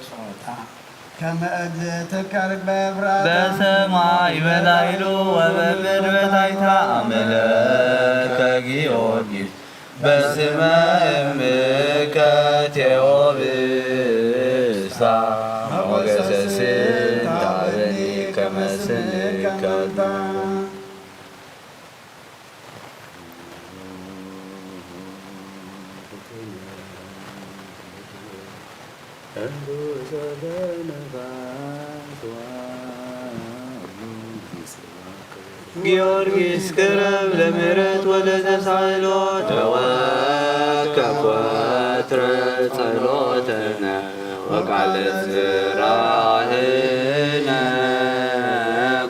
ጾታ ከመ እግዝእትከ ርግበ ፍራታ በሰማይ በላይሉ ወበምድር በታይታ አመለከ ጊዮርጊስ በስመ እምከ ቴዎብስታ ሞገሰ ስንታበኒ ከመ ስምከ ጊዮርጊስ ቅረብ ለምህረት ወለተሳእሎ ተወከፍ ወትረ ጸሎተነ ወቃለ ጽራህነ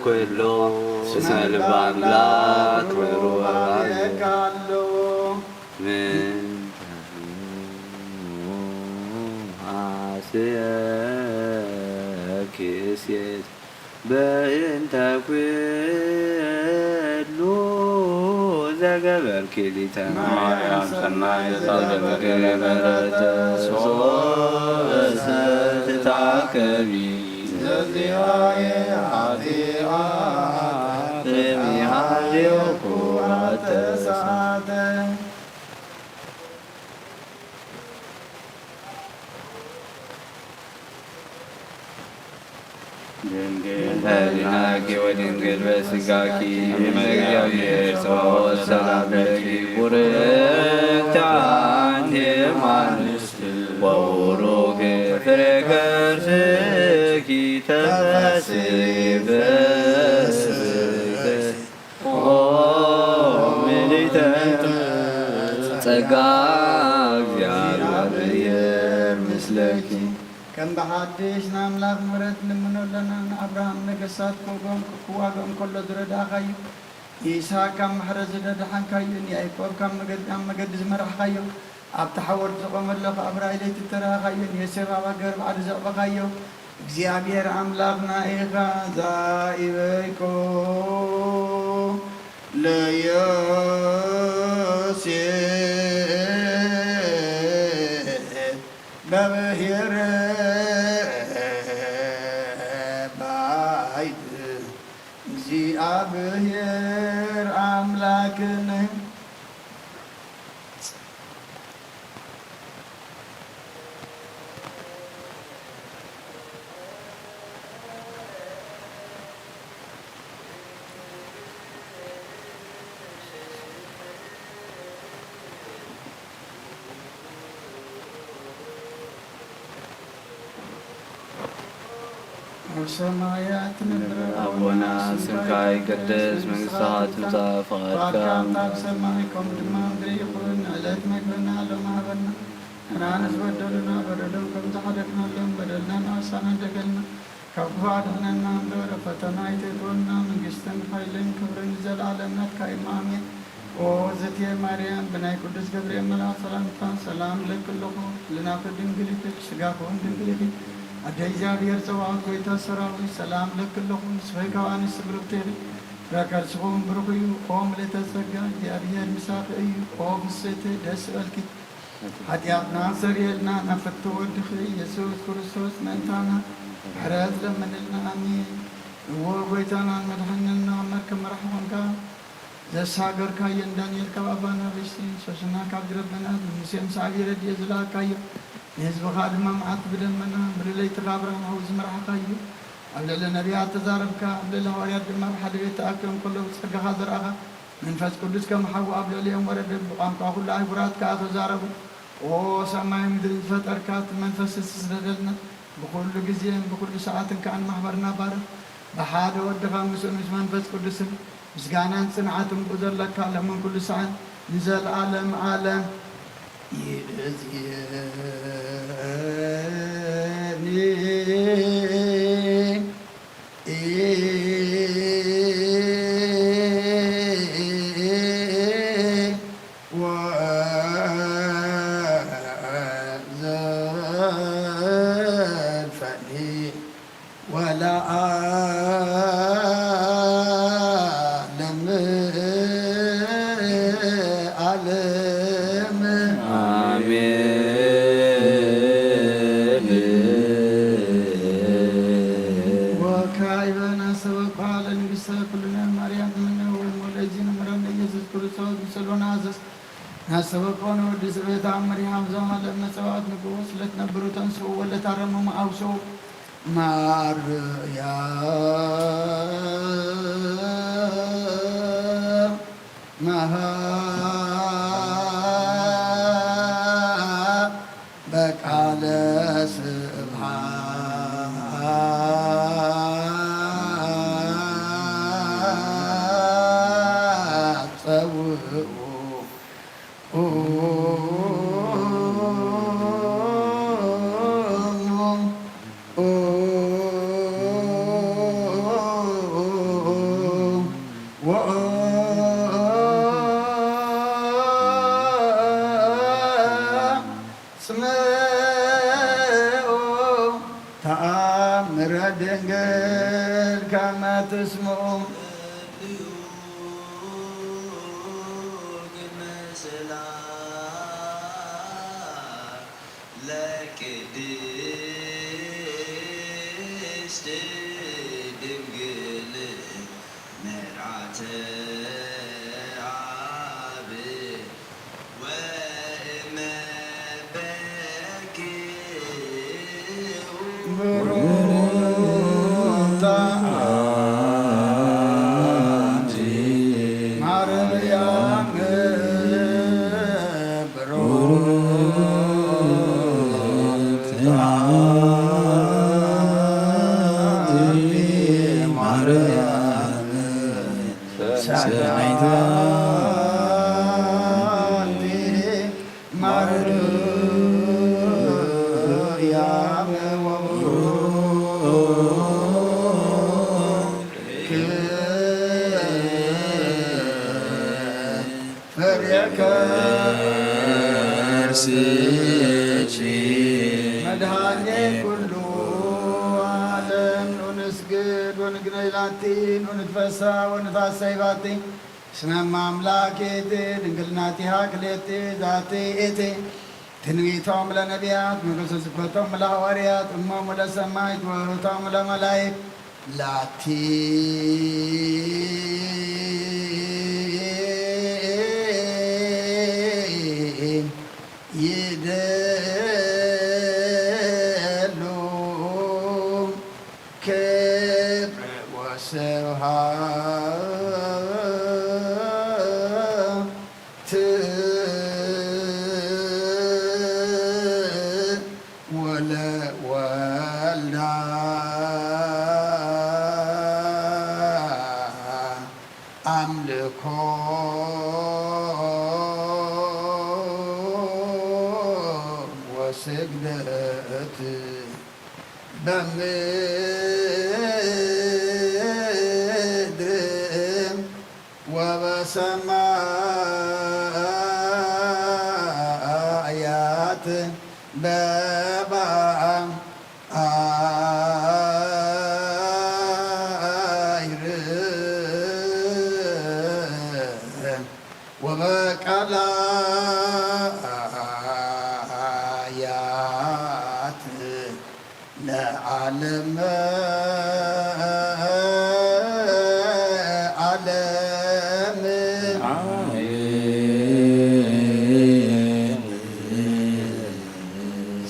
ኩሎ እስመ ልበ አምላክ ምሩእ አባየ ምን አስየኪ እሴት በእንተ ኩሉ ዘገበርኪ ሊተ ማርያም ሰናይ ዘሳለመ ገበረተ ሶበሰ ትታከቢ ዘዚአየ ኃጢአት ተሚሃልዮኩ አተሳተ ድንግል በሊናኪ ወድንግል በስጋኪ እመ እግዚአብሔር ጸባኦት ሰላም ለኪ ቡርክት አንቲ እም አንስት ወቡሩክ ፍሬ ከርስኪ ተፈሥሒ ፍስሕት ኦ ምልዕተ ጸጋ እግዚአብሔር ምስለኪ። ከም ብሓድሽ ንኣምላኽ ምሕረት ንልምኖ ኣለና። ንኣብርሃም ነገስታት ክወግኦም ክዋግኦም ከሎ ዝረዳእካዮ፣ ንይስሓቅ ካብ ማሕረዚ ዘድሓንካዮ፣ ንያዕቆብ ካብ መገድ ናብ መገዲ ዝመራሕካዮ፣ ኣብቲ ሓወልቲ ዝቖመ ኣሎ ኣብ ራእይ ለይቲ እተራእኻዮ፣ ንዮሴፍ ኣብ ሃገር ባዕዲ ዘዕበኻዮ፣ እግዚኣብሔር ኣምላኽና ኢኻ። ዛኢበይኮ ለዮሴፍ በብሔር ባይድ እግዚኣብሔር ኣምላክን ኣብ ሰማያት ትነብር ኣቦና፣ ስምካ ይቀደስ፣ መንግስትኻ ትምጻእ፣ ፈቓድካ ኣብ ሰማይ ከም ድማ ምድሪ ይኹን። ዕለት መግብና ሎም ሃበና፣ ንሕና ንዝበደሉና በደሎም ከም ዝሓለፍናሎም በደልና ንኣሳና ደገልና፣ ካብ ክፉእ ኣድሕነና እምበር፣ ኣብ ፈተና ኣይተእትወና፣ መንግስትን ሓይልን ክብርን ንዘለኣለም ናትካ እዩ። ኣሜን። ኦ እግዝእትየ ማርያም፣ ብናይ ቅዱስ ገብርኤል መልኣክ ሰላምታ ሰላም እለኪ ኣለኹ። ህልናኺ ድንግል እዩ፣ ስጋኺ እውን ድንግል እዩ። ኣደ እግዚኣብሔር ጸባኦት፣ ጎይታ ሰራዊት፣ ሰላም እለኪ ኣለኹ። ንስኺ ካብ ኣንስቲ ብርኽቲ ኢኺ፣ ፍረ ከርስኺ እውን ብሩኽ እዩ። ኦ ምልእተ ጸጋ፣ እግዚኣብሔር ምሳኺ እዩ። ኦ ፍስሕቲ፣ ደስ ይበልኪ። ሓጢኣትና ኣስተሰርየልና ናብ ፍትው ወድኺ ኢየሱስ ክርስቶስ ምእንታና ምሕረት ለምንልና። ኣሜን። እወ ጎይታናን መድሓኒናን ናብ መርከብ መራሕ ኾንካ ዘሳገርካዮ፣ ንዳንኤል ካብ ኣባ ናብስቲ፣ ሶስና ካብ ረበናት፣ ንሙሴ ምስ ዓብዪ ረድኤት ዝለኣካዮ፣ ንህዝብኻ ድማ መዓት ብደመና፣ ብልለይቲ ካብ ብርሃን ሓዊ ዝመራሕካዮ፣ ኣብ ልዕሊ ነቢያት ተዛረብካ፣ ኣብ ልዕሊ ሃዋርያት ድማ ኣብ ሓደ ቤት ተኣኪቦም ከለዉ ጸጋኻ ዘርኣኻ፣ መንፈስ ቅዱስ ከም ሓዊ ኣብ ልዕሊኦም ወረደ፣ ብቋንቋ ኩሉ ኣህጉራት ከኣ ተዛረቡ። ኦ ሰማይን ምድርን ዝፈጠርካ፣ እቲ መንፈስ ትስደደልና፣ ብኹሉ ግዜን ብኹሉ ሰዓትን ከኣ ንማሕበርና ባርኽ። ብሓደ ወድኻ ምስኡን ምስ መንፈስ ቅዱስን ምስጋናን ጽንዓትን ብኡ ዘለካ፣ ሎምን ኩሉ ሰዓን ንዘለኣለም ዓለም ይእዜኒ። ወዘልፈኒ ወለዓለመ ዓለም። አሜን። ናስተበቆ ንወዲ ስብእታ መርያም ዘማለ መጸዋዕት ንጉስ ለትነብሩ ተንስኡ ወለታረሙ መኣውሶ ማርያ መሃ በቃለ ስብሐት ጸውዑ። ስምዑ ተኣምረ ድንግል ከመ ትስምዑ። ለቅድስት ድንግል መርዓተ አብ ወእመ በኪ ብሩክታ አንቲ ማርያም ብሩክታ አንቲ ማርያም ሰናይታ አንቲ ማርያም ወቡሩክ ፍሬ ከርስኪ መድኃኔ ኩሉ ዓለም። ኑ ንስግድ ወንግነይ ላቲ፣ ኑ ንትፈሳ ወንታሰይ ባቲ። እስመ እመ አምላክ ይእቲ፣ ድንግልናቲሃ ክልኤቲ፣ ዛቲ ይእቲ ትንቢቶም ለነቢያት፣ መገሰ ስብከቶም ለሐዋርያት፣ እሞሙ ለሰማይት ወእህቶሙ ለመላይክ፣ ላቲ ይደሉ ክብር ወስብሐት ወለወልዳ አምልኮ ወስግደት በምድር ወበሰማያት በባሕር ወበቀላያት ለዓለመ ዓለም። አሜን።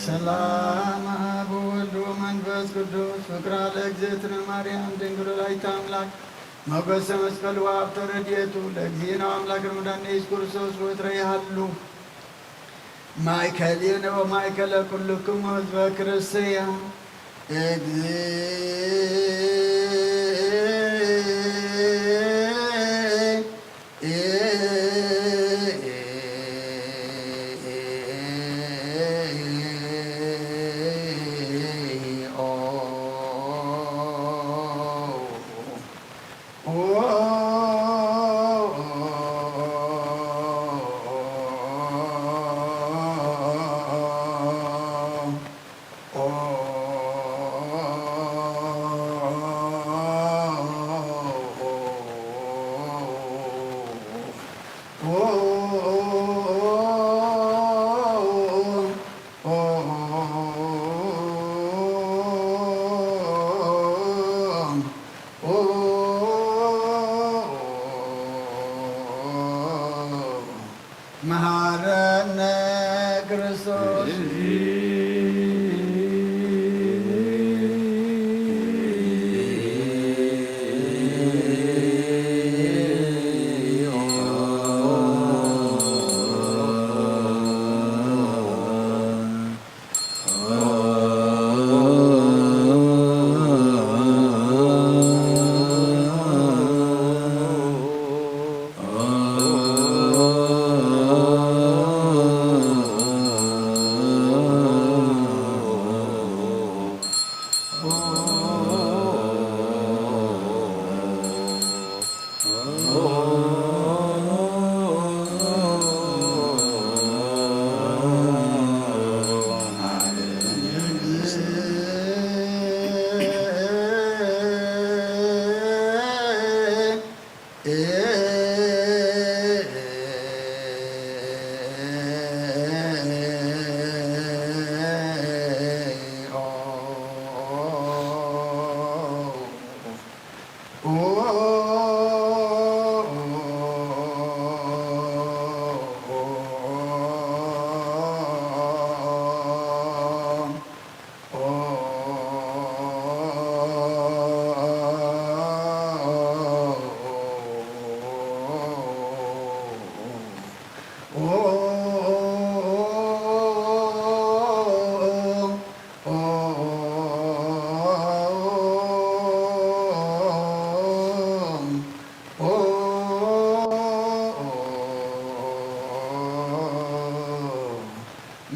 ሰላም አብ ወወልድ ወመንፈስ ቅዱስ ፍቅራ ለእግዝእትነ ማርያም ድንግል ወላዲተ አምላክ ሞገሰ መስቀሉ ሀብተ ረድኤቱ ለእግዚእነ አምላክ ረመዳን ኢየሱስ ክርስቶስ ወትረ ይሃሉ። ማእከሌነ ወማእከለ ኩልክሙ ህዝበ ክርስቲያን።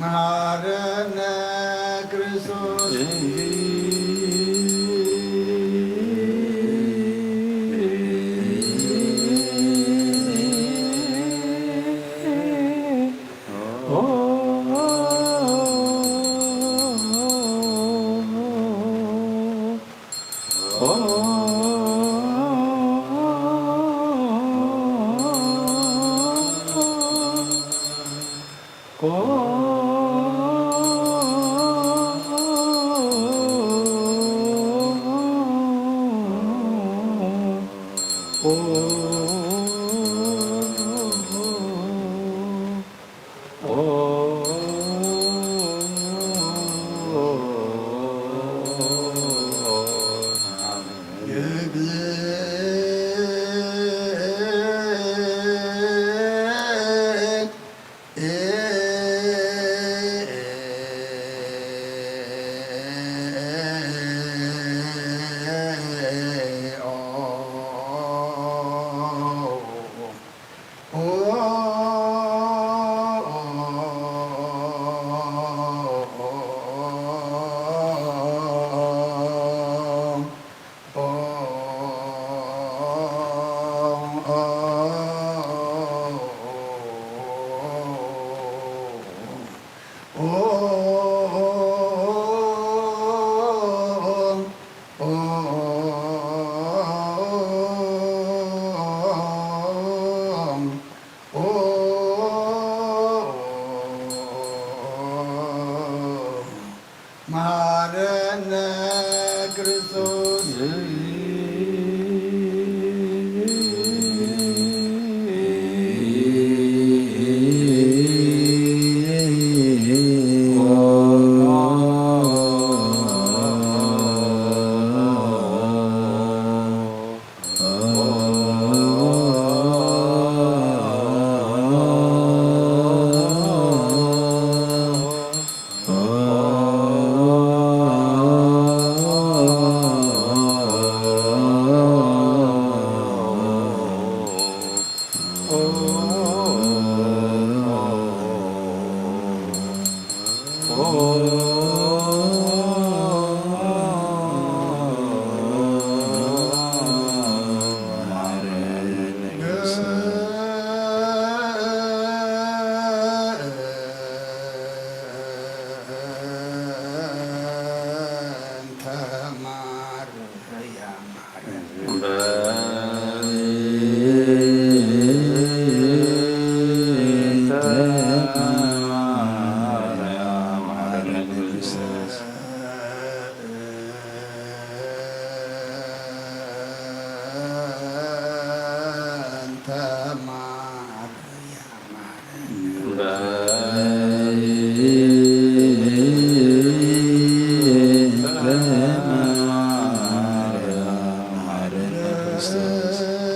መሃረነ ክርስቶስ። መሃረነ ክርስቶስ።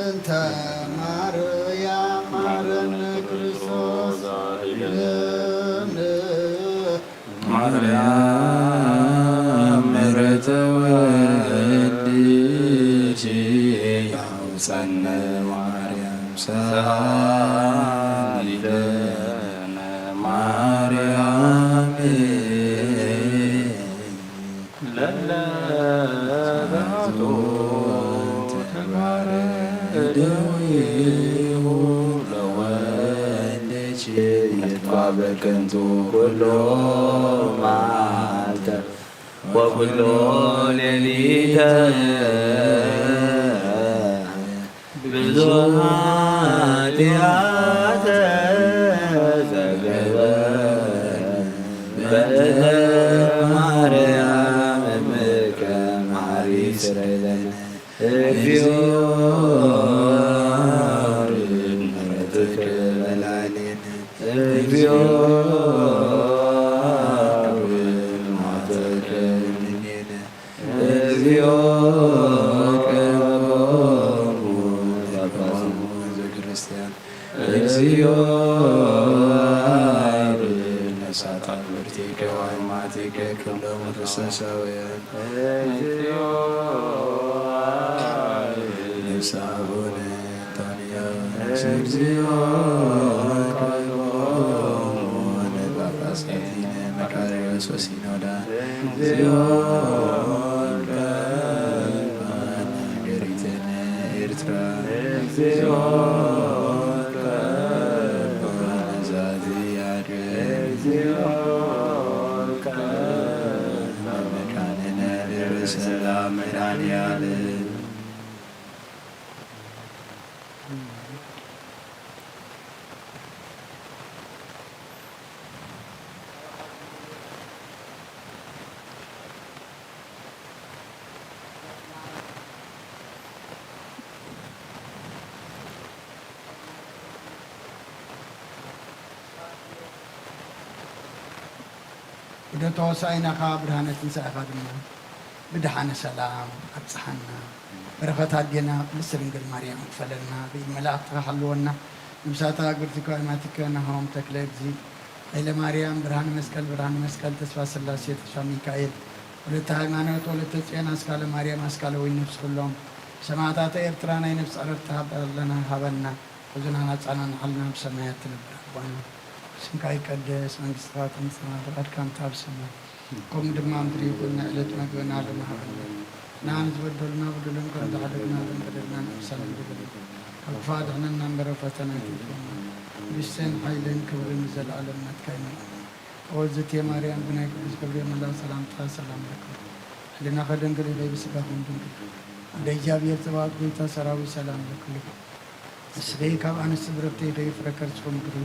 እንተ ማርያም ማረነ ክርስቶስ። ማርያም ምሕረተ ወልድኪ ያውፀነ ማርያም ሰአሊ ለነ ማርያም ለለ ተባረ እደዊሁ ለወልድኪ ይጥፋ በከንቱ ኩሎ መዓልተ ወኩሎ ሌሊተ ብዙ ኃጢአተ ዘገበ በእንተ ማርያም እምከ ማሪ ስረይለነ። እግዚኦ ምሕረትከ በላዕሌነ። እግዚኦ ምሕረትከ እግዚኦ ቀርቦሙ ለፈሱ ህዝበ ክርስቲያን። እግዚኦ ነሳጣን ብርቲከ ዋይማቲከ ኩሎም ክርስቶሳውያን። እግዚኦ ነፍሳሁነ ጣንያ። እግዚኦ ቀርቦሙ ለጳጳሳቲነ መቃርዮስ ወሲኖዳ። እግዚኦ ቀርቦሙ ለሃገሪትነ ኤርትራ። እግዚኦ ቀርቦሙ ለዛቲ ያድር። እግዚኦ ቀርቦሙ ለመካንነ ደብረ ሰላም መድኃኔዓለም። ወደ ተወሳኢናኻ ብርሃነ ትንሳኤኻ ድማ ብድሓነ ሰላም ኣብጽሓና። በረኸት ኣዴና ቅድስት ድንግል ማርያም ክፈለና። ብኢድ መላእኽትኻ ሓልወና። ነብሳታ እግርቲከ ኣእማቲከ ናሆም ተክለ እግዚእ፣ ኃይለ ማርያም፣ ብርሃነ መስቀል፣ ብርሃነ መስቀል፣ ተስፋ ስላሴ፣ ተስፋ ሚካኤል፣ ወለተ ሃይማኖት፣ ወለተ ጽዮን፣ ኣስካለ ማርያም፣ ኣስካለ ወይን ነፍሲ ኩሎም ሰማዕታተ ኤርትራ ናይ ነፍሲ ዕረፍቲ ሃበለና፣ ሃበና። ሕዙናን ኣጻናንዓልና። ኣብ ሰማያት ትነብር ኣቦና፣ ስምካ ይቀደስ፣ መንግስትኻ ትምጻእ፣ ፍቓድካ እንተ ኣብ ሰማይ ከምኡ ድማ ኣብ ምድሪ ይኹን። ናይ ዕለት መግብና ሎሚ ሃበና። ንዓና ዝበደሉና በደሎም ከም ዝሓደግና፣ በደልና ንሕሰብ፣ ካብ ክፉእ ኣድሕነና እምበር፣ ኣብ ፈተና ኣይተእትወና። መንግስትን ሓይልን ክብርን ንዘለኣለም ናትካ እዩ። ኣሜን። ኦ እግዝእትየ ማርያም፣ ብናይ ቅዱስ ገብርኤል መልኣክ ሰላምታ ሰላም ለኪ። ህሊናኺ ድንግል ኢኺ፣ ብስጋኺ እውን ድንግል። እንደ እግዚኣብሔር ጸባኦት ጐይታ ሰራዊት ሰላም ለኪ። ንስኺ ካብ ኣንስቲ ብርኽቲ ኢኺ፣ ፍረ ከርስኺ ምክሪ።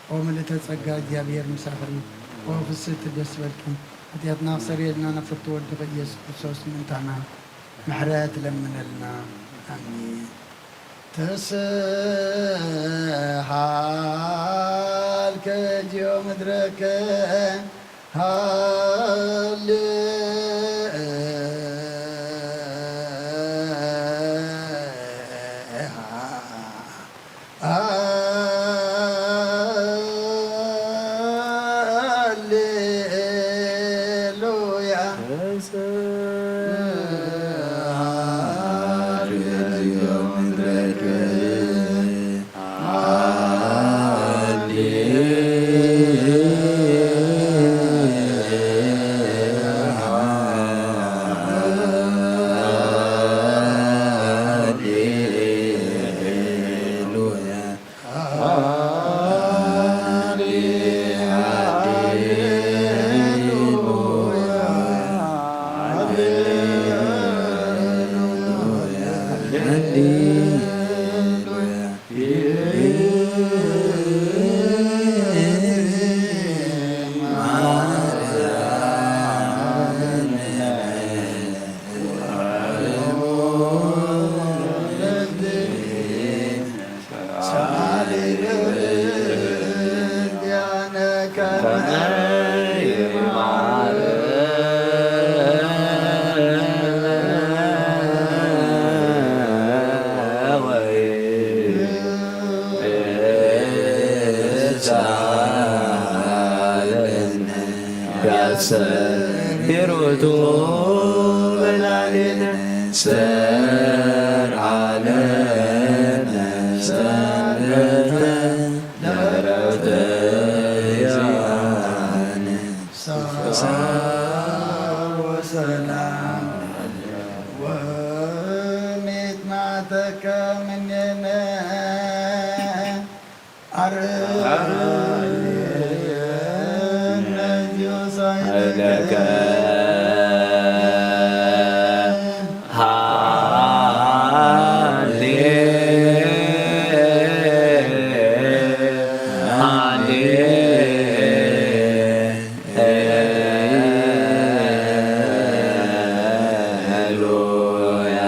ኦ ምልእተ ጸጋ፣ እግዚኣብሔር ምሳኺ እዩ። ኦ ፍስሕቲ ደስ በልኪ። ሓጢኣትና ክሰርየልና ናብ ፍርዲ ወድኺ ኢየሱስ ክርስቶስ ምእንታና ምሕረት ለምነልና። ኣሜን። ተስሃልከ ዚኦ ምድረከ ሃሌ ሃሌሉያ። ቢሩቱ በላዕሌነ ሰርዓለነ ሰንበተ ለዕረፍተ ዚአነ። ሰላም ወሰላም ወሚትናተከ ምኔነ አርነ ዚዮሳይለከ ሃሌ ሃሌ ሉያ።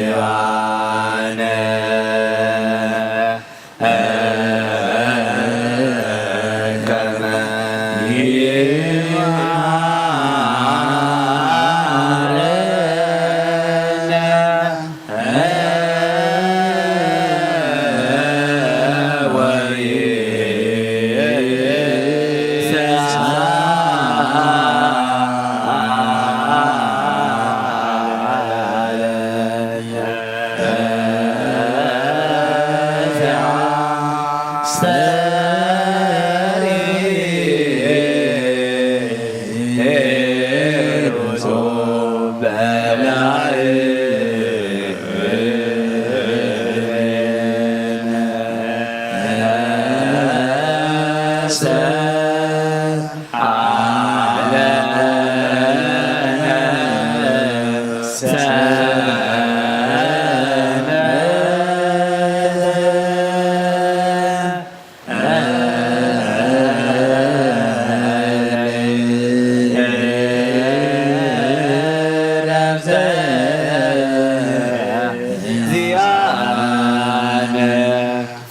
እንቲአነ ከመ ይሃረነ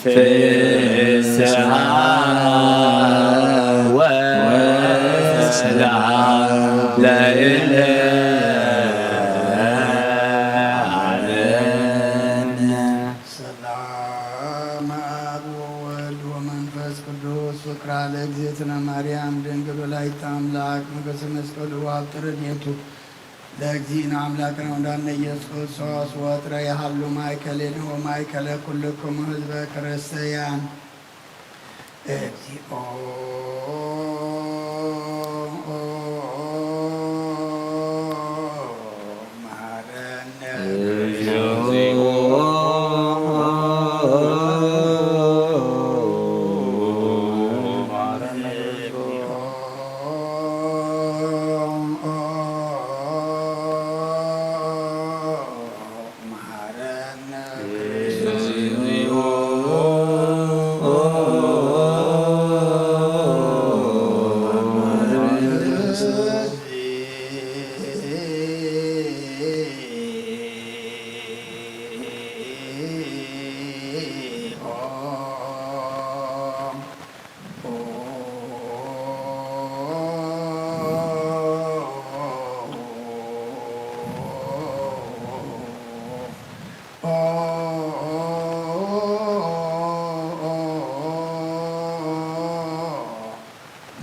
ፍስሓ ወሰላም ለእለ ዓለም። ሰላም አብ ወወልድ ወመንፈስ ቅዱስ። ስክራ ለእግዝእትነ ማርያም ድንግል ወላዲተ አምላክ። ሞገሰ መስቀሉ ወሀብተ ረድኤቱ ለእግዚእነ አምላክነ ወመድኃኒነ ኢየሱስ ክርስቶስ። ወትረ የሃሉ ማእከሌነ ወማእከለ ኩልክሙ ህዝበ ክርስቲያን። እግዚኦ መሐረነ። እግዚኦ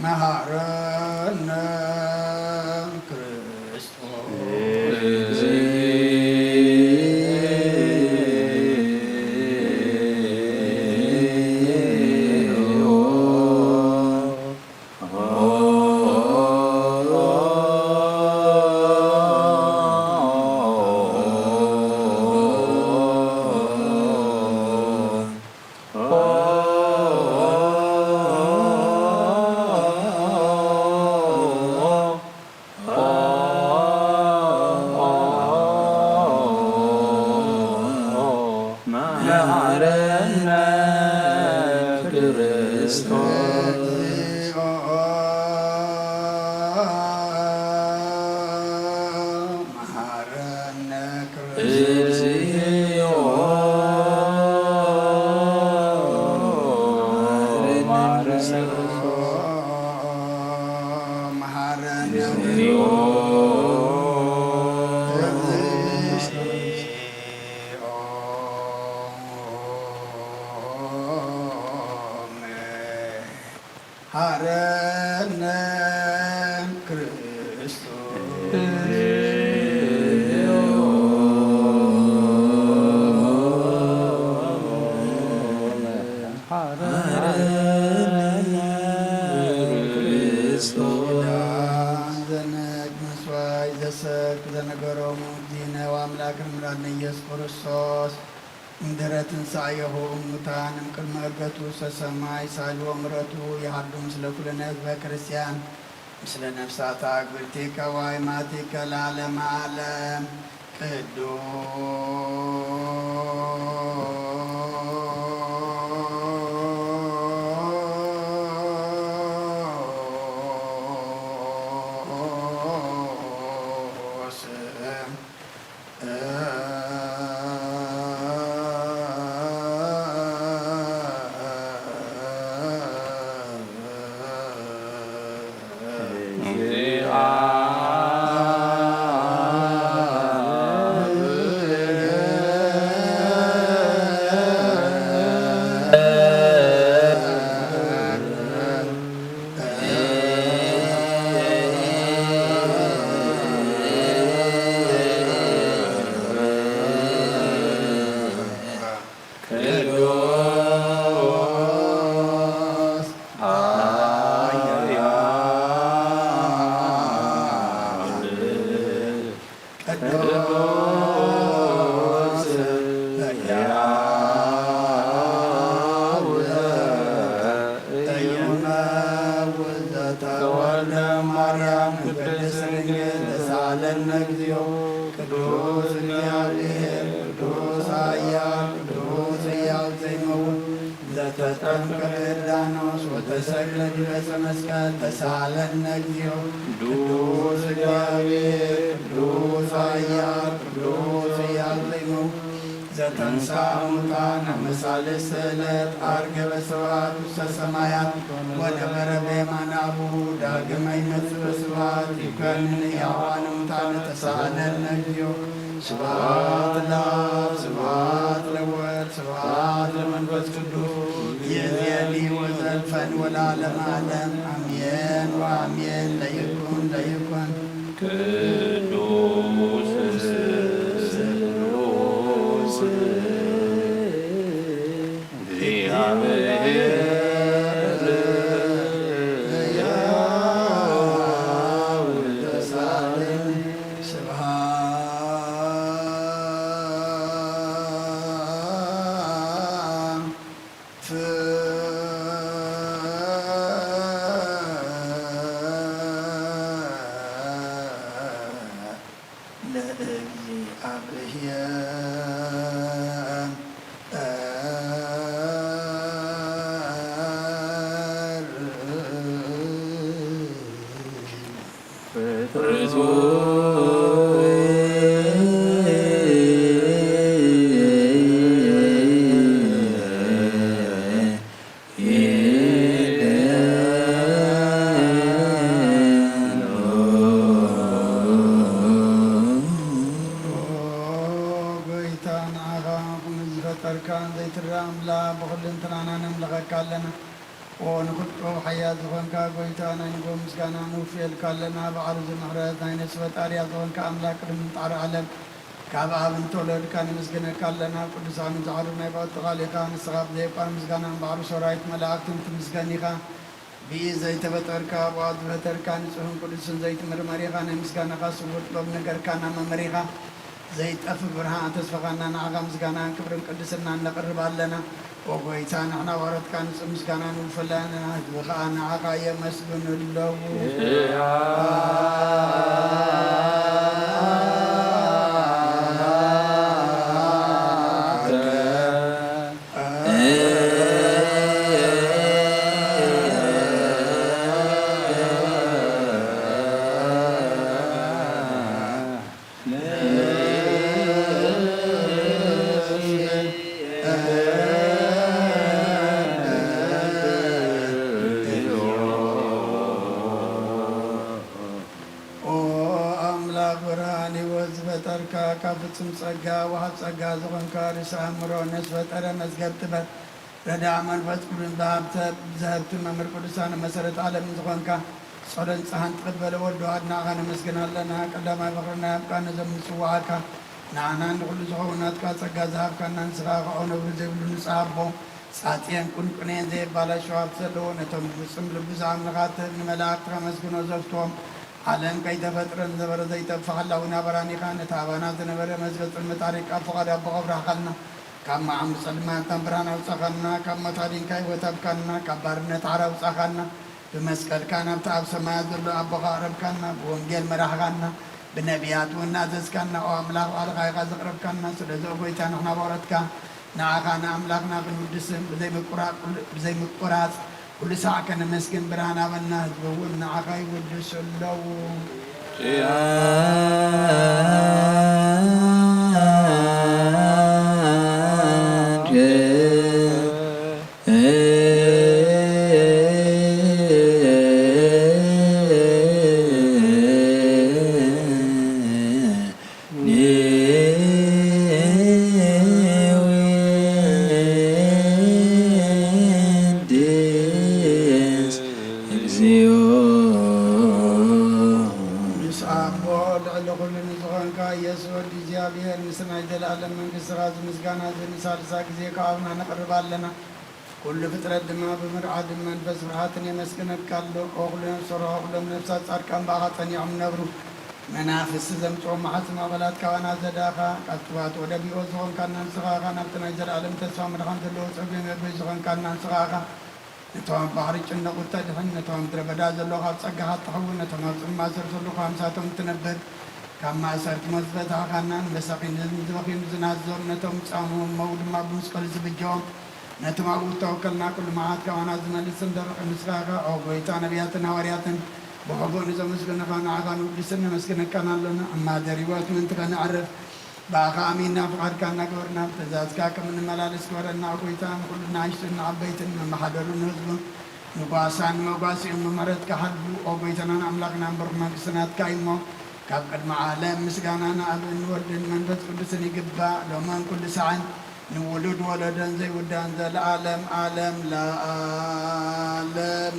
መሐረነ። መሐረነ። እግዚኦ። መሐረነ ክርስቶስ። መሐረነ ክርስቶስ። መሐረነ ክርስቶስ። መሐረነ ሐረነ ክርስቶስ። ሐረነ ክርስቶስ። ኪዳን ዘነግ መስዋይ ዘሰክ ዘነገሮሙ ዲነ ወአምላክ ንምራድነ ኢየሱስ ክርስቶስ። እምድረ ትንሳኤሁ እሙታን እምቅድመ ዕርገቱ ውስተ ሰማይ ሳልዎ ምሕረቱ ይሃሉ ምስለ ኩልነ ህዝበ ክርስቲያን ምስለ ነፍሳታ ግብርቲከ ወአይማቲከ ለዓለመ ዓለም። ቅዱስ ቅዱስ አብ ቅዱስ ሕያው ዘኢይመውት ዘተወልደ ማርያም ቅድስት ድንግል ተሳለነ እግዚኦ። ቅዱስ እግዚአብሔር ቅዱስ ኃያል ቅዱስ ሕያው ዘይመውት ዘተጠምቀ በዮርዳኖስ ወተሰቅለ ዲበ ዕፀ መስቀል ተሳለነ እግዚኦ። ቅዱስ እግዚአብሔር ቅዱስ ኃያል ቅዱስ ሕያው ዘይመውት ዘተንሥአ እሙታን አመ ሣልስት ዕለት ዐርገ በስብሐት ውስተ ሰማያት ወነበረ በየማነ አቡሁ ዳግመ ይመጽእ በስብሐት ይኩነን ሕያዋን እሙታን ተሳለነ እግዚኦ። ስብሐት ለአብ ስብሐት ለወልድ ስብሐት ለመንፈስ ቅዱስ ይእዜኒ ወዘልፈን ወለዓለመ ዓለም አሜን ወአሜን። ለይኩን ለይኩን ቅዱስ ስሉስ እግዚአብሔር ሕያው ተሳለነ። ስብሐት ለእግዚአብሔር። ኦ ጎይታ፣ ንዓኻ ከምኡ ዝፈጠርካ ዘይትረኣ ኣምላኽ፣ ብኹልንትናና ነምልኸካ ኣለና። ኦ ንኹሉ ጥበብ ሓያል ዝኾንካ ጎይታ፣ ናይ ንግሆ ምስጋና ንውፍየልካ ኣለና። በዓል እዚ ምሕረት ናይ ነፍሲ ፈጣሪያ ዝኾንካ ኣምላኽ፣ ቅድሚ ምፍጣር ዓለም ካብ ኣብ እንተወለድካ ነመስግነካ ኣለና። ቅዱሳን ዝዓዱ ናይ ባእቱ ቃል ኢኻ። ንስኻ ብዘየቋር ምስጋናን ባሕሪ ሰራዊት መላእኽትን ትምስገን ኢኻ። ብኢድ ዘይተፈጠርካ፣ ብኣፍ ዝፈጠርካ፣ ንጹህን ቅዱስን ዘይትምርመር ኢኻ። ናይ ምስጋናኻ ስውር ጥበብ ነገርካና መምህር ኢኻ። ዘይጠፍእ ብርሃን ኣተስፋኻና፣ ንዓኻ ምስጋናን ክብርን ቅድስናን ነቕርብ ኣለና። ኦ ጎይታ፣ ንሕና ባሮትካ ንጹህ ምስጋና ንውፍለና፣ ህዝቢ ኸኣ ንዓኻ የመስግኑ ኣለዉ። ኦ ኣምላኽ ብርሃን ህይወት ዝፈጠርካ፣ ካብ ፍጹም ጸጋ ወሃብ ጸጋ ዝኾንካ፣ ርእሰ ኣእምሮ ነፍሲ ፈጠረ መዝገብ ጥበብ፣ ረዳኢ መንፈስ ቅዱስ ብሃብተ ብዘህብቲ መምህር ቅዱሳን መሰረት ዓለም ዝኾንካ፣ ጸሎን ንስሓን ትቕበል ወዶ ኣድናኻ ነመስግን ኣለና። ቀዳማይ ፍቕርና ያብቃ ነዞም ንጽውዓካ፣ ንዓና ንኹሉ ዝኸውን ናትካ ጸጋ ዝሃብካና፣ ንስኻ ክዕነው ዘይብሉ ንጹህ ኣቦ፣ ጻጽየን ቁንቁነየን ዘየባላሽው ሃብቲ ዘለዎ፣ ነቶም ብፍጹም ልቡ ዝኣምንኻ ትህብ፣ ንመላእክቲ ከመስግኖ ዘፍትዎም፣ ዓለም ከይተፈጥረ ዝነበረ ዘይጠፍእ ሓላዊ ናበራን ኢኻ። ነቲ ኣባና ዝነበረ መዝገብ ጽልመት ኣሪቕካ፣ ፍቓድ ኣቦኻ ኣብራህካልና። ካብ መዓሙቕ ጸልማት ናብ ብርሃን ኣውጻኻና፣ ካብ ሞት ኣዲንካ ህይወት ሃብካና፣ ካብ ባርነት ሓራ ኣውጻኻና። ብመስቀልካ ናብቲ ኣብ ሰማያት ዘሎ ኣቦኻ ኣቕረብካና፣ ብወንጌል መራሕኻና፣ ብነቢያት እውን ኣዘዝካና። ኦ ኣምላኽ፣ ባዕልኻ ኢኻ ዘቕረብካና። ስለዚ ኦ ጐይታ፣ ንሕና ባሮትካ ንዓኻ ንኣምላኽና ክንውድስን ብዘይምቁራጽ ኩሉ ሳዕ ከነመስግን ብርሃን ሃበና። ህዝቢ እውን ንዓኻ ይውድሱ ኣለዉ። ልዕሊ ኩሉ ንዝኾንካ ኢየሱስ ወዲ እግዚኣብሔር፣ ምስ ናይ ዘለኣለም መንግስትኻ እዚ ምስጋና እዚ ንሳልሳ ግዜ ካብ ኣብና ነቕርብ ኣለና። ኩሉ ፍጥረት ድማ ብምርዓድ መንፈስ ፍርሃትን የመስግነካ ኣሎ። ኦ ኩሉ ነፍሲ ሰርሖ፣ ኩሎም ነፍሳት ጻድቃን ብኣኻ ጸኒዖም ነብሩ። መናፍስቲ ዘምጽኦ መሓጽ ማዕበላት ካባና ዘዳኻ፣ ካብ ጥፋት ወደብ ሕይወት ዝኾንካና ንስኻ ኢኻ። ናብቲ ናይ ዘለኣለም ተስፋ መድሓን ዘለዎ ጽጉም መበይ ዝኾንካና ንስኻ ኢኻ። ነቶም ኣብ ባሕሪ ጭነቑ እተድሕን፣ ነቶም ኣብ ምድረ በዳ ዘለዉ ካብ ጸጋኻ እተሕውን፣ ነቶም ኣብ ጽልማት ዝሰርሰሉ ካብ ምሳቶም እትነብር፣ ካብ ማእሰርቲ ሞት ዝፈታሕካና፣ ንመሳኺን ንዝበኽዩን ዝናዞም፣ ነቶም ዝጻምኡ እሞ ድማ ብመስቀሉ ዝብጀዎም፣ ነቶም ኣብኡ እተወከልና ኩሉ መዓት ካባና ዝመልስን ደርቕን ንስኻ ኢኻ። ኦ ጐይታ፣ ነቢያትን ሃዋርያትን ብሕቡእ ንዘመስገኑኻ ንዓኻ ንውድስን ነመስግነካን ኣሎና። ኣብ ማህደር ህይወት ምእንቲ ከነዕርፍ፣ ብኣኻ ኣሚንና ፍቓድካ እናገበርና፣ ብትእዛዝካ ከም እንመላለስ ግበረና። ኦ ጐይታ፣ ንኹሉ ንኣሽቱን ንዓበይትን፣ መመሓደሩ ንህዝቡን ንጓሳን ንመጓሲኡን ብምሕረትካ ሓሉ። ኦ ጐይታናን ኣምላኽናን፣ ብሩኽ መንግስቲ ናትካ እዩ እሞ፣ ካብ ቅድሚ ዓለም ምስጋና ንኣብን ንወልድን መንፈስ ቅዱስን ይግባእ፣ ሎምን ኩሉ ሳዕን፣ ንውሉድ ወለዶን ዘይውዳእን፣ ዘለዓለም ዓለም ለዓለም።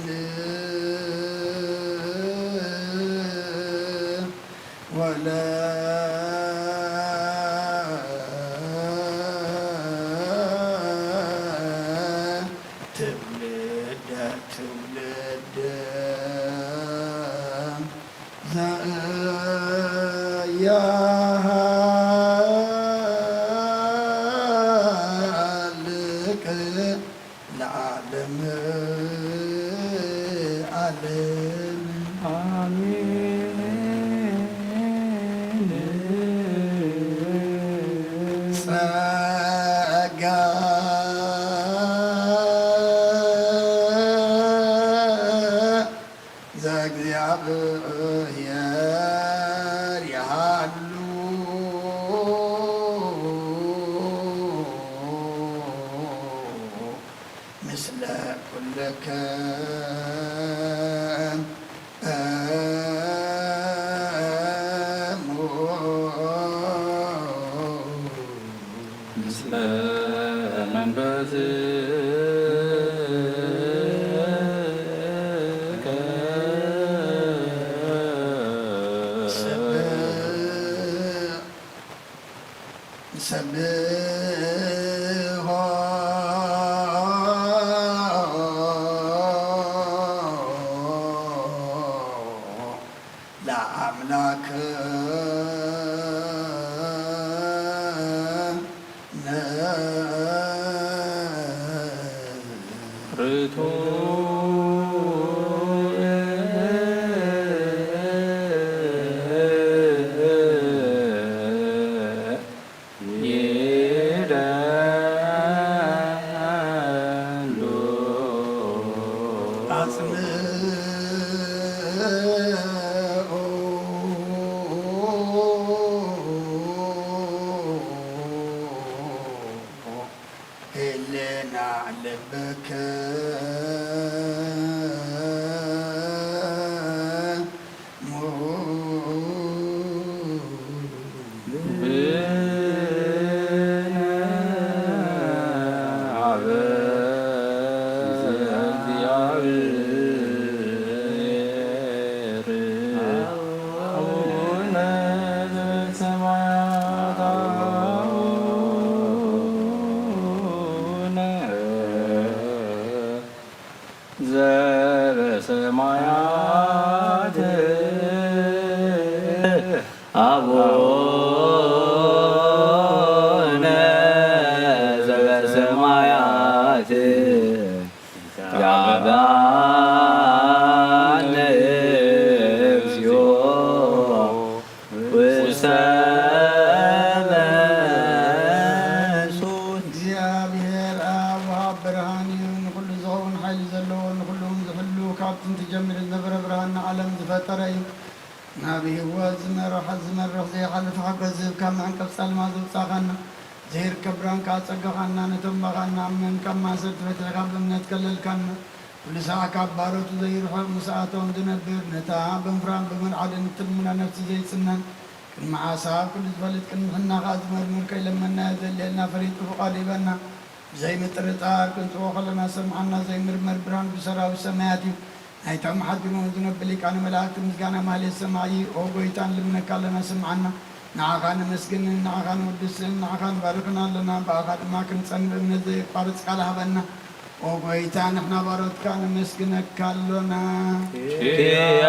ወለ ትውልደ ትውልድ ዘያሃልቅ ለዓለም ዓለም። ኣሜን። ጸጋ ዘእግዚኣብሔር ይሃሉ ምስለ ኩልክን። ምስለ መንፈስከ። ንሰብሖ ለኣምላክ። ርቱዕ ይደሉ። ኣጽምኦ። ህልና ልብክሙ። ብነ ሀበ እግዚአብሔር። አቡነ ዘበሰማያት አቡነ ዘበሰማያት አቡነ ዘበሰማያት። ያብአነ እግዚኦ ውስተ መንሱት። እግዚኣብሔር ኣብ ወሃብ ብርሃን እዩ። ንኹሉ ዝኸውን ሓይሊ ዘለዎ፣ ንኹሉ እውን ዝሕሉ፣ ካብ ጥንቲ ጀሚሩ ዝነበረ ብርሃን ንዓለም ዝፈጠረ እዩ። ናብ ህይወት ዝመርሕ፣ ዝመርሕ ዘይሓልፍ ሓጎስ ዝህብካ፣ መዕንቀፍ ጸልማት ዘውጻእካና፣ ዘይርከብ ብርሃን ከኣ ኣጸጋኻና፣ ነቶም ብኣኻ እንኣምን ካብ ማእሰርቲ ፈቲሕካ ብእምነት ከለልካና፣ ኩሉ ሳዕ ካብ ባሮቱ ዘይርሕቕ፣ ምስኣቶም ዝነብር፣ ነታ ብምፍራን ብምርዓድን እትልምኖ ነፍሲ ዘይጽነን፣ ቅድሚ ሓሳብ ኩሉ ዝፈልጥ፣ ቅድሚ ሕልና ከኣ ዝመርምር፣ ከይለመንናዮ ዘድልየልና ፈሊጡ ፍቓዱ ይበና። ብዘይምጥርጣር ክንጽዎ ከለና ዝሰምዓና ዘይምርመር ብርሃን ብሰራዊት ሰማያት እዩ። ናይቶም ሓዲሞም ዝነብር ሊቃነ መላእክት ምስጋና ማህሌት ሰማዒ። ኦ ጎይታ፣ ንልምነካ ኣለና፣ ስምዓና። ንዓኻ ነመስግንን ንዓኻ ንውድስን፣ ንዓኻ ንባርኽን ኣለና፣ ብኣኻ ድማ ክንጸንዕ እምነት ዘየቋርጽ ቃል ሃበና። ኦ ጎይታ፣ ንሕና ባሮትካ ነመስግነካ ኣሎና። ኪያ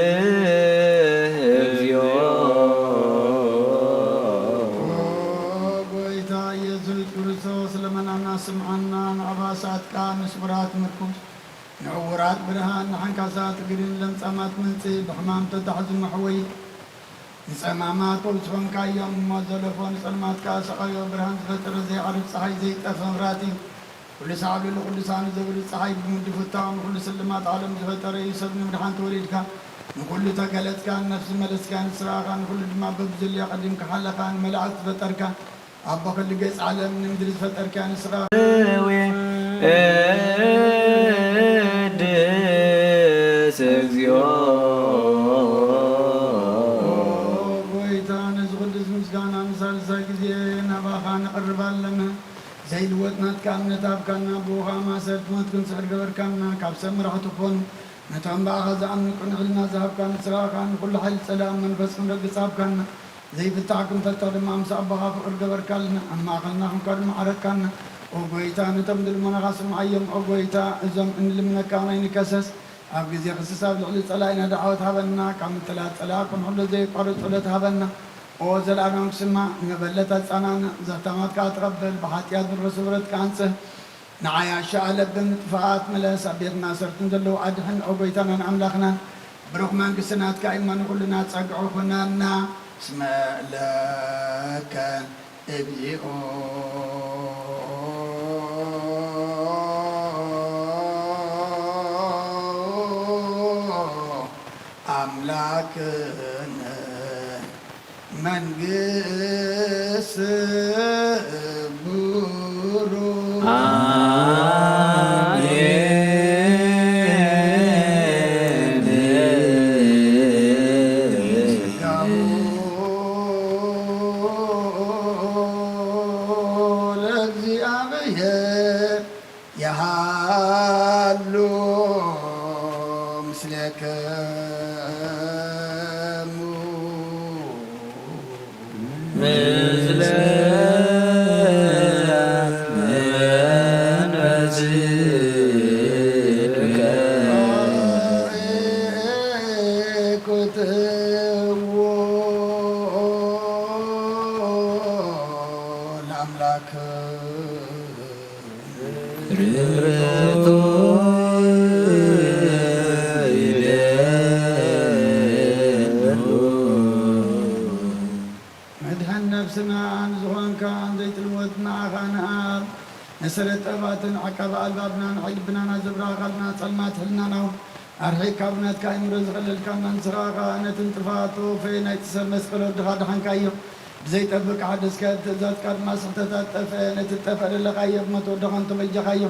ንሴብህ እግዚኦ። ኦ ጎይታ ኢየሱስ ክርስቶስ፣ ልመናና ስምዓና፣ ንኣባሳትካ ንስውራት ምርኩስ፣ ንዕዉራት ብርሃን፣ ንሓንካሳት እግርን ለምጻማት መንጽህ፣ ብሕማም ተታሕዙ መሕወይ፣ ንጸማማት ፈውሲ ኾንካዮም እሞ፣ ዘለፎ ንጸልማት ከኣ ሰቐዮ። ብርሃን ዝፈጠረ ዘይዓርብ ጸሓይ፣ ዘይጠፍእ መብራህቲ፣ ኩሉ ሳዕ ኣብ ልዕሊ ኩሉ ሳዕ ንዘብርህ ጸሓይ ብምድፍታው፣ ንኹሉ ስልማት ዓለም ዝፈጠረ እዩ። ሰብ ንምድሓን ተወሊድካ፣ ንኹሉ ተገለጽካ፣ ንነፍሲ መለስካ፣ ንስኻ ኢኻ ንኹሉ ድማ በብዘድልዮ ኣቐዲምካ ሓለኻ። ንመላእኽቲ ዝፈጠርካ፣ ኣቦ ኹሉ ገጽ ዓለም ንምድሪ ዝፈጠርካ ንስኻ። እዌ ቅድስ እግዚኦ። ኦ ጎይታ፣ ነዚ ቅዱስ ምስጋና ንሳልሳይ ግዜ ናባኻ ነቕርብ ኣለና። ዘይልወጥ ናትካ እምነት ሃብካና፣ ብኡ ኸኣ ማእሰርቲ ሞት ክንስዕር ገበርካና። ካብ ሰብ መራሕቲ ክኾኑ፣ ነቶም ብኣኻ ዝኣምኑ ቅኑዕ ሕልና ዝሃብካ ንስኻ ኢኻ። ንኹሉ ሓይሊ ጸላእን መንፈስ ክንረግጽ ሃብካና። ዘይፍታሕ ክንፈትሕ ድማ ምስ ኣቦኻ ፍቕሪ ገበርካልና። ኣብ ማእከልና ኾንካ ድማ ዓረካና። ኦ ጎይታ፣ ነቶም ዝልመኑኻ ስምዓዮም። ኦ ጎይታ፣ እዞም እንልምነካ ናይ ንከሰስ ኣብ ግዜ ክስስ ኣብ ልዕሊ ጸላኢና ደዓወት ሃበና። ካብ ምትላል ጸላኢ ክንሕሎ ዘየቋርጽ ጸሎት ሃበና። ኦ ዘልኣለማዊ ስማዕ፣ ንመበለት ኣጻናንዕ፣ ዘኽታማት ከኣ ተቐበል። ብሓጢኣት ዝረሱ ብረት ከኣ ኣንጽህ። ንዓያሻ ኣለብም ጥፍኣት ምለስ፣ ኣብ ቤት ማእሰርትን ዘለዉ ኣድሕን። ኦ ጎይታናን ኣምላኽናን፣ ብሩኽ መንግስቲ ናትካ እዩ እሞ፣ ንኹልና ጸግዒ ኩነና። እስመ ለከ እግዚኦ ኣምላክነ መንግስት ብሩክ። አሜን። ስጋሁ ለእግዚኣብሔር። የሃሉ ምስሌክሙ። ምስለ መንፈስከ። ኩትዎ ለአምላክ። ርቶ ይደሉ። መድሕን ነፍስና ንዝኾንካ ዘይትልወጥ ንዓኻ ንኣብ። መሰረት ጥበባትን ዓቃቢ ኣልባብናን ሓይሊ ልብናና ዘብራ ኣኻልና ጸልማት ሕልናና እውን ኣርሒቕካ ብናትካ ኣእምሮ ዝኸለልካና ንስኻ ኸኣ ነቲ ንጥፍኣት ተወፈየ ናይቲ ሰብ መስቀል ወድኻ ኣድሓንካዮ። ብዘይጠፍእ ሓደስካዮ፣ ብትእዛዝካ ድማ ስሕተታት ጠፍአ። ነቲ ዝጠፍአ ደለኻዮ ብሞት ወድኻ እንተበጃኻዮ።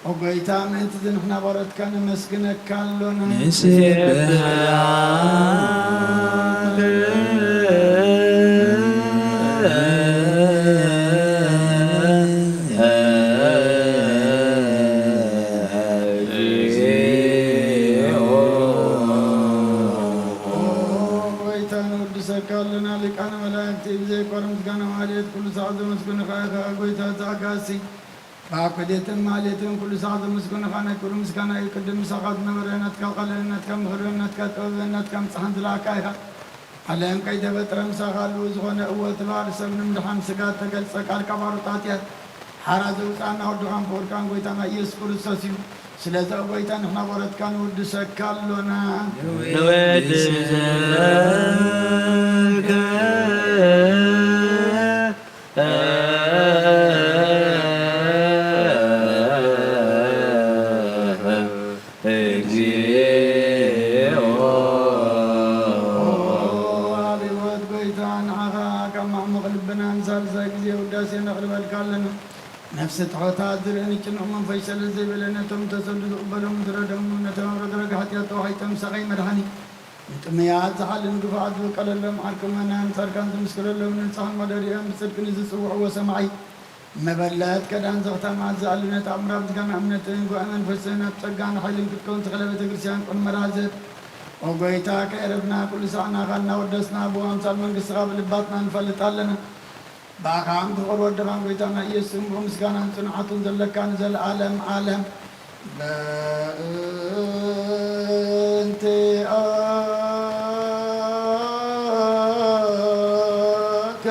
ኦ ጐይታ፣ ምእንቲ እዚ ንሕና ባሮትካ ነመስግነካ ኣሎና። ንሴብሐካ እግዚኦ። ኦ ጐይታ፣ ነወድሰካ ኣሎና። ሊቃነ መላእክቲ ብዘይቋርጽ ምስጋና ማህሌት ኩሉ ሰዓት ዘመስግኑኻ ኢኻ። ጐይታ፣ እቲ ኣጋሲ ብኣብ ከዴትን ማህሌትን ኩሉ ሰዓት ዘመስግኑኻ ናይ ክብሪ ምስጋና እዩ። ቅድም ምሳኻ ዝነበረ ናትካ ቃልን ናትካ ምኽርን ናትካ ጥበብን ናትካ ምጽሓን ዝለኣካ ኢኻ። ዓለም ከይተፈጥረ ምሳኻ ኣለዉ ዝኾነ እወ እቲ በዓል ሰብ ንምድሓን ስጋ እተገልጸ ቃልካ ባሮት ሓጢኣት ሓራ ዘውጽኣና ወድኻን ፍቑርካን ጐይታና ኢየሱስ ክርስቶስ እዩ። ስለዚ ኦ ጐይታ ንሕና ባሮትካ ንውድሰካ ኣሎና። ንወድሰካ እግዚኦ። ኣብ ህይወት ጐይታ ንዓ ስጥሖታት ዝርእን ጭኑቕ መንፈስ ሰለስ ዘይበለ፣ ነቶም ተሰዱ ዝቕበሎም ዝረደሙ፣ ነቶም ኣብ ረግረግ ሓጢኣት ተዋሒጦም ሳቐይ መድሓኒ፣ ንጥሙያት ዝሓልን ግፉዓት ዝውቀለሎም ዓርኪ መናን ጻድቃን ዝምስክረሎም ንጽሕን መደሪኦም ብጽድቂ ንዝጽውዕዎ ሰማዒ መበለት ከዳን ዘኽታማት ዝኣልነት ኣምራ ብዝጋና እምነትን ጓእ መንፈስን ኣብ ጸጋን ሓይልን ክትከውን ተኽለ ቤተ ክርስቲያን ቁን መራዘት። ኦ ጎይታ ከየረፍና ኩሉ ሳዕናኻ እናወደስና ብኣምሳል መንግስትኻ ብልባትና ንፈልጥ ኣለና። ብኣኻን ብፍቕሪ ወድኻን ጎይታና ኢየሱስን ብኡ ምስጋናን ጽንዓቱን ዘለካ ንዘለኣለም ዓለም። በእንቲኣከ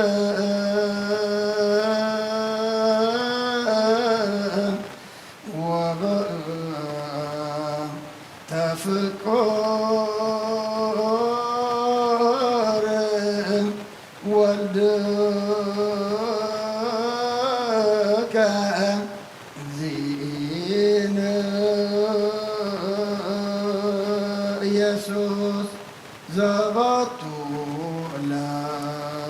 ወበእንተ ፍቁር ወልድከ እግዚእነ ኢየሱስ ዘባቱ ለከ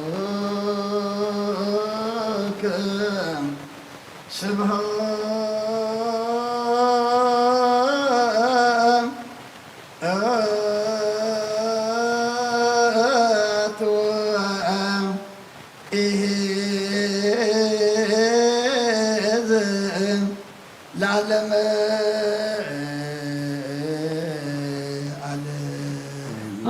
ስብሐት ወእምይእዜን ለዓለመ ዓለም።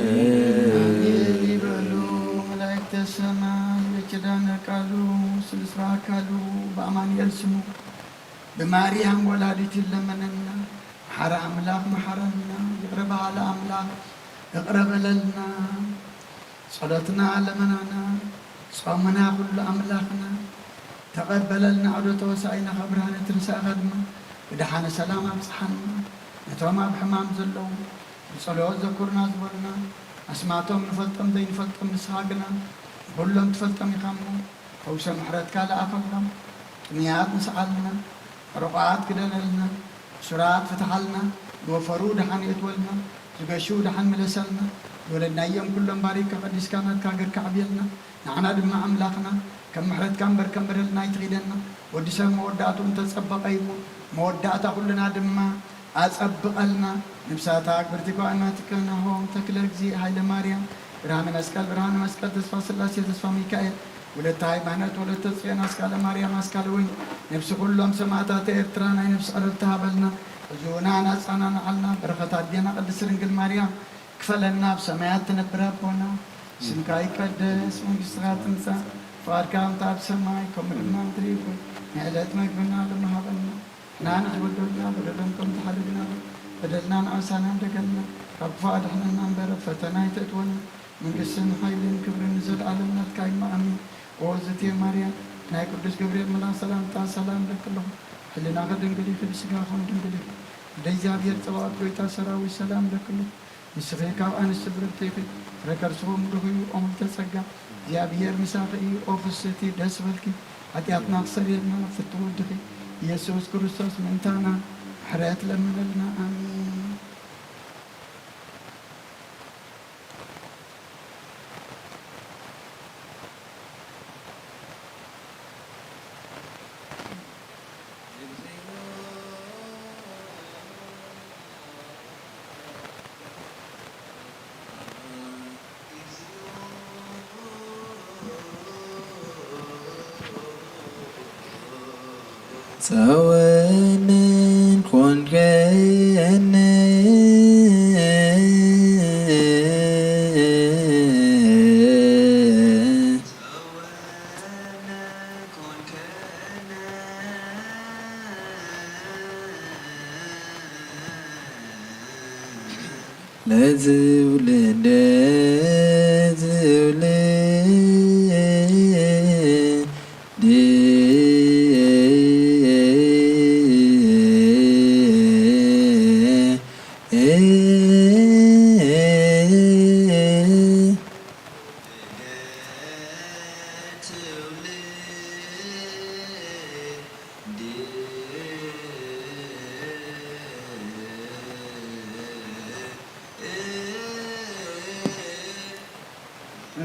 ኣሜን ይበሉ መላእክተ ሰማይ። በኪዳነ ቃሉ ስሉስ በአካሉ በአማኑኤል ስሙ ብማርያም ወላዲቱ ይለመነና። መሓሪ ኣምላኽ መሓረና፣ ይቕረ በሃሊ ኣምላኽ ይቕረ በለልና። ጸሎትና ለመናና፣ ጾምና ኩሉ ኣምላኽና ተቐበለልና። ዑደተ ሆሳዕናኻ ብርሃነ ትንሳኤኻ ድማ ብደሓነ ሰላም ኣብጽሓና። ነቶም ኣብ ሕማም ዘለዉ ብጸሎት ዘኩርና ዝበሉና ኣስማቶም ንፈልጦም ዘይንፈልጦም ንስኻ ግና ንኹሎም ትፈልጦም ኢኻ እሞ ፈውሰ ምሕረትካ ለኣኸሎም። ጥሙያት ንስዓልና፣ ሕሩቓት ግደለልና፣ እሱራት ፍትሓልና፣ ዝወፈሩ ደሓን የእትወልና፣ ዝገሹ ደሓን ምለሰልና። ዝወለድናዮም ኩሎም ባሪካ ቀዲስካ ናትካ ሃገርካ ኣዕብየልና። ንዓና ድማ ኣምላኽና ከም ምሕረትካ እምበር ከም በደልና ኣይትኺደና። ወዲ ሰብ መወዳእትኡ እንተጸበቐ እዩ እሞ መወዳእታ ኩልና ድማ ኣጸብቐልና። ንብሳታ ኣግብርቲ ጓእናትከ ናሆም ተክለ እግዚእ ሃይለ ማርያም ብርሃነ መስቀል ብርሃነ መስቀል ተስፋ ስላሴ ተስፋ ሚካኤል ወለተ ሃይማኖት ወለተ ጽዮን ኣስካለ ማርያም ኣስካለ ወይን ነብሲ ኩሎም ሰማእታት ኤርትራ ናይ ነብሲ ዕረፍቲ ሃበልና። ሕዝኡና ናጻና ንዓልና በረኸት ኣዴና ቅድስት ድንግል ማርያም ክፈለና። ኣብ ሰማያት ትነብር ኣቦና ስምካ ይቀደስ መንግስትኻ ትምጻእ ፍቓድካ ከምቲ ኣብ ሰማይ ከምኡ ድማ ምድሪ ይኹን። ናይ ዕለት መግብና ሎሚ ሃበና። ንሕና ንዝበደሉና በደሎም ከም ዝሓለግና በደልና ንኣምሳና እንደገና ካብ ክፉእ ኣድሕነና እምበር ኣብ ፈተና ኣይተእትወና። መንግስትን ሓይልን ክብርን ንዘለኣለም ናትካ እዩ። ኣሜን። ኦ ዝቴ ማርያም ናይ ቅዱስ ገብርኤል መልኣክ ሰላምታ ሰላም እብለኪ ኣለኹ። ሕልናኺ ድንግል ኢኺ፣ ብስጋኺ እውን ድንግል ኢኺ። ወደ እግዚኣብሔር ጸባኦት ጎይታ ሰራዊት ሰላም እብለኪ ኣለኹ። ንስኺ ካብ ኣንስቲ ብርክቲ ኢኺ፣ ፍረ ከርስኺ እውን ብሩኽ እዩ። ኦ ምልዕተ ጸጋ፣ እግዚኣብሔር ምሳኺ እዩ። ኦ ፍስህቲ ደስ በልኪ፣ ሓጢኣትና ክሰርየልና ፍትው ወድኺ ኢየሱስ ክርስቶስ ምእንታና ምሕረት ለምነልና። ኣሜን። ጸወንን ኮንከኒ ለዝውልድ ዝውልድ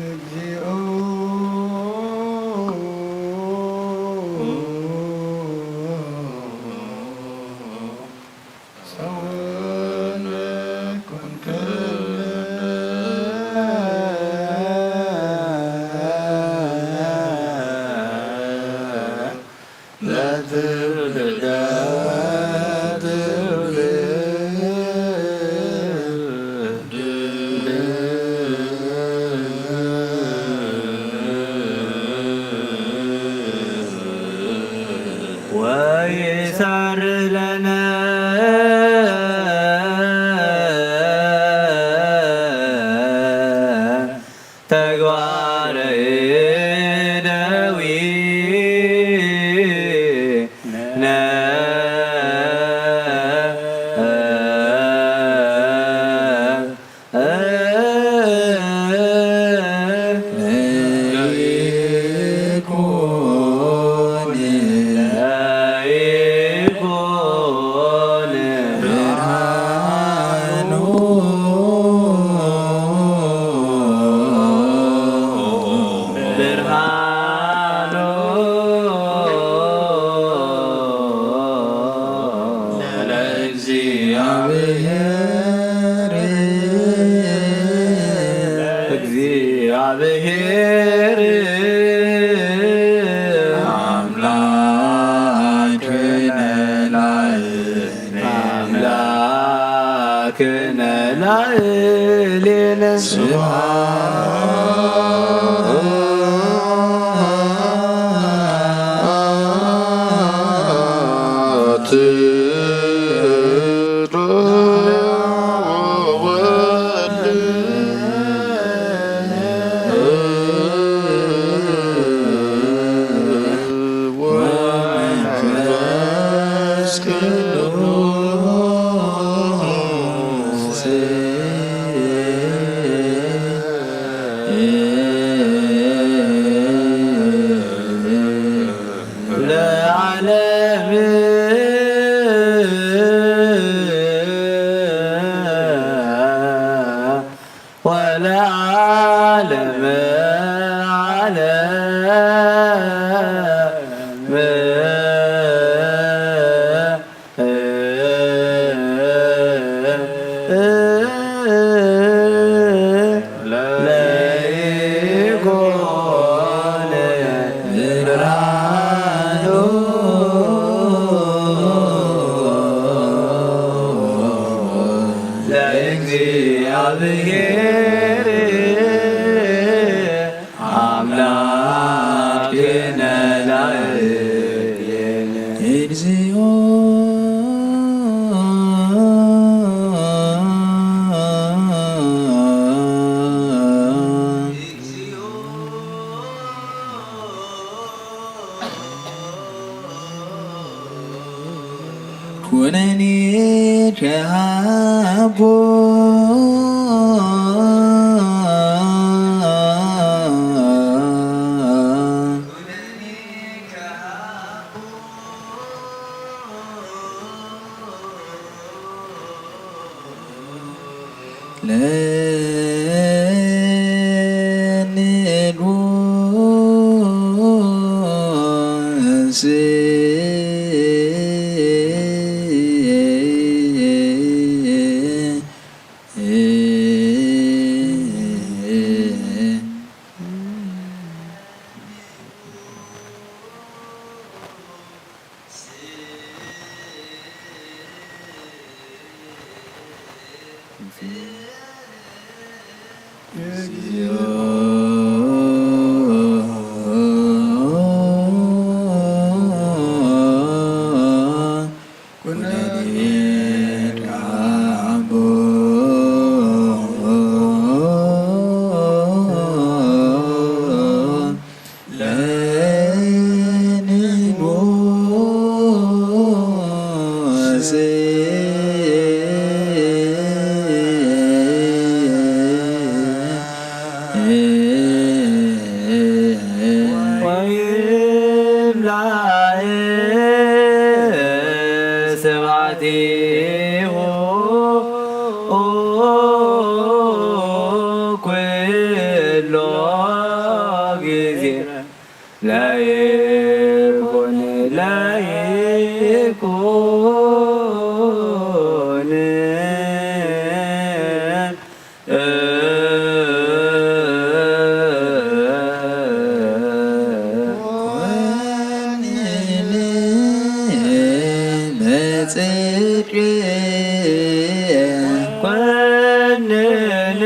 እግዚኦ ይሰርለነ ተግባረ እደዊነ ለይኩን ለይኩን ብርሃኑ ብርሃኑ ለእግዚአብሔር እግዚአብሔር አምላክነ ላዕሌነ አምላክነ ላዕሌነ ስብሐት ለዓለም ወለዓለመ ዓለም። ለይኩን ብርሃኑ ለእግዚአብሔር አምላክነ ላዕሌነ እግዚኦ። ኩነኔ ከሃቦ ለንጉስ ወይምላእ ስብሐቲሁ ኩሎ ግዜ። ለይኩን ለይኩን ኮንን በጽድቅ ኮንን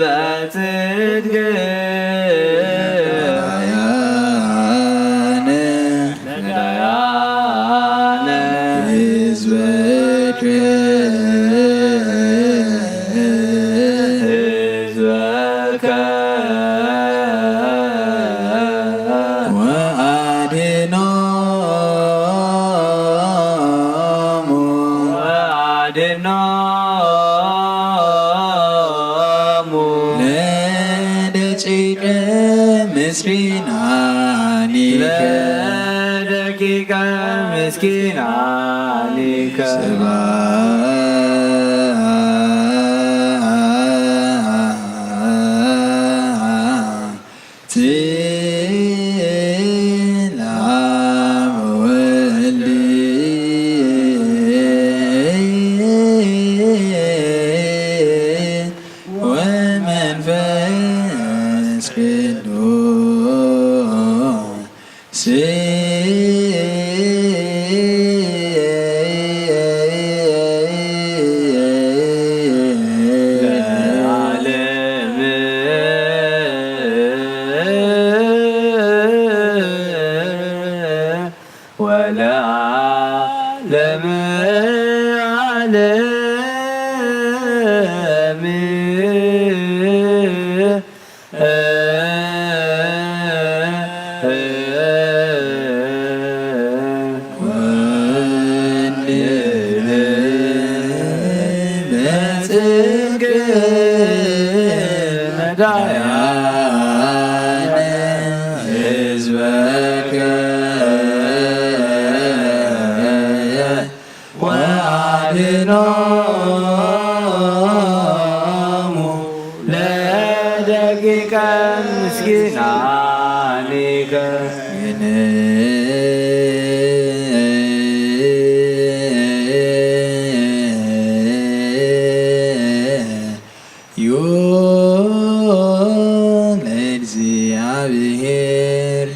በጽድቅ ምስኪናኒከ ለደቂቀ ምስኪናኒከ ስብሐት ለአብ ወወልድ ወመንፈስ ቅዱስ ለዓለም ወለዓለመ ዓለም። በጽድቅ ነዳያን ህዝበከ ወአድኖሙ ለደቂቀ ምስኪናኒከ። ዩ ለእግዚአብሔር።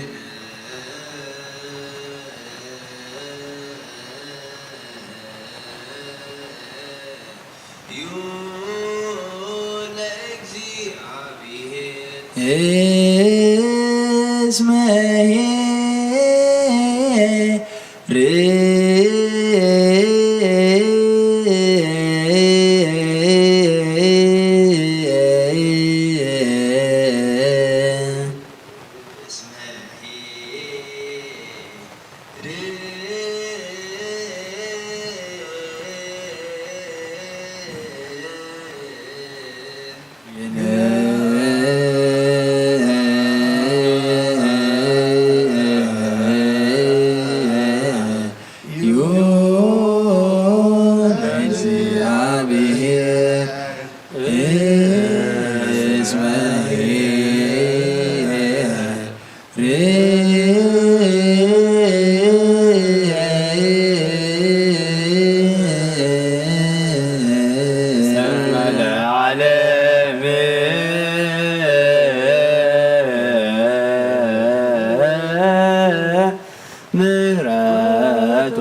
እስመ ኄር ምህረቱ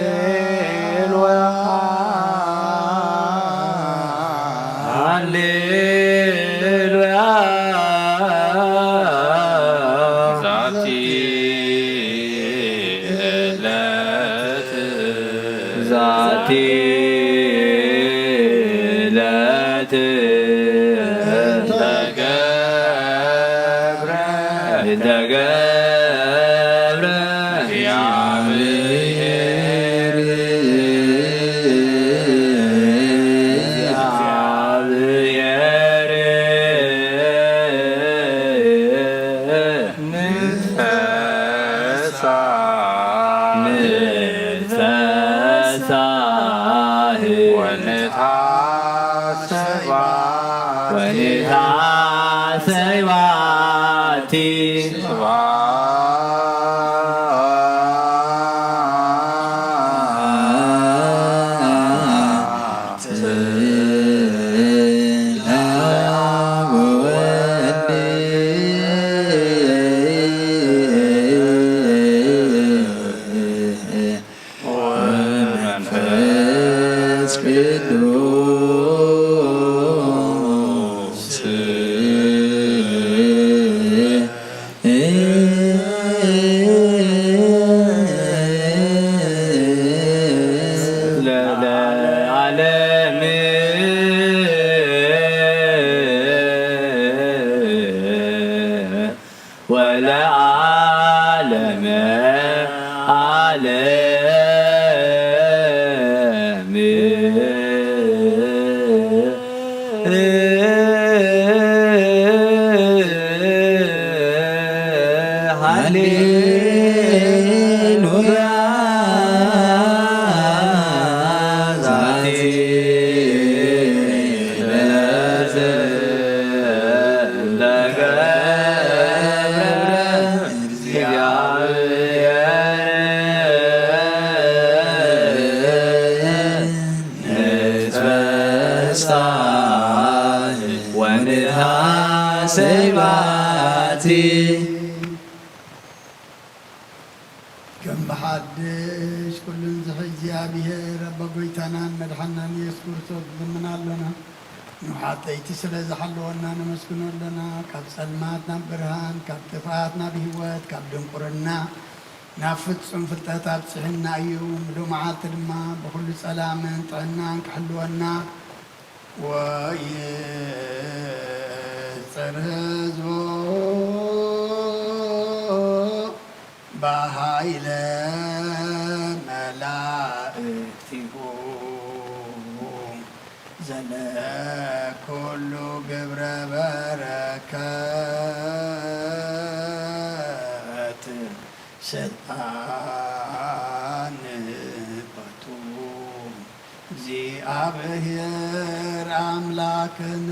ሃሌሉያ ሃሌሉያ። ዛቲ ዕለት ዛቲ ዕለት ተገብረ ተገብረ እግዚአብሔር እግዚአብሔር ንፈሳ ንፈሳ ወንታ ስብሐት ወንታ ስብሐቲ ስብሐት ለአብ ወወልድ ዓለም። ሃሌሉያ። ዛቲ ዕለት እንተ ገብረ እግዚአብሔር ንትፈሳህ ወንትሐሰይ ባቲ። ከም ብሓድሽ ኩሉን ዝሕዝ እግዚኣብሔር ኣቦ ጎይታናን መድሓናን ኢየሱስ ክርስቶስ ንልምና ኣሎና። ንውሓት ለይቲ ስለ ዝሓለወና ነመስግኖ ኣሎና። ካብ ጸልማት ናብ ብርሃን፣ ካብ ጥፍኣት ናብ ህይወት፣ ካብ ድንቁርና ናብ ፍጹም ፍልጠት ኣብጽሕና እዩ። ምሉእ መዓልቲ ድማ ብኹሉ ጸላምን ጥዕናን ክሕልወና ወይጽር ህዝቦ ብኃይለ መላእክቲሁ ዘለኩሉ ግብረ በረከት ስልጣን በቱ። እግዚኣብሔር ኣምላክን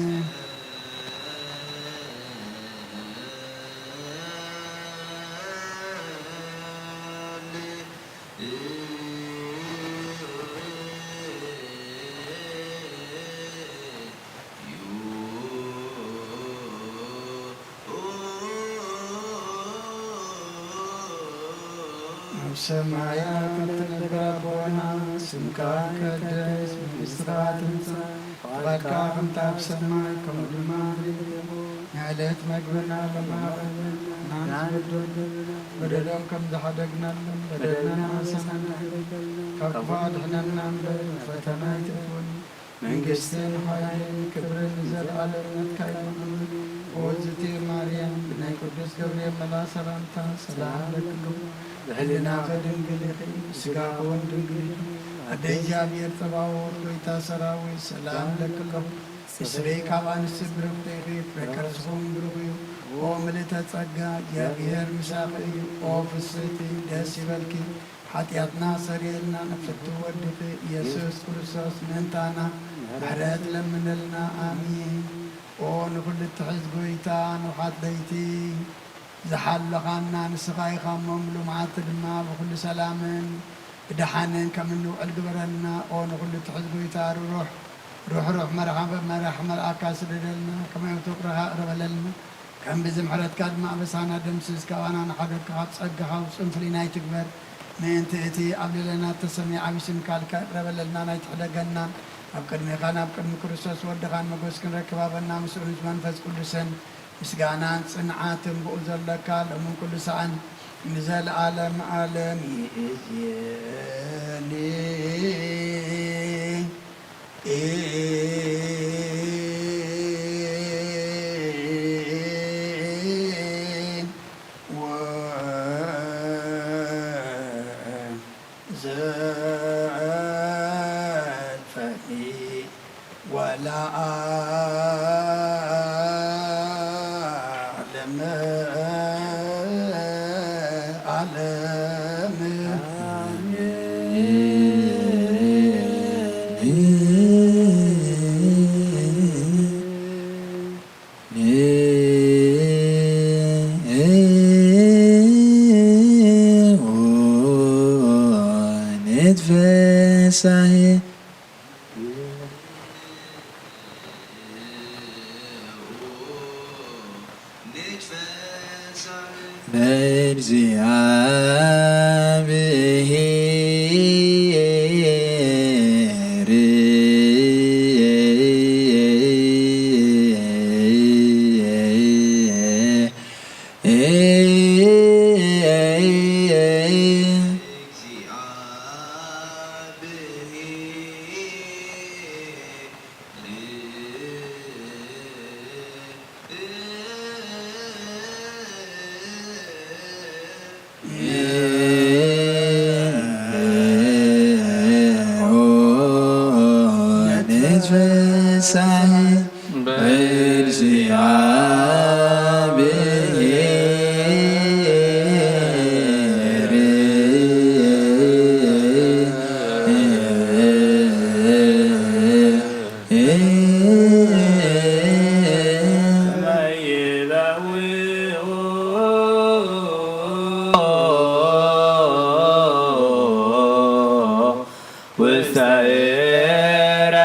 ኣብ ሰማያት እትነብር ኣቦና፣ ስምካ ይቀደስ፣ መንግስትኻ ትምጻእ፣ ፍቓድካ ከምቲ ኣብ ሰማይ ከምኡ ድማ ኣብ ምድሪ ትኹን። ንዕለት መግብና ሎሚ ሃበና፣ ንሕና ንበድል፣ በደሎም ከም ዝሓደግናሎም በደልና ንሓስብ፣ ካብ ክፉእ ኣድሕነና እምበር፣ ናብ ፈተና ኣይተእትወና። መንግስትን ሓይልን ክብርን ንዘለኣለም ናትካ እዩ። እወ እግዝእትየ ማርያም፣ ብናይ ቅዱስ ገብርኤል መልኣኽ ሰላምታ ሰላም እለኪ፣ ብሕሊናኺ ድንግል ኢኺ፣ ብስጋኺ እውን ድንግል ኢኺ። ኣደ እግዚኣብሔር ጸባኦት፣ ጎይታ ሰራዊት፣ ሰላም እለኪ ኣለኹ። ብስሬ ካብ ኣንስቲ ብርኽቲ ኢኺ፣ ፍሬ ከርስኺ እውን ብሩኽ እዩ። ኦ ምልእተ ጸጋ፣ እግዚኣብሔር ምሳኺ እዩ። ኦ ፍስሕቲ፣ ደስ ይበልኪ፣ ሓጢኣትና ሰሪየልና ንፍቱ ወድኺ ኢየሱስ ክርስቶስ ምእንታና ምሕረት ለምነልና። ኣሜን። ኦ ንኹሉ እትሕዝ ጎይታ፣ ንውሓት ለይቲ ዝሓለኻና ንስኻ ኢኻ እሞ፣ ምሉእ መዓልቲ ድማ ብኹሉ ሰላምን ብደሓንን ከም እንውዕል ግበረልና። ኦ ንኹሉ እትሕዝ ጎይታ፣ ርሩሕ ርሑሩሕ መርሓ መራሕ መልኣካ ስደደልና፣ ከመይ ፍቕርኻ እቕረበለልና። ከም ብዚ ምሕረትካ ድማ ኣበሳና ደምስስ፣ ካባና ንሓደግካ ካብ ጸጋኻ ውጹን ፍልይና ኣይትግበር። ምእንቲ እቲ ኣብ ልዕሌና እተሰምየ ዓቢ ስምካ ልካ ይቕረበለልናን ኣይትሕደገናን። ኣብ ቅድሜኻን ኣብ ቅድሚ ክርስቶስ ወድኻን መጎስ ክንረክብ ሃበና፣ ምስኡን ምስ መንፈስ ቅዱስን ምስጋናን ጽንዓትን ብኡ ዘለካ ሎምን ኩሉ ሰዓን ንዘለዓለም ዓለም ይእዜኒ። ተይረትየ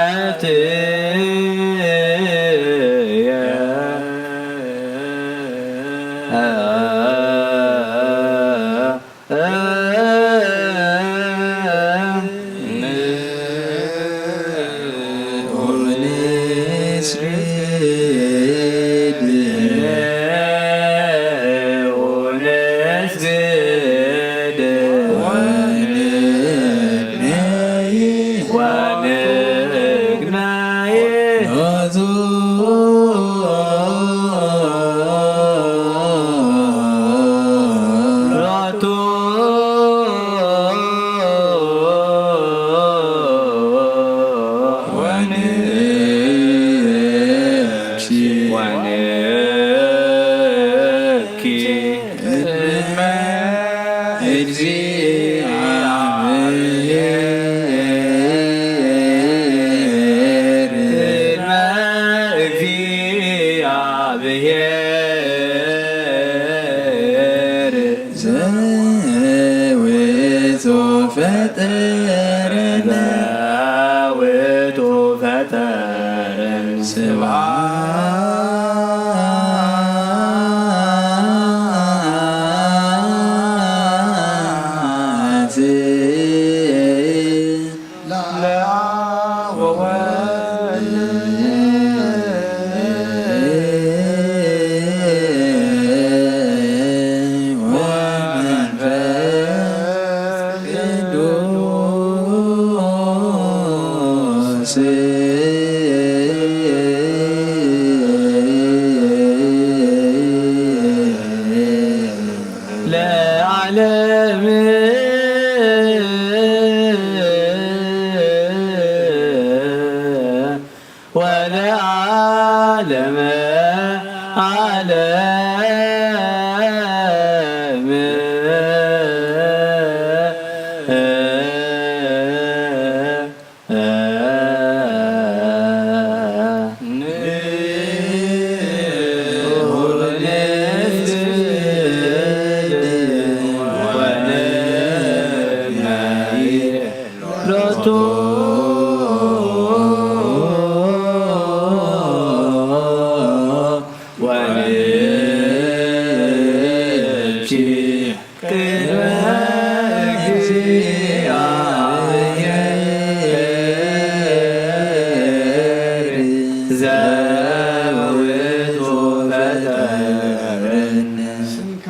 ስምካ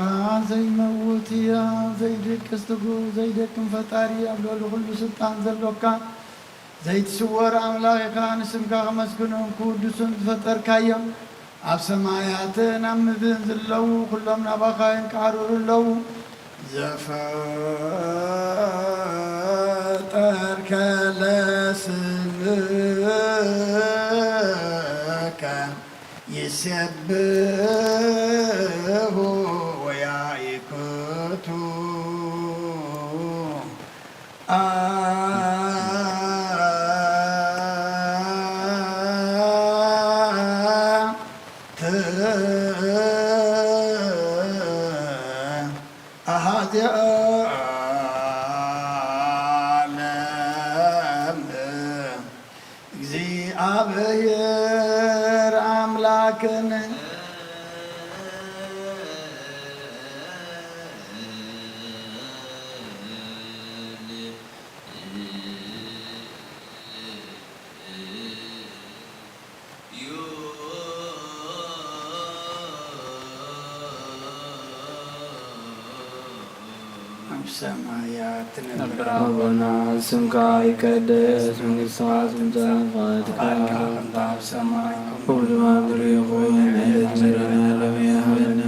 ዘይመውት እያ፣ ዘይድቅስ ትጉህ፣ ዘይደክም ፈጣሪ፣ ኣብ ልዕሊ ኩሉ ስልጣን ዘሎካ፣ ዘይትስወር ኣምላኽ ኢኻ። ንስምካ ከመስግኖም ክውድሱን ዝፈጠርካዮም፣ ኣብ ሰማያትን ኣብ ምድርን ዘለዉ ኩሎም ናባኻ የንቃዕርሩ ኣለዉ። ዘፈጠርከ ለስምከ ይሴብሑ ወያይክቱ። ኣሃዚ ዓለም እግዚኣብሔር ኣምላክን ኣብ ሰማያት ትነብር ኣቦና፣ ስምካ ይቀደስ፣ መንግስትኻ ትምጻእ፣ ፈቃድካ ትኹን፣ ኣብ ሰማይ ከም ኩሉ ኣብ ምድሪ ይኹን። ዕለት እንጀራና ሎሚ ሃበና፣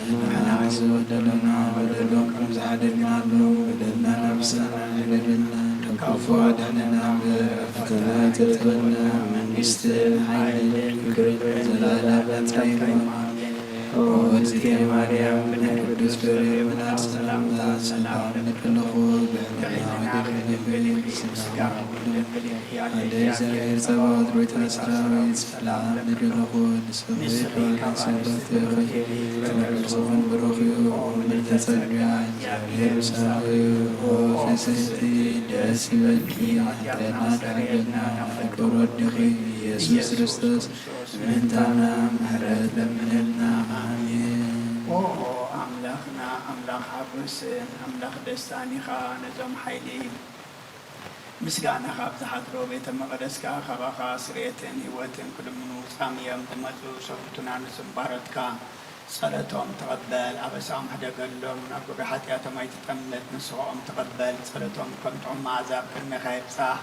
ንሕና ዝበደሉና በደሎም ከም ዝሓደግናሎም በደልና ናብ ንስኻ ኣይተውርደና፣ ካብ ክፉእ ኣድሕነና እምበር፣ ኣብ ፈተና ኣይተእትወና፣ መንግስትን ሓይልን ክብርን ዘለኣለም ናትካ ይኹን። ኣሜን። ኦ እግዝእትየ ማርያም፣ ብናይ ቅዱስ ገብርኤል ሰላምታ ሰላም እብል ኣለኹ፣ ብሕልናኺ ኣደ እግዚኣብሔር ጸባኦት ጐይታ ሰራዊት ሰላም ንድለኹ ንስኺ ካብ ኣንስቲ ብሩክ ኢኺ ተመርጽኹን ብሩክ እዩ ኦ ምልዕተ ጸጋ እግዚኣብሔር ምሳኺ ኦ ፍስሕቲ ደስ ይበልኪ ኃጢኣትና ኣስተሰርየልና ናብ ፍቁር ወድኺ ኢየሱስ ክርስቶስ ምእንታና ምሕረት ለምነልና ኣሜን። ኦ ኣምላኽና ኣምላኽ ሓጎስን ኣምላኽ ደስታን ኢኻ ነዞም ሓይሊ ምስጋናኻ ኣብ ዝሓድሮ ቤተ መቕደስካ ካባኻ ስርየትን ህይወትን ክልምኑ ጻምዮም ዝመጹ ሰብኡትና ንስም ባሮትካ ጸሎቶም ተቐበል፣ ኣበሳኦም ሕደገሎም፣ ናብ ግብሪ ሓጢኣቶም ኣይትጠምት፣ ንስኻኦም ተቐበል፣ ጸሎቶም ከም ጥዑም መኣዛ ኣብ ቅድሜኻ ይብጻሕ።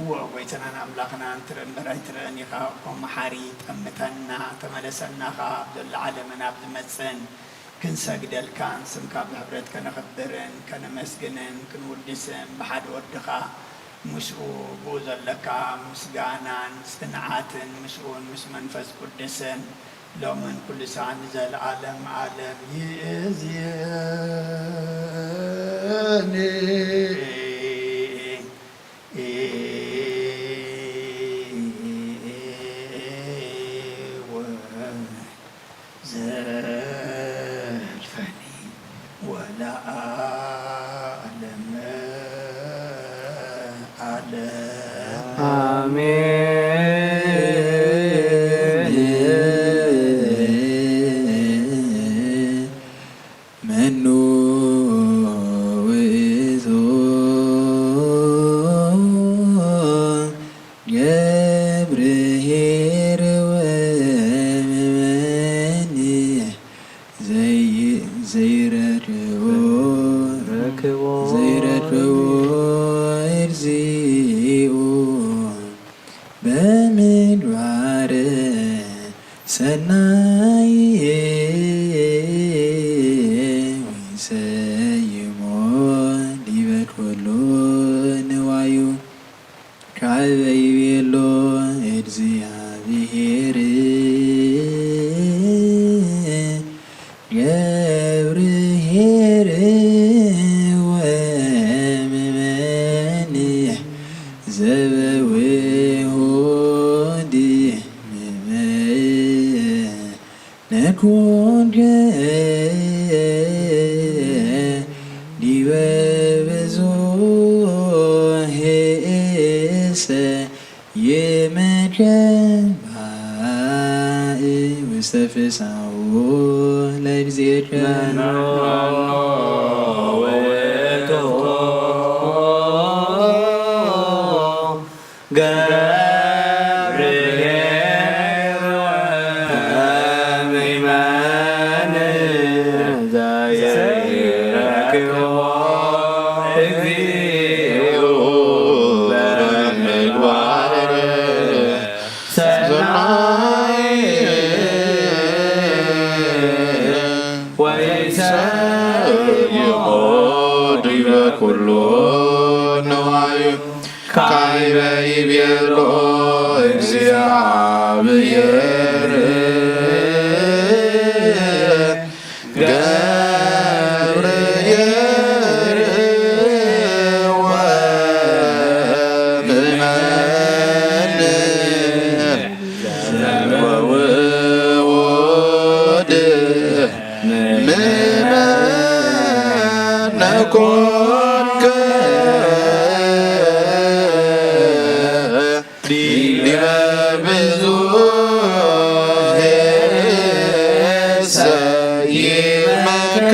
እወ ጐይታናን ኣምላኽናን ትርኢ እምበር ኣይትርእን ኢኻ እኮ መሓሪ፣ ጠምተና፣ ተመለሰና ኸኣ ኣብ ዘሎ ዓለምን ኣብ ዝመጽእን ክንሰግደልካን ስምካ ብሕብረት ከነኽብርን ከነመስግንን ክንውድስን ብሓደ ወድኻ ምስኡ ብኡ ዘለካ ምስጋናን ጽንዓትን ምስኡን ምስ መንፈስ ቅዱስን ሎምን ኩሉ ሰዓት ንዘለዓለም ዓለም ይእዝየኒ። ወዘልፈኒ ወለዓለመ ዓለም። ኣሜን። መኑ ውእቱ ገብርኄር ወመመኒ ዘይረድኦ ዘይረድኦ እግዚኦ በምግባር ሰናይ ወይሰይሞ ዲበ ኩሉ ንዋዩ ካዕበ ይቤሎ እግዚኣብሔር ገብርኄር ወመመኒ ዘበዊሆ ዲበ ነኮንከ ዲበ ብዙሄሰ ይመከ ባእ ውስተ ፍስሓሁ ለእግዚእከ። መኖ ውእቱ ገብርኄር ወመመኒ ዘይረክቦ እግዚኦ በምግባር ሰናይ ወይሰይሞ ዲበ ኩሉ ንዋዩ። ካዕበ ይቤሎ እግዚኣብሔር ገብርኄር ወመመኒ ዘበዊሆ ዲበ ምመነ ኮንከ ዲበ ብዙሄሰ ይመከ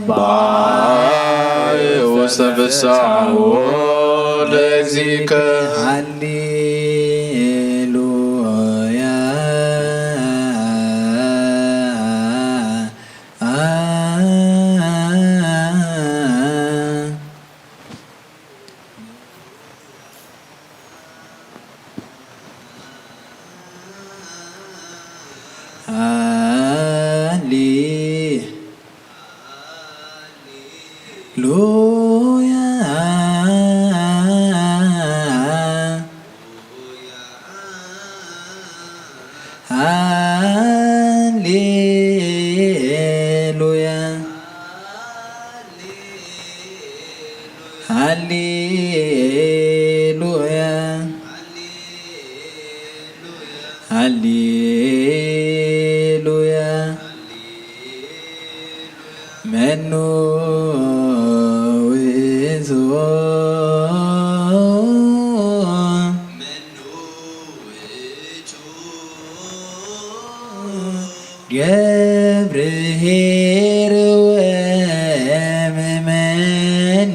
ባእ ውስተ ፍስሓሁ ለእግዚእከ። ሃሌሉያ። ሃሌ ሉያ። ሃሌሉያ፣ ሃሌሉያ። መኑ ውእቱ ገብርኄር ወምእመን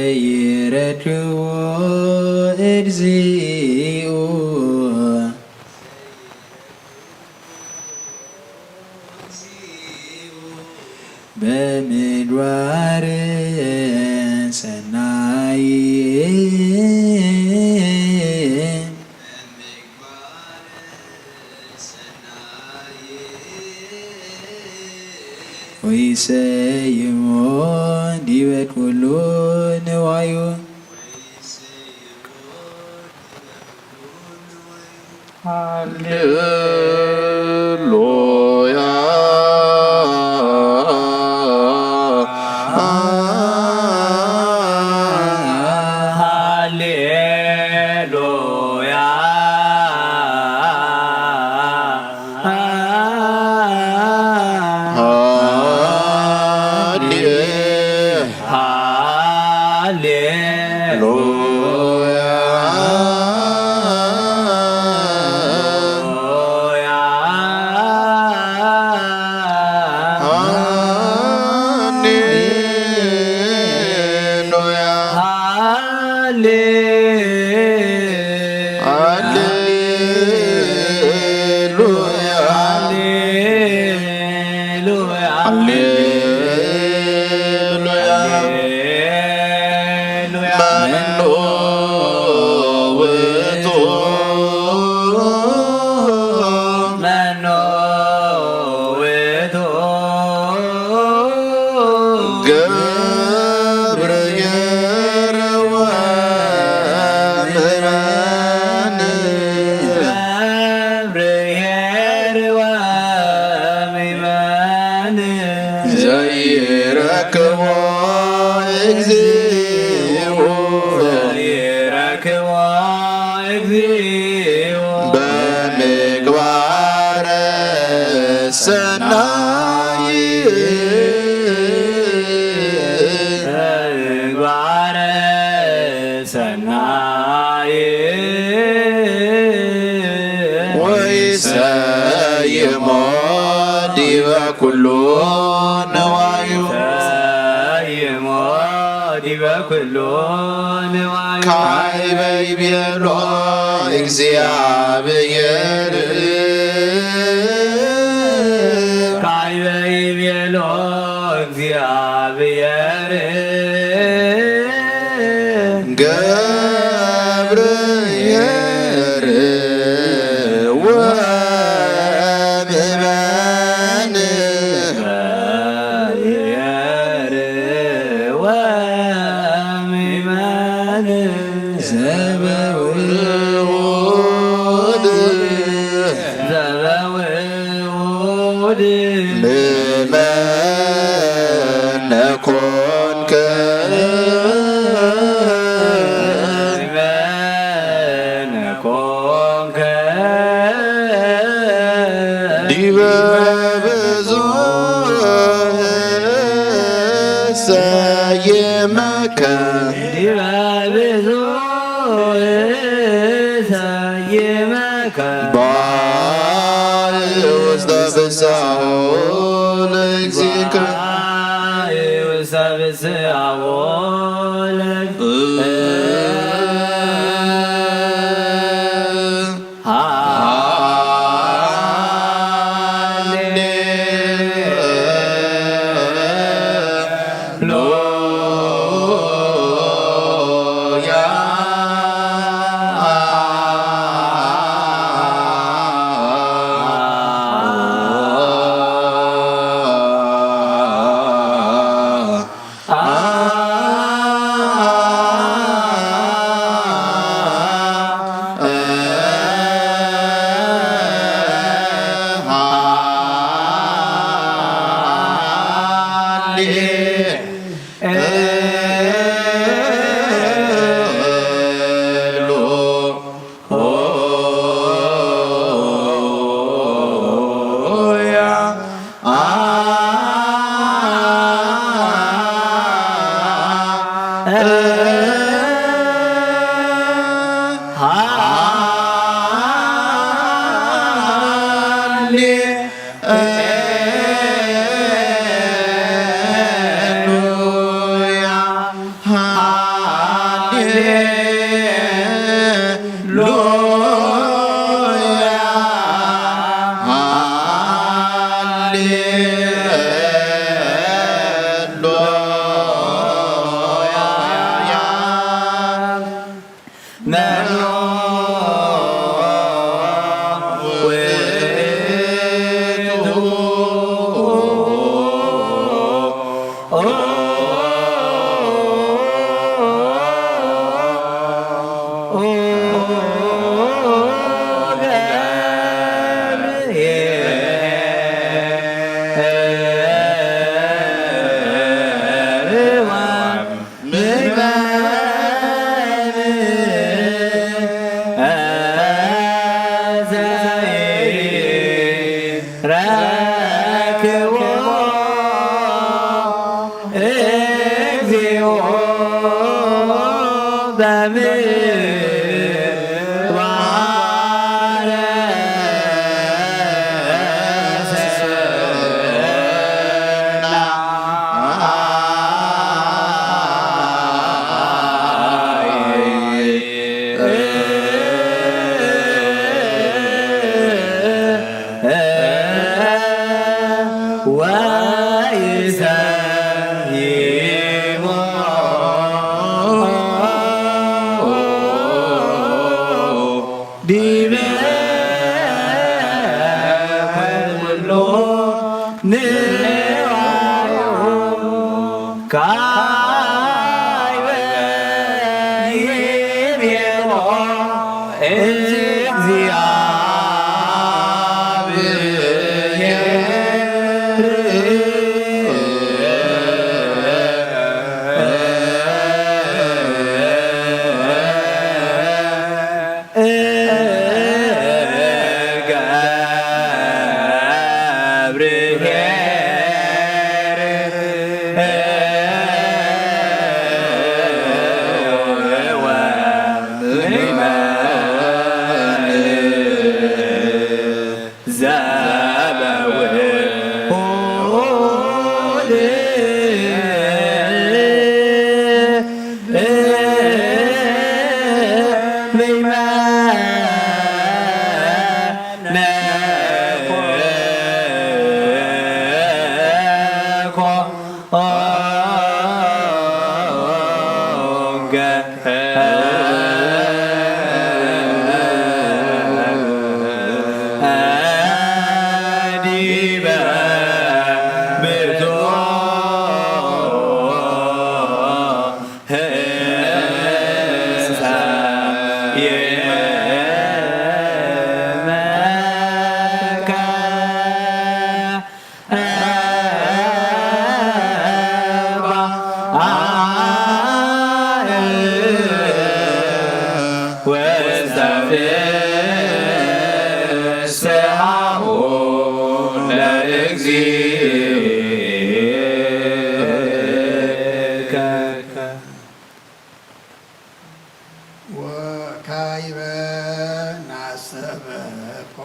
ዘይረክቦ እግዚኡ። በምግባር ሰናይ ወይሰይሞ ዲበ ኩሉ ንዋዩ። ሃሌሉያ። ሃሌሉያ። ሃሌ- ሃሌሉያ። ሃሌሉያ። ሃሌሉያ። ሃሌሉያ። ሃሌሉያ። መኑ ውእቱ መኑ ውእቱ ገብርኄር ወምእመን ገብርኄር ወምእመን ዘይረክቦ እግዚኡ ዘይረክቦ እግዚኡ በምግባረ ሰናይ በምግባረ ሰናይ ወይሰይሞ ዲበ ኩሉ ነዋዩ። ሰይሞ ዲበ ኩሉ ነዋዩ። ካይበ ይቤሎ እግዚኣብሔር። ካይበ ይቤሎ እግዚኣብሔር። ገብርኄር ወምእመን ገብርኄር ወምእመን ዘበውሁድ ዘበውሁድ ምእመነ ኮንከ ምእመነ ኮንከ ዲበ ብዙ ሰይመከ ዲበ ብዙ ሰይመከ ባይ ውስተ ፍስሐሁ ለእግዚእከ ባይ ውስተ ፍስሐሁ ለእግዚእከ ዲበ ኩሉ ንዋዩ ካይበ ይቤሎ ወካይበ ናሰበኮ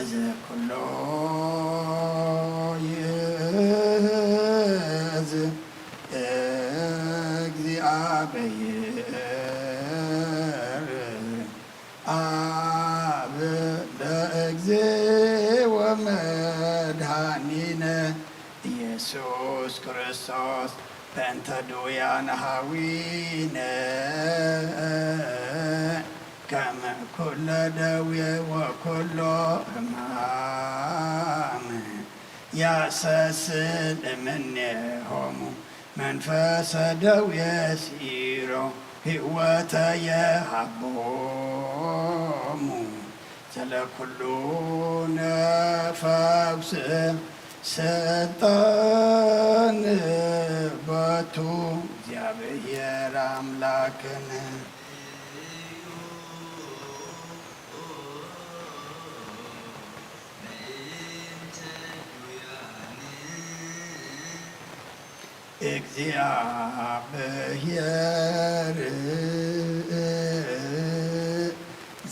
እዚ ኩሎ ይእዝ እግዚኣብሔር ኣብ ለእግዜ ወመድኃኒነ ኢየሱስ ክርስቶስ በእንተ ድውያን ሃዊነ ከመ ኩለ ደዌ ወኩሎ ሕማም ያሰስል እምኔሆሙ መንፈሰ ደዌ ስዒሮ ህይወተ የሃቦሙ። ስለ ኩሉ ነፍስ ፈውስ ስልጣን በቱ እግዚኣብሔር ኣምላክን። እግዚኣብሔር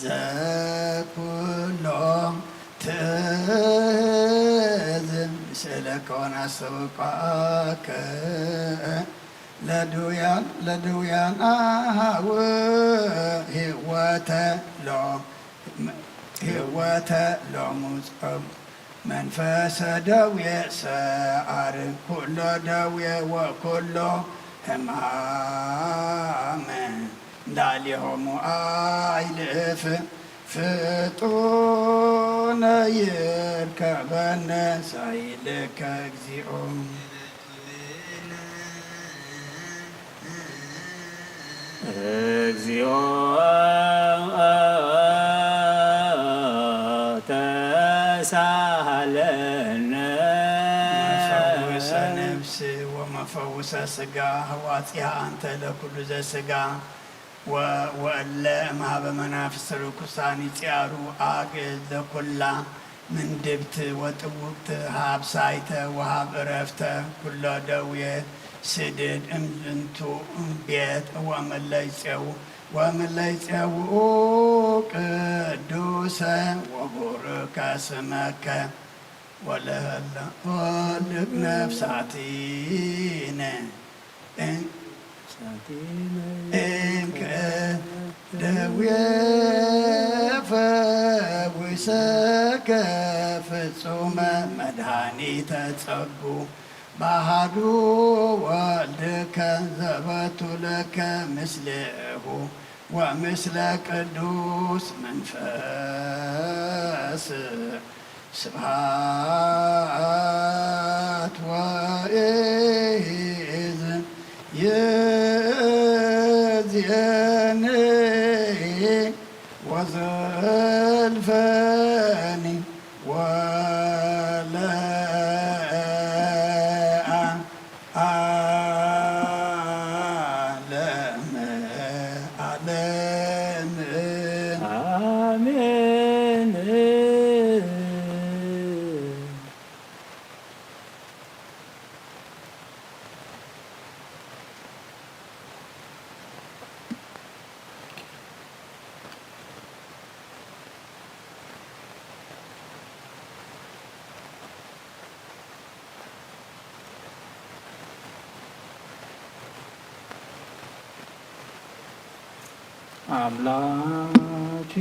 ዘኩሎ ትእዝ ምስእለከ ወናስተውቋከ ለድውያን ለድውያን ኣሃው ህይወተ ሎ ህይወተ ሎሙጾም መንፈሰ ደዌ ሰኣር ኩሎ ደዌ ወኩሎ ሕማም ላዕሌሆሙ ኣይልእፍ ፍጡነ ይርከበነ ሳይልከ እግዚኦ። እግዚኦ ተሳሃለነ። መፈወሰ ነፍስ ወመፈውሰ ስጋ ህዋጽያ አንተ ለኩሉ ዘስጋ ወወለ እምሃበ መናፍስት ርኩሳን ይጽያሩ አግዕዝ ለኩላ ምንድብት ወጥውቅት ሃብ ሳይተ ወሃብ እረፍተ ኩሎ ደውየ ስድድ እምዝንቱ ቤት ወምለይጼው ወምለይጼውኡ ቅዱሰ ወቡርከ ስመከ ወለለ ወልድ ነፍሳቲነ እንከ ደዌ ፈዊሰከ ፍጹመ መድኃኒተ ጸጉ ባሃዱ ወልድከ ዘበቱ ለከ ምስሌሁ ወምስለ ቅዱስ መንፈስ ስብሐት ወይእዝን ይእዝየኒ ወዘልፈኒ ወለአ ዓለመ ዓለም። አሜን። አምላኪ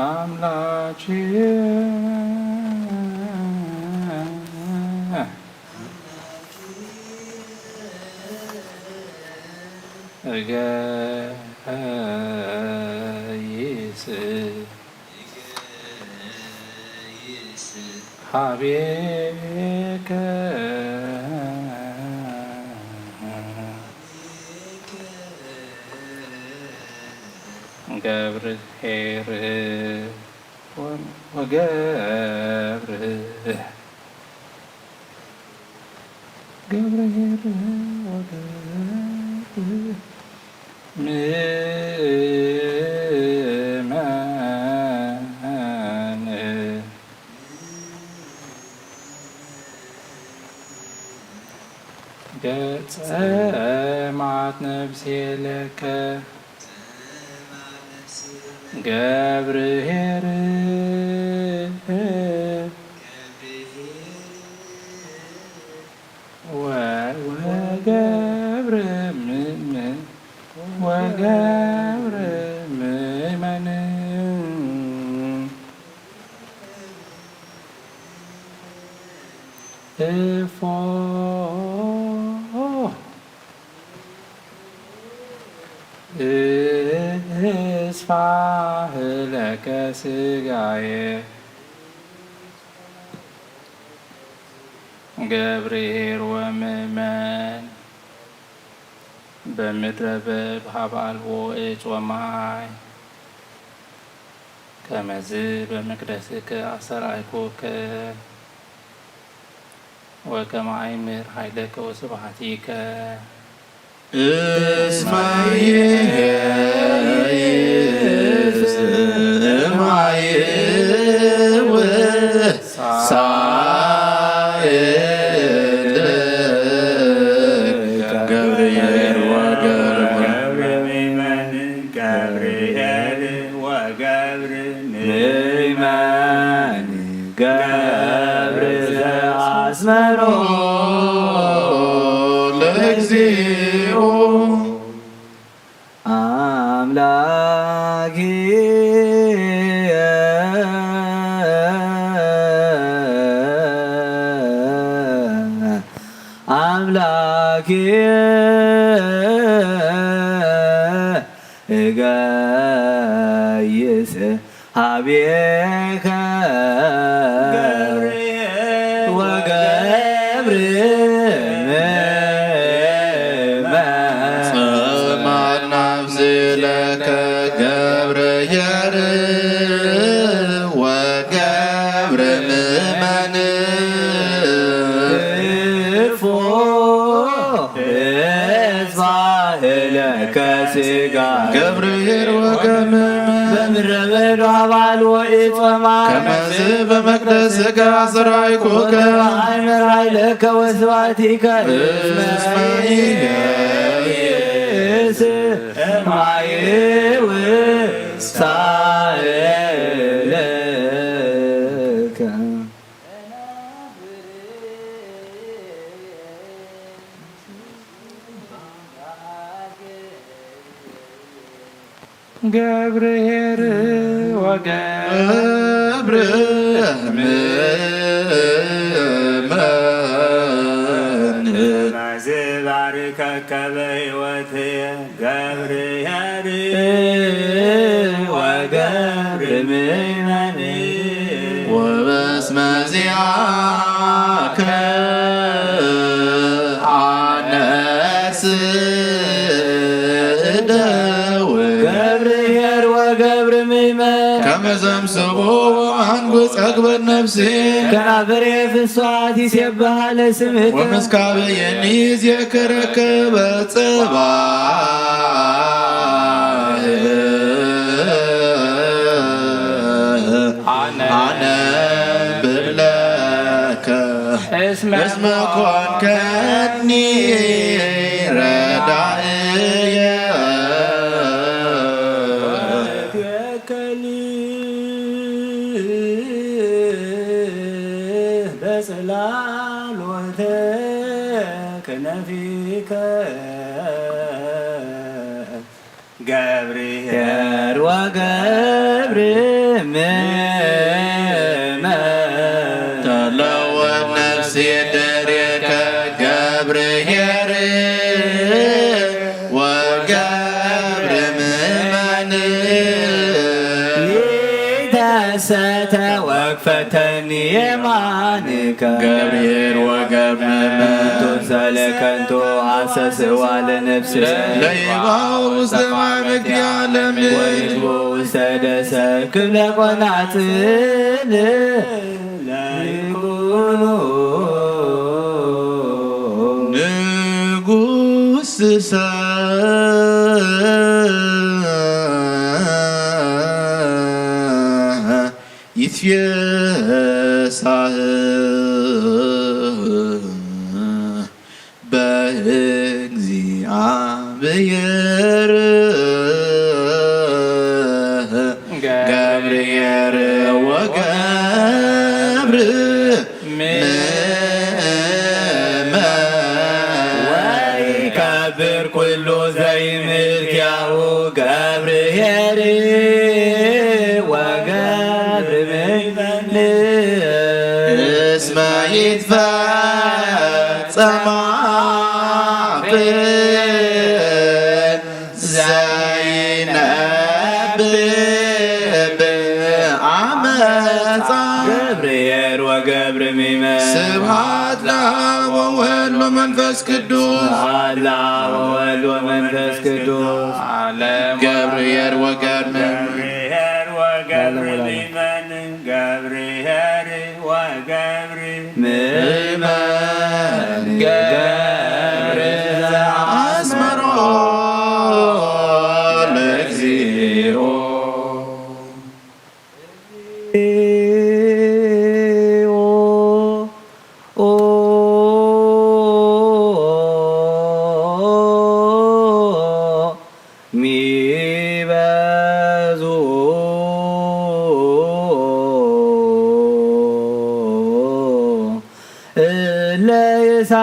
አምላኪ እገይስ ሀቤከ ገብርኄር ወገብር ገብርኄር ወገብር ምእመን ገጸ መዓት ነፍሴ ለከ ገብርኄር ወገብር ምእመን ወገብር ምእመን እፎ እስፋ እለከ ስጋየ ገብርኄር ወምእመን በምድረ በዳ ሀበ አልቦ እፅ ወማይ ከመዝ በመቅደስከ አስተርአይኩከ ወከመ አእምር ኃይለከ ወስብሐቲከ። እስመ ይእዜሰ እምአይብ ሳእለከ ገብርኄር ወገብረ ገብረ ምእመን ገብርኄር ወገብረ ምእመን ገብረ ዘአስመሮ ለእግዚኦ አምላኪ አምላኪ እገይስ ሀቤከ ገብርኄር ወገብር ምእመን። ጸማድ ናፍሲ ለከ ገብርኄር ወገብር ምእመን። እፎ እጽባህ ለከ ስጋ ገብርኄር ወገብር ምእመን። በምድረ በዳ ባል ወኢጾማ ከመዝ በመቅደስከ አስተርአይኩከ አእምር ኃይለከ ወስብሐቲከ እስመ ይእዜሰ እምአይብ ሳእለከ። ገብርኄር ወገብር ምእመን። መዝባርከከ በሕይወትየ ገብርኄር ወገብር ምእመን። ወበስመ ዚአከ አነስ እደው ገብርኄር ወገብር ምእመን። ከመ ዘምስቦ አንጉ ጸግበት ነፍሲ ከናፍሬ ፍሷት ይሴብሃ ለስምከ። ወምስካበ የኒ ዜከረከበ ጽባሕ አነ ብለከ እስመ እስመ ኮንከኒ ረዳእየ። ወትወከሊ በጽላሎተ ክነፊከ ገብርኄር ወገብር ምእመን። ተለወት ነፍሲ ድሬከ ገብርኄር ወገብር ምእመን። ይተሰተ ወክፈተኒ የማንከ ገብርኄር ወገብር ምእመን። ከንቱ ሰለ ከንቱ አሰስዋ ለነፍስ ለይባው ውስተ ማይ መግቢያ ለምን ወይትቦ ውስተ ደሰ ክብለ ቆናጽል ለይኩኑ ንጉስ ስሳ ይትፌሳህ በእግዚአብሔር ገብርኄር ወገብር ምእመን። ወይከብር ኩሉ ዘይምልኪያሁ ገብርኄር ወገብር ምእመን። እስመ ይትፈጸም አፍ ዘይነብብ መጻ። ገብርኤል ወገብር ሚመን። ስብሐት ለአብ ወወልድ ወመንፈስ ቅዱስ። ስብሐት ለአብ ወወልድ ወመንፈስ ቅዱስ። ዓለም ገብርኤል ወገብር። ገብርኤል ወገብር ሚመን። ገብርኤል ወገብር። ምእመን ገብር ዘአስመሮ ለእግዚኦ። ሚበዙ እለ ይሳቅዮኒ።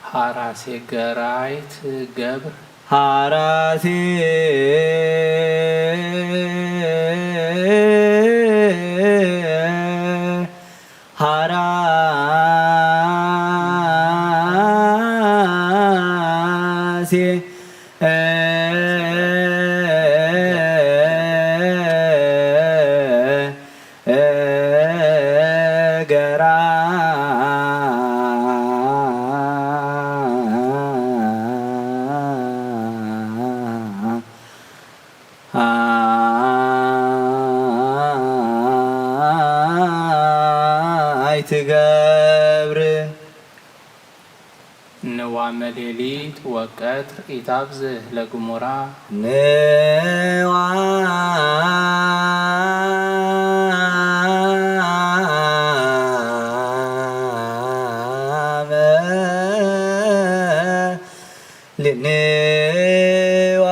ሐራሴ ገራይት ገብር ሐራሴ ሐራሴ ገራ ኣይትገብር። ንዋመ ሌሊት ወቀትር ኢታብዝህ ለግሙራ። ንዋ ንዋ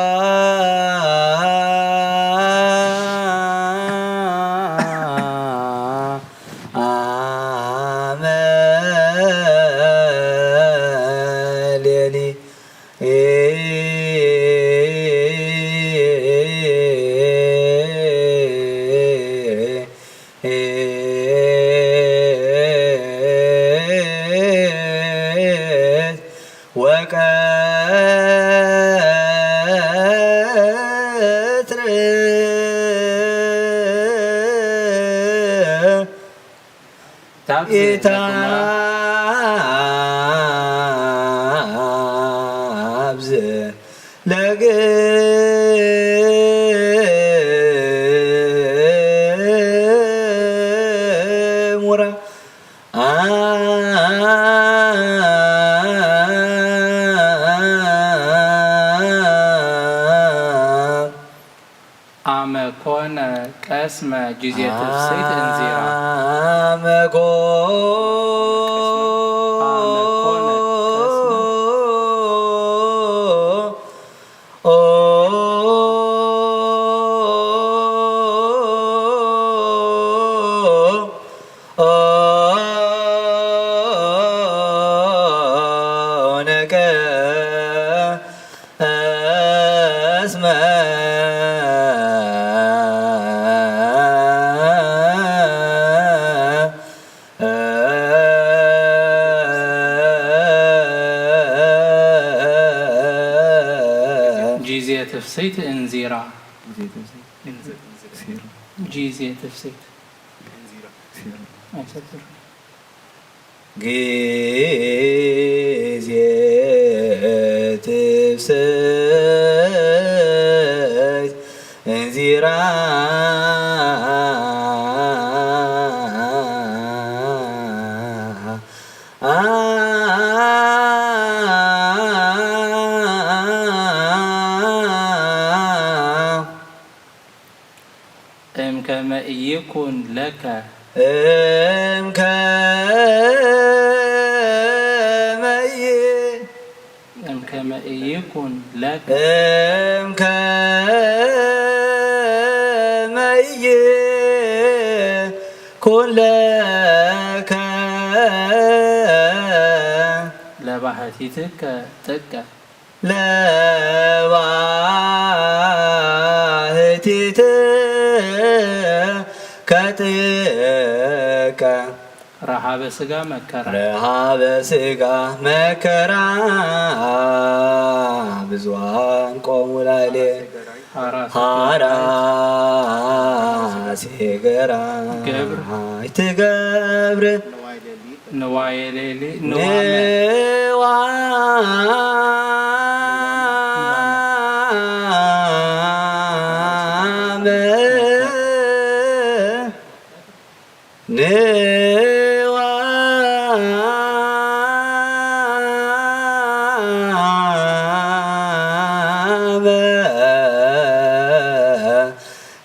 አመ ሌሊ ወቀትር ኢታብዝህ ለግሙራ። አመ ኮነ ቀስመ ጊዜ ትፍስሕት እንዚራ። አመ ኮነ አመ ኮነ ቀስመ ጊዜ ትፍስሕት እንዚራ። ጊዜ ትፍስሕት። ጊዜ ትፍስሕት እንዚራ። እምከመ ኢይኩን ለከ። እምከመ ኢይ- እምከመ ኢይኩን ለከ። እምከመ ኢይኩን ለከ። ለባህቲትከ ጥቀ። ለባህቲትከ ጥቀ። ረሃበ ሥጋ መከራ። ረሃበ ሥጋ መከራ። ብዙኃን ቆሙ ላዕሌ ሐራሴ ገራይ ትገብር ንዋየ ሌሊ ንዋ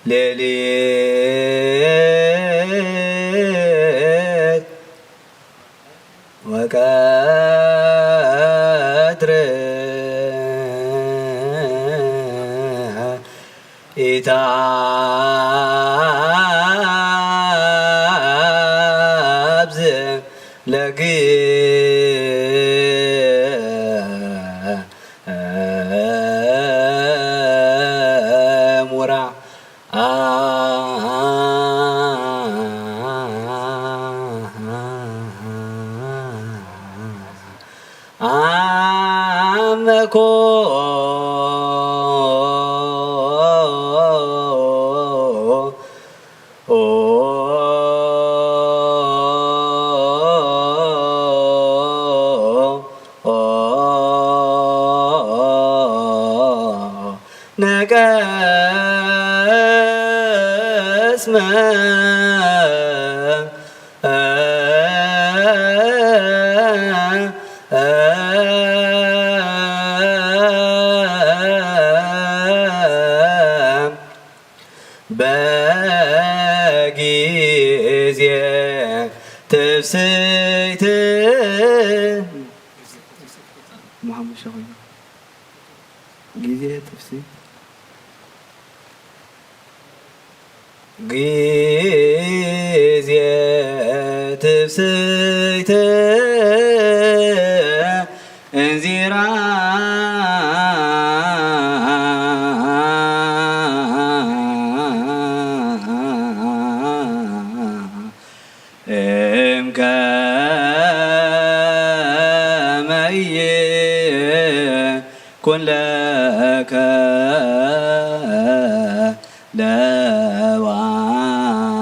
ሌሊት ወቀትር ኢታብዝ ለግ ሙራ አመኮ ነቀስመ በጊዜ ትፍስሕቲ መሓሙሻ ኮይኑ ጊዜ ትፍስሕቲ ጊዜ ትፍስሕቲ እንዚራ እምከመይ ኩን ለከ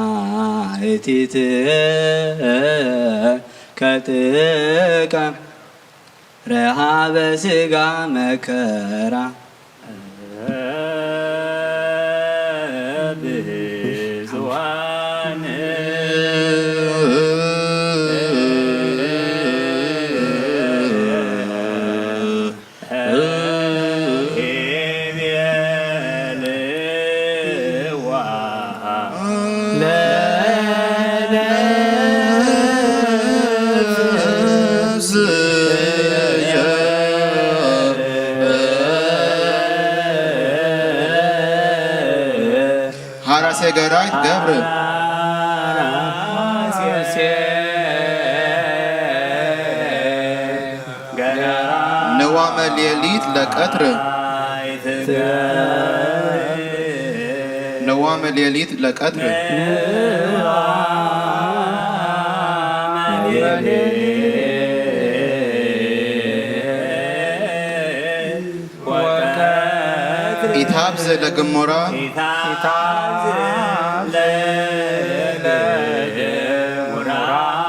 ለባሕቲት ከጥቀ ረሃበ ሥጋ መከራ ብዙኃን ሐራሴ ገራይት ገብር ንዋመ ሌሊት ለቀትር ንዋመ ሌሊት ለቀትር ኢታብዝ ለግሙራ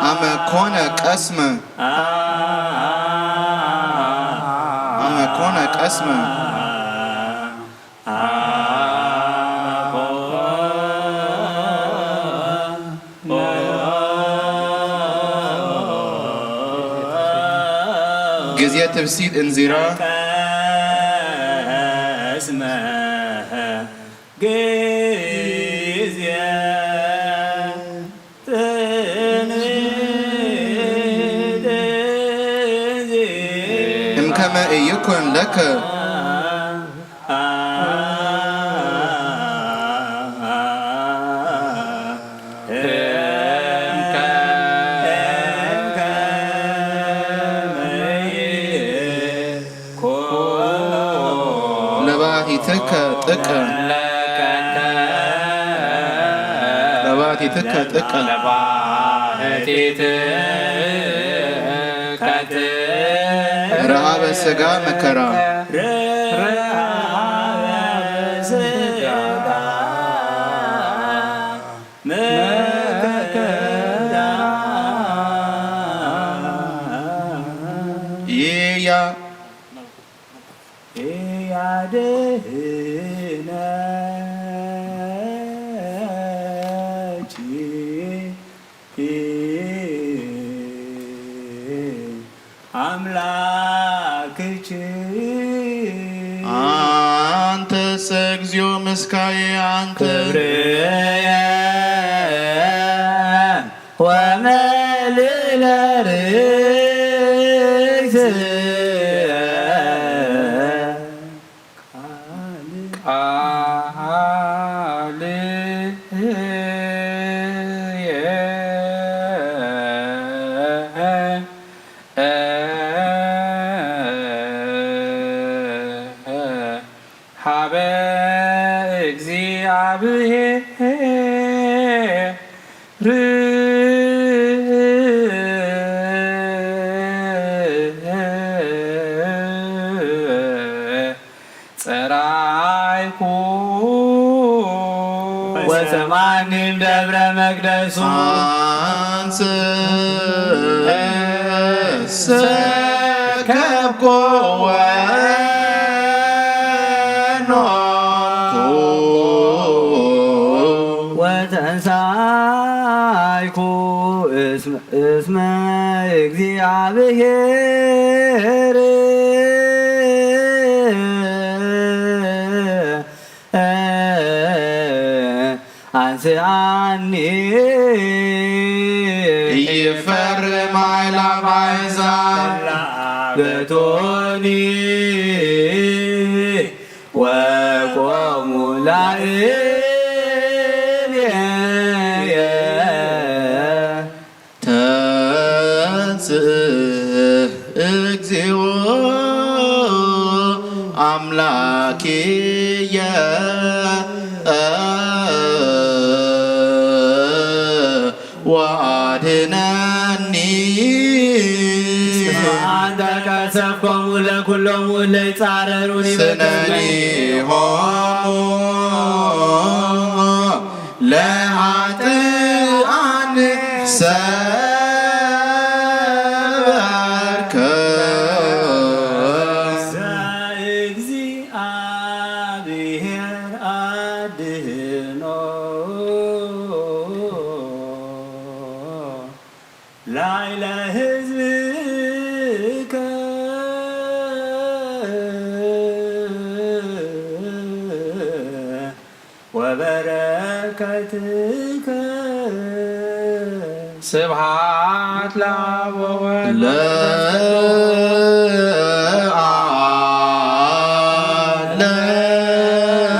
አመ ኮነ ቀስመ አመ ኮነ ቀስመ ጊዜ ትፍሲት እንዚራ ቀስመ ጊዜ እምከመ ኢይኩን ለከ ለባህቲትከ ጥቀ ለባህቲትከ ጥቀ ረሃበ ሥጋ መከራ ነኪ ኣምላክኪ። አንተሰ እግዚኦ ምስካየ አንተ። ክብርየ ወመልእለ ርእስየ። ቃልየ ሀበ እግዚአብሔር ጸራይኩ ወሰማኒ እምደብረ መቅደሱ። አንስ ሰከብኮ ወኖንኩ ወተንሳይኩ እስመ እስመ እግዚአብሔር አንስአኒ። ኢይፈርም አእላፍ አሕዛብ ላበቶኒ ወቆሙ ላዕሌየ። ተንስእ እግዚኦ አምላኪየ ወአድነኒ። እስመ አንተ ቀሰፍኮሙ ለኩሎሙ እለ ይጻረሩኒ በከመ ስነኒሆሙ ለኃጥኣን ሰበርከ። እግዚአብሔር አድህኖ ላዕለ ህዝብከ ወበረከትከ። ስብሐት ለአብ ወወልድ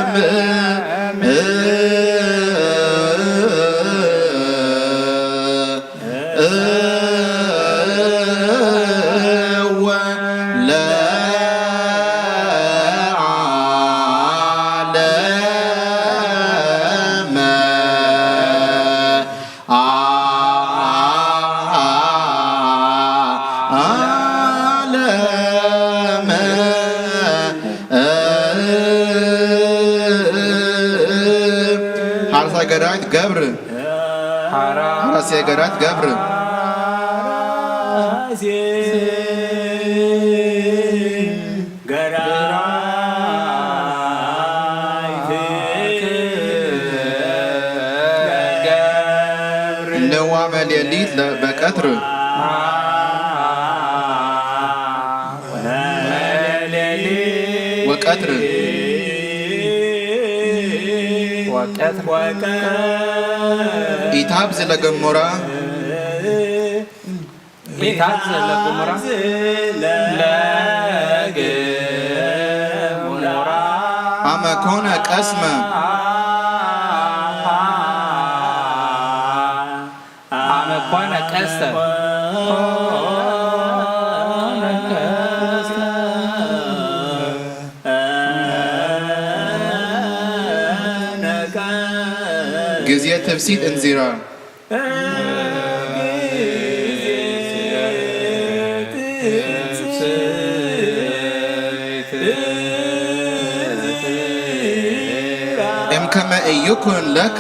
ለዓለመ። እወ ለዓለመ ዓለመ። ሓርሳይ ገዳይት ገብር። ሓራሴ ገዳይት ገብር። ንዋመ ሌሊት ለ-፣ በቀትር። ወቀትር። ወቀትር። ኢታብዝ ለገሞራ። ኢታብዝ ለገሞራ። ለገሞራ። አመ ኮነ ቀስመ። አመ ኮነ ቀስተ። ግዜ ትፍሲት እንዚራ። እምከመ ኢይኩን ለከ።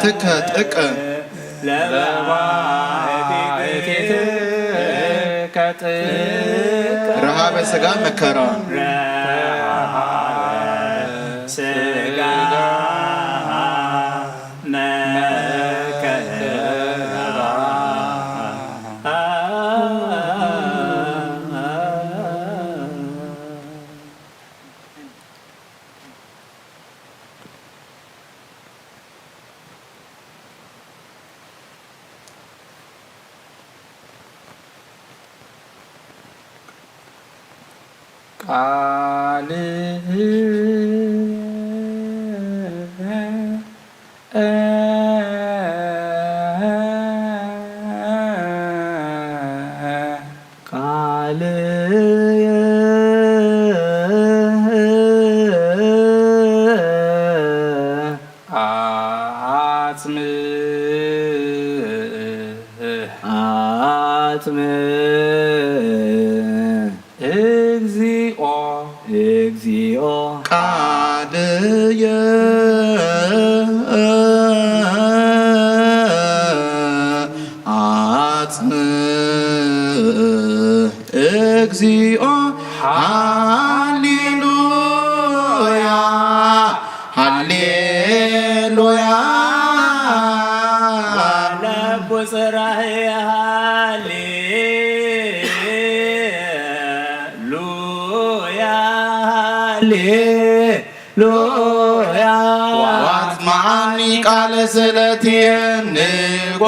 ትከ ጥቀ ለባህቲትከ ጥቀ ረሃበ ሥጋ መከራ ረሃበ ሥጋ መከራ። ቃልህ ቃልህ አጽምዕ አጽምዕ እግዚኦ እግዚኦ ቃልየ አጽምዕ እግዚኦ ሃሌሉያ ሃሌሉያ ለቡ ጽራህ ሃሌሉያ ሃሌ ሉያ ዋጽምዓኒ ቃለ ስእለትየ ንጎስየኒ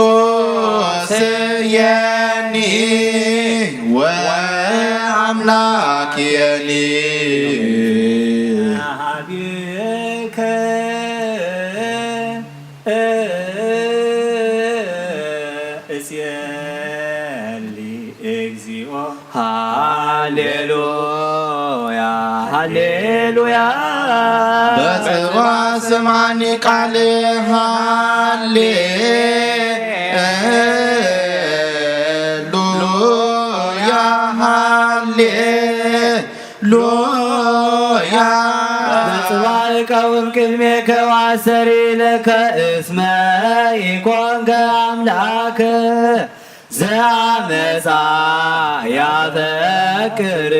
ወአምላክየኒ ሃቤከ እጼሊ እግዚኦ ሃሌሉያ ሃሌሉያ በጽዋ ስማኒ ቃል ሃሌሉያ ሃሌሉያ በጽዋ እቀውም ቅድሜከ ወአስተሪ ለከ እስመ ኢኮንከ አምላክ ዘአመፃ ያፈቅር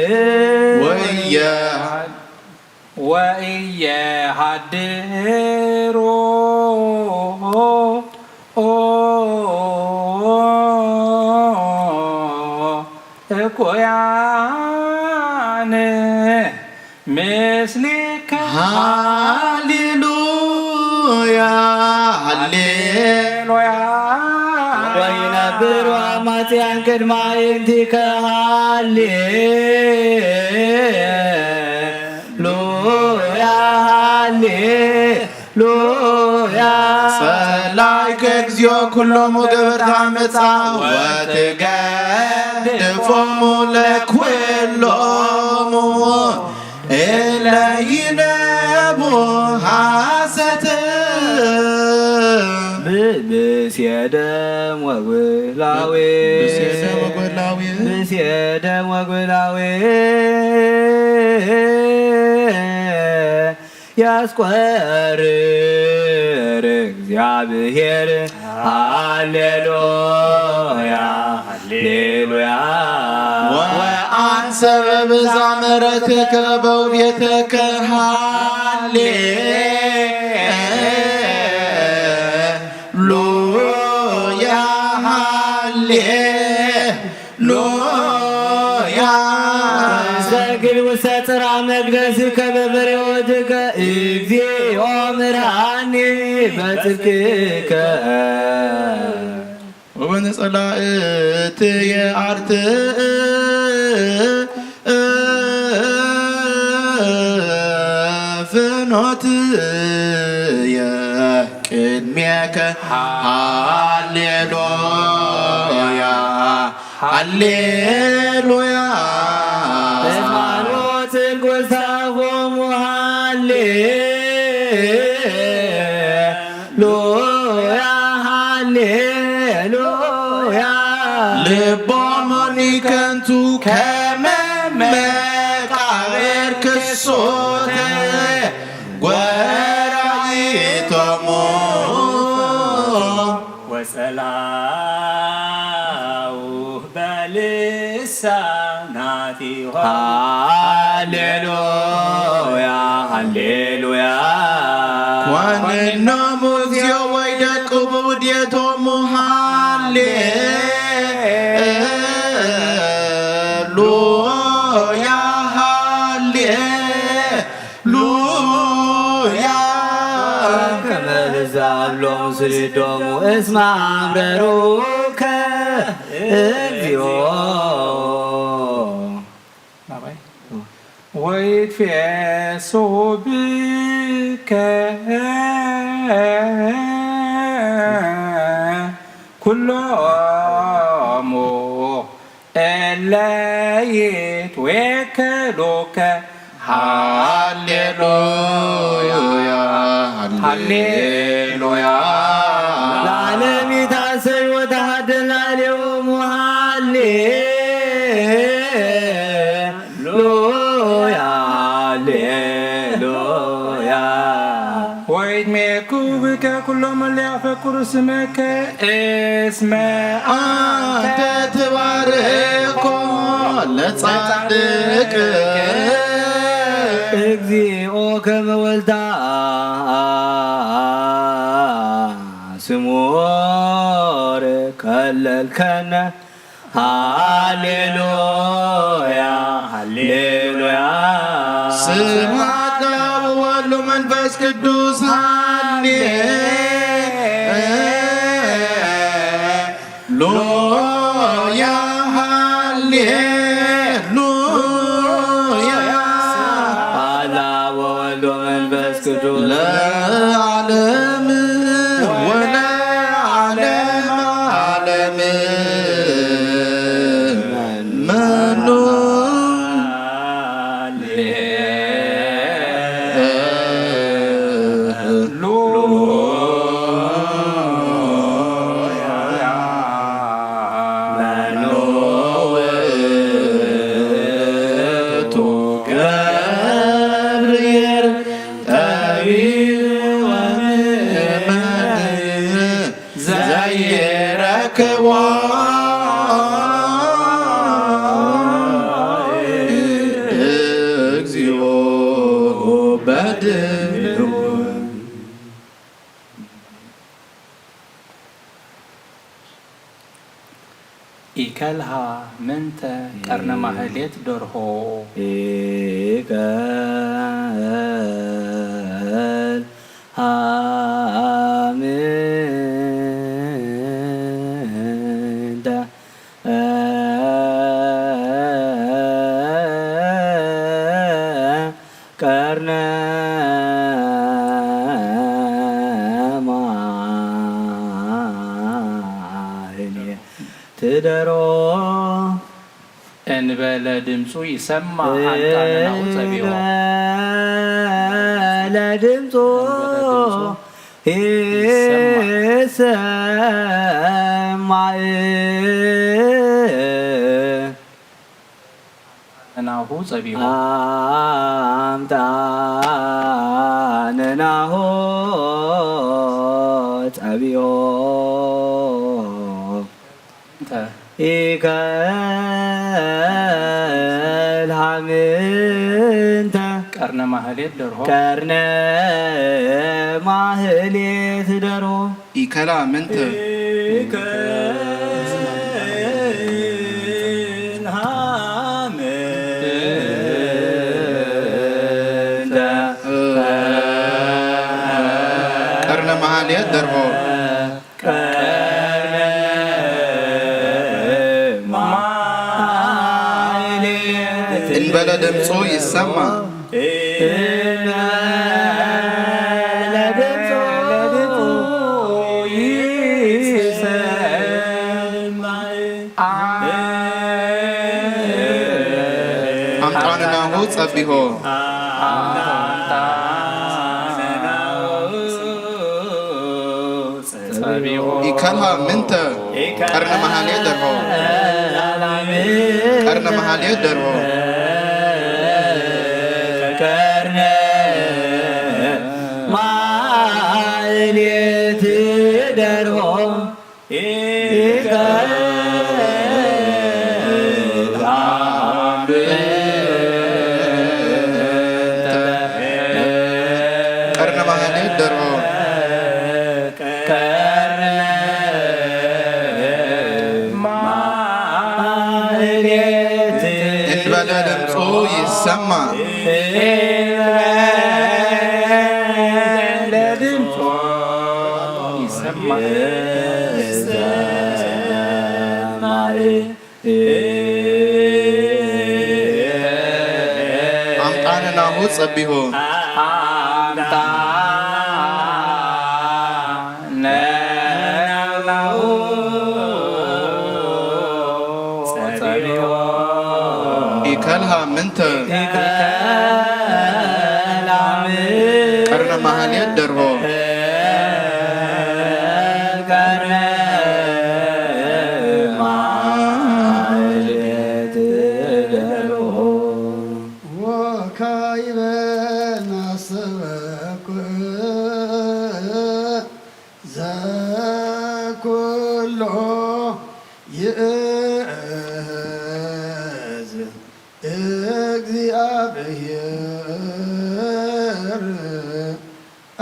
ወየ ወእየሃድሩ እኩያን ምስሌከ ሃሌሉያ ሃሌሉያ ወይነብሩ አማጽያን ቅድመ አዕይንቲከ ሃሌሉያ ሃሌ ሉያ ጸላይከ እግዚኦ ኩሎሙ ገበርታ መጻ ወትገድፎሙ ለኩሎሙ እለ ይነቡ ሐሰት ብብስየ ደም ወጉላዌ ብስየ ደም ወጉላዌ ብስየ ደም ወጉላዌ ያስቆርር እግዚአብሔር ሃሌሉያ ሃሌሉያ ወአንሰ በብዛ ምሕረትከ በውቤትከ ሃሌ ሉያ ሃሌ ሉያ ሰግድ ውስተ ጽራ መቅደስከ በበሬወትከ እግዚኦ ምርሃኒ በጽድቅከ ወበነ ጸላእትየ አርትዕ ፍኖትየ ቅድሜከ ሃሌሉያ ሃሌሉያ ሃይማኖትን ጎስታፎሙ ሃሌ ሉያ ሃሌሉያ ልቦሙኒ ከንቱ ከመ መቃብር ክሶተ ጎራይቶሙ ሃሌሉያ፣ ሃሌሉያ። ኮንኖሙ እግዚኦ ወይ ደቁ ብውዴቶሙ። ሃሌሉያ፣ ሃሌ ሉያ። ከመ ብዛብሎም ስሊዶሙ እስመ አምረሩከ እግዚኦ። ናባይ? ወይትፌስሑ ብከ ኩሎሙ እለ ይትዌከሉከ። ሃሌሉያ፣ ሃሌሉያ። ለዓለም ይትሐሰይ ወተሃድል ላዕሌሆሙ። ሃሌሉያ፣ ሃሌሉያ። ወይትሜኩ ብከ ኩሎም እለ ያፈቅሩ ስመከ እስመ አንተ ትባርኮ ለጻድቅ። እግዚኦ ከመ ወልዳ ስሙር ከለልከነ። ሃሌሉያ፣ ሃሌሉያ። ስብሐት ለአብ ወወልድ ወመንፈስ ቅዱስ። ሃሌሉያ፣ ሃሌሉያ። ስብሐት ለአብ ወወልድ ወመንፈስ ቅዱስ። ለዓለም ወለዓለመ ዓለም። መኑ ገብርኤል ጠቢብ ወምእመን ዘይረክቦ። እግዚኦ በድሉ። ኢከልሃ ምንተ ቀርነ ማህሌት ደርሆ። ኢከልሃ ምንተ ቀርነ ማህሌት ደርሆ። እንበለ ድምፁ ይሰማዕ ኣንጣነናሁ ጸቢሖ። እንበለ ድምፁ ይሰማዕ። ናሁ ጸቢሖ። ኣምጣነ ናሁ ጸቢሖ። እንተ ኢከልሃ ምንተ ቀርነ ማህሌት ደርሆ። ቀርነ ማህሌት ደርሆ። ኢከላ ምንተ? ኢከልሃ ምንተ። ቀርነ መሃልየት ደርሆ። ቀርነ ማህሌት። እንበለ ድምፁ ይሰማ። ኣምጣንናሁ ጸቢሖ። ኢከልሃ ምንተ? ቀርነ መሃሌ ደርሆ። ቀርነ መሃሌ ደርሆ። ቀርነ ማህሌት ደርሆ። ኢከልሃ ለድምፁ ይሰማ። ለድምፁ ይሰማ። ኣምጣነ ናሁ ጸቢሁ። ኣምጣነ ናሁ ጸቢሁ። ኢከልሃ ምንተ? ኢከልሃ ምንተ? ቀርነ ማህሌት ደርሆ። ቀርነ ማህሌት ደርሆ። ወካይበ ናሰበኩ ዘኩሎ ይእዝ እግዚኣብሔር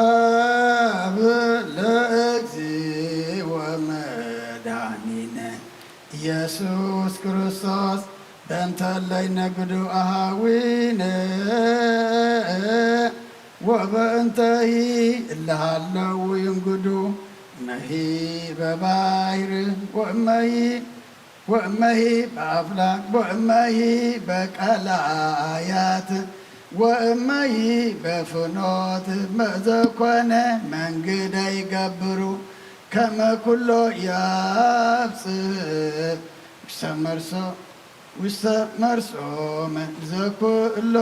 ኣብ ለእግዚእ ወመድኃኒነ ኢየሱስ ክርስቶስ በእንተ ለይነግዱ ኣሃዊነ ወበእንተሂ እለሃለው ይንግዱ መሂ በባሕር ወመሂ ወእመሂ በአፍላክ ወእመሂ በቀላያት ወእመሂ በፍኖት መዘኮነ መንግደ ይገብሩ ከመ ኩሎ ያብጽሕ ውስተ መርሶ ውስተ መርሶ ዘኩሎ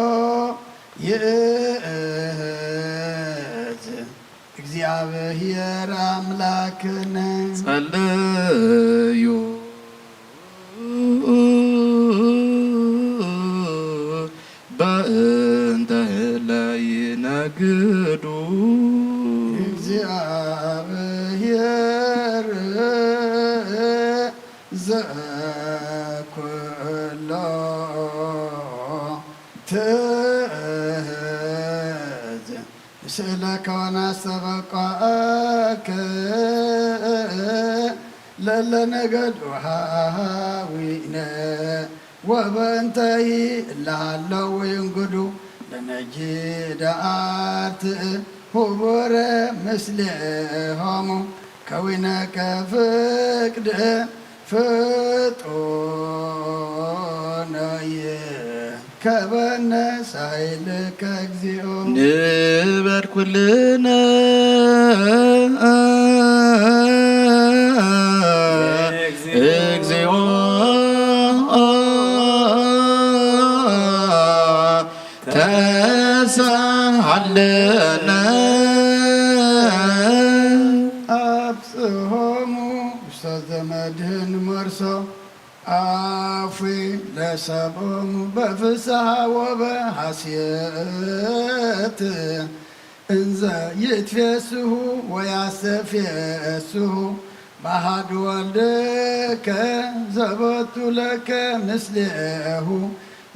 ይእዝ። እግዚኣብሔር ኣምላክነ ጸልዩ በእንተ ለይነግዱ። እግዚኣብሔር ዘኩሎ ትእዝ ምስእለከ ወናስተበቋከ ለለነገድ ውሃዊነ ወበእንተይ እለሃለው ይንግዱ ለነጂ ደኣርት ሁቡረ ምስሌሆሙ ከዊነከ ፍቅድ ፍጡነይ ከበነ ሳይልከ እግዚኦ። ንበል ኩልነ እግዚኦ ተሳሃለነ። ኣብጽሖሙ ውስተ ዘመድህን መርሶ አፉ ለሰቦሙ በፍስሐ ወበሐሴት እንዘ ይትፌስሁ ወያስተፌስሁ በአሐዱ ወልድከ ዘቦቱ ለከ ምስሌሁ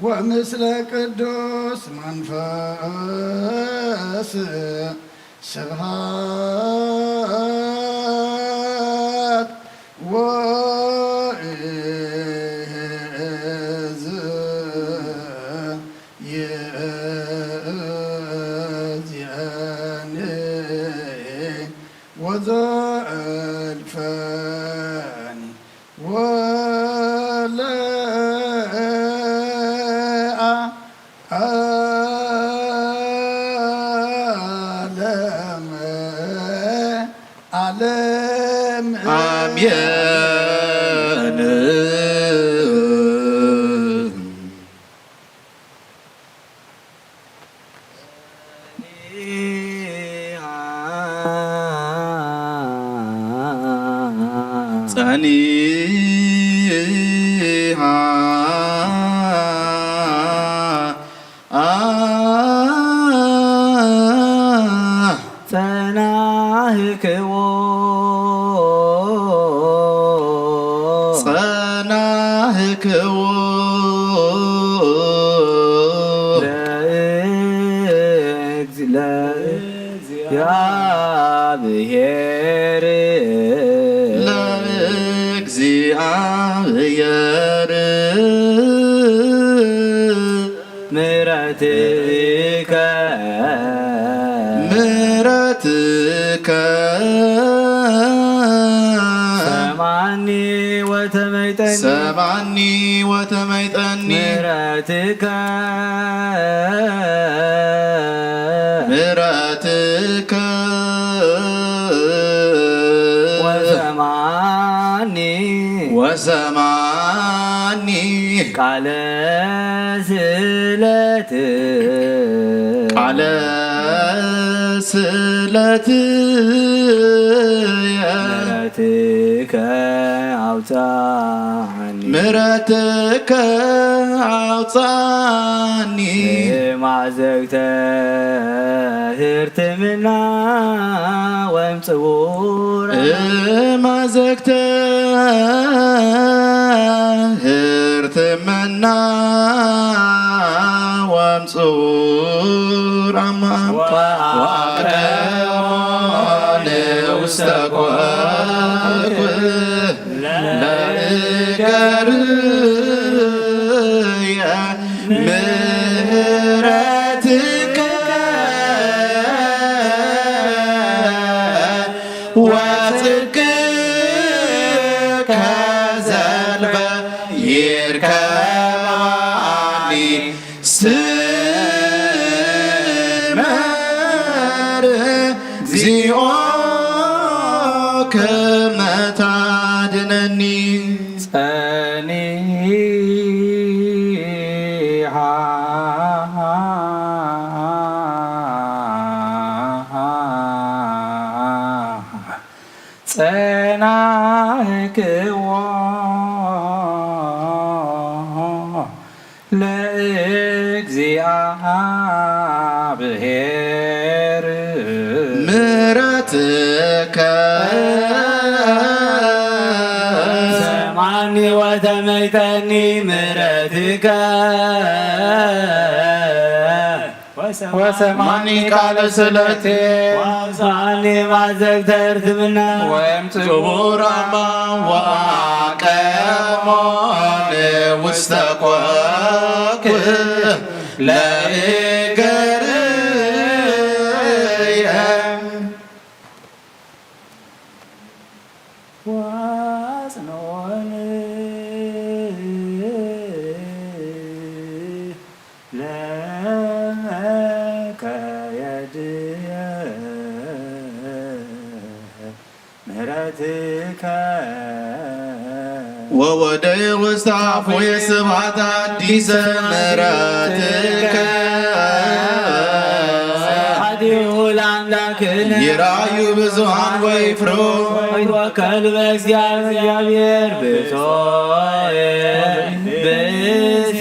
ወምስለ ቅዱስ መንፈስ ስብሐት ወእዝ ይእዝየኒ ወዘእልፈኒ ወለዓለመ ዓለም። አሜን። ጸኒሃ አ ጸናህክዎ ጸናህክዎ ለእግዚ- ለእግዚኣብሔር ለእግዚ ምሕረትከ ምሕረትከ ሰምዓኒ ወተመይጠኒ። ሰምዓኒ ወተመይጠኒ። ምሕረትከ ምሕረትከ ወሰምዓኒ ወሰምዓኒ። ቃለ ስእለት ቃለ ስእለትየ ምሕረትከ ኣውፅኣኒ። ምሕረትከ ኣውፅኣኒ። ማዘግተ ህርትምና ወምፅውር ማዘግተ ህርትምና ወምፅውር ኣማ ወአቀሞ ንውስተ ኮኩ ለእገርየ ምሕረትከ ወጽድቅከ ዘልፈ ይርከባኒ ስመር እግዚኦ ከመ ታድነኒ። ጸኒሓ ጸናሕክዎ ለእግዚኣብሔር ምሕረትከ ሰምዓኒ ወተመይጠኒ ምሕረትከ ወሰማኒ ቃለ ስለቴ ወአውፅኣኒ ማዘግተ እርትምና ወእምፅኡ ጽቡራማ ወአቀሞን ውስተ ኮክ ለእገርየ ወአጽንዖን ለከየድየ ምሕረትከ ወወደየ ውስተ አፉየ ስብሐት አዲሰ ምሕረትከ። አዲሁ ለአምላክነ ይራዩ ብዙኃን ወይፍሩ ወይትወከሉ በእግዚኣብሔር ብፁዕ ብእሲ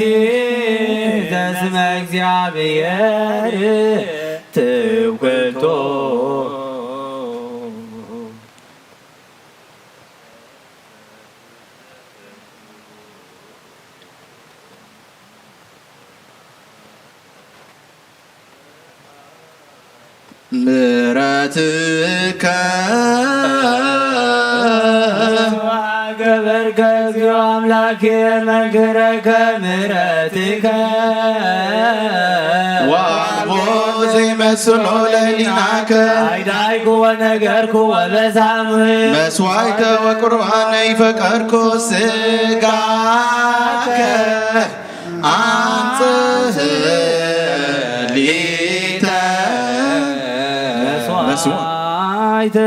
ዘስመ እግዚአብሔር ትውክልቶ። ምሕረትከ ገበርከ እግዚኦ አምላኬ መንክረከ ምሕረትከ ወአልቦ ዘይመስሎ ለህሊናከ አይዳይኩ ወነገርኩ ወበሳሙኤል መስዋዕተ ወቁርባነ ይፈቀርኩ ስጋከ አንጽህ ሊተ መስዋዕተ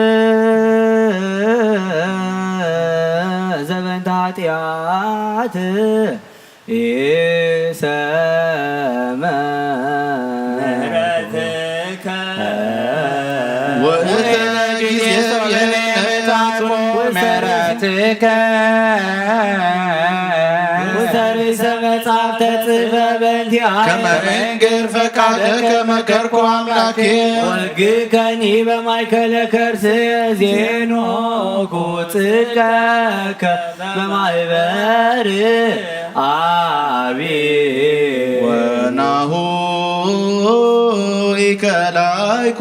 ዘበንተ ኃጢአት ኢሰመ ምሕረትከ ወእተ ጊዜ ሰብለነ ምሕረትከ ውሰሪሰ መጽሐፍ ተጽፈ በእንቲአየ ከመ እንግር ፈቃደከ መከርኩ አምላኬ ወግከኒ በማእከለ ከርስየ ዜኖኩ ጽድቀከ በማህበር አቢ ወናሁ ኢከላይኩ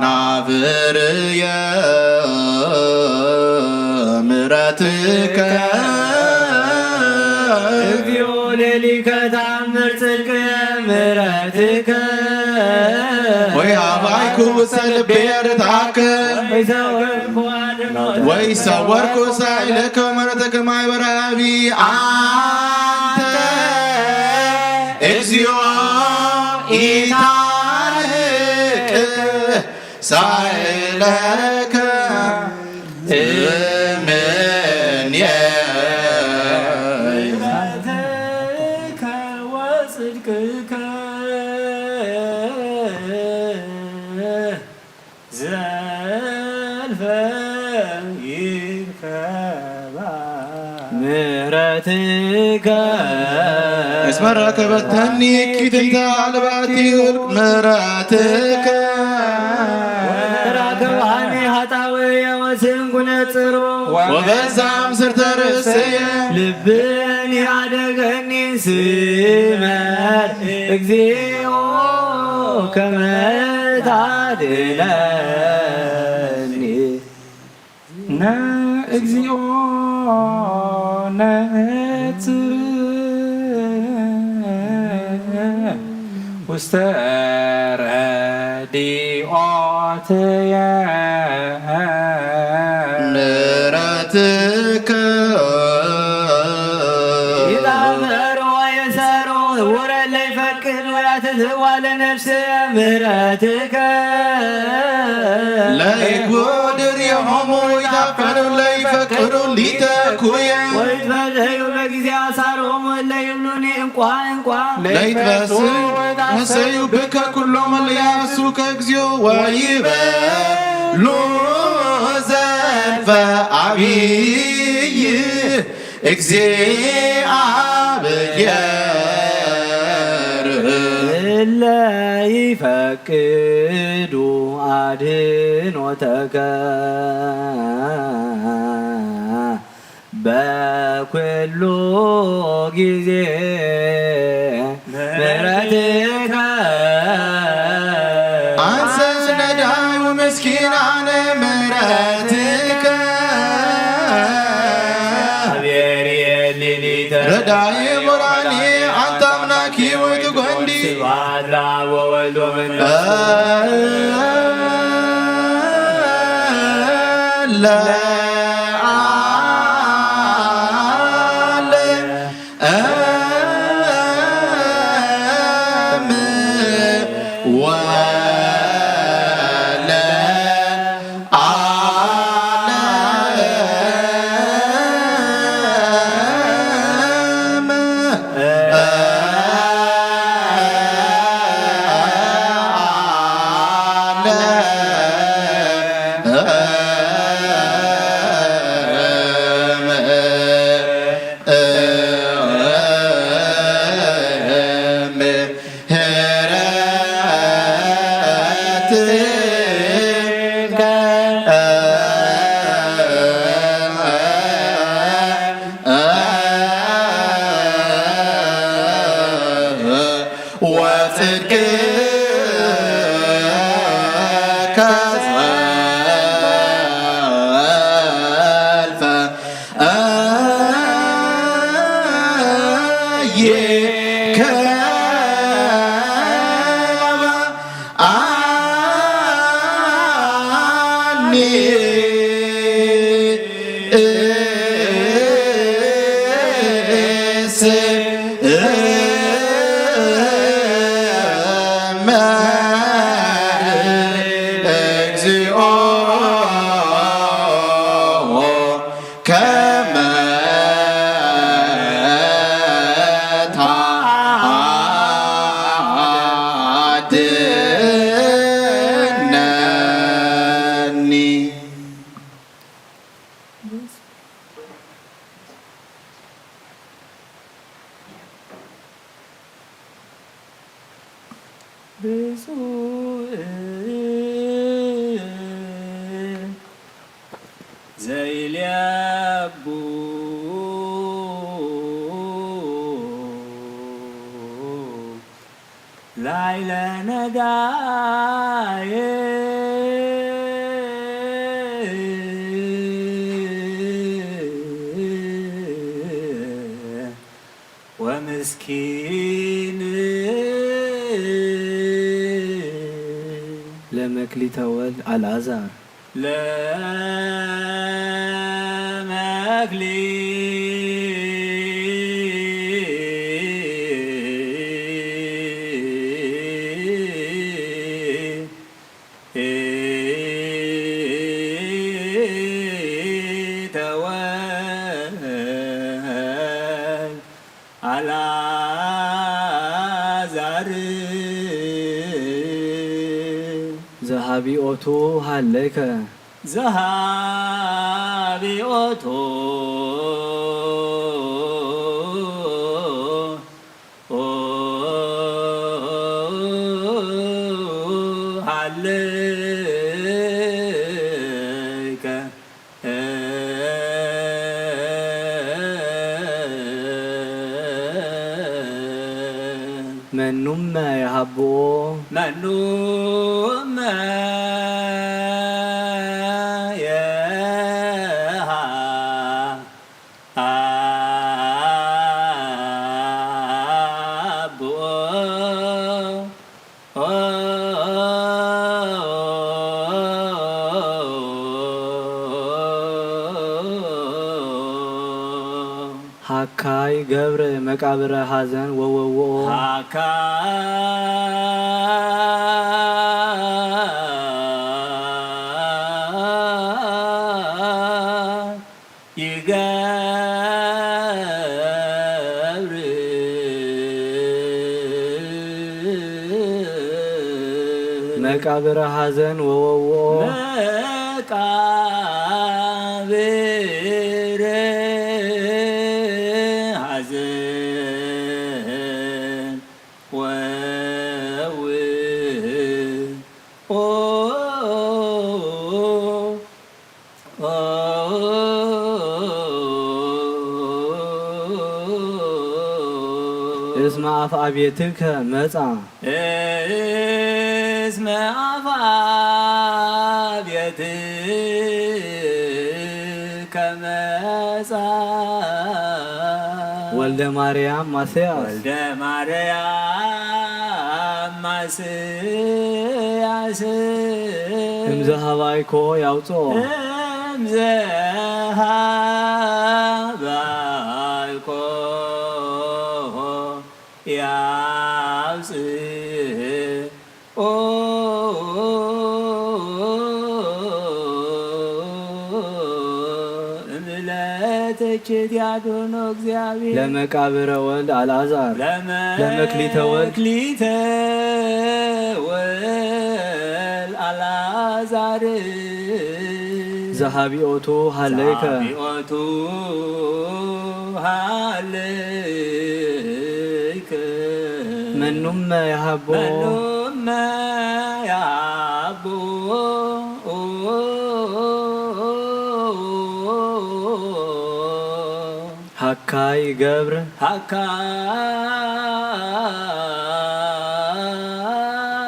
ከናፍርየ ምሕረትከ እግዚኦ ሌሊከ ተኣምር ጽድቅ ምሕረትከ ወይ ሃባይኩ ውስተ ልቤ ርትዓከ ወይ ሰወርኩ አድኖተ ወይ ሰወርኩ ሳይለከ ምሕረትከ ማይበራቢ አንተ እግዚኦ ኢታርቅ ሳይለከ እምኔ። ምሕረትከ ወጽድቅከ ዘልፈ ይርከባ። ምሕረትከ እስመ ረከበተኒ ኪድንተ አልባቲ ምሕረትከ ወተራከባኒ ኃጣውየ ወስንኩ ነጽሮ ወበዛም ስርተ ርእስየ ልብን ያደገኒ ስመር እግዚኦ ከመ ታድነኒ። ነእግዚኦ ነጽር ውስተ ረዲኦትየ ምሕረትከ ይጣመር ወየሰሩ ውረድ ለይፈቅድ ወያትትዋ ለነፍስ ምሕረትከ ለይኩድር የሆሙ ይታፈኑ ለይፈቅዱ ሊተኩየ ወይትፈደዩ በጊዜ አሳሮሙ እለ ይብሉኒ እንቋ እንቋ ለይትበስዩ ነሰዩ ብከ ኩሎም እለ ያነሱከ እግዚኦ ወይበሉ ዘልፈ አብይ እግዚአብሔር እለ ይፈቅዱ አድኖተከ በኩሉ ጊዜ ምሕረትከ አንሰ ነዳዩ ምስኪናነ ምሕረትከ እግዚአብሔር የሊሊተ ረዳይ ሙራኒ አንተ አምላኪ ወይ ትጎንዲ ስብሐት ለአብ ወወልድ ወመንፈስ ለዓለም ወለ ዓለም ወጽድቅከ ዘልፈ ይከባ አኒ እስ እግዚኦ ከመ ታድነኒ። ብፁዕ ዘይልየቡ ላዕለ ነዳየ ለመክሊተ ወልድ አልዓዛር። ለመክሊተ ወልድ አልዓዛር። ዘሃቢኦቱ ሃለከ። ዘሃቢኦቱ ሃለከ። መኑመ የሃብኦ። መኑመ የሃብኦ። ሃካይ ገብረ መቃብረ ሐዘን ወወውኦ። ሃካይ ይገብር። መቃብረ ሐዘን ወወውኦ። መቃብረ ሐዘን ወወውኦ። እስመ አፍአ ቤትከ መጻ። እስመ አፍአ ቤትከ መጻ። ወልደ ማርያም ማስያስ። ወልደ ማርያም ማስያስ። እምዘሃባይኮ ያውፅኦ። እምዘሃባይኮ ያውፅኦ። እምለተችት ያድኖ እግዚአብሔር። ለመቃብረ ወልድ አልዓዛር። ለመክሊተ ወልድ። ለመክሊተ ወልድ አልዓዛር። ዘሃቢኦቱ ሃለይከ። ዘሃቢኦቱ ሃለይከ። መኑመ የሃቦ። መኑመ የሃቦ። ሃካይ ገብር።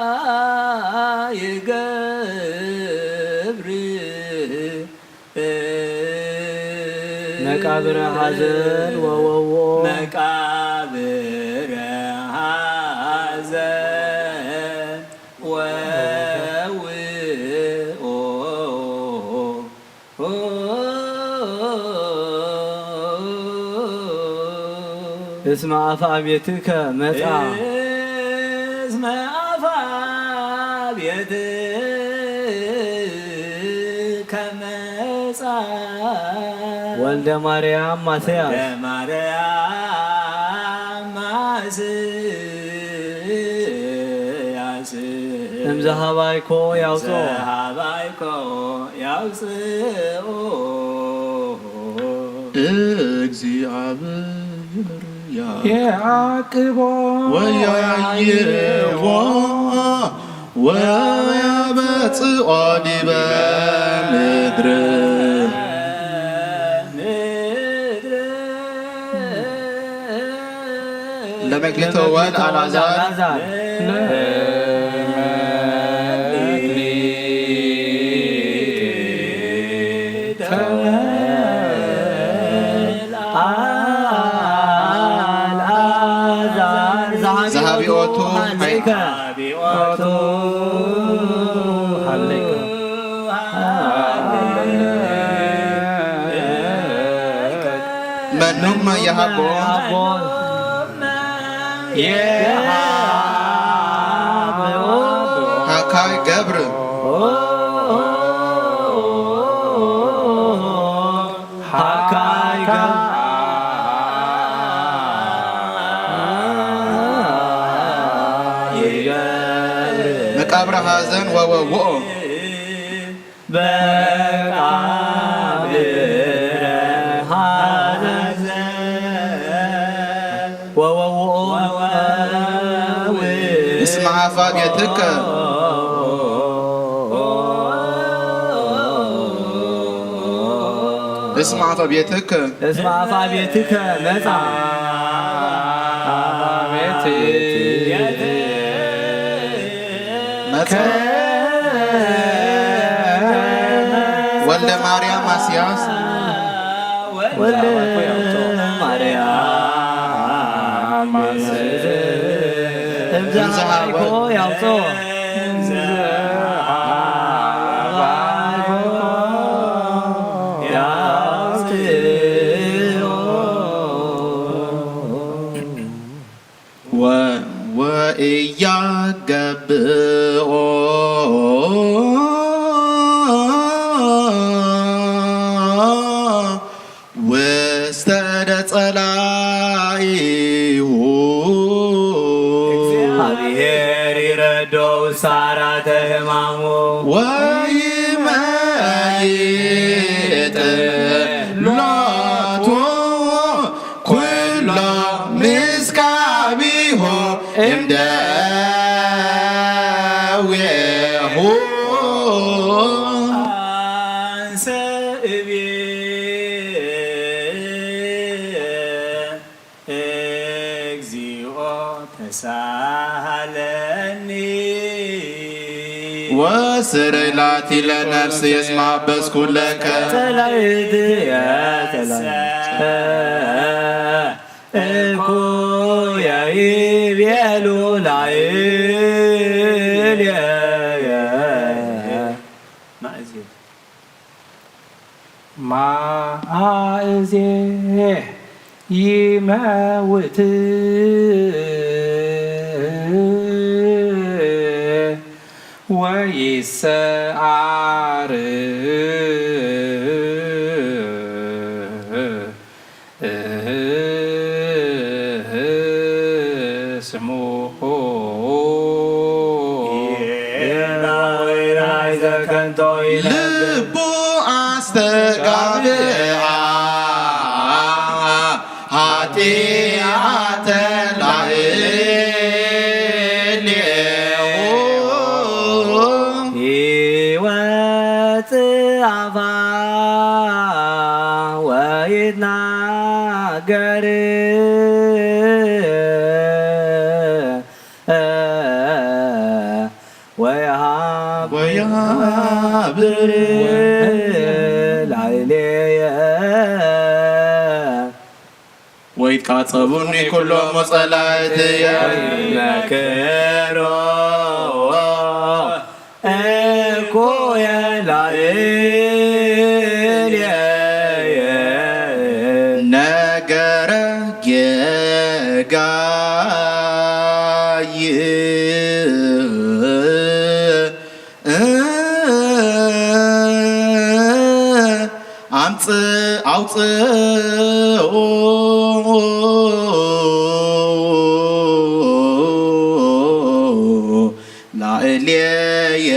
ሃካይ ገብር። መቃብረ ሐዘን ወወዎ። መቃብረ ሐዘን ወውኦ። እስመ አፍአ ቤትከ መጻ። እስመ አፍአ ቤትከ መጻ። ወልደ ማርያም ማስያስ። ወልደ ማርያም ማስያስ። እምዘሃባይኮ ያውፅኦ። እምዘሃባይኮ ያውፅኦ። እግዚአብሔር ያዕቅቦ ወያይዎ ወያበጽኦ ዲበ ምድር። ለመክሊተ ወልድ አልዓዛር። መኑመ የሃቦ። የሃቦ። ሃካይ ገብር። ሃካይ ገብር። መቃብረ ሐዘን ወወውኦ። በቃ ብርሃነ ወወውኦ እስመ አፋ ቤትከ። እስመ አፋ ቤትከ። እስመ አፋ ቤትከ መጻ። አፋ ቤት መጸ። ወልደ ማርያም ማስያስ። ወልደ ማርያም ማስያስ። እምዛ እምዛ ሃይኮ ያውጾ። ያውጽኦ። ወ-፣ ወኢያገብኦ ውስተ እደ ጸላኢሁ። እግዚአብሔር ይረዶ ውሳራተ ሕማሙ። ወይመይጥ ሎቱ ኩሎ ምስካቢሆ እምደዌሁ። አንሰ እቤ እግዚኦ ተሳሃለኒ። ወስረይ ላቲ ለነፍሲ እስመ አበስኩ ለከ። ጸላእትየ ጸላእትየ እኩየ ይቤሉ ላዕሌየ። ማእዜ ማእዜ ይመውት ወይሰዓር ስሙ። ይርዳ ወይራይ ዘከንቶ ይነብር። ልቡ አስተጋብአ ኃጢአተ ላዕሌሁ። ይወፅእ አፋ ወይትናገር ወየሃብ ወየሃብር ላዕሌየ። ወይትቃጸቡኒ ኩሎሙ ጸላእትየ። ወይመክሮ እኩየ ላዕሌየ። ነገረ ጌጋይ ኣምጽእ ኣውጽኦ ላዕሌየ።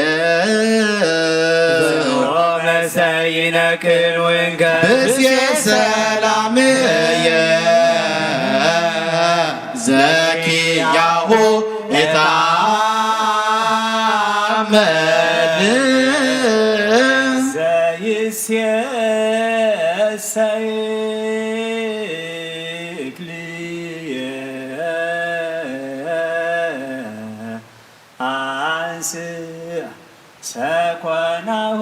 መሰይነክን ወንከ ብስየ ሰላምየ ዘኪያሁ እታመን። ዘይስየሰይ እክልየ ኣንስእ ሰኮናሁ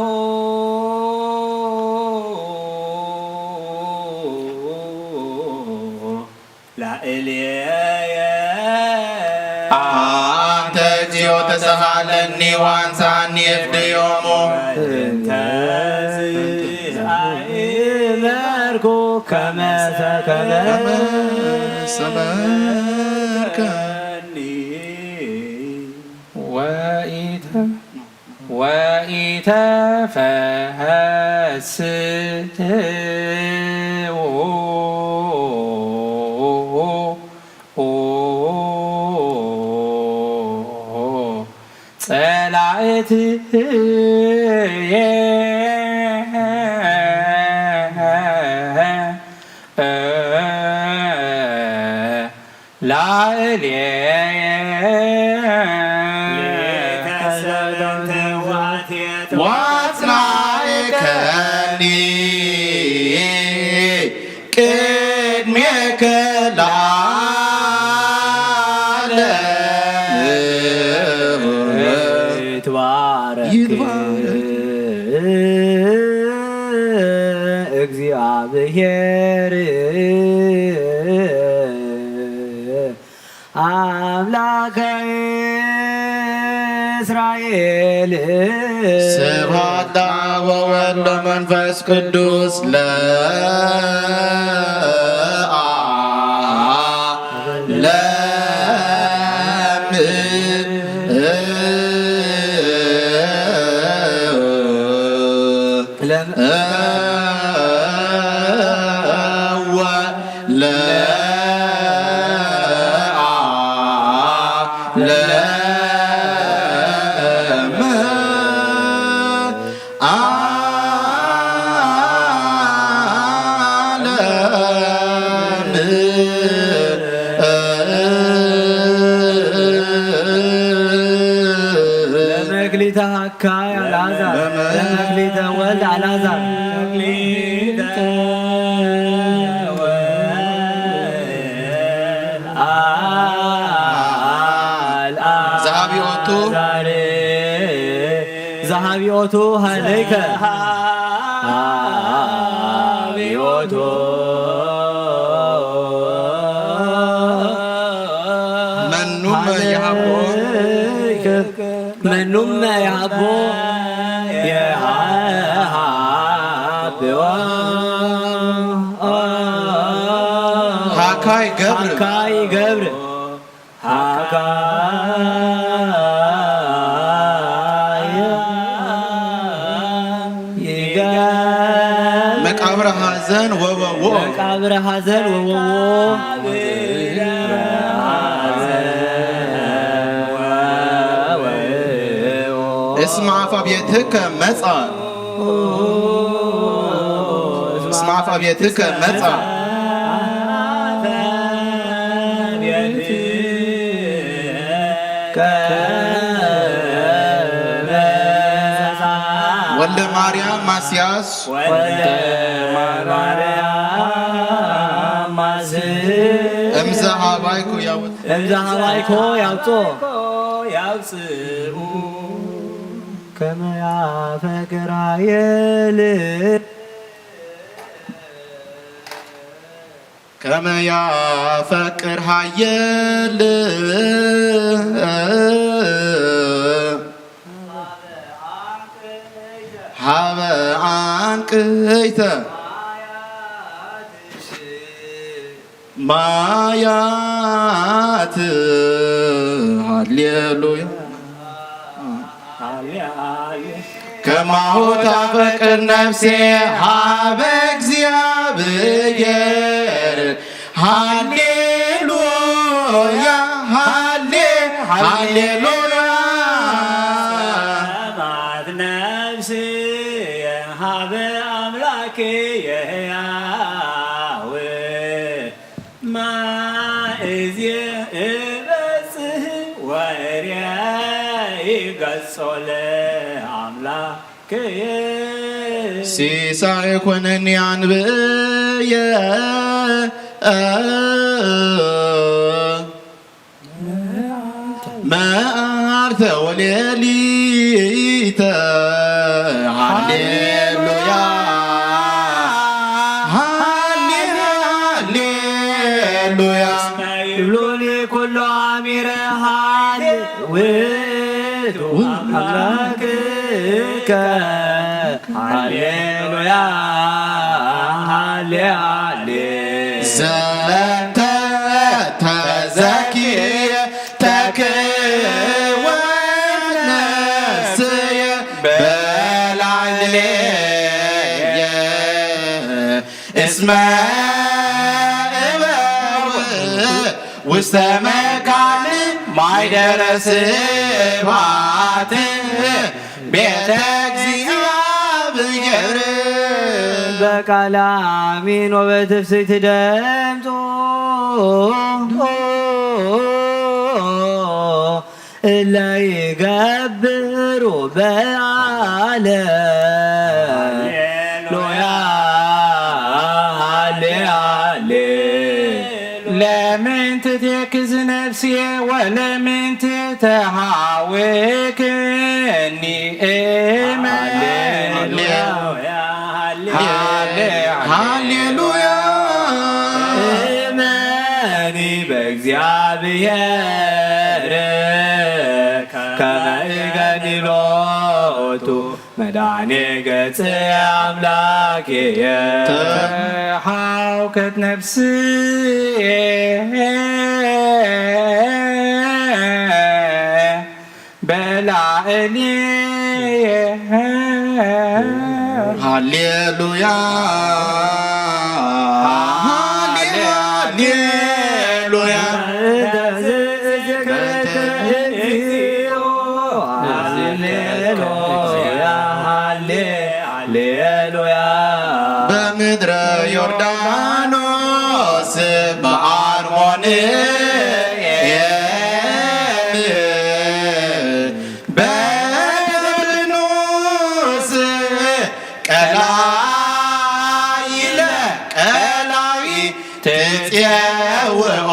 ላዕሌየ። አንተ እግዚኦ ተሳሃለኒ ወአንሳኒ እፍድዮሙ። እንተዝ አእመርኩ ከመ ሰከበ ከመ ሰመከኒ ወኢተ ወኢተፈስዎ ጸላእትየ ላዕሌየ ዋጽናእከኒ ቅድሜከ ለዓለም ይትባረክ ይትባረክ እግዚኣብሔር ኣምላከ እስራኤል። ስብሐት ለአብ ወወልድ ወመንፈስ ቅዱስ ለዓለም። ለመክሊተ ሀካይ አልዓዛር፣ ለመክሊተ ወልድ አልዓዛር። ዘሃቢኦቱ ዘሃቢኦቱ ሃለይከ ዘሃቢኦቱ መኑም ይሃቦ ሃለይከ መኑም ይሃቦ ይሃብዎ ሃካይ ገብር ሃካይ ገብር ሃካይ ይገ መቃብረ ሐዘን ወበዎ መቃብረ ሐዘን ወበዎ እስመ አፍ አብየትከ መጻ እስመ አፍ አብየትከ መጻ ወልደ ማርያም ማስያስ ወልደ ማርያም ማስ እምዘ ሀባይኩ ያውጥ እምዘ ሀባይኮ ያውጾ ያውጽኡ ከመ ያፈቅር ኃየል ከመ ያፈቅር ኃየል ሀበ አንቅይተ ማያት ሃሌሉያ ከማሁ ታፈቅር ነፍሴ ሀበ እግዚኣብሔር ሃሌሉያ ሃሌ ሃሌሉያ ሰማት ነፍስየ ሀበ አምላክየ ሕያው ማእዝየ እበጽሕ ወእርያ ይገጾ ለአምላክየ ሲሳይ ኮነኒ አንብየ መዓልተ ወሌሊተ ሃሌሉያ ሃሌ ሃሌሉያ ይብሉኒ ኩሎ አሚረ ሃሌ ውእቱ አምላክከ ሃሌሉያ ሌ፣ ሌ። ዘንተ ተዘኪየ ተክወ ነፍስየ በላዕሌየ እስመ እበው ውስተ መካን ማይደረ ስብሐት ቤተ እግዚአብሔር። በቃለ አሚን ወበትፍስሕት ደምጹ እለ ይገብሩ በዓለ ሃሌሉያ፣ ሃሌ፣ ሃሌ። ለምን ትትክዝ ነፍስየ ወለምን ትተሃወክኒ እመኒ። ሃሌሉያ፣ ሃሌ፣ ሃሌሉያ። እመኒ በእግዚኣብሔር ከመ እገኒ ሎቱ መድኃኔ ገጽ አምላክየ። ተሃውከት ነፍስየ በላዕልየ። ሃሌሉያ፣ ሃሌሉያ። ሃሌሉያ፣ ሃሌሉያ። በምድረ ዮርዳኖስ በአርሞንኤም በደብርኖስ ቀላኢ ለቀላኢ ትጼውዖ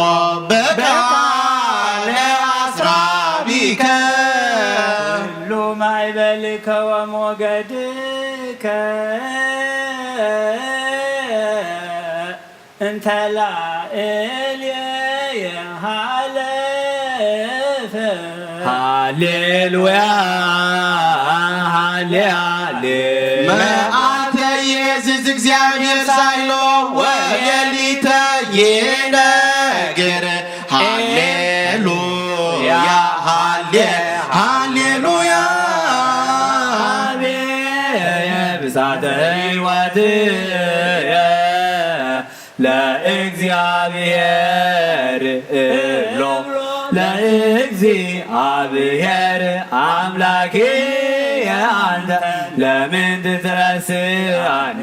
በቃለ አስራቢከ። ኩሉ ማዕበልከ ወሞገድከ እንተ ላዕሌየ ሃለፈ። ሃሌሉያ፣ ሃሌ፣ ሃሌ። መዓልተ ይእዝዝ እግዚአብሔር ሳይሎ ወሌሊተ ይነግር። ሃሌሉያ፣ ሃሌ፣ ሃሌሉያ። አቤ ብሳተ ሕይወትየ ለእግዚአብሔር እብሎ ለእግዚአብሔር አምላኬ አንተ ለምን ትትረስአኒ?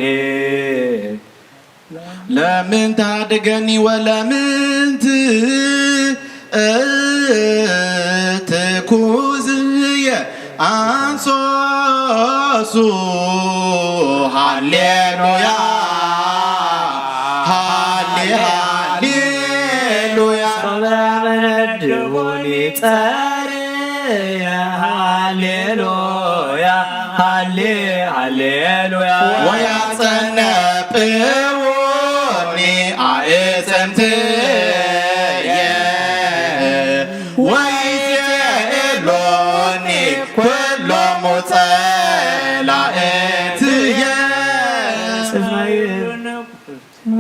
ለምን ታድገኒ ወለምን ትእትኩዝየ አንሶሱ። ሃሌሉያ፣ ሃሌ፣ ሃሌሉያ። ሶበ መነድቡኒ ጸርየ ሃሌሉያ፣ ሃሌ፣ ሃሌሉያ። ወያጸነብዎኒ አዕጽምትየ ወይሴእሎኒ ኩሎሙ ጸላእትየ። እስማኤል፣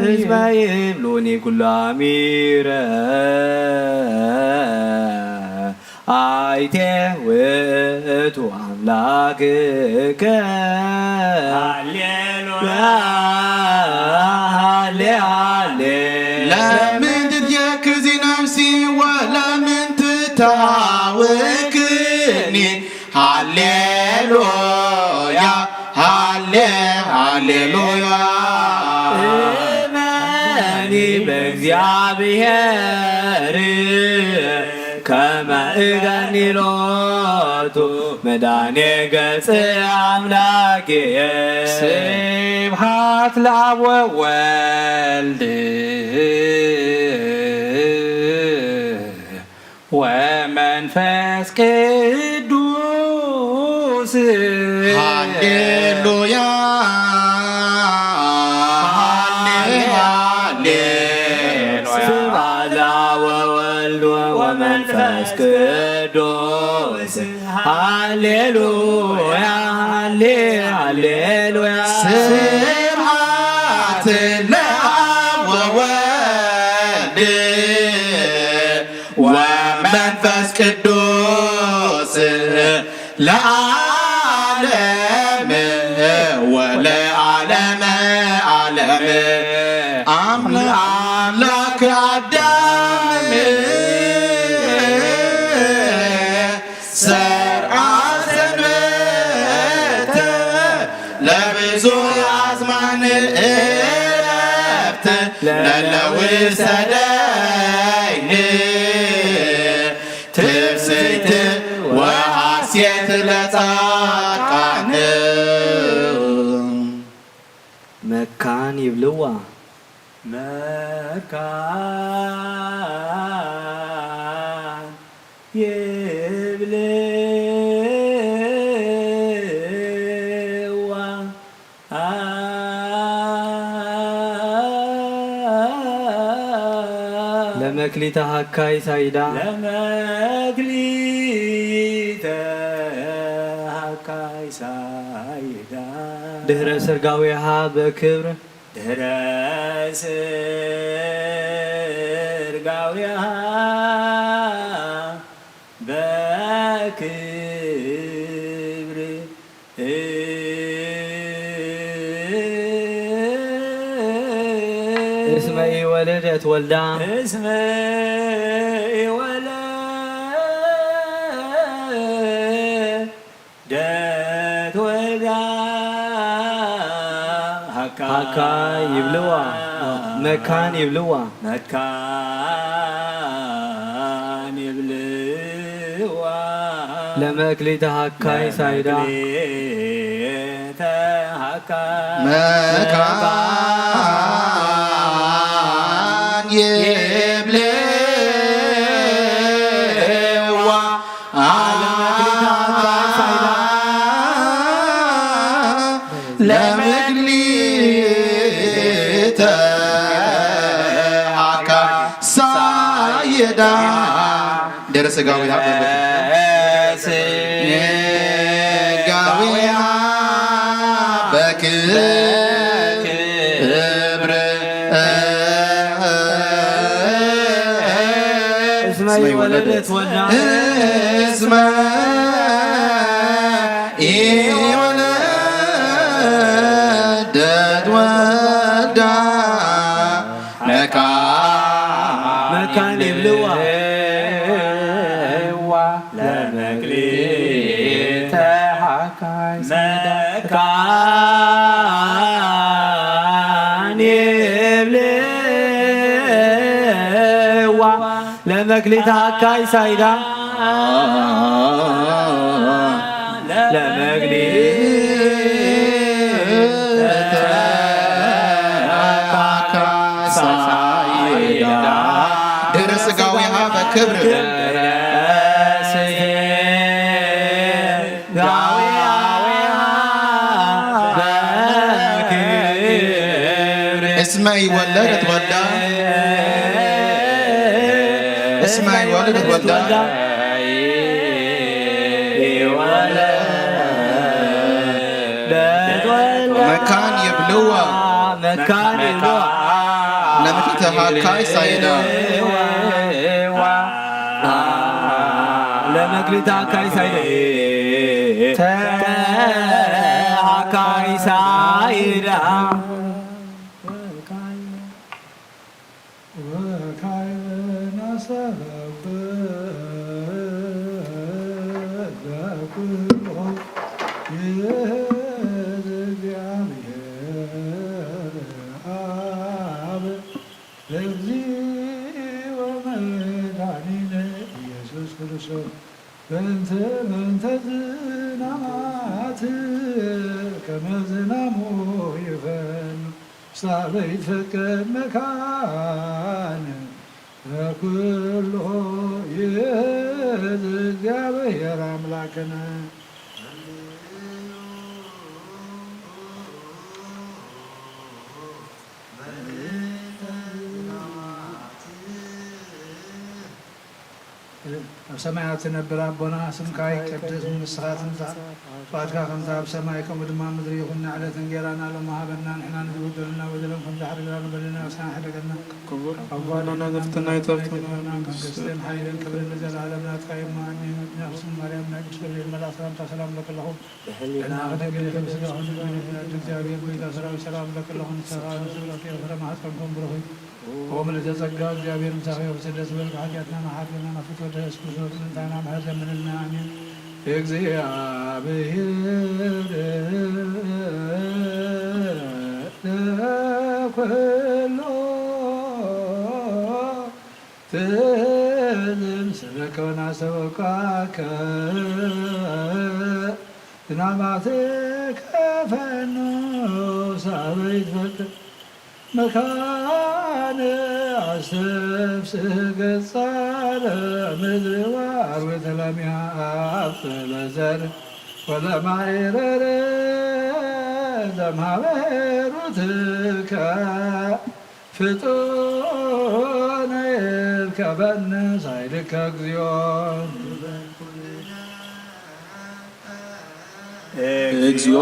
እስማኤል ብሎኒ ኩሉ አሚረ አይቴ ውእቱ አምላክከ። ሃሌሉያ፣ ሃሌ፣ ሃሌ። ለምን ትትየክዚ ነፍሲ ወለምን ትታወክኒ? ሃሌሉያ፣ ሃሌ፣ ሃሌሉያ። እመኒ በእግዚአብሔር ከመ እገኒ ሎቱ መድኃኔ ገጽ አምላክየ። ስብሐት ለአብ ወወልድ ወመንፈስ ቅዱስ። ሃሌሉያ፣ ሃሌ፣ ሃሌ። ስብሐት ለአብ ወወልድ ወመንፈስ ቅዱስ። ሃሌሉያ፣ ሃሌ፣ ሃሌሉያ። ስብሐት ለ ወወልድ ወመንፈስ ቅዱስ ለዓለም ወለዓለመ ዓለም። አምነ አምላክ አዳም ሰርዐ ሰንበተ ለብዙ አዝማን እረፍት ለለውሰደይን ትፍስሕት ወሐሴት ለጻድቃን። መካን ይብልዋ። መካን ይብልዋ። ለመክሊተ ሃካይ ሳይዳ። ለመክሊተ ሃካይ ሳይዳ። ድህረ ስርጋዊሃ በክብር። ድህረ ስርጋዊሃ በክብር። እስመ ኢወለደት ወልዳ። እስመ ኢወለደት ወልዳ። ሃካ ሃካ ይብልዋ። መካን ይብልዋ። መካን ይብልዋ። ለመክሊተ ሃካይ ሳይዳ። ለመክሊተ ሃካይ። መካን ይብልዋ። ለመክሊተ ሃካይ ሳይዳ። ለመክሊተ ሃካይ ሳይዳ። ድህረ ስጋዊሃ በክብር። ስጋዊሃ በክብር። እስመ ኢወለደት ወልዳ። እስመ ኢወለደት ወልዳ። መካን መካን ይብልዋ። ይብልዋ። ለመክሊተ ሃካይ ሳይዳ። መካን ይብልዋ። ለመክሊተ ሃካይ ሳይዳ። ለመክሊተ ሃካይ ሳይዳ። ድህረ ስጋዊሃ በክብር። ስጋዊሃ በክብር። እስመ ኢወለደት ወልዳ። እስመ ኢወለደት ወልዳ። መካን ይብልዋ። መካን ይብልዋ። ለመክሊተ ሃካይ ሳይዳ። ለመክሊተ ሃካይ ሳይዳ። ሃካይ ሳይዳ። ወካዕበ ናስተብሐኩ ለኩሉ ይእቲ እግዚአብሔር አብ እግዚእ ወመድኃኒነ ኢየሱስ ክርስቶስ። በእንተ በእንተ ዝናማት ከመ ዝናሙ ይፈኑ ሳበ ይትፈቀድ መካን ኩሎ ይእቲ እግዚአብሔር አምላክነ። ኣብ ሰማያት ትነብር ኣቦና፣ ስምካ ይቀደስ፣ መንግስትኻ ትምጻእ፣ ፍቓድካ ከምታ ኣብ ሰማይ ከምኡ ድማ ኣብ ምድሪ ይኹን። ንዕለት እንጌራና ሎሚ ሃበና፣ ንሕና ንዝበደሉና በደሎም ከም ዝሓደግና ንበደለና፣ ወስና ሕደገና፣ ካብ ክፉ ኣድሕነና፣ ፈተና ኣይተብጽሐና፣ መንግስትን ሓይልን ክብርን ንዘለኣለም ናትካ እዩ። ኣሜን። ኣክሱም ማርያም ናይ ቅዱስ ገብርኤል መልኣክ ሰላምታ ሰላም እብለኪ ኣለኹ። ብሕሊና ድንግል ኢኺ፣ ብስጋ ድንግል ኢኺ፣ ኣደ እግዚኣብሔር ጎይታ ሰራዊት ሰላም እብለኪ ኣለኹ። ንስኻ ፍረ ማህፀንኩም ብሩኽ እዩ። ኦ ምልዕተ ጸጋ፣ እግዚኣብሔር ምሳኺ፣ ብስደት ዝበልካ ሓጢኣትና መሓር ገና ናብ ፍትወት ኢየሱስ ክርስቶስ ምእንታና ምሕረት ለምንልና። ኣሜን። እግዚኣብሔር ለኩሉ ትዝም ስለ ከውና ሰበኳከ ዝናማትከ ፈኑ ሳበይ ትፈቅድ መካነ ኣስተፍስህ ገጻ ለምድሪ ወአርዌተ ለሚያ አብጽሕ ለዘር ወለማይረር ዘምሃበ ሩትከ ፍጡነ ይርከበኒ ሳይልከ እግዚኦ። እግዚኦ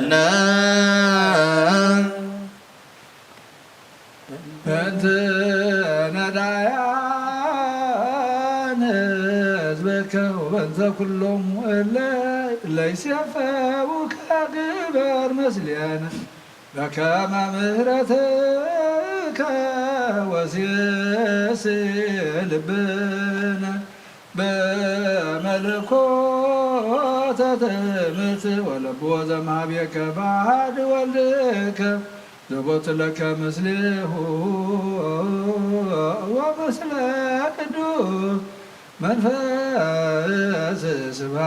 ተሳሃለነ። በእንተ ነዳያን ህዝብከ ወበእንተ ኩሎም እለ ለይሴፈውከ ግበር ምስሌነ በከመ ምሕረትከ ወሴስ ልብነ በመለኮተ ትእምርት ወለብዎ ዘምሃቤከ በአሐድ ወልድከ ዘቦቱ ለከ ምስሌሁ ወምስለ ቅዱስ መንፈስ ስብሐት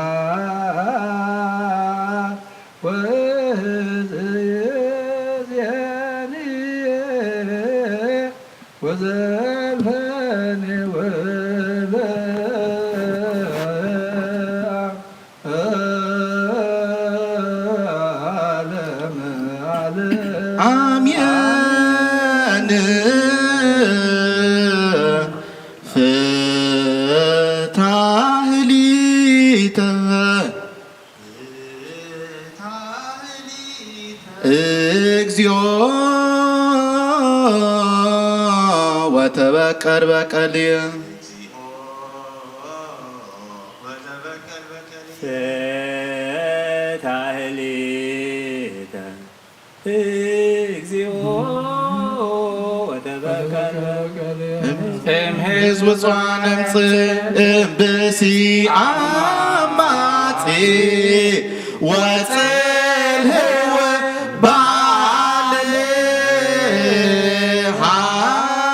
ወእዝየኒ ወዘልፈኒ ወለ ዓለም ዓለም። አሜን። ፍታህሊተ እግዚኦ ወተበቀር በቀልየ። ፍታህሊተ እግዚኦ ወተበቀል እምሕዝብ ውጹዓን እምጽእ እምብሲ ዓማጺ ወጽልህወ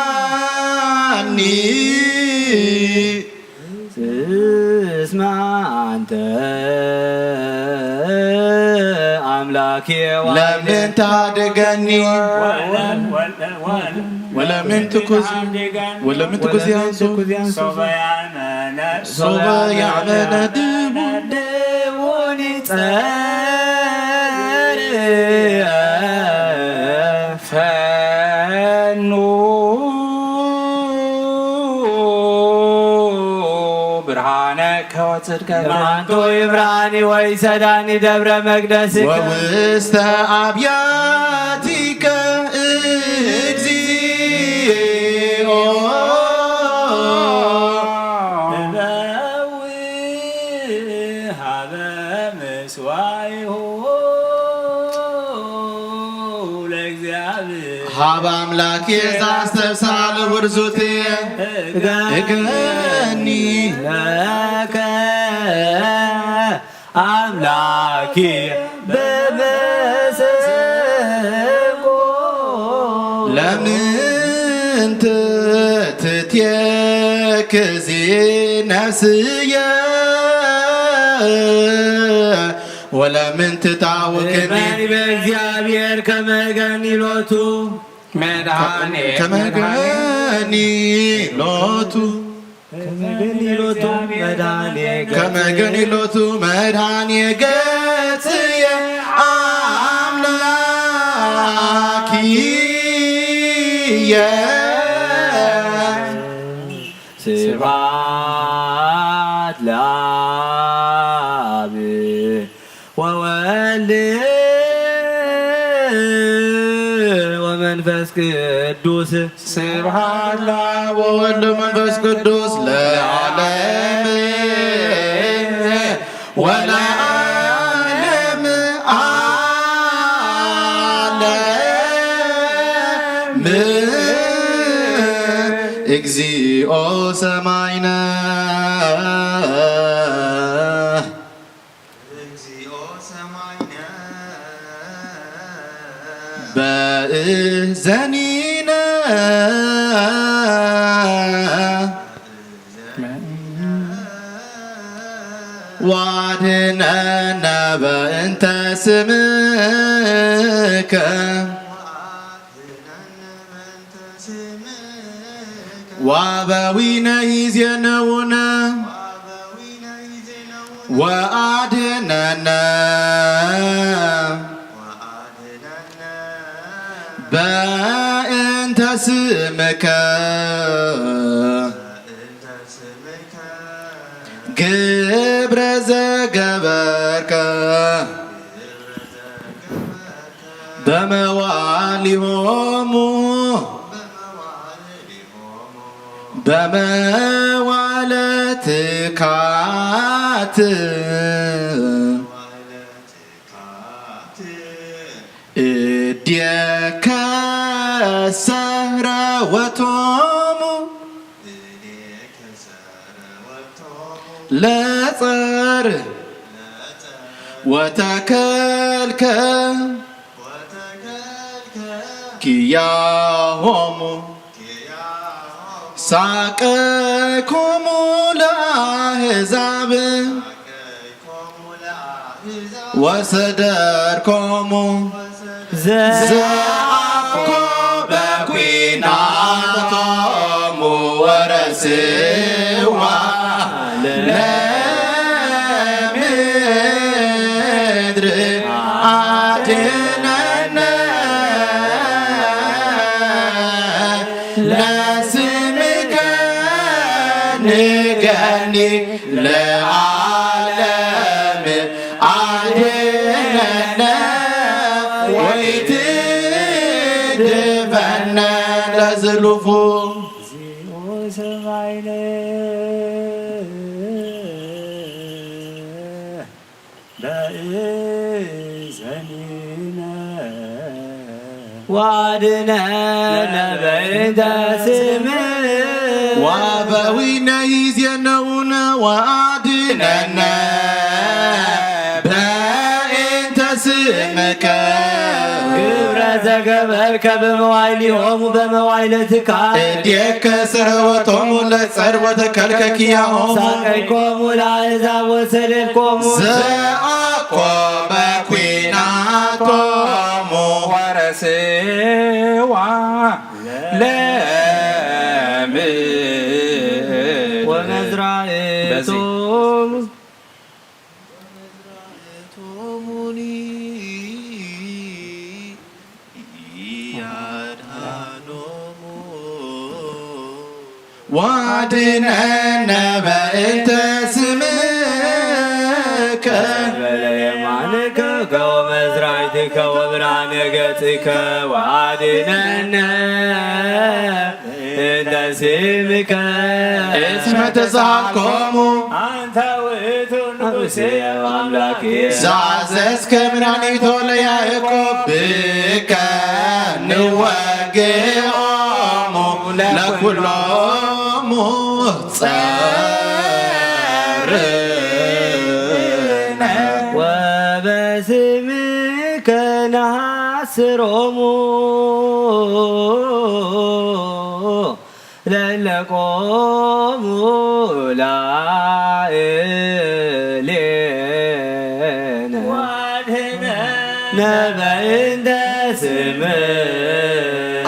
ባልሃኒ። እስማ አንተ አምላኬ ለምን ታድገኒ ወለምን ትኩዝ ወለምን ትኩዝ ያንሱ ሶበ ያመነ ድቡ ድቡኒ ጸር ፈኑ ብርሃነከ ወጽድቀከ ማንቶ ይብርሃኒ ወይሰዳኒ ደብረ መቅደስከ ወውስተ አብያቲከ እግዚኦ እበዊ ሀበ ምስዋይሁ ለእግዚአብሔር ሀበ አምላኬ ዘአስተብስራ ለውርዙቴ እገኒ ለከ አምላኬ በበሰንጎ ለምን ትትየክዚ ነፍስየ ወለምን ትታወክኒ እመኒ በእግዚአብሔር ከመ ገኒ ሎቱ መድኃኔ ከመ ገኒ ሎቱ ከመ ገኒ ሎቱ መድኃኔ ገጽየ አምላኪ ስብሐት ለአብ ወወልድ ወመንፈስ ቅዱስ። ስብሐት ለአብ ወወልድ ወመንፈስ ቅዱስ ለዓለም ወለዓለም ዓለም። እግዚኦ ሰማይነ። በእዘኒነ ዋድነነ በእንተ ስምከ ዋበዊነ ይዜነውነ ወአድነነ በእንተ ስምከ ግብረ ዘገበርከ በመዋሊሆሙ በመዋለ ትካት እዴከ ሰረወቶሙ ለጸር ወተከልከ ኪያሆሙ ሳቀይኮሙ ለአሕዛብ ወሰደርኮሙ ዘአኮ በኩናቶሙ ወረስዋ ለምድር አድነነ ለስምከ ንገኒ ለዓለም አድነነ ወኢትድፈነ ለዝሉፉ። በእዘኒነ ወአድነነ በእንተ ስምከ ወአበዊነ ይዜነውነ ወአድነነ በእንተ ስምከ ግብረ ዘገበርከ በመዋዕሊሆሙ በመዋዕለ ትካል እዴከ ሰረወቶሙ ለጸር ወተከልከ ኪያሆሙ ሳቀይኮሙ ለአሕዛብ ወሰደድኮሙ ዘአኮ በኩናቶሙ ወረስዋ ለምድር ወመዝራእቶሙ ቶሙኒ ያድሃኖሙ ወአድነነ በእንተ ስምከ በለ የማንከ ከወመዝራዕትከ ወብርሃነ ገጽከ ወአድነነ እንተ ስምከ እስመ ተሳልኮሙ አንተ ውእቱ ንጉሴ አምላኬ ዘአዘዝከ መድኃኒቶ ለያዕቆብ ብከ ንወግኦሙ ለኩሎሙ ጸርነ ወበስምከ ነሐስሮሙ ለለቆሙ ላዕሌነ ነበእንተ ስምከ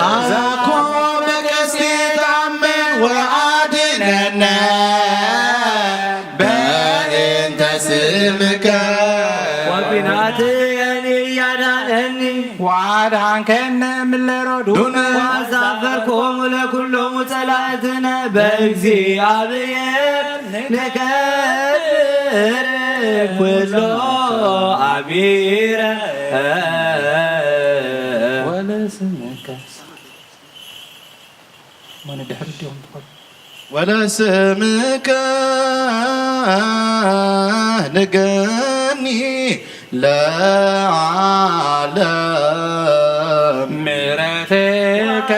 አኮ በቀስቴ ተአመን ወአድነነ በእንተ ስምከ ኲናት እያዳነኒ ወአድኃንከነ እምለ ሮዱነ ወአሳፈርኮሙ ለኩሎሙ ጸላእትነ በእግዚአብሔር ንከብር ኩሎ አሚረ ወለስምከ ወለስምከ ንገኒ ለዓለም ምሕረትከ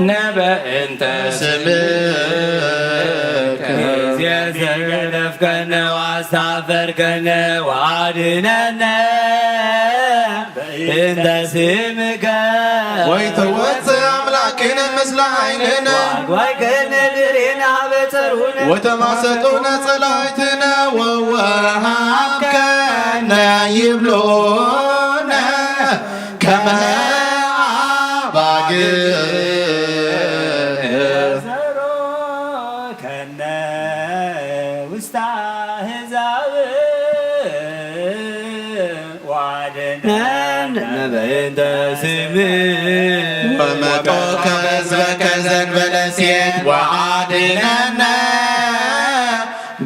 ነበእንተ ስምከ እዝየ ዘገደፍከነ ወአስታፈርከነ ወአድነነ እንተ ስምከ ወይተወፅእ ኣምላክነ ምስለ ኃይልነ ወአግባይከነ ድሬነ ሀበ ጸሩነ ወተማሰጡነ ጸላእትነ ወወሃብከነ ይብሉነ ከመ አባግዕ ዘሮከነ ውስተ አሕዛብ ወአድነነ በእንተ ስምከ ወመጦከ ሕዝበከ ዘንበለ ሴት ወአድነነ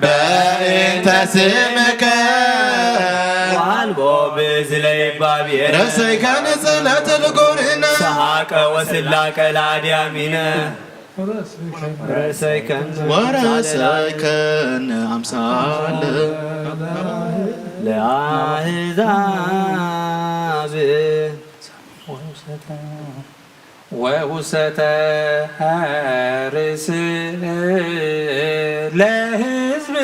በእንተ ስምከ ወአልቦ ብእዝለ ይባብኤነ ረሰይከ ንጽሕለተ ልጎርነ ሰሐቀ ወስላቀ ለአድያሚነ ወረሰይከነ አምሳለ ለአሕዛብ ወውሰተ ርእስ ለሕዝብ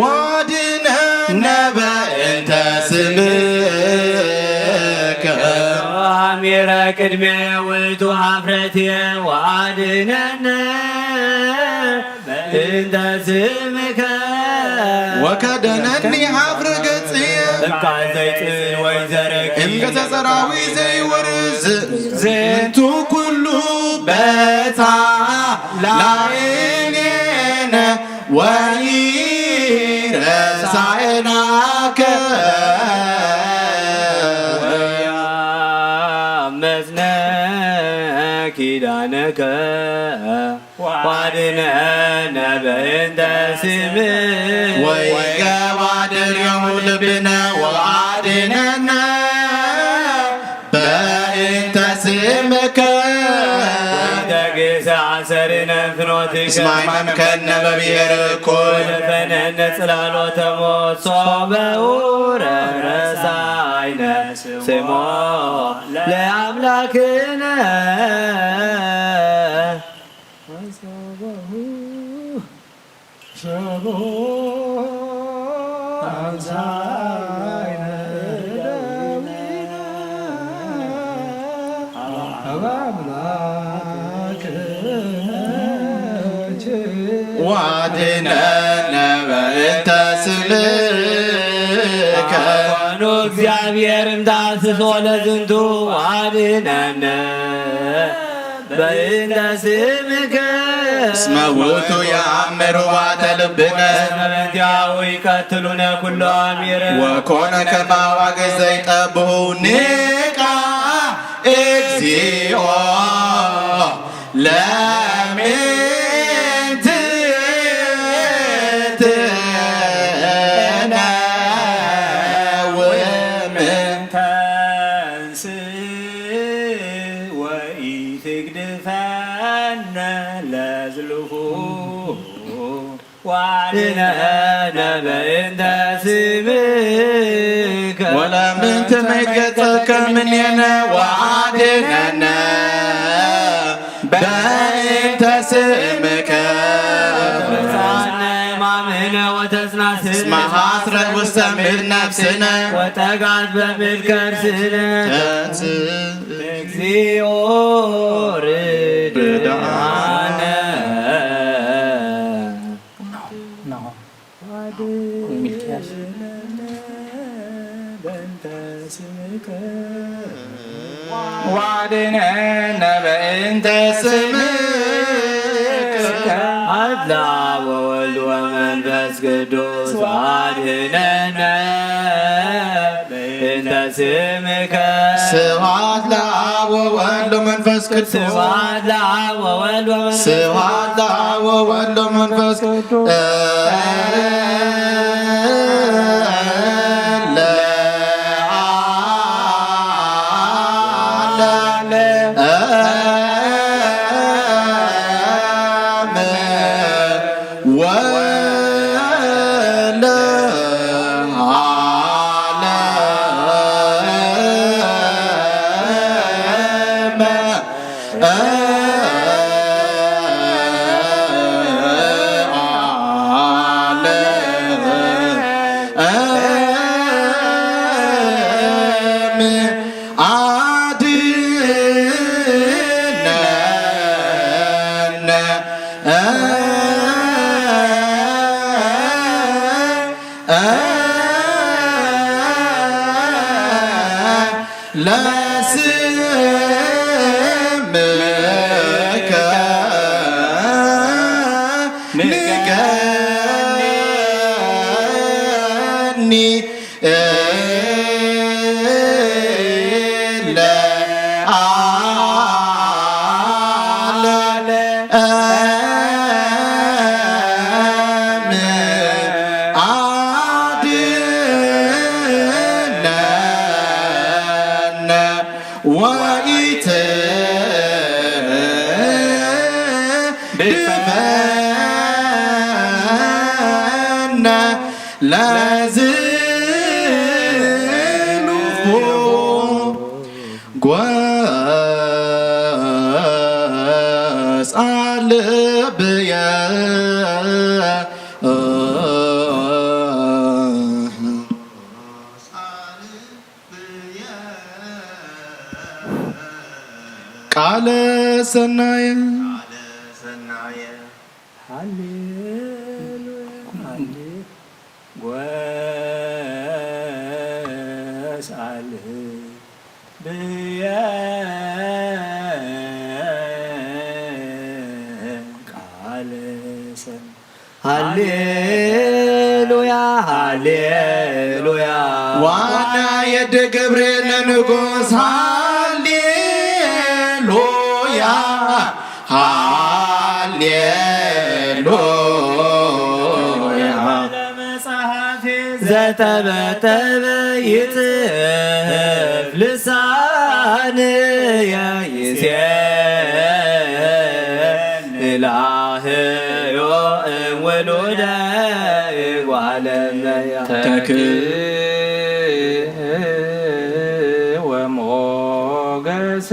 ወአድነነ በእንተ ስምከ አሚረ ቅድሜ ውእቱ ሀፍረትየ ወአድነነ በእንተ ስምከ ወከደነኒ ሀፍረ ገጽየ እምካን ዘይጽል ወይ ዘረግ እምገጸ ጸራዊ ዘይወርዝ ዝንቱ ኩሉ በታ ላዕሌነ ወኢረሳዕናከ ወኢአመጽነ ኪዳነከ ወአድነነ በእንተ ስምከ ወይገባ ድሬሁ ልብነ ወአድነነ በእንተ ስምከ ወይተግስ አሰርነ ፍኖትከ እስመ አምከነ በብሔር እኩይ ወደፈነነ ጽላሎተ ሞት ሶበ ውረ ረሳይነ ስሞ ለአምላክነ ወሰበሁ ሰቦ አንሳይነ እደዊነ አብ አምላክ ወአድነነ በእንተ ስምከ አኳኑ እግዚአብሔር እምታስሶ ለዝንቱ ወአድነነ በእንተ ስምከ እስመ ውእቱ የአምር ዋተ ልብነ እስመ በእንቲአሁ ይቀትሉነ ኩሎ አሚረ ወኮነ ከመ አባግዕ ዘይጠብሑ ንቃ እግዚኦ ለምንትነ ወምንተ ተንስ ወኢትግድፈነ ለዝልፉ ወአድነነ በእንተ ስምከ ወለምንትነ ይትገጸከ እምኔነ ወአድነነ በእንተ ስምከ ወተጽናነ ማምነ ወተጽናስነ እስመ ሐስረት ውስተ ምድር ነፍስነ ወጠጋት በምድር ከርስነ ተንስ እግዚኦ ርድአነ። ናሆም ሚልክያስ ዋድነነ በእንተ ስምከ ለአብ ወወልድ ወመንፈስ ቅዱስ ወአድኅነነ በእንተ ስምከ። ስብሐት ለአብ ወወልድ ወመንፈስ ቅዱስ። ስብሐት ለአብ ወወልድ ወመንፈስ ቅዱስ። ስብሐት ለአብ ወወልድ ወመንፈስ ቅዱስ። ለስምከ ንገኒ ለዓለም አድነነ ወኢትድፈነ ለዝሉፉ ጎስአ ልብየ። ቃለ ሰናየ። ሃሌሉያ፣ ሃሌ-፣ ጎስአ ልብየ ቃለ ሰን-፣ ሃሌሉያ፣ ሃሌሉያ። ዋና የደ ገብርኤል ንጉስ ሃሌሉያ፣ ሃሌሉያ። ለመጽሐፌ ዘተበተበ ይጽሕፍ ልሳንየ ይሴን ላህዮ እምውሉደ እጓለ እመሕያው። ተክእ ወሞገስ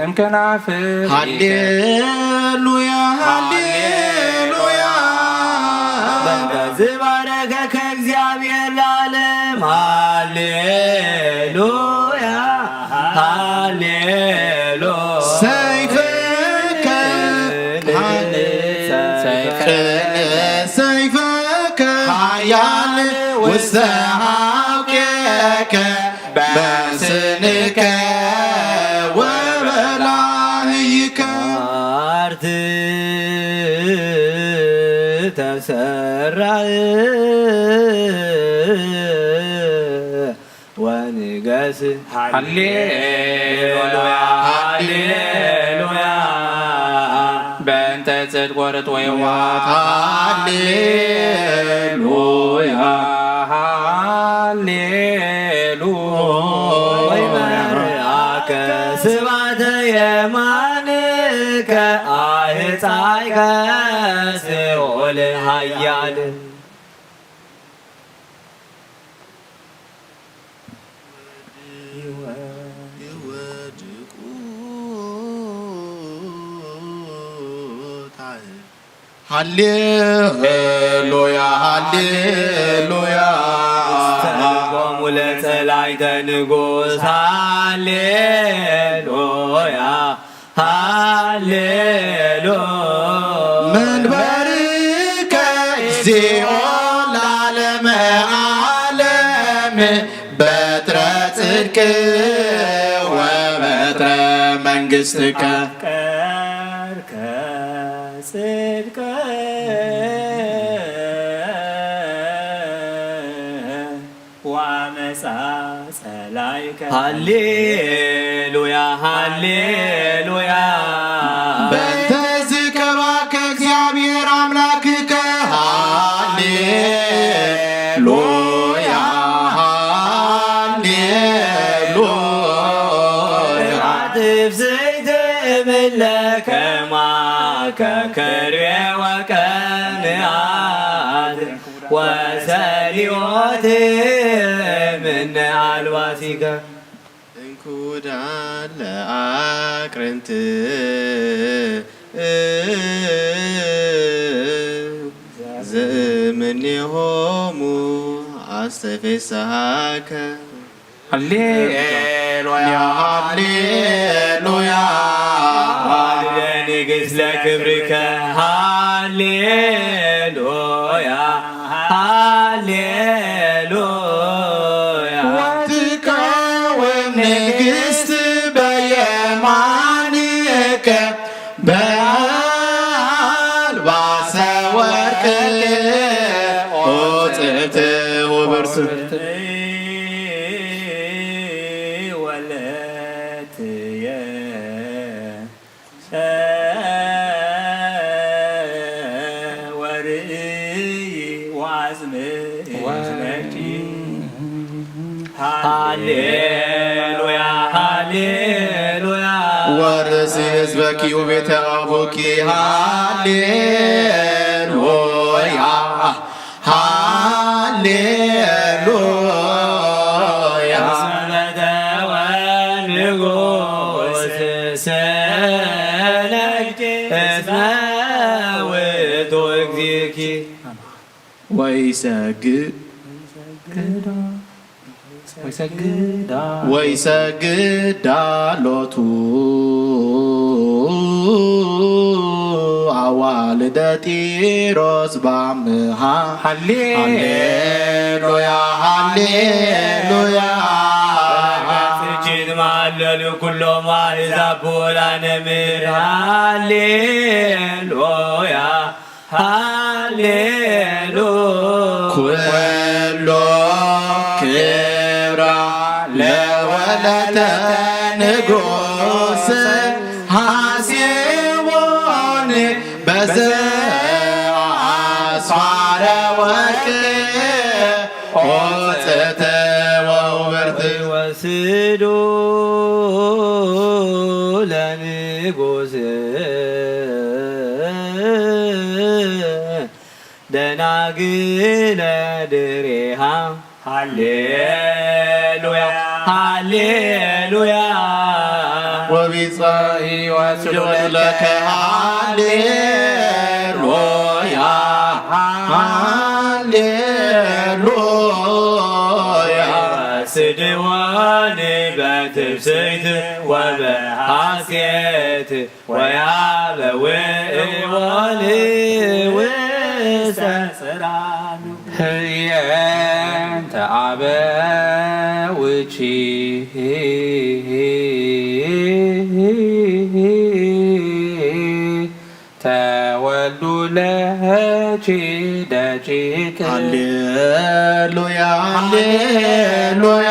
እምከናፍር። ሃሌሉያ፣ ሃሌሉያ። በእንተ ዝባረከከ እግዚአብሔር ለዓለም። ሃሌሉያ፣ ሃሌሉያ። ሰይፍከ ሃሌ-፣ ሰይፍከ ሃያል ውስተ ሐውኬከ በስንከ ወበላህይከ። አርት ተሰራእ ወንገስ። ሃሌሉያ፣ ሃሌሉያ። በእንተ ጽድቅ ወርት ወየዋሃት። ሃሌሉያ፣ ሃሌሉያ። ወይመርአከ ስብሐተ የማንከ አህጻይከ ሲኦል ኃያል። ሃሌሉያ፣ ሃሌሉያ። አስተርጎሙ ለጸላእተ ንጉሥ። ሃሌሉያ፣ ሃሌሉያ። መንበርከ እግዚኦ ለዓለመ ዓለም በትረ ጽድቅ ወበትረ መንግሥትከ። አፍቀርከ ጽድቀ ወአመፃ ጸላይከ። ሃሌሉያ ሃሌሉያ። በእንተ ዝከባከ እግዚአብሔር አምላክከ። ሃሌሉያ ሃሌሉያ። ራጥፍ ዘይትእምለከ ማከ ከርቤ ወቀንአት ወሰሊሆት ምነ አልባሲከ። እንኩዳለ አቅርንት ዘእምኔሆሙ አስተፌሳሃከ። ሃሌሉያ ሃሌሉያ። ንግስ ለክብርከ። ሃሌሉያ ሃሌሉያ። ወትቀውም ንግሥት በየማንከ በአልባሰ ወርቅ ኦጽእት ወበርስ ወለትየ ወርእይ ወአጽምዕ እዝነኪ። ሃሌሉያ ሃሌሉያ። ወርሲ ህዝበኪ ውቤተ አቡኪ። ሃሌሉያ ሃሌሉያ። እስመ በተወ ንጉሥ ሰነግድ እስመ ውእቱ እግዚእኪ። ወይሰግድ ወይሰግዳ ወይሰግዳ ሎቱ አዋልደ ጢሮስ ባምሃ። ሃሌ ሃሌሉያ ሃሌሉያ። እጅግ ማለሉ ኩሎም አሕዛብ ብወላነ ምድር። ሃሌሉያ ሃሌሉ ኩሎ ክብራ ለወለተ ንጉሥ ሐሴቦን በዘአስማረ ወርቅ ኦጽእት ወውብርት። ወስዶ ለንጉስ ደናግለ ድሬሃ። ሃሌሉያ ሃሌሉያ። ወቢፀ ሕይወት ስግድ ለከ። ሃሌሉያ ሃሌሉያ። ስድዋን በትብስይት ወበሐሴት ወያበውእዎን ውስተ ጽራኑ። ህየንተ አበውኪ ተወልዱ ለኪ ደቂቅ። ሃሌሉያ ሃሌሉያ።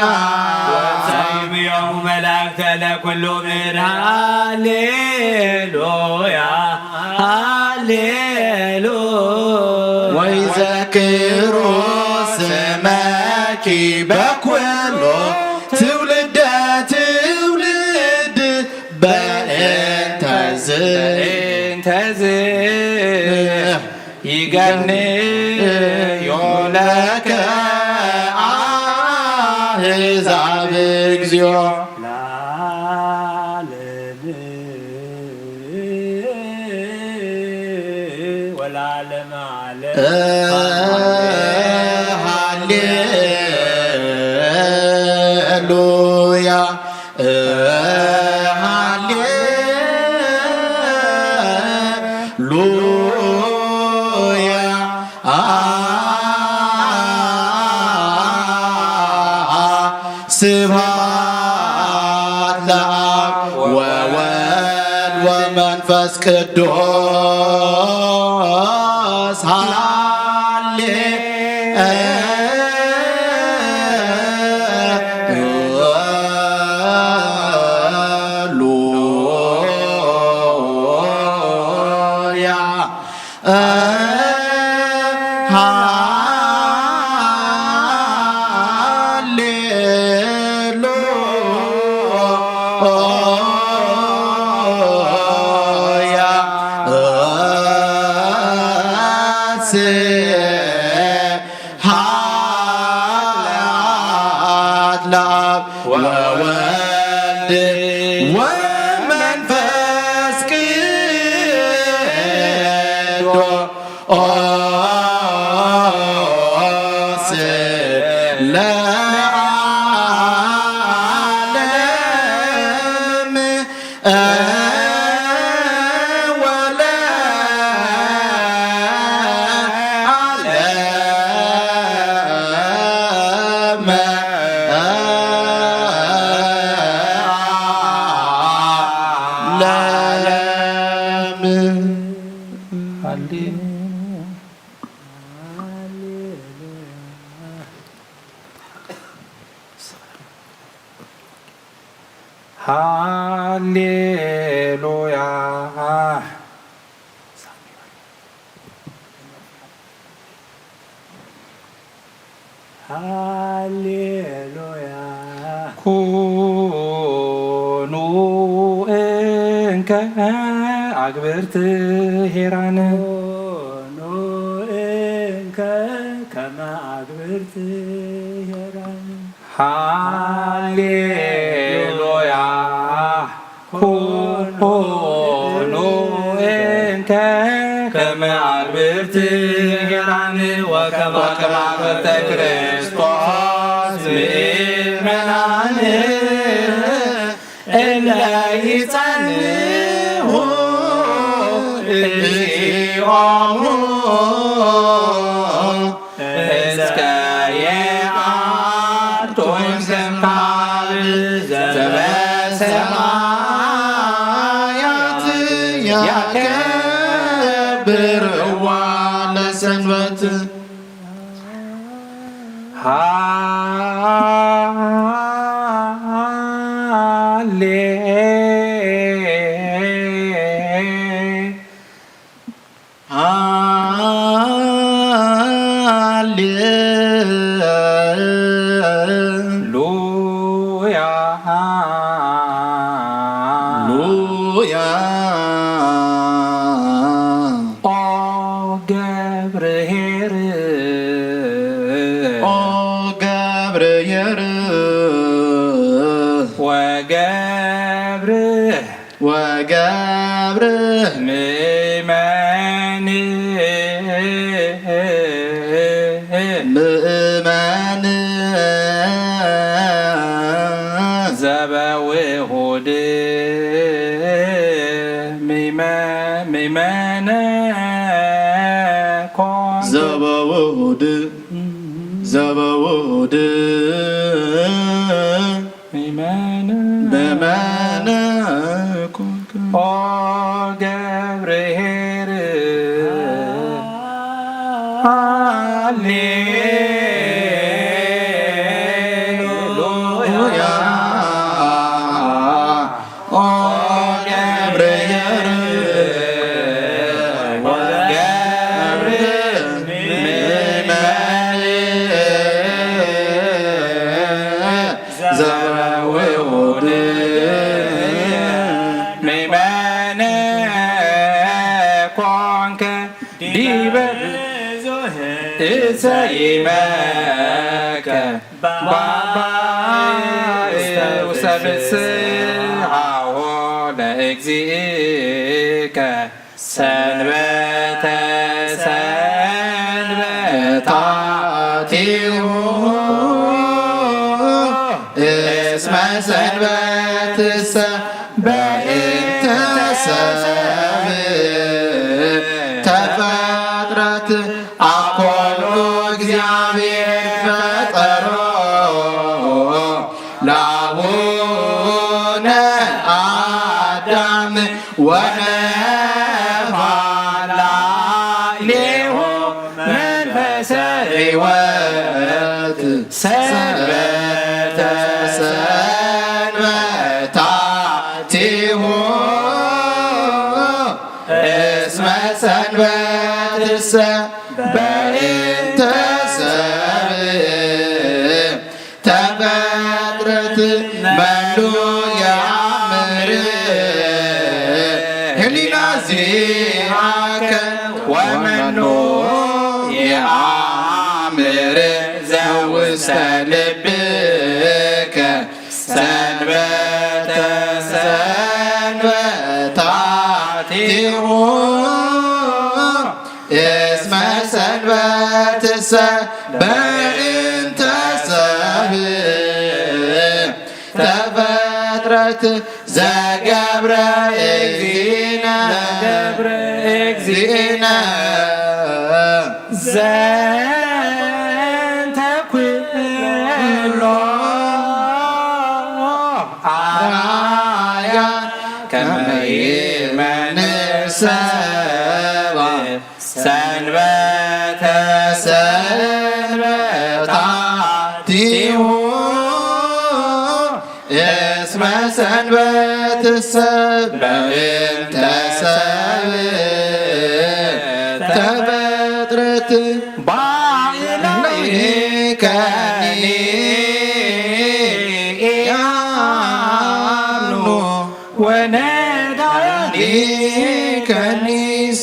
ወሰይምዮሙ መላእክተ ለኩሉ ምድር። ሃሌሉያ ሃሌሉያ። ወይዘክሩ ስመኪ በኩሎ ትውልደ ትውልድ በእንተዝ እንተዝ ይገንዮ ለከ አሕዛብ እግዚኦ። ለዓለም ወለዓለመ ዓለም። ሃሌሉያ ሃሌሉያ። ስብሐት ለአብ ወወ መንፈስ ቅዱስ ሃሌ ሉያ ሃሌሉያ። ስብሐት ለአብ ወወልድ ወመንፈስ ቅዱስ ለዓለም ወለዓለመ ዓለም። ሃሌሉያ። ሃሌሉያ። ሃሌሉያ። ኩኑ እንከ ኣግብርቲ ሄራን። ኩኑ እንከ ከመ ኣግብርቲ ሄራን። ሃሌሉያ። ኩኑ እንከ ከመ አግብርቲ ሄራን ወከመ አግብርተ ክርስቶስ ምእመናን እለ ይጸንሁ እግዚኦሙ እስከ የአቱ እምስንካብ ዘበሰማያት ያከብርዋ ለሰንበት። ሃሌ ሃሌሉያ። ሉያ። ኦ ገብርኄር። ኦ ገብርኄር። ወገብር ወገብር ምእመን ምእመን ዘበውሁድ ምእመ- ምእመነ ኮንክ ዘበውሁድ ዘበውሁድ ምእመነ ምእመነ ኮንክ ኦ ገብርኄር። ሃሌሉያ። ኦ ገብርኄር ወገብር ምእመን ዘበውሁድ ምእመነ ኮንከ ዲበ እሰይመከ ባባ ውስተ ብጽሐ ለእግዚእከ ሰንበተ ሰንበታቲሁ እስመ ሰንበትሰ በእንተ ሰብ ተፈጥረት አኮኑ እግዚአብሔር ፈጠሮ ለአቡነ አዳም ወነ ሕይወት ሰንበተ ሰንበታቲሁ እስመ ሰንበትሰ በእንተ ሰብ ተፈጥረት መኑ የአምር ህሊና ዚአከ ወመኑ የአምር ዘውስተ ልብከ ሰንበተ ሰንበታቲሁ እስመ ሰንበትሰ በእንተ ሰብ ተፈጥረት ዘገብረ እግዚእነ ዘገብረ እግዚእነ ዘንተ ኩሎ አራያ ከመ ይመንሰባ ሰንበተ ሰንበታቲሁ እስመ ሰንበትሰ በእንተ ሰብ ተፈጥረት ባዕላይከኒ ያምኑ ወነዳያኒከኒ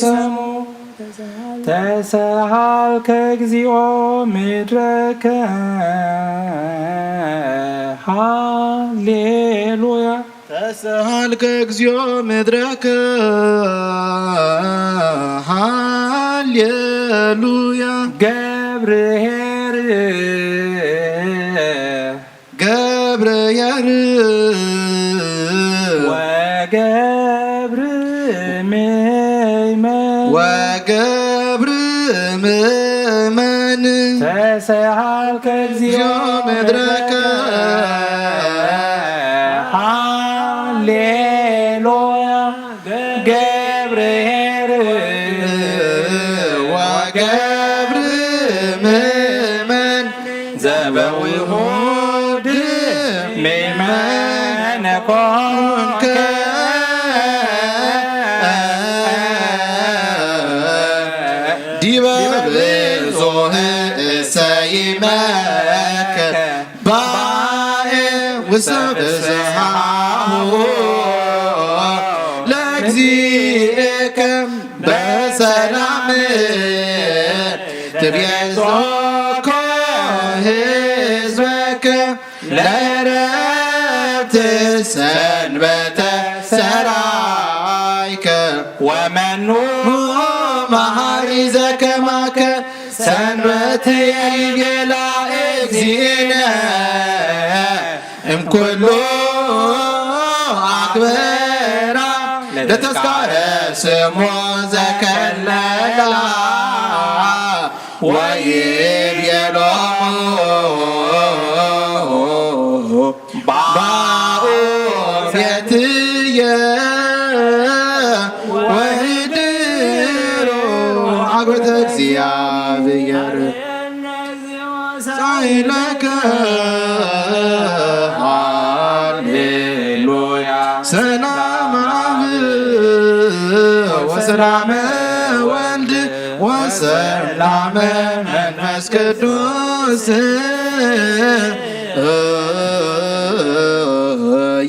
ሰሙ። ተሰሃልከ እግዚኦ ምድረከ ሃሌሉያ። ተሰሃልከ እግዚኦ ምድረከ ሃሌሉያ። ገብርኄር ገብርኄር ወገብር ምእመን ወገብር ምእመን ተሰሃልከ እግዚኦ ምድረከ ሃሌሉያ። ገብርኄር ወገብር ምእመን ዘበዊሁድ ምእመን ኮንከ ዲበ ብዙህ እሰይመከ ባኤ ውሰብስሃሁ ለእግዚእከ በሰላም ትቤዞኮ ህዝበከ ለረፍት ሰንበተ ሰራይከ ወመኑ መሃሪ ዘከማከ ሰንበትየ ይቤላ እግዚእነ እምኩሉ አክብራ ለተስካረ ስሙ ዘከለላ ወይቤሎሙ ባኡ ቤትየ ወህድሩ አግብተ እግዚአብሔር ሳይለከ ሃሌሉያ። ሰላም አብ ወሰላም ወልድ ወሰላም መንፈስ ቅዱስ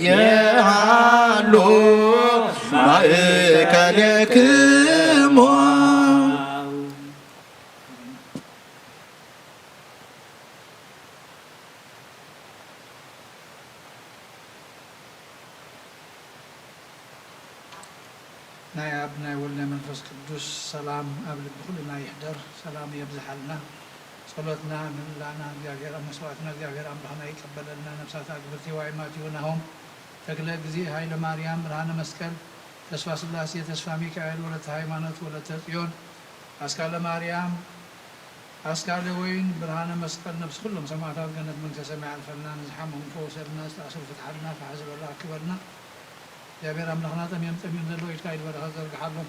የሃሉ ማእከሌክሙ። ናይ ኣብ ናይ ወልድ ናይ መንፈስ ቅዱስ ሰላም ኣብ ልቢ ኩልና ይሕደር። ሰላም የብዝሓልና። ጸሎትና ምህላና እግዚኣብሔር ኣብ መስዋዕትና እግዚኣብሔር ኣምላኽና ይቀበለልና። ነፍሳት ኣግብርቲ ዋይ ማቲው ናሆም ተክለ ግዜ ሃይለ ማርያም ብርሃነ መስቀል ተስፋ ስላሴ ተስፋ ሚካኤል ወለተ ሃይማኖት ወለተ ጽዮን ኣስካለ ማርያም ኣስካለ ወይን ብርሃነ መስቀል ነፍሲ ኩሎም ሰማዕታት ገነት መንግስተ ሰማይ ኣልፈልና። ንዝሓመሙ ፈውሰልና። ዝተኣስሩ ፍትሓልና። ፋሕ ዝበሉ ኣክበልና። እግዚኣብሔር ኣምላኽና ጠምዮም ጠምዮም ዘለዉ ኢድካ ኢድ በረኸት ዘርግሓሎም።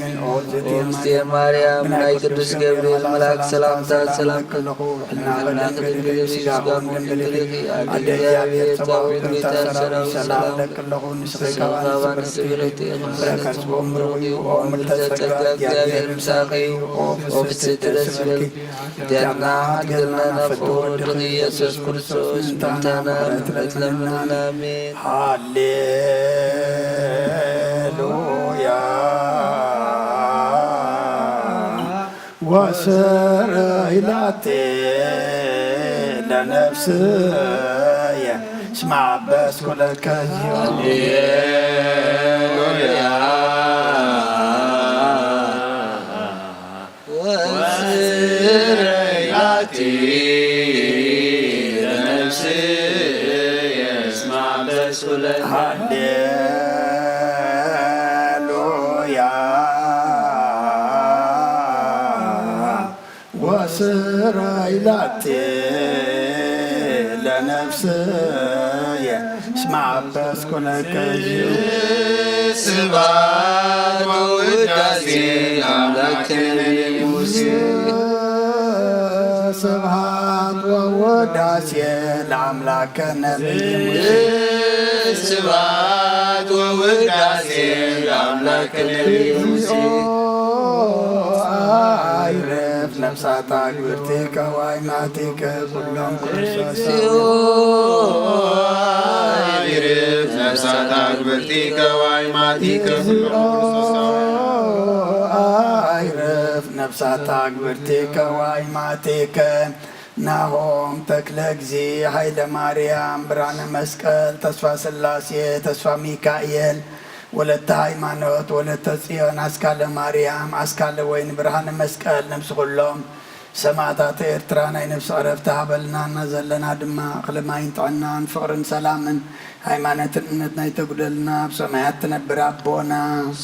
ኣሜን። ኦ እግዝእትየ ማርያም፣ ናይ ቅዱስ ገብርኤል መልኣክ ሰላምታ ሰላም ክብለኹ፣ ሕልና ከድንግል ስጋኹም ድንግል ኢኺ፣ ኣደ እግዚኣብሔር ጸባኦት ጎይታ ሰራዊት ሰላም ለክለኹ፣ ንስኺ ካብ ኣንስቲ ብርክቲ ኢኺ፣ ፍረ ከርስኪ ብሩኽ እዩ። ኦ ምልዕተ ጸጋ፣ እግዚኣብሔር ምሳኺ፣ ኦ ፍስሕቲ ደስ ይበልኪ፣ ዲያና ድንግልና ፍቁር ወድኺ ኢየሱስ ክርስቶስ ምእንታና ምሕረት ለምንልና። ኣሜን። ሃሌሉያ ወስረይ ላቲ ለነፍስየ እስመ አበስኩ ለከ እግዚኦ። ሃሌሉያ ወስረይ ላቲ ለነፍስየ እስመ አበስኩ ለከ። ሃሌሉያ ወስረይ ላቲ ለነፍስየ እስመ አበስኩ ለከ። ስብሐት ወውዳሴ ለአምላክነ ነቢይ ሙሴ። ስብሐት ወውዳሴ ለአምላክነ ነቢይ ሙሴ። ስብሐት ወውዳሴ ለአምላክነ ነቢይ ሙሴ። አይረፍ ነፍሳት አግብርቲከ ወአይማቲከ ኩሎም ክርስቶስ። አይረፍ ነፍሳት አግብርቲከ ወአይማቲከ ኩሎም ክርስቶስ። አይረፍ ነፍሳት አግብርቲከ ወአይማቲከ። ናሆም ተክለ እግዚ፣ ኃይለ ማርያም፣ ብርሃነ መስቀል፣ ተስፋ ሥላሴ፣ ተስፋ ሚካኤል፣ ወለተ ሃይማኖት፣ ወለተ ጽዮን፣ አስካለ ማርያም፣ አስካለ ወይን፣ ብርሃነ መስቀል፣ ነብሲ ኩሎም ሰማዕታት ኤርትራ ናይ ነፍሲ ዕረፍቲ ሃበልና። ዘለና ድማ እኽሊ ማይን ጥዕናን ፍቕርን ሰላምን ሃይማኖትን እምነትን ኣይተጉደልና። ኣብ ሰማያት ትነብር ኣቦና፣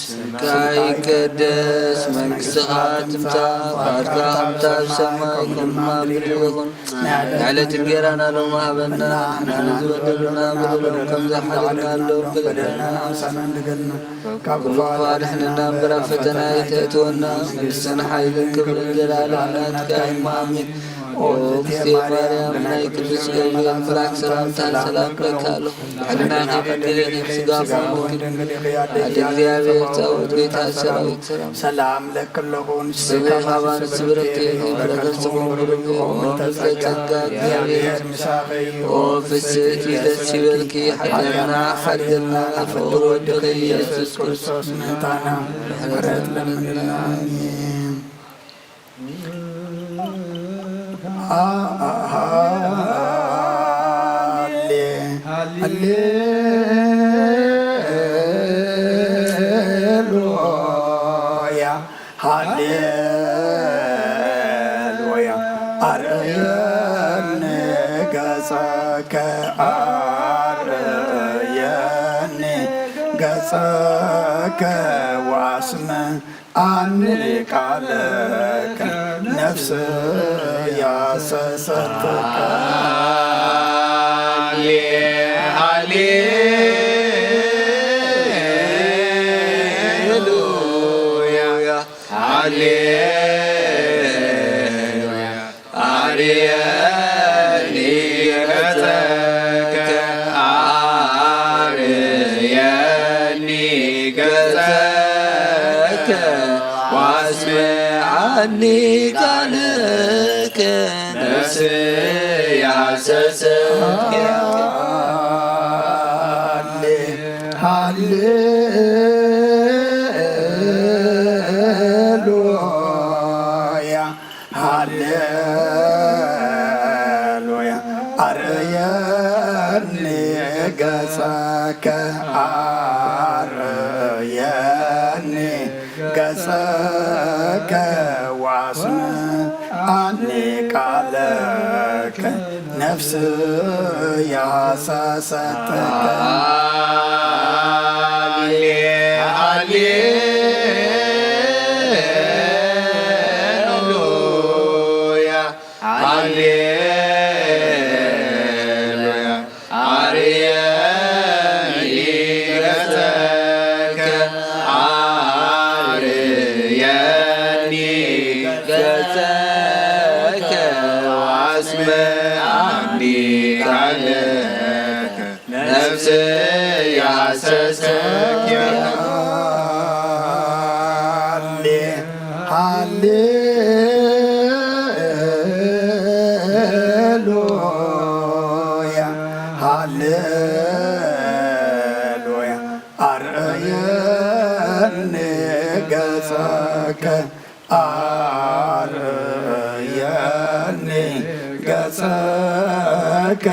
ስምካ ይቀደስ፣ መንግስትኻ ትምጻእ፣ ፍቓድካ ከምቲ ኣብ ሰማይ ከምኡ ድማ ኣብ ምድሪ ይኹን። ናይ ዕለት እንጌራና ሎሚ ሃበና፣ ንሕና ዝበደሉና በደሎም ከም ዝሓለፍና ንበድሎም፣ በደልና ንዓና ኣምሳና እንድገልና፣ ካብ ክፉ ኣድሕነና እምበር ኣብ ፈተና ኣይተእትወና፣ መንግስትን ሓይልን ክብርን ዘለዓለም ናትካ እዩ፣ ኣሜን። ኦ እግዝእትየ ማርያም፣ ናይ ቅዱስ ገብርኤል መልኣክ ሰላምታ ሰላም እብለካ ኣለኹ። ሕልና ከይደንግልን ስጋ ፍጹም ድንግል ኢኺ፣ ኣደ እግዚኣብሔር ጻውት ጌታ ሰራዊት ሰላም። ሰላም ለኪ ኣለኹ፣ ንስቲ ስብሪ ካብ ኻባ ንስብረቲ በረከት ጽሙም ርግኦ ምልተ ጸጋ፣ እግዚኣብሔር ምሳኺ እዩ። ኦ ፍስሕቲ ደስ ይበልኪ፣ ሓጢኣትና ሓደልና፣ ፍቁር ወድኺ ኢየሱስ ክርስቶስ ምእንታና ምሕረት ለምንልና። ኣሜን። ሃሌ-፣ ሃሌሉያ፣ ሃሌሉያ። ኣርእየኒ ገጸከ፣ ኣርእየኒ ገጸከ፣ ወኣስምዓኒ ቃለከ፣ ነፍስያ ሰሰትከ። ሃሌ-፣ ሃሌሉያ፣ ሃሌሉያ። ኣርየኒ ገጸከ፣ ኣርየኒ ገጸከ፣ ወኣስምዓኒ ቃልከ፣ ነፍስያ ሰሰትከ። ሃሌ-፣ ሃሌሉያ። ሃሌሉያ። ኣርየኒ ገጸከ፣ ኣርየኒ ገጸከ፣ ወኣስምዓኒ ቃለከ፣ ነፍስያ ሰሰትከ። ሃሌ-፣ ሃሌ-፣ ሃሌሉያ፣ ሃሌሉያ። ኣርየኒ ገጸከ፣ ኣርየኒ ገጸከ፣ ወኣስምዓኒ ቃለከ፣ ነፍስያ ሰሰትከ። ሃሌ-፣ ሃሌሉያ፣ ሃሌሉያ። ኣርእየኒ ገጸከ፣ ኣርእየኒ ገጸከ፣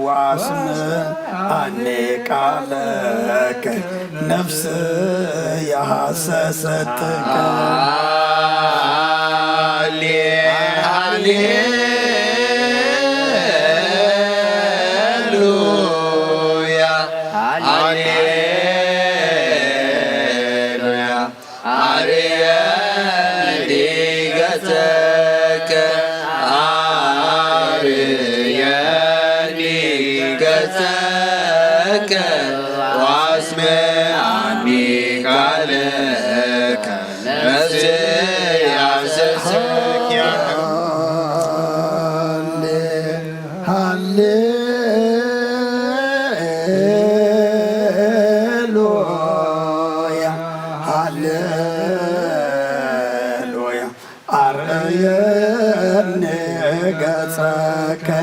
ወኣስምዓኒ ቃለከ፣ ነፍስያ ሰሰትከ። ሃሌ-፣ ሃሌሉያ፣ ሃሌሉያ። ኣርየኒ ገጸከ፣ ኣርየኒ ገጸከ፣ ወኣስምዓኒ ቃለከ፣ ነፍስያ ሰሰትከ። ሃሌ-፣ ሃሌሉያ፣ ሃሌሉያ። ኣርእየኒ ገጸከ፣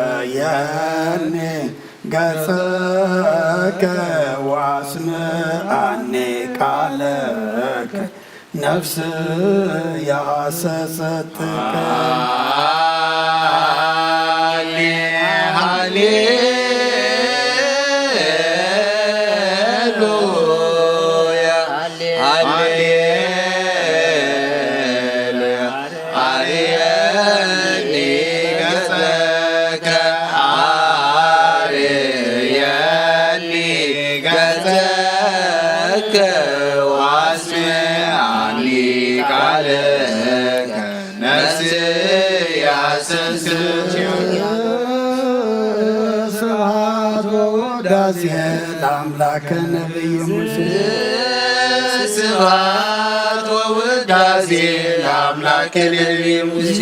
ኣርእየኒ ገጸከ፣ ወኣስምዓኒ ቃለከ፣ ነፍስያ ሰሰትከ። ሃሌ-፣ ሃሌሉያ፣ ሃሌ-፣ ተከዋስሚ ኣኒ ቃልከ ነፍሲ ያሰንስት። ስብሐት ወውዳሴ ለአምላክ ነቢይ ሙሴ። ስብሐት ወውዳሴ ለአምላክ ነቢይ ሙሴ።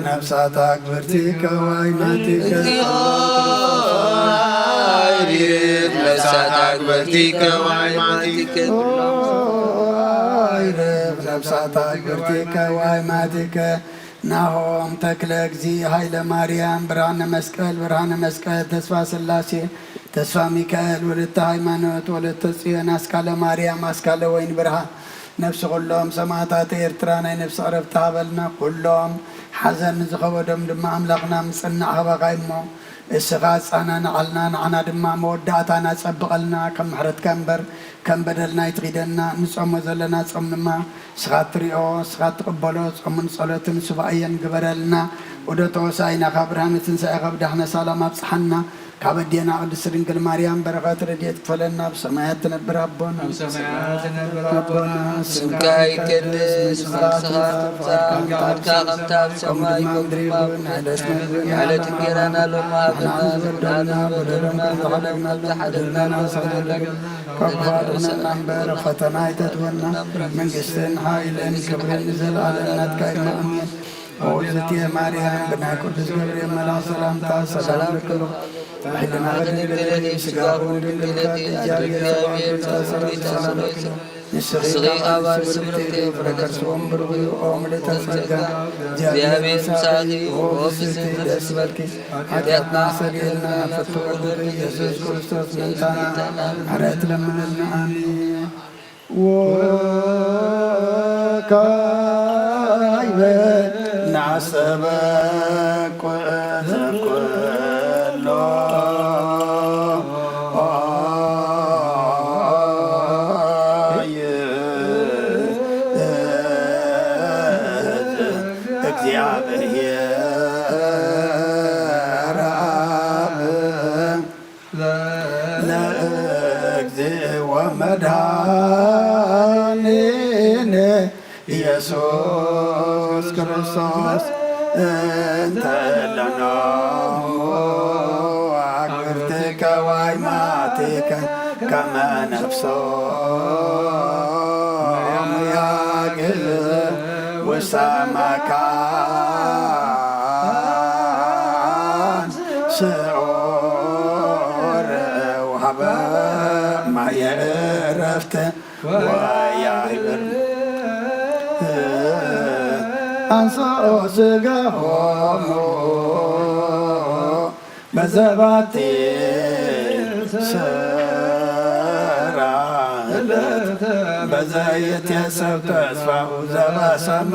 ነፍሳት አግብርቲከ ወአይማቲከ። እግዚኦ አይርፍ ነፍሳት አግብርቲከ ወአይማቲከ። አይርፍ ነፍሳት አግብርቲከ ወአይማቲከ። ናሆም ተክለ እግዚ፣ ኃይለ ማርያም፣ ብርሃነ መስቀል፣ ብርሃነ መስቀል፣ ተስፋ ስላሴ፣ ተስፋ ሚካኤል፣ ወለተ ሃይማኖት፣ ወለተ ጽዮን፣ አስካለ ማርያም፣ አስካለ ወይን ብርሃን፣ ነፍሲ ኩሎም ሰማዕታት ኤርትራ ናይ ነፍሲ ዕረፍቲ ሃበልና። ኩሎም ሓዘን ንዝኸበዶም ድማ ኣምላኽና ምጽናዕ ሃበኻ እሞ፣ እስኻ ኣጻናንዓልና፣ ንዓና ድማ መወዳእታና ጸብቐልና። ከም ምሕረትካ እምበር ከም በደልና ኣይትኺደና። ንጾሞ ዘለና ጾም ድማ እስኻ ትሪኦ፣ እስኻ ትቕበሎ። ጾምን ጸሎትን ሱባኤን ግበረልና። ዑደተ ሆሳዕናኻ፣ ብርሃነ ትንሳኤኻ ብዳሕነ ሰላም ኣብጽሓና። ካብ ኣዴና ቅድስት ድንግል ማርያም በረኸት ረድኤት ክፈለና። ብሰማያት ትነብር ኣቦና፣ ኣብ ሰማያት ትነብር ኣቦና፣ ስምካ ይቀደስ፣ መንግስትኻ ትምጻእ፣ ፈቃድካ ከም ትገብር ከምታ ኣብ ሰማይ ከምኡ ድማ ኣብ ምድሪ ይኹን። ይኹን። ንዕለት መግብና የዕለት እንጀራና ሎሚ ሃበና፣ ንሕና ዝበደሉና በደልና ከም ዝሓደግና በደልና ንሓደግና፣ ካብ ክፉእ ኣድሕነና እምበር፣ ኣብ ፈተና ኣይተእትወና። መንግስትን ሓይልን ክብርን ንዘለኣለም ናትካ እዩ። ኣሜን። ኦዝትየ ማርያም፣ ብናይ ቅዱስ ገብርኤል መልኣክ ሰላምታ ሰላም ልክልኩ። ሕሊናኺ ድንግል ኢኺ፣ ስጋኺ እውን ድንግል ኢኺ። እግዚኣብሔር ጸባኦት ሰላም ሰላም ልክልኩ። ንስኺ ካብ ኣንስቲ ብርክቲ ኢኺ፣ ፍረ ከርስኺ እውን ብሩኽ እዩ። ኦ ምልዕተ ጸጋ፣ እግዚኣብሔር ምሳኺ፣ ኦ ብስቲ ደስ ይበልኪ። ሓጢኣትና ሰሪልና፣ ፍትው ወልድኪ ኢየሱስ ክርስቶስ ምእንታና ምሕረት ለምንልና። ኣሜን። ወካዕበ ናሰበኩ እዘን ኩሎ ለእግዚእ ወመድኃኒነ ኢየሱስ ክርስቶስ። እንተ እለኖሙ አግብርቲከ ወአይማቲከ ከመ ነፍሶም ያግዝ ውስተ መካን ስዑር ወሀበ ማየ ዕረፍት ወያይብር አንሶ ስጋሆሙ በዘባቲ ስራ ዕለት በዘይትየሰብ ተስፋሁ ዘበሰማያት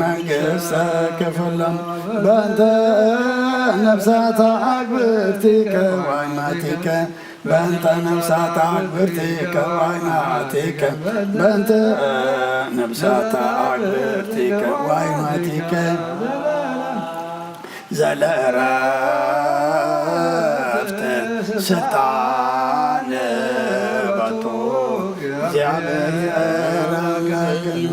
መንግስተ ክፍሎም በእንተ ነፍሳታ አግብርቲከ ዋይማቲከ በእንተ ነፍሳታ አግብርቲከ ዋይማቲከ በእንተ ነፍሳታ አግብርቲከ ዋይማቲከ ዘለእረፍት ስልጣን በቱ እግዚአብሔር አምላክነ።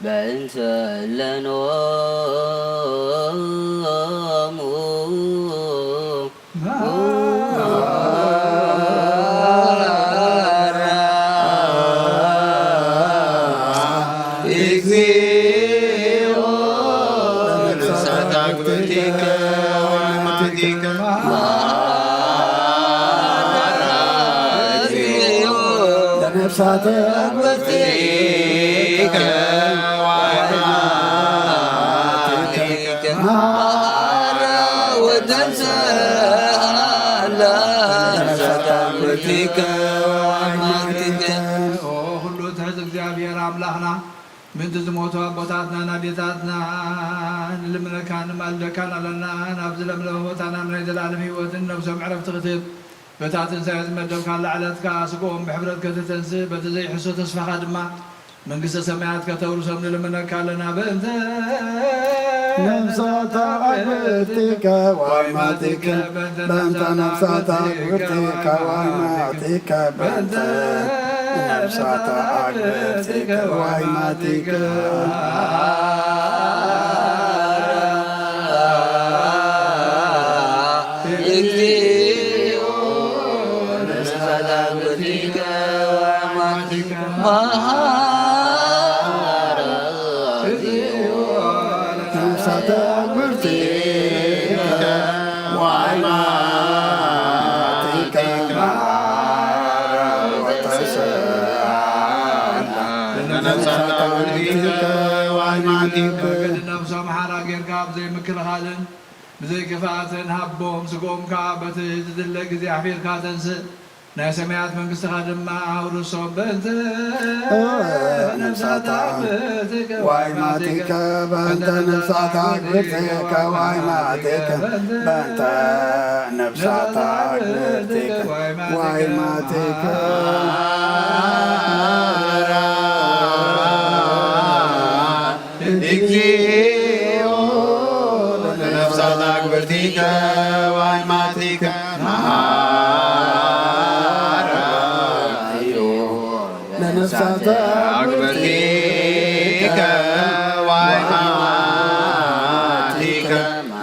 በእንተ ለኖሙ እግዚኦ ለነፍሳት አግብርቲከ ወአይማቲከ ለነፍሳት አግብርቲከ ወአይማቲከ ማራ ወተንሰአላ ነፍሳት አግብርቲከ ወአይማቲከ። ኦ፣ ኩሉ ትሕት እግዚኣብሔር ኣምላኽና፣ ምእንቲ ዝሞቱ ኣቦታትና ኣዴታትና ንልምነካን ንማልደካን ኣለና። ናብ ዝለምለመ ቦታ ናብ ናይ ዘላለም ህይወትን ነብሶም ዕረፍቲ ክትህብ፣ በታ ትንሳኤ ዝመደብካላ ዕለት ከኣ ስግኦም ብሕብረት ከተተንስእ፣ በቲ ዘይሕሶ ተስፋኻ ድማ መንግስተ ሰማያት ከተውርሶም ንልምነካ ኣለና። በእንተ ነፍሳታ ኣግብርቲከ ዋይማቲከ፣ በእንተ ነፍሳታ ኣግብርቲከ ዋይማቲከ፣ በእንተ ነፍሳታ ኣግብርቲከ ዋይማቲከ። እግዚኦ ነፍሳታ ኣግብርቲከ ዋይማቲከ። መሃረ ነፍሳተ ኣግብርቲከ ዋይማቲከ መሃረ ወተስኣላ። ነፍሳተ ኣግብርቲከ ዋይማቲከ። ነፍሶም ሓራ ጌርካ ኣብ ዘይምክልኻልን ብዘይ ክፍኣትን ሃቦም፣ ስግኦም ከኣ በቲ ዝድለ ግዜ ኣሕፊርካ ተንስእ። ናይ ሰማያት መንግስትኻ ድማ ኣውርሶም። በእንተ ነፍሳታ ዋይማቲከ፣ በእንተ ነፍሳታ ግብርቲከ ዋይማቲከ፣ በእንተ ነፍሳታ ግብርቲከ ዋይማቲከ። እግዚኦ ለነፍሳት ኣግብርቲከ ዋይማቲከ መሃረዮ። ለነፍሳት ኣግብርቲከ ዋይማቲከ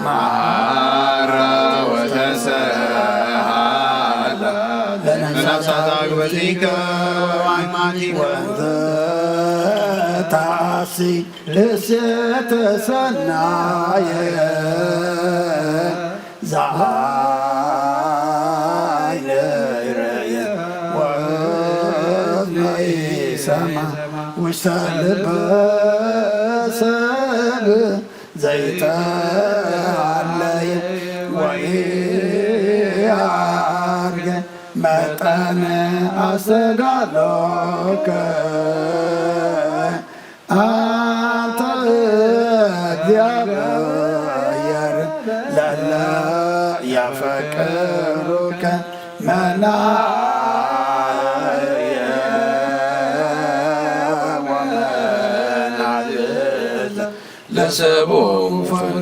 መሃረ ወተሰሃለ። ለነፍሳት ኣግብርቲከ ዋይማቲከ ወንዘ ታሲ ልሴተ ሰናየ ዘዓይነ ይርእየ ወእዝነ ይሰማ ውስተ ልበ ሰብ ዘይተሃለየ ወኢያርገ መጠነ ኣስተዳሎከ። ኣንተ እግዚኣብሔር ለለ ያፈቅሩከ መናየ ወመናዝዘ ለሰቦሙ ፈኑ።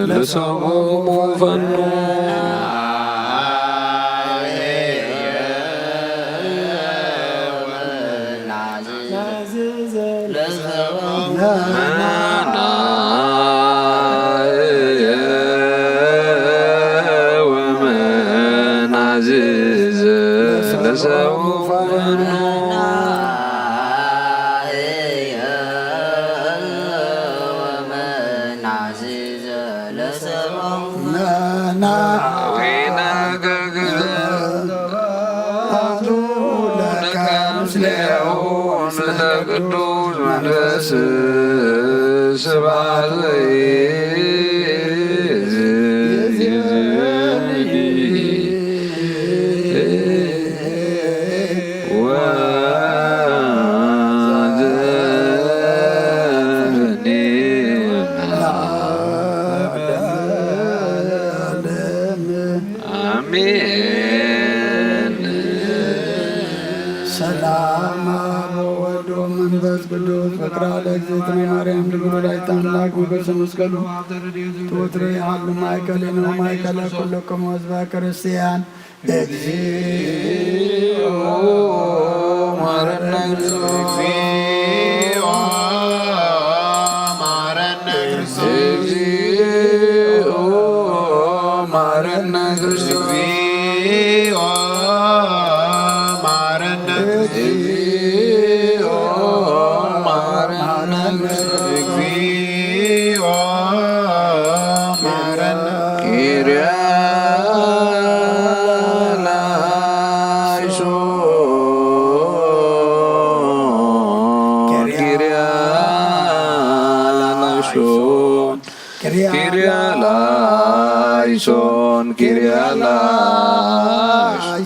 ለሰቦሙ ፈኑ። ምስለ ቅዱስ መንፈስ ስብሐት ወዘኒ አሜን። ሰላም አብ ወወልድ ወመንፈስ ቅዱስ ፍቅራ ለእግዝእትነ ማርያም ድንግል ወላዲተ አምላክ ሞገሰ መስቀሉ ትወትረ ይሃሉ ማእከሌነ ወማእከለ ኩልክሙ ህዝበ ክርስቲያን። እግዚኦ መሐረነ ክርስቶስ። እግዚኦ መሐረነ ክርስቶስ። እግዚኦ መሐረነ ክርስቶስ። እግዚኦ መሐረነ ክርስቶስ። እግዚኦ መሐረነ ክርስቶስ። እግዚኦ መሐረነ ኪርያ ላይሶን፣ ኪርያ ላይሶን፣ ኪርያ ላይሶን፣ ኪርያ ላይሶን።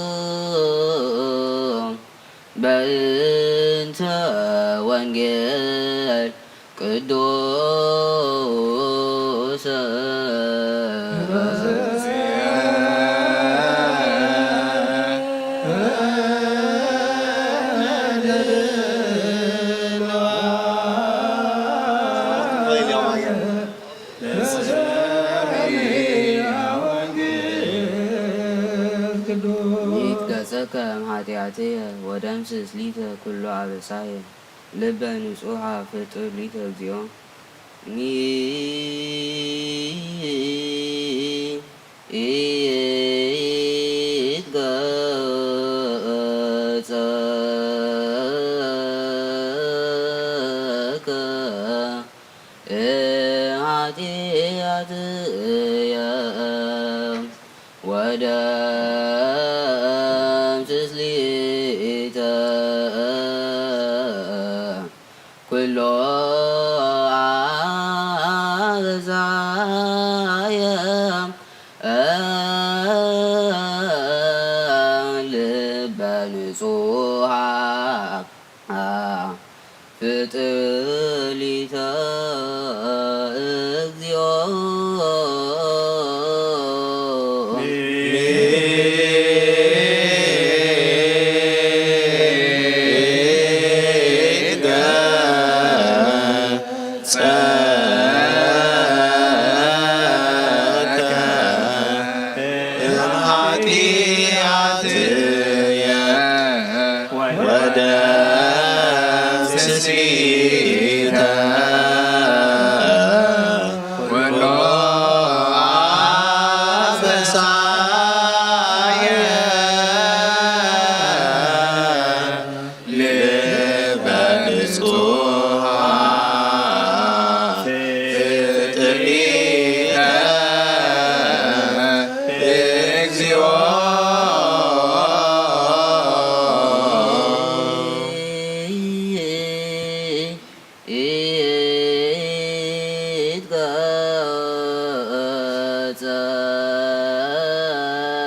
በእንተ ወንጌል ቅዱስ ይትገሰከ እምኃጢአትየ ወደምስስ ሊተ ኩሉ አበሳየ። ልበ ንጹሐ ፍጥር ሊተ እግዚኦ። ይትገጸከ እምኃጢአትየ ወደምስስ ሊተ ኩሎ አበሳየ። ልበ ንጹሐ ፍጥር ሊተ እግዚኦ።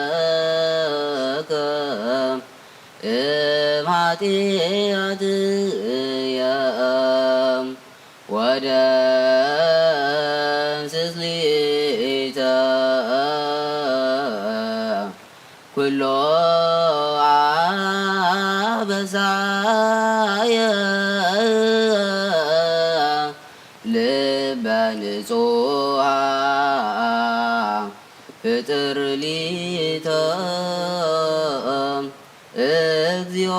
ይትገጸከ እምኃጢአትየ ወደምስስ ሊተ ኩሎ አበሳየ። ልበ ንጹሐ ፍጥር ሊተ እግዚኦ።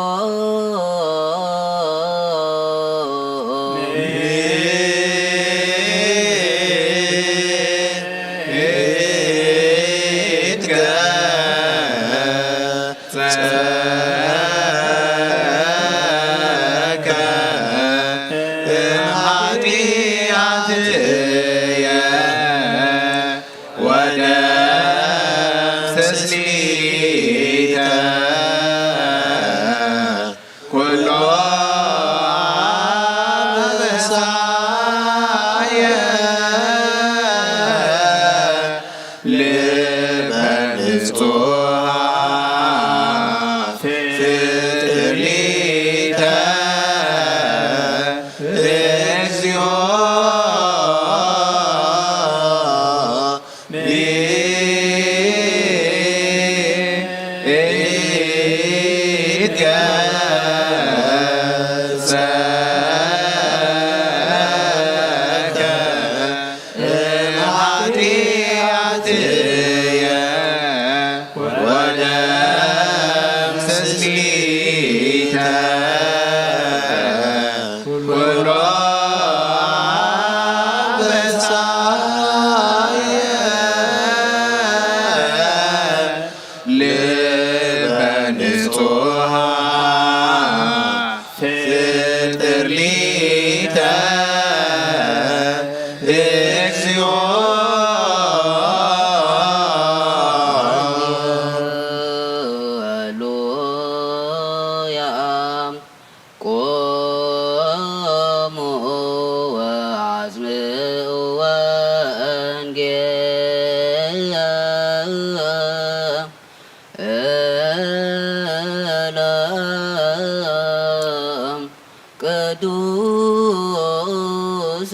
ቅዱስ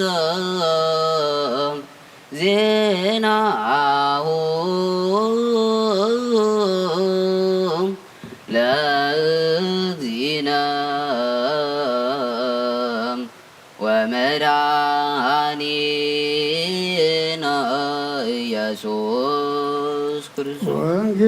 ዜናሁ ለእግዚእነ ወመድኃኒነ ኢየሱስ ክርስቶስ።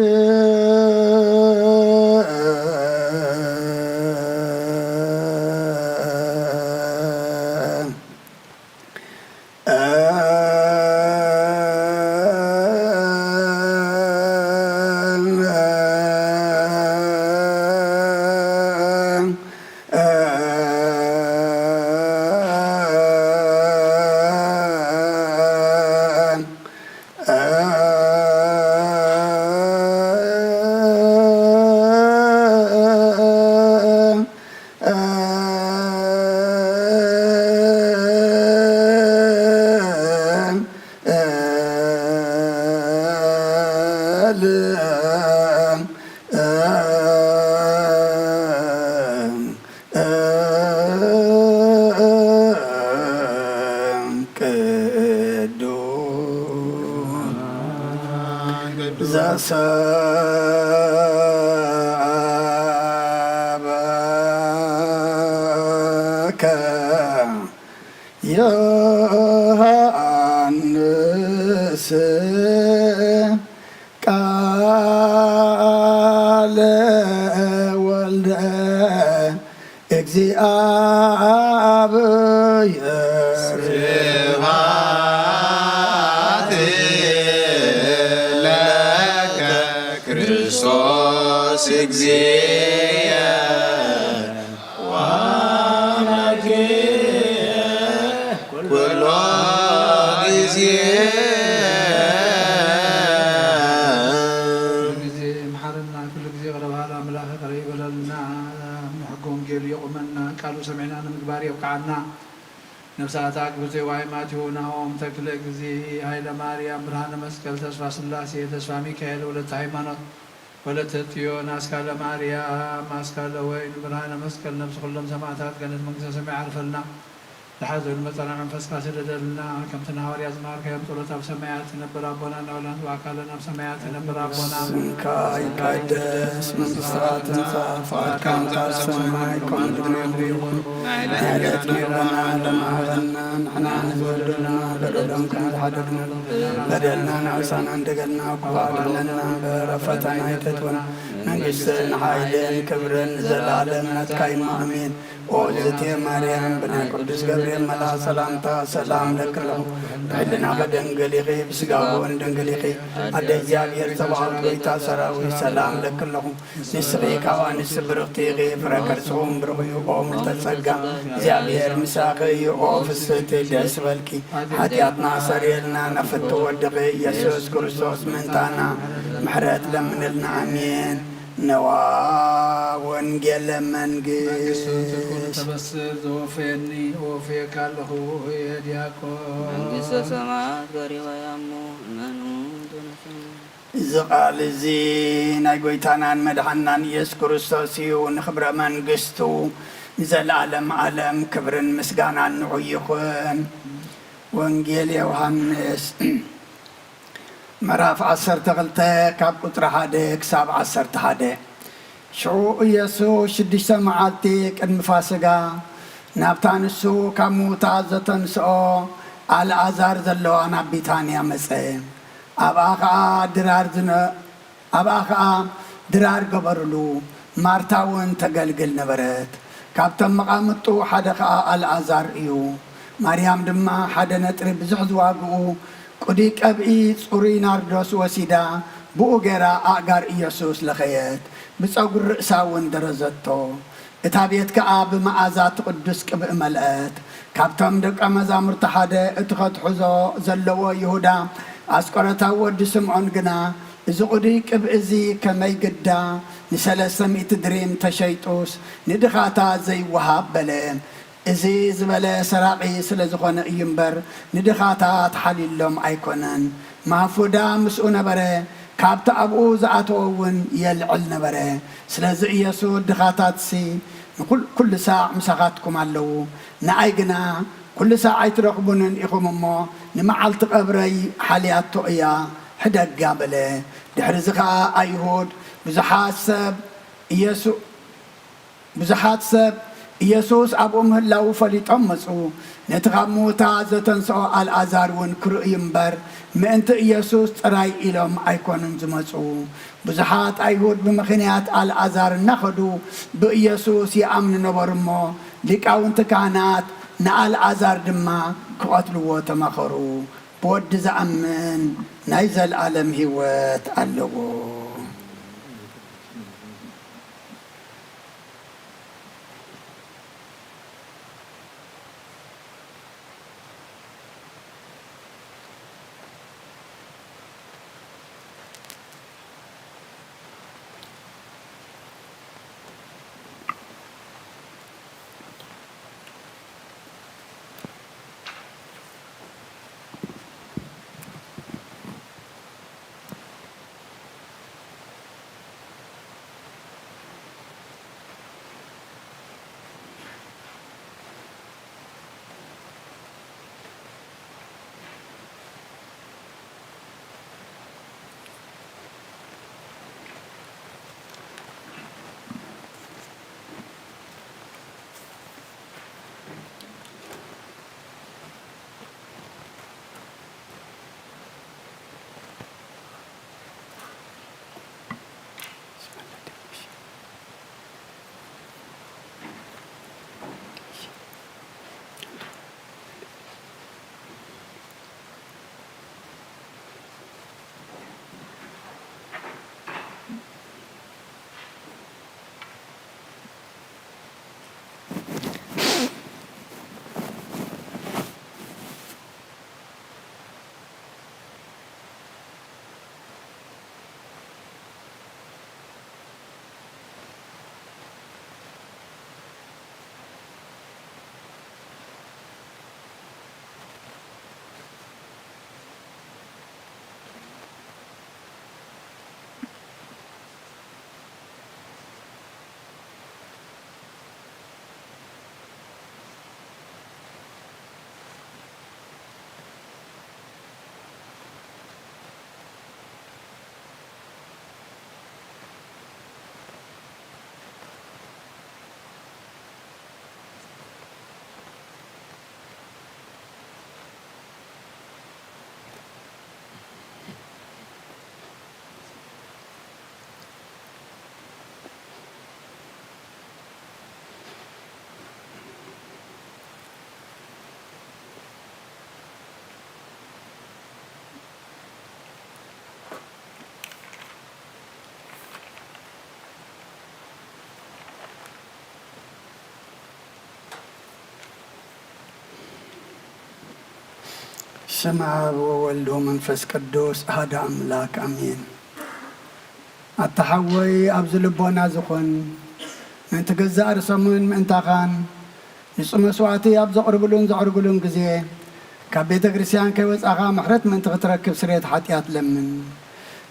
ቅዱስ ዘሰአበከ ዮሐንስ ቃለ ወልደ እግዚአብሔር። ስብሐት ለከ ክርስቶስ እግዚእየ ወአምላኬ ኩሎ ጊዜ። ኩሉ ጊዜ መሓረና፣ ኩሉ ጊዜ ይቕረ በሃል ኣምላኽ ይቕረ ይበለልና። ንሕጊ ወንጌሉ የቑመና፣ ቃሉ ሰሚዕና ንምግባር የብቅዓና። ነፍሳት ኣግብዜ ዋይ ማቴዎ ናሆም ተክለ ጊዜ፣ ኃይለ ማርያም፣ ብርሃነ መስቀል፣ ተስፋ ስላሴ፣ ተስፋ ሚካኤል፣ ወለተ ሃይማኖት፣ ወለተ ጽዮን፣ ኣስካለ ማርያም፣ ኣስካለ ወይን፣ ብርሃነ መስቀል፣ ነፍሲ ኩሎም ሰማዕታት ገነት መንግስተ ሰማይ ዓርፈልና። ዝሓዘሉ መጸናንዒ መንፈስካ ስደደልና። ከምቲ ንሃዋርያ ዝመሃርካዮም ጸሎት ኣብ ሰማያት ትነብር ኣቦና እናበልና ንጽዋዕካ ኣለና። ኣብ ሰማያት ትነብር ኣቦና ስምካ ይቀደስ፣ መንግስትኻ ትምጻእ፣ ፍቓድካ ከም ትሰርሕ ኣብ ሰማይ ከምኡ ምድሪ ይኹን። ናይ ዕለት መግብና ሎሚ ሃበና፣ ንሕና ንዝበደሉና በደሎም ከም ዝሓደግና በደልና ንዕሳና እንደገና ክፋ ድሕነና እምበር፣ ኣብ ፈተና ኣይተእትወና። መንግስትን ሓይልን ክብርን ንዘለኣለም ናትካ እዩ፣ ኣሜን። ኦ እግዝእትየ ማርያም፣ ብናይ ቅዱስ ገብርኤል መልኣኽ ሰላምታ ሰላም እለኪ ኣለኹ። ብሕልናኺ ድንግል ኢኺ፣ ብስጋኺ እውን ድንግል ኢኺ። ኣደ እግዚኣብሔር፣ ጸባኦት፣ ጎይታ ሰራዊት፣ ሰላም እለኪ ኣለኹ። ንስኺ ካብ ኣንስቲ ብርኽቲ ኢኺ፣ ፍረ ከርስኺ እውን ብሩኽ እዩ። ኦ ምልዕተ ጸጋ፣ እግዚኣብሔር ምሳኺ እዩ። ኦ ፍስሕቲ፣ ደስ በልኪ፣ ሓጢኣትና ኣሰርየልና፣ ናብ ፍትው ወድኺ ኢየሱስ ክርስቶስ ምእንታና ምሕረት ለምንልና። ኣሜን። ነዋ ወንጌለ መንግስት። መንግስቱ ትኩን ተበስር ዘወፈየኒ እወፍየካ ኣለኹ እየ ዲያቆን። መንግስተ ሰማያት ቀሪባ እያ እሞ እመኑ ተነሱ። እዚ ቃል እዚ ናይ ጐይታናን መድሓንናን ኢየሱስ ክርስቶስ እዩ። ንኽብረ መንግስቱ ንዘለኣለም ዓለም ክብርን ምስጋናን ንዑ ይኹን። ወንጌል ዮሃንስ ምዕራፍ ዓሰርተ ክልተ ካብ ቁጽሪ ሓደ ክሳብ ዓሰርተ ሓደ። ሽዑ ኢየሱስ ሽዱሽተ መዓልቲ ቅድሚ ፋስጋ ናብታ ንሱ ካብ ምዉታት ዘተንስኦ ኣልኣዛር ዘለዋ ናብ ቢታንያ መጸ። ኣብኣ ኸኣ ድራር ዝነ-፣ ኣብኣ ኸኣ ድራር ገበሩሉ። ማርታ እውን ተገልግል ነበረት። ካብቶም መቓምጡ ሓደ ኸኣ ኣልኣዛር እዩ። ማርያም ድማ ሓደ ነጥሪ ብዙሕ ዝዋግኡ ቅዱይ ቀብኢ ጽሩይ ናርዶስ ወሲዳ ብኡ ገይራ ኣእጋር ኢየሱስ ለኸየት፣ ብጸጉሪ ርእሳ እውን ደረዘቶ። እታ ቤት ከኣ ብመኣዛ እቲ ቅዱስ ቅብኢ መልአት። ካብቶም ደቀ መዛሙርቲ ሓደ፣ እቲ ኸትሕዞ ዘለዎ ይሁዳ ኣስቆሮታዊ ወዲ ስምዖን ግና፣ እዚ ቅዱይ ቅብኢ እዚ ከመይ ግዳ ንሰለስተ ሚእቲ ድሪም ተሸይጡስ ንድኻታት ዘይወሃብ? በለ። እዚ ዝበለ ሰራቒ ስለ ዝኾነ እዩ እምበር፣ ንድኻታት ሓልዩሎም ኣይኮነን። ማፉዳ ምስኡ ነበረ። ካብቲ ኣብኡ ዝኣተወ እውን የልዕል ነበረ። ስለዚ ኢየሱስ፣ "ድኻታትሲ ንኩል-፣ ኩሉ ሳዕ ምሳኻትኩም ኣለዉ፣ ንኣይ ግና ኩሉ ሳዕ ኣይትረኽቡንን ኢኹም እሞ፣ ንመዓልቲ ቀብረይ ሓልያቶ እያ፣ ሕደጋ" በለ። ድሕርዚ ኸኣ ኣይሁድ ብዙሓት ሰብ ኢየሱ-፣ ብዙሓት ሰብ ኢየሱስ ኣብኡ ምህላዉ ፈሊጦም መጹ። ነቲ ካብ ምዉታት ዘተንስኦ ኣልኣዛር እውን ክርእዩ እምበር፣ ምእንቲ ኢየሱስ ጥራይ ኢሎም ኣይኮኑን ዝመጹ። ብዙሓት ኣይሁድ ብምኽንያት ኣልኣዛር እናኸዱ ብኢየሱስ ይኣምኑ ነበሩ እሞ፣ ሊቃውንቲ ካህናት ንኣልኣዛር ድማ ክቐትልዎ ተማኸሩ። ብወዲ ዝኣምን ናይ ዘለኣለም ህይወት ኣለዎ። ስም ኣብ ወወልድ ወመንፈስ ቅዱስ ኣሃደ ኣምላክ ኣሜን። ኣታ ሓወይ፣ ኣብዚ ልቦና ዝኹን፣ ምእንቲ ገዛእ ርእሶምን ምእንታኻን ንጹህ መስዋዕቲ ኣብ ዘቕርብሉን ዘዕርግሉን ግዜ፣ ካብ ቤተ ክርስቲያን ከይወጻኻ ምሕረት ምእንቲ ክትረክብ ስርየት ሓጢኣት ለምን።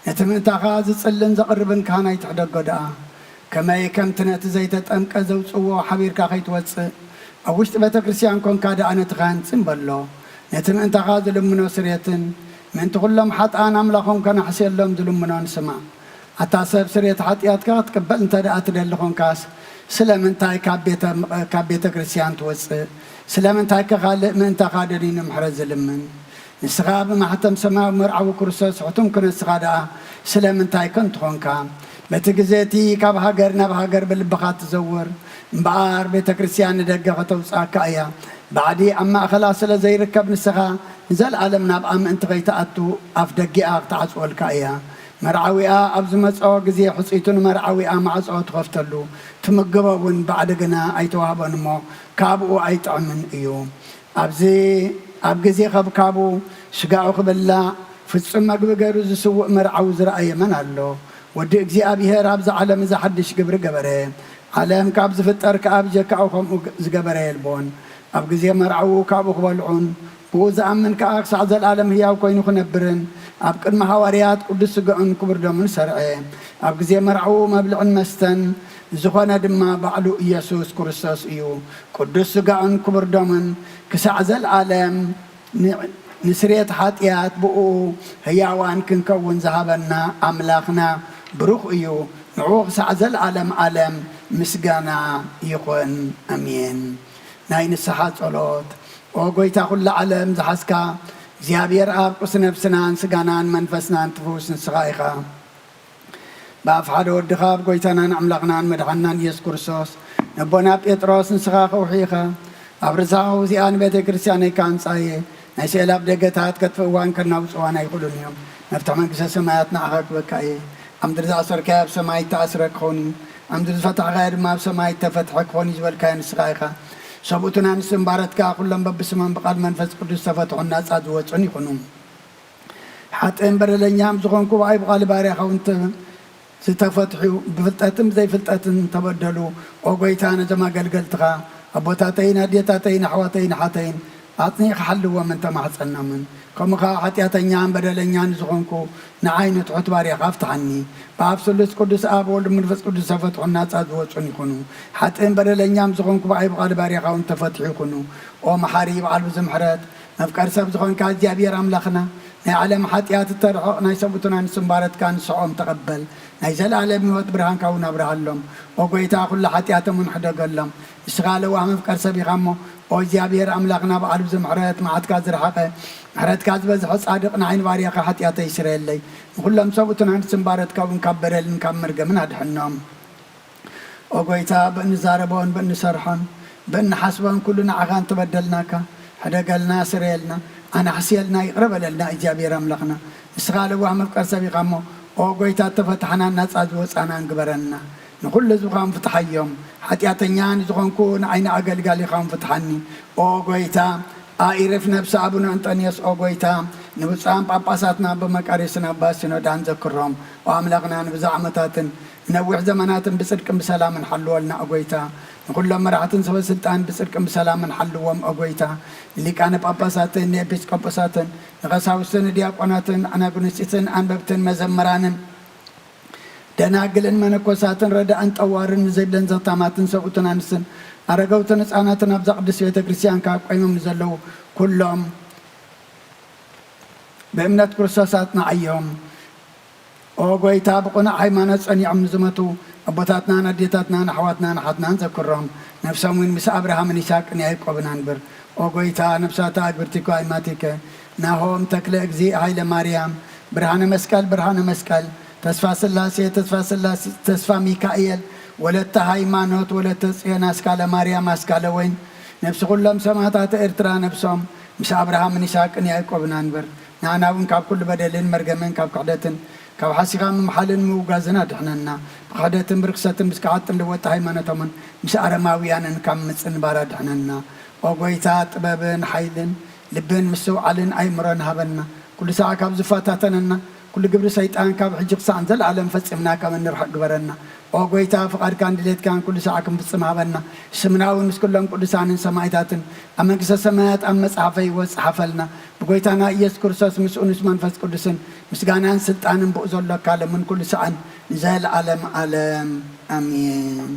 ነቲ ምእንታኻ ዝጽልን ዘቕርብን ካህን ኣይትሕደጎ ደኣ። ከመይ ከምቲ ነቲ ዘይተጠምቀ ዘውጽእዎ ሓቢርካ ከይትወጽእ፣ ኣብ ውሽጢ ቤተ ክርስቲያን ኮንካ ደኣ ነቲ ካህን ጽን በሎ። ነቲ ምእንታኻ ዝልምኖ ስርየትን፣ ምእንቲ ኩሎም ሓጥኣን ኣምላኾም ከናሕስየሎም ዝልምኖን ስማዕ። ኣታ ሰብ፣ ስርየት ሓጢኣትካ ክትቅበል እንተ ደኣ ትደሊ ኾንካስ፣ ስለምንታይ ካብ ቤተ፣ ካብ ቤተ ክርስቲያን ትወጽእ? ስለምንታይ ከ ካልእ ምእንታኻ ደኒኑ ምሕረት ዝልምን? ንስኻ ብማሕተም ሰማያዊ መርዓዊ ክርስቶስ ሕቱም ክነስኻ ደኣ ስለምንታይ ከንቱ ኾንካ? በቲ ግዜ እቲ ካብ ሃገር ናብ ሃገር ብልብኻ ትዘውር እምበኣር፣ ቤተ ክርስቲያን ንደገ ከተውጽኣካ እያ። ባዕዲ ኣብ ማእኸላ ስለ ዘይርከብ፣ ንስኻ ንዘለኣለም ናብኣ ምእንቲ ከይትኣቱ ኣፍ ደጊኣ ክትዓጽወልካ እያ። መርዓዊኣ ኣብ ዝመጽኦ ግዜ፣ ሕጽይቱ ንመርዓዊኣ ማዕጾ ትኸፍተሉ፣ ትምግቦ እውን ባዕዲ ግና ኣይተዋህቦን እሞ፣ ካብኡ ኣይጥዕምን እዩ። ኣብዚ፣ ኣብ ግዜ ከብካቡ ስጋኡ ክብላዕ ፍጹም መግቢ ገይሩ ዝስውእ መርዓዊ ዝረኣየ መን ኣሎ? ወዲ እግዚኣብሔር ኣብዚ ዓለም እዚ ሓድሽ ግብሪ ገበረ። ዓለም ካብ ዝፍጠር ከኣ ብጀካኡ ከምኡ ዝገበረ የልቦን። ኣብ ግዜ መርዓዊ ካብኡ ክበልዑን ብኡ ዝኣምን ከኣ ክሳዕ ዘለኣለም ህያው ኮይኑ ክነብርን ኣብ ቅድሚ ሃዋርያት ቅዱስ ስጋኡን ክቡር ደሙን ሰርዐ። ኣብ ግዜ መርዓኡ መብልዕን መስተን ዝኾነ ድማ ባዕሉ ኢየሱስ ክርስቶስ እዩ። ቅዱስ ስጋኡን ክቡር ደሙን ክሳዕ ዘለኣለም ን-፣ ንስርየት ሓጢኣት ብኡ ህያዋን ክንከውን ዝሃበና ኣምላኽና ብሩኽ እዩ። ንዕኡ ክሳዕ ዘለኣለም ዓለም ምስጋና ይኹን። ኣሜን። ናይ ንስሓ ጸሎት። ኦ ጐይታ፣ ኵሉ ዓለም ዝሓዝካ እግዚኣብሔር ኣብ፣ ቁስ ነፍስናን ስጋናን መንፈስናን ትፍውስ ንስኻ ኢኻ። ብኣፍ ሓደ ወድኻ፣ ኣብ ጐይታናን ኣምላኽናን መድሓንናን ኢየሱስ ክርስቶስ፣ ነቦና ጴጥሮስ፣ ንስኻ ከውሒ ኢኻ። ኣብ ርሳኻ እዚኣ ንቤተ ክርስቲያነይ ካንጻየ፣ ናይ ስዕል ኣብ ደገታት ከጥፍእዋን ከናውጽዋን ኣይኽእሉን እዮም። መፍትሕ መንግስተ ሰማያት ንዓኻ ክበካ እየ። ኣብ ምድሪ ዝኣሰርካዮ ኣብ ሰማይ እተኣስረ ክኸውን እዩ፣ ኣብ ምድሪ ዝፈታሕካዮ ድማ ኣብ ሰማይ እተፈትሐ ክኸውን እዩ ዝበልካዮ ንስኻ ኢኻ። ሰብኡትን ኣንስትን ባረትካ፣ ኩሎም በብስሞም ብቓል መንፈስ ቅዱስ ዝተፈትሑን ናጻ ዝወጹን ይኹኑ። ሓጥእን በደለኛም ዝኾንኩ ብኣይ ብቓል ባርያኻ እውን ተ-፣ ዝተፈትሑ፣ ብፍልጠትን ብዘይፍልጠትን ተበደሉ። ኦ ጐይታ፣ ነዞም ኣገልገልትኻ፣ ኣቦታተይን ኣዴታተይን ኣሕዋተይን ኣሓተይን፣ ኣጽኒዕካ ሓልዎምን ተማሕጸኖምን። ከምኡ ኸኣ ሓጢኣተኛን በደለኛን ዝኾንኩ ንዓይ ንትሑት ባርያኻ ፍትሓኒ። ብኣብ ስሉስ ቅዱስ ኣብ ወልድ መንፈስ ቅዱስ ተፈትሑን ናጻ ዝወጹን ይኹኑ። ሓጥእን በደለኛም ዝኾንኩ ብኣይ ብቓል ባርያኻ እውን ተፈትሑ ይኹኑ። ኦ መሓሪ በዓል ብዙ ምሕረት፣ መፍቀር ሰብ ዝኾንካ እግዚኣብሔር ኣምላኽና፣ ናይ ዓለም ሓጢኣት እተርሕቕ ናይ ሰብኡትን ኣንስትን ባረትካ ንስኦም ተቐበል። ናይ ዘለኣለም ህይወት ብርሃንካ እውን ኣብርሃሎም። ኦ ጐይታ፣ ኩሉ ሓጢኣቶም እውን ሕደገሎም። ንስኻ ለዋህ መፍቀር ሰብ ኢኻ እሞ፣ ኦ እግዚኣብሔር ኣምላኽና በዓል ብዙ ምሕረት፣ መዓትካ ዝረሓቐ፣ ምሕረትካ ዝበዝሐ ጻድቕ፣ ንዓይ ንባርያኻ ሓጢኣተይ ስረየለይ። ንኹሎም ሰብኡትን ኣንስትን ባረትካ እውን ካብ በደልን ካብ መርገምን ኣድሕኖም። ኦ ጐይታ፣ ብእንዛረቦን ብእንሰርሖን ብእንሓስቦን ኩሉ ንዓኻ እንተበደልናካ፣ ሕደገልና፣ ስረየልና፣ ኣናሕስየልና፣ ይቕረ በለልና እግዚኣብሔር ኣምላኽና። ንስኻ ለዋህ መፍቀር ሰብ ኢኻ እሞ፣ ኦ ጐይታ፣ እተፈታሕናን ናጻ ዝወጻናን ግበረና። ንኹሉ ህዝብኻ እውን ፍትሓዮም። ሓጢኣተኛ ንዝኾንኩ ንዓይ ንኣገልጋሊኻ እውን ፍትሓኒ። ኦ ጐይታ፣ ኣኢርፍ ነብሲ ኣቡነ እንጠንዮስ፣ ኦ ጐይታ፣ ንብፁዓን ጳጳሳትና ኣቦ መቃርዮስን ኣባ ሲኖዳን ዘክሮም። ኦ ኣምላኽና፣ ንብዙሕ ዓመታትን ንነዊሕ ዘመናትን ብጽድቅን ብሰላምን ሓልወልና፣ ኦ ጐይታ። ንኹሎም መራሕትን ሰበ ስልጣን ብጽድቅን ብሰላምን ሓልዎም፣ ኦ ጐይታ። ንሊቃነ ጳጳሳትን ንኤጲስቆጶሳትን ንቐሳውስትን ንዲያቆናትን ኣናጉንስጢስን ኣንበብትን መዘምራንን ደናግልን መነኮሳትን ረዳእን ጠዋርን ንዘይብለን ዘታማትን ሰብኡትን ኣንስትን ኣረገውትን ህፃናትን ኣብዛ ቅድስት ቤተ ክርስቲያን ካብ ቆይሞም ንዘለዉ ኩሎም ብእምነት ክርስቶስ ኣጽንዓዮም። ኦ ጐይታ፣ ብቕኑዕ ሃይማኖት ጸኒዖም ንዝሞቱ ኣቦታትናን ኣዴታትናን ኣሕዋትናን ኣሓትናን ዘክሮም። ነፍሶም እውን ምስ ኣብርሃምን ይስሐቅን ያዕቆብን ኣንብር። ኦ ጐይታ፣ ነፍሳት ኣግብርቲኮ ኣይማቲከ፣ ናሆም፣ ተክለ እግዚእ፣ ሃይለ ማርያም፣ ብርሃነ መስቀል፣ ብርሃነ መስቀል፣ ተስፋ ስላሴ፣ ተስፋ ስላሴ፣ ተስፋ ሚካኤል፣ ወለተ ሃይማኖት፣ ወለተ ጽዮን፣ ኣስካለ ማርያም፣ ኣስካለ ወይን፣ ነፍሲ ኩሎም ሰማእታት ኤርትራ ነፍሶም ምስ ኣብርሃምን ይስሐቅን ያዕቆብን ኣንብር። ንኣና እውን ካብ ኩሉ በደልን መርገምን ካብ ክሕደትን ካብ ሓሲኻ ምምሓልን ምውጋዝን ኣድሕነና። ብክሕደትን ብርክሰትን ብስክሓትን ለወጢ ሃይማኖቶምን ምስ ኣረማውያንን ካብ ምጽንባር ኣድሕነና። ኦ ጐይታ፣ ጥበብን ሓይልን ልብን ምስትውዓልን ኣእምሮን ሃበና። ኩሉ ሳዕ ካብ ዝፈታተነና ኩሉ ግብሪ ሰይጣን ካብ ሕጂ ክሳዕ ንዘለኣለም ፈጺምና ካብ እንርሕቕ ግበረና። ኦ ጐይታ፣ ፍቓድካን ድሌትካን ኩሉ ሳዕ ክንፍጽም ሃበና። ስምና እውን ምስ ኩሎም ቅዱሳንን ሰማእታትን ኣብ መንግስተ ሰማያት ኣብ መጽሓፈ ህይወት ጸሓፈልና። ብጐይታና ኢየሱስ ክርስቶስ ምስኡ ምስ መንፈስ ቅዱስን ምስጋናን ስልጣንን ብኡ ዘሎ ካለምን ኩሉ ሳዕን ንዘለኣለም ዓለም ኣሜን።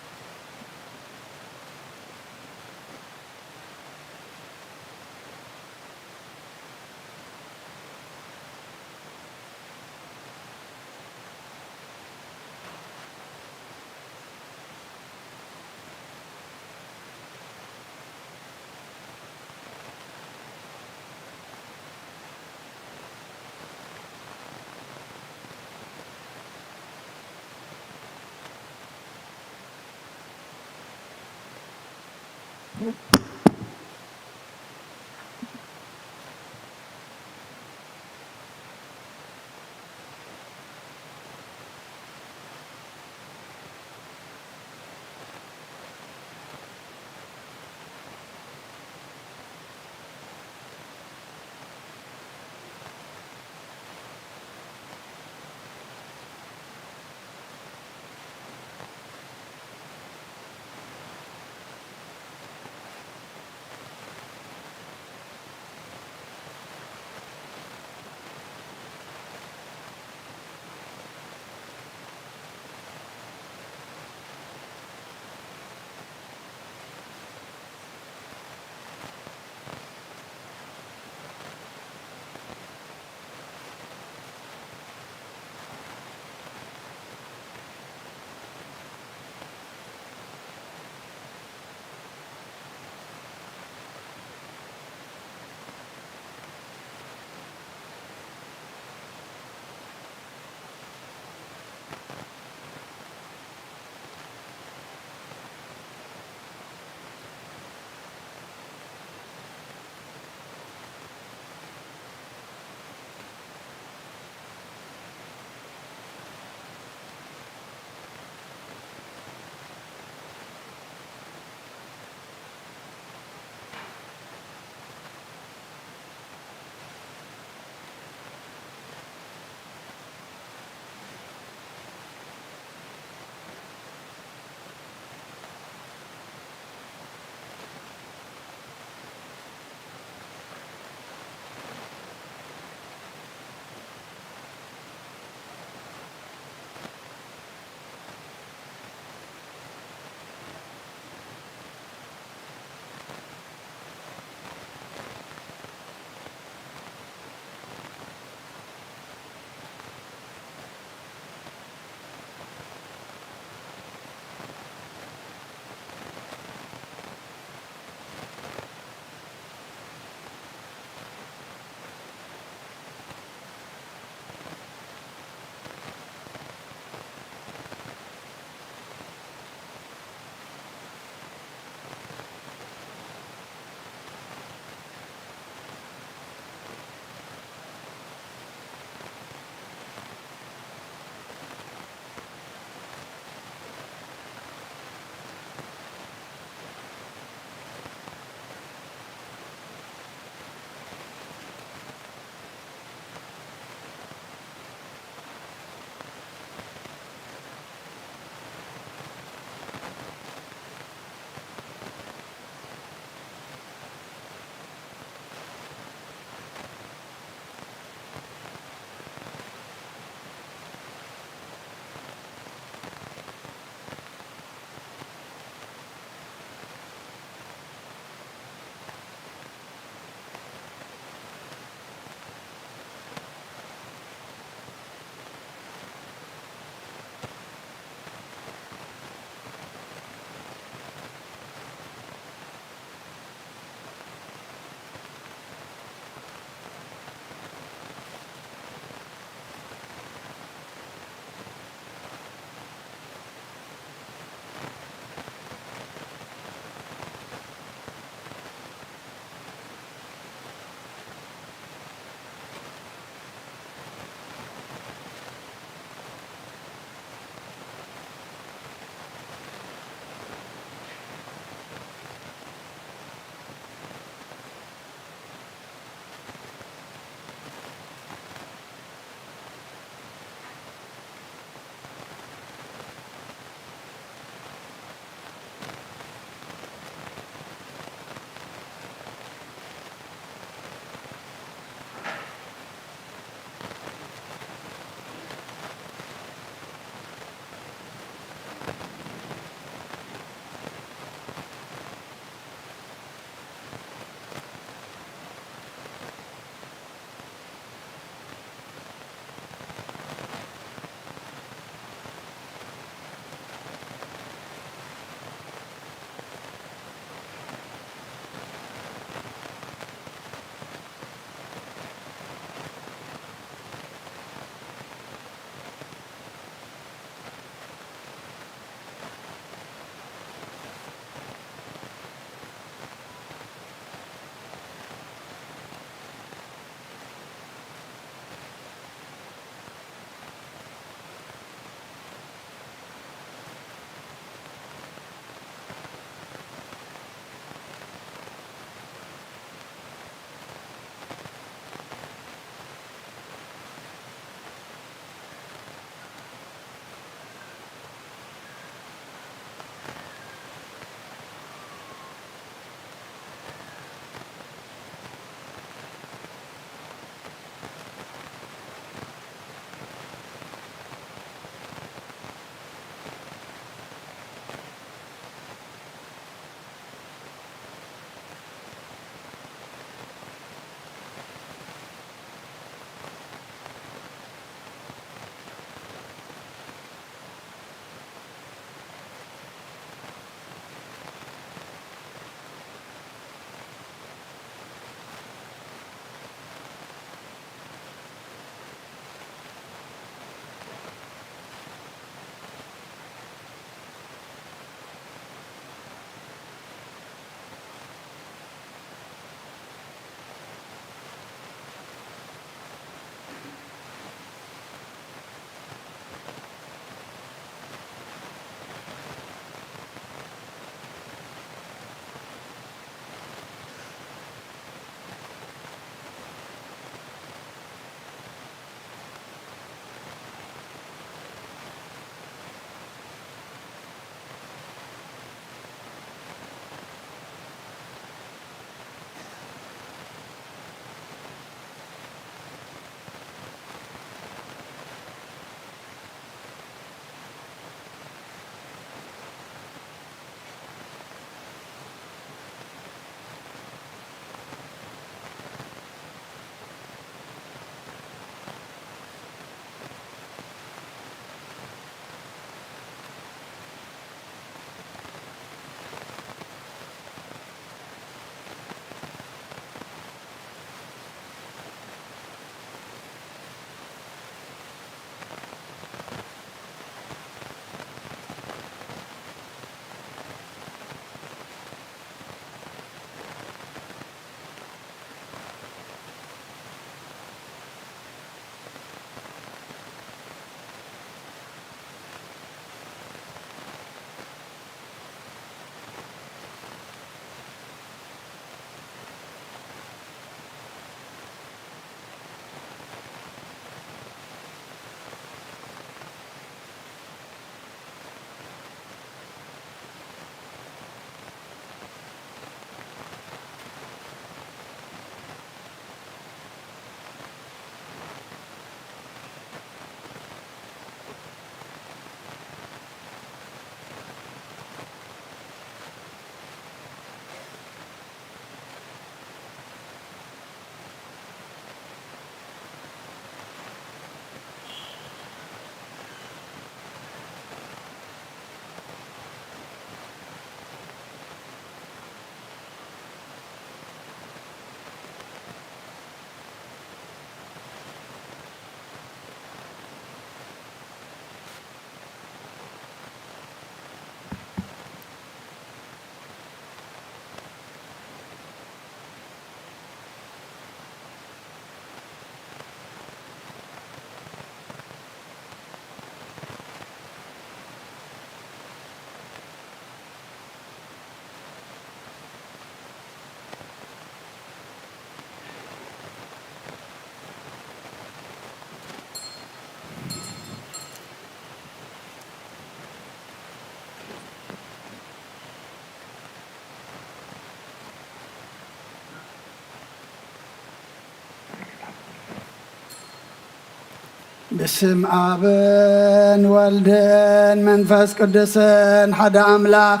ብስም ኣብን ወልድን መንፈስ ቅዱስን ሓደ ኣምላኽ።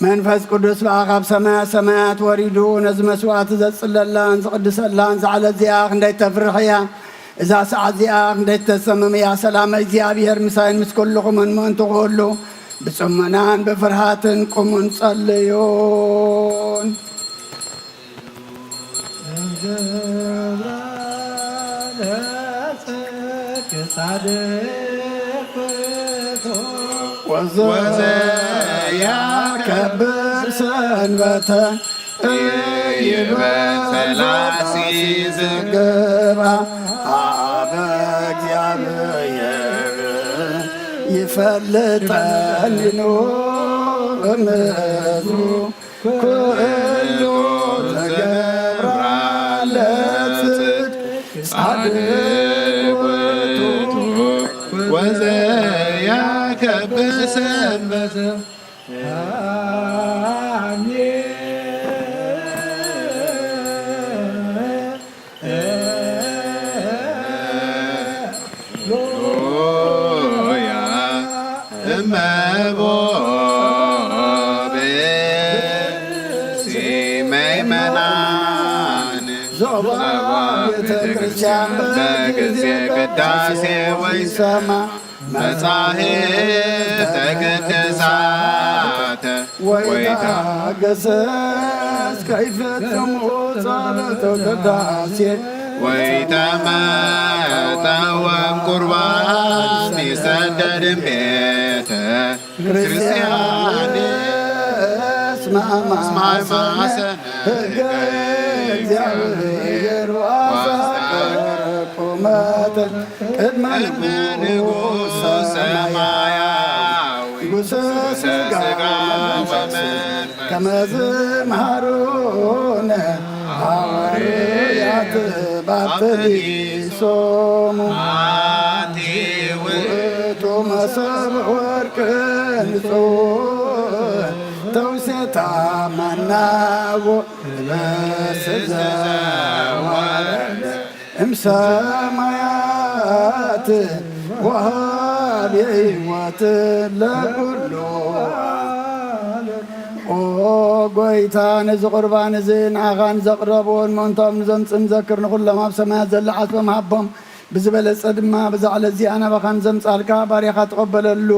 መንፈስ ቅዱስ ብኣኻ ኣብ ሰማያት ሰማያት ወሪዱ ነዚ መስዋዕቲ ዘጽለላን ዝቕድሰላን ዝዓለት እዚኣ ክንደይ ተፍርሕ እያ። እዛ ሰዓት እዚኣ ክንደይ ተሰምም እያ። ሰላም እግዚኣብሔር ምሳይን ምስ ኩልኹምን ምእንቲ ኩሉ ብጽሞናን ብፍርሃትን ቁሙን ጸልዩን። ወዘያከብር ሰንበተ ይበል ፈላሲ ዝግባ ሀበ እግዚአብሔር ይፈልጠኒኑ እምዝሩ ኩሉ ተገብራ ለጽድቅ ጻድቅ ውእቱ ወዘያከብር ሰንበተ። ሃሌሉያ እመቦ ብእሲ መይመናን ዞባ ቤተ ክርስቲያን በጊዜ ቅዳሴ ወይሰማ መጻሕፍተ ቅዱሳተ ወይታ ገሰስ ከይፍጽሙ ጸሎተ ቅዳሴ ወይተመጠወም ቁርባን ይሰደድም ቤተ ክርስቲያን እስማ ማሰነ ህገ እግዚአብሔር ዋሳቀረኩ መተ ቅድመ ንጉሥ ሰማያዊ ንጉሥ ሥጋ ወመንፈስ ከመ ዝመሃሩነ ሃዋርያት ባፕቲሶሙ። አንቲ ውእቱ መሶብ ወርቅ ንጹሕ ተውሴታ መናዎ በስዘዋረደ እምሰማያት ወሃቢ ሕይወት ለኩሉ ዓለም። ኦ ጎይታ፣ ነዚ ቁርባን እዚ ንዓኻ ንዘቕረብዎን ምእንቶም ንዘምጽእ ንዘክር ንኹሎም ኣብ ሰማያት ዘለ ዓስቦም ሃቦም። ብዝበለጸ ድማ ብዛ ዕለት እዚኣ ናባኻ ንዘምጻልካ ባርያኻ ተቐበለሉ።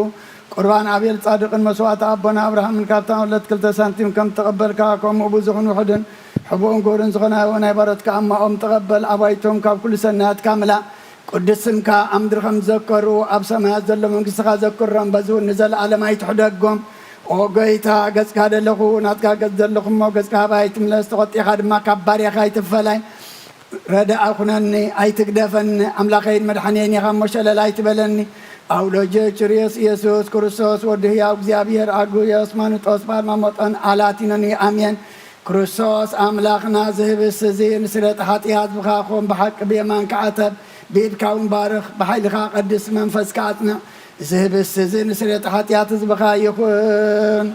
ቁርባን ኣቤል ጻድቕን መስዋእቲ ኣቦና ኣብርሃምን ካብታ ወለት ክልተ ሳንቲም ከም እተቐበልካ፣ ከምኡ ብዙሕን ውሑድን ሕቡእን ግብርን ዝኾነ ናይ ባሮትካ ኣማኦም ተቐበል። ኣባይቶም ካብ ኩሉ ሰናያትካ ምላእ። ቅዱስ ስምካ ኣብ ምድሪ ከም ዝዘከሩ ኣብ ሰማያት ዘሎ መንግስትኻ ዘክሮም፣ በዚ እውን ንዘለኣለም ኣይትሕደጎም። ኦ ጎይታ፣ ገጽካ ደለኹ፣ ናትካ ገጽ ዘለኹ እሞ፣ ገጽካ ሃባይ ኣይትምለስ፣ ተቖጢኻ ድማ ካብ ባርያኻ ኣይትፈላይ። ረዳኢ ኩነኒ፣ ኣይትግደፈኒ። ኣምላኸይን መድሓኒየይን ኢኻ እሞ፣ ሸለል ኣይትበለኒ። ኣውሎጀ ችርዮስ ኢየሱስ ክርስቶስ፣ ወዲ ህያው እግዚኣብሔር፣ ኣጉዮስ ማኑጦስ፣ ባልማ መጠን ኣላቲኖኒ። ኣሜን። ክርስቶስ ኣምላኽና፣ ዝህብስ እዚ ንስረጥ ሓጢኣት ብኻ ኮን ብሓቂ ብየማንካ ዓተብ፣ ብኢድካ እውን ባርኽ፣ ብሓይልኻ ቀድስ፣ መንፈስካ ኣጽንዕ። ዝህብስ እዚ ንስረጥ ሓጢኣት ህዝብኻ ይኹን።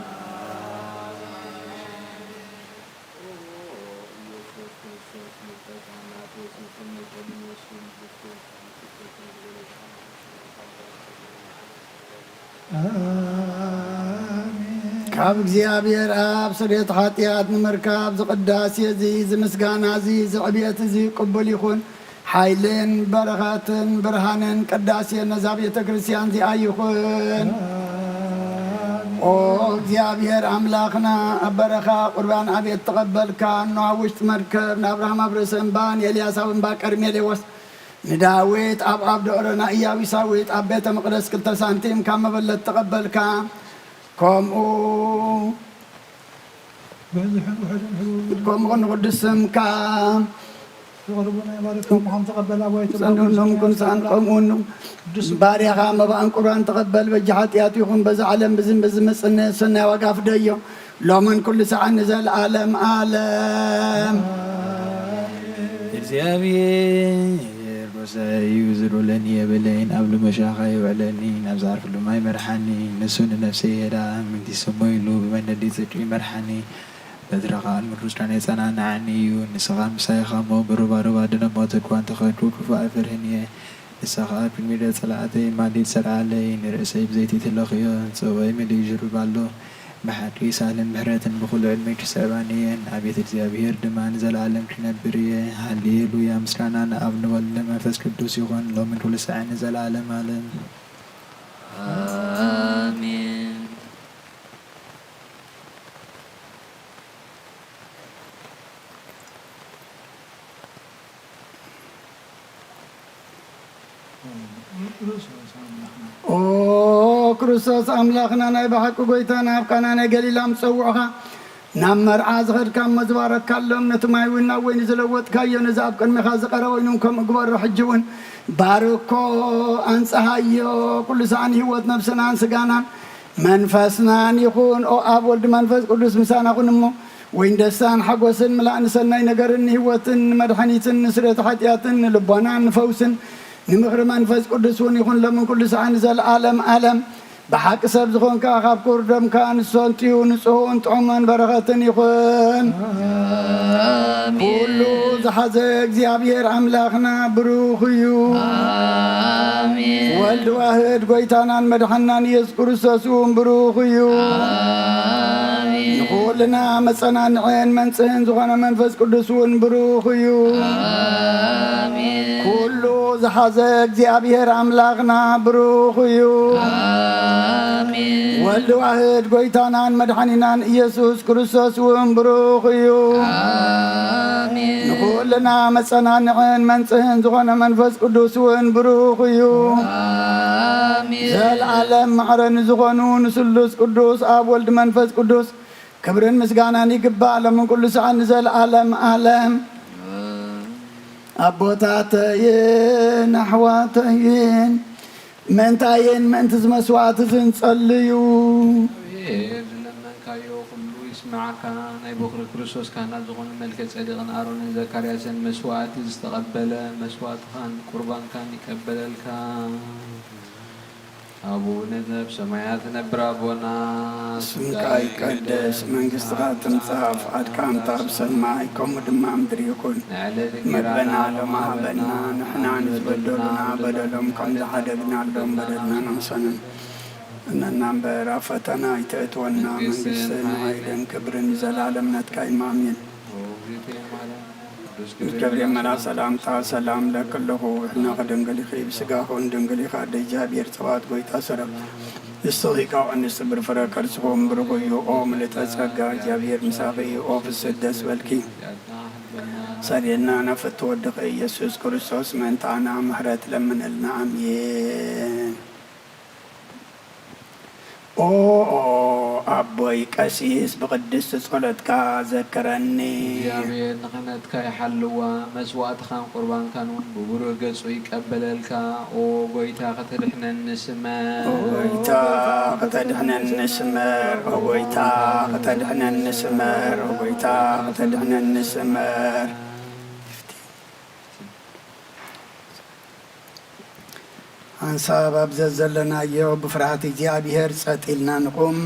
ካብ እግዚኣብሔር ኣብ ስርየት ሓጢኣት ንምርካብ ዝቅዳሴ እዚ፣ ዝምስጋና እዚ፣ ዝዕብየት እዚ ቅቡል ይኹን። ሓይልን በረኸትን ብርሃንን ቅዳሴን ነዛ ቤተ ክርስቲያን እዚኣ ይኹን። ኦ እግዚኣብሔር ኣምላኽና፣ ኣብ በረኻ ቁርባን ኣቤት ተቐበልካ፣ እነሆ ኣብ ውሽጢ መርከብ ንኣብርሃም ኣብ ርእሲ እምባ፣ ንኤልያስ ኣብ እምባ ቀርሜሌዎስ፣ ንዳዊት ኣብ ኣብ ደብረ ኢያቡሳዊት ኣብ ቤተ መቕደስ ክልተ ሳንቲም ካብ መበለት ተቐበልካ። ከምኡ ብብዙሕን ውሑድን ህቡብ ከምኡ ንቕዱስ ስምካ ዘቕርቡ ናይ ባሮትካ ምዃኑ ተቐበል። ኣባይቶም ጸንዑ ሎም ኩን ሰኣን ከምኡ ኑ ቅዱስ ባርያኻ መባእን ቁርባን ተቐበል። በጃ ሓጢኣት ይኹን በዛ ዓለም ብዝን ብዝመጽእ ሰናይ ዋጋ ፍደዮ። ሎምን ኩሉ ሰዓት ንዘለዓለም ዓለም። እግዚኣብሔር ጎሳየ እዩ፣ ዝልዑለኒ የብለይን፣ ኣብ ልመሻኻ የውዕለኒ፣ ናብ ዝዓርፍሉ ማይ መርሓኒ፣ ንሱ ንነፍሰይ የድኣ፣ ምእንቲ ስሙ ኢሉ ብመንገዲ ጽድቂ ይመርሓኒ፣ በትርኻ ኣብ ምድሪ ዙፋን የጸናንዓኒ እዩ፣ ንስኻ ምሳይ ኢኻ እሞ፣ ብሩባሩብ ኣድነ፣ ሞት እኳ እንተኸድኩ፣ ክፉእ ኣይፈርህን እየ። ንሳ ኸኣ ኣብ ቅድሚ ገጽ ጸላእተይ ማልድ ሰርዓለይ፣ ንርእሰይ ብዘይቲ ትለኽዮ፣ ጽዋይ መሊኡ ይጅርብ ኣሎ። ብሓቂ ሳህልን ምሕረትን ብኹሉ ዕድመኪ ይስዕባኒ እየን። ኣቤት እግዚኣብሔር ድማ ንዘለኣለም ክነብር እየ። ሃሌሉያ! ምስጋና ንኣብ ንወልድ ንመንፈስ ቅዱስ ይኹን፣ ሎምን ኩሉ ሳዕን ንዘለኣለም ኣለም። ኣሜን። ኦ ክርስቶስ ኣምላኽና፣ ናይ ብሓቂ ጎይታ፣ ናብ ቃና ናይ ገሊላ ምስ ጸውዑኻ፣ ናብ መርዓ ዝኸድካ እሞ ዝባረካሎም፣ ነቲ ማይ እውን ናብ ወይኒ ዝለወጥካዮ፣ ነዚ ኣብ ቅድሚኻ ዝቐረበ ወይኒ እውን ከምኡ ግበሮ። ሕጂ እውን ባርኮ፣ ኣንጽሃዮ፣ ኩሉ ሳዕ ንህይወት ነብስናን ስጋናን መንፈስናን ይኹን። ኦ ኣብ፣ ወልድ፣ መንፈስ ቅዱስ ምሳና ኩን እሞ፣ ወይን ደስታን ሓጎስን፣ ምላእ ንሰናይ ነገርን ንህይወትን ንመድሓኒትን ንስርየት ሓጢኣትን ንልቦናን ንፈውስን ንምኽሪ መንፈስ ቅዱስ እውን ይኹን፣ ሎምን ኩሉ ሰዓት ንዘለኣለም ኣለም። ብሓቂ ሰብ ዝኾንካ፣ ካብ ክቡር ደምካ ንሰንጥዩ ንጹህን ጥዑምን በረኸትን ይኹን። ኣሜን። ኩሉ ዝሓዘ እግዚኣብሔር ኣምላኽና ብሩኽ እዩ። ኣሜን። ወልድ ዋህድ ጎይታናን መድሓናን ኢየሱስ ክርስቶስ እውን ብሩኽ እዩ። ኣሜን። ንኹልና መጸናንዕን መንጽህን ዝኾነ መንፈስ ቅዱስ እውን ብሩኽ እዩ። ኣሜን። ኩሉ ዝሓዘ እግዚኣብሔር ኣምላኽና ብሩኽ እዩ። ኣሜን። ወልድ ዋህድ ጎይታናን መድሓኒናን ኢየሱስ ክርስቶስ እውን ብሩኽ እዩ። ኣሜን። ንኹልና መጸናንዕን መንጽህን ዝኾነ መንፈስ ቅዱስ እውን ብሩኽ እዩ። ኣሜን። ዘለዓለም ማዕረ ንዝኾኑ ንስሉስ ቅዱስ ኣብ ወልድ መንፈስ ቅዱስ ክብርን ምስጋናን ይግባእ፣ ሎምን ኩሉ ሰዓት ንዘለዓለም ኣለም። ኣቦታተይን ኣሕዋተይን፣ ምእንታይን ምእንቲ እዚ መስዋዕቲ እዚ ንጸልዩ። እግዚኣብሔር ዝለመንካዮ ኩሉ ይስምዓካ። ናይ ቦኽሪ ክርስቶስ ካህናት ዝኾኑ መልከ ጼዴቅን ኣሮንን ዘካርያስን መስዋዕቲ ዝተቐበለ መስዋዕትኻን ቁርባንካን ይቀበለልካ። ኣቡነ ዘበሰማያት ነብር ኣቦና፣ ስምካ ይቀደስ፣ መንግስትኻ ትምጻእ፣ ፍቓድካ እንተ ኣብ ሰማይ ከምኡ ድማ ኣብ ምድሪ ይኹን። ንዕለተ እንጌራና መግበና ሎሚ ሃበና፣ ንሕና ንዝበደሉና በደሎም ከም ዝሓደግናሎም በደልና ንኽሰንን እነና እምበር ኣብ ፈተና ኣይተእትወና፣ መንግስትን መንግስትን ሓይልን ክብርን ንዘለኣለም ናትካ እዩ። ኣሜን። ገብርኤል መልኣክ ሰላምታ ሰላም እለኪ ኣለኹ፣ ሕልናኺ ድንግል ኢኺ፣ ብስጋኺ እውን ድንግል ኢኻ፣ ኣደ እግዚኣብሔር ጸባኦት ጎይታ ሰራዊት ንስኺ ካብ ኣንስቲ ብሩኽ ፍረ ከርስኺ እውን ብሩኽ እዩ። ኦ ምልእተ ጸጋ እግዚኣብሔር ምሳኺ እዩ። ኦ ፍስሕቲ ደስ በልኪ ሰሪልና ነፍቲ ወድኺ ኢየሱስ ክርስቶስ ምእንታና ምሕረት ለምነልና። ኣሜን። ኦ ኣቦይ ቀሲስ ብቅድስቲ ጸሎትካ ዘክረኒ። እግዚኣብሔር ንክህነትካ ይሓልዋ፣ መስዋእትኻን ቁርባንካን እውን ብብሩህ ገጹ ይቀበለልካ። ኦ ጎይታ ከተድሕነኒ ስመር። ኦ ጎይታ ከተድሕነኒ ስመር። ኦ ጎይታ ከተድሕነኒ ስመር። ኦ ጎይታ ከተድሕነኒ ስመር። ሓንሳብ ኣብ ዘዘለናዮ ብፍርሃት እግዚኣብሔር ጸጥ ኢልና ንቑም።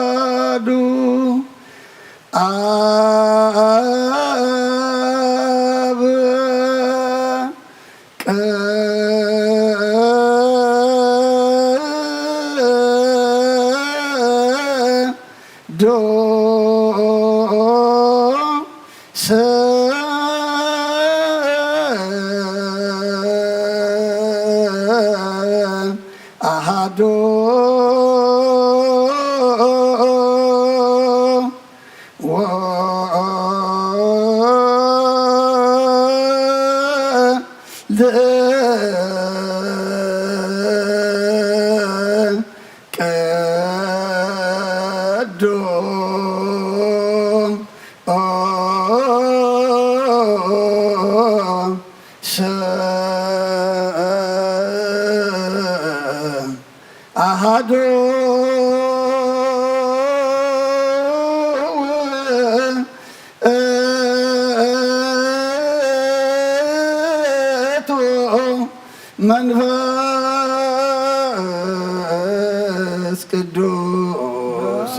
ኣሃዱ ኣብ ቅዱስ ኣሃዱ ወወልድ ቅዱስ ኣሃዱ ቅዱስ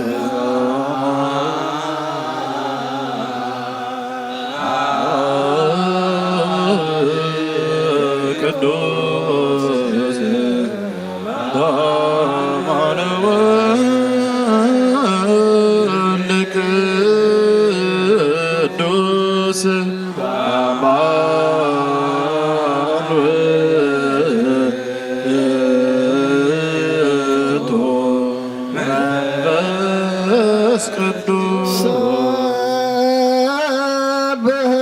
ቅዱስ በአማነ ወልድ ቅዱስ በአማን ውእቱ መንፈስ ቅዱስ። ሰብሕ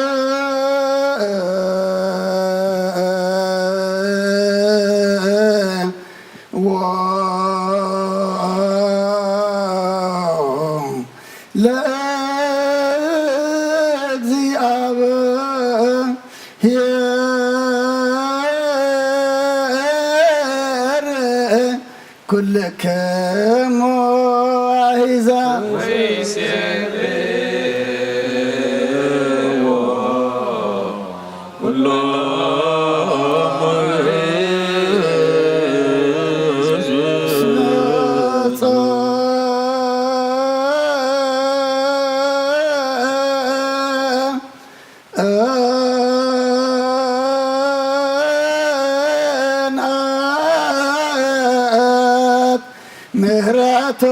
ለእግዚአብሔር ኩልክሙ አሕዛብ። ምህረቱ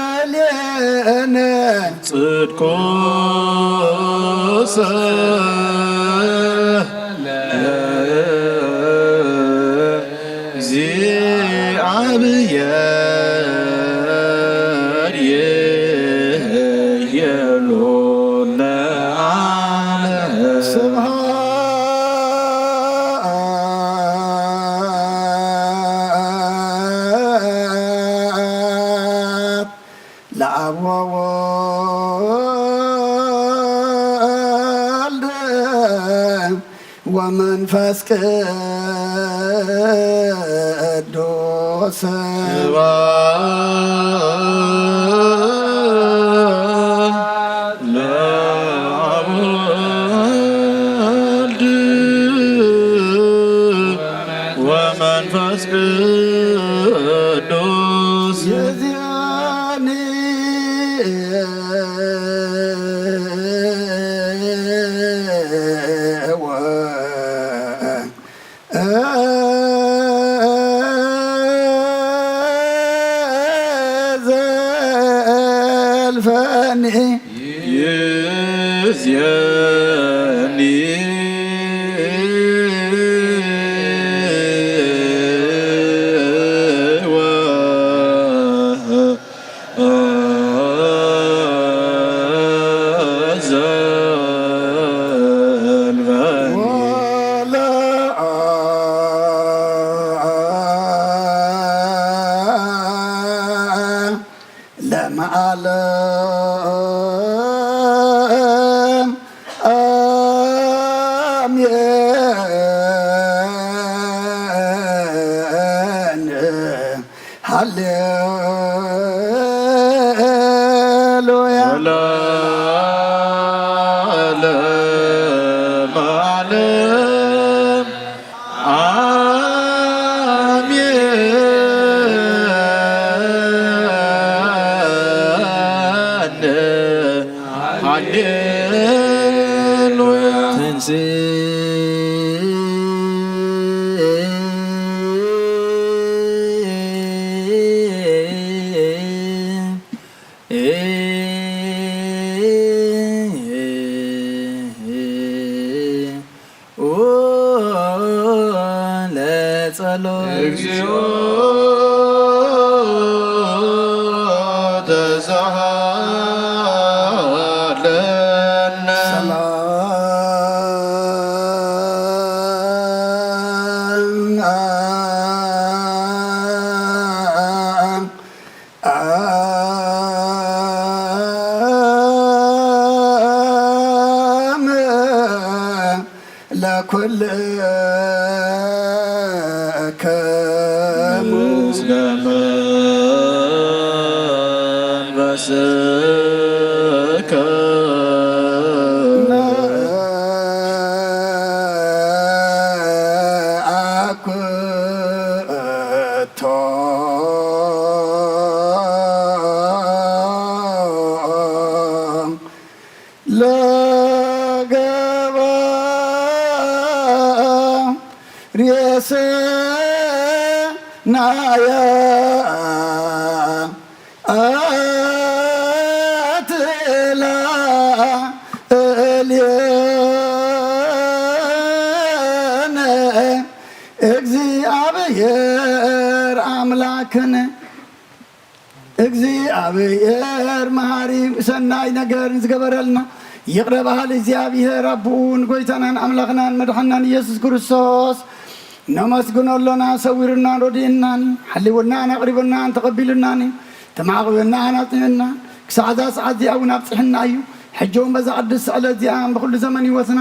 ላዕሌነ ጽድቁሰ ለእግዚአብሔር ይቤሎ ለዓለም። ስብሐት ለአብ ወወልድ ወመንፈስ ቅዱስ። ስብሐት ለአብ ወወልድ ወመንፈስ ቅዱስ። የዚያኒ ዘልፈኒ ይእዜኒ ወዘልፈኒ ለዓለም አሜን። ሃሌሉያ። ወለዓለመ ዓለም አሜን። ሃሌሉያ። ተንሥእ ለጸሎት። እግዚኦ ተሳሃለነ። ሰላም ለኩልክሙ ምስለ መንፈስከ። ሬሰናያ ኣትላ እልየነ እግዚኣብሔር ኣምላክነ። እግዚኣብሔር መሃሪ ሰናይ ነገር ዝገበረልና ይቕረ በሃሊ እግዚኣብሔር ኣቦኡ ንጎይታናን ኣምላኽናን መድሓናን ኢየሱስ ክርስቶስ ነመስግኖ ኣሎና። ሰዊሩናን ረዲኡናን ሓሊውናን ኣቕሪቡናን ተቐቢሉናን ተማዕቑብናን ኣጽኒዑና ክሳዕ እዛ ሰዓት እዚኣ እውን ኣብጽሕና እዩ። ሕጂ እውን በዛ ቅድስቲ ዕለት እዚኣ ብኩሉ ዘመን ህይወትና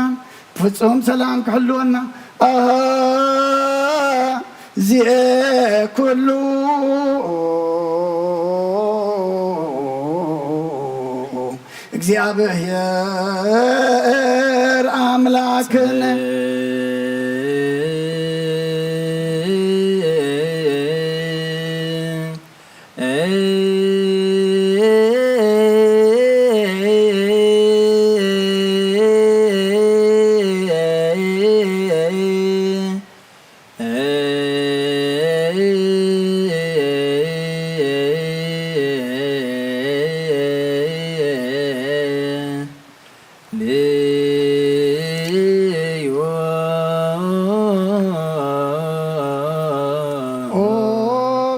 ፍጹም ሰላም ክሕልወና ኣሃ ዚኤ ኩሉ እግዚኣብሔር ኣምላክን ኦ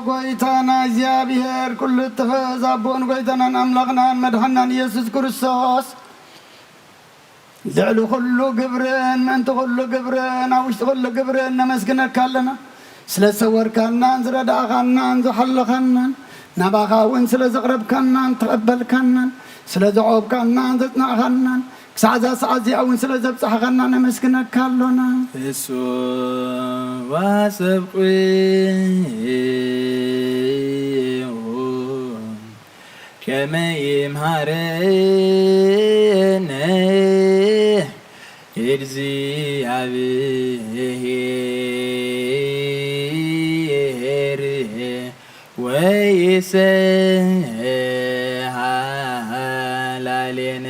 ጎይታና እግዚኣብሔር ኩሉ እትሕዝ ኣቦን ጎይታናን ኣምላኽናን መድሓናን ኢየሱስ ክርስቶስ ልዕሊ ኩሉ ግብርን ምእንቲ ኩሉ ግብርን ኣብ ውሽጢ ኩሉ ግብርን ነመስግነካ ኣለና። ስለ ዝሰወርካናን ዝረዳእኻናን ዝሓለኻናን ናባኻ እውን ስለ ዘቕረብካናን ተቐበልካናን ስለ ዘዕቆብካናን ዘጽናዕኻናን ክሳዕ እዛ ሰዓት እዚኣ እውን ስለ ዘብጻሕኻና ነመስግነካ ኣሎና። እሱ ዋሰብቁ ከመ ይምሃረነ እግዚኣብሔር ወይሰሃላሌነ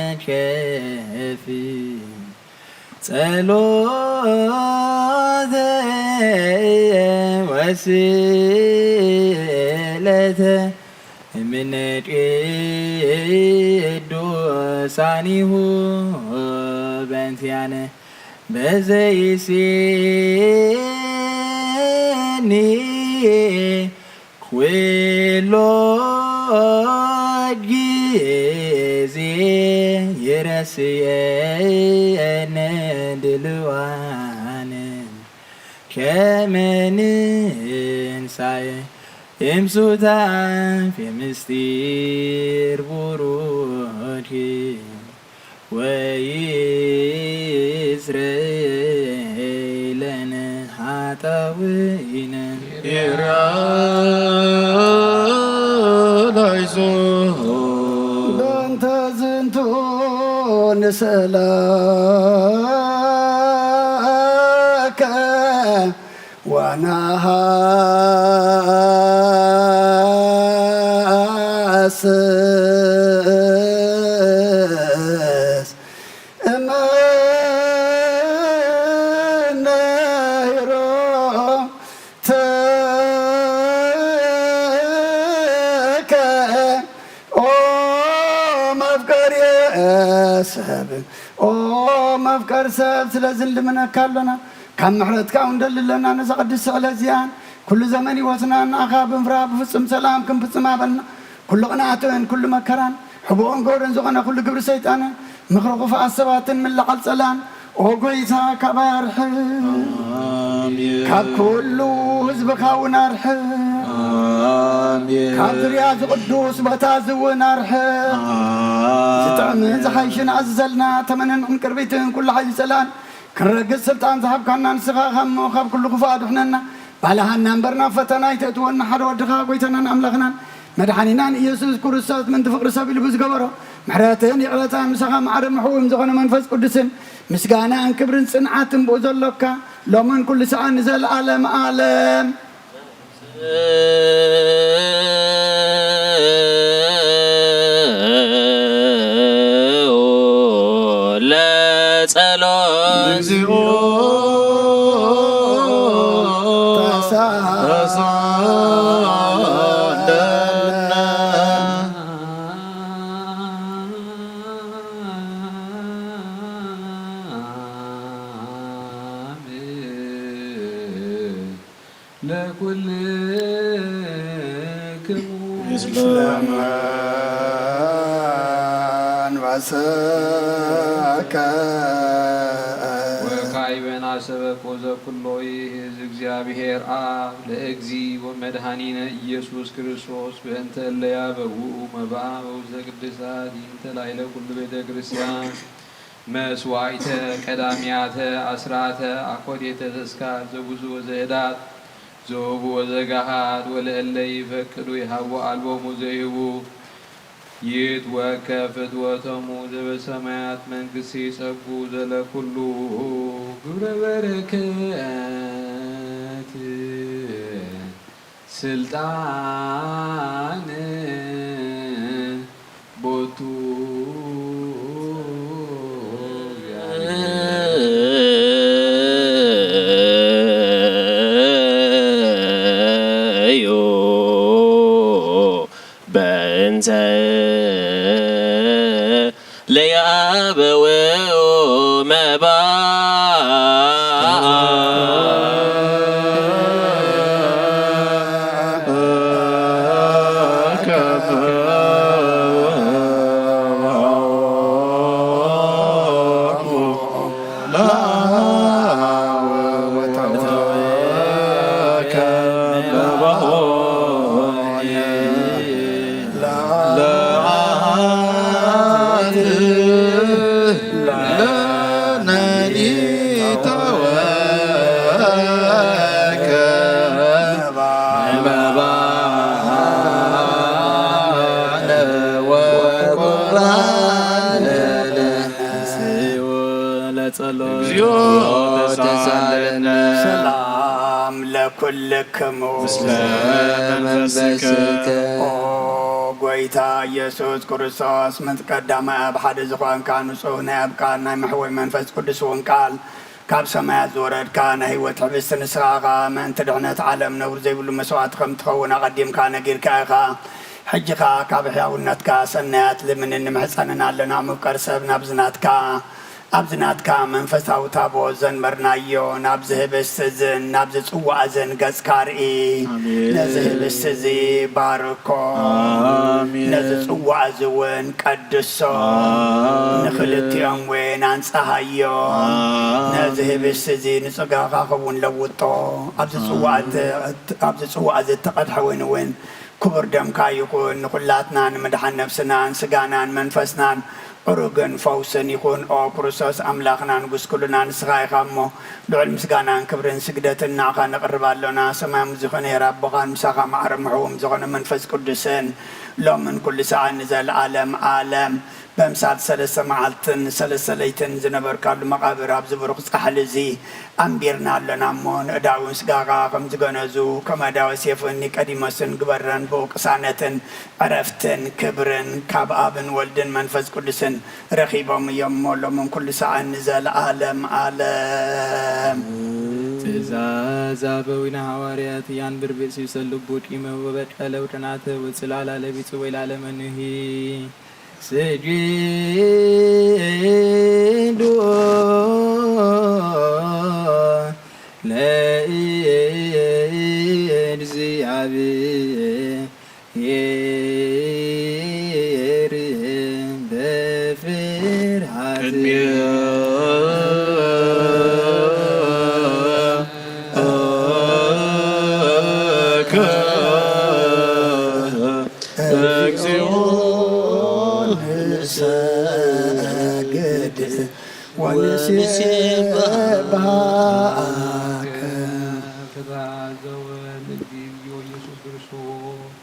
ወይትወከፊ ጸሎተ ወስእለተ እምነ ቅዱሳኒሁ በእንቲአነ በዘይሴኒ ኩሎ ጊዜ ይረስየነ ድልዋነ ከመ ንንሳኤ እምሱታፌ ምስጢር ቡሩኪ ወይስረይ ለነ ኃጣውኢነ። ይራዳይሶ በእንተ ዝንቱ ንስእለከ ወነሃስስ እምነ ሄሮተ ኦ መፍቀሪ ሰብ ኦ መፍቀር ሰብ ስለዚ ንልምነካ ኣሎና። ካብ ምሕረትካ እውን ደሊ ኣለና። ነዛ ቅድስቲ ዕለት እዚኣን ኩሉ ዘመን ህይወትና ንኣኻ ብምፍራህ ብፍጹም ሰላም ክንፍጽም ኣበልና። ኩሉ ቅንኣትን ኩሉ መከራን ሕቡእን ጎርን ዝኾነ ኩሉ ግብሪ ሰይጣንን ምኽሪ ክፉኣት ሰባትን ምልዓል ጸላን ኦ ጎይታ ካባይ ኣርሕቕ። ኣሜን። ካብ ኩሉ ህዝብኻ እውን ኣርሕቕ። ኣሜን። ካብ ዙርያ እዚ ቅዱስ ቦታ እዚ እውን ኣርሕቕ። ኣሜን። ዝጥዕምን ዝሓይሽን ኣዝዘልና ተመንን ዕንቅርቢትን ኩሉ ሓይሊ ጸላን ክንረግጽ ስልጣን ዝሃብካና ንስኻ ኢኻ እሞ ካብ ኩሉ ክፉእ ኣድሕነና። ባልሃና እምበር ናብ ፈተና ኣይተእትወና። ሓደ ወድኻ ጎይታናን ኣምላኽናን መድሓኒናን ኢየሱስ ክርስቶስ ምእንቲ ፍቕሪ ሰብ ኢሉ ብዝገበሮ ምሕረትን ይቕረታን ምሳኻ ማዕረ ምሕውም ዝኾነ መንፈስ ቅዱስን ምስጋናን ክብርን ጽንዓትን ብኡ ዘሎካ ሎምን ኩሉ ሰዓን ንዘለኣለም ኣለም። ለጸሎ እግዚኦ ተሳለነ። ለኩልክሙ። እስለመን በሰከ። ወካዕበ ናሰበኮ ዘኩሎ ይእዝ እግዚአብሔር አብ ለእግዚእ ወመድኃኒነ ኢየሱስ ክርስቶስ በእንተ እለ ያበውኡ መባእ በውስተ ቅድሳት ይእንተ ላዕለ ኩሉ ቤተ ክርስቲያን። መስዋዕተ ቀዳሚያተ አስራተ አኮቴተ ተስካር ዘጉዙ ወዘህዳት ዘውቡ ወዘጋሃድ ወለእለ ይፈቅዱ ይሃቡ አልቦሙ ዘይህቡ ይትወከፍ ፍትወቶሙ ዘበሰማያት መንግስቲ ጸጉ ዘለኩሉ ግብረ በረከት ስልጣን ቦቱ እግዚአብሔር እዩ። በእንተ ለያበው መባ ለጸሎት። እግዚኦ ተሳለነ። ሰላም ለኩልክሙ። ምስለ መንፈስከ። ኦ ጎይታ ኢየሱስ ክርስቶስ፣ ምስ ቀዳማይ ኣብ ሓደ ዝኾንካ ንጹህ ናይ ኣብ ቃል ናይ መሕወይ መንፈስ ቅዱስ እውን ቃል ካብ ሰማያት ዝወረድካ ናይ ህይወት ሕብስቲ ንስኻ ኢኻ። ምእንቲ ድሕነት ዓለም ነውሪ ዘይብሉ መስዋዕቲ ከም ትኸውን ኣቐዲምካ ነጊርካ ኢኻ። ሕጂ ኸኣ ካብ ሕያውነትካ ሰናያት ልምንን ንምሕጸንን ኣለና። ምፍቀር ሰብ ናብዚ ናትካ ኣብዚ ናትካ መንፈሳዊ ታቦት ዘንበርናዮ ናብዚ ህብስት እዝን ናብዚ ጽዋእ እዝን ገጽካ ርኢ። ኣሜን። ነዚ ህብስት እዚ ባርኮ። ኣሜን። ነዚ ጽዋእ እዚ እውን ቀድሶ። ኣሜን። ንኽልቲኦም እውን ኣንጽሃዮ። ኣሜን። ነዚ ህብስት እዚ ንጽጋኻ ኸውን ለውጦ። ኣብዚ ጽዋእ ኣሜን። እቲ፣ ኣብዚ ጽዋእ እዚ እተቐድሐ ወይኒ እውን ክቡር ደምካ ይኹን። ንኹላትና ንምድሓን ነፍስናን ስጋናን መንፈስናን ዕሩግን ፈውስን ይኹን። ኦ ክርስቶስ ኣምላኽና ንጉስ ኩልና ንስኻ ኢኻ እሞ፣ ልዑል ምስጋናን ክብርን ስግደትን ንዓኻ ነቕርብ ኣሎና። ሰማያዊ ዝኾነ ሄር ኣቦኻን ምሳኻ ማዕረ ምሕዎም ዝኾነ መንፈስ ቅዱስን ሎምን ኩሉ ሰዓት ንዘለኣለም ኣለም በምሳል ሰለስተ መዓልትን ሰለስተ ለይትን ዝነበርካሉ መቓብር ኣብዚ ብሩኽ ጻሕሊ እዚ ኣንቢርና ኣሎና እሞ፣ ንእዳውን ስጋኻ ከም ዝገነዙ፣ ከም ኣዳወ ሴፍን ኒቀዲሞስን ግበረን ብኡ ቅሳነትን ዕረፍትን ክብርን ካብ ኣብን ወልድን መንፈስ ቅዱስን ረኺቦም እዮም እሞ፣ ሎምን ኩሉ ሰዓን ንዘለኣለም ኣለም። ትእዛዝ ኣበዊነ ሃዋርያት ያንብር ብእሲሰ ልቡ ቂመ ወበቀለ ውጥናተ ወጽላላ ለቢጽ ወይላለ መኑሂ። ስጁዱ ለእግዚአብሔር በፍርሃት። ቅድሜከ እግዚኦ ንሰግድ ወንሴብሐከ። ፍትሐ ዘወልድ እግዚኦ ኢየሱስ ክርስቶስ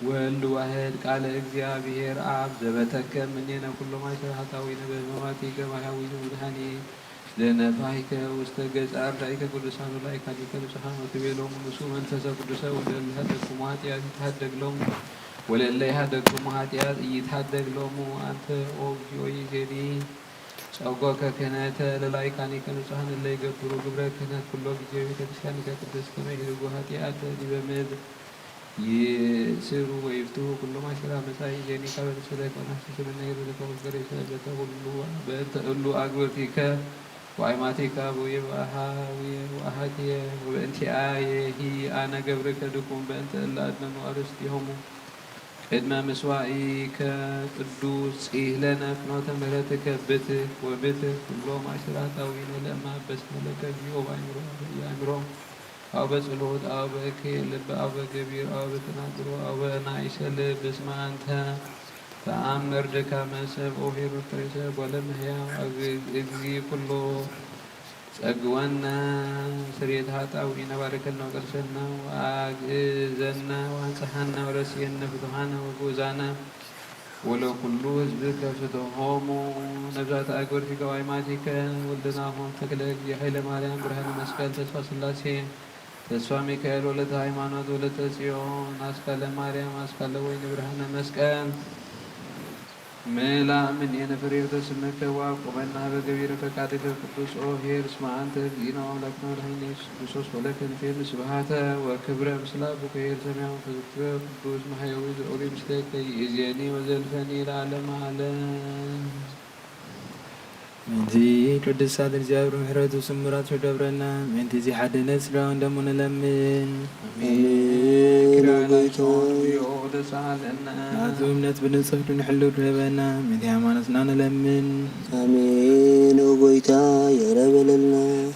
ወልድ ዋሕድ ቃለ እግዚአብሔር አብ ዘበተከ እምኔነ ኩሎ ማይሰረ ኃጣውኢነ በሕማማቲከ ማሕያዊነ መድኃኒት ለነፋሂከ ውስተ ገጽ አርዳኢከ ቅዱሳን ወላይካኒከ ንጹሓን ወትቤሎሙ ንሱ መንፈሰ ቅዱሰ ወለእለ ሀደግኩሙ ኃጢአት ይትሐደግ ሎሙ ወለእለ ይሀደግኩሙ ኃጢአት ኢይትሐደግ ሎሙ አንተ ኦ እግዚኦ ይእዜኒ። ጸጎከ ክህነተ ለላይካኒከ ንጹሃን እለ ይገብሩ ግብረ ክህነት ኩሎ ግዜ ቤተ ክርስቲያንከ ቅድስት ከመ ይህልጉ ኃጢአተ ዲበ ምድር ይእስሩ ወይፍትሁ ኩሎ ማሽራ መጻኢ ዜኒካ በተሰለከ ወናፍስከ መናገር ዘለከ ወፍቅሬከ በተ ኩሉ በእንተ እሉ አግብርቲከ ወአይማቲከ አቡየ ወአሃ አቡየ ወአሃትየ ወበእንቲአየ ሂ አነ ገብርከ ድኩም በእንተ እለ አድመኑ አርእስቲሆሙ ቅድመ ምስዋኢከ ቅዱስ ጺህ ለነ ፍኖተ ምሕረትከ ብትህ ወብትህ ኩሎ ማእስራት አዊነ ለእመ አበስነ ለከ እግዚኦ በአእምሮ በየአእምሮ አው በጸሎት አው በእክየ ልብ አው በገቢር አው በተናግሮ አው በናይሰ ልብ እስመ አንተ ተአምር ድካመ ሰብ ኦሄር ወፍሬሰ ጓለ እመሕያው እግዚ ኩሎ ጸግወነ ስርየት ኃጣውኢነ ባርከነ ወቀድሰነ ወአግእዘነ ወአንጽሐነ ወረስየነ ፍቱሐነ ወግኡዛነ ወለኩሉ ህዝብከ ፍትሖሙ ነብሳተ አግብርቲከ ወአይማቲከ ወልድናሆም ተክለ እግዚእ ኃይለ ማርያም ብርሃነ መስቀል ተስፋ ሥላሴ ተስፋ ሚካኤል ወለተ ሃይማኖት ወለተ ጽዮን አስካለ ማርያም አስካለ ወይን ብርሃነ መስቀል ምላ እምኔነ ፍሬተ ስምከ ወአቁመና በገቢረ ፈቃድከ ቅዱስ ኦሄር እስመ አንተ እግዚእነ ወአምላክነ ወመድኃኒነ ኢየሱስ ክርስቶስ ወለከ ንፌኑ ስብሐተ ወክብረ ምስለ አቡከ ኄር ሰማያዊ መንፈስ ቅዱስ መሐየዊ ዘውሪ ምስሌከ ይእዜኒ ወዘልፈኒ ለዓለመ ዓለም። ምእንቲ ቅዱሳት እግዚኣብሔር ምሕረቱ ስሙራት ይገብረና። ምእንቲ እዚ ሓድነት ስጋውን ደሙ ንለምን። አሜን። ኪርያላይሶን ዮድ ሰአለነ። ናቱ እምነት ብንጹህ ክንሕሉ ክህበና ምእንቲ ሃይማኖትና ንለምን። አሜን። ኦ ጎይታ ይቕረ በለልና።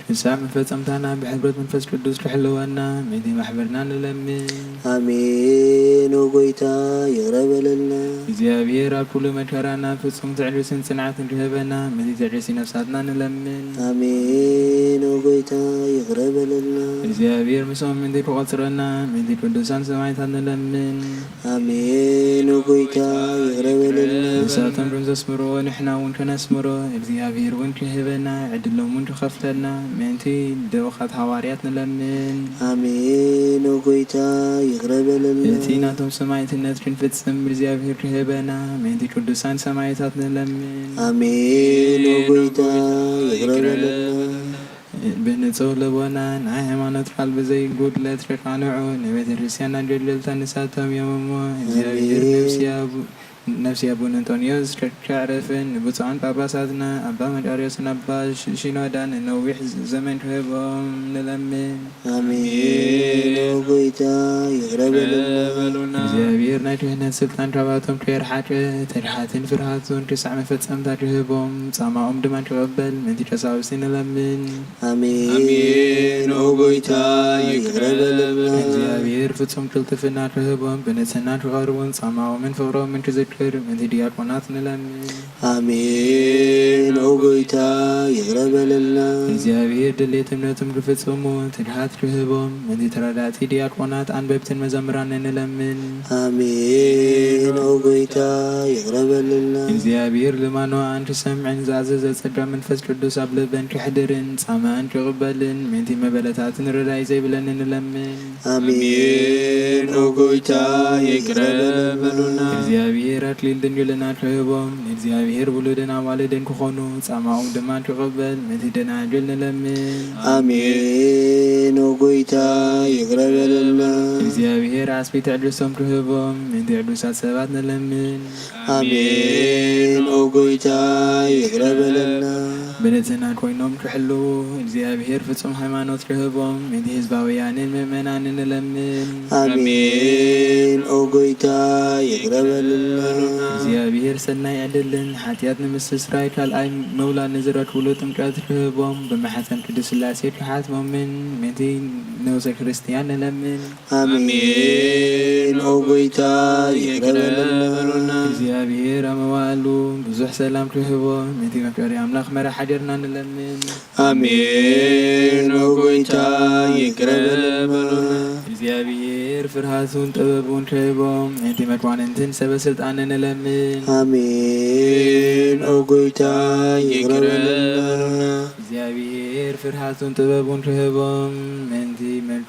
ንስሓ መፈጸምታና ብሕብረት መንፈስ ቅዱስ ክሕልወና ምእንቲ ማሕበርና ንለምን። አሜን። ኦ ጎይታ ይቕረ በለልና። እግዚኣብሔር ኣብ ኩሉ መከራና ፍጹም ትዕግስትን ጽንዓትን ክህበና ምእንቲ ትዕግስቲ ነፍሳትና ንለምን። አሜን። ኦ ጎይታ ይቕረ በለልና። እግዚኣብሔር ምስኦም ምእንቲ ክቖጽረና ምእንቲ ቅዱሳን ሰማዕታት ንለምን። አሜን። ኦ ጎይታ ይቕረ በለልና። ንሳቶም ከም ዘስምርዎ ንሕና እውን ከነስምሮ እግዚኣብሔር እውን ክህበና ዕድሎም እውን ክኸፍለልና ምእንቲ ደወኻት ሃዋርያት ንለምን። አሜን። ኦ ጎይታ ይቕረ በለልና። እቲ ናቶም ሰማዕትነት ክንፍጽም እግዚኣብሔር ክህበና ምእንቲ ቅዱሳን ሰማዕታት ንለምን። አሜን። ኦ ጎይታ ይቕረ በለልና። ብንጹህ ልቦና ናይ ሃይማኖት ቃል ብዘይ ጉድለት ክቃንዑ ንቤተ ክርስቲያን ኣገልገልታ ንሳቶም እዮም እሞ እግዚኣብሔር ነፍሲ ኣቡ-፣ ነፍሲ ኣቡነ እንጦንዮስ ከ-፣ ከዕርፍን ንብፁዓን ጳጳሳትና ኣባ መቃርዮስን ኣባ ሽ-፣ ሽኖዳን ነዊሕ ዘመን ክህቦም ንለምን። አሜን። ኦ ጎይታ ይቕረ በለልና። እግዚኣብሔር ናይ ክህነት ስልጣን ካባቶም ከየርሓቀ ትግሃትን ፍርሃቱን ክሳዕ መፈጸምታ ክህቦም ጻማኦም ድማ ክቕበል ምእንቲ ቀሳውስቲ ንለምን። አሜን። ኦ ጎይታ ይቕረ በለልና። እግዚኣብሔር ፍጹም ቅልጥፍና ክህቦም ብንጽህና ክቐርቡን ጻማኦምን ፍቕሮምን ክዝክር ምእንቲ ዲያቆናት ንለምን። አሜን። ኦ ጎይታ ይቕረ በለልና። እግዚኣብሔር ድሌት እምነቶም ክፍጽሙ ትግሃት ክህቦም ምእንቲ ተረዳእቲ ዲያቆናት፣ ኣንበብትን መዘምራንን ንለምን። አሜን። ኦ ጎይታ ይቕረ በለልና። እግዚኣብሔር ልማኖኣን ክሰምዕን ዝኣዘዘ ጸጋ መንፈስ ቅዱስ ኣብ ልበን ክሕድርን ጻማኣን ክቕበልን ምእንቲ መበለታትን ረዳኢ ዘይብለንን ንለምን። አሜን። ኦ ጎይታ ይቕረ በሉና። እግዚኣብሔር ኣክሊል ድንግልና ክህቦም ንእግዚኣብሔር ውሉድን ኣዋልድን ክኾኑ ጻማኦም ድማ ክቕበል ምእንቲ ደናግል ንለምን። አሜን። ኦ ጎይታ ይቕረ በለልና። እግዚኣብሔር ዓስቢ ትዕግስቶም ክህቦም ምእንቲ ቅዱሳት ሰባት ንለምን። አሜን። ኦ ጎይታ ይቕረ በለልና። ብንጽህና ኮይኖም ክሕልዉ እግዚኣብሔር ፍጹም ሃይማኖት ክህቦም ምእንቲ ህዝባውያንን ምእመናንን ንለምን። አሜን። ኦ ጎይታ ይቕረ በለልና። እግዚኣብሔር ሰናይ ዕድልን ሓጢኣት ንምስትስራይ ካልኣይ ምውላድ ንዝረክብሉ ጥምቀት ክህቦም ብማሕፀን ቅዱስ ሥላሴ ክሓትሞምን ምእንቲ ነውሰ ክርስቲያን ንለምን። አሜን። ኦ ጎይታ ይቕረ በለልና። እግዚኣብሔር ኣብ መዋእሉ ብዙሕ ሰላም ክህቦ ምእንቲ መፍቀሪ ኣምላኽ መራሕ ሃገርና ንለምን። አሜን። ኦ ጎይታ ይቕረ በለልና። እግዚኣብሔር ፍርሃቱን ጥበቡን ክህቦም ምእንቲ መኳንንትን ሰበ ስልጣንን ንለምን። አሜን። ኦ ጎይታ ይቕረ በለልና። እግዚኣብሔር ፍርሃቱን ጥበቡን ክህቦም ምእንቲ መ-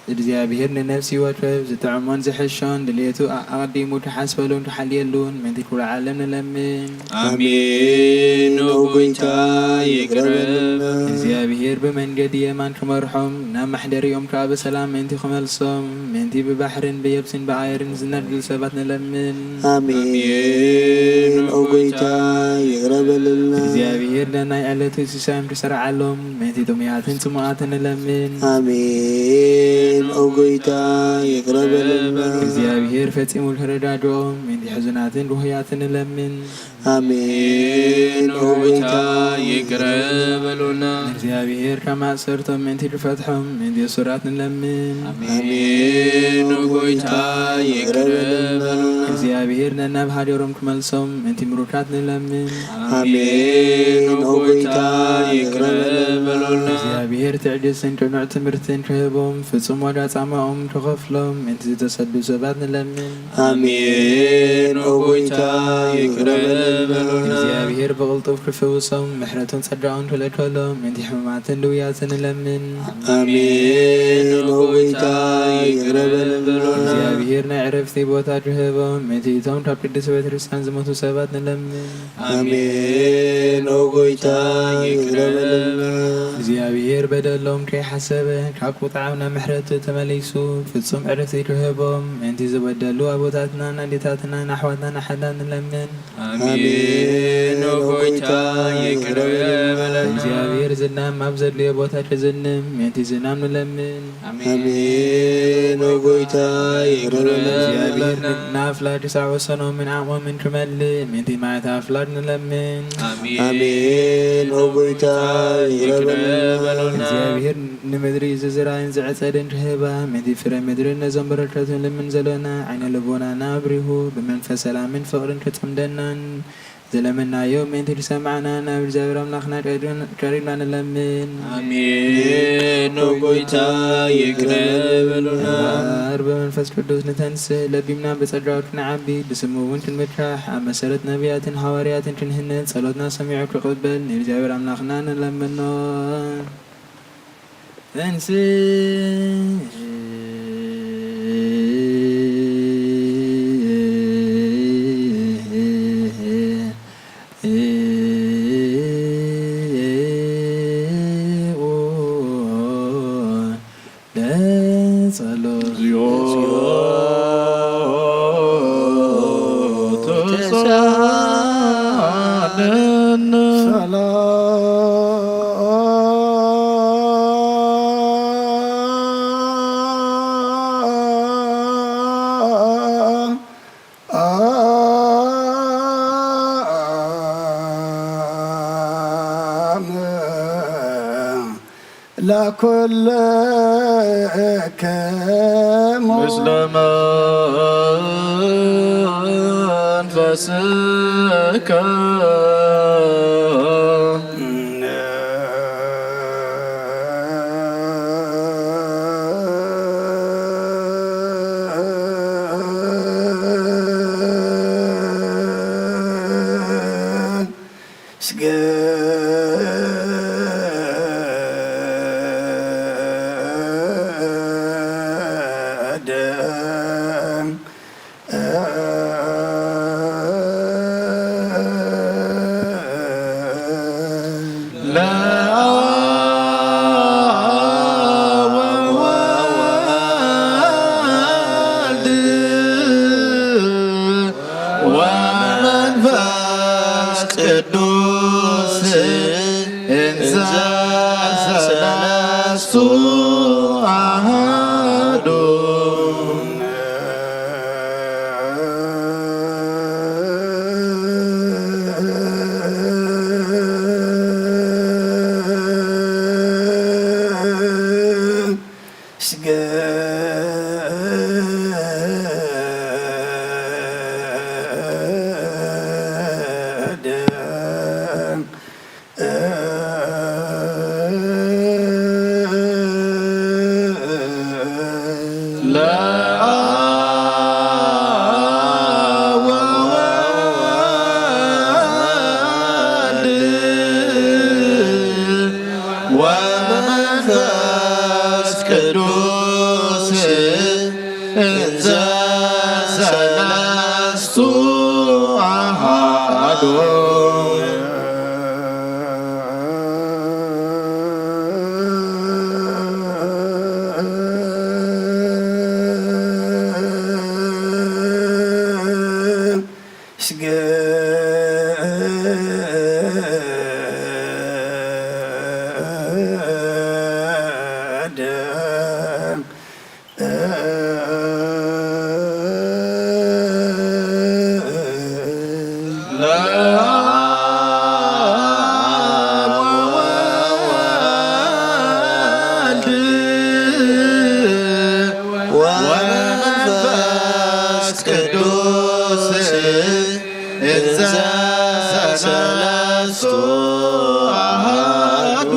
እግዚኣብሔር ንነፍሲ ወከፍ ዝጥዕሞን ዝሕሾን ድልየቱ ኣቐዲሙ ትሓስበሉን ትሓልየሉን ምእንቲ ኩሉ ዓለም ንለምን። ኣሜን። ኦ ጎይታ ይቅረ በለና። እግዚኣብሔር ብመንገዲ የማን ክመርሖም ናብ ማሕደሪኦም ከዓ ብሰላም ምእንቲ ክመልሶም ምእንቲ ብባሕርን ብየብስን ብኣየርን ዝነድሉ ሰባት ንለምን። ኣሜን። ኦ ጎይታ ይቅረ በለልና። እግዚኣብሔር ነናይ ዕለቱ ሲሳዮም ክሰርዓሎም ምእንቲ ጥሙያትን ጽሙኣትን ንለምን። ኣሜን። ኦ ጎይታ ይቅረ በለልና። እግዚኣብሔር ፈጺሙ ክረዳድኦም ምእንቲ ሕዙናትን ድሆያትን ንለምን። ኣሜን። ኦ ጎይታ ይቅረ በሉና። እግዚኣብሔር ካብ ማእሰርቶም ምእንቲ ክፈትሖም ምእንቲ እሱራት ንለምን። ኣሜን። ኦ ጎይታ ይቅረ በሉና። እግዚኣብሔር ነናብ ሃገሮም ክመልሶም ምእንቲ ምሩካት ንለምን። ኣሜን። ኦ ጎይታ ይቅረ በሉና። እግዚኣብሔር ትዕግስትን ቅኑዕ ትምህርትን ክህቦም ፍጹም ዋጋ ጻማኦም ክኸፍሎም ምእንቲ ዝተሰዱ ሰባት ንለምን። ኣሜን። ኦ ጎይታ ይቅረ በሉና። እግዚኣብሔር ብቕልጡፍ ክፍውሶም ምሕረቱን ጸጋኡን ክልእከሎም ምእንቲ ሕሙማትን ድውያትን ንለምን። ኣሜን። ኦ ጎይታ ይቅረ በሉና። እግዚኣብሔር ናይ ዕረፍቲ ቦታ ክህቦም ምእንቲ እቶም ካብ ቅድስት ቤተክርስትያን ዝሞቱ ሰባት ንለምን። ኣሜን። ኦ ጎይታ ይቅረ በሉና። እግዚኣብሔር በደሎም ከይሓሰበ ካብ ቁጥዓው ናብ ምሕረቱ ተመሊሱ ፍጹም ዕረፍቲ ክህቦም ምእንቲ ዝበደሉ ኣቦታትናን ኣዴታትናን ኣሕዋትናን ኣሓትናን ንለምን። ኣሜን። ኦ ጎይታ ይቅረ በለና። እግዚኣብሔር ዝናም ኣብ ዘድልዮ ቦታ ክዝንም ምእንቲ ዝናም ንለምን። ኣሜን። ኦ ጎይታ ይቅረ በለና። እግዚኣብሔር ንኣፍላግ ክሳዕ ወሰኖምን ዓቕሞምን ክመልእ ምእንቲ ማያት ኣፍላግ ንለምን። ኣሜን። ኦ ጎይታ ይቅረ በለና። እግዚኣብሔር ንምድሪ ዝዝራእን ዝዕጸድን ክህባ ምእንቲ ፍረ ምድርን ነዞም በረከት ንልምን ዘለና ዓይነ ልቦናና ኣብሪሁ ብመንፈስ ሰላምን ፍቕርን ክጸምደናን ዝለመናዮ ምእንቲ ዝሰማዕና ናብ እግዚኣብሔር ኣምላኽና ቀሪብና ንለምን። ኣሜን። ኦ ጎይታ ይቅረ በሉና። እምበኣር ብመንፈስ ቅዱስ ንተንስእ፣ ለቢምና ብጸጋኡ ክንዓቢ፣ ብስሙ እውን ክንምካሕ፣ ኣብ መሰረት ነቢያትን ሃዋርያትን ክንህነጽ፣ ጸሎትና ሰሚዑ ክቕበል ንእግዚኣብሔር ኣምላኽና ንለምኖ። ለጸሎት። እግዚኦ ተሳለነ። ለኩልክሙ ምስለ መንፈስከ። ስገደ ለአብ ወወልድ ወመንፈስ ቅዱስ እንዘ ሰለስቱ አሐዱ። ስገደ ለአብ ወወልድ ወመንፈስ ቅዱስ ወመንፈስ ቅዱስ እንዘ ሰለስቱ አሐዱ።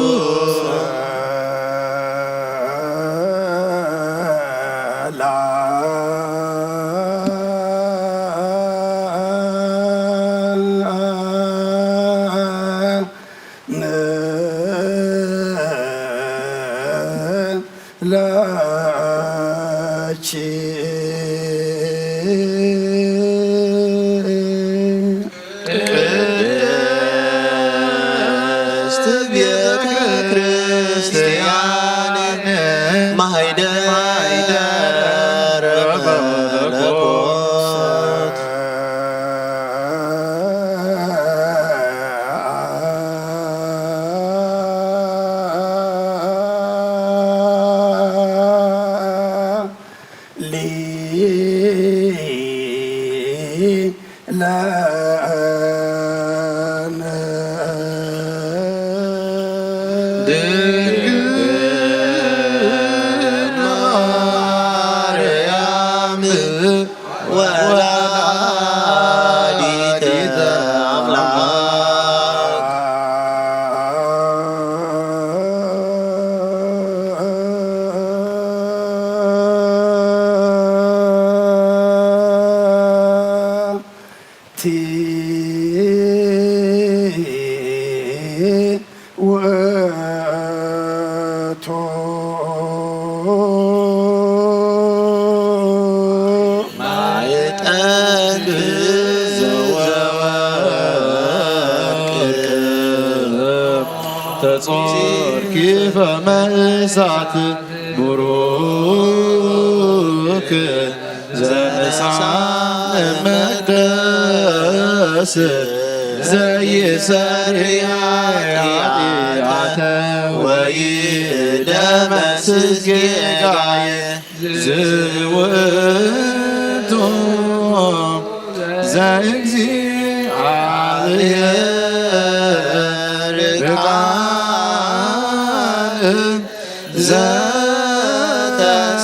ላቺ ቅድስት ቤተ ክርስቲያን ማህደረ መለኮት። ሊ ለነ ድንግል ማርያም ወላዲተ አምላክ። ቲ ውእቱ ማዕጠንት ዘወርቅ ተጾርኪ ፈመ እሳት ቡሩክ ዘነሳ መቅደስ ዘይሰሪ ኃጢአተ ወይ ደመስስ ጌጋየ ዝውእቱ ዘእግዚአብሔር ቃል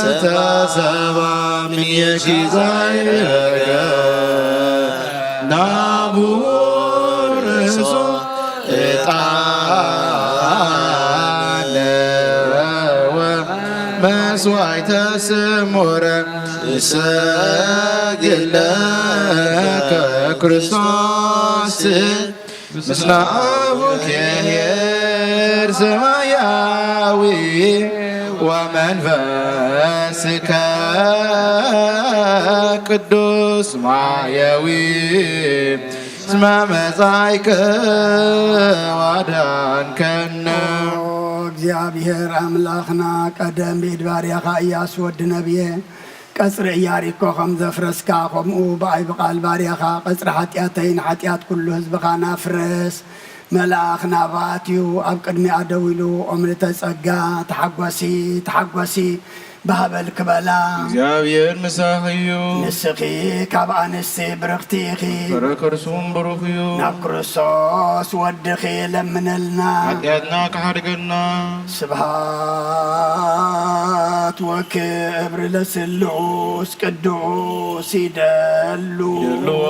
ዘተሰባ ምኔኪ ዛይረገ ናቡርሶ ዕጣነ ወመስዋዕተ ስሙረ እሰግድ ለከ ክርስቶስ ምስለ አቡኪ ኄር ሰማያዊ ወመንፈስከ ቅዱስ ማያዊ እስመ መጻእከ ወአዳንከነ። ኦ እግዚኣብሔር ኣምላኽና፣ ቀደም ብኢድ ባርያኻ ኢያሱ ወዲ ነብየ ቀጽሪ ኢያሪኮ ከም ዘፍረስካ፣ ከምኡ ብኣይ ብቓል ባርያኻ ቀጽሪ ሓጢኣተይን ሓጢኣት ኩሉ ህዝብኻን ኣፍርስ። መልኣኽ ናብኣ ኣትዩ ኣብ ቅድሚኣ ደው ኢሉ፣ ኦ ምልእተ ጸጋ፣ ተሓጎሲ፣ ተሓጎሲ፣ ብሃበል ክበላ። እግዚኣብሔር ምሳኺ እዩ። ንስኺ ካብ ኣንስቲ ብርኽቲ ኢኺ። ፍረ ከርሱም ብሩኽ እዩ። ናብ ክርስቶስ ወድኺ ለምነልና። ሓጢኣትና ክሓድገና። ስብሃት ወክብር ለስሉስ ቅዱስ ይደሉ። ይደልዎ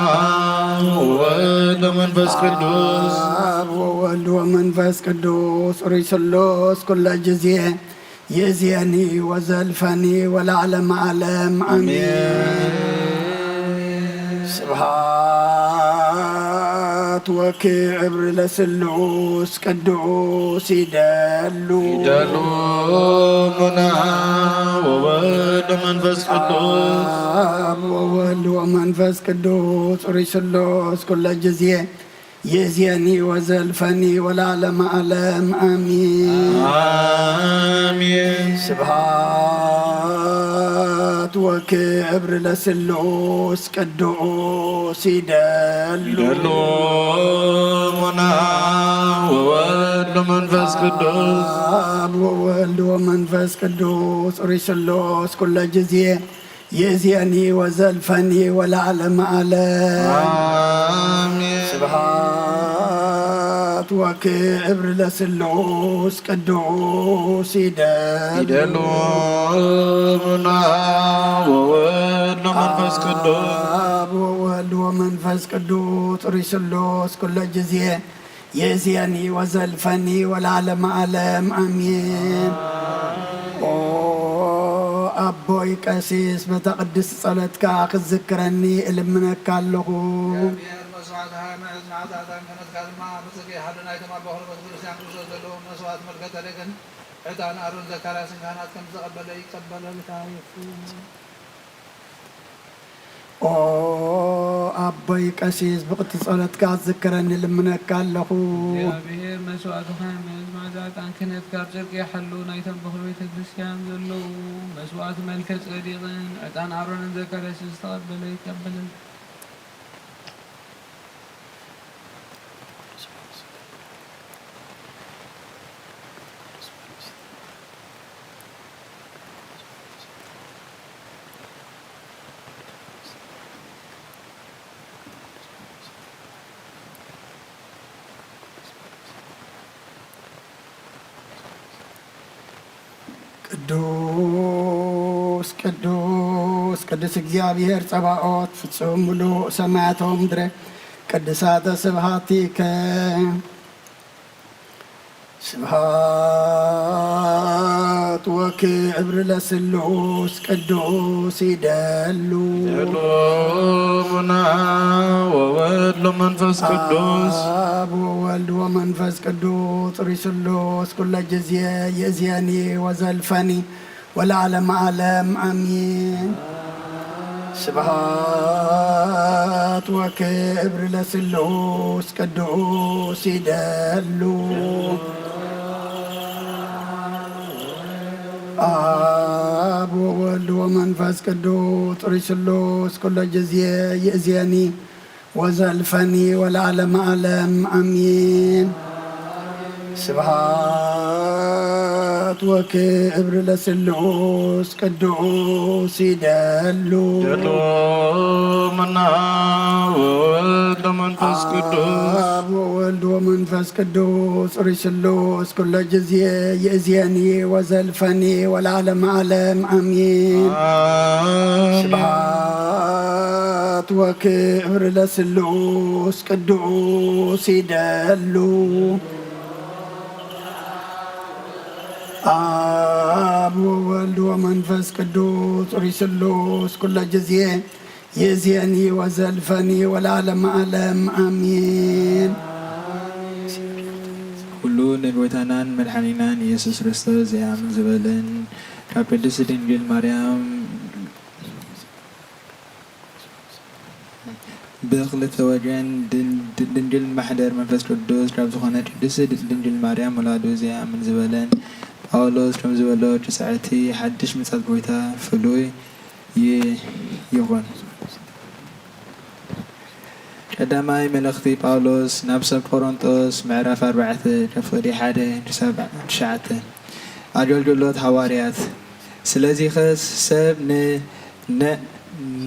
አብ ወወልድ ወመንፈስ ቅዱስ። አብ ወወልድ ወመንፈስ ቅዱስ ሩይ ስሉስ ኩለ ጊዜ ይእዜኒ ወዘልፈኒ ወለዓለመ ዓለም አሜን። አሜን። ስብሃት ወክብር ለስሉስ ቅዱስ ይደሉ። ይደሉ እሙና ወወልድ ወመንፈስ ቅዱስ። አብ ወወልድ ወመንፈስ ቅዱስ ሩይ ስሉስ ኩለ ጊዜ ይእዜኒ ወዘልፈኒ ወለዓለመ ዓለም አሜን። አሜን። ስብሃት ወክብር ለስሉስ ቅዱስ ይደሉ። ይደሉ ሙና ወወልድ መንፈስ ቅዱስ አብ ወወልድ ወመንፈስ ቅዱስ ርእይ ስሉስ ኩለ ጊዜ ይእዜኒ ወዘልፈኒ ወለዓለመ ዓለም። አሜን። ስብሐት ወክብር ለስሉስ ቅዱስ ይደሉ። ይደሉ ሙና ወወልድ መንፈስ ቅዱስ አብ ወወልድ ወመንፈስ ቅዱስ ርእይ ስሉስ ኩለ ጊዜ ይእዜኒ ወዘልፈኒ ወለዓለመ ዓለም አሜን። ኦ አቦይ ቀሲስ፣ በታ ቅድስቲ ጸሎትካ ክትዝክረኒ እልምነካ ኣለኹ። እግዚኣብሔር መስዋዕትኻ ምሕረት መዓዛታን ክህነትካ ድማ ብጽድቂ ሓደ ናይቶም ኣቦ ኽብረት ክርስቲያን ክርስቶስ ዘለዎም መስዋዕት መልከ ጸዴቅን ዕጣን ኣሮን ዘካርያስን ካህናት ከም ዝተቐበለ ይቀበለልካ ይኹን። ኦ ኣቦይ ቀሲስ፣ ብቕድስቲ ጸሎትካ ዝክረኒ ልምነካ ኣለኹ። እግዚኣብሔር መስዋዕትኻ ምሕረት መዓዛታን ክህነትካ ብጽድቂ ይሓሉ። ናይቶም በኹር ቤተ ክርስቲያን ዘለዉ መስዋዕት መልከ ጸዴቅን ዕጣን ኣሮንን ዘካርያስን ዝተቐበለ ይቀበለልካ። ቅዱስ ቅዱስ ቅዱስ እግዚኣብሔር ጸባኦት፣ ፍጹም ምሉእ ሰማያት ወምድረ፣ ቅድሳተ ስብሐቲከ። ስብሐት ወክብር ለስሉስ ቅዱስ ይደሉ። ይደሉ ሙና ወወልድ ወመንፈስ ቅዱስ አብ ወወልድ ወመንፈስ ቅዱስ ርእይ ስሉስ ኩለ ጊዜ ይእዜኒ ወዘልፈኒ ወለዓለመ ዓለም አሜን። ስብሐት ወክብር ለስሉስ ቅዱስ ይደሉ። አብ ወወልድ ወመንፈስ ቅዱስ ርእይ ስሉስ ኩለ ጊዜ ይእዜኒ ወዘልፈኒ ወለዓለመ ዓለም አሜን። ስብሐት ወክብር ለስሉስ ቅዱስ ይደሉ። ይደሉ ሙና ወወልድ ወመንፈስ ቅዱስ አብ ወወልድ ወመንፈስ ቅዱስ ርእይ ስሉስ ኩለ ጊዜ ይእዜኒ ወዘልፈኒ ወለዓለመ ዓለም አሜን። አሜን። ስብሐት ወክብር ለስሉስ ቅዱስ ይደሉ። አብ ወወልድ ወመንፈስ ቅዱስ ርእይ ስሉስ ኩለ ጊዜ ይእዜኒ ወዘልፈኒ ወለዓለመ ዓለም አሜን። ኩሉ ንጎይታናን መድሓኒናን ኢየሱስ ክርስቶስ ዘይኣምን ዝበለን ካብ ቅድስት ድንግል ማርያም ብክልተ ወገን ድን- ድንግል ማሕደር መንፈስ ቅዱስ ካብ ዝኾነ ቅድስት ድንግል ማርያም ወላዱ ዘይኣምን ዝበለን ጳውሎስ ከም ዝበሎ ትስዓቲ ሓድሽ ምጻት ጎይታ ፍሉይ ይ- ይኹን። ቀዳማይ መልእኽቲ ጳውሎስ ናብ ሰብ ቆሮንጦስ ምዕራፍ ኣርባዕተ ካብ ፍቕዲ ሓደ ክሳብ ትሽዓተ። ኣገልግሎት ሃዋርያት። ስለዚኸስ ሰብ ን- ን-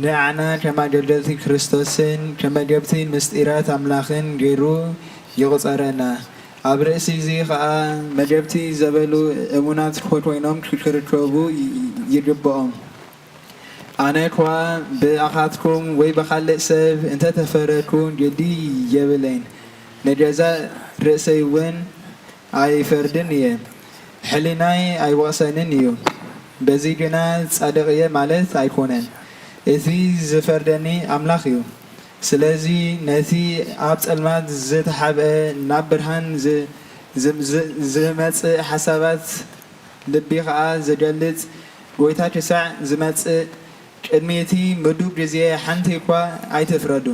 ንዓና ከም ኣገልገልቲ ክርስቶስን ከም መገብቲ ምስጢራት ኣምላኽን ገይሩ ይቑጸረና። ኣብ ርእሲ እዚ ኸኣ መገብቲ ዘበሉ እሙናት ኮይኖም ክርከቡ ይ- ይግብኦም። ኣነ እኳ ብኣኻትኩም ወይ ብኻልእ ሰብ እንተ ተፈረድኩ ግዲ የብለይን፣ ንገዛእ ርእሰይ እውን ኣይፈርድን እየ፣ ሕሊናይ ኣይወቕሰንን እዩ። በዚ ግና ጻድቕ እየ ማለት ኣይኮነን፣ እቲ ዝፈርደኒ ኣምላኽ እዩ። ስለዚ ነቲ ኣብ ጸልማት ዝተሓብአ ናብ ብርሃን ዝ- ዝ- ዝ- ዝመጽእ ሓሳባት ልቢ ኸኣ ዝገልጽ ጐይታ ክሳዕ ዝመጽእ ቅድሚ እቲ ምዱብ ግዜ ሓንቲ እኳ ኣይትፍረዱ።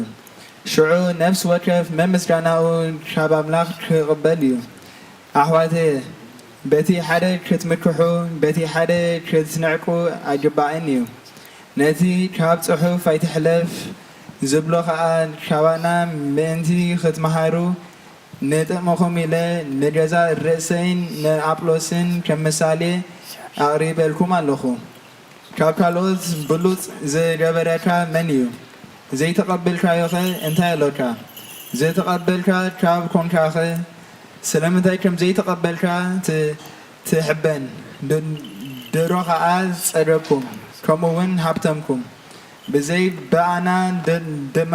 ሽዑ ነፍሲ ወከፍ መምስጋናኡ ካብ ኣምላኽ ክቕበል እዩ። ኣሕዋተየ፣ በቲ ሓደ ክትምክሑ፣ በቲ ሓደ ክትንዕቁ ኣይግባእን እዩ። ነቲ ካብ ጽሑፍ ኣይትሕለፍ ዝብሎ ኸኣ ካባና ምእንቲ ኽትመሃሩ፣ ንጥቕምኹም ኢለ ንገዛእ ርእሰይን ንኣጵሎስን ከም ምሳሌ ኣቕሪበልኩም ኣለኹ። ካብ ካልኦት ብሉጽ ዝገበረካ መን እዩ? ዘይተቐበልካዮኸ እንታይ ኣሎካ? ዝተቐበልካ ካብ ኮንካኸ ስለምንታይ ከም ዘይተቐበልካ ት-፣ ትሕበን። ድ-፣ ድሮ ኸኣ ጸገብኩም፣ ከምኡ እውን ሃብተምኩም። ብዘይ ብኣና ድ-፣ ድማ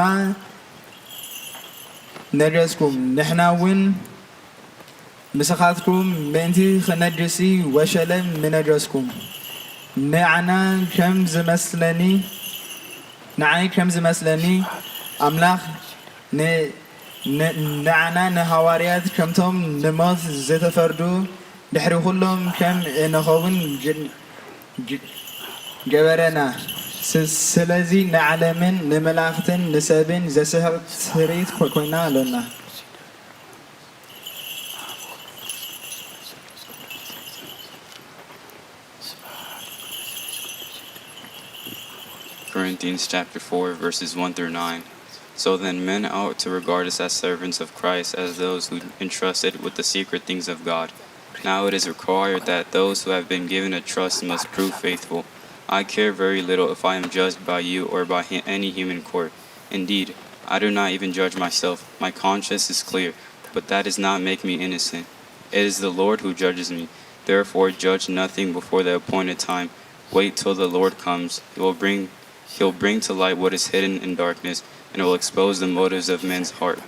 ነገስኩም፣ ንሕና እውን ምስኻትኩም ምእንቲ ኽነግሲ ወሸለ ምነገስኩም። ንዓና ከም ዝመስለኒ፣ ንዓይ ከም ዝመስለኒ፣ ኣምላኽ ን-፣ ን-፣ ንዓና ንሃዋርያት ከምቶም ንሞት ዝተፈርዱ ድሕሪ ኩሎም ከም እንኸውን ግ-፣ ግ-፣ ገበረና። ስ-፣ ስለዚ ንዓለምን ንመላእኽትን ንሰብን ዘስሕቕ ትርኢት ኮ-፣ ኮይና ኣሎና። Corinthians chapter four, verses one through nine. So then, men ought to regard us as servants of Christ, as those who entrusted with the secret things of God. Now it is required that those who have been given a trust must prove faithful. I care very little if I am judged by you or by hu- any human court. Indeed, I do not even judge myself. My conscience is clear, but that does not make me innocent. It is the Lord who judges me. Therefore, judge nothing before the appointed time. Wait till the Lord comes. He will bring He'll bring to light what is hidden in darkness, and will expose the motives of men's heart.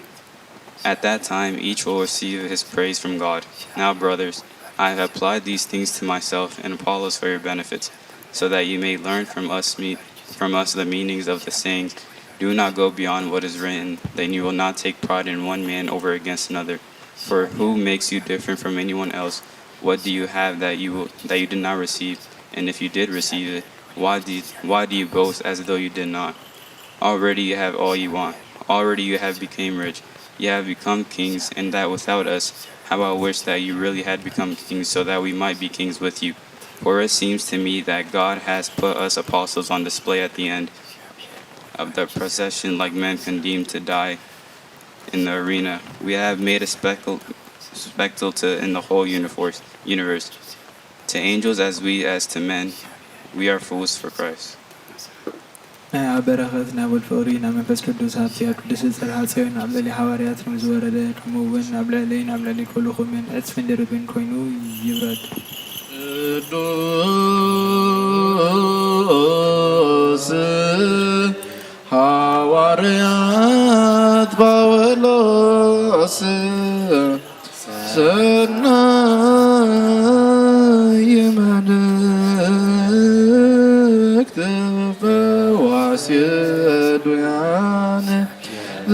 At that time, each will receive his praise from God. Now, brothers, I have applied these things to myself and Apollos for your benefits, so that you may learn from us, me, from us the meanings of the sayings. Do not go beyond what is written, then you will not take pride in one man over against another. For who makes you different from anyone else? What do you have that you, that you did not receive? And if you did receive it, why do you, why do you boast as though you did not? Already you have all you want. Already you have become rich. You have become kings, and that without us. How I wish that you really had become kings, so that we might be kings with you. For it seems to me that God has put us apostles on display at the end of the procession, like men condemned to die in the arena. We have made a spectacle, spectacle to, in the whole universe, universe. To angels as we as to men, we are fools for Christ. ናይ ኣብ በረኸት ናይ ወልድ ፍቕሪ ናይ መንፈስ ቅዱስ ሃብቲ ኣብ ቅድስቲ ጽርሃ ጽዮን ኣብ ልዕሊ ሃዋርያት ከም ዝወረደ፣ ከምኡ እውን ኣብ ልዕለይን ኣብ ልዕሊ ኩልኹምን ዕጽፍን ድርብን ኮይኑ ይውረድ። ቅዱስ ሃዋርያት ጳውሎስ ሰናይ መልእክት ፈዋሲ ዱያን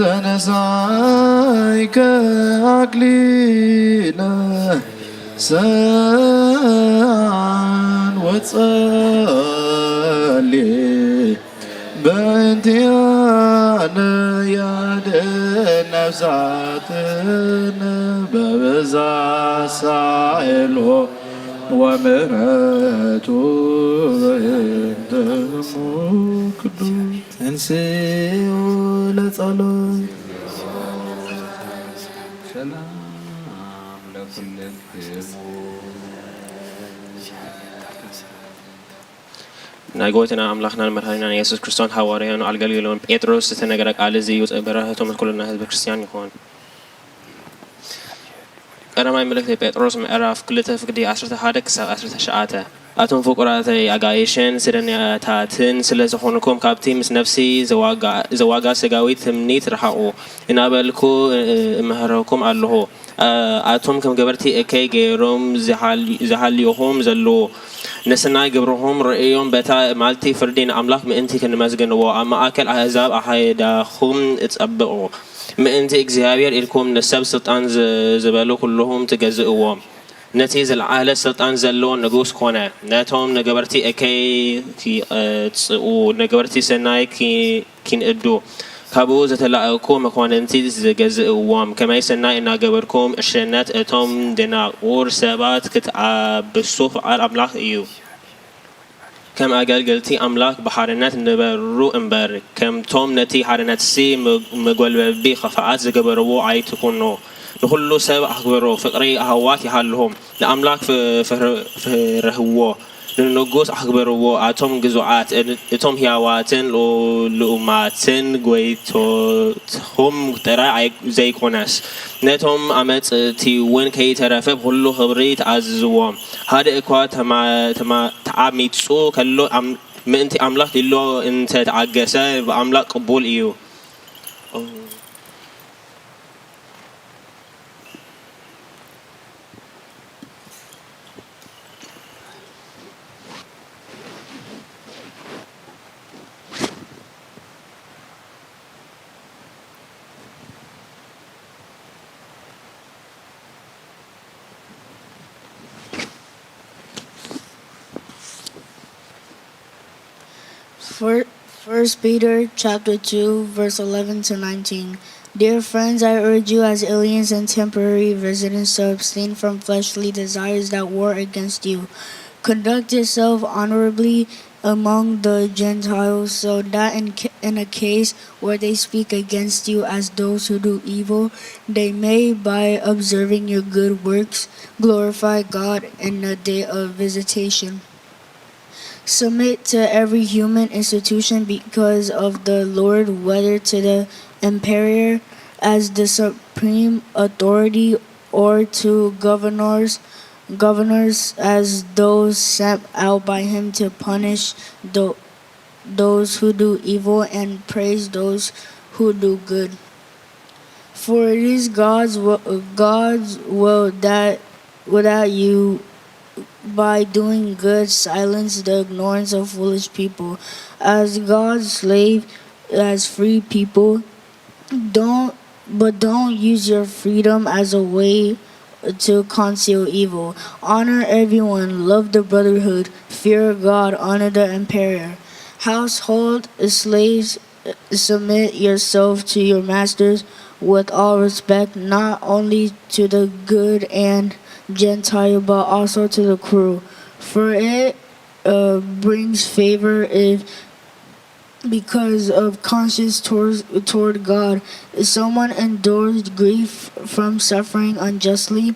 ዘነሳይከ ኣክሊለ ሰዓን ወጸሊ በእንቲኣነ ያድን ነፍሳትን በብዛ ሳይሎ ወምሕረቱ በእንተ ደሙ ቅዱስ። ተንስኡ ለጸሎት። ሰላም ለኩልክሙ። ናይ ጎይታና ኣምላኽናን መድሓኒናን የሱስ ክርስቶስን ሃዋርያኑ ኣገልገሎን ጴጥሮስ ዝተነገረ ቃል እዚ እዩ። በረኸቶም ኩልና ህዝበ ክርስትያን ይኹን። ቀዳማይ መልእኽቲ ጴጥሮስ ምዕራፍ ክልተ ፍቕዲ ዓሰርተ ሓደ ክሳብ ዓሰርተ ትሽዓተ። ኣቱም ፍቁራተይ ኣጋይሽን ስደኛታትን ስለ ዝኾንኩም ካብቲ ምስ ነፍሲ ዘዋጋ ዘዋጋ ስጋዊት ትምኒት ርሓቑ እናበልኩ እምህረኩም ኣለኹ። ኣቱም ከም ገበርቲ እከይ ገይሮም ዝሓልዩኹም ዘለዉ፣ ንሰናይ ግብርኹም ርእዮም በታ መዓልቲ ፍርዲ ንኣምላኽ ምእንቲ ክንመስግንዎ፣ ኣብ ማእከል ኣህዛብ ኣኻይዳኹም እጸብቑ። ምእንቲ እግዚኣብሔር ኢልኩም ንሰብ ስልጣን ዝበሉ ኩልኹም ትገዝእዎም። ነቲ ዝለዓለ ስልጣን ዘለዎ ንጉስ ኮነ። ነቶም ንገበርቲ እከይ ኪቐጽኡ፣ ንገበርቲ ሰናይ ኪንእዱ፣ ካብኡ ዝተላእኩ መኳንንቲ ዝገዝእዎም፣ ከመይ ሰናይ እናገበርኩም ዕሽነት እቶም ደናቁር ሰባት ክትዓብሱ ፍቓድ ኣምላኽ እዩ። ከም ኣገልገልቲ ኣምላኽ ብሓርነት ንበሩ እምበር፣ ከምቶም ነቲ ሓርነትሲ መ-፣ መጎልበቢ ኽፍኣት ዝገበርዎ ኣይትኹኑ። ንኹሉ ሰብ ኣኽብሩ፣ ፍቕሪ ኣሕዋት ይሃልኹም። ንኣምላኽ ፍ-፣ ፍር-፣ ፍርህዎ፣ ንንጉስ ኣኽብርዎ። ኣቶም ግዙኣት፣ እ-፣ እቶም ህያዋትን ልኡ-፣ ልኡማትን ጐይቶትኹም ጥራይ ኣይ-፣ ዘይኮነስ፣ ነቶም ኣመጽእቲ እውን ከይተረፈ ብኹሉ ኽብሪ ተኣዝዝዎም። ሓደ እኳ ተማ-፣ ተማ-፣ ተዓሚጹ ከሎ ኣም-፣ ምእንቲ ኣምላኽ ኢሉ እንተ ተዓገሰ፣ ብኣምላኽ ቅቡል እዩ። Fir-, First Peter chapter two, verse eleven to nineteen. Dear friends, I urge you as aliens and temporary residents to abstain from fleshly desires that war against you. Conduct yourself honorably among the Gentiles, so that in, ca- in a case where they speak against you as those who do evil, they may, by observing your good works, glorify God in the day of visitation. Submit to every human institution because of the Lord, whether to the emperor as the supreme authority or to governors, governors as those sent out by him to punish tho- those who do evil and praise those who do good. For it is God's will, God's will that without you, by doing good, silence the ignorance of foolish people. As God's slave, as free people, don't but don't use your freedom as a way to conceal evil. Honor everyone, love the brotherhood, fear God, honor the emperor. Household slaves, submit yourself to your masters with all respect, not only to the good and Gentile, but also to the cruel. For it uh, brings favor if, because of conscience towards, toward God, if someone endures grief from suffering unjustly.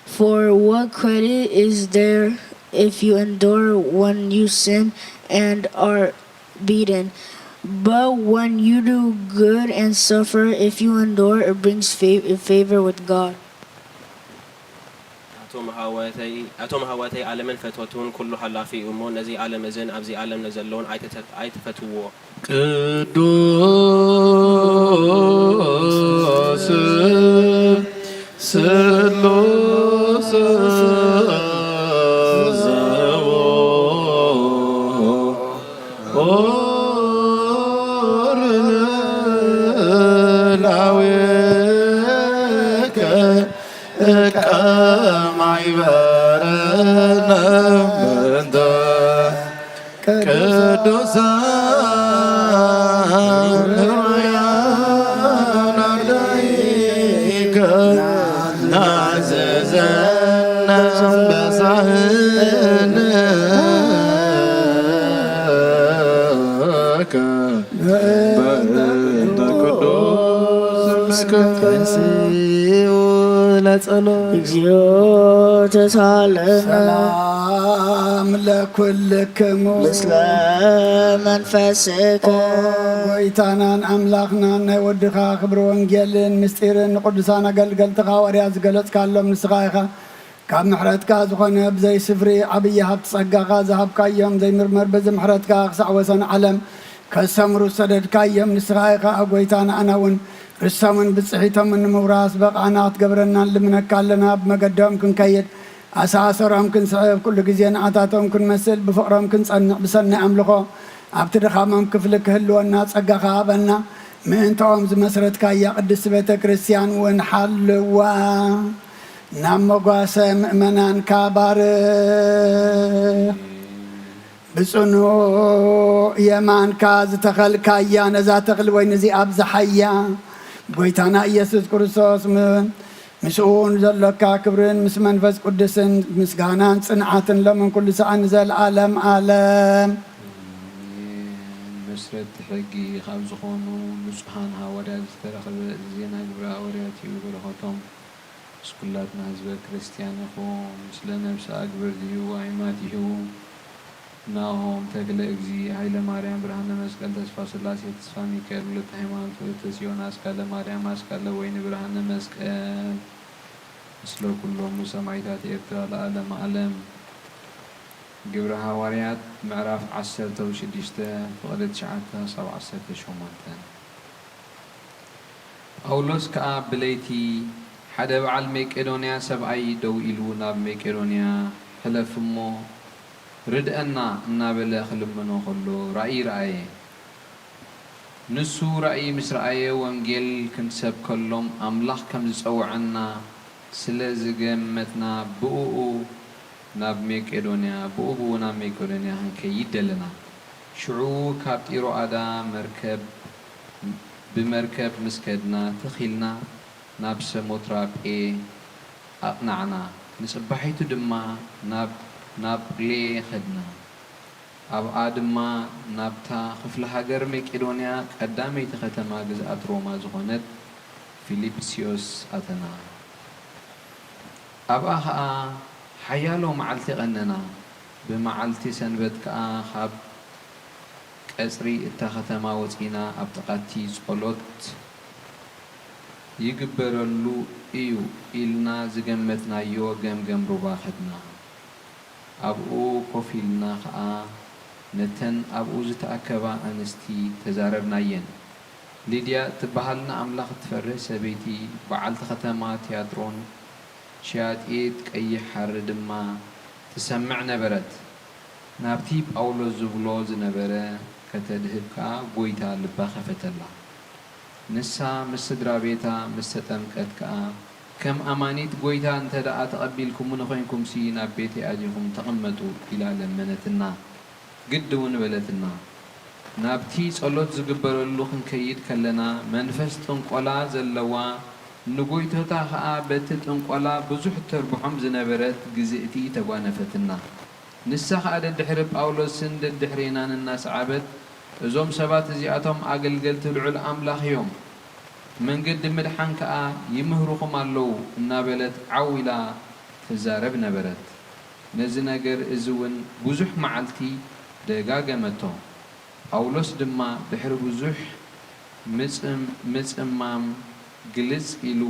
For what credit is there if you endure when you sin and are beaten? But when you do good and suffer, if you endure, it brings fa- favor with God. ኣቶም ኣሕዋተይ፣ ኣቶም ኣሕዋተይ፣ ዓለምን ፈተወቱን ኩሉ ሓላፊ እዩ እሞ፣ ነዚ ዓለም እዝን ኣብዚ ዓለም ዘለውን ኣይተተ-፣ ኣይትፈትውዎ። ቅዱስ ስሉስ ዘወ ኦር ላዌከ ቀማይ በረነ ምንተ ቅዱሳን ህሩያን ኣርዳኢከ ናዘዘነ በሳህልከ በእንተ ቅዱስ ስምከ። ተንሥኡ ለጸሎት። እግዚኦ ተሳለነ ሰላም ለኩልክሙ ምስለ መንፈስከ። ኦ ጎይታናን ኣምላኽናን ናይ ወድኻ ክብሪ ወንጌልን ምስጢርን ንቅዱሳን ኣገልገልትኻ ሃዋርያት ዝገለጽካሎም ንስኻ ኢኻ። ካብ ምሕረትካ ዝኾነ ብዘይ ስፍሪ ዓብዪ ሃብቲ ጸጋኻ ዝሃብካዮም ዘይምርመር በዚ ምሕረትካ ክሳዕ ወሰን ዓለም ከሰምሩ ዝሰደድካዮም ንስኻ ኢኻ። ኦ ጎይታ ንኣና እውን ርስቶምን ብጽሒቶምን ንምውራስ በቓዕና ክትገብረና ንልምነካ ኣለና። ብመገዶም ክንከይድ ኣሰኣሰሮም ክንስዕብ ኩሉ ግዜ ንዓታቶም ክንመስል ብፍቕሮም ክንጸንዕ ብሰናይ ኣምልኾ ኣብቲ ድኻሞም ክፍሊ ክህልወና ጸጋኻ ሃበና። ምእንትኦም ዝመስረትካያ ቅድስቲ ቤተ ክርስቲያን እውን ሓልዋ። ናብ መጓሰ ምእመናንካ ባርኽ። ብጽኑዕ የማንካ ዝተኸልካያ ነዛ ተኽሊ ወይኒ እዚኣ ኣብዝሓያ። ብጎይታና ኢየሱስ ክርስቶስ ም- ምስኡ እውን ዘሎካ ክብርን ምስ መንፈስ ቅዱስን ምስጋናን ጽንዓትን ሎምን ኩሉ ሰዓት ንዘለዓለም ዓለም። ኣሜን። መስረቲ ሕጊ ካብ ዝኾኑ ንጹሓን ሃዋርያት ዝተረኸበ እዚ ዜና ግብረ ሃዋርያት እዩ። በረኸቶም ምስ ኩላትና ህዝበ ክርስቲያን ይኹን። ስለ ነፍሲ ኣግብር ድዩ ኣይማት እዩ። ናሆም ተክለ፣ እግዚ፣ ሃይለ ማርያም፣ ብርሃነ መስቀል፣ ተስፋ ስላሴ፣ ተስፋ ሚካኤል፣ ወለተ ሃይማኖት፣ ወለተ ጽዮን፣ ኣስካለ ማርያም፣ ኣስካለ ወይኒ፣ ብርሃነ መስቀል፣ ምስለ ኩሎሙ ሰማዕታት ኤርትራ ለዓለመ ዓለም። ግብረ ሃዋርያት ምዕራፍ ዓሰርተ ወሽዱሽተ ፍቕዲ ትሽዓተ ክሳብ ዓሰርተ ሸሞንተ። ጳውሎስ ከኣ ብለይቲ ሓደ በዓል መቄዶንያ ሰብኣይ ደው ኢሉ ናብ መቄዶንያ ሕለፍ እሞ ርድአና እናበለ ክልምኖ ከሎ ራእይ ረኣየ። ንሱ ራእይ ምስ ረኣየ ወንጌል ክንሰብከሎም ኣምላኽ ከም ዝጸውዐና ስለ ዝገመትና ብእኡ ናብ መቄዶንያ ብኡ ብኡ ናብ መቄዶንያ ክንከይድ ደለና። ሽዑ ካብ ጢሮኣዳ መርከብ ብመርከብ ምስ ከድና ትኽ ኢልና ናብ ሰሞትራጴ ኣቕናዕና። ንጽባሒቱ ድማ ናብ ናጵሌ ኸድና። ኣብኣ ድማ ናብታ ኽፍለ ሃገር መቄዶንያ ቀዳመይቲ ኸተማ ግዝኣት ሮማ ዝኾነት ፊልጵስዮስ ኣተና። ኣብኣ ኸኣ ሓያሎ መዓልቲ ቐነና። ብመዓልቲ ሰንበት ከኣ ኻብ ቀጽሪ እታ ኸተማ ወጺእና ኣብ ጥቓቲ ጸሎት ይግበረሉ እዩ ኢልና ዝገመትናዮ ገምገም ሩባ ኸድና። ኣብኡ ኮፍ ኢልና ኸኣ ነተን ኣብኡ ዝተኣከባ ኣንስቲ ተዛረብናየን። ሊድያ እትበሃል ንኣምላኽ እትፈርህ ሰበይቲ በዓልቲ ኸተማ ትያጥሮን ሸያጢት ቀይሕ ሓሪ ድማ ትሰምዕ ነበረት። ናብቲ ጳውሎስ ዝብሎ ዝነበረ ከተድህብ ከኣ ጐይታ ልባ ኸፈተላ። ንሳ ምስ ስድራ ቤታ ምስ ተጠምቀት ከኣ፣ ከም ኣማኒት ጐይታ እንተ ደኣ ተቐቢልኩምኒ ኾይንኩምሲ፣ ናብ ቤተይ ኣቲኹም ተቐመጡ ኢላ ለመነትና። ግዲ እውን በለትና። ናብቲ ጸሎት ዝግበረሉ ክንከይድ ከለና፣ መንፈስ ጥንቆላ ዘለዋ፣ ንጎይቶታ ኸኣ በቲ ጥንቆላ ብዙሕ እተርብሖም ዝነበረት ግዝእቲ ተጓነፈትና። ንሳ ኸኣ ደድሕሪ ጳውሎስን ደድሕሬናን እናሰዓበት፣ እዞም ሰባት እዚኣቶም ኣገልገልቲ ልዑል ኣምላኽ እዮም፣ መንገዲ ምድሓን ከኣ ይምህሩኹም ኣለዉ እናበለት ዓው ኢላ ትዛረብ ነበረት። ነዚ ነገር እዚ እውን ብዙሕ መዓልቲ ደጋገመቶ። ጳውሎስ ድማ ድሕሪ ብዙሕ ምጽም-፣ ምጽማም ግልጽ ኢሉ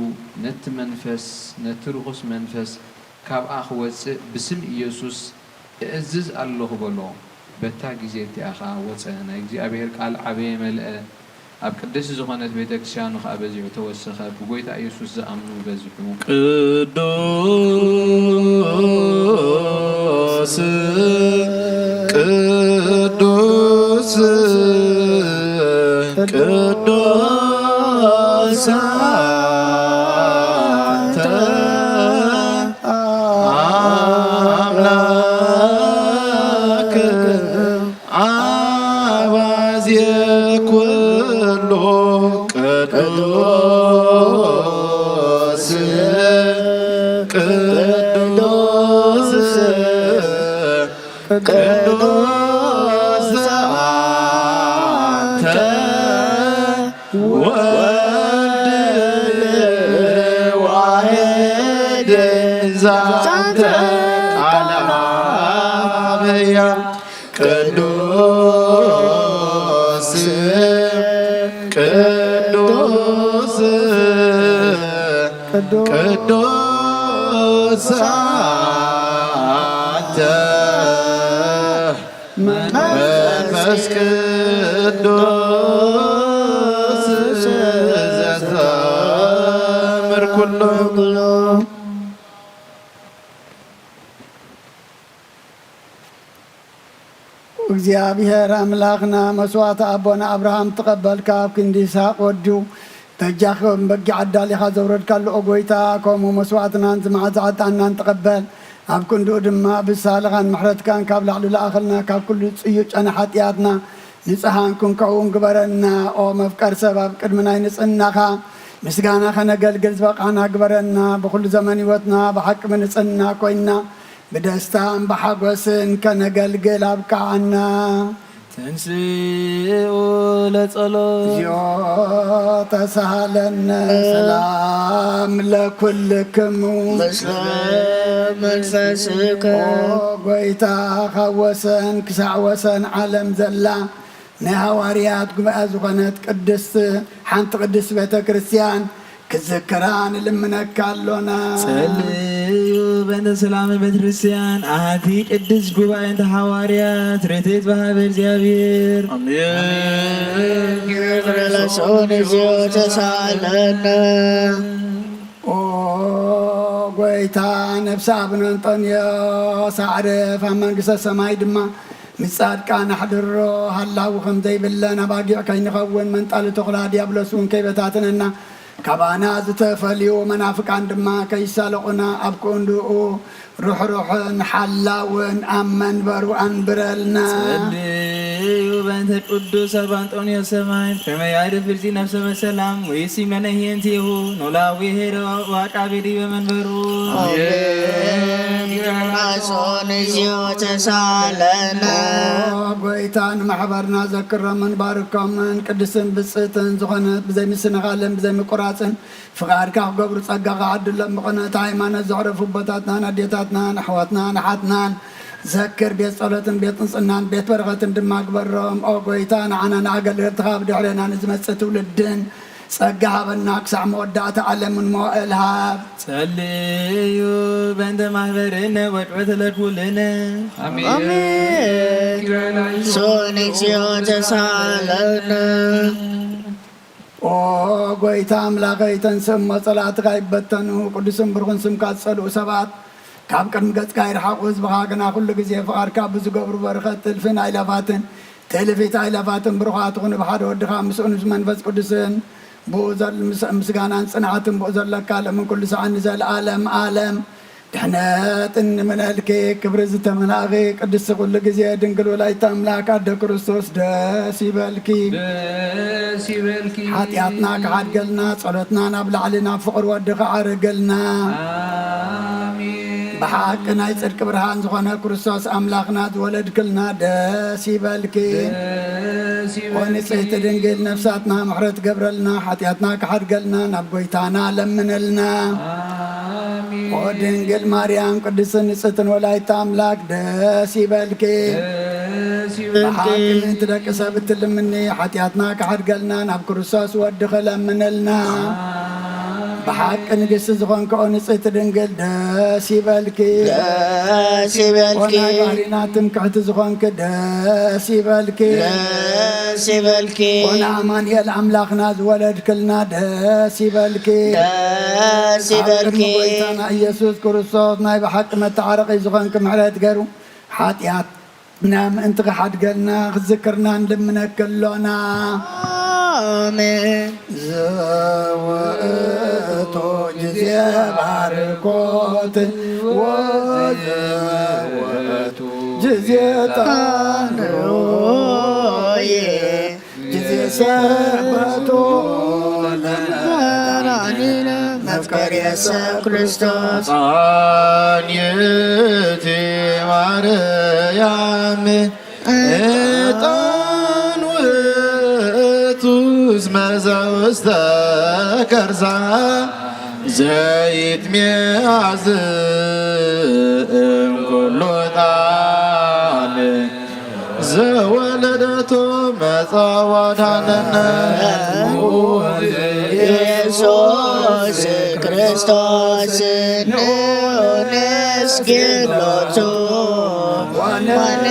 ነቲ መንፈስ፣ ነቲ ርኹስ መንፈስ ካብኣ ክወጽእ ብስም ኢየሱስ እእዝዝ ኣለኹ በሎ። በታ ግዜ እቲኣ ኸኣ ወጸ። ናይ እግዚኣብሔር ቃል ዓበየ መልአ። ኣብ ቅድስቲ ዝኾነት ቤተ ክርስቲያኑ ኸኣ በዚሑ ተወሰኸ። ብጎይታ ኢየሱስ ዝኣምኑ በዝሑ። ቅዱስ፣ ቅዱስ፣ ቅዱስ አንተ አምላክ አባዜ ኩሉ ቅዱስ፣ ቅዱስ፣ ቅዱስ አንተ ወልድ ዋሕድ ዛንተ ቃለ አብ ቅዱስ፣ ቅዱስ፣ ቅዱስ አንተ መንፈስ ቅዱስ ዘተአምር ኩሉ። እግዚኣብሔር ኣምላኽና፣ መስዋዕቲ ኣቦና ኣብርሃም ትቐበል፣ ካብ ክንዲ ይስሐቅ ወዱ በጃ ክኸውን በጊዕ ኣዳሊኻ ዘውረድካሉ፣ ኦ ጐይታ፣ ከምኡ መስዋዕትናን ዝመዓዛ ዕጣንናን ትቐበል። ኣብ ክንድኡ ድማ ብሳልኻን ምሕረትካን ካብ ላዕሊ ለኣኸልና፣ ካብ ኩሉ ጽዩቕ ጨና ሓጢኣትና ንጽሃን ክንከውን ግበረና። ኦ መፍቀር ሰብ፣ ኣብ ቅድሚ ናይ ንጽህናኻ ምስጋና ከነገልግል ዝበቓና ግበረና። ብኹሉ ዘመን ህይወትና ብሓቂ ብንጽህና ኮይንና ብደስታን ብሓጎስን ከነገልግል ኣብቅዓና። ተንስኡ ለጸሎት። እግዚኦ ተሳሃለነ። ሰላም ለኩልክሙ። ምስለ መንፈስከ። ኦ ጎይታ፣ ካብ ወሰን ክሳዕ ወሰን ዓለም ዘላ ናይ ሃዋርያት ጉባኤ ዝኾነት ቅድስት፣ ሓንቲ ቅድስት ቤተ ክርስቲያን ክዝክራ ንልምነካ ኣሎና። ጸልዩ በእንተ ሰላም ቤተ ክርስቲያን ኣሐቲ ቅድስት ጉባኤ እንተ ሃዋርያት ርትዕት በሃበ እግዚኣብሔር። ኣሜን። ይቕረ ለሰውን እዚኦ ተሳለነ። ኦ ጎይታ፣ ነፍሲ ኣቡነ እንጦንዮስ ኣዕርፍ፣ ኣብ መንግስተ ሰማይ ድማ ምስ ጻድቃን ኣሕድሮ። ሃላዊ ከም ዘይብለን ኣባጊዕ ከይንኸውን፣ መንጣሊ ተኹላ ዲያብሎስ እውን ከይበታትነና፣ ካባና ዝተፈልዩ መናፍቃን ድማ ከይሳለቑና፣ ኣብ ክንድኡ ርሕሩሕን ሓላውን ኣብ መንበሩ ኣንብረልና። ጸልዩ በእንተ ቅዱስ ኣባ እንጦንዮስ ሰማዕት፣ ከመ ያዕርፍ ርትዕት ነፍሰ በሰላም ወይሲም ለነ ህየንቲሁ ኖላዊ ኄር ወዐቃቢ ዲበ መንበሩ። ኣሜን። ይቕረ ለሰውን እዚኦ ተሳለነ። ኦ ጎይታ፣ ንማሕበርና ዘክሮምን ባርኮምን ቅድስትን ብጽእትን ዝኾነት ብዘይ ምስንኻልን ብዘይ ምቁራጽን ፍቓድካ ክገብሩ ጸጋኻ ዓድሎም። ብቕንዕቲ ሃይማኖት ዘዕረፉ ኣቦታትናን ኣዴታትናን ኣሕዋትናን ኣሓትናን ዘክር። ቤት ጸሎትን ቤት ንጽህናን ቤት በረኸትን ድማ ግበሮም። ኦ ጎይታ፣ ንዓና ንኣገልገልትኻ ብድሕሬና ንዝመጽእ ትውልድን ጸጋ ሃበና። ክሳዕ መወዳእታ ዓለምን መዋእል ሃብ። ጸልዩ በእንተ ማሕበርነ ወድወተ ለኩልነ። ኣሜን። ኣሜን። ሶን እግዚኦ ተሳለነ። ኦ ጎይታ ኣምላኸይ፣ ተንስእ እሞ ጸላእትኻ ይበተኑ፣ ቅዱስን ብሩኽን ስምካ ዝጸልኡ ሰባት ካብ ቅድሚ ገጽካ ይርሓቑ። ህዝብኻ ግና ኩሉ ግዜ ፍቓድካ ብዝገብሩ በረኸት ትልፊን ኣይላፋትን፣ ትልፊት ኣይላፋትን ብሩኻት ይኹኑ፣ ብሓደ ወድኻ ምስኡን ምስ መንፈስ ቅዱስን ብኡ ዘል-፣ ምስ-፣ ምስጋናን ጽንዓትን ብኡ ዘለካ ለምን ኩሉ ሰዓን ንዘለዓለም ዓለም። ድሕነት እንምነልኪ ክብሪ ዝተመላእኺ ቅድስቲ ኩሉ ግዜ ድንግል ወላዲተ ኣምላክ ኣደ ክርስቶስ ደስ ይበልኪ። ደስ ይበልኪ። ሓጢኣትና ክሓድገልና ጸሎትና ናብ ላዕሊ ናብ ፍቕሪ ወዲ ክዓርግልና። ኣሜን። ብሓቂ ናይ ጽድቂ ብርሃን ዝኾነ ክርስቶስ ኣምላኽና ዝወለድክልና ደስ ይበልኪ። ደስ ይበልኪ። ኦ ንጽሕቲ ድንግል ነፍሳትና ምሕረት ገብረልና ሓጢኣትና ክሓድገልና ናብ ጎይታና ለምንልና። ኣሜን። ኦ ድንግል ማርያም ቅድስትን ንጽሕትን ወላዲተ ኣምላክ ደስ ይበልኪ። ደስ ይበልኪ። ብሓቂ ምእንቲ ደቂ ሰብ እትልምኒ ሓጢኣትና ክሓድገልና ናብ ክርስቶስ ወድኺ ለምንልና። ኣሜን። ብሓቂ ንግስቲ ዝኾንኪ ኦ ንጽሕቲ ድንግል ደስ ይበልኪ። ደስ ይበልኪ። ኦ ናይ ባህሪና ትምክሕቲ ዝኾንኪ ደስ ይበልኪ። ደስ ይበልኪ። ኦ ንኣማኑኤል ኣምላኽና ዝወለድክልና ደስ ይበልኪ። ደስ ኣብ ቅድሚ ይበልኪ። ጎይታና ኢየሱስ ክርስቶስ ናይ ብሓቂ መተዓረቒ ዝኾንኪ ምሕረት ገይሩ ሓጢኣትና ምእንቲ ክሓድገልና ክዝክርና ንልምነኪ ኣሎና። ኣሜን። ዘወእቱ ጊዜ ባርኮት ወዘወእቱ ጊዜ ጣንዮ ጊዜ ሰንበቶ ለመድኃኒነ መፍቀሪ የሰ ክርስቶስ። ጻንየቲ ማርያም ዕጣን ውእቱ እስመ ዘውስተ ከርሳ ዘይትሜአዝ እምኩሉ ጣን ዘወለደቶ መጻ ዋዳነነ። ኢየሱስ ክርስቶስ ንነስግድ ሎቱ ወንቀብር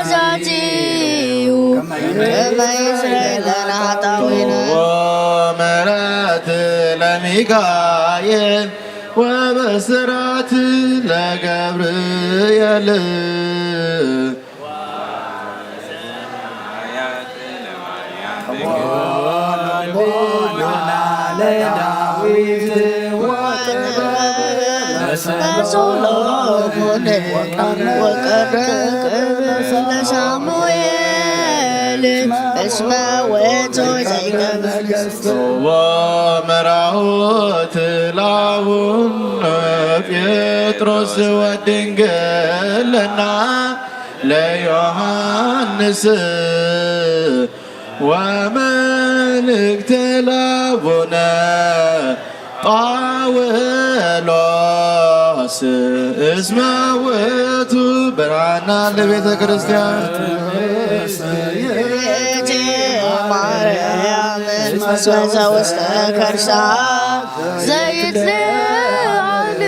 ትእዛዛቲሁ ከመ ይስረይ ለነ ኃጣውኢነ። ወምሕረት ለሚካኤል ወበስራት ለገብርኤል። ወልቦና ለዳዊት ወጥበብ ለሰሎሞን ወቀርብ ለሳሙኤል። እስመ ውእቱ ዘይገብር ወመራሁት ላቡን ጴጥሮስ ወድንግልና ለዮሐንስ ወመልእክት ላቡነ ጳውሎስ እስመ ውእቱ ብርሃና ለቤተ ክርስቲያን። ማርያም እስመ ዘውስተ ከርሳ ዘይትለዓል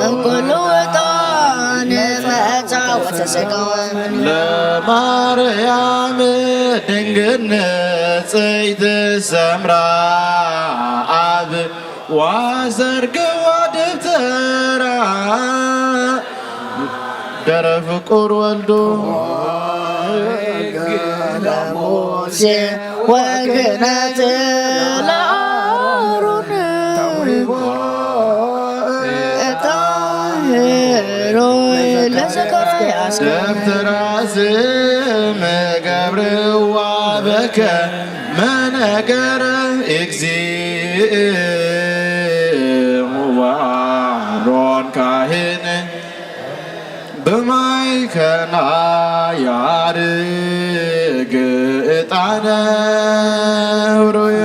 እምኩሉ ውጣን መጻ ወተሰቀወ ለማርያም ድንግል ንጽሕት ሰምራ አብ ዋሰርገዋ ደብተራ ደረ ፍቁር ወልዶ ሙሴ ወክህነት ለአሮን ጣሄሮ ለዘካርያስ ደብተራ ስም ገብርዋ በከ መነገረ እግዚእ ወአሮን ካህን ብማይ ከና ያርግ ዕጣነ ውሩየ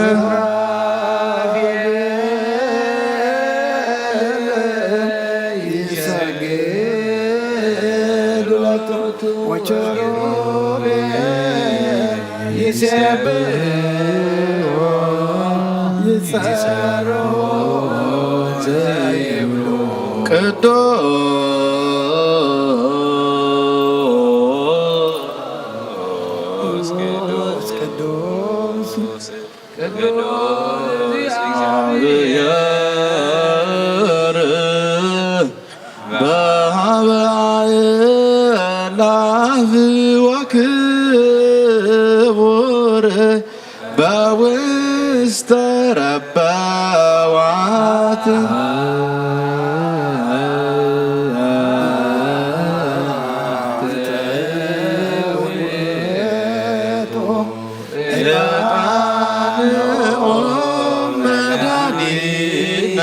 ቅዱስ ቅዱስ ቅዱስ እግዚአብሔር በሀበ አእላፍ ወክቡር በውስተ ረበዋት ዕጣንኦም መድኃኒነ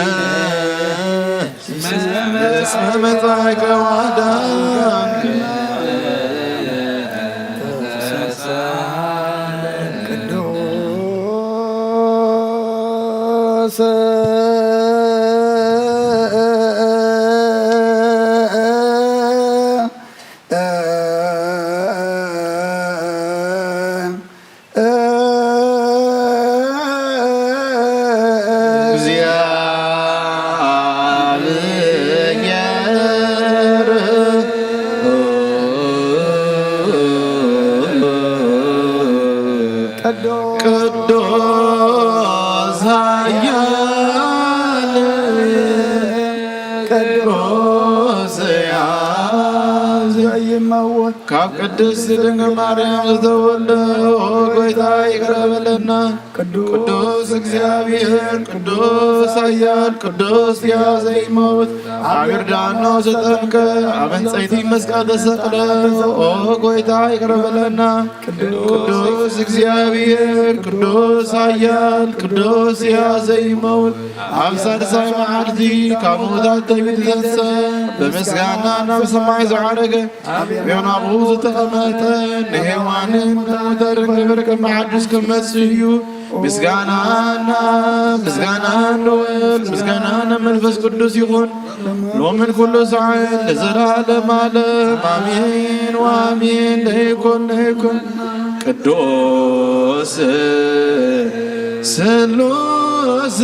እስመ መጻእከ ወአዳንከ ቅዱስ እግዚአብሔር ቅዱስ ኃያል ቅዱስ ያብ ዘይመውት ካብ ቅድስት ድንግል ማርያም ዝተወልደ ኦ ጎይታ ይቅረ በለና። ቅዱስ እግዚአብሔር ቅዱስ ኃያል ቅዱስ ያብ ዘይመውት አብ ዮርዳኖስ ተጠምቀ አብ ዕንጸይቲ መስቀል ተሰቅለ ኦ ጎይታ ይቅረ በለና። ቅዱስ እግዚአብሔር ቅዱስ ኃያል ቅዱስ ያብ ዘይመውት አብ ሳልሳይ መዓልቲ ካብ ምዉታት ተቢሉ ተንሥአ ብምስጋና ናብ ሰማይ ዝዓረገ ኣብ የማነ አቡሁ ዝተቐመጠ ንሔዋንን ንሙታን ክብር ከም ሓድሽ ክመጽእ እዩ። ምስጋናና ምስጋና ንወልድ ምስጋና ንመንፈስ ቅዱስ ይኹን ሎምን ኩሉ ሰዓት ለዘላለም ዓለም አሜን ወአሜን። ለይኩን ለይኩን ቅዱስ ስሉስ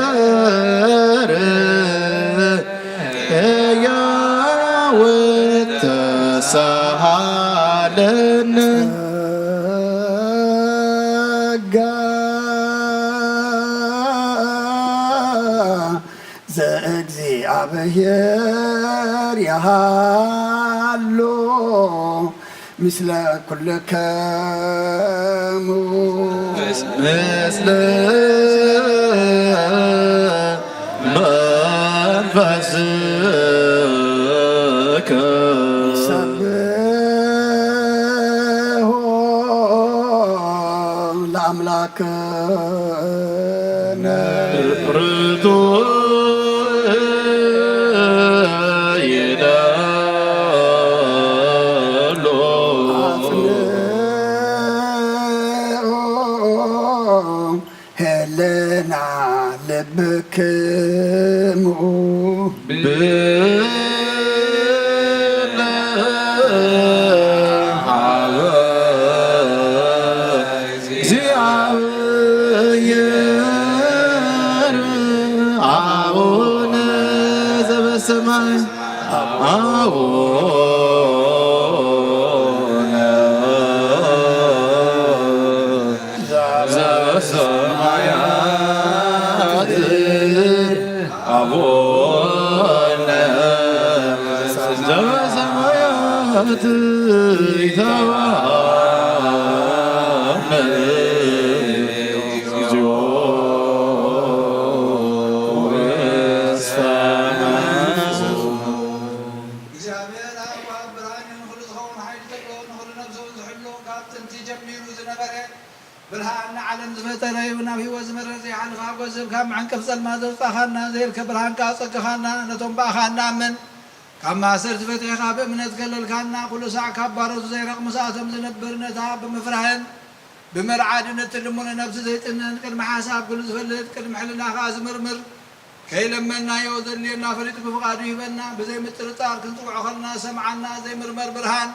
እግዚአብሔር ሕያው ተሳሃለነ ጸጋ ዘእግዚአብሔር ያሃሎ ምስለ ኩልክሙ ምስለ መንፈስከ ርቱዕ ይደሎ ኣጽንኦ ህልና ልብክሙ ብነ ሀበ እግዚአብሔር አቡነ ዘበሰማይ አቡነ ዘበሰማያት አቡነ ዘበሰማያት ይትባረክ እግዚኦ ውስተ መንግስቱ። እግዚኣብሔር ኣብ ብርሃን እዩ፣ ንኹሉ ዝኸውን ሓይሊ ዘለዎ፣ ንኹሉ ነፍሱ ዝሕሉ፣ ካብ ጥንቲ ጀሚሩ ዝነበረ ብርሃን ንዓለም ዝፈጠረ እዩ። ናብ ህይወት ዝመርሕ ዘይሓልፍ ሓጎስ ካብ መዕንቀፍ ጸልማት ዘውጻኻና፣ ዘየልከ ብርሃን ከኣ ጸግኻና፣ ነቶም ብኣኻ እንኣምን ካብ ማእሰርቲ ፈቲሕኻ ብእምነት ከለልካና፣ ኩሉ ሳዕ ካብ ባሮቱ ዘይረቕ ምስኣቶም ዝነብር ነታ ብምፍራህን ብምርዓድን እትልሙን ነብሲ ዘይጥንን ቅድሚ ሓሳብ ኩሉ ዝፈልጥ ቅድሚ ሕልና ከኣ ዝምርምር ከይለመናዮ ዘድልየና ፈሊጡ ብፍቓዱ ይህበና። ብዘይ ምጥርጣር ክንጽውዖ ከለና ዝሰምዓና ዘይምርመር ብርሃን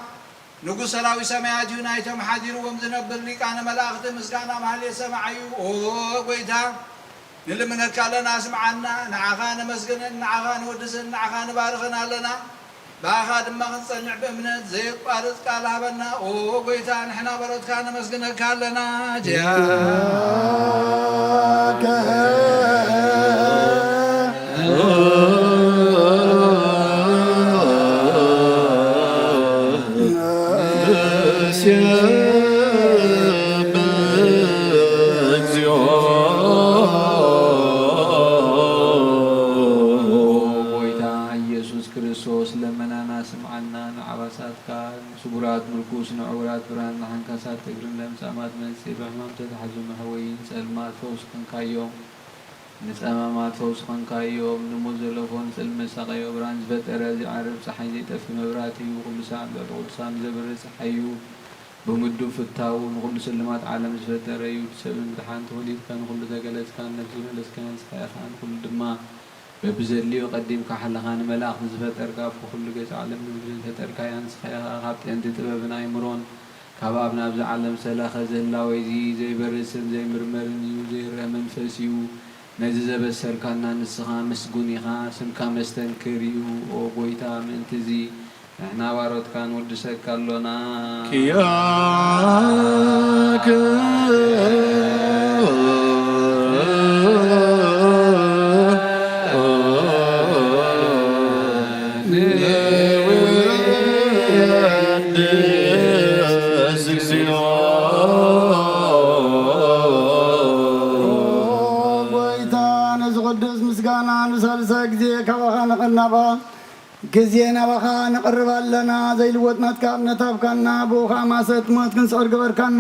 ንጉስ ሰራዊት ሰማያት እዩ። ናይቶም ሓዲርዎም ዝነብር ሊቃነ መላእኽቲ ምስጋና ማህሌት ሰማዓዩ። ኦ ጎይታ ንልምነካ ኣለና፣ ስምዓና። ንዓኻ ነመስግንን ንዓኻ ንወድስን ንዓኻ ንባርኽን ኣለና። ብኣኻ ድማ ክንጸንዕ ብእምነት ዘየቋርጽ ቃል ሃበና። ኦ ጎይታ ንሕና በሮትካ ነመስግነካ ኣለና። ጃከ ንሴብህ እግዚኦ። ኦ ጎይታ ኢየሱስ ክርስቶስ ለመናና ስምዓና። ንዓባሳትካ ስጉራት ምርኩስ፣ ንዕውራት ብርሃን፣ ንሓንካሳት እግርን ለምጻማት መንጽሂ፣ ብሕማም ተታሕዙ መሕወዪ፣ ንጸልማት ፈውሲ ኮንካዮም። ንጸማማት ፈውሲ ኾንካዮም፣ ንሞት ዘለፎ ንጽልመት ሳቐዮ። ብርሃን ዝፈጠረ ዘይዓርብ ጸሓይ ዘይጠፊ መብራህቲ እዩ። ኩሉ ሳዕ ኣብ ልዕሊ ቅዱሳኑ ዘብርህ ጸሓይ እዩ። ብምዱብ ፍታዉ ንኹሉ ስልማት ዓለም ዝፈጠረ እዩ። እቲ ሰብን ብደሓን ተወሊድካ ንኹሉ ዘገለጽካን ነፍሲ ዝመለስካያን ንስኻ ኢኻ። ንኹሉ ድማ በብዘድልዮ ቀዲምካ ሓለኻ ንመላእኽቲ ዝፈጠርካ ብኹሉ ገጽ ዓለም ንምድሪ ዝፈጠርካያ ንስኻ ኢኻ። ካብ ጥንቲ ጥበብን ኣእምሮን ካብ ኣብ ናብዚ ዓለም ዝተላኸ እዚ ህላዌ እዚ ዘይበርስን ዘይምርመርን እዩ፣ ዘይረአ መንፈስ እዩ። ነዚ ዘበሰርካና ንስኻ ምስጉን ኢኻ፣ ስምካ መስተንክር እዩ። ኦ ጐይታ፣ ምእንቲ እዚ ንሕና ባሮትካ ንውድሰካ ኣሎና። ኪያከ ንውድስ እግዚኦ። ጐይታ፣ ነዚ ቅዱስ ምስጋና ንሳልሳይ ግዜ ካባኻ ንቐርብ፣ ግዜ ናባኻ ንቐርብ ኣለና። ዘይልወጥ ናትካ እምነት ሃብካና፣ ብኡ ኸኣ ማሰት ሞት ክንስዕር ገበርካና።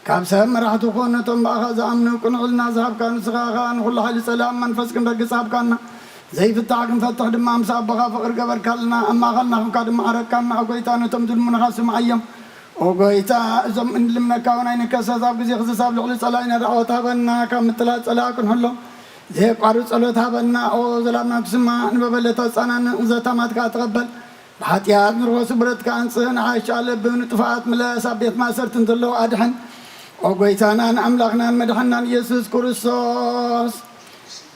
ካብ ሰብ መራሕቲ ኾን ነቶም ብኣኻ ዝኣምኑ ቅኑዕ ሕልና ዝሃብካ ንስኻ ኸኣ ንኹሉ ሓይሊ ጸላም መንፈስ ክንረግጽ ሃብካና። ዘይፍታሕ ክንፈትሕ ድማ ምስ ኣቦኻ ፍቕሪ ገበርካልና። ኣብ ማእኸልና ኹንካ ድማ ዓረቅካና። ኦ ጐይታ፣ ነቶም ዝልምኑኻ ስምዓዮም። ኦ ጐይታ፣ እዞም እንልምነካ እውን ኣይንከሰስ። ኣብ ግዜ ክስስ ኣብ ልዕሊ ጸላኢና ዳዕወት ሃበና። ካብ ምጥላል ጸላኢ ክንሕሎ ዘየቋርጽ ጸሎት ሃበና። ኦ ዘላምና ክስማ ንመበለታ ጻናን ዘታማት ከኣ ተቐበል። ብሓጢኣት ንርሆ ስብረት ከኣ ኣንጽህ፣ ንዓሻ ልቢ ንጥፋኣት ምለስ፣ ኣብ ቤት ማእሰርቲ እንተለዉ ኣድሕን። ኦ ጐይታናን ኣምላኽናን መድሓናን ኢየሱስ ክርስቶስ፣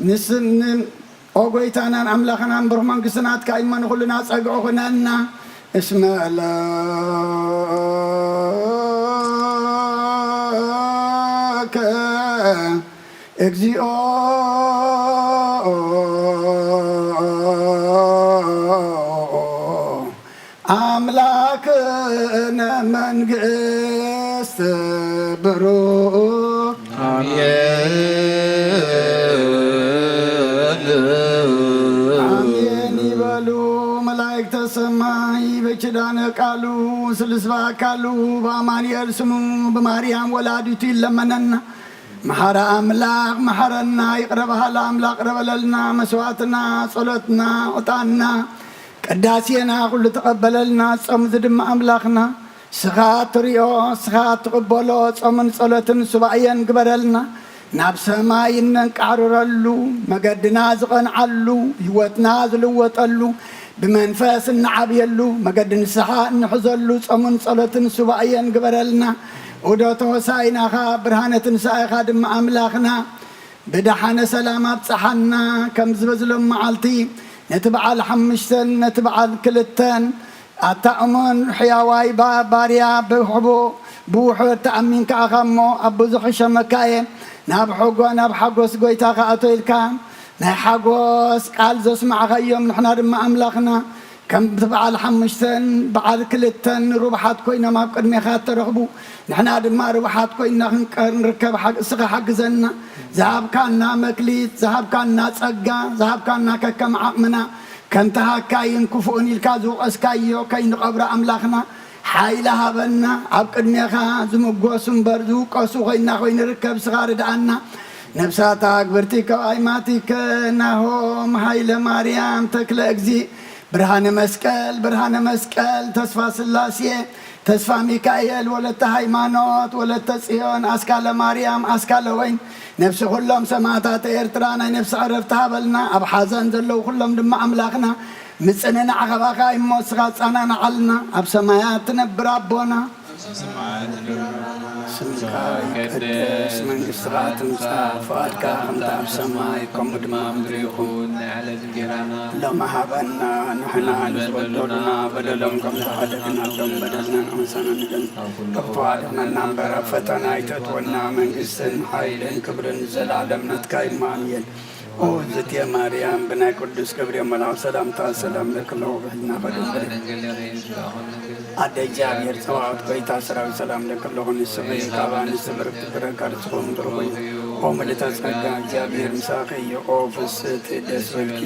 ንስም ኦ ጐይታናን ኣምላኽናን ብሩኽ መንግስቲ ናትካ እሞ ንኹልና ጸግዒ ኩነና። እስመ ለከ እግዚኦ ኣምላክነ መንግስት ብሩክ። ኣሜን። ኣሜን ይበሉ መላእክተ ሰማይ። በኪዳነ ቃሉ ስልስባ አካሉ በአማኑኤል ስሙ በማርያም ወላዲቱ ይለመነና። መሓረ ኣምላኽ መሓረና፣ ይቕረ በሃሊ ኣምላኽ ይቕረ በለልና። መስዋዕትና፣ ጸሎትና፣ ዕጣንና፣ ቅዳሴና ኩሉ ተቐበለልና። ጾም እዚ ድማ ኣምላኽና ስኻ ትሪኦ፣ ስኻ ትቕበሎ ጾምን ጸሎትን ሱባኤን ግበረልና። ናብ ሰማይ እነንቃዕርረሉ፣ መገድና ዝቐንዓሉ፣ ህይወትና ዝልወጠሉ፣ ብመንፈስ እንዓብየሉ፣ መገዲ ንስሓ እንሕዘሉ ጾምን ጸሎትን ሱባኤን ግበረልና። ዑደት ሆሳዕናኻ፣ ብርሃነ ትንሳኤኻ ድማ ኣምላኽና ብደሓነ ሰላም ኣብጽሓና። ከምዚ በዚ ሎም መዓልቲ ነቲ በዓል ሓሙሽተን ነቲ በዓል ክልተን ኣታ እሙን ሕያዋይ ባ-፣ ባርያ ብሕቡ-፣ ብውሑድ ተኣሚንካ ኢኻ እሞ ኣብ ብዙሕ ይሸመካ እየ። ናብ ሕጎ-፣ ናብ ሓጎስ ጎይታኻ ኣቶ ኢልካ ናይ ሓጎስ ቃል ዘስማዕኻዮም ንሕና ድማ ኣምላኽና ከምቲ በዓል ሓሙሽተን በዓል ክልተን ርቡሓት ኮይኖም ኣብ ቅድሜኻ እተረኽቡ ንሕና ድማ ርቡሓት ኮይንና ክንቀር ንርከብ ሓግ-፣ እስኻ ሓግዘና። ዝሃብካና መክሊት፣ ዝሃብካና ጸጋ፣ ዝሃብካና ከከም ዓቕምና ከምቲ ሃካይን ክፉእን ኢልካ ዝወቐስካዮ ከይንቐብሮ ኣምላኽና ሓይሊ ሃበና። ኣብ ቅድሜኻ ዝምጎሱ እምበር ዝውቀሱ ኮይንና ኮይንርከብ እስኻ ርድኣና። ነብሳታ ኣግብርቲ ከዋይማቲከ ናሆም ሃይለ ማርያም ተክለ እግዚእ ብርሃነ መስቀል፣ ብርሃነ መስቀል፣ ተስፋ ስላሴ፣ ተስፋ ሚካኤል፣ ወለተ ሃይማኖት፣ ወለተ ጽዮን፣ ኣስካለ ማርያም፣ ኣስካለ ወይን፣ ነፍሲ ኩሎም ሰማዕታት ኤርትራ ናይ ነፍሲ ዕረፍቲ ሃበልና። ኣብ ሓዘን ዘለዉ ኩሎም ድማ ኣምላኽና ምጽንናዕ ካባኻ እሞ እስኻ ጻናናዓልና። ኣብ ሰማያት ትነብር ኣቦና፣ ስምካ ይቀደስ፣ መንግስትኻ ትምጻእ፣ ፍቓድካ ከምቲ ኣብ ሰማይ ከምኡ ድማ ኣብ ምድሪ ይኹን። ናይ ዕለት እንጀራና ሎሚ ሃበና፣ ንሕና ንዝበደሉና በደሎም ከም ዝሓደግናሎም በደልና ንኽንሰናንገን፣ ካብ ክፉእ ኣድሕነና እምበር፣ ኣብ ፈተና ኣይተእትወና፣ መንግስትን ሓይልን ክብርን ንዘለኣለም ናትካ እዩ። ኣሜን። ኦ እግዝእትየ ማርያም፣ ብናይ ቅዱስ ገብርኤል መልኣክ ሰላምታ ሰላም እልኪ ኣለኹ፣ ብሕልና ከደንግል ኣደ እግዚኣብሔር ጸባኦት፣ ጎይታ ሰራዊት ሰላም እልኪ ኣለኹ። ንስኺ ካብ ኣንስቲ ብርክቲ ፍረ ከርሥኺ ብሩኽ እዩ። ኦ ምልዕተ ጸጋ፣ እግዚኣብሔር ምሳኺ እዩ። ኦ ፍስሕቲ ደስ በልኪ፣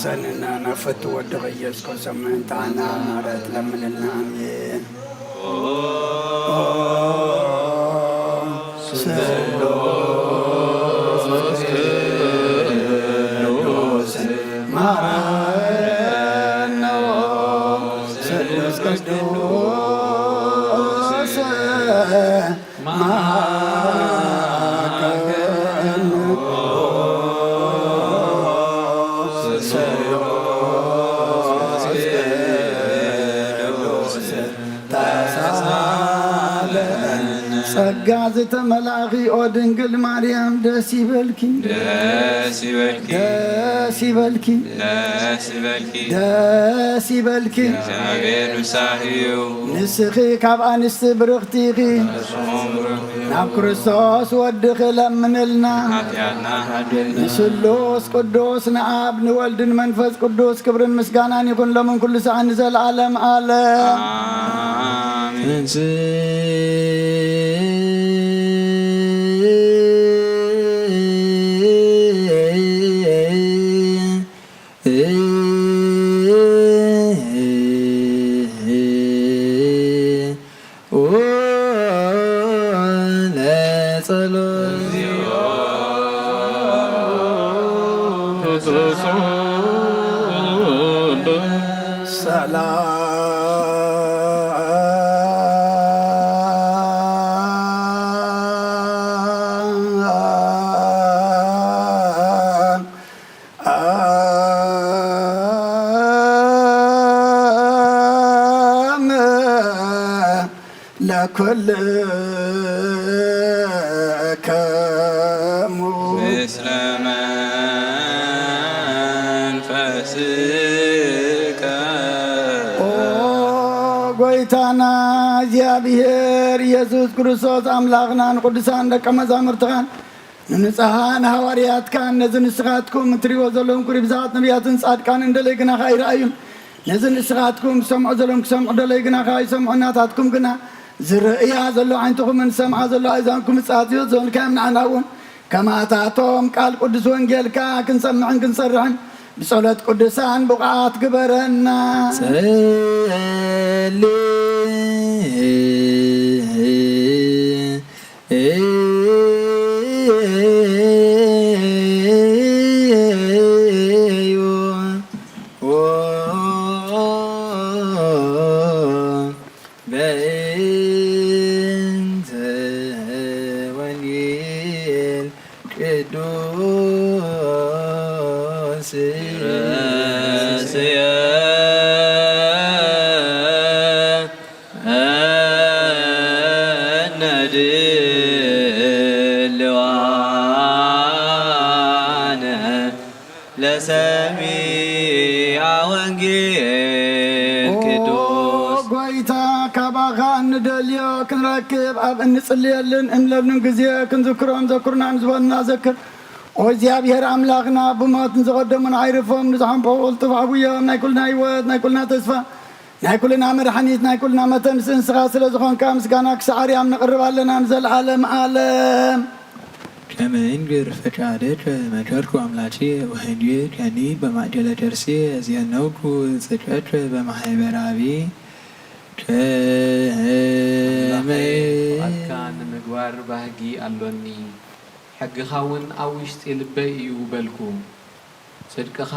ሰንና ናብ ፍቱ ወድኺ ኢየሱስ ክርስቶስ ምእንታና ምሕረት ለምንልና። ኣሜን። ስሉስ ቅዱስ መሃከነ ስሉስ ቅዱስ ተሳለን። ጸጋ ዝተመላእኺ ኦ ድንግል ማርያም ደስ ይበልኪ። ደስ ይበልኪ። ደስ ይበልኪ። ደስ ይበልኪ። ደስ ይበልኪ። እግዚኣብሔር ምሳኺ እዩ። ንስኺ ካብ ኣንስቲ ብርኽቲ ኢኺ። ንስኹም ብሩኽ እዩ። ናብ ክርስቶስ ወድኺ ለምንልና። ሓጢኣትና ሓድገልና። ንስሉስ ቅዱስ ንኣብ ንወልድን መንፈስ ቅዱስ ክብርን ምስጋናን ይኹን ሎምን ኩሉ ሰዓት ንዘለዓለም ዓለም። ኣሜን። ሰላም ለኩልክሙ። ምስለ መንፈስከ። ኦ ጎይታና እግዚኣብሔር ኢየሱስ ክርስቶስ ኣምላኽና ንቅዱሳን ደቀ መዛሙርትኻን ንንጹሓን ሃዋርያትካን ነዚ ንስኻትኩም እትሪእዎ ዘለኹም ክብሪ ብዝሃት ነቢያትን ጻድቃንን ደለይ ግናኻ ኣይረኣዩን። ነዚ ንስኻትኩም ትሰምዑ ዘለኹም ክሰምዑ ደለይ ግናኻ ኣይሰምዑን። ናታትኩም ግና ዝርእያ ዘሎ ዓይንትኹምን ዝሰምዓ ዘሎ ኣእዛንኩም ምጽኣት ህይወት ዝሆንካዮም ንዓና እውን ከማታቶም ቃል ቅዱስ ወንጌልካ ክንሰምዕን ክንሰርሕን ብጸሎት ቅዱሳን ብቑዓት ግበረና። ጸሊ ቅዱስ ረስየ እነ ድልዋነ ለሰሚዓ ወንጌል ቅዱስ። ጎይታ፣ ካባኻ እንደልዮ ክንረክብ ኣብ እንጽልየልን እንለምንን ግዜ ክንዝክሮን ዘኩርናን ዝበሉና ዘክር። ኦ እግዚኣብሔር ኣምላኽና፣ ብሞት ንዝቐደሙን ኣይርፎም ንዝሓንፈቑ ቅልጡፍ ዓብዮም ናይ ኩልና ህይወት ናይ ኩልና ተስፋ ናይ ኩልና መድሓኒት ናይ ኩልና መተንስእ ንስኻ ስለ ዝኾንካ ምስጋና ክሳዕ ኣርያም ነቕርብ ኣለና ንዘለዓለም ዓለም። ከመ እንግር ፈቃደከ መከርኩ ኣምላኬ ወህጌ ከኒ በማእከለ ከርሴ ዜነውኩ ጽድቀከ በማህበራዊ ከመ ፍቓድካ ንምግባር ባህጊ ኣሎኒ። ሕግኻ እውን ኣብ ውሽጢ ልበይ እዩ በልኩ። ጽድቅኻ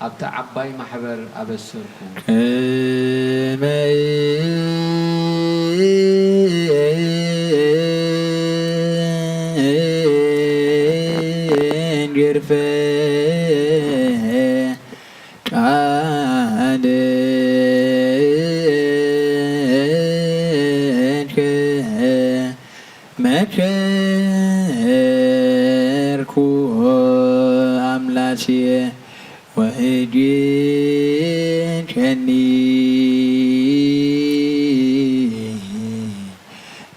ኣብታ ዓባይ ማሕበር ኣበሰርኩ። ከመ እንግር ፈቃድከ መከርኩ ኣምላኬ ወህጌከኒ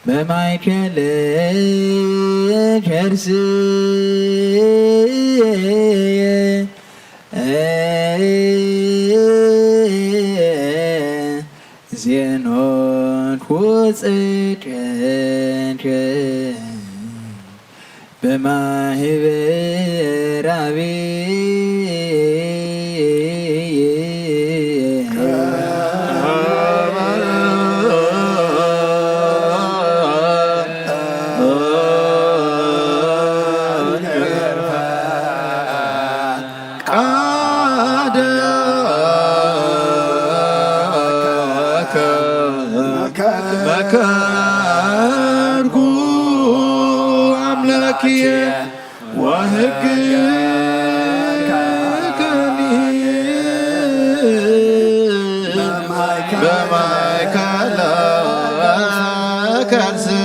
በማእከለ ከርስየ ዜኖኩ ጽድቀከ በማህበራዊ ቃደከ መከርኩ ኣምላክየ ወህግከኒ በማእከለ ከርስየ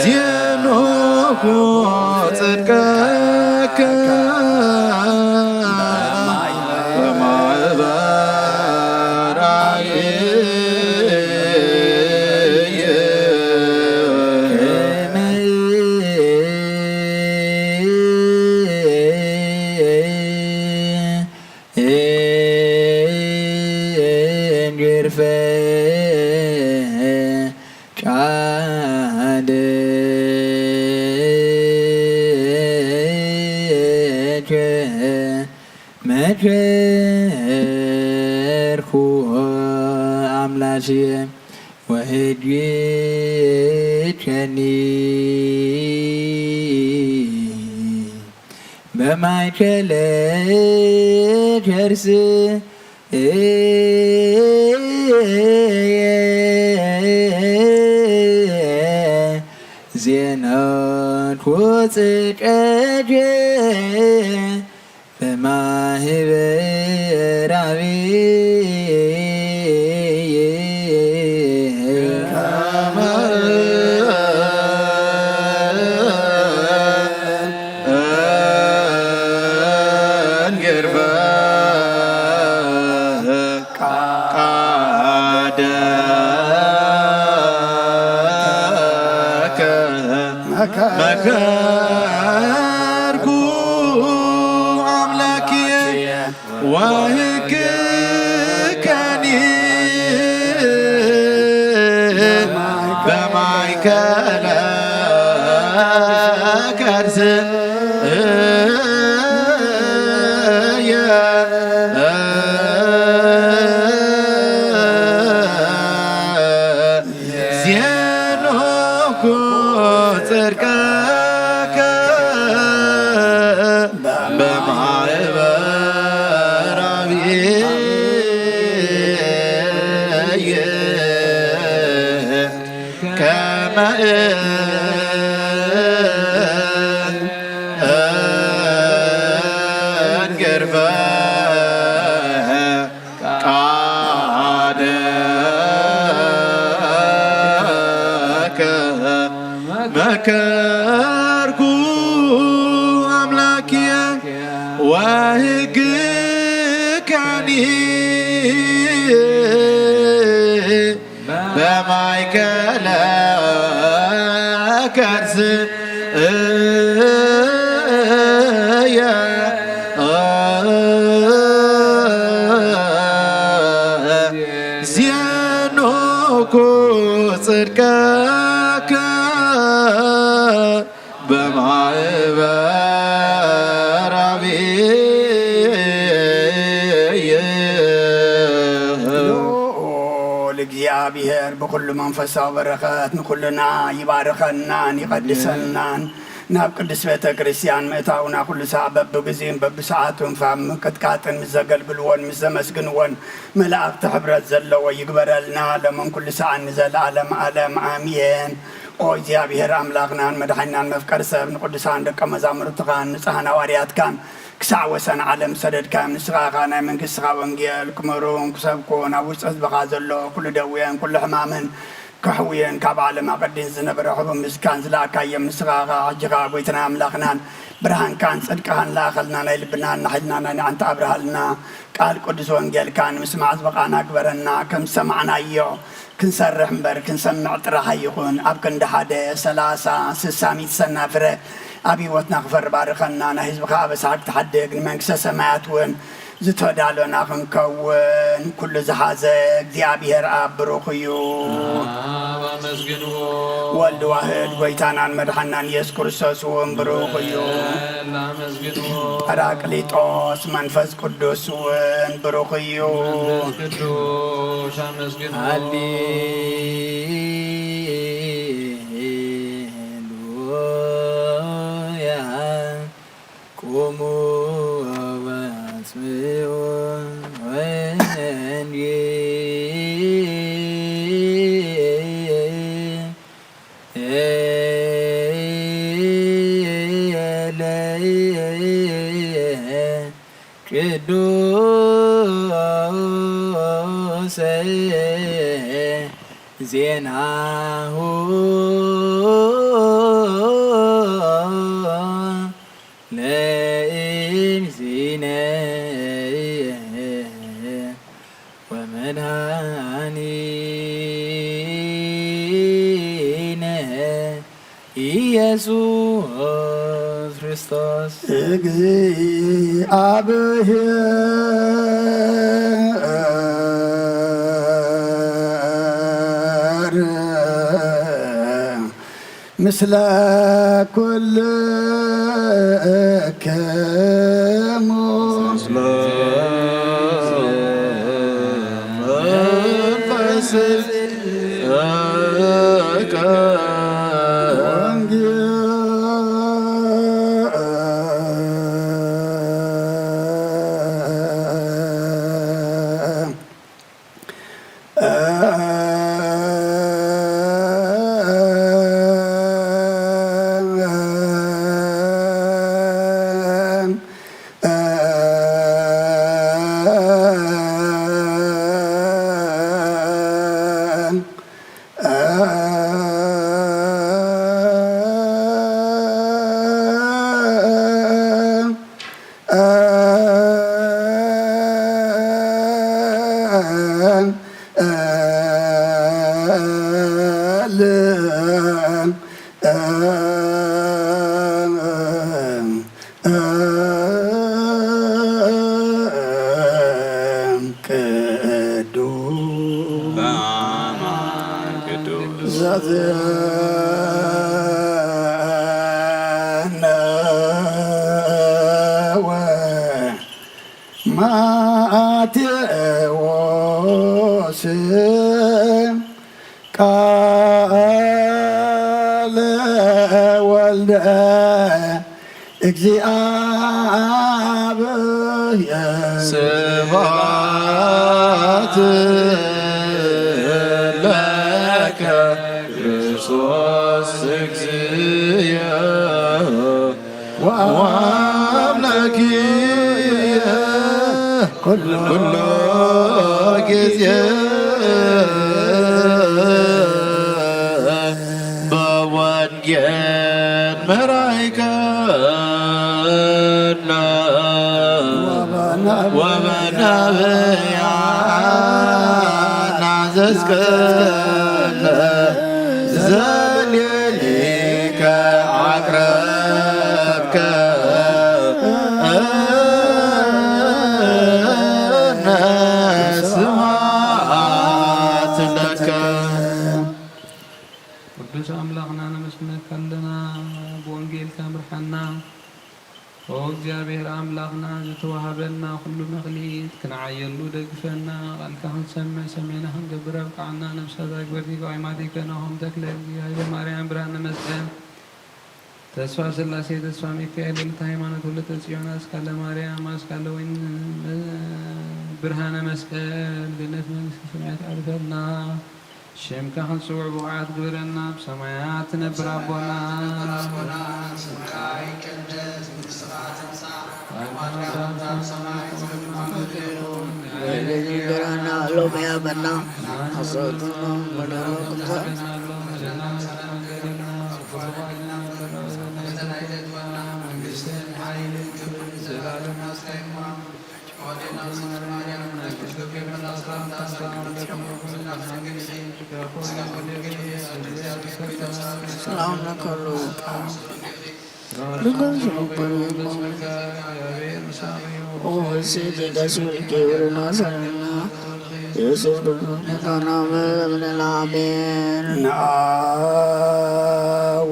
ዜኖኩ ጽድቀከ በማህበራዊ እንግርፈ ቃልከ መከርኩ ኣምላኬ ወህግከኒ በማእከለ ከርስ ዜናኩ ጽድቀከ በማህበራዊ መከርኩ ኣምላክየ ወህግከኒ በማእከለ ከርስየ ዜኖኩ ጽድቀከ በማህበራዊ ከመ እንግርፈ ቃደከ መከርኩ ኣምላክየ ወህግከኒ በማእከለ ከርስ እየ ዜኖኩ ጽድቀከ በማህበራዊ ልኡል እግዚኣብሔር ብኹሉ መንፈሳዊ በረኸት ንኹልና ይባርኸናን ይቐድሰናን። ናብ ቅድስት ቤተ ክርስቲያን ምእታውና ኩሉ ሳዕ በብግዚኡን በብሰዓቱን ካብ ምቅጥቃጥን ምስ ዘገልግልዎን ምስ ዘመስግንዎን መላእኽቲ ሕብረት ዘለዎ ይግበረልና፣ ሎምን ኩሉ ሰዓን ንዘለዓለም ዓለም ኣሜን። ኦ እግዚኣብሔር ኣምላኽናን መድሓኒናን መፍቀሪ ሰብ ንቅዱሳን ደቀ መዛሙርትኻን ንጹሃን ሃዋርያትካን ክሳዕ ወሰን ዓለም ሰደድካዮም። ንስኻ ኸኣ ናይ መንግስትኻ ወንጌል ክምህሩን ክሰብኩን ኣብ ውሽጢ ህዝብኻ ዘሎ ኩሉ ደዌን ኩሉ ሕማምን ከሕውየን ካብ ዓለም ኣቐዲም ዝነበረ ሕቡን ምስካን ዝለኣካዮም። ንስኻ ኸኣ ሕጂ ኸኣ ጐይታና ኣምላኽናን ብርሃንካን ጽድቅኻን ለኣኸልና፣ ናይ ልብናን ናይ ሓይልናን ናይ ንዓንታ ኣብርሃልና። ቃል ቅዱስ ወንጌልካ ንምስማዕ ዝበቓና ግበረና። ከም ዝሰማዕናዮ ክንሰርሕ እምበር ክንሰምዕ ጥራሕ ኣይኹን። ኣብ ክንዲ ሓደ ሰላሳ ስሳ ሚእቲ ሰናፍረ ኣብ ህይወትና ክፈሪ ባርኸና። ናይ ህዝብኻ ኣበሳ ክትሓድግ ንመንግስተ ሰማያት እውን ዝተዳሎና ክንከውን ኩሉ ዝሓዘ እግዚኣብሔር ኣብ ብሩኽ እዩ። ኣብ ኣመስግንዎ። ወልድ ዋህድ ጐይታናን መድሓናን ኢየሱስ ክርስቶስ እውን ብሩኽ እዩ። በል ኣመስግንዎ። ጳራቅሊጦስ መንፈስ ቅዱስ እውን ብሩኽ እዩ። መንፈስ ቅዱስ ኣመስግንዎ። ሃሌሉያ። ቁሙ ወስምዑ ወንጌለ ቅዱስ ዜናሁ ለእግዚእነ ወመድኃኒነ ኢየሱስ ክርስቶስ። ማቴዎስ ቃለ ወልደ እግዚኣብሔር ስብሐት ወአምላኪ ኩሎ ኩሎ ጊዜ በወንጌል መራይከና ወበነብያና ዘዝከነ ዘሌሊከ አቅረብከ እነ ስብሐት ለከ። ቅዱስ ኣምላኽና ነመስግነካ ኣለና፣ ብወንጌልካ ምርሓና። ኦ እግዚኣብሔር ኣምላኽና፣ ዝተዋህበና ኩሉ መኽሊት ክንዓየሉ ደግፈና፣ ቃልካ ክንሰምዕ ሰሜና ክንገብር ኣብቅዓና። ነፍሳት ኣክበርቲ ቀዋይማት ይከናሆም ተክለ፣ እግዚኣብሔር ማርያም ብርሃነ መስቀል፣ ተስፋ ስላሴ፣ ተስፋ ሚካኤል፣ ልዕልቲ ሃይማኖት፣ ወለተ ጽዮን፣ ኣስካለ ማርያም፣ ኣስካለ ወይን፣ ብርሃነ መስቀል፣ ገነት መንግስተ ሰማያት ኣዕርፈልና። ሽምካ ክንጽውዕ ብቑዓት ግበረና፣ ብሰማያት ትነብር ኣቦና። ሎሚ ያበና አሰቱና መደረኩምታ ሰላም ለከሉ ቃል ልገዙ በሬሞ ኦሆሴ ጌዳሱ ሊጌብርና ሰረና ኢየሱስ ክርስቶስ ጌታና በለና። አሜን። ንአ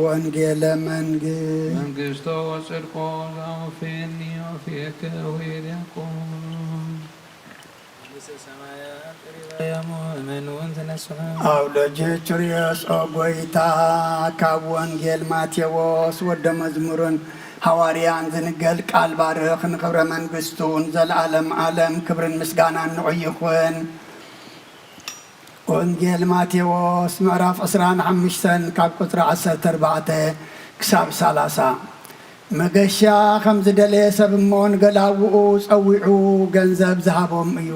ወንጌለ መንግስት መንግስቶ ወጽድቆ ዘአውፌኒ ወፌከ ወይሬኮ። መንግስተ ሰማያት ቅሪባ ያሞ እመኑ እንተ ነስሑ። አውደ ችርዮስ ኦ ጎይታ፣ ካብ ወንጌል ማቴዎስ ወደ መዝሙርን ሃዋርያን ዝንገል ቃል ባርኽ፣ ንኽብረ መንግስቱን ዘለዓለም ዓለም ክብርን ምስጋናን ንዑ ይኹን። ወንጌል ማቴዎስ ምዕራፍ ዕስራን ሓሙሽተን ካብ ቁጽሪ ዓሰርተ ኣርባዕተ ክሳብ ሰላሳ። መገሻ ከም ዝደለየ ሰብ እሞ ንገላውኡ ጸዊዑ ገንዘብ ዝሃቦም እዩ።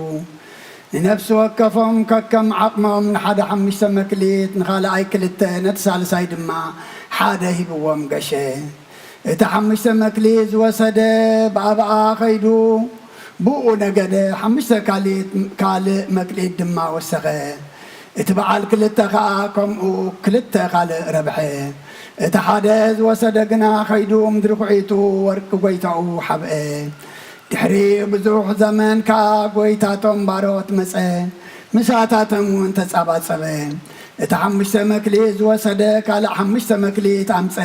ንነፍሲ ወከፎም ከከም ዓቕሞም ንሓደ ሓሙሽተ መክሊት፣ ንኻልኣይ ክልተ፣ ነቲ ሳልሳይ ድማ ሓደ ሂብዎም ገሸ። እቲ ሓሙሽተ መክሊት ዝወሰደ ብኣብኣ ኸይዱ ብኡ ነገደ፣ ሓሙሽተ ካልእ፣ ካልእ መክሊት ድማ ወሰኸ። እቲ በዓል ክልተ ኸኣ ከምኡ ክልተ ካልእ ረብሐ። እቲ ሓደ ዝወሰደ ግና ኸይዱ ምድሪ ኹዒቱ ወርቂ ጐይታኡ ሓብአ። ድሕሪ ብዙሕ ዘመን ከኣ ጐይታቶም ባሮት መጸ፣ ምሳታቶም እውን ተጻባጸበ። እቲ ሓሙሽተ መክሊት ዝወሰደ ካልእ ሓሙሽተ መክሊት ኣምጸ።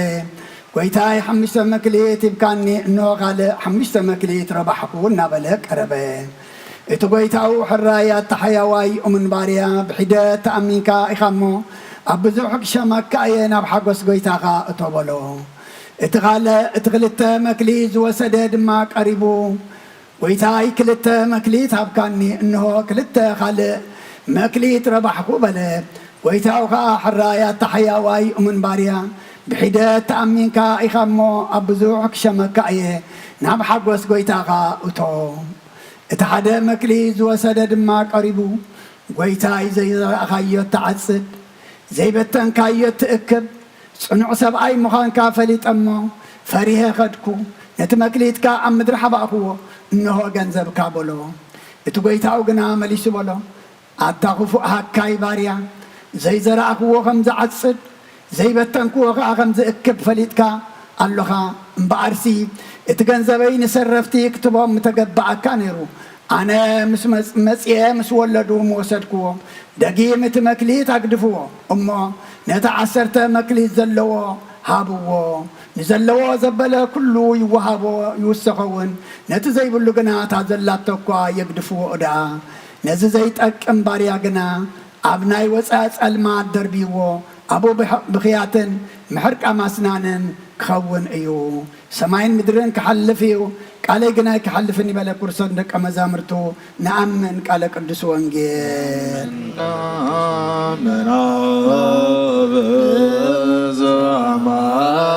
ጐይታይ፣ ሓሙሽተ መክሊት ሂብካኒ፣ እንሆ ካልእ ሓሙሽተ መክሊት ረባሕኩ እናበለ ቀረበ። እቲ ጐይታኡ፣ ሕራይ ኣታ ሕያዋይ እሙን ባርያ፣ ብሒደት ተኣሚንካ ኢኻ እሞ፣ ኣብ ብዙሕ ክሸመካ እየ፣ ናብ ሓጎስ ጐይታኻ እቶ በሎ። እቲ ካልእ፣ እቲ ክልተ መክሊት ዝወሰደ ድማ ቀሪቡ፣ ጐይታይ፣ ክልተ መክሊት ሃብካኒ፣ እንሆ ክልተ ካልእ መክሊት ረባሕኩ በለ። ጐይታኡ ኸኣ፣ ሕራይ ኣታ ሕያዋይ እሙን ባርያ፣ ብሒደት ተኣሚንካ ኢኻ እሞ፣ ኣብ ብዙሕ ክሸመካ እየ፣ ናብ ሓጎስ ጐይታኻ እቶ። እቲ ሓደ መክሊት ዝወሰደ ድማ ቀሪቡ፣ ጐይታይ፣ ዘይዘራእኻዮ እትዓጽድ፣ ዘይበተንካዮ እትእክብ፣ ጽኑዕ ሰብኣይ ምዃንካ ፈሊጠ እሞ፣ ፈሪሀ ኸድኩ፣ ነቲ መክሊትካ ኣብ ምድሪ ሓባእክዎ፣ እንሆ ገንዘብካ በሎ። እቲ ጐይታኡ ግና መሊሱ በሎ፣ ኣታ ኽፉእ ሃካይ ባርያ፣ ዘይዘራእክዎ ኸም ዝዓጽድ፣ ዘይበተንክዎ ኸኣ ኸም ዝእክብ ፈሊጥካ ኣሎኻ። እምበኣርሲ እቲ ገንዘበይ ንሰረፍቲ ክትቦም ምተገባኣካ ነይሩ። ኣነ ምስ መጽ-፣ መጺኤ ምስ ወለዱ ምወሰድክዎ። ደጊም እቲ መክሊት ኣግድፍዎ እሞ፣ ነቲ ዓሰርተ መክሊት ዘለዎ ሃብዎ። ንዘለዎ ዘበለ ኩሉ ይወሃቦ ይውሰኸ እውን፣ ነቲ ዘይብሉ ግና እታ ዘላቶ እኳ የግድፍዎ ደኣ። ነዚ ዘይጠቅም ባርያ ግና ኣብ ናይ ወጻኢ ጸልማት ደርብይዎ፣ ኣብኡ ብሕ-፣ ብኽያትን ምሕርቃም ኣስናንን ክኸውን እዩ። ሰማይን ምድርን ክሓልፍ እዩ፣ ቃለይ ግን ኣይክሓልፍን እዩ በለ። ክርስቶስ ንደቀ መዛሙርቱ፣ ንኣምን ቃለ ቅዱስ ወንጌል። ምዕራብ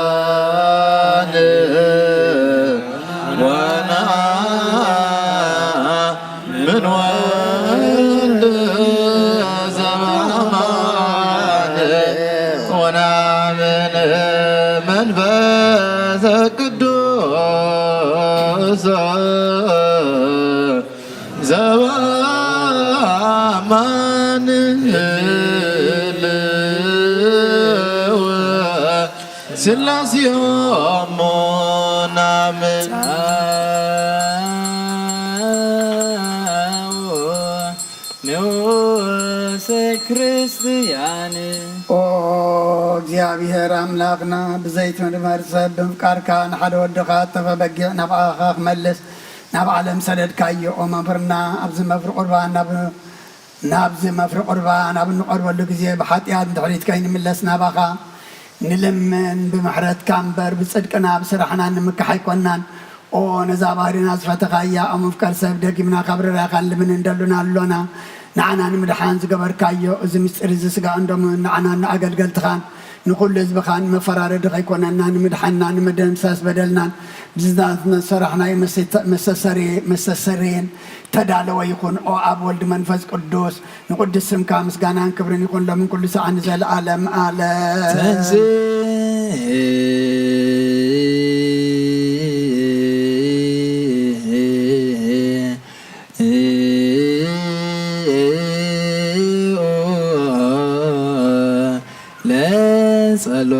ዘማን መንፈሰ ቅዱስ ዘበአማኑኤል ስላሴሆሙ ናምን። ንዑሰ ክርስትያን። ኦ እግዚኣብሔር ኣምላኽና፣ ብዘይትምርመር ሰብ ብምፍቃርካ ንሓደ ወድኻ እተፈ በጊዕ ናባኻ ክመልስ ናብ ዓለም ሰደድካዮ። ኦ መምህርና፣ ኣብዚ መፍሪ ቁርባን ናብ ናብዚ መፍሪ ቁርባን ኣብ እንቐርበሉ ግዜ ብሓጢኣት ንድሕሪት ከይንምለስ ናባኻ ንልምን፣ ብምሕረትካ እምበር ብጽድቅና ብስራሕና ንምካሕ ኣይኮናን። ኦ ነዛ ባህሪና ዝፈተኻያ፣ ኣብ ምፍቃር ሰብ ደጊምና ካብ ርራኻ ንልምን እንደሉና ኣሎና። ንዓና ንምድሓን ዝገበርካዮ እዚ ምስጢር እዚ ስጋኡን ደሙን ንዓናን ንኣገልገልትኻን ንኹሉ ህዝብኻን መፈራረዲ ከይኮነና ንምድሓንና ንምድምሳስ በደልናን ብዝናትና ዝሰራሕናዮ መሰተ-፣ መሰሰሪ-፣ መሰሰሪን ተዳለወ ይኹን። ኦ ኣብ ወልድ መንፈስ ቅዱስ ንቅዱስ ስምካ ምስጋናን ክብርን ይኹን ሎምን ኩሉ ሰዓት ንዘለዓለም ዓለም። ተንሥእ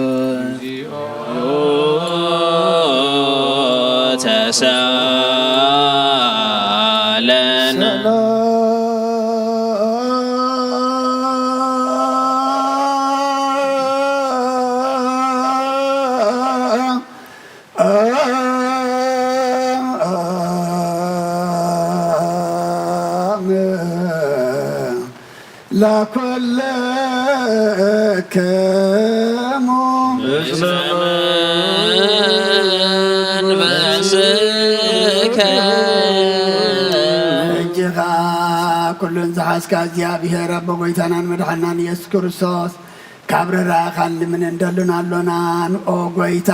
ለጸሎት። ተሳለነ። ላኮለክሙ ምስለ መንፈስከ። እጅኻ ኩሉን ዝሓዝካ እግዚኣብሔር ኣቦ ጎይታናን መድሓናን ኢየሱስ ክርስቶስ ካብ ርራኻን ልምን እንደሉን ኣሎናን። ኦ ጎይታ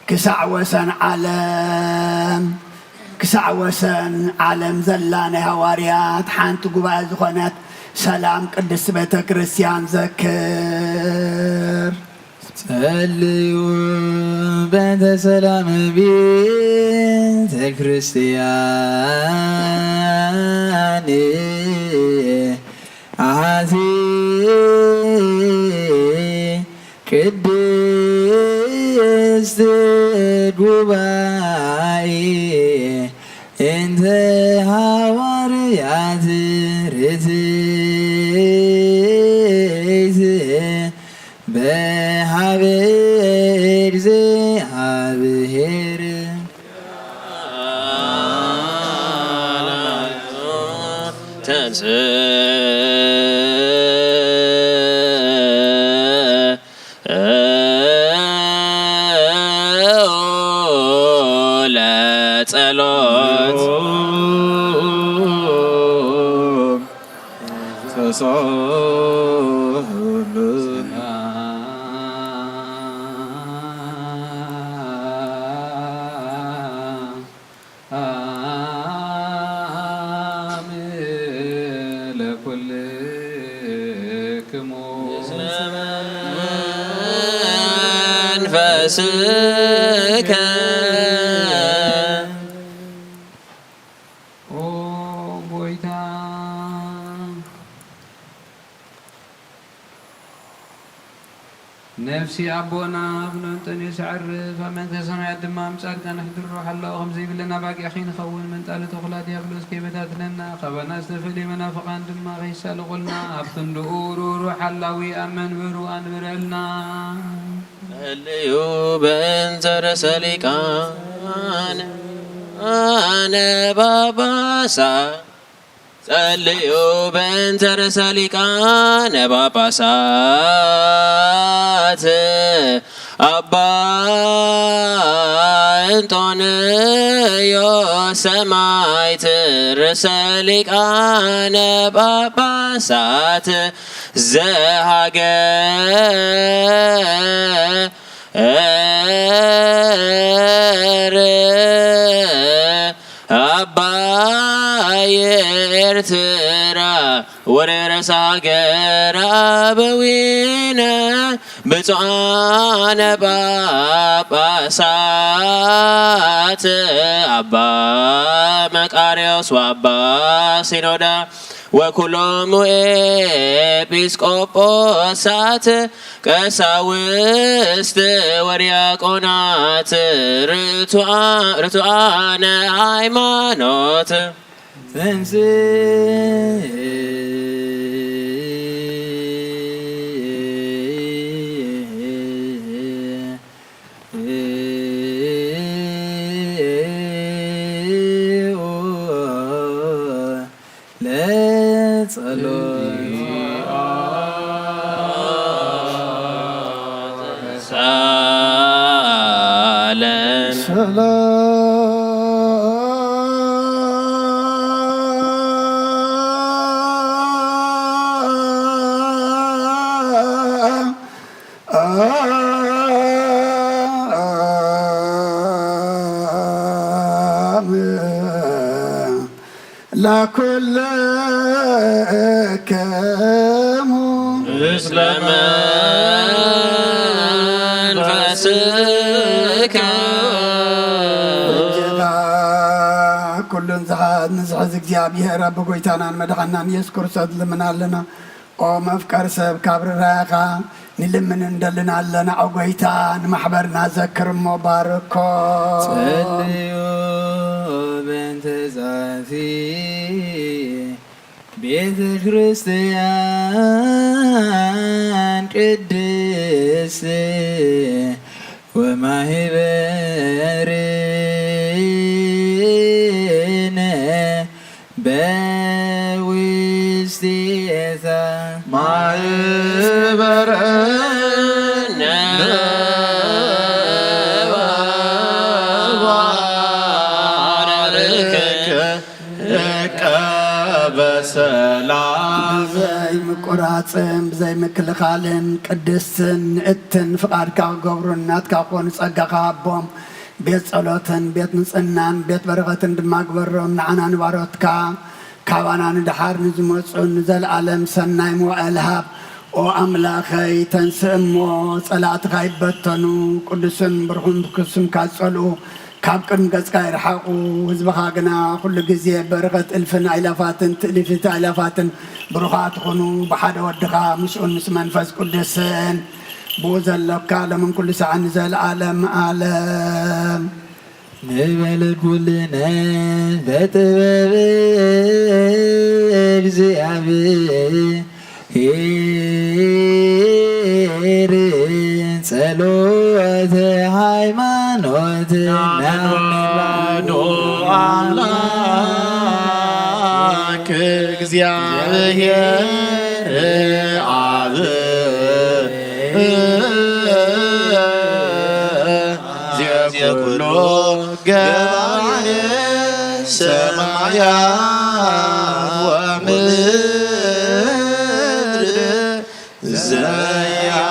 ክሳዕ ወሰን ዓለም፣ ክሳዕ ወሰን ዓለም ዘላ ናይ ሃዋርያት ሓንቲ ጉባኤ ዝኾነት ሰላም ቅድስቲ ቤተ ክርስቲያን ዘክር። ጸልዩ በእንተ ሰላም ቤተ ክርስቲያን አሐቲ ቅድስት ጉባኤ እንተ ሐዋርያት ርትዕት በሀበ እግዚአብሔር። ተንሥእ ለጸሎት። ለኩልክሙ መንፈስከ። ኦ ጎይታ፣ ነፍሲ ኣቦና ኣቡነ እንጦንዮስ ኣዕርፍ፣ ኣብ መንግስተ ሰማያት ድማ ምስ ጻድቃን ኣሕድሮ። ሓላው ከም ዘይብለና ኣባጊዕ ከይንኸውን፣ መንጣሊ ተኹላ ዲያብሎስ ከይበታትነና፣ ካባና ዝተፈልዩ መናፍቓን ድማ ከይሳለቑልና፣ ኣብ ክንድኡ ርህሩህ ሓላዊ ኣብ መንበሩ ኣንብረልና። ጸልዩ በእንተ ርእሰ ሊቃነ ጳጳሳት። ጸልዩ በእንተ ርእሰ ሊቃነ ጳጳሳት ኣባ እንጦንዮስ ሰማዕት ርእሰ ሊቃነ ጳጳሳት ዘሃገር ኣባይ ኤርትራ ወርርስ ሃገር ኣበዊነ ብፁዓነ ጳጳሳት ኣባ መቃርዮስ ወኣባ ሲኖዳ ወኩሎሙ ኤጲስቆጶሳት ቀሳውስት ወዲያቆናት ርቱዓነ ሃይማኖት። ላኩልክሙ ምስለ መንፈስከ። እጀታ ኩሉን ዝሓ-፣ ንዝሕዝ እግዚኣብሔር ኣቦ ጎይታናን መድሓናን ኢየሱስ ክርስቶስ ልምና ኣለና። ኦ መፍቀር ሰብ ካብ ርራያኻ ንልምን እንደልን ኣለና። ኦ ጎይታ ንማሕበርና ዘክር እሞ ባርኮ። ጸልዩ በእንተ ዛቲ ቤተ ክርስቲያን ቅድስት ወማህበርነ በውስቴታ ማህበርነ ባርክ እቀ በሰላም። ብዘይ ምቁራጽን ብዘይ ምክልኻልን ቅድስትን ንእትን ፍቓድካ ክገብሩን ናትካ ክኾኑ ጸጋኻ ሃቦም። ቤት ጸሎትን ቤት ንጽህናን ቤት በረኸትን ድማ ግበሮም። ንዓና ንባሮትካ ካባና ንደሓር ንዝመጹ ንዘለኣለም ሰናይ መዋእል ሃብ። ኦ ኣምላኸይ፣ ተንስእ እሞ ጸላእትኻ ይበተኑ፣ ቅዱስን ብርኹን ስምካ ዝጸልኡ ካብ ቅድሚ ገጽካ ይርሓቑ። ህዝብኻ ግና ኩሉ ግዜ በረኸት እልፍን ኣእላፋትን ትእልፊት ኣእላፋትን ብሩኻት ኩኑ፣ ብሓደ ወድኻ ምስኡን ምስ መንፈስ ቅዱስን ብኡ ዘሎካ ሎምን ኩሉ ሰዓት ንዘለኣለም ዓለም። ንበል ኩልነ በጥበብ እግዚኣብሔር ጸሎተ ሃይማኖት ናምን ባዶ ኣምላክ እግዚኣብሔር ኣብ ዜኩሎ ገባሬ ሰማያት ወምድር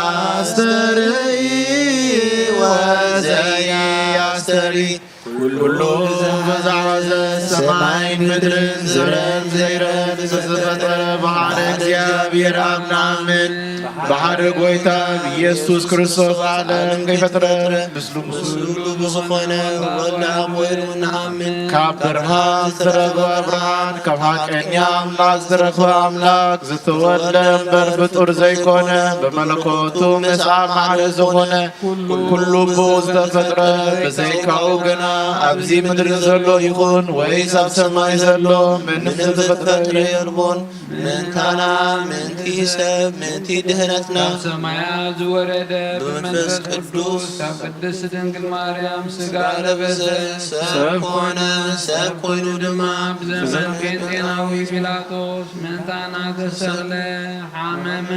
ዘያስተርኢ ወዘያስተርኢ ኩሉ ብዛዕባ ዘሰማይን ምድርን ዝረን ዘይረን ዝተፈጠረ ብሓደ እግዚኣብሔር ኣብ ንኣምን። ብሓደ ጎይታ ብኢየሱስ ክርስቶስ ዓለም ከይፈጥረ ምስሉ ምስሉ ብዝኾነ ወልድ ኣብ ወይኑ ንኣምን። ካብ ብርሃን ዝተረኽበ ብርሃን፣ ካብ ሓቀኛ ኣምላኽ ዝተረኽበ ኣምላኽ፣ ዝተወልደ እምበር ፍጡር ዘይኮነ፣ ብመለኮቱ ምስ ኣብ ሓደ ዝኾነ፣ ኩሉ ብኡ ዝተፈጥረ፣ ብዘይካኡ ግና ኣብዚ ምድሪ ዘሎ ይኹን ወይስ ኣብ ሰማይ ዘሎ ምንም ዝተፈጥረ የልቦን። ምእንታና፣ ምእንቲ ሰብ፣ ምእንቲ ድህነትና፣ ካብ ሰማያት ዝወረደ ብመንፈስ ቅዱስ፣ ካብ ቅድስት ድንግል ማርያም ስጋ ለበሰ፣ ሰብ ኮነ፣ ሰብ ኮይኑ ድማ ብዘመን ጴንጤናዊ ፒላጦስ ምእንታና ተሰቕለ፣ ሓመመ፣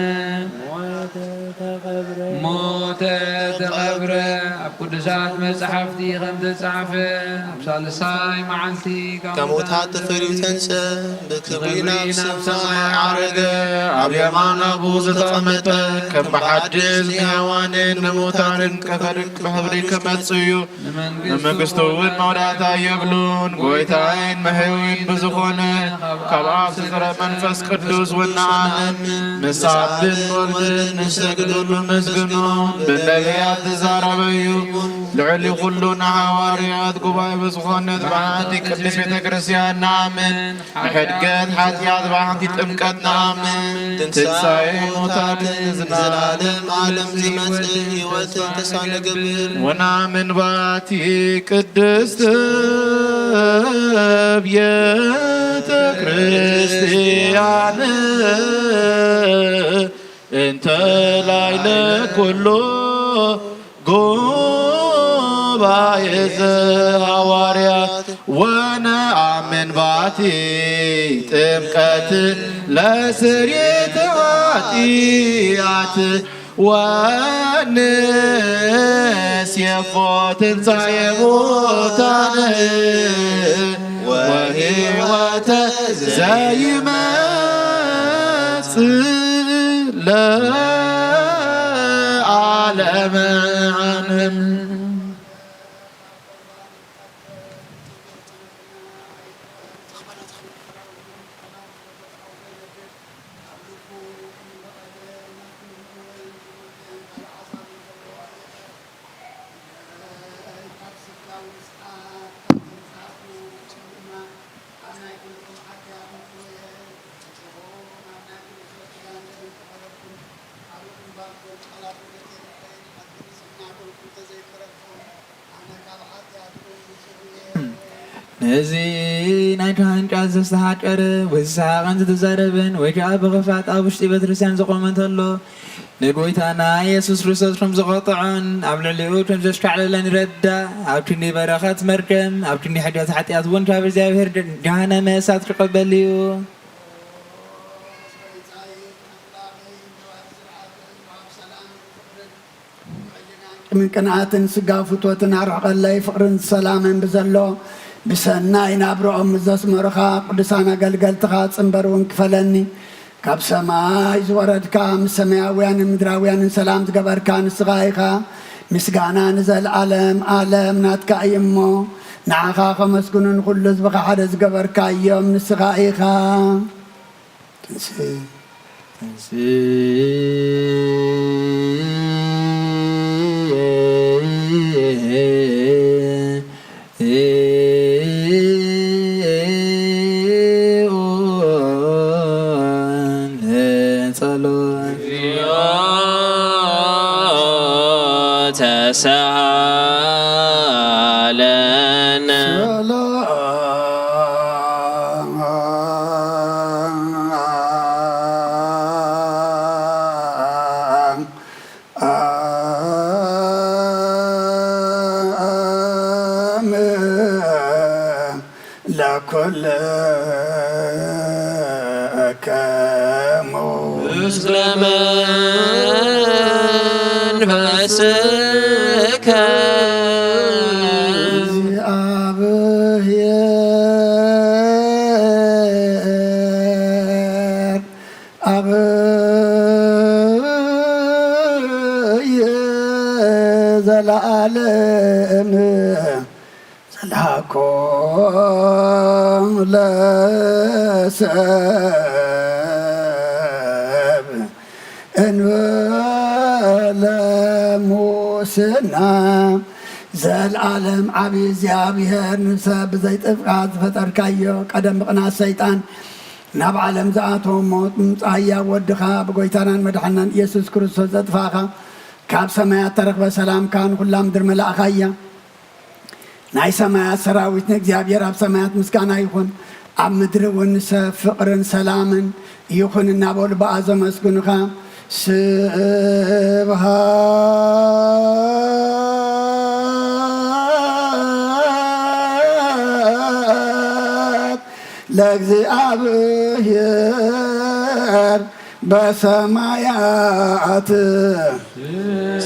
ሞተ፣ ተቐብረ፣ ሞተ፣ ተቐብረ፣ ቅዱሳት መጻሕፍቲ ከም ተጻሕፈ፣ ኣብ ሳልሳይ መዓልቲ ካብ ከሙታት ተፈልዩ ተንስአ፣ ብክብሪ ናብ ሰማይ ዓረገ፣ ኣብ የማን ኣቦኡ ዝተቐመጠ፣ ከም ብሓድሽ ንሕያዋንን ንሙታንን ክፈርድ ብኽብሪ ክመጽእ እዩ። ንመንግስቱ እውን መወዳእታ የብሉን። ጎይታይን መሕያዊን ብዝኾነ ካብ ኣብ ዝዝረ መንፈስ ቅዱስ እውን ንኣምን። ምስ ኣብን ወልድን ንሰግደሉ ነመስግኖ። ብነቢያት ዝዛረበ እዩ። ልዕሊ ኩሉ ንሓዋርያት ጉባኤ ብዝኾነት ብሓንቲ ቅድስት ቤተ ክርስቲያን ንኣምን። ንሕድገት ሓጢኣት ብሓንቲ ጥምቀት ንኣምን። ትንሳኤ ሙታን ንዘለዓለም ዓለም ዝመጽእ ህይወትን ተስፋ ንገብር። ወናምን ባቲ ቅድስት ቤተ ክርስቲያን እንተ ላዕለ ኩሉ ጉባኤ ዘሐዋርያት ወነአምን ባቲ ጥምቀት ለስርየት ኃጢአት ወንሴፎ ትንሣኤ ሙታን ወሕይወተ ዘይመጽእ ለዓለመ ዓለም። ነዚ ናይ ካህን ቃል ዘስተሓቀረ፣ ብዝሰሓቕን ዝተዛረበን፣ ወይ ከኣ ብኽፋት ኣብ ውሽጢ ቤተክርስትያን ዝቖመ እንተሎ፣ ንጎይታና ኢየሱስ ክርስቶስ ከም ዝቐጥዖን ኣብ ልዕሊኡ ከም ዘሽካዕለለን ይረዳእ። ኣብ ክንዲ በረኸት መርገም፣ ኣብ ክንዲ ሕድገት ሓጢኣት እውን ካብ እግዚኣብሔር ድ-፣ ገሃነመ እሳት ክቕበል እዩ። ቅድሚ ቅንኣትን ስጋ ፍትወትን ኣርሕቐለይ፣ ፍቕርን ሰላምን ብዘሎ ብሰናይ ናብርኦም ምስ ዘስመሩኻ ቅዱሳን ኣገልገልትኻ ጽንበር እውን ክፈለኒ። ካብ ሰማይ ዝወረድካ፣ ምስ ሰማያውያንን ምድራውያንን ሰላም ዝገበርካ ንስኻ ኢኻ። ምስጋና ንዘለዓለም ዓለም ናትካ እዩ እሞ፣ ንዓኻ ከመስግኑ ንኹሉ ህዝብኻ ሓደ ዝገበርካዮም ንስኻ ኢኻ። ትንስእ። ትንስእ። ጸሎት። ተሳሃለነ። ለኩልከሙ ምስለ መንፈስከ እግዚአብሔር አብይ ዘለዓለም ዘልሃኮ ለሰብ እንበለ ሙስና። ዘልዓለም ዓቢ እግዚኣብሔር ንሰብ ብዘይጥፍኣት ዝፈጠርካዮ ቀደም ብቕንኣት ሰይጣን ናብ ዓለም ዝኣተወ ሞት ምምጻእያ ወድኻ ብጎይታናን መድሓናን ኢየሱስ ክርስቶስ ዘጥፋእኻ ካብ ሰማያት ተረኽበ ሰላምካ ንኹላ ምድሪ መላእኻያ። ናይ ሰማያት ሰራዊት ንእግዚኣብሔር ኣብ ሰማያት ምስጋና ይኹን፣ ኣብ ምድሪ እውን ንሰብ ፍቕርን ሰላምን ይኹን እናበሉ ብኣ ዘመስግኑኻ። ስብሐት ለእግዚኣብሔር በሰማያት።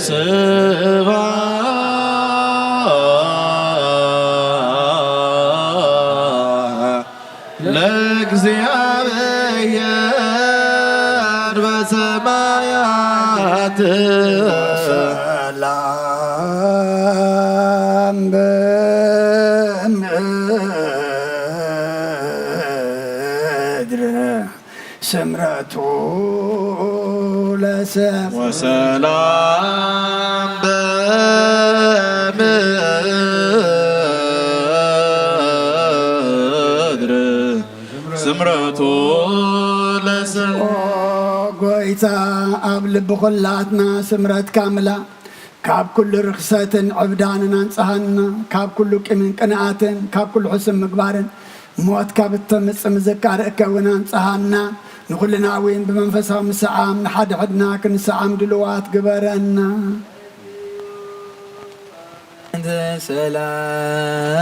ስብሐት ሰማያት ሰላም በምድር ስምረቱ ለሰብ ወሰላም በምድር ስምረቱ ለሰብ። ኦ ጎይታ፣ ኣብ ልቢ ኩላትና ስምረትካ ምላ። ካብ ኩሉ ርኽሰትን ዕብዳንን ኣንጽሃና። ካብ ኩሉ ቂምን ቅንኣትን፣ ካብ ኩሉ ሕሱም ምግባርን፣ ሞት ካብ እተምጽእ ምዝካር እከ እውን ኣንጽሃና። ንኹልና እውን ብመንፈሳዊ ምስዓም ንሓድሕድና ክንስዓም ድልዋት ግበረና። እንተ ሰላም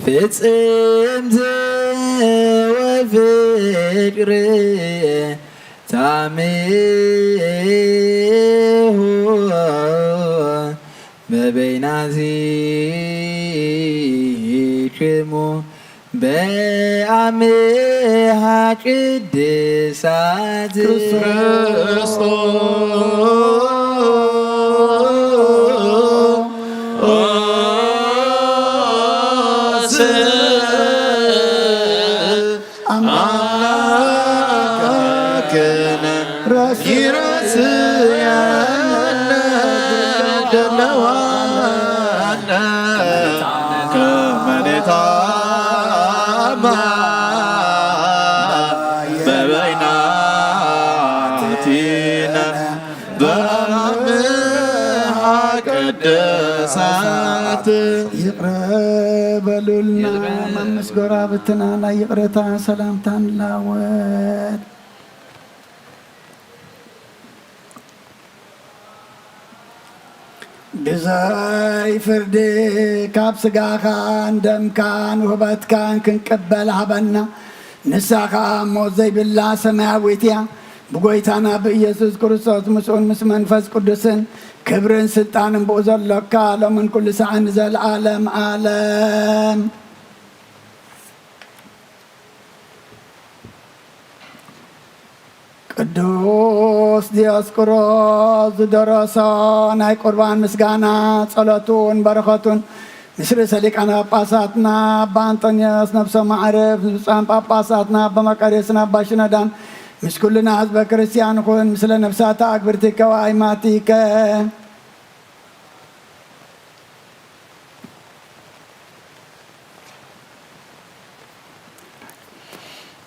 ፍጽምቲ ወፍቅሪ ታሜሁ በበይናዚክሙ በአምሃ ቅድሳት ክርስቶስ ኣምላክነ ይረስየነ ደለዋነ ከመኔታማ በበይናቲነ በምሃ ቅድሳት። ይቕረ በሉልና። ማምስ ጎራብትና ናይ ይቕረታ ሰላምታ ንላወድ። ብዘይ ፍርዲ ካብ ስጋኻን ደምካን ውህበትካን ክንቅበል ሃበና። ንሳ ኸኣ ሞት ዘይብላ ሰማያዊት እያ። ብጎይታና ብኢየሱስ ክርስቶስ ምስኡን ምስ መንፈስ ቅዱስን ክብርን ስልጣንን ብኡ ዘሎካ ሎምን ኩሉ ሳዕን ንዘለዓለም ዓለም። ቅዱስ ዲዮስቆሮስ ዝደረሶ ናይ ቁርባን ምስጋና ጸሎቱን በረኸቱን ምስ ርእሰ ሊቃነ ጳጳሳትና ኣባ ኣንጦንዮስ ነብሶም ኣዕርፍ፣ ምስ ብፁዓን ጳጳሳትና ኣባ መቃርዮስን ኣባ ሽኖዳን፣ ምስ ኩልና ህዝበ ክርስቲያን ይኹን። ምስለ ነፍሳተ ኣግብርቲከ ወኣይማቲከ።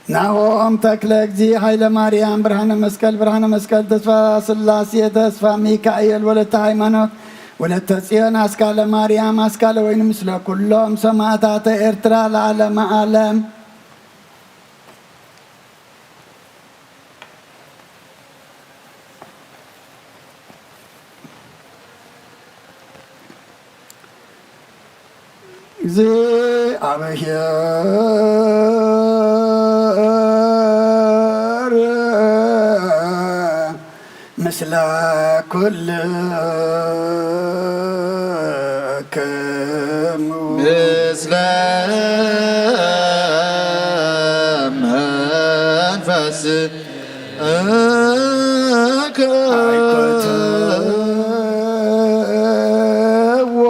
ናሆም ተክለ፣ እግዚእ ኃይለ ማርያም፣ ብርሃነ መስቀል፣ ብርሃነ መስቀል፣ ተስፋ ስላሴ፣ ተስፋ ሚካኤል፣ ወለተ ሃይማኖት፣ ወለተ ጽዮን፣ ኣስካለ ማርያም፣ ኣስካለ ወይኒ፣ ምስለ ኩሎም ሰማዕታተ ኤርትራ ለዓለመ ዓለም። እግዚኣብሔር ምስለ ኩልክሙ። ምስለ መንፈስ እከ ኣይኮትዎ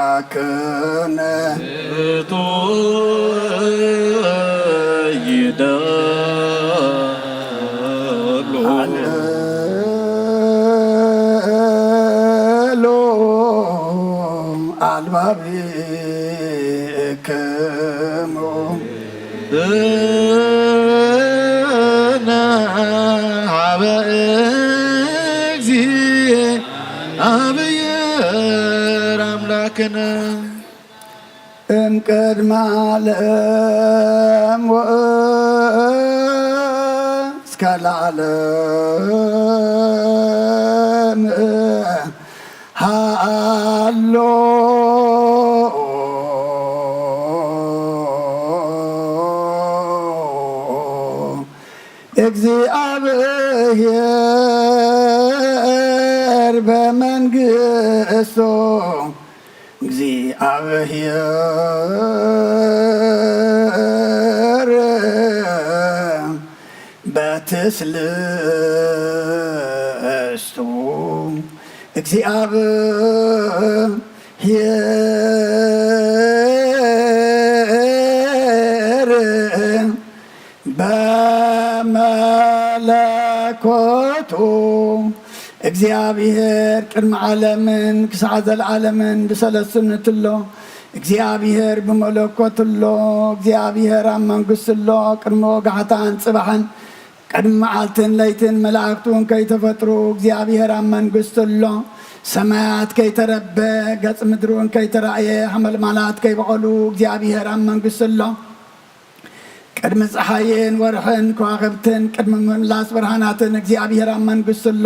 ለአምላክነ። እቱ ይደሉ አልዕሉ አልባቢ ክሙ ብነ ሀበ እግዚአብሔር አምላክነ። እምቅድመ ዓለም ወእስከ ለዓለም ሃሎ። እግዚኣብሔር በመንግስቱ፣ ኣብሔር በቲ ስልስቱ እግዚኣብሔር በመለኮቱ እግዚኣብሔር ቅድሚ ዓለምን ክሳዕ ዘለዓለምን ብሰለስንቱ ኣሎ። እግዚኣብሔር ብመለኮቱ ኣሎ። እግዚኣብሔር ኣብ መንግስቱ ኣሎ። ቅድሚ ወጋሕታን ጽባሕን ቅድሚ መዓልትን ለይትን መላእክቱ እውን ከይተፈጥሩ እግዚኣብሔር ኣብ መንግስቱ ኣሎ። ሰማያት ከይተረበ፣ ገጽ ምድሪ እውን ከይተራእየ፣ ሓመልማላት ከይበቐሉ እግዚኣብሔር ኣብ መንግስቱ ኣሎ። ቅድሚ ጸሓይን ወርሕን ከዋኽብትን ቅድሚ ምምላስ ብርሃናትን እግዚኣብሔር ኣብ መንግስቱ ኣሎ።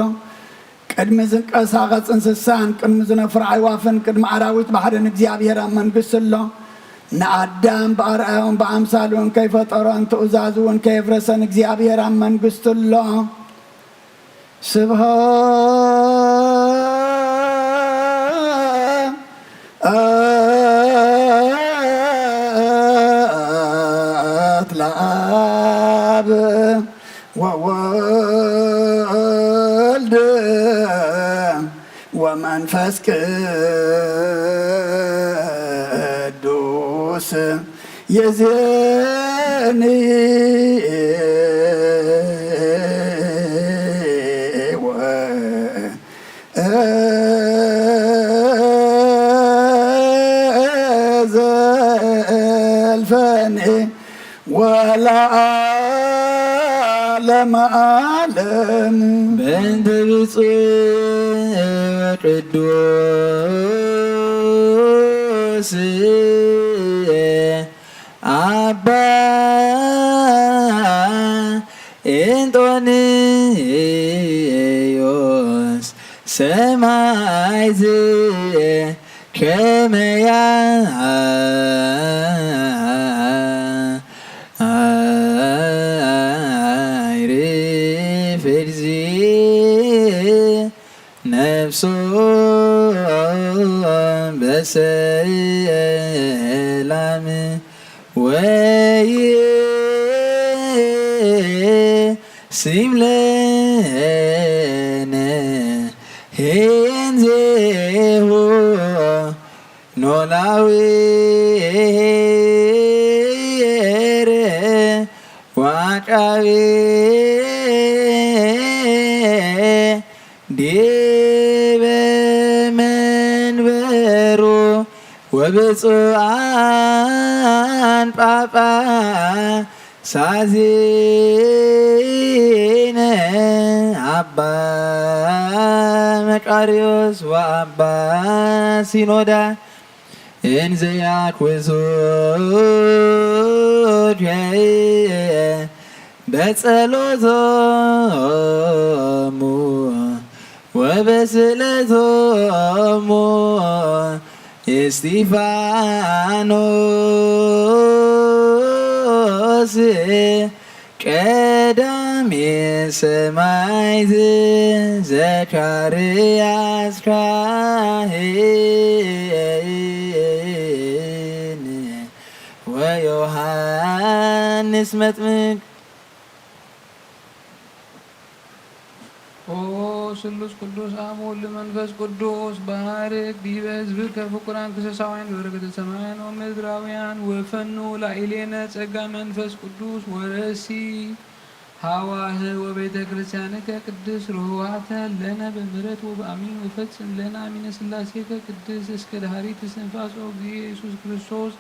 ቅድሚ ዝንቀሳቐስ እንስሳን ቅድሚ ዝነፍሩ ኣዕዋፍን ቅድሚ ኣራዊት ባሕርን እግዚኣብሔር ኣብ መንግስቱ ኣሎ። ንኣዳም ብኣርኣያኡን ብኣምሳሉን ከይፈጠሮን ትእዛዙ እውን ከየፍረሰን እግዚኣብሔር ኣብ መንግስቱ ኣሎ። ስብሐት ለአብ ወወልድ ወመንፈስ ቅዱስ። የዜኒ ወዘልፈኒ ወለዓለመ ዓለም። በእንተ ብፁዕ ወቅዱስ አባ እንጦንዮስ ሰማዕት ከመያ አይሪ ፍርዚ ነፍሶ በሰላም ወይ ሲምለነ ሄንዜሁ ኖላዊ ዋቃቤ ዲበ መንበሩ ወብፁዓን ጳጳሳት ዚነ አባ መቃርዮስ ወአባ ሲኖዳ እንዘ ያኩሱ በጸሎቶሙ ወበስእለቶሙ እስጢፋኖስ ቀዳሜ ሰማዕት ዘካርያስ ካህን ወዮሐንስ መጥምቅ። ኦ ስሉስ ቅዱስ አብ ወልድ መንፈስ ቅዱስ ባርክ ዲበ ህዝብከ ፍቁራን ክሰሳውያን በረከተ ሰማያን ወምድራውያን ወፈኑ ላዕሌነ ጸጋ መንፈስ ቅዱስ ወረሲ ሀዋህ ወቤተ ክርስቲያንከ ቅድስት ርሁዋተ ለነ በምሕረት ወበአሚን ወፈጽም ለነ አሚነ ስላሴከ ቅድስት እስከ ዳህሪት እስትንፋስ ኦ እግዚእ ኢየሱስ ክርስቶስ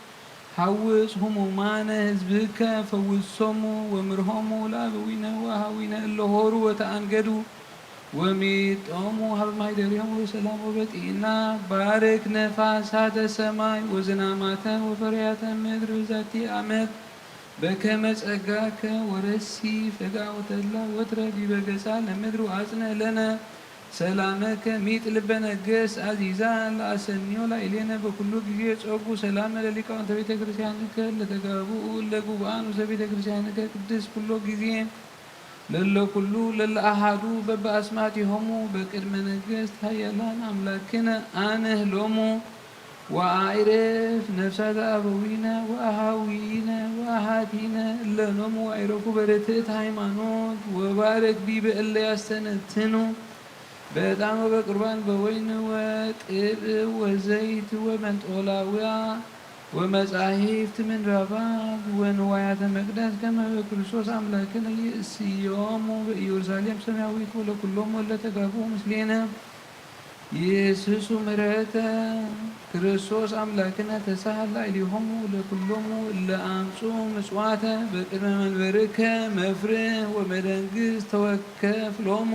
ሐውስ ህሙማነ ህዝብከ ፈውሶሙ ወምርሆሙ ለአበዊነ ወአሃዊነ እለ ሆሩ ወተአንገዱ ወሚጦሙ ሀበ ማሕደሪሆሙ በሰላም ወበጤና። ባርክ ነፋሳተ ሰማይ ወዝናማተ ወፈርያተ ምድር በዛቲ ዓመት በከመ ጸጋከ ወረሲ ፈጋ ወተድላ ወትረ ዲበ ገጻ ለምድር ወአጽንዕ ለነ ሰላመከ። ሚጥ ልበ ነገስት አዚዛ ለአሰንዮ ላዕሌነ በኩሉ ጊዜ ጸጉ ሰላመ ለሊቃውንተ ቤተ ክርስቲያንከ ለተጋብኡ ለጉባአን ውስተ ቤተ ክርስቲያንከ ቅድስት ኩሎ ጊዜ ለለ ኩሉ ለለ አሃዱ በበአስማቲሆሙ በቅድመ ነገስት ኃያላን አምላክነ አንህ ሎሙ ወአዕርፍ ነፍሳተ አበዊነ ወአሃዊነ ወአሃቲነ እለኖሙ ወአዕረፉ በርትዕት ሃይማኖት ወባርክ ዲበ እለ ያስተነትኑ በዕጣን ወበቅርባን በወይን ወቅብእ ወዘይት ወመንጦላውያ ወመጻሕፍት ምንራፋት ወንዋያተ መቅደስ ከመ በክርስቶስ አምላክነ ይእስዮሙ በኢየሩሳሌም ሰማያዊት ወለኩሎም ወለተጋብኡ ምስሌነ ይስሱ ምሕረተ ክርስቶስ አምላክነ ተሳህል ላዕሌሆሙ ለኩሎሙ እለ አምጹ ምጽዋተ በቅድመ መንበርከ መፍርህ ወመደንግጽ ተወከፍ ሎሙ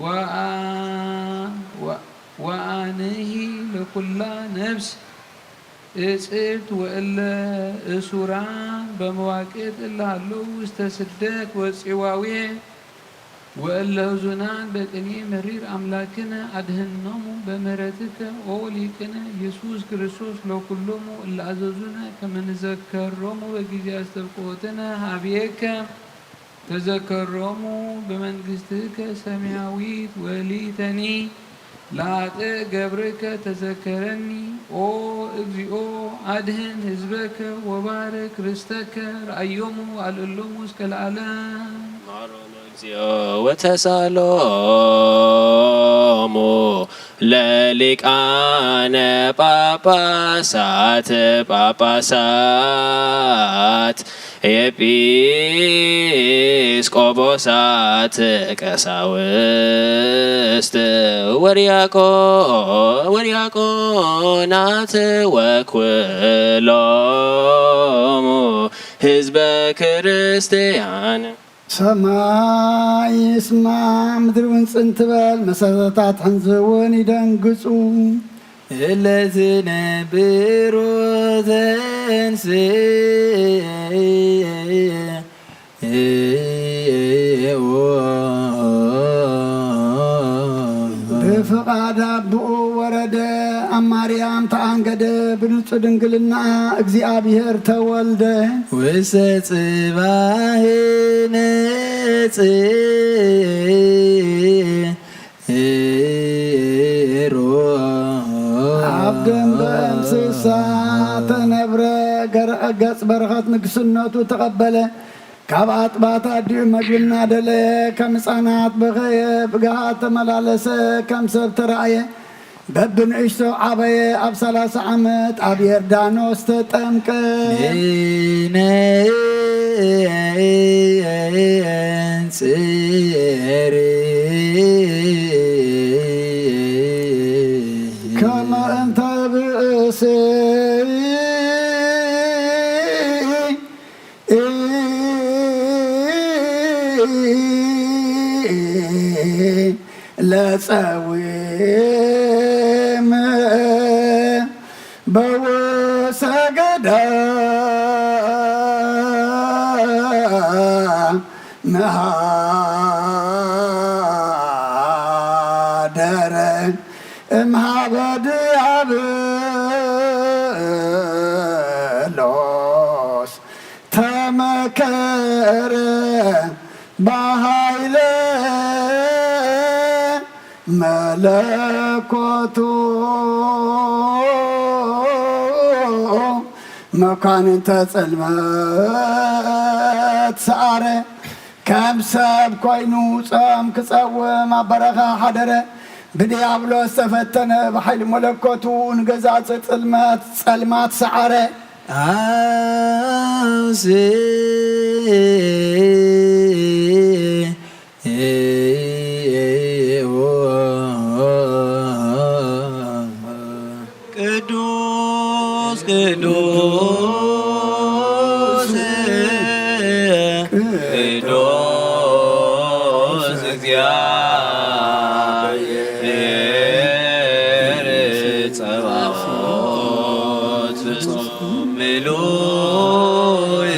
ወአ- ወ- ወአንሂ ለኩላ ነፍስ እጽብት ወእለ እሱራን በመዋቅት እለ ሀለው ውስተ ስደት ወጽዋዌ ወእለ ህዙናን በቅኔ መሪር አምላክነ አድህኖሙ በምህረትከ ኦ ሊቅነ ኢየሱስ ክርስቶስ ለኩሎሙ እለ አዘዙነ ከመ ንዘከሮሙ በጊዜ አስተብቆትነ ሀቤከ ተዘከሮሙ በመንግስትከ ሰማያዊት ወሊተኒ ለኃጥእ ገብርከ ተዘከረኒ ኦ እግዚኦ አድህን ህዝበከ ወባርክ ርስተከ ረአዮሙ አልእሎሙ እስከ ለዓለም። ማሮሙ እግዚኦ ወተሳሎሙ ለሊቃነ ጳጳሳት ጳጳሳት ኤጲስቆጶሳት ቀሳውስት ወዲያቆ- ወዲያቆናት ወኩሎሙ ህዝበ ክርስቲያን። ሰማይ ይስማዕ፣ ምድሪ እውን ጽን ትበል፣ መሰረታት ሕንዚ እውን ይደንግጹ። እለ ዝነብሩ ተንሥኡ ብፍቓድ ኣቦኡ ወረደ፣ ኣብ ማርያም ተኣንገደ፣ ብንጹህ ድንግልና እግዚኣብሔር ተወልደ። ውስተ ጽባሕ ነጽ- ሮ ኣብ ደንበ እንስሳ ተነብረ፣ ገር- ገጽ በረኸት ንግስነቱ ተቐበለ። ካብ ኣጥባት ኣዲኡ መግቢ እናደለየ፣ ከም ህፃናት በኸየ፣ ብግሃድ ተመላለሰ፣ ከም ሰብ ተራእየ። በብንእሽቶ ዓበየ፣ ኣብ ሠላሳ ዓመት ኣብ ዮርዳኖስ ተጠምቀ። ንጽሪ ከመ እንተ ብእሲ ለጸዊም በወሰገዳ መሃደረ እምሃበ ዲያብሎስ ተመከረ በኃይለ መለኮቱ መኳንንተ ጽልመት ሰዓረ። ከም ሰብ ኮይኑ ጾም ክጸውም ኣብ በረኻ ሓደረ። ብዲያብሎስ ተፈተነ፣ ብሓይሊ መለኮቱ ንገዛጽ ጽልመት ጸልማት ሰዓረ። ኣውሲ ቅዱስ ቅዱስ ቅዱስ እግዚአብሔር ጸባኦት ፍጹም ምሉእ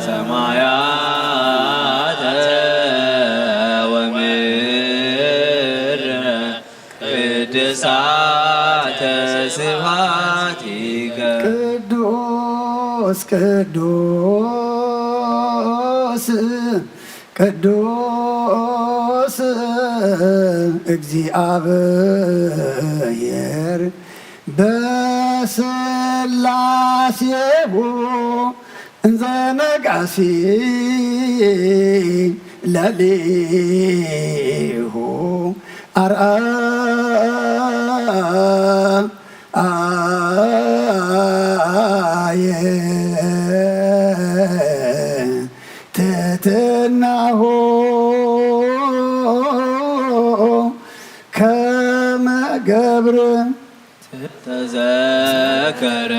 ሰማያተ ወምድረ ቅድሳተ ስብሐቲከ። ቅዱስ ቅዱስ ቅዱስ ስ እግዚኣብሔር በስላሴሁ እንዘ ነጋሲ ለሊሁ ኣርኣየ ትሕትናሁ ከመ ገብር ተዘከረ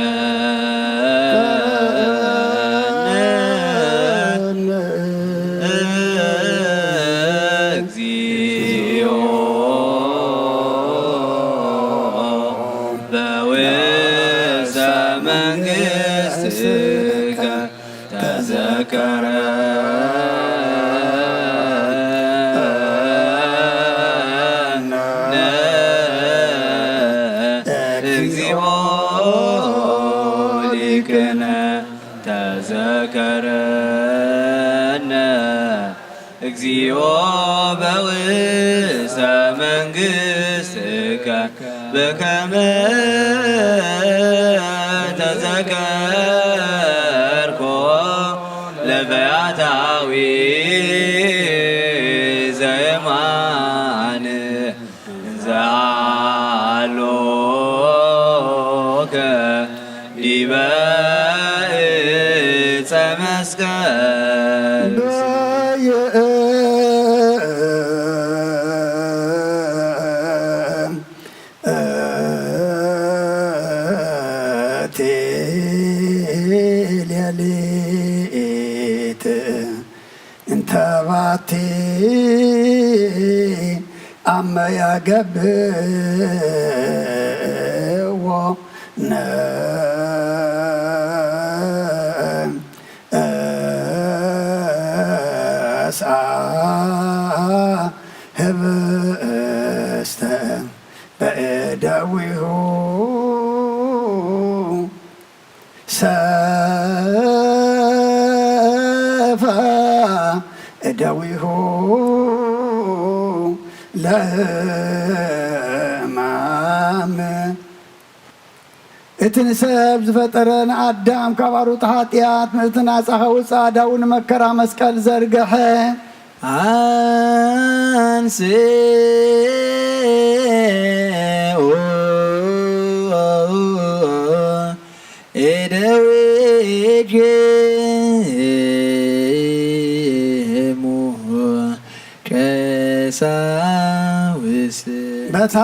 እግዚኦ በውስተ መንግሥትከ ተዘከረ እግዚኦ ሊቅነ ተዘከረነ እግዚኦ በውስተ መንግሥትከ በከመ ተዘከርኮ ለፈያታዊ ዘየማን እንዘ አሎከ ዲበ ዕፀ መስቀል። በየእቲ ሌሊት እንተ ባቲ ኣመ ያገብዎ ነ እስኣ ህብስተ በእደዊሁ ሰፋ እደዊሁ ለሕማም እቲ ንሰብ ዝፈጠረ ንኣዳም ካብ ኣሩጥ ሓጢኣት ምእንቲ ናጻ ከውጽእ ኣዳዉ ንመከራ መስቀል ዘርግሐ። ኣንስኡ እደዊክሙ ቀሳውስት። በታ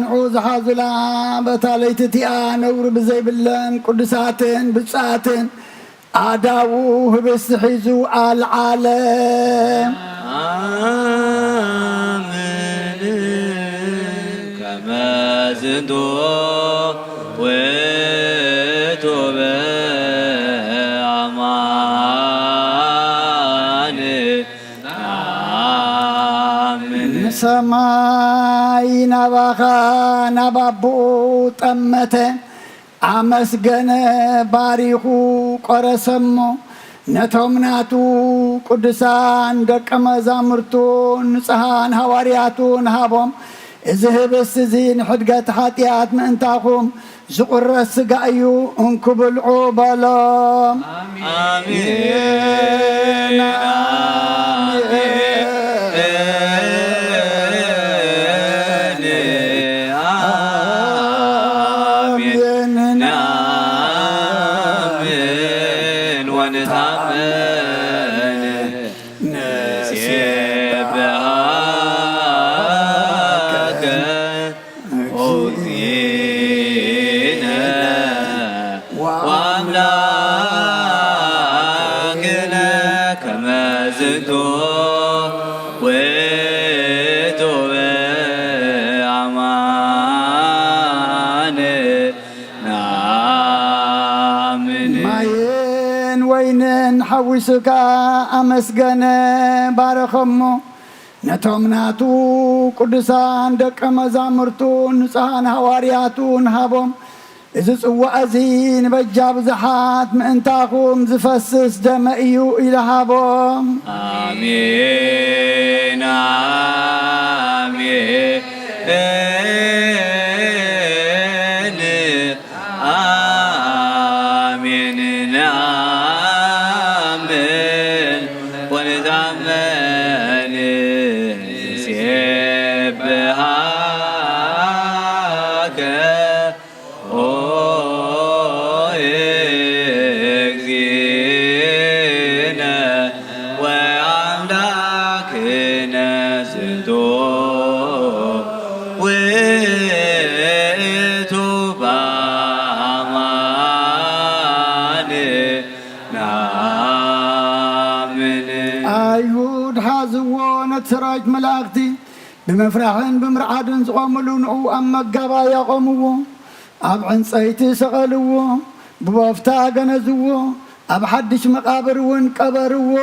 ንዑ ዝሓዙላ በታ ለይቲ እቲኣ ነውሪ ብዘይብለን ቅዱሳትን ብፁዓትን ኣዳዉ ህብስቲ ሒዙ ኣልዓለ። ኣምን ከመ ዝንቱ ውእቱ በአማን ንኣምን። ንሰማይ ናባኻ ናብ ኣቦኡ ጠመተ፣ ኣመስገነ፣ ባሪኹ ቆረሰሞ፣ ነቶም ናቱ ቅዱሳን ደቀ መዛሙርቱን ንጹሓን ሃዋርያቱን ሃቦም። እዚ ህብስቲ እዚ ንሕድገት ሓጢኣት ምእንታኹም ዝቑረስ ሥጋ እዩ፣ እንኩ ብልዑ በሎም። ኣሜን፣ ኣሜን፣ ኣሜን። ንኣምን ወንታመን ንሴብሐከ ኦ እግዚእነ ወአምላክነ ከመ ዝንቱ ውእቱ በአማን ንኣምን። ማይን ወይንን ሓዊሱ ከኣ ኣመስገነ፣ ባረኸሞ። ነቶም ናቱ ቅዱሳን ደቀ መዛሙርቱን ንጹሓን ሃዋርያቱን ሃቦም። እዚ ጽዋእ እዚ ንበጃ ብዙሓት ምእንታኹም ዝፈስስ ደመ እዩ ኢሉ ሃቦም። ኣሜን፣ ኣሜን፣ ኣሜን። ንኣምን ወንታመን ንሴብሃከ ኦ እግዚእነ ወአምላክነ ዝንቱ ውእቱ በአማን ነአምን። ኣይሁድ ሓዝዎ፣ ነቲ ሰራዊት መላእኽቲ ብምፍራሕን ብምርዓድን ዝቖምሉ ንኡ ኣብ መጋባእያ ኣቖምዎ። ኣብ ዕንጸይቲ ሰቐልዎ፣ ብቦፍታ ገነዝዎ፣ ኣብ ሓድሽ መቓብር እውን ቀበርዎ።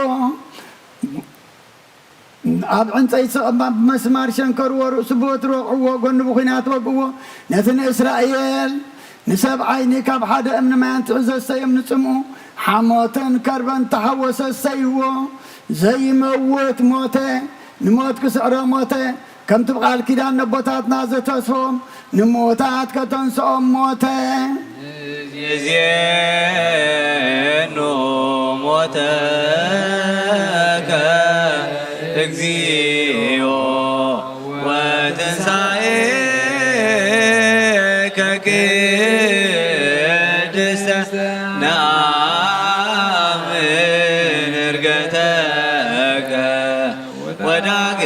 ኣብ ዕንጸይቲ ሰቐማ ብመስማር ሸንከርዎ፣ ርእሱ ብበትሪ ወቕዕዎ፣ ጎኑ ብኲናት ወግእዎ። ነቲ ንእስራኤል ንሰብ ዓይኒ ካብ ሓደ እምኒ ማይ ኣንትዑ ዘሰዮም ንጽምኡ ሓሞትን ከርበን ተሓወሰ ሰይዎ። ዘይመውት ሞተ፣ ንሞት ክስዕሮ ሞተ። ከምቲ ብቃል ኪዳን ነቦታትና ዘተስፎም ንምዉታት ከተንስኦም ሞተ። ይዜኑ ሞተከ እግዚኦ ወትንሳኤከ ቅድስተ ነአምን ዕርገተከ ወዳግመ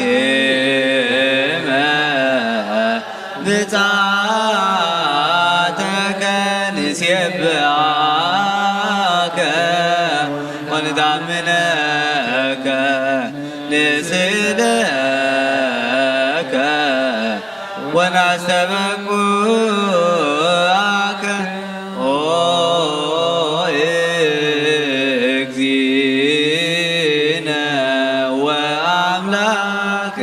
ምጽኣተከ ንሴብዓከ ወንታምነከ ንስእለከ ወናስተበቁዓከ ኦ እግዚእነ ወአምላክነ።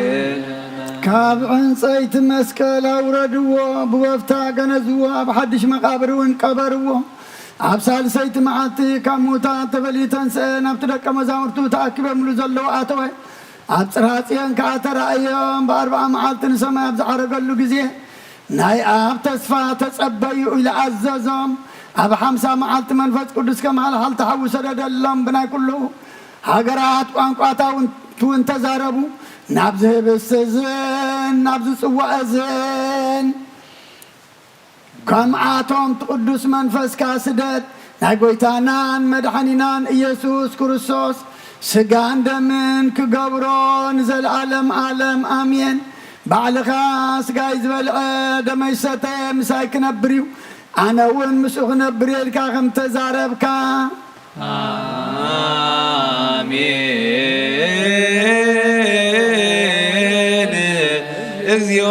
ካብ ዕንጸይቲ መስቀል ኣውረድዎ፣ ብወፍታ ገነዝዎ፣ ኣብ ሓድሽ መቓብር እውን ቀበርዎ። ኣብ ሳልሰይቲ መዓልቲ ካብ ምዉታት ተፈልዩ ተንስአ፣ ናብቲ ደቀ መዛሙርቱ ተኣኪቦምሉ ዘለዉ ኣተወ። ኣብ ጽርሐ ጽዮን ከኣ ተራእዮም፣ ብኣርብዓ መዓልቲ ንሰማይ ኣብ ዝዓረገሉ ግዜ፣ ናይ ኣብ ተስፋ ተጸበዩ ኢሉ ኣዘዞም። ኣብ ሓምሳ መዓልቲ መንፈስ ቅዱስ ከም ሃልሃልታ ሓዊ ሰደደሎም፣ ብናይ ኩሉ ሃገራት ቋንቋታት እውን ተዛረቡ። ናብዚ ህብስቲ እዝን ናብዚ ጽዋእ እዝን ከምኣቶም እቲ ቅዱስ መንፈስካ ስደድ፣ ናይ ጐይታናን መድሓኒናን ኢየሱስ ክርስቶስ ስጋን ደምን ክገብሮ ንዘለኣለም ኣለም ኣሜን። ባዕልኻ ስጋይ ዝበልዐ ደመይ ዝሰተየ ምሳይ ክነብር እዩ፣ ኣነ እውን ምስኡ ክነብር እየ ኢልካ ከም ተዛረብካ፣ ኣሜን። እግዚኦ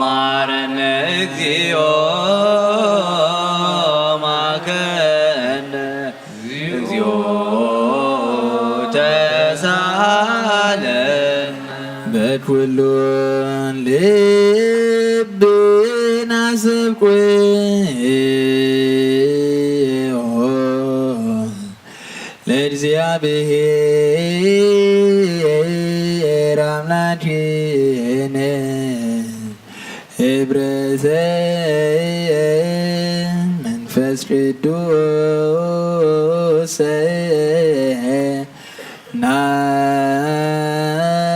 መሐረነ፣ እግዚኦ መሐረነ፣ እግዚኦ ተሳሃለነ። በኩሉ ልብና ስብኩ ለእግዚአብሔር አምላክነ ህብረተ መንፈስ ቅዱስ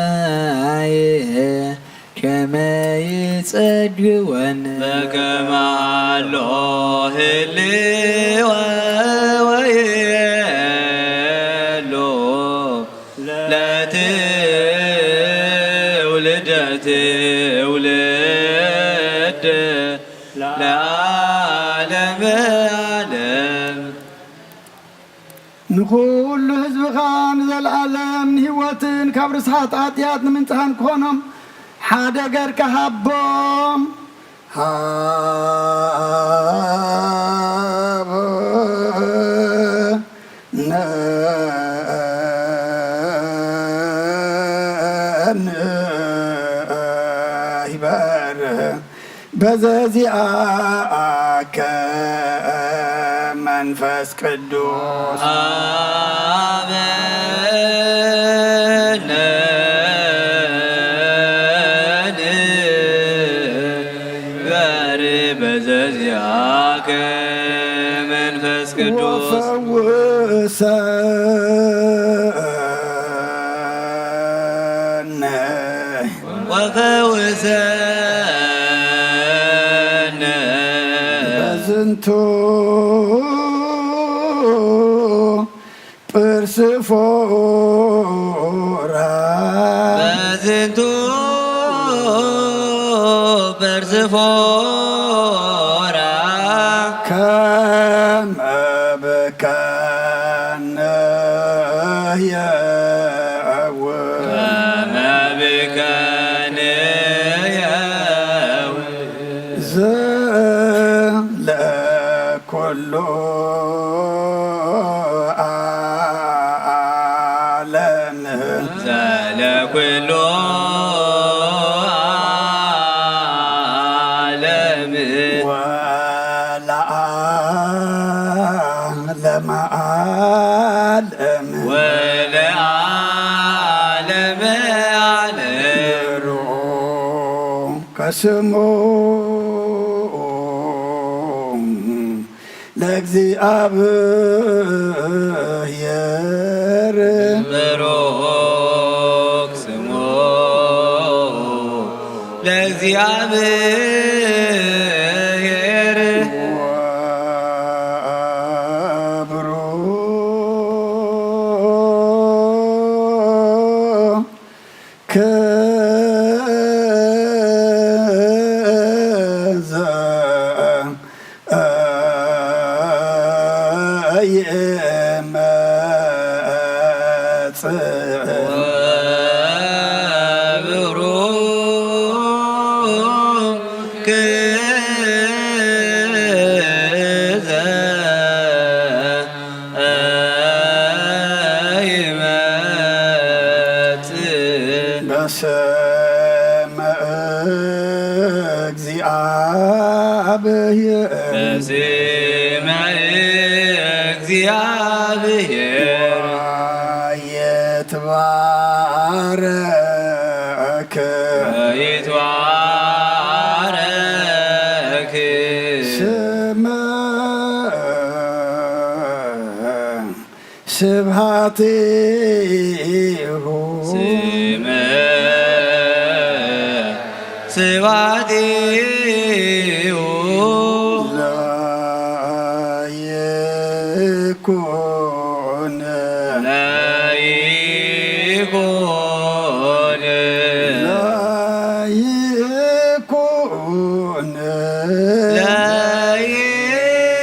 ናየ ከመ ይጸግወን በከመ ሀሎ ህልወ ወይሎ ለትውልደ ትውልድ ለዓለመ ዓለም። ንኹሉ ህዝብኻ ንዘለኣለም ንህይወትን ካብ ርስሓት ኃጢኣት ንምንጽሃን ክኾኖም ሓደ ገርካ ሃቦም። ሃቦነ ንሕበር በዘዚኣ መንፈስ ቅዱስ። አበነ ንግበር በዘዚአከ መንፈስ ቅዱስ። ወፈውሰነ ወፈውሰነ በዝንቱ ጵርስፎራ በዝንቱ ጵርስፎራ ከመ ብከነ የአውር ከመ ብከነ የአውር ዘለኩሉ ዓለም ዘለኩሉ ዓለም ወለዓለመ ዓለም ወለዓለመ ዓለም። ብሩክ ከስሙ ለእግዚአብሔር ብሩክ ስሙ ለእግዚአብሔር ወብሩክ በስመ እግዚአብሔር በስመ እግዚአብሔር ይትባረክ ይትባረክ ስመ ስብሐቲሁ ስመ ስብሐቲሁ ለይኩን ለይኩን ለይኩን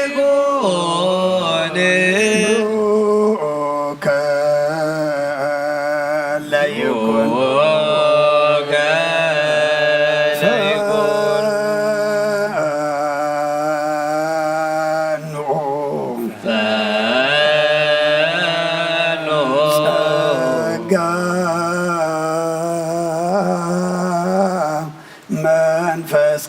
ለይኩን ብሩከ ለይኩን ብሩከ ለይኩን ፈኑ ፈኑ ጸጋ መንፈስ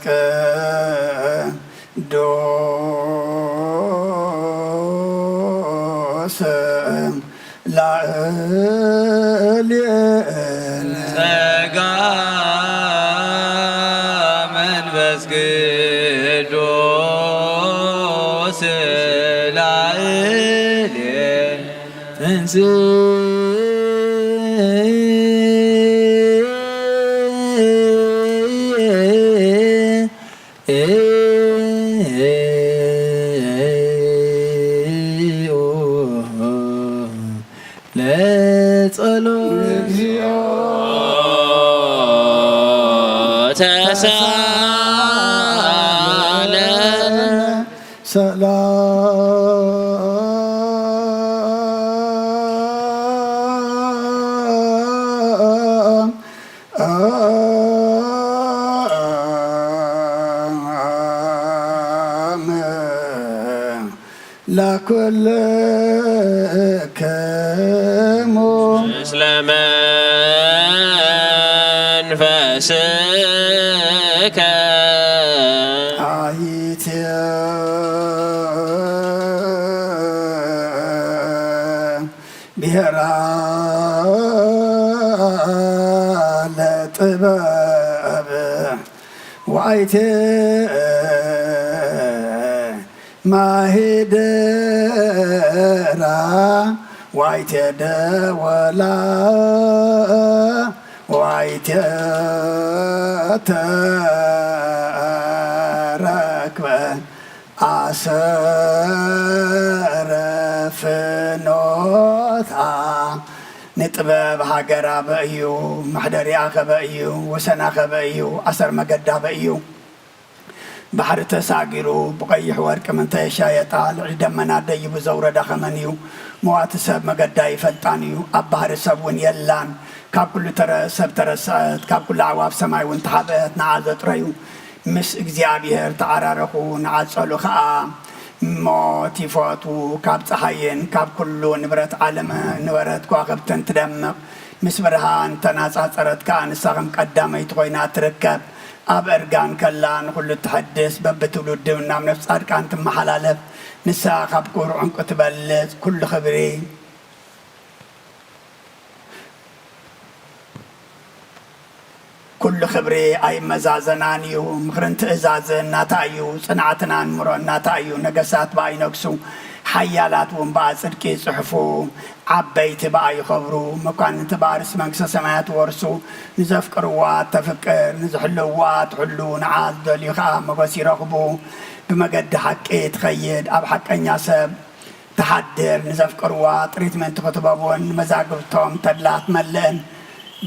ቅዱስ ላዕሌነ ጸጋ መንፈስ ቅዱስ ላዕሌነ እንስ ለጸሎት እግዚኦ ተሳለ ሰላም ላኩልክሙ ምስለ መንፈስከ አይትየ ብሔራ ለጥበብ ወአይቴ ማሂደራ ወአይቴ ደወላ ወአይቴ ተረክበ አሰረ ፍኖታ ንጥበብ ሃገር ኣበይ እዩ? መሕደሪኣ ከበይ እዩ? ወሰና ከበይ እዩ? ኣሰር መገዳ ኣበይ እዩ? ባሕሪ ተሳጊሩ ብቐይሕ ወርቂ ምንተ የሻየጣ፣ ልዕሊ ደመና ደይቡ ዘውረዳ ከመን እዩ? መዋቲ ሰብ መገዳ ይፈልጣን እዩ፣ ኣብ ባህሪ ሰብ እውን የላን። ካብ ኩሉ ተረ-፣ ሰብ ተረስዐት፣ ካብ ኩሉ ኣዕዋፍ ሰማይ እውን ተሓብአት፣ ንዓ ዘጥረዩ ምስ እግዚኣብሔር ተዓራረኹ፣ ንዓ ጸሉ ኸኣ። ሞት ይፈትዉ፣ ካብ ጸሓይን ካብ ኩሉ ንብረት ዓለም ንበረት ከዋኽብትን ትደምቕ። ምስ ብርሃን ተናጻጸረት ከኣ ንሳ ከም ቀዳመይቲ ኮይና ትርከብ። ኣብ እርጋን ከላ ንኹሉ እትሐድስ፣ በብትውልዱ ናብ ነፍሲ ጻድቃን ትመሓላለፍ። ንሳ ካብ ክቡር ዕንቁ ትበልጽ። ኩሉ ክብሪ፣ ኩሉ ክብሪ ኣይመዛዘናን እዩ። ምኽርን ትእዛዝን ናታ እዩ። ጽንዓትን ኣእምሮን ናታ እዩ። ነገሳት ብኣ ይነግሱ፣ ሓያላት እውን ብኣ ጽድቂ ይጽሕፉ። ዓበይቲ ብኣ ይኸብሩ፣ መኳንንቲ ብኣ ርእሲ መንግስተ ሰማያት ይወርሱ። ንዘፍቅርዋ ተፍቅር፣ ንዝሕልውዋ ትሕሉ፣ ንዓ ዝደልዩ ኸኣ ሞገስ ይረኽቡ። ብመገዲ ሓቂ ትኸይድ፣ ኣብ ሓቀኛ ሰብ ትሓድር፣ ንዘፍቅርዋ ጥሪት ምእንቲ ክትበቦን ንመዛግብቶም ተድላ ትመልእን።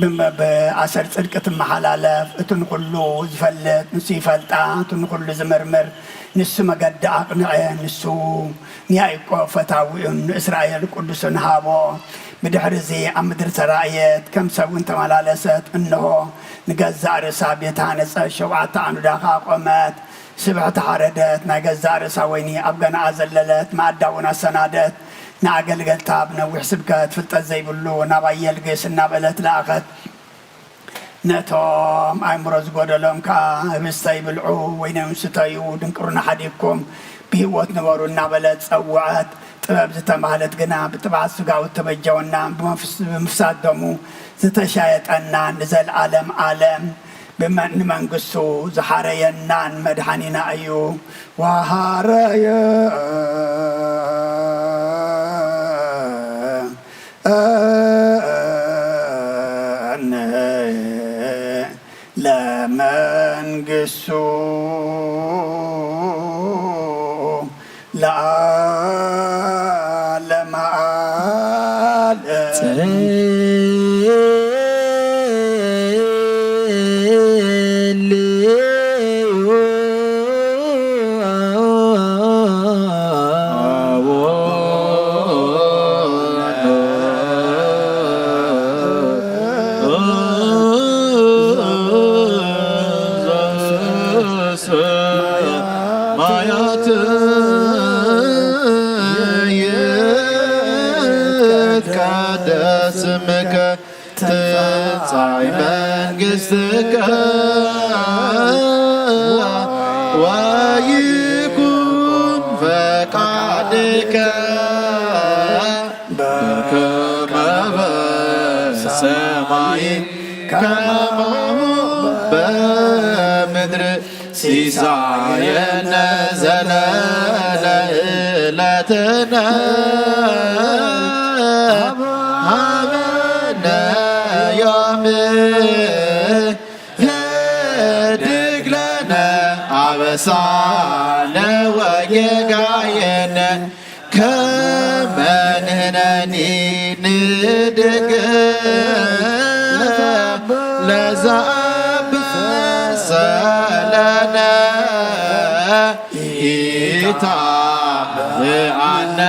ብመ-፣ ብኣሰር ጽድቂ ትመሓላለፍ። እቲ ንኹሉ ዝፈልጥ ንሱ ይፈልጣ፣ እቲ ንኹሉ ዝምርምር ንሱ መገዲ ኣቕንዐ። ንሱ ንያዕቆብ ፈታዊኡን ንእስራኤል ቅዱሱን ሃቦ። ብድሕሪ እዚ ኣብ ምድሪ ተራእየት፣ ከም ሰብ እውን ተመላለሰት። እንሆ ንገዛእ ርእሳ ቤት ሃነጸት፣ ሸውዓተ ዓኑዳ ኸኣ ቆመት። ስብሕቲ ሓረደት፣ ናይ ገዛእ ርእሳ ወይኒ ኣብ ገናኣ ዘለለት፣ መኣዳ እውን ኣሰናደት። ንኣገልገልታ ብነዊሕ ስብከት ፍልጠት ዘይብሉ ናብ ኣየልግስ እናበለት ለኣኸት። ነቶም ኣእምሮ ዝጎደሎም ከኣ፣ ህብስተ ይብልዑ፣ ወይነ ይስተዩ፣ ድንቁርና ሓዲግኩም ብህይወት ንበሩ እናበለት ጸውዐት። ጥበብ ዝተባህለት ግና ብጥብዓት ስጋኡ እተበጀወና፣ ብመፍስ-፣ ብምፍሳስ ደሙ ዝተሻየጠና፣ ንዘለኣለም ኣለም ብመ-፣ ንመንግስቱ ዝሓረየናን መድሓኒና እዩ። ወሃረየ ለመንግስቱ ለዓለመ ዓለም። ጽልዩ ማያት ይትቀደስ ስምከ ትምጻእ መንግስትከ ወይኩን ፈቃድከ በከመ በሰማይ ከማሁ በምድር። ሲሳየነ ዘለለ ዕለትነ ሀበነ ዮም። ህድግ ለነ አበሳነ ወጌጋየነ ከመ ንሕነኒ ንድግ ለዘአበሰ ለነ ኢታብአነ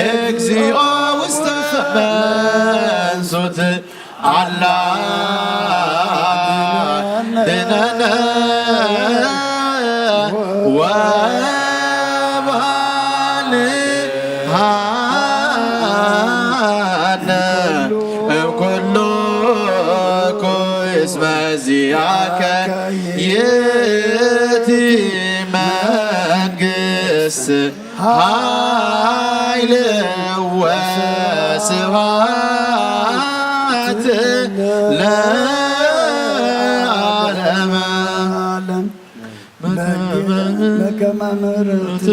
እግዚኦ ውስተ መንሱት። አላ ድነነ ወባልሃነ እምኩሉ ኩይስ መዚያከ ይእቲ መንግስት ኃይል ወስልጣን። ስብሐት ለዓለመ ዓለም። በከመ ምሕረት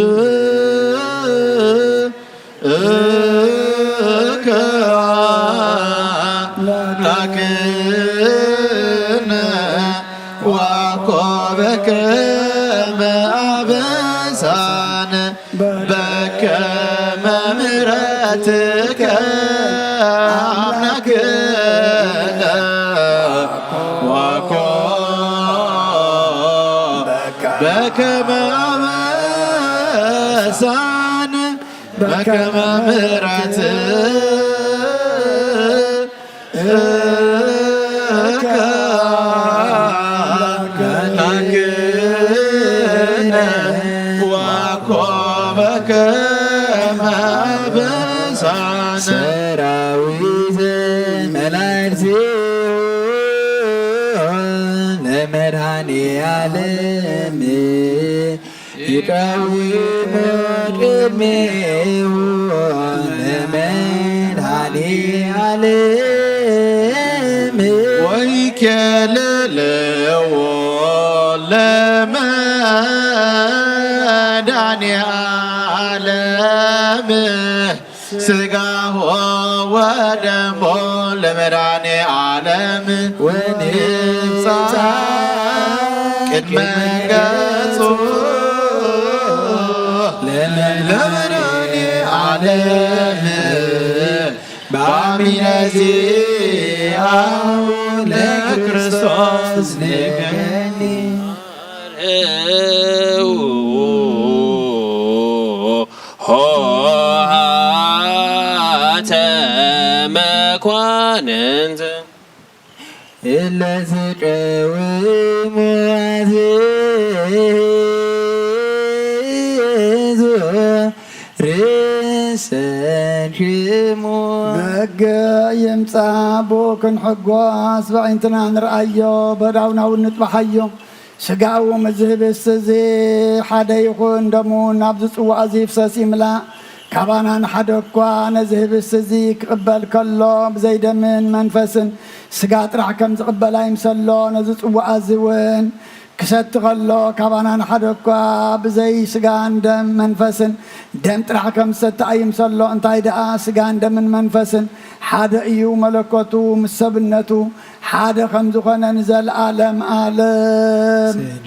አምላክነ ወአኮ በከመ አበሳነ በከመ ምሕረትከ አምላክነ ወኮ በከመ አበሳነ በከመ ምሕረት እከ አምላክነ ወኮ በከመ አበሳነ። ሰራዊት መላእክት ለመድኃኔ ዓለም ይቀውሙ ቅድሜሁ ለመድኃኔ ዓለም። ወይኬልልዎ ለመድኃኔ ዓለም። ሥጋሁ ወደሙ ለመድኃኔ ዓለም ወንብጻሕ ቅድመ ገጹ ለመድኃኔ ዓለም በአሚነ ዚአሁ ለክርስቶስ ንገኒ። ኆኃተ መኳንንት እለ ዝቀውሙ አዜዙ ርእሰክሙ። በገ ይምጻእ ብኡ ክንሕጎስ በዒንትና ንርኣዮ በዳውና እውን ንጥባሓዮ። ስጋኡ እዚ ህብስቲ እዚ ሓደ ይኹን፣ ደሙ ናብዚ ጽዋእ እዚ ይፍሰስ ይምላእ። ካባና ንሓደ እኳ ነዚ ህብስቲ እዚ ክቕበል ከሎ ብዘይ ደምን መንፈስን ስጋ ጥራሕ ከም ዝቕበል ኣይምሰሎ፣ ነዚ ጽዋእ እዚ እውን ክሰቲ ከሎ ካባና ንሓደ እኳ ብዘይ ስጋን ደም መንፈስን፣ ደም ጥራሕ ከም ዝሰቲ ኣይምሰሎ፣ እንታይ ደኣ ስጋን ደምን መንፈስን ሓደ እዩ፣ መለኮቱ ምስ ሰብነቱ ሓደ ከም ዝኾነ ንዘለዓለም ዓለም። ሰጊዱ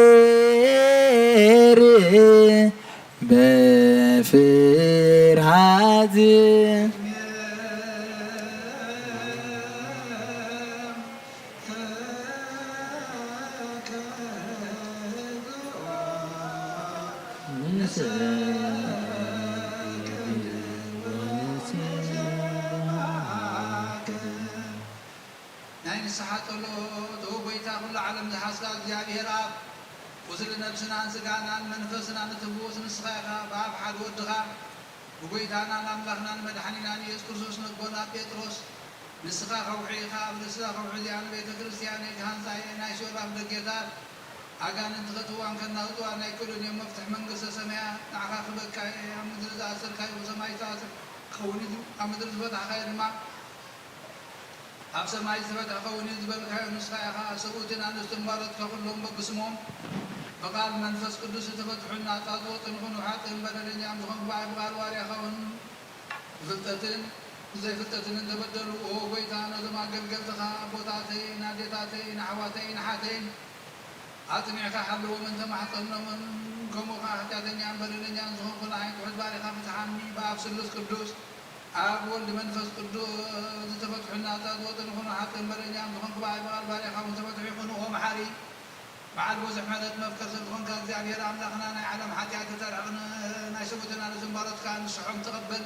ለእግዚኣብሔር በፍርሃት። ናይ ንስሓ ጸሎት። ኦ ጐይታ፣ ኵሉ ዓለም ዝሓዝካ እግዚኣብሔር ኣብ፣ ቁስሊ ነብስናን ስጋናን መንፈስናን እትፍውስ ንስኻ ኢኻ። ብኣብ ሓደ ወድኻ፣ ብጐይታናን ኣምላኽናን መድሓኒናን ኢየሱስ ክርስቶስ ነግቦ ናብ ጴጥሮስ፣ ንስኻ ከውሒ ኢኻ፣ ኣብ ርእሲ እዛ ከውሒ እዚኣ ንቤተ ክርስቲያነይ ክሃንጻ እየ፣ ናይ ሲኦል ኣፍደገታት ኣጋንንቲ ከእትውዋን ከናውጽዋን ኣይክእሉን እዮም። መፍትሕ መንግስተ ሰማያት ንዓኻ ክህበካ እየ። ኣብ ምድሪ ዝኣሰርካዮ ብሰማይ ዝተኣስረ ክኸውን እዩ፣ ኣብ ምድሪ ዝፈታሕካዮ ድማ ኣብ ሰማይ ዝተፈትሐ ክኸውን እዩ ዝበልካዮ ንስኻ ኢኻ። ሰብኡትን ኣንስትን ባሮትካ ኩሎም በብስሞም ብቃል መንፈስ ቅዱስ ዝተፈትሑን ናጻ ዝወጡን ይኹኑ። ሓጥእን በደለኛን ዝኾንኩ ብኣይ ብቃል ባርያኻ እውን ብፍልጠትን ብዘይፍልጠትን እንተበደሉ፣ ኦ ጐይታ፣ ነዞም ኣገልገልትኻ ኣቦታተይን ኣዴታተይን ኣሕዋተይን ኣሓተይን ኣጽኒዕካ ሓልዎምን ተማሕጸኖምን፣ ከምኡ ኸኣ ሓጢኣተኛን በደለኛን ዝኾንኩ ንዓይ ትሑት ባሪኻ ፍትሓኒ። ብኣብ ስሉስ ቅዱስ፣ ኣብ ወልድ መንፈስ ቅዱስ ዝተፈትሑ ናጻ ዝወጡ ንኹኑ። ሓጥእን በደለኛን ዝኾንኩ ብኣይ ብቃል ባሪኻ እውን ተፈትሑ ይኹኑ። ኦ መሓሪ፣ በዓል ብዙሕ ምሕረት መፍቀር ሰብ ዝኾንካ እግዚኣብሔር ኣምላኽና፣ ናይ ዓለም ሓጢኣት ተርሕቕን ናይ ሰብኡትን ኣንስትን ባሮትካ ንስሖም ተቐበል።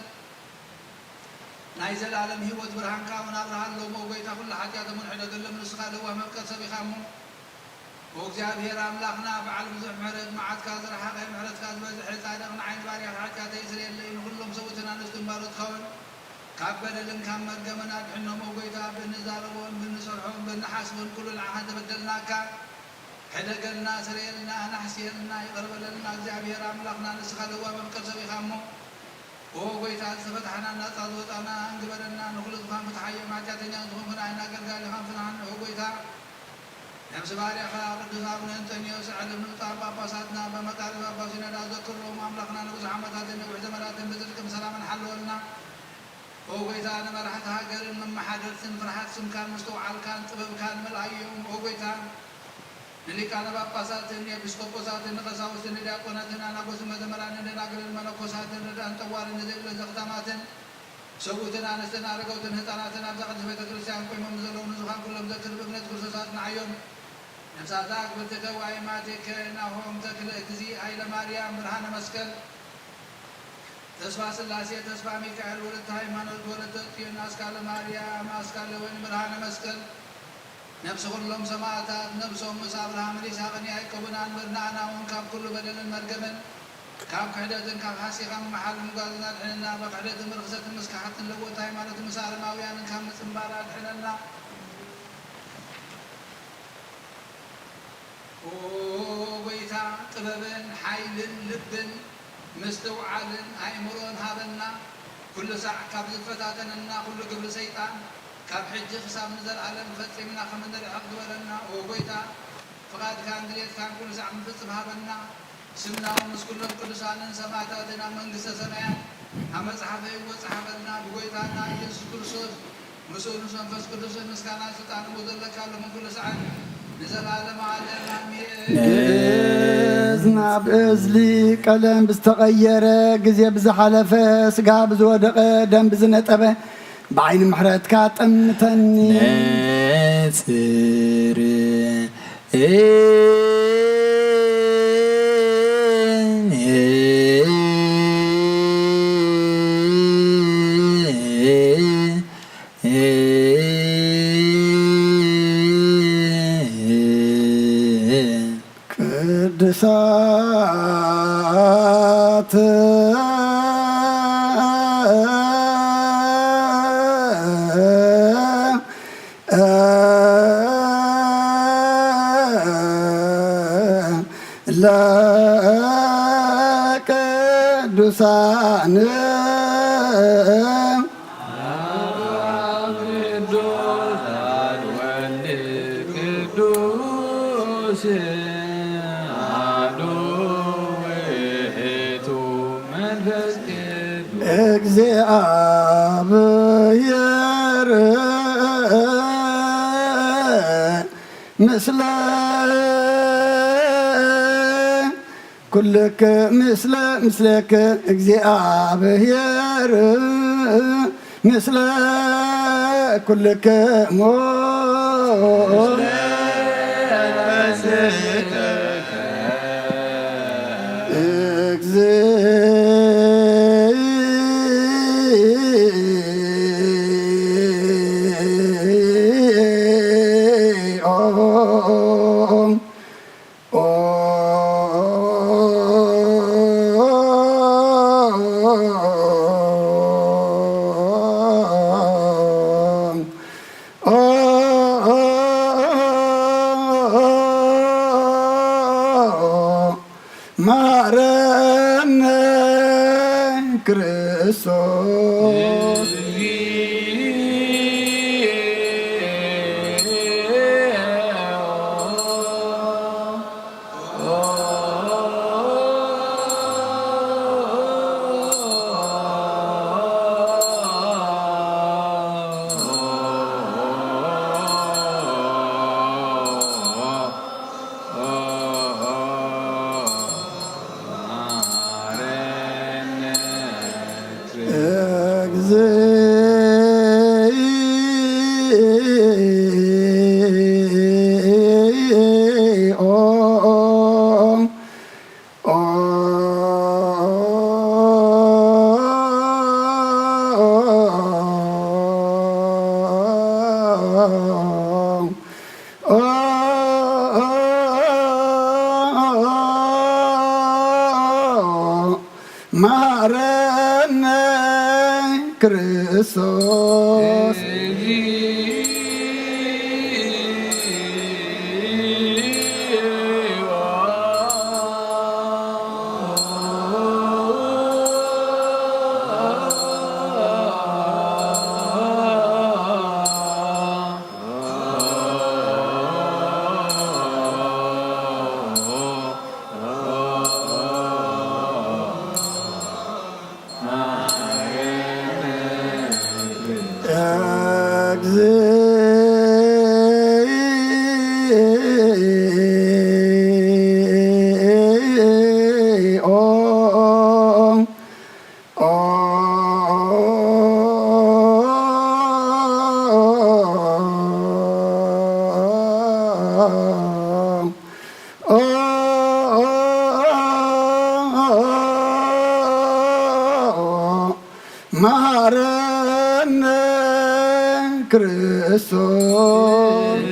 ናይ ዘለኣለም ህይወት ብርሃንካ እውን ኣብርሃሎም። ኦ ጐይታ፣ ኩሉ ሓጢኣቶም እውን ሕደገሎም፣ ንስኻ ለዋህ መፍቀር ሰብ ኢኻ እሞ። ኦ እግዚኣብሔር ኣምላኽና፣ በዓል ብዙሕ ምሕረት፣ መዓትካ ዝረሓቐ፣ ምሕረትካ ዝበዝሐ፣ ጻድቕ፣ ንዓይ ንባርያኻ ሓጢኣተይ ስረየለይ፣ ንኹሎም ሰብኡትን ኣንስትን ባሮትካ እውን ካብ በደልን ካብ መርገምን ኣድሕኖም። ኦ ጐይታ፣ ብእንዛረቦን ብእንሰርሖን ንሓስቦን ኩሉ ንዓኻ እንተበደልናካ፣ ሕደገልና፣ ስረየልና፣ ኣናሕስየልና፣ ይቕረ በለልና። እግዚኣብሔር ኣምላኽና ንስኻ ለዋህ መፍቀር ሰብ ኢኻ እሞ፣ ኦ ጐይታ፣ ዝተፈታሕና ናጻ ዝወጻና እንግበረና። ንኹሉ ዝፋን ፍትሓዮም፣ ሓጢኣተኛ ዝኾንኩ ንዓና ኣገልጋሊኻን ፍትሓን። ኦ ጐይታ፣ ነብሲ ባርያኻ ቅዱስ ኣቡነ እንጠንዮስ፣ ዓለም ንብፁዓን ጳጳሳትና፣ ኣባ መቃርዮስ፣ ኣባ ሲኖዳ፣ ዘክርዎም ኣምላኽና ንብዙሕ ዓመታትን ነዊሕ ዘመናትን ብጽድቅን ብሰላምን ሓልወልና። ኦ ጐይታ፣ ንመራሕቲ ሃገርን መመሓደርትን ፍርሃት ስምካን ምስትውዓልካን ጥበብካን መልኣዮም። ኦ ጐይታ፣ ንሊቃነ ጳጳሳትን ንኤጲስቆጶሳትን ንቐሳውስትን ንዲያቆናትን ኣናብስትን መዘምራንን ደናግልን መነኮሳትን ረድኣን ጠዋርን ንዘየብለን ዘኽታማትን ሰብኡትን ኣንስትን ኣረገውትን ህፃናትን ኣብዛ ቅድስት ቤተ ክርስቲያን ቆይሞም ንዘለዉ ንዙኻን ኩሎም ዘክር ብእምነት ክርስቶስ ኣጽንዓዮም። ነፍሳት ኣክብርቲ ተዋሂማቲከ ናሆም ተክለ እግዚእ፣ ሃይለ ማርያም፣ ብርሃነ መስቀል፣ ተስፋ ስላሴ፣ ተስፋ ሚካኤል፣ ወለተ ሃይማኖት፣ ወለተ ጽዮን፣ ኣስካለ ማርያም፣ ኣስካለ ወይን፣ ብርሃነ መስቀል፣ ነፍሲ ኩሎም ሰማእታት፣ ነፍሶም ምስ ኣብርሃምን ይስሐቅን ያዕቆብን ኣንብር። ንኣና እውን ካብ ኩሉ በደልን መርገምን፣ ካብ ክሕደትን ካብ ሓሲኻ ምምሓል ምጓዝን ኣድሕነና። ብክሕደትን ብርኽሰትን ምስካሓትን ለወጥ ሃይማኖትን ምስ ኣረማውያንን ካብ ምጽንባር ኣድሕነና። ኦ ጐይታ፣ ጥበብን ሓይልን ልብን ምስትውዓልን ኣእምሮን ሃበና። ኩሉ ሳዕ ካብ ዝፈታተነና ኩሉ ግብሪ ሰይጣን፣ ካብ ሕጂ ክሳብ ንዘለኣለም ፈጺምና ከም እንርሕቕ ግበረና። ኦ ጐይታ፣ ፍቓድካን ድሌትካን ኩሉ ሳዕ ክንፍጽም ሃበና። ስምና እውን ምስ ኩሎም ቅዱሳንን ሰማዕታትን ኣብ መንግስተ ሰማያት ኣብ መጽሓፈ ህይወት ጸሓፈልና። ብጐይታና ኢየሱስ ክርስቶስ ምስኡ ምስ መንፈስ ቅዱስን ምስጋናን ስልጣንን ዘለካ ሎምን ኩሉ ሰዓት ንዘለዓለመ ዓለም ኣሜን። እዝ ናብ እዝሊ ቀለም ብዝተቐየረ፣ ግዜ ብዝሓለፈ፣ ስጋ ብዝወደቐ፣ ደም ብዝነጠበ፣ ብዓይኒ ምሕረትካ ጠምተኒ። ነጽር ቅዱሳት ለቅዱሳን ቅዱስ ወልድ ቅዱስ አሐዱ ውእቱ መንፈስ ቅዱስ። እግዚአብሔር ምስለ ኩልክ ምስለ ምስሌክ። እግዚአብሔር ምስለ ኩልክሙ። እግዚኦ። ማረነ ክርስቶስ። እግዚኦ። ማረነ ክርስቶስ። መሃረነ ክርስቶስ።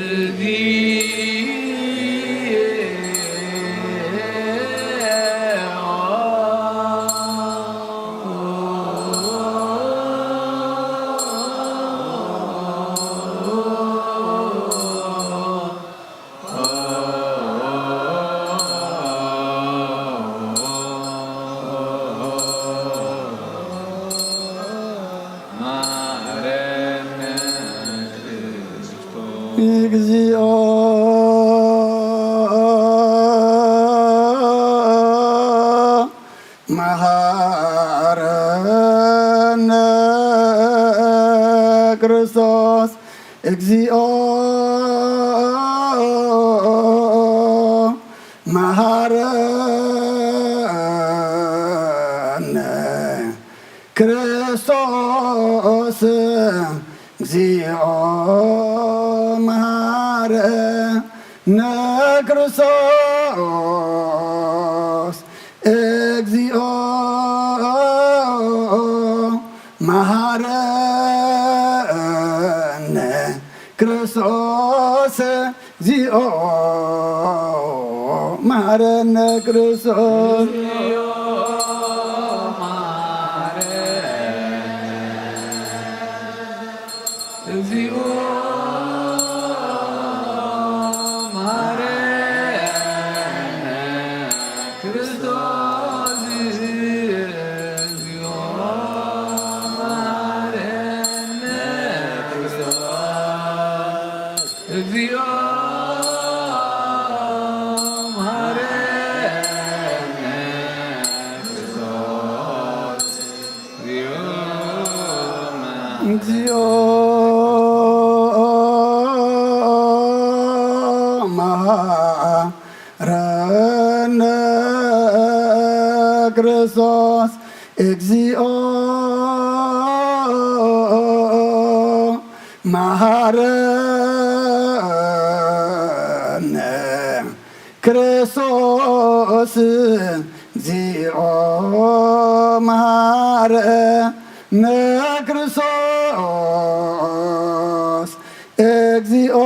እግዚኦ መሃረነ ክርስቶስ። እግዚኦ መሃረነ ክርስቶስ። እግዚኦ መሃረነ ክርስቶስ። እግዚኦ መሃረነ ክርስቶስ። እግዚኦ መሃረነ ክርስቶስ። እግዚኦ መሃረነ ክርስቶስ። እግዚኦ መሃረነ ክርስቶስ። እግዚኦ መሃረነ ክርስቶስ። እግዚኦ መሃረነ ክርስቶስ። እግዚኦ መሃረነ ክርስቶስ። እግዚኦ መሃረነ ክርስቶስ። እግዚኦ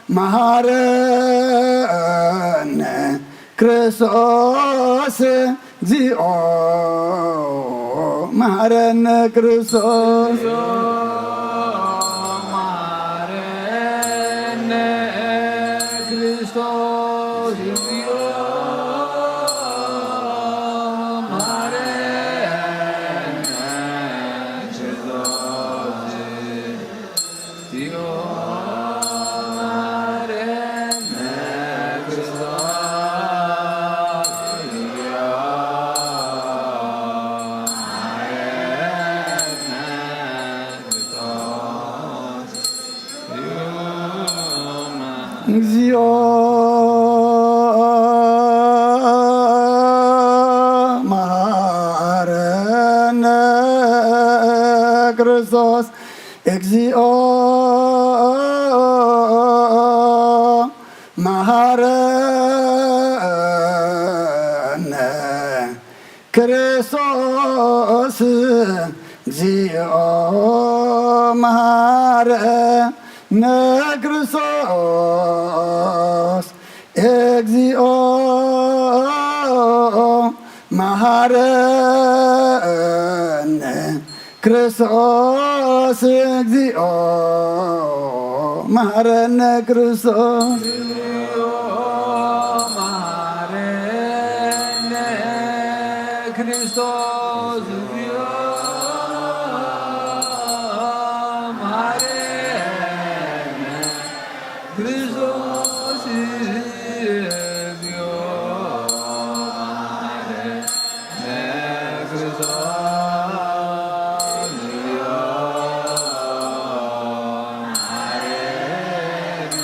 መሃረነ ክርስቶስ። እግዚኦ መሃረነ ክርስቶስ። መሃረነ ክርስቶስ። እግዚኦ መሃረነ ክርስቶስ። እግዚኦ መሃረነ ክርስቶስ። እግዚኦ መሃረነ ክርስቶስ። እግዚኦ መሃረነ ክርስቶስ። እግዚኦ መሃረነ ክርስቶስ። እግዚኦ መሃረነ ክርስቶስ። መሃረነ ክርስቶስ። እግዚኦ መሃረነ ክርስቶስ። እግዚኦ መሃረነ ክርስቶስ። እግዚኦ መሃረነ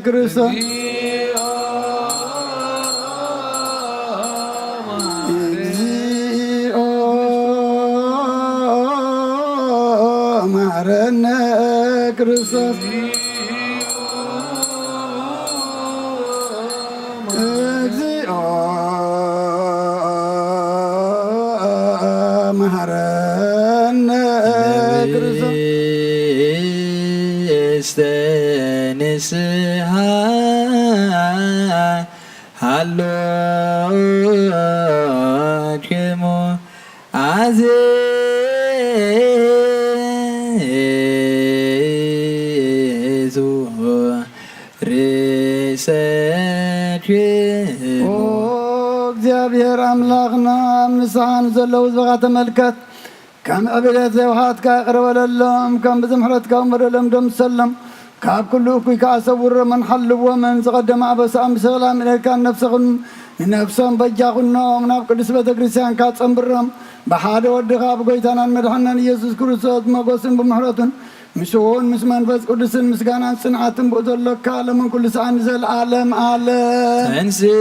ክርስቶስ። እግዚኦ መሐረነ ክርስቶስ። እግዚኦ መሐረነ ክርስቶስ። እስተ ንስሓ ሃሎክሙ ኣዜዙ ርእሰክሙ። ኦ እግዚኣብሔር ኣምላኽና፣ ኣብ ንስሓ ንዘለዉ ህዝብኻ ተመልከት። ከም ዕብደት ዘይውሃትካ ይቕረ በለሎም፣ ከም ብዝምሕረትካ እውን በደሎም ደምሰሎም። ካብ ኩሉ እኩይ ከኣ ሰውሮምን ሓልዎምን፣ ዝቐደመ ኣበሳኦም ብሰላም ኢለካ ነፍሰኹም ንነፍሶም በጃ ኩኖም፣ ናብ ቅዱስ ቤተ ክርስቲያንካ ጸንብሮም። ብሓደ ወድኻ ብጎይታናን መድሓናን ኢየሱስ ክርስቶስ ብመጎስን ብምሕረቱን ምስ እውን ምስ መንፈስ ቅዱስን ምስጋናን ጽንዓትን ብኡ ዘሎካ ሎምን ኩሉ ሰዓን ንዘለዓለም ኣለም። ተንሥኡ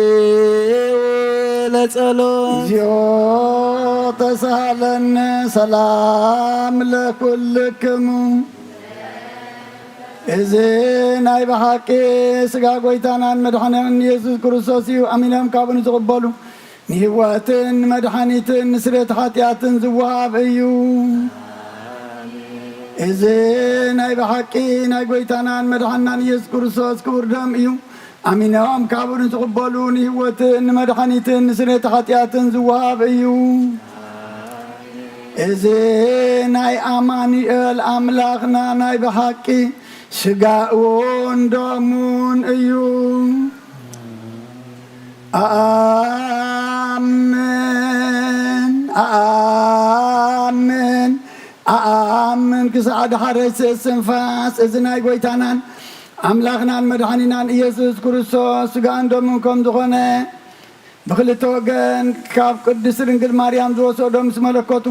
ለጸሎት። እግዚኦ ተሳሃለነ ሰላም ለኩልክሙ። እዚ ናይ ብሓቂ ስጋ ጎይታናን መድሓኒናን ኢየሱስ ክርስቶስ እዩ። ኣሚኖም ካብኡ ንዝቕበሉ ንህይወትን ንመድሓኒትን ንስርየት ሓጢኣትን ዝወሃብ እዩ። እዚ ናይ ብሓቂ ናይ ጎይታናን መድሓናን ኢየሱስ ክርስቶስ ክቡር ደም እዩ። ኣሚኖም ካብኡ ንዝቕበሉ ንህይወትን ንመድሓኒትን ንስርየት ሓጢኣትን ዝወሃብ እዩ። እዚ ናይ ኣማኑኤል ኣምላኽና ናይ ብሓቂ ስጋኡን ደሙን እዩ። ኣኣምን፣ ኣኣምን፣ ኣኣምን ክሳዕ ዳሕረይቲ እስትንፋስ እዚ ናይ ጎይታናን ኣምላኽናን መድሓኒናን ኢየሱስ ክርስቶስ ስጋን ደሙን ከም ዝኾነ ብኽልተ ወገን ካብ ቅድስት ድንግል ማርያም ዝወሰዶ ምስ መለኮቱ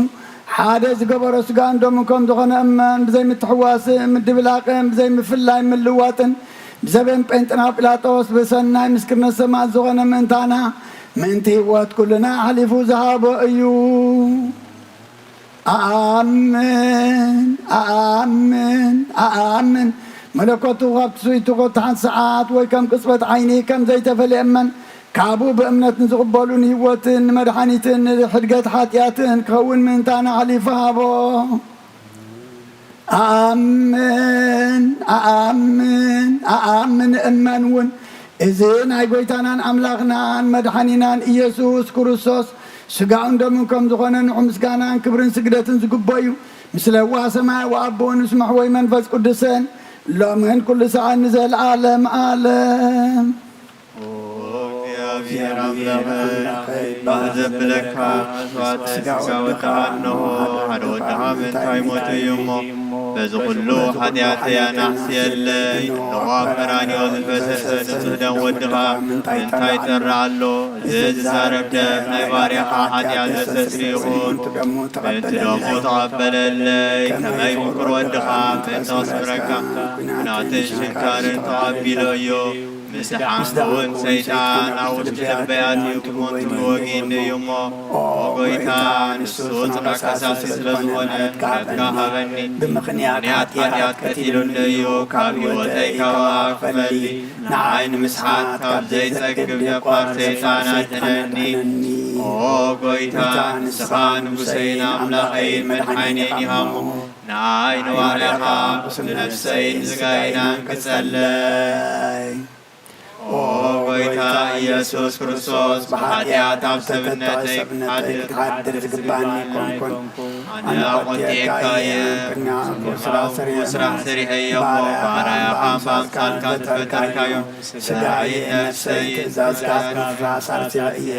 ሓደ ዝገበሮ ስጋን ደሙን ከም ዝኾነ እመን። ብዘይምትሕዋስን ምድብላቕን ብዘይምፍላይ ምልዋጥን ብዘበን ጴንጥናው ጲላጦስ ብሰናይ ምስክርነት ሰማዕት ዝኾነ ምእንታና ምእንቲ ህይወት ኩልና ኣሕሊፉ ዝሃቦ እዩ። ኣኣምን፣ ኣኣምን፣ ኣኣምን። መለኮቱ ካብ ትስብእቱ ኮታ ሓንቲ ሰዓት ወይ ከም ቅጽበት ዓይኒ ከም ዘይተፈልየ እመን። ካብኡ ብእምነት ንዝቕበሉ ንህይወትን ንመድሓኒትን ንሕድገት ሓጢኣትን ክኸውን ምእንታና ኣሕሊፉ ሃቦ። ኣኣምን፣ ኣኣምን፣ ኣኣምን እመን እውን። እዚ ናይ ጎይታናን ኣምላኽናን መድሓኒናን ኢየሱስ ክርስቶስ ስጋኡን ደሙን ከም ዝኾነ ንዑ ምስጋናን ክብርን ስግደትን ዝግቦ እዩ። ምስ ለዋህ ሰማያዊ ኣቦን ምስ መሕወይ መንፈስ ቅዱስን ሎምን ኩሉ ሰዓት ንዘለዓለም ኣለም። ኦ እግዚኣብሔር ኣምላኸይ፣ ባህ ዘብለካ መስዋዕቲ ስጋ ወድኻ እንሆ፣ ሓደ ወድኻ ምእንታይ ሞቱ እዩ እሞ፣ በዚ ኩሉ ሓጢኣተይ ኣነ ኣሕስየለይ። እንሆ ኣብ ቀራንዮ ዝፈሰሰ ንጹህ ደም ወድኻ ምእንታይ ይጠርዕ ኣሎ? እዚ ዝዛረብ ደም ናይ ባርያኻ ሓጢኣት ዘስተስሪ ይኹን። ምእንቲ ደሙ ተቐበለለይ፣ ከመይ ፍቑር ወድኻ ምእንቲ ከስምረካ ኲናትን ሽንካርን ተቐቢሎ እዩ። ምስ ደሓንኩ እውን ሰይጣን ኣብ ውሽጢ ልበይ ኣትዩ ክሞት ወጊእኒ እዩ እሞ፣ ኦ ጐይታ፣ ንሱ ጽኑዕ ከሳሲ ስለ ዝኾነ፣ ምሕረትካ ሃበኒ። ብምኽንያት ሓጢኣት ቀቲሉኒ እዩ፣ ካብ ህይወተይ ካባኻ ክፈሊ። ንዓይ ንምስሓት ካብ ዘይጸግብ ደፋር ሰይጣን ኣድሕነኒ። ኦ ጐይታ፣ ንስኻ ንጉሰይን ኣምላኸይን መድሓኒየይን ኢኻ እሞ፣ ንዓይ ንባርያኻ ንነፍሰይን ንስጋይን ኣንቅጸለይ። ኦ ጐይታ ኢየሱስ ክርስቶስ፣ ብሓጢኣት ኣብ ሰብነተይ ክትሓድር ዝግባኒ ኣይኮንኩን። ኣነ ኣቖጢዐካ እየ። ቅድሚያ ስራሕ ሰሪሐዮ እሞ፣ ባርያኻ ብኣምሳልካ ዝፈጠርካዮ ስጋይ ነፍሰይ ትእዛዝካ ብምፍራስ ኣርሲዐ እየ።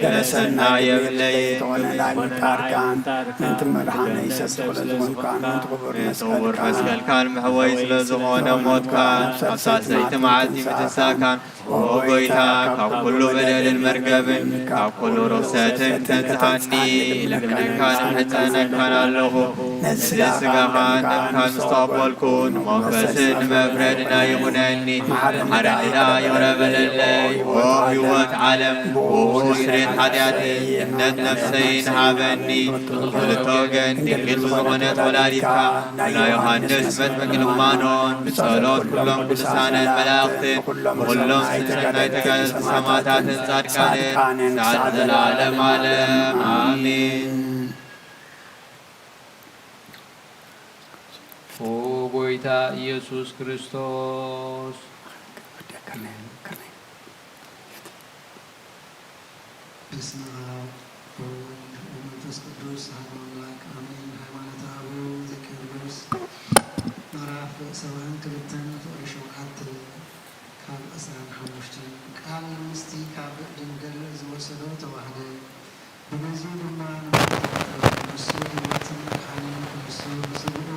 ገለ ሰናይ የብለይ። እንተኾነ ናይ ምንጣርካን ምእንቲ መድሓነይ ሰብ ዝኾነ ዝኾንካ ምእንቲ ክቡር መስቀልካ መስቀልካን መሕወይ ስለ ዝኾነ ሞትካ፣ ኣብ ሳልሰይቲ መዓልቲ ምትንሳእካን፣ ኦ ጐይታ፣ ካብ ኩሉ በደልን መርገብን ካብ ኩሉ ርኽሰትን ተንጽሃኒ፣ እልምነካን እምሕጸነካን። ካን ኣለኹ። ነዚ ስጋኻን ደምካን ምስ ተቐበልኩ፣ ንመኽሰስን ንመፍረድና ይኹነኒ። መሓረና ይቕረ በለለይ። ኦ ህይወት ዓለም፣ ብኡ ስርየት ሓጢኣተይ፣ እምነት ነፍሰይን ሃበኒ። ብኽልተ ወገን ድንግል ዝኾነት ወላዲትካ፣ ብናይ ዮሃንስ መጥምቅ ልማኖን፣ ብጸሎት ኩሎም ቅዱሳንን መላእኽትን፣ ብኹሎም ስምረት ናይ ተጋደልቲ ሰማዕታትን ጻድቃንን፣ ክሳዕ ዘላለም ዓለም። ኣሜን። ኦ ጎይታ ኢየሱስ ክርስቶስ። በስመ አብ ወወልድ ወመንፈስ ቅዱስ አሐዱ አምላክ አሜን። ሃይማኖተ አበው ዘኬርሎስ ምዕራፍ ሰብዓን ክልተን ፍቕሪ ሸውዓተ ካብ ዕስራን ሓሙሽተን። ቃል ምስቲ ካብ ድንግል ዝወሰዶ ተዋህደ። ብግዜኡ ድማ ንሞት ተቐትለ። ንሱ ህይወትን መድሓኒን ክንሱ ብስግኡ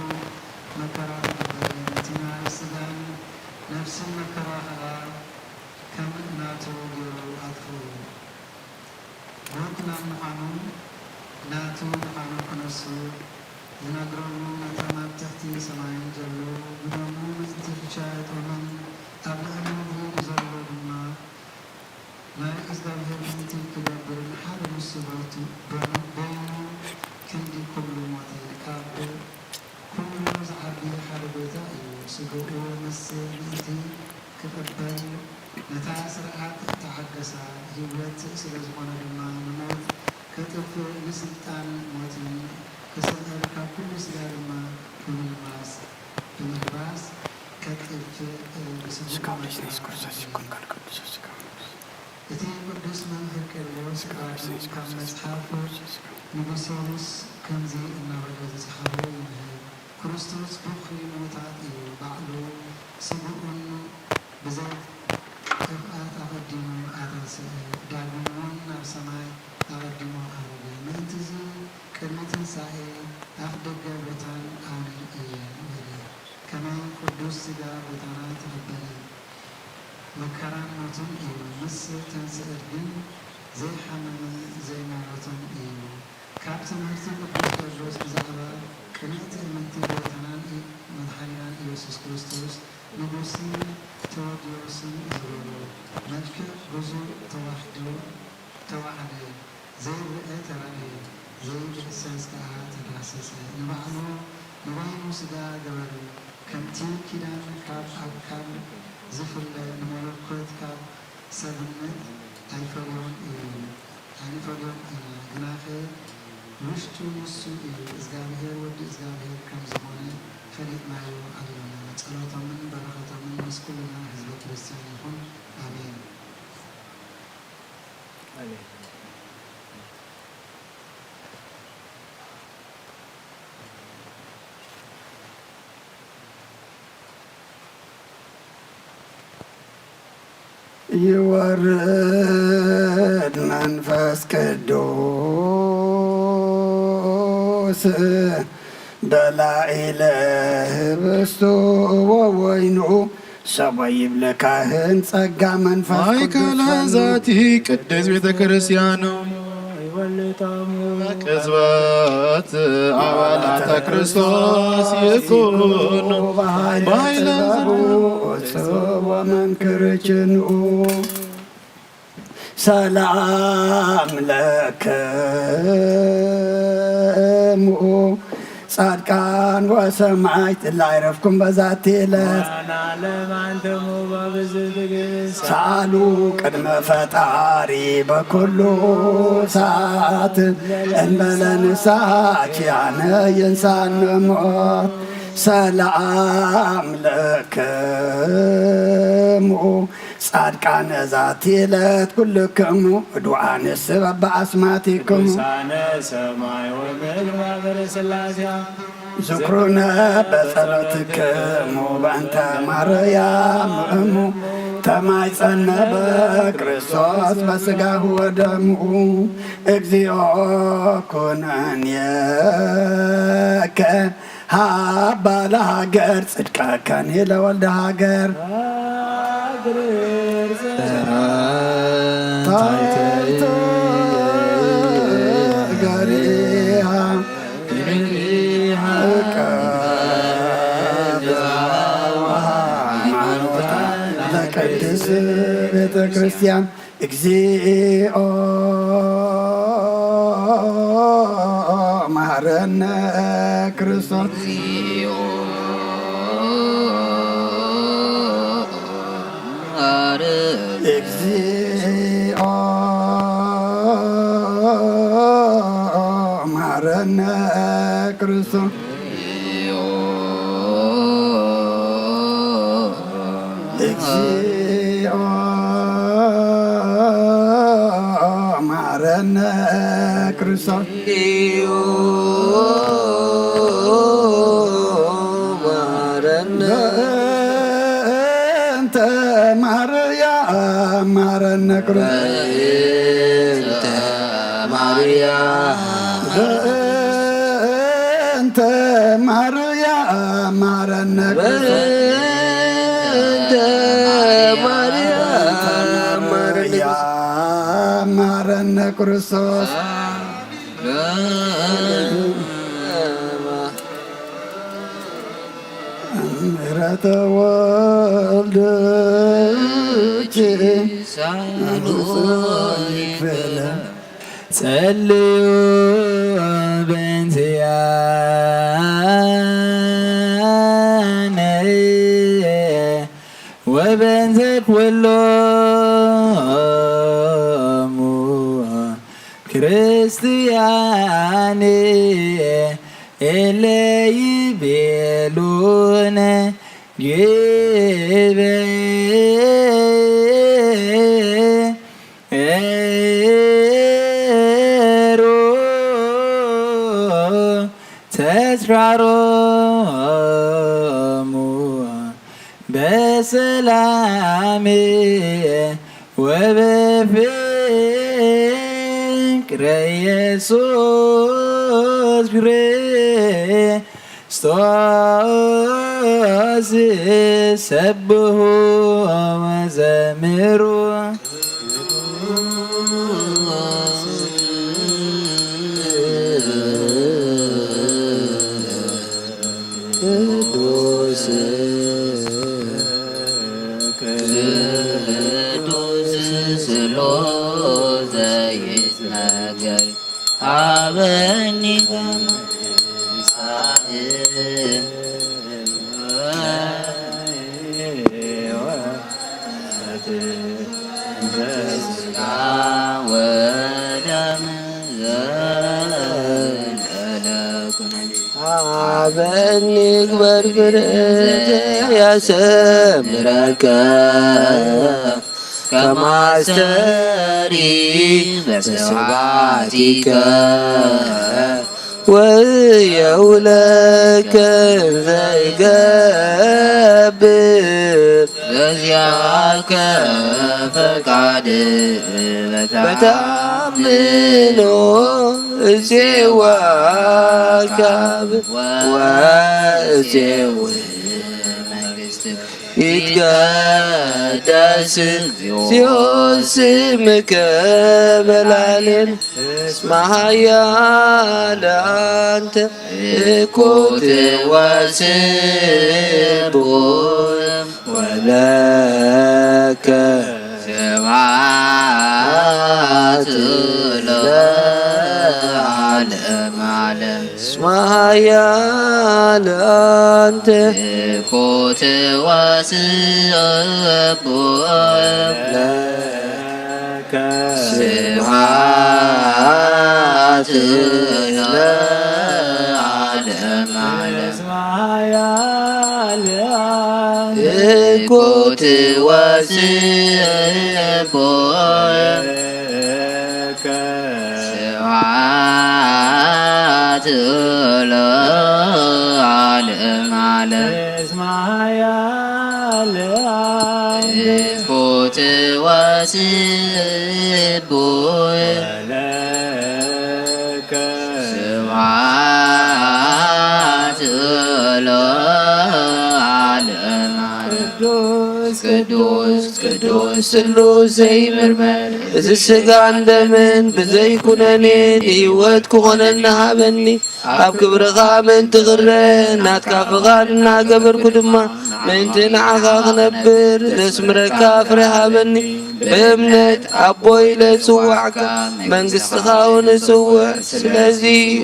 መከራ ተቐበለ። ነቲ ናይ ስጋን ነፍስን መከራ ኸኣ ከም ናቱ ገይሩ ኣጥፍኡ። ሞት ናብ ምዃኑ ናቱ ምዃኑ ክነሱ ዝነግረሉ ነቶም ኣብ ትሕቲ ሰማይን ዘሎ ብደሙ ምእንቲ ሸያጦምን ኣብ ልዕሊ ምድሪ ንዘሎ ድማ ናይ እግዚኣብሔር ምእንቲ ክገብር ንሓደ ንሱ በይኑ ክንዲ ኩሉ ሞተ። ካብ ኩሉ ዝዓቢ ሓደ ጎይታ እዩ። ስጋኡ ምስ ምእንቲ ክቕበል ነታ ስርዓት ተዓገሳ። ህይወት ስለ ዝኾነ ድማ ንሞት ከጥፍእ ንስልጣን ሞትን ክስዕር ካብ ኩሉ ስጋ ድማ ብምልባስ፣ ብምልባስ ከጥፍእ ብስግኡ መከራ ተቐበለ። እቲ ቅዱስ መምህር ቄርሎስ ዳግም ካብ መጽሓፍ ንጉሴውስ ከምዚ እናበለ ዝጸሓፎ ይምህር። ክርስቶስ ብኹሪ ምዉታት እዩ፣ ባዕሉ ስግኡን ብዘይ ጥፍኣት ኣቐዲሙ ኣተንስአ፣ ዳግም እውን ናብ ሰማይ ኣቐዲሙ ዓረገ። ምእንትዚ ቅድሚ ትንሳኤ ኣፍደገ ቦታን ኣነን እየ በለ። ከመይ ቅዱስ ሥጋ ቦታና ተቐበለ። መከራን ሞትን እዩ። ምስ ተንስእት ግን ዘይሓመምን ዘይመውትን እዩ። ካብ ትምህርቲ ቅዱስ ቄርሎስ ብዛዕባ ቅንዕቲ እምንቲ ጎይታናን ኢ-፣ መድሓኒናን ኢየሱስ ክርስቶስ ንጉሲ ቴዎድዮስን ዝበሎ መልክዕ ብዙ ተዋህዶ ተዋህደ፣ ዘይረአ ተራእየ፣ ዘይድህሰስ ከኣ ተዳህሰሰ። ንባዕሉ ንበይኑ ሥጋ ገበረ። ከምቲ ኪዳን ካብ ኣካል ዝፍለ፣ ንመለኮት ካብ ሰብነት ኣይፈልዮን እዩ፣ ኣይንፈልዮን ኢና። ግናኸ ውሽጡ ንሱ እዩ፣ እግዚኣብሔር ወዲ እግዚኣብሔር ከም ዝኾነ ፈሊጥናዮ ኣሎና። ጸሎቶምን በረኸቶምን ምስ ኩልና ህዝበ ክርስቲያን ይኹን። ኣሜን። ይወርድ መንፈስ ቅዱስ በላዒለ ህብስቱ ወወይኑ ሰቦ ይብለ ካህን ጸጋ መንፈስ ማእከለ ቅዱስ ዛቲ ቅድስት ቤተ ክርስቲያን ቅጽበት አባላተ ክርስቶስ ይኩኑ በኃይለ ጽድቁ ጽዎ መንክርችኑ ሰላም ለክሙ ጻድቃን ወሰማዕት እለ አይረፍኩም በዛቲ ዕለት። ሰአሉ ቅድመ ፈጣሪ በኩሉ ሰዓት እንበለ ንስሓ ኪያነ ይንሳነ ሞት። ሰላም ለክሙ ጻድቃነ ዛቲ ዕለት ኩልክሙ እድዋንስ በበአስማቲክሙ ቅዱሳነ ሰማይ ወምድር ማህበረ ሥላሴ ዝክሩነ በጸሎትክሙ በእንተ ማርያም እሙ ተማይጸነ በክርስቶስ በስጋሁ ወደሙ እግዚኦ ኩነንየከ ሃባ ለሃገር ጽድቀከኒ ለወልደ ሃገር። ታይተይ ገሪሃ ቤተ ክርስቲያን። እግዚኦ መሐረነ ክርስቶስ። እግዚኦ መሐረነ ክርስቶስ። እግዚኦ መሐረነ ክርስቶስ። በእንተ ማርያም መሐረነ ክርስቶስ። በእንተ ማርያም። በእንተ ማርያም መሐረነ ክርስቶስ። በእንተ ማርያም መሐረነ ክርስቶስ። መሐረነ ክርስቶስ። እምረ ተወልደ ሳሉ ይክፈለ። ጸልዩ በእንቲአነ ወበእንተ ኩሎሙ ክርስቲያን እለ ይቤሉነ ግበ ኤሮ ተስካሮሙ በሰላም ወበፍቅረ ኢየሱስ ክርስቶስ ሰብሑ ወዘምሩ። ቅዱስ ቅዱስ ስሉስ ዘይትነገር ሀበኒ በመንሳእ ስጋ ወደም ዘእንበለ ኩነኔ። ሀበኒ ግበር ፍርድ ያሰምረከ ከማስተሪ በስብሐቲከ ወየውለከ ዘይገብር በዚያከ ፈቃድ በታምኖ እዜዋ ካብ ወእዜው መንግስት ይትቀደስ እግዚኦ ስምከ በላዕሌነ እስመ ኃያል አንተ እኮ ትወስን ወለከ ስብሐት ለዓለመ ዓለም። እስመ ኃያል አንተ እኮ ትወስን ስብሐት ለዓለመ ዓለም። እኮ ትወስን ስብሐት ለዓለመ ዓለም። እኮ ትወስን ስብሐት ለዓለመ ዓለም። ቅዱስ ቅዱስ ቅዱስ ስሉስ ዘይምርመር፣ እዚ ስጋን ደምን ብዘይኩነኔ ንህይወት ክኾነና ሃበኒ። ኣብ ክብርኻ ምእንቲ ክረ፣ ናትካ ፍቓድ እናገበርኩ ድማ፣ ምእንቲ ንዓኻ ክነብር ዘስምረካ ፍረ ሃበኒ። ብእምነት ኣቦ ኢለ ዝጽዋዕካ፣ መንግስትኻ እውን እጽውዕ። ስለዚ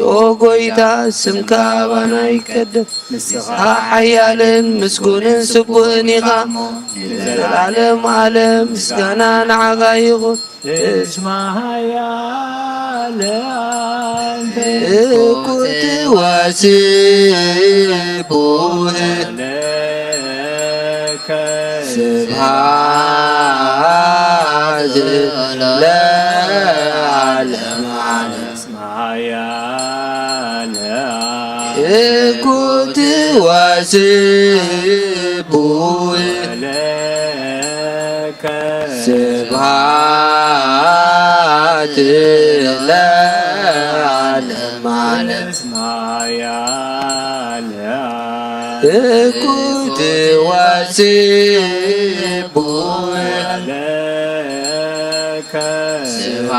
ኦ ጎይታ፣ ስምካ ኣባና ይቀደስ። ንስኻ ሓያልን ምስጉንን ስቡህን ኢኻ እሞ፣ ንዘለዓለም ዓለም ምስጋና ንዓኻ ይኹን። እስመ ኃያል ኣንተ። እኩት ወስቡህ ለከ ስብሐት ለዓለመ ዓለም። እስመ ኃያል እኩት ወስቡህ ለከ ስብሐት ለዓለመ ዓለም። እስመ ኃያል እኩት ወስቡህ ለከ ስብሐት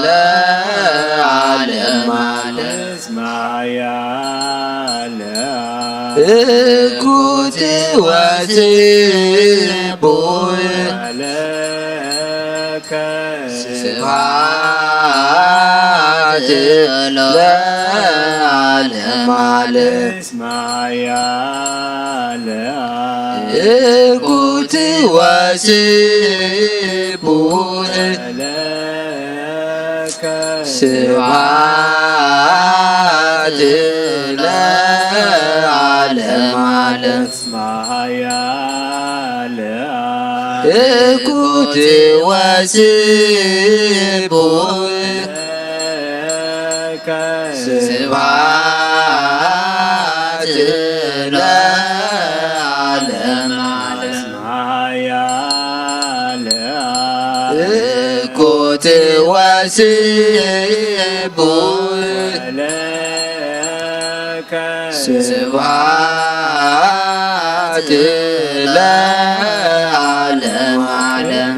ለዓለመ ዓለም። እስመ ኃያል እኩት ወስቡህ ለከ ስብሐት ለዓለመ ዓለም። እስመ ኃያል እኩት ወስቡህ ለከ ስብሐት ለዓለመ ዓለም። እስመ ኃያል እኩት ወስቡህ ለከ ስብሐት ለዓለመ ዓለም። እስመ ኃያል እኩት ወስቡህ ለከ ስብሐት ለዓለመ ዓለም።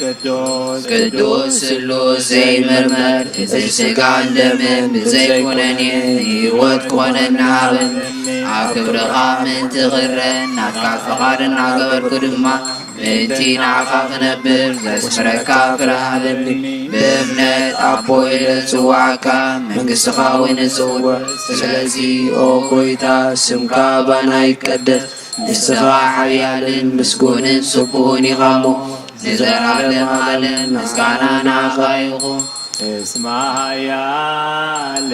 ቅዱስ ቅዱስ ስሉስ ዘይምርመር፣ እዚ ስጋን ደምን ብዘይኩነኔ ንህይወት ክኾነና ሃበኒ። ኣብ ክብርኻ ምእንቲ ክረን ናትካ ፍቓድ እናገበርኩ ድማ፣ ምእንቲ ንዓኻ ክነብር ዘስምረካ ፍረ ሃበኒ። ብእምነት ኣቦ ኢለ ዝጽዋዓካ፣ መንግስትኻ እውን እጽውዕ። ስለዚ ኦ ጎይታ፣ ስምካ ባና ይቀደስ። ንስኻ ሓያልን ምስጉንን ስቡህን ኢኻ እሞ፣ ንዘለዓለም ዓለም ምስጋና ንዓኻ ይኹን። እስመ ኃያል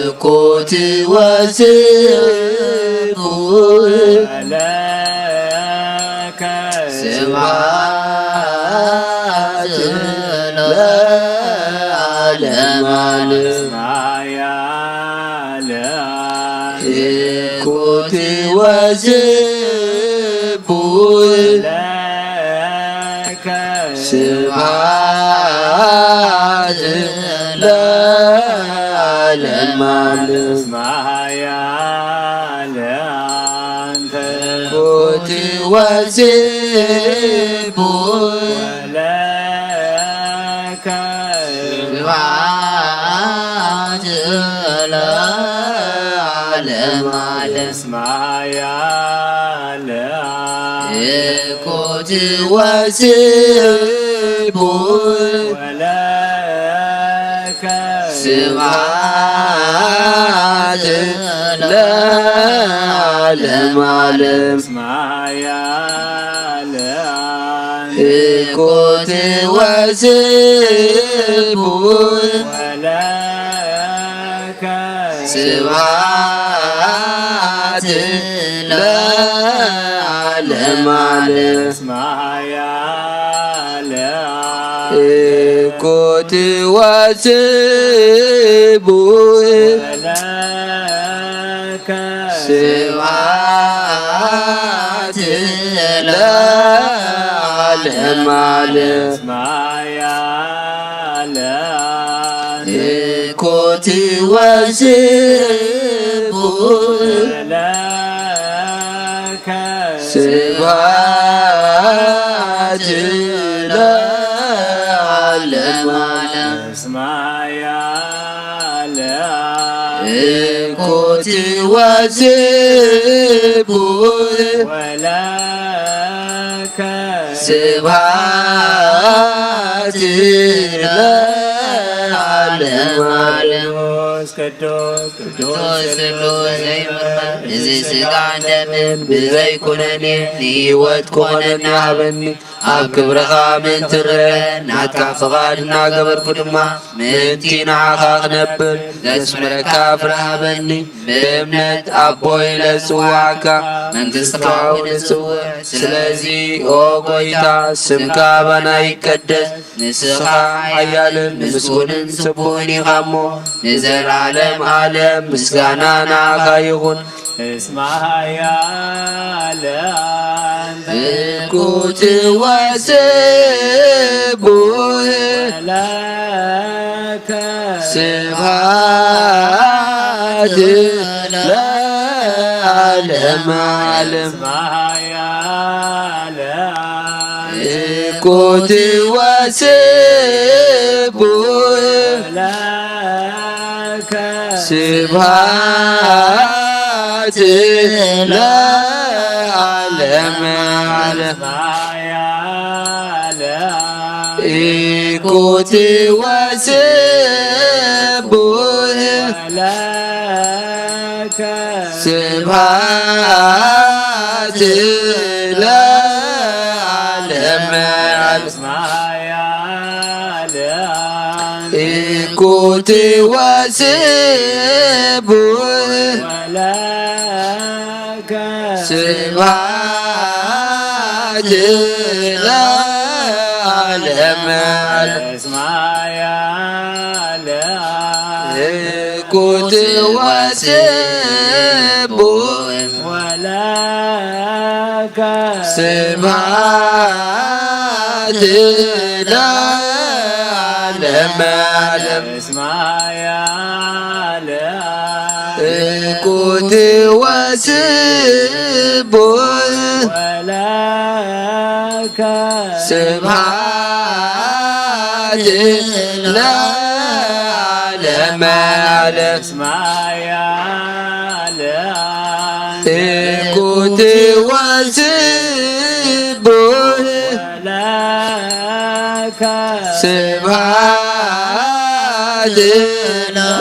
እኩት ወስቡህ ለከ ስብሐት ለዓለመ ዓለም። እስመ ኃያል እኩት ወስቡህ ለከ ስብሐት ለዓለመ ዓለም። እስመ ኃያል እኩት ወስቡህ ለከ ስብሐት ለዓለመ ዓለም። እስመ ኃያል እኩት ወስቡህ ለከ ስብሐት ለዓለመ ዓለም። እስመ ኃያል እኩት ወስቡህ ለከ ስብሐት ለዓለመ ዓለም። እስመ ኃያል እኩት ወስቡህ ለከ ስብሐት ለዓለመ ዓለም። እስመ ኃያል እኩት ወስቡህ ለከ ስብሐት ለዓለመ ዓለም። እኩት ወስቡሕ ወለከ ስብሐት ለዓለመ ዓለም። ቅዱስ ቅዱስ ስሉስ ዘይምርመር እዚ ሥጋ እንደምን ብዘይኩነኔ ንህይወት ክኾነኒ ሃበኒ። ኣብ ክብርኻ ምእንቲ ክረ ናትካ ፍቓድ እናገበርኩ ድማ ምእንቲ ንዓኻ ክነብር ዘስምረካ ፍረ ሃበኒ። ብእምነት ኣቦ ኢለ ዝጽዋዕካ መንግሥትኻ እውን እጽውዕ። ስለዚ ኦ ጎይታ ስምካ ባና ይቀደስ። ንስኻ ሓያልን ምስጉንን ስቡሕን ኢኻ እሞ ንዘለዓለም ዓለም ምስጋና ንዓኻ ይኹን። እስመ ኃያል ኣንተ እኩት ወስቡሕ ለከ ስብሐት ለዓለመ ዓለም። እስመ ኃያል እኩት ወስቡሕ ለከ ስብሐት ለዓለመ ዓለም። እኩት ወስቡሕ ለከ ስብሐት ለዓለመ ዓለም። እኩት ወስቡሕ ለከ ስብሐት ለዓለመ ዓለም። እኩት ወስቡሕ ለከ ስብሐት ለዓለመ ዓለም። እኩት ወስቡሕ ለከ ስብሐት ለዓለመ ዓለም። እኩት ወስቡሕ ለከ ስብሐት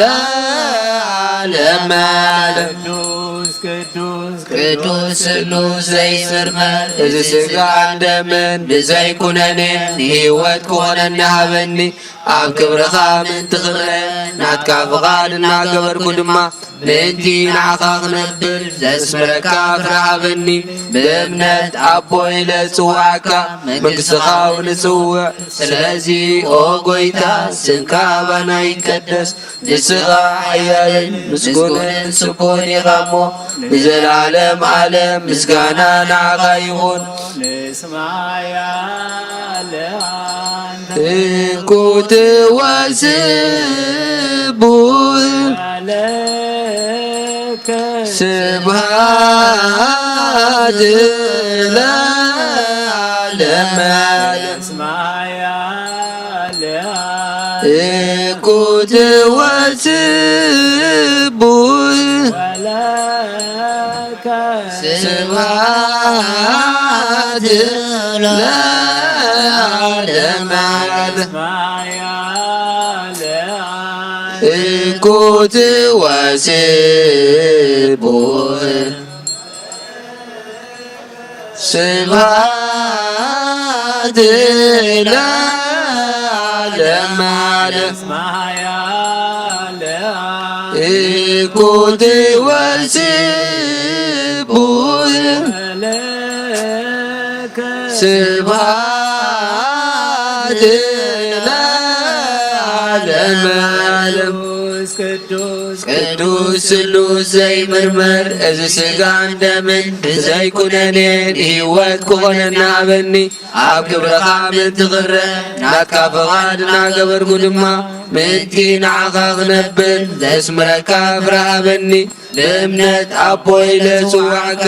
ለዓለመ ዓለም። ቅዱስ ቅዱስ ቅዱስ ስሉስ ዘይምርመር እዚ ሥጋ እንደምን ብዘይኩነኔ ንህይወት ክኾነኒ ሃበኒ። ኣብ ክብርኻ ምእንቲ ክብረ ናትካ ፍቓድ እናገበርኩ ድማ ምእንቲ ንዓኻ ክነብር ዘስምረካ ፍረ ሃበኒ። ብእምነት ኣቦ ኢለ ዝጽውዓካ መንግሥትኻ እውን እጽውዕ። ስለዚ ኦ ጎይታ ስምካ ኣባና ይቀደስ። ንስኻ ሓያልን ምስጉንን ስቡሕን ኢኻ እሞ ንዘለዓለም ዓለም ምስጋና ንዓኻ ይኹን። እስመ ኃያል ኣንተ እኩት ወስቡሕ ለከ ስብሐት ለዓለመ ዓለም። እስመ ኃያል እኩት ወስቡሕ ለከ ስብሐት ለዓለመ ዓለም። እኩት ወስቡሕ ስብሐት ለዓለመ ዓለም። እኩት ወስቡሕ ስብሐት ለዓለመ ዓለም። ቅዱስ ስሉስ ዘይምርመር እዚ ሥጋን ደምን ብዘይኩነኔ ንህይወት ክኾነና ሃበኒ። ኣብ ክብርኻ ምእንቲ ክረ ናትካ ፍቓድ እናገበርኩ ድማ ምእንቲ ንዓኻ ክነብር ዘስምረካ ፍረ ሃበኒ። ብእምነት ኣቦ ኢለ ጽዋዕካ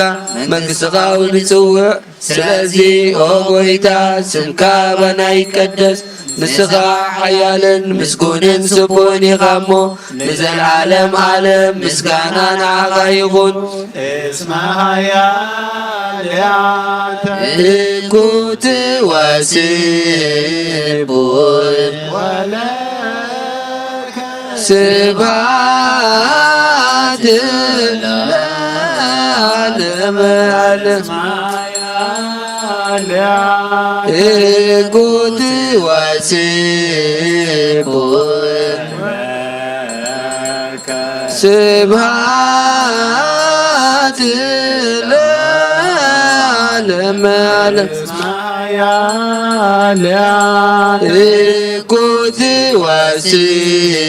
መንግሥትኻ እውን ይጽውዕ። ስለዚ ኦ ጎይታ ስምካ ባና ይቀደስ። ንስኻ ሓያልን ምስጉንን ስቡን ኢኻ እሞ ንዘለዓለም ዓለም ምስጋና ንዓኻ ይኹን። እስመ ኃያል ያንተ እኩት ወስቡሕ ወለከ ስብሐት ለዓለመ ዓለም። እኩት ወስቡሕ ስብሐት ለዓለመ ዓለም። እኩት ወስቡሕ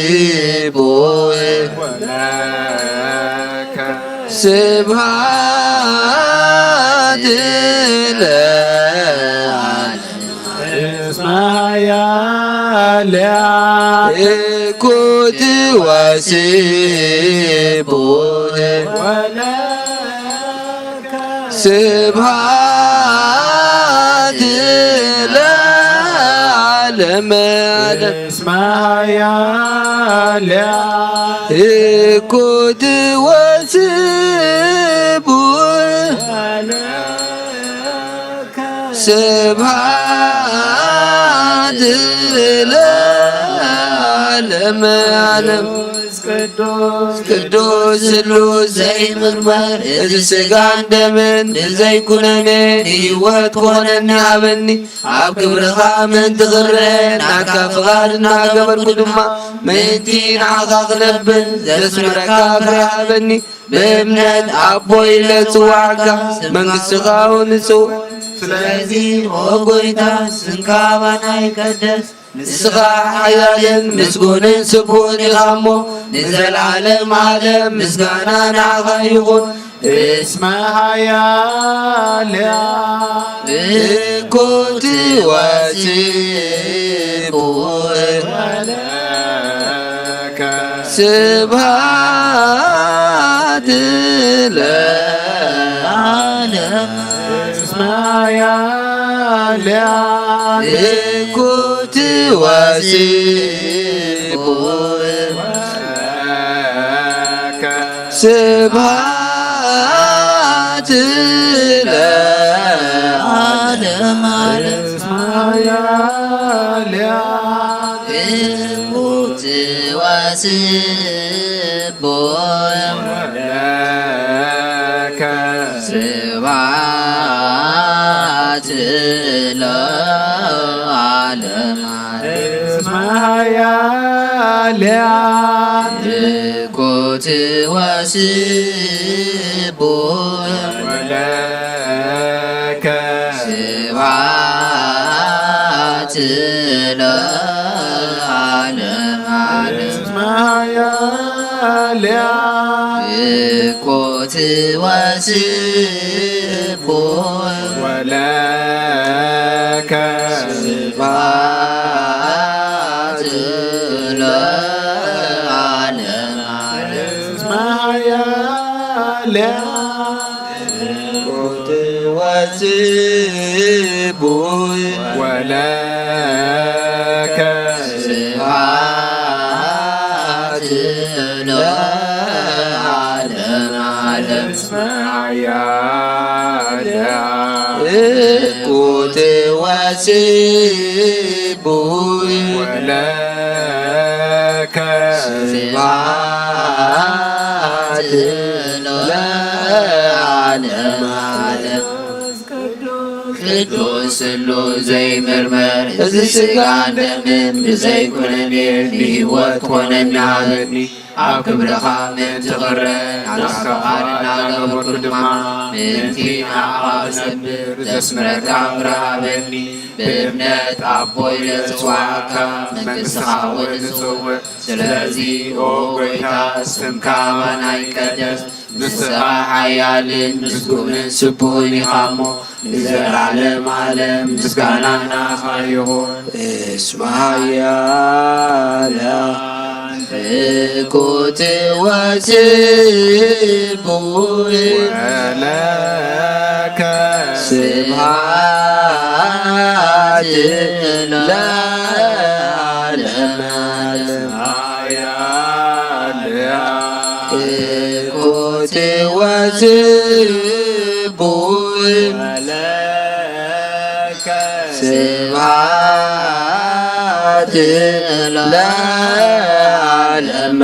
ስብሐት ለዓለመ። እስመ ኃያል እኩት ወስቡሕ ስብሐት ለዓለመ ዓለም። እስመ ኃያል እኩት ወስቡሕ ስብሐት ለዓለመ ዓለም። ቅዱስ ስሉስ ዘይምርመር፣ እዚ ሥጋን ደምን ብዘይኩነኔ ንህይወት ክኾነኒ ሃበኒ። ኣብ ክብርኻ ምእንቲ ክረአ ናትካ ፍቓድ እናገበርኩ ድማ ምእንቲ ንዓኻ ክነብር ዘስምረካ ፍረ ሃበኒ። ብእምነት ኣቦ ኢለ ጽዋዕካ መንግሥትኻ እውን እጽውዕ። ስለዚ ኦ ጎይታ ስምካ ባና ይቀደስ። ንስኻ ሓያልን ምስጉንን ስቡሕን ኢኻ እሞ ንዘለዓለም ዓለም ምስጋና ንዓኻ ይኹን። እስመ ኃያል እኩት ወስቡሕ ስብሐት ለዓለም። እስመ ኃያል እኩት ወስቡሕ ስብሐት ለዓለመ ዓለም። እኩት ወስቡሕ ስብሐት ለዓለመ ዓለም። እስመ ኃያል እኩት ወስቡሕ ወለከ ስብሐት ለዓለመ ዓለም። እስመ ኃያል እኩት ወስቡሕ ወለከ ስብሐት ለዓለመ ዓለም። እስመ ኃያል እኩት ወስቡሕ ወለከ ስብሐት ለዓለመ ዓለም። እስመ ኃያል እኩት ወስቡሕ ወለከ ስብሐት ለዓለመ ዓለም። ቅዱስ ስሉስ ዘይምርመር፣ እዚ ሥጋን ደምን ብዘይኩነኔ ንህይወት ኮነኒ ሃበኒ። ኣብ ክብርኻ ምእንቲ ክረአ ናትካ ፍቓድ እናገበርኩ ድማ፣ ምእንቲ ንዓኻ ክሰብር ዘስምረካ ክብሪ ሃበኒ። ብእምነት ኣቦይ ኢለ ዝጽውዓካ፣ መንግስትኻ እውን እጽውዕ። ስለዚ ኦ ጎይታ፣ ስምካ ኣባና ይቀደስ። ንስኻ ሓያልን ምስጉንን ስቡሕን ኢኻ እሞ፣ ንዘለዓለም ዓለም ምስጋና ንዓኻ ይኹን። እስመ ኃያል እኩት ወስቡሕ ወለከ ስብሐት ለዓለመ ዓለም። እኩት ወስቡሕ ስብሐት ለዓለመ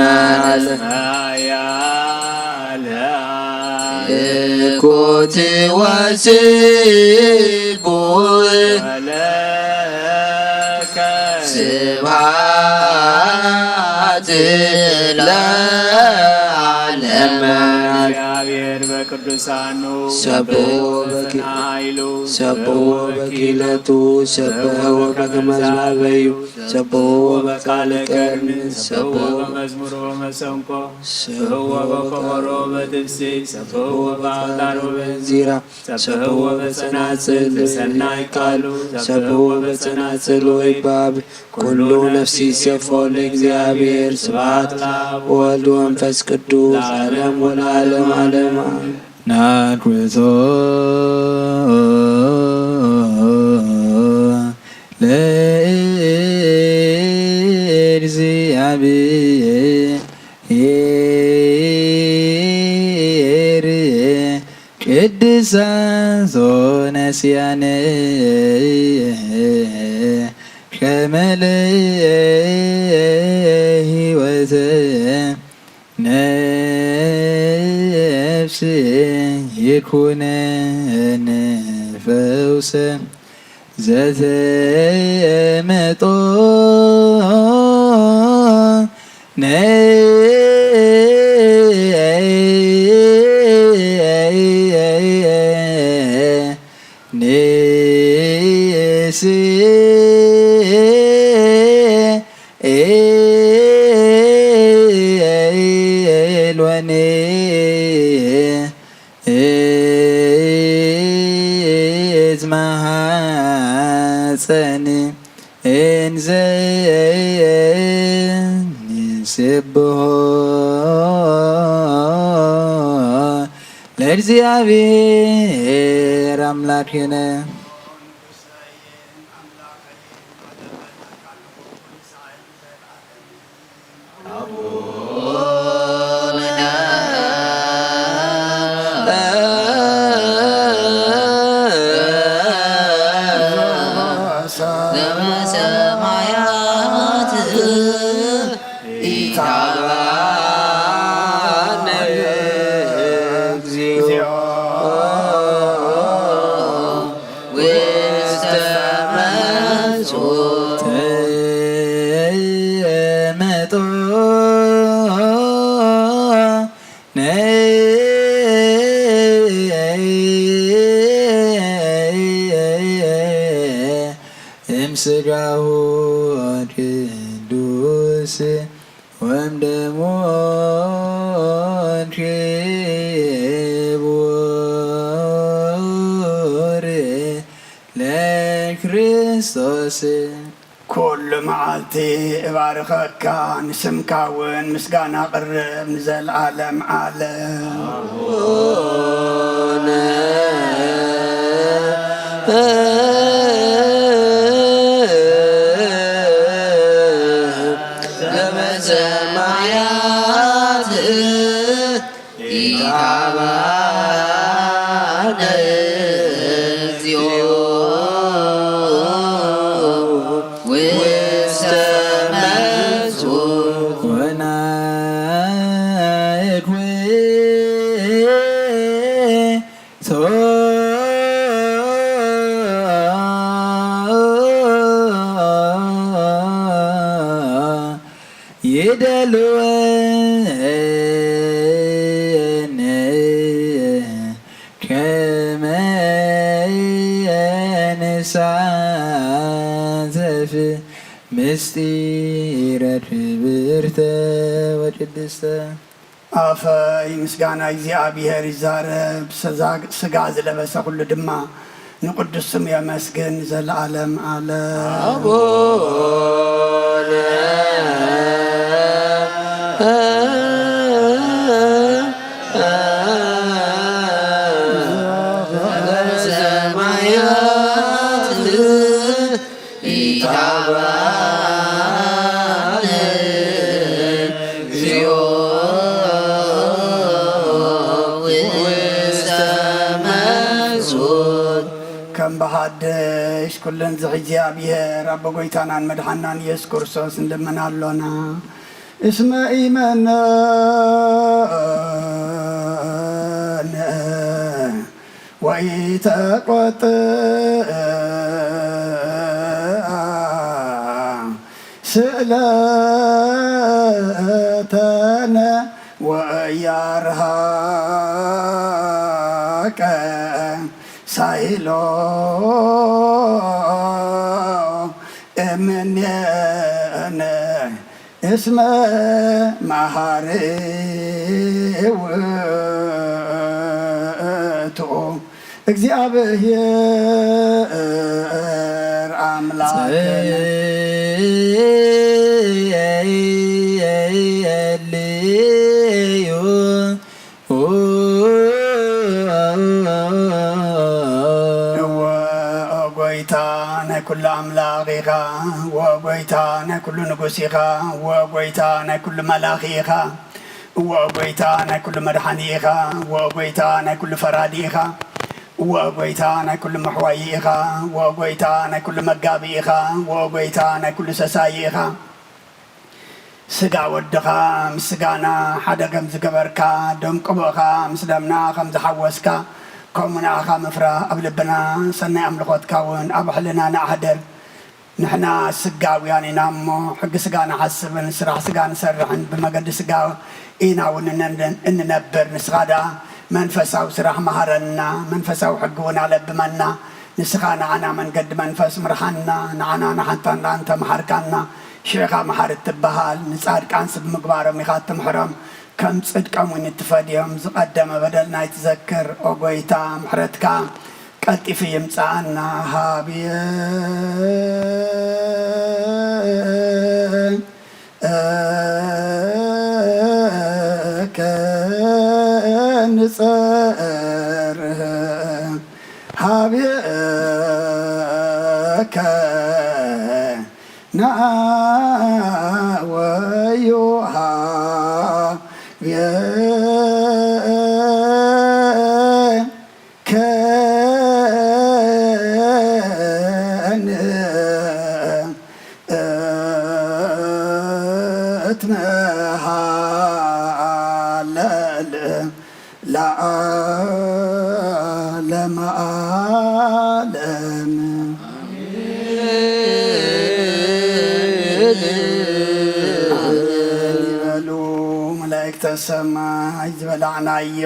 ዓለም። እኩት ወስቡሕ ስብሐት ለዓለመ። እግዚአብሔር በቅዱሳኑ ሰብሖ በኪ- ኃይሉ ሰብሖ በኪለቱ ሰብሖ በከመ ዛበዩ ሰብሖ በቃለ ቀርኒ ሰብሖ በመዝሙር ወመሰንቆ ሰብሖ በከበሮ በትፍሲ ሰብሖ በአውታር ወበእንዚራ ሰብሕዎ በጸናጽል በሰናይ ቃሉ ሰብሕዎ በጸናጽል ወይባብ ኩሉ ነፍሲ ይሴፎ ለእግዚአብሔር። ስብሐት ለአብ ወወልድ ወመንፈስ ቅዱስ ለዓለም ወለዓለም ዓለም። ናኩቶ ለእግዚአብሔር ቅዱሳን ዞነስያነ ከመለ ሕይወተ ነፍስ ይኩነን ፈውሰ ዘተመጦ ንስእሎኒ እዝማሐፀኒ እንዘ ንሴብሖ ለእግዚአብሔር አምላክነ። እምስጋሁ ቅዱስ ወእምደሙ ክቡር ለክርስቶስ። ኩሉ መዓልቲ እባርኸካ፣ ንስምካ እውን ምስጋና ኣቕርብ ንዘለዓለም ዓለም። ይደልወ ንሳዘፊ ምስጢረ ክብርተ ወቅድስተ። ኣፈይ ምስጋና እግዚኣብሔር ይዛረብ፣ ሰዛ-፣ ስጋ ዝለበሰ ኩሉ ድማ ንቅዱስ ስሙ የመስግን ዘለዓለም ዓለም። ኣቡነ ዘበሰማያት ይትባረክ እግዚኦ ውስተ መንሱት። ከም ብሓድሽ ኩለን ዝሕዚ እግዚኣብሔር ኣቦ ጎይታናን መድሓናን ኢየሱስ ክርስቶስ ንልምን ኣሎና። እስመ ኢመነ ወኢተቆጥእ ስእለተነ ወያርሃቀ ሳይሎ እምኔነ እስመ መሃሪ ውእቱ እግዚአብሔር አምላክነ። ጸልዩ እወ፣ ኦ ጎይታ ናይ ኩሉ ኣምላኽ ኢኻ። እወ፣ ኦ ጎይታ ናይ ኩሉ ንጉስ ኢኻ። እወ፣ ኦ ጎይታ ናይ ኩሉ መላኺ ኢኻ። እወ፣ ኦ ጎይታ ናይ ኩሉ መድሓኒ ኢኻ። እወ፣ ኦ ጎይታ ናይ ኩሉ ፈራዲ ኢኻ። እወ፣ ኦ ጎይታ ናይ ኩሉ መሕዋዪ ኢኻ። እወ፣ ኦ ጎይታ ናይ ኩሉ መጋቢ ኢኻ። እወ፣ ኦ ጎይታ ናይ ኩሉ ሰሳዪ ኢኻ። ስጋ ወድኻ ምስ ስጋና ሓደ ከም ዝገበርካ፣ ደም ቅቡእኻ ምስ ደምና ከም ዝሓወስካ፣ ከምኡ ንኣኻ ምፍራህ ኣብ ልብና፣ ሰናይ ኣምልኾትካ እውን ኣብ ሕልናና ኣሕድር። ንሕና ስጋውያን ኢና እሞ፣ ሕጊ ስጋ ንሓስብን ስራሕ ስጋ ንሰርሕን ብመገዲ ስጋ ኢና እውን እነን-፣ እንነብር። ንስኻ ደኣ መንፈሳዊ ስራሕ መሃረና፣ መንፈሳዊ ሕጊ እውን ኣለብመና። ንስኻ ንዓና መንገዲ መንፈስ ምርሓና፣ ንዓና ንሓንታና እንተ መሓርካና፣ ሽዕኻ መሓሪ እትበሃል። ንጻድቃንስ ብምግባሮም ኢኻ እትምሕሮም፣ ከም ጽድቆም እውን እትፈድዮም። ዝቐደመ በደልና ኣይትዘክር። ኦ ጐይታ፣ ምሕረትካ ቀልጢፉ ይምጽኣና። ሃብየ እከ ንጸርህ ሃብየ እከ ናወዩ ሃብየ ከን እትመሃለል ለዓለመ ዓለም። ኣሜን ይበሉ መላእክተ ሰማይ። ዝበላዕናዮ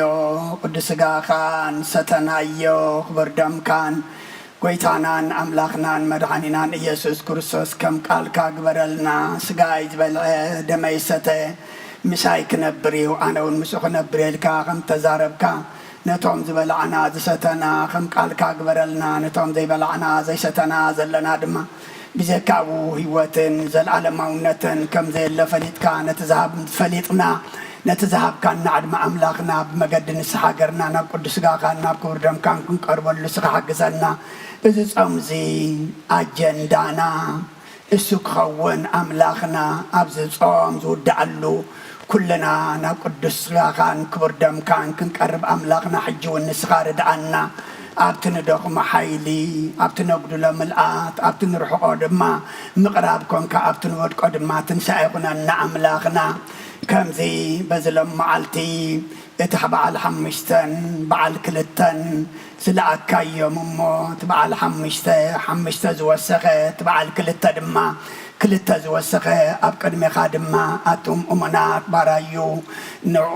ቅዱስ ሥጋኻን ሰተናዮ ክቡር ደምካን ጐይታናን ኣምላኽናን መድሓኒናን ኢየሱስ ክርስቶስ ከም ቃልካ ግበረልና። ሥጋይ ዝበልዐ ደመይ ዝሰተ ምሳይ ክነብር እዩ፣ ኣነ እውን ምስኡ ክነብር እየ ኢልካ ከም ተዛረብካ፣ ነቶም ዝበላዕና ዝሰተና ከም ቃልካ ግበረልና። ነቶም ዘይበላዕና ዘይሰተና ዘለና ድማ ብዘይካኡ ህይወትን ዘለዓለማውነትን ከም ዘየለ ፈሊጥካ፣ ነቲ ዝሃብ-፣ ፈሊጥና፣ ነቲ ዝሃብካና ዕድመ ኣምላኽና ብመገዲ ንስሓ ገርና ናብ ቅዱስ ሥጋኻን ናብ ክቡር ደምካን ክንቀርበሉ ንስኻ ሓግዘና። እዚ ጾም እዚ ኣጀንዳና እሱ ክኸውን ኣምላኽና ኣብዚ ጾም ዝውድኣሉ ኩልና ናብ ቅዱስ ሥጋኻን ክቡር ደምካን ክንቀርብ ኣምላኽና ሕጂ እውን ንስኻ ርድኣና። ኣብቲ ንደኽሞ ሓይሊ፣ ኣብቲ ነጉድሎ ምልኣት፣ ኣብቲ ንርሕቆ ድማ ምቕራብ ኮንካ፣ ኣብቲ ንወድቆ ድማ ትንሳኤ ኩነና ኣምላኽና። ከምዚ በዚ ሎም መዓልቲ እቲ በዓል ሓሙሽተን በዓል ክልተን ዝለኣካዮም እሞ፣ እቲ በዓል ሓሙሽተ ሓሙሽተ ዝወሰኸ፣ እቲ በዓል ክልተ ድማ ክልተ ዝወሰኸ፣ ኣብ ቅድሜኻ ድማ ኣቱም እሙናት ባራዩ ንዑ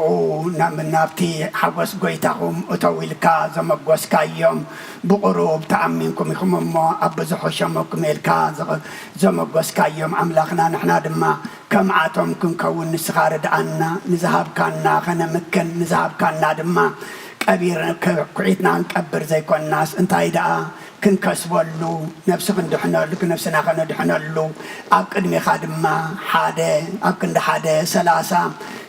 ናብ፣ ናብቲ ሓጎስ ጐይታኹም እተው ኢልካ ዘመጎስካዮም፣ ብቑሩብ ተኣሚንኩም ኢኹም እሞ ኣብ ብዙሑ ሸመኩም ኢልካ ዘ-፣ ዘመጎስካዮም ኣምላኽና፣ ንሕና ድማ ከምኣቶም ክንከውን ንስኻ ርድኣና። ንዝሃብካና ከነምክን፣ ንዝሃብካና ድማ ቀቢር-፣ ከ-፣ ኩዒትና ክንቀብር ዘይኮንናስ፣ እንታይ ደኣ ክንከስበሉ፣ ነብሲ ክንድሕነሉ፣ ነብስና ከነድሕነሉ፣ ኣብ ቅድሜኻ ድማ ሓደ፣ ኣብ ክንዲ ሓደ ሰላሳ፣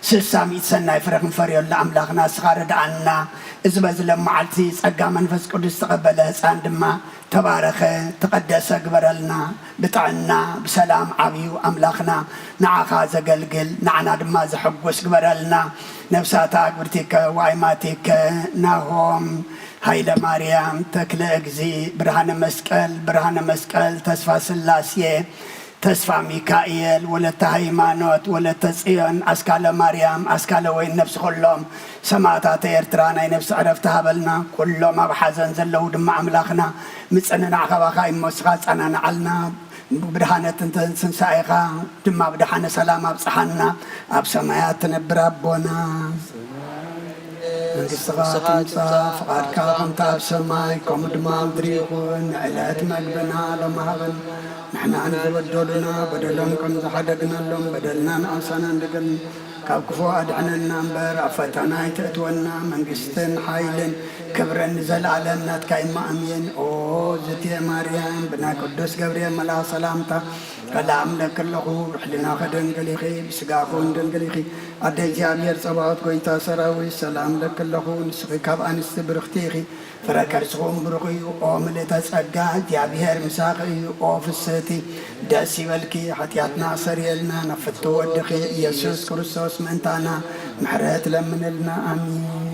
ስሳ፣ ሚእቲ ሰናይ ፍረ ክንፈርየሉ ኣምላኽና ንስኻ ርድኣና። እዚ በዚ ሎም መዓልቲ ጸጋ መንፈስ ቅዱስ ዝተቐበለ ህጻን ድማ ተባረኸ፣ ተቐደሰ ግበረልና። ብጥዕና ብሰላም ዓብዩ ኣምላኽና ንዓኻ ዘገልግል ንዓና ድማ ዘሐጉስ ግበረልና። ነብሳታ ግብርቲከ ወኣይማቲከ ናሆም፣ ሃይለ ማርያም፣ ተክለ እግዚ፣ ብርሃነ መስቀል፣ ብርሃነ መስቀል፣ ተስፋ ስላሴ፣ ተስፋ ሚካኤል፣ ወለተ ሃይማኖት፣ ወለተ ጽዮን፣ ኣስካለ ማርያም፣ ኣስካለ ወይን ነብሲ ኩሎም ሰማእታተ ኤርትራ ናይ ነብሲ ዕረፍቲ ሃበልና። ኩሎም ኣብ ሓዘን ዘለዉ ድማ ኣምላኽና ምጽንናዕ ካባኻ እዩ እሞ ንስኻ ኣጸናንዓልና። ብድሓነ ትንተ-፣ ትንሳኤኻ ድማ ብድሓነ ሰላም ኣብጽሓና። ኣብ ሰማያት ትነብር ኣቦና፣ መንግስትኻ ትምጻእ፣ ፍቓድካ ከምቲ ኣብ ሰማይ ከምኡ ድማ ኣብ ምድሪ ይኹን። ንዕለት መግብና ሎሚ ሃበና። ንሕና ንዝበደሉና በደሎም ከም ዝሓደግናሎም በደልና ንኣምሳና እንደገል ካብ ክፉ ኣድሕነና እምበር ኣብ ፈተና ኣይተእትወና። መንግስትን ሓይልን ክብርን ንዘለኣለም ናትካ እዩ። ኣሜን። ኦ ዝቴ ማርያም፣ ብናይ ቅዱስ ገብርኤል መልኣኽ ሰላምታ ሰላም እብለኪ ኣለኹ። ብሕልናኺ ድንግል ኢኺ፣ ብስጋኺ እውን ድንግል ኢኺ። ኣደ እግዚኣብሔር ጸባኦት፣ ጐይታ ሰራዊት፣ ሰላም እብለኪ ኣለኹ። ንስኺ ካብ ኣንስቲ ብርኽቲ ኢኺ፣ ፍረ ከርስኺ እውን ብሩኽ እዩ። ኦ ምልእተ ጸጋ፣ እግዚኣብሔር ምሳኺ እዩ። ኦ ፍስህቲ፣ ደስ ይበልኪ፣ ሓጢኣትና ኣሰርእየልና፣ ናብ ፍትው ወድኺ ኢየሱስ ክርስቶስ ምእንታና ምሕረት ለምንልና። ኣሜን።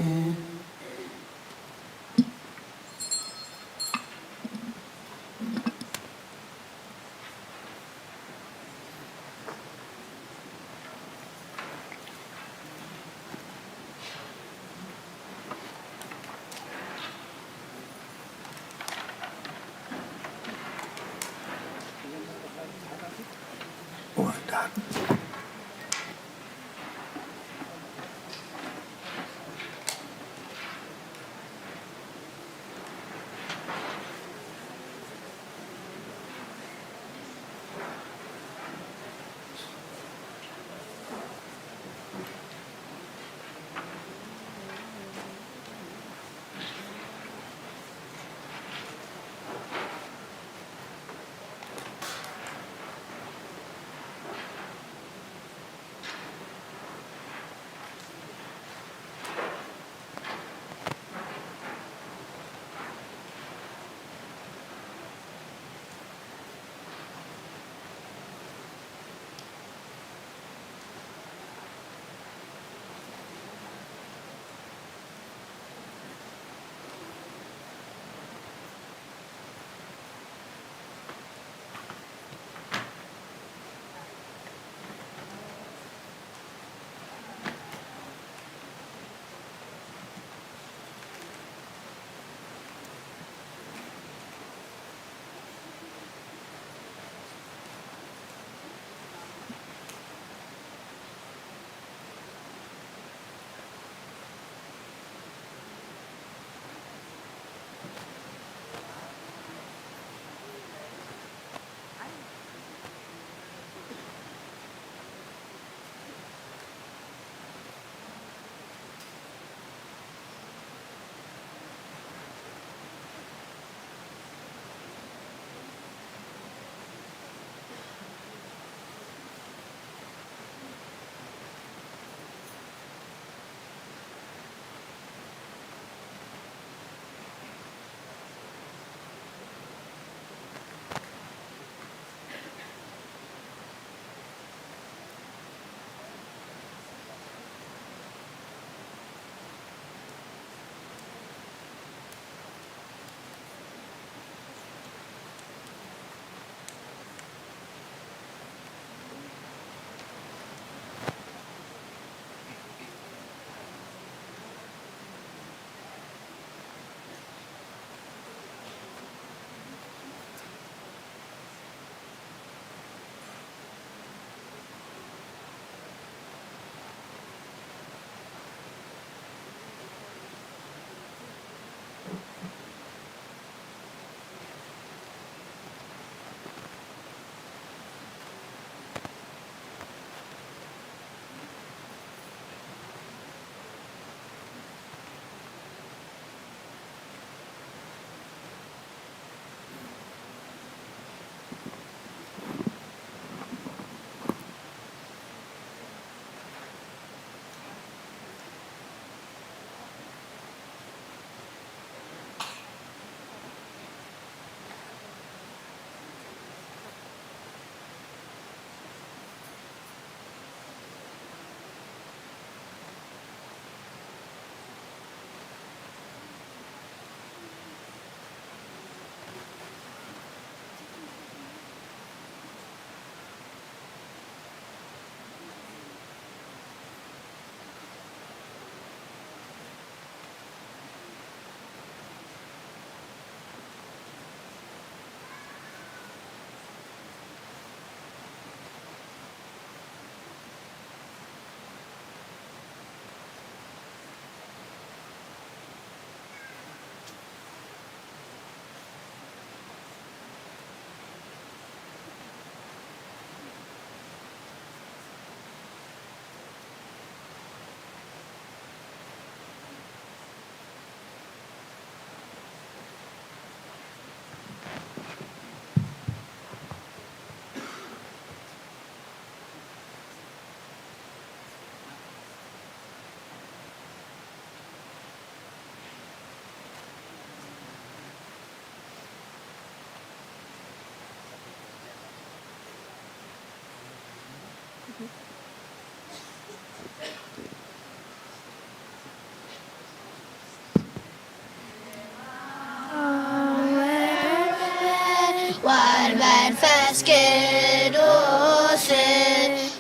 ወልድ መንፈስ ቅዱስ፣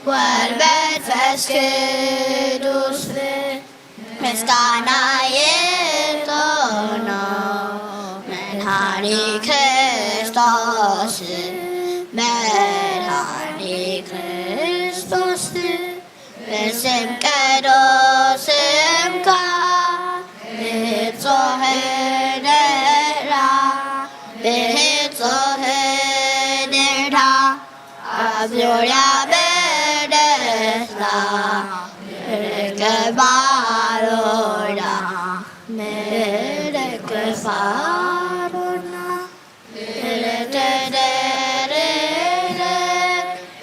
ወልድ መንፈስ ቅዱስ፣ ምስጋና ይብጦኖ መድኃኒ ክርስቶስ፣ መድኃኒ ክርስቶስ። ብስም ቅዱስ ስምካ ብጾህ ድራ፣ ብጾህ ድራ፣ ኣብ ዙርያ በደስታ ምልክ ባሮና፣ ምልክ ባሮና።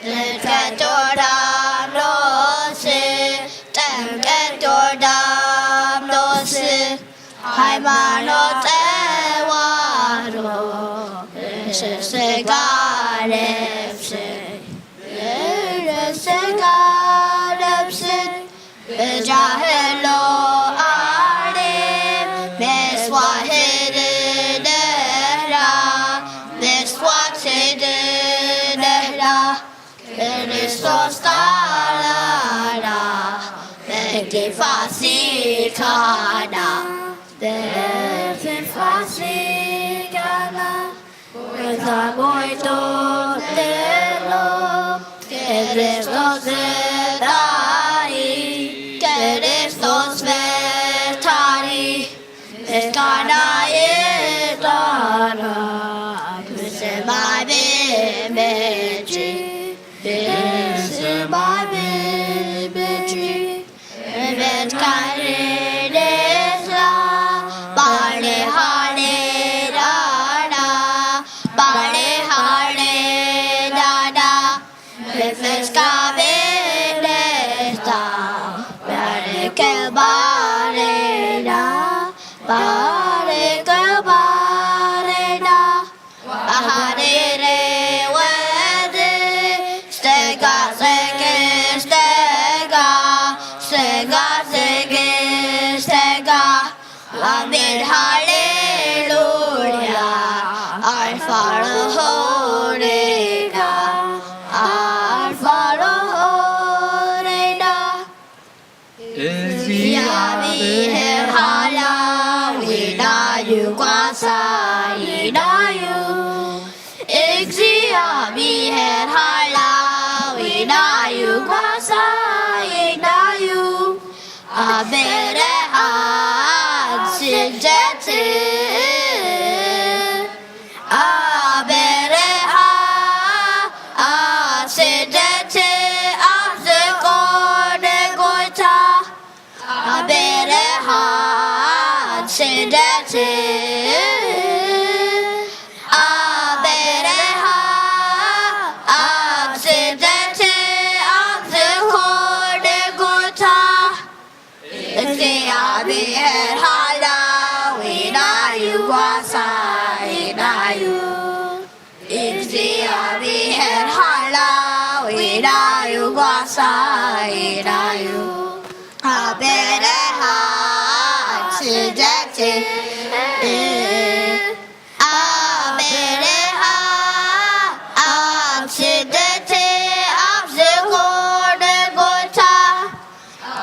ጥምቀት ዮርዳኖስ፣ ጥምቀት ዮርዳኖስ፣ ሃይማኖት ተዋህዶ፣ ርእሰ ሥጋ ነፍስ፣ ርእሰ ሥጋ ነፍስ፣ ብጃህሎ ዓለም መስዋዕት ድህራ፣ መስዋዕት ድህራ፣ ክርስቶስ ቃላና በደም ፋሲካና፣ በደም ፋሲካና። ጎይታ ሞይቱ ጥሎ፣ ክርስቶስ ፈጣሪ፣ ክርስቶስ ፈጣሪ፣ ምስጋና ይብጦኖ ብሰማይ ብምድሪ፣ ብሰማይ ብምድሪ። እበት ካርኔሳ ባሌ ሃሌዳዳ፣ ባሌ ሃሌዳዳ፣ መንፈስካ ብደስታ ባርክ ባሬዳ፣ ባርክ ባሬዳ። ወሃሪሬ ወድ ስተጋ ጽግስተጋ፣ ስተጋ ጽግስተጋ። ኣሜን ሃሌሉያ። ኣልፋ ኦሜጋ፣ ኣልፋ ኦሜጋ። እግዚኣብሔር ሓላዊናዩ፣ ጓሳይናዩ። እግዚኣብሔር ሓላዊናዩ፣ ጓሳይናዩ። ኣብ በረሃን ስደትን፣ ኣብ በረሃ፣ ኣብ ስደት፣ ኣብ ዝኾነ ጎይታ፣ ኣብ በረሃ፣ ኣብ ስደት፣ ኣብ በረሃ፣ ኣብ ስደት፣ ኣብ ዝኾነ ጎይታ፣ እግዚኣብሔር ሓላዊናዩ፣ ጓሳይናዩ። እግዚኣብሔር ሓላዊናዩ፣ ጓሳይናዩ። ኣብ በረሃ፣ ኣብ ስደት፣ ኣብ በረሃ፣ ኣብ ስደት፣ ኣብ ዝኾነ ጎይታ፣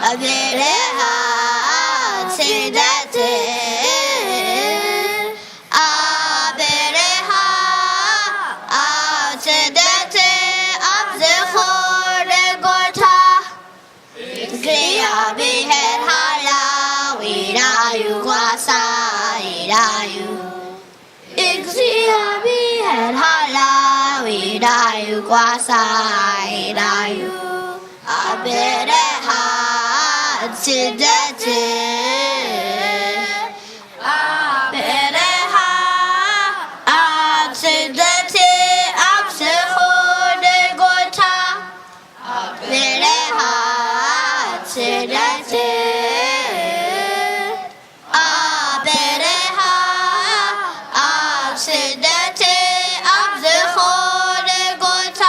ኣብ በረሃ፣ ኣብ ስደት፣ ኣብ በረሃ፣ ኣብ ስደት፣ ኣብ ዝኾነ ጎይታ፣ እግዚኣብሔር ሓላዊናዩ፣ ጓሳይናዩ። እግዚኣብሔር ሓላዊናዩ፣ ጓሳይናዩ። ኣብ በረሃ፣ ኣብ ስደት፣ ኣብ በረሃ፣ ኣብ ስደት፣ ኣብ ዝኾነ ጎይታ፣ ኣብ በረሃ፣ ኣብ ስደት፣ ኣብ በረሃ፣ ኣብ ስደት፣ ኣብ ዝኾነ ጎይታ፣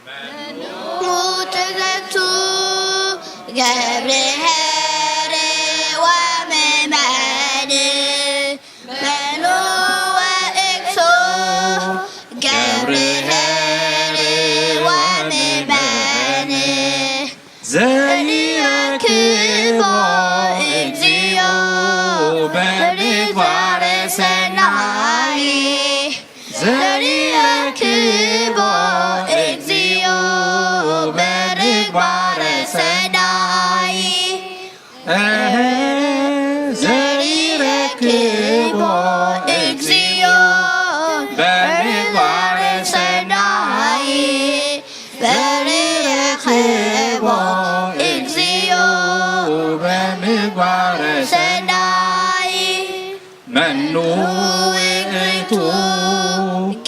ምኑ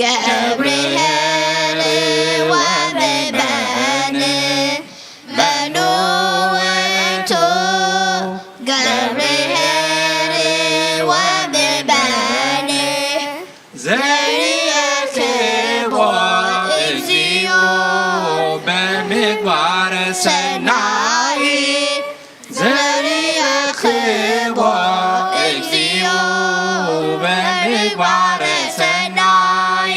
ገብርሄር ወምእመን መኑ ውእቱ ገብርሄር ወምእመን ዘይረክቦ እግዚኦ በምግባረ ሰናይ ዘይረክቦ እግዚኦ በምግባረ ሰናይ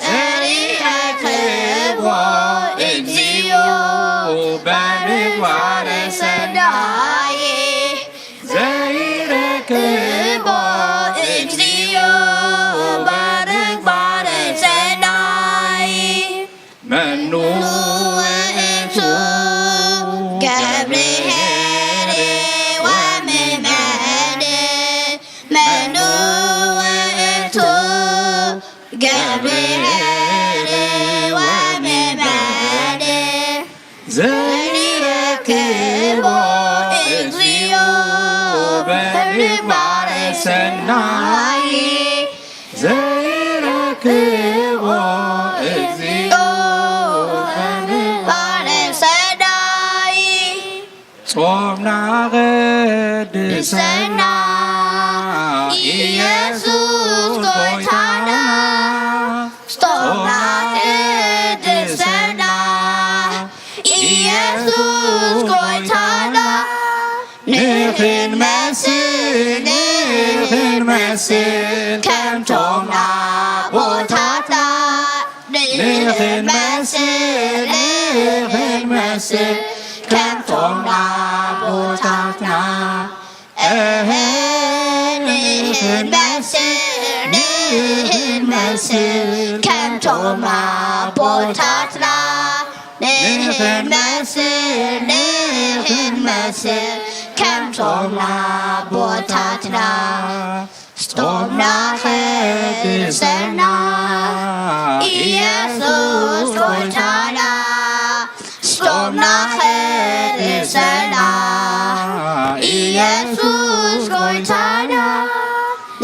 ዘይረክቦ እግዚኦ በምግባረ ሰናይ ዘይረክቦ እግዚኦ በምግባረ ሰናይ መኑ ውእቱ ገብርሄር ወምእመን መኑ ውእቱ ገብርሄር ወምእመን ዘይረክቦ እግዚኦ በምግባረ ሰናይ ዘይረክቦ እግዚኦ በምግባረ ሰናይ ጾምና ቅድሰና ኢየሱስ ጎይታና ጾምና ቅድሰና ኢየሱስ ጎይታና ንኽንመስል ንኽንመስል ከምቶም ኣቦታትና ንኽንመስል ንኽንመስል ከምቶም ኣቦታትና እህ ንኽንመስል ንኽንመስል ከምቶም ኣቦታትና ንኽንመስል ንኽንመስል ከምቶም ኣቦታትና ስጦምና ኸድሰና ኢየሱስ ጎይታና ስጦምና ኸድሰና ኢየሱስ ጎይታና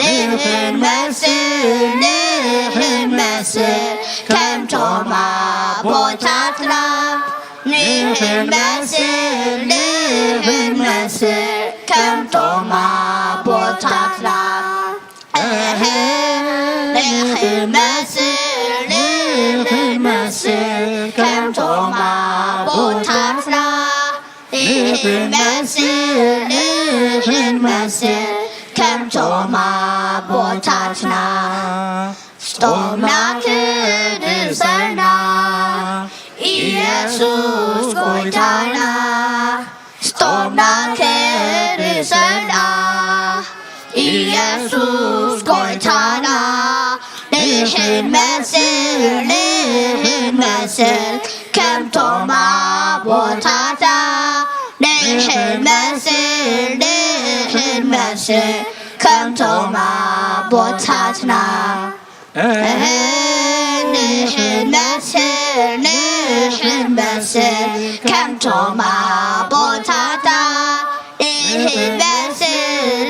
ንኽንመስል ንኽንመስል ከምቶም ኣቦታትና ንኽንመስል ንኽንመስል ከምቶም ኣቦታትና እህ ንኽንመስል ንኽንመስል ከምቶም ኣቦታትና ንኽንመስል ንኽንመስል ከምቶም ኣቦታትና ስጦምና ክድሰና ኢየሱስ ጎይታና ስጦምና ክድሰና ኢየሱስ ጎይታና ንሕን መስል ንሕን መስል ከምቶም ኣቦታታ ንሕን መስል ንሕን መስል ከምቶም ኣቦታትና ንሕን መስል ንሕን መስል ከምቶም ኣቦታታ ንሕን መስል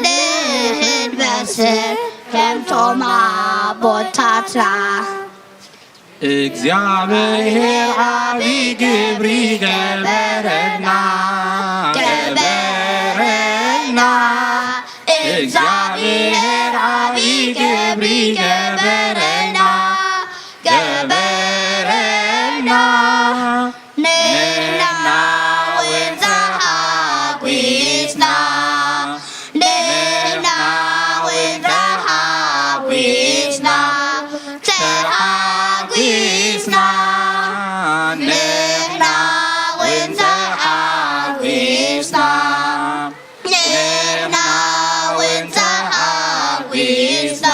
ንሕን መስል ከምቶም ኣቦታትና እግዚኣብሔር ዓቢ ግብሪ ገበረልና ገበረልና እግዚኣብሔር ዓቢ ግብሪ ገበረልና ገበረልና ንሕና እውን ተሓጒስና ንሕና እውን ተሓጒስና ተሓጒስና ንሕና እውን ተሓጒስና ንሕና እውን ተሓጒስና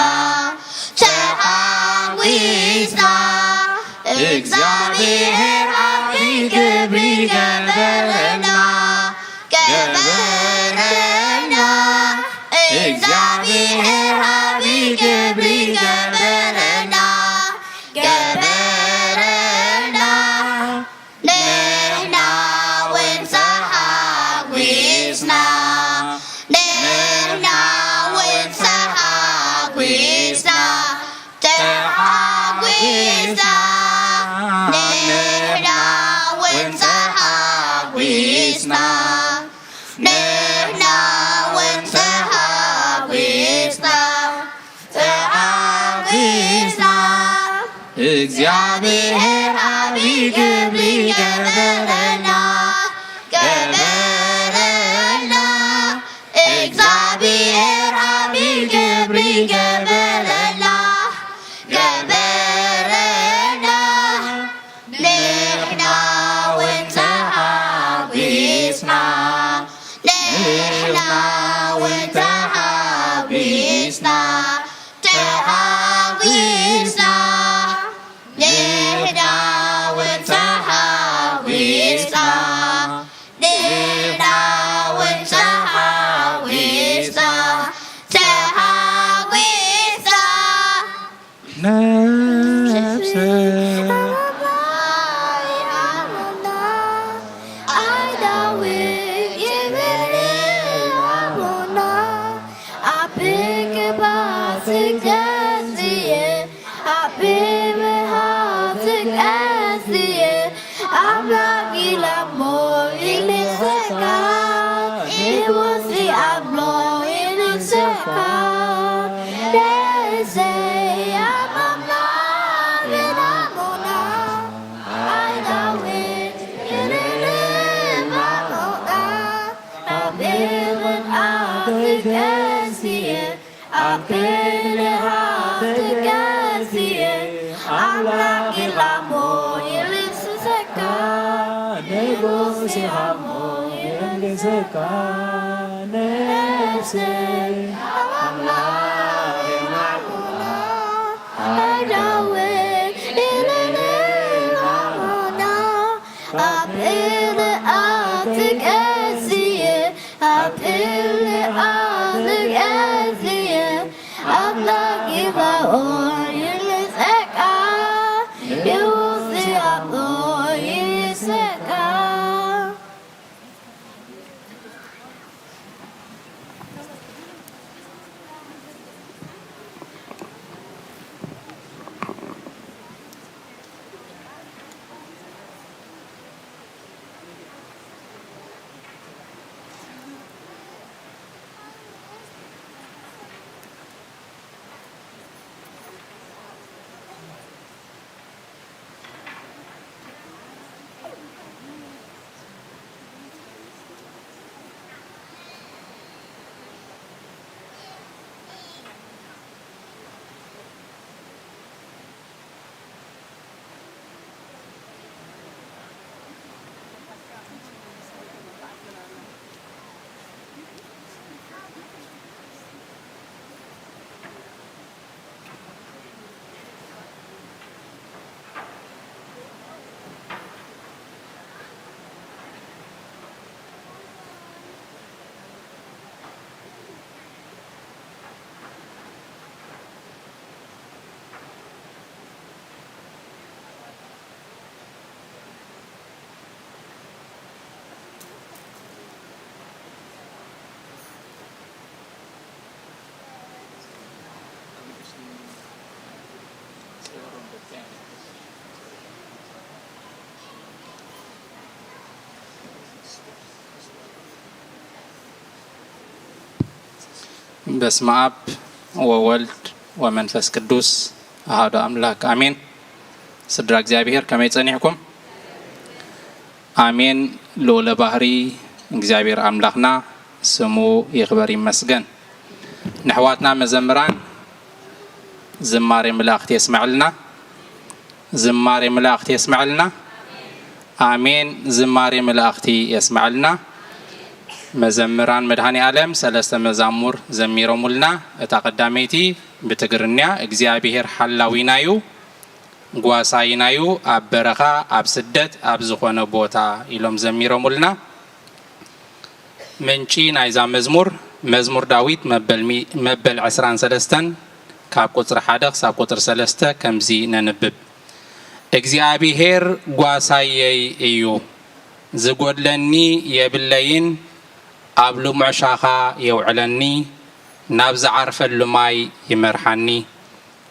ሒዝና እግዚኣብሔር ዓቢ ግብሪ ገበረልና፣ ገበረልና። እግዚኣብሔር ዓቢ ግብሪ ገበረልና፣ ገበረልና። ንሕና እውን ተሓጒስና፣ ንሕና እውን ተሓጒስና፣ ተሓጒስና። ንሕና እውን ተሓጒስና፣ ንሕና እውን ተሓጒስና፣ ተሓጒስና። ነፍሰይ በስመ አብ ወወልድ ወመንፈስ ቅዱስ አሐዱ አምላክ አሜን። ስድራ እግዚኣብሔር ከመይ ጸኒሕኩም? ኣሜን። ልዑለ ባህሪ እግዚኣብሔር ኣምላኽና ስሙ ይኽበር ይመስገን። ንሕዋትና መዘምራን ዝማሬ መላእኽቲ የስመዐልና። ዝማሬ መላእኽቲ የስመዐልና። ኣሜን። ዝማሬ መላእኽቲ የስመዐልና። መዘምራን መድኃኔ ዓለም ሰለስተ መዛሙር ዘሚሮሙልና። እታ ቀዳመይቲ ብትግርኛ እግዚኣብሔር ሓላዊናዩ ጓሳይናዩ ኣብ በረኻ ኣብ ስደት ኣብ ዝኾነ ቦታ ኢሎም ዘሚሮሙልና። ምንጪ ናይዛ መዝሙር መዝሙር ዳዊት መበል ሚ-፣ መበል ዕስራን ሰለስተን ካብ ቁጽሪ ሓደ ክሳብ ቁጽሪ ሰለስተ ከምዚ ነንብብ። እግዚኣብሔር ጓሳየይ እዩ፣ ዝጎድለኒ የብለይን፣ ኣብ ልሙዕ ሻኻ የውዕለኒ፣ ናብ ዝዓርፈሉ ማይ ይመርሓኒ።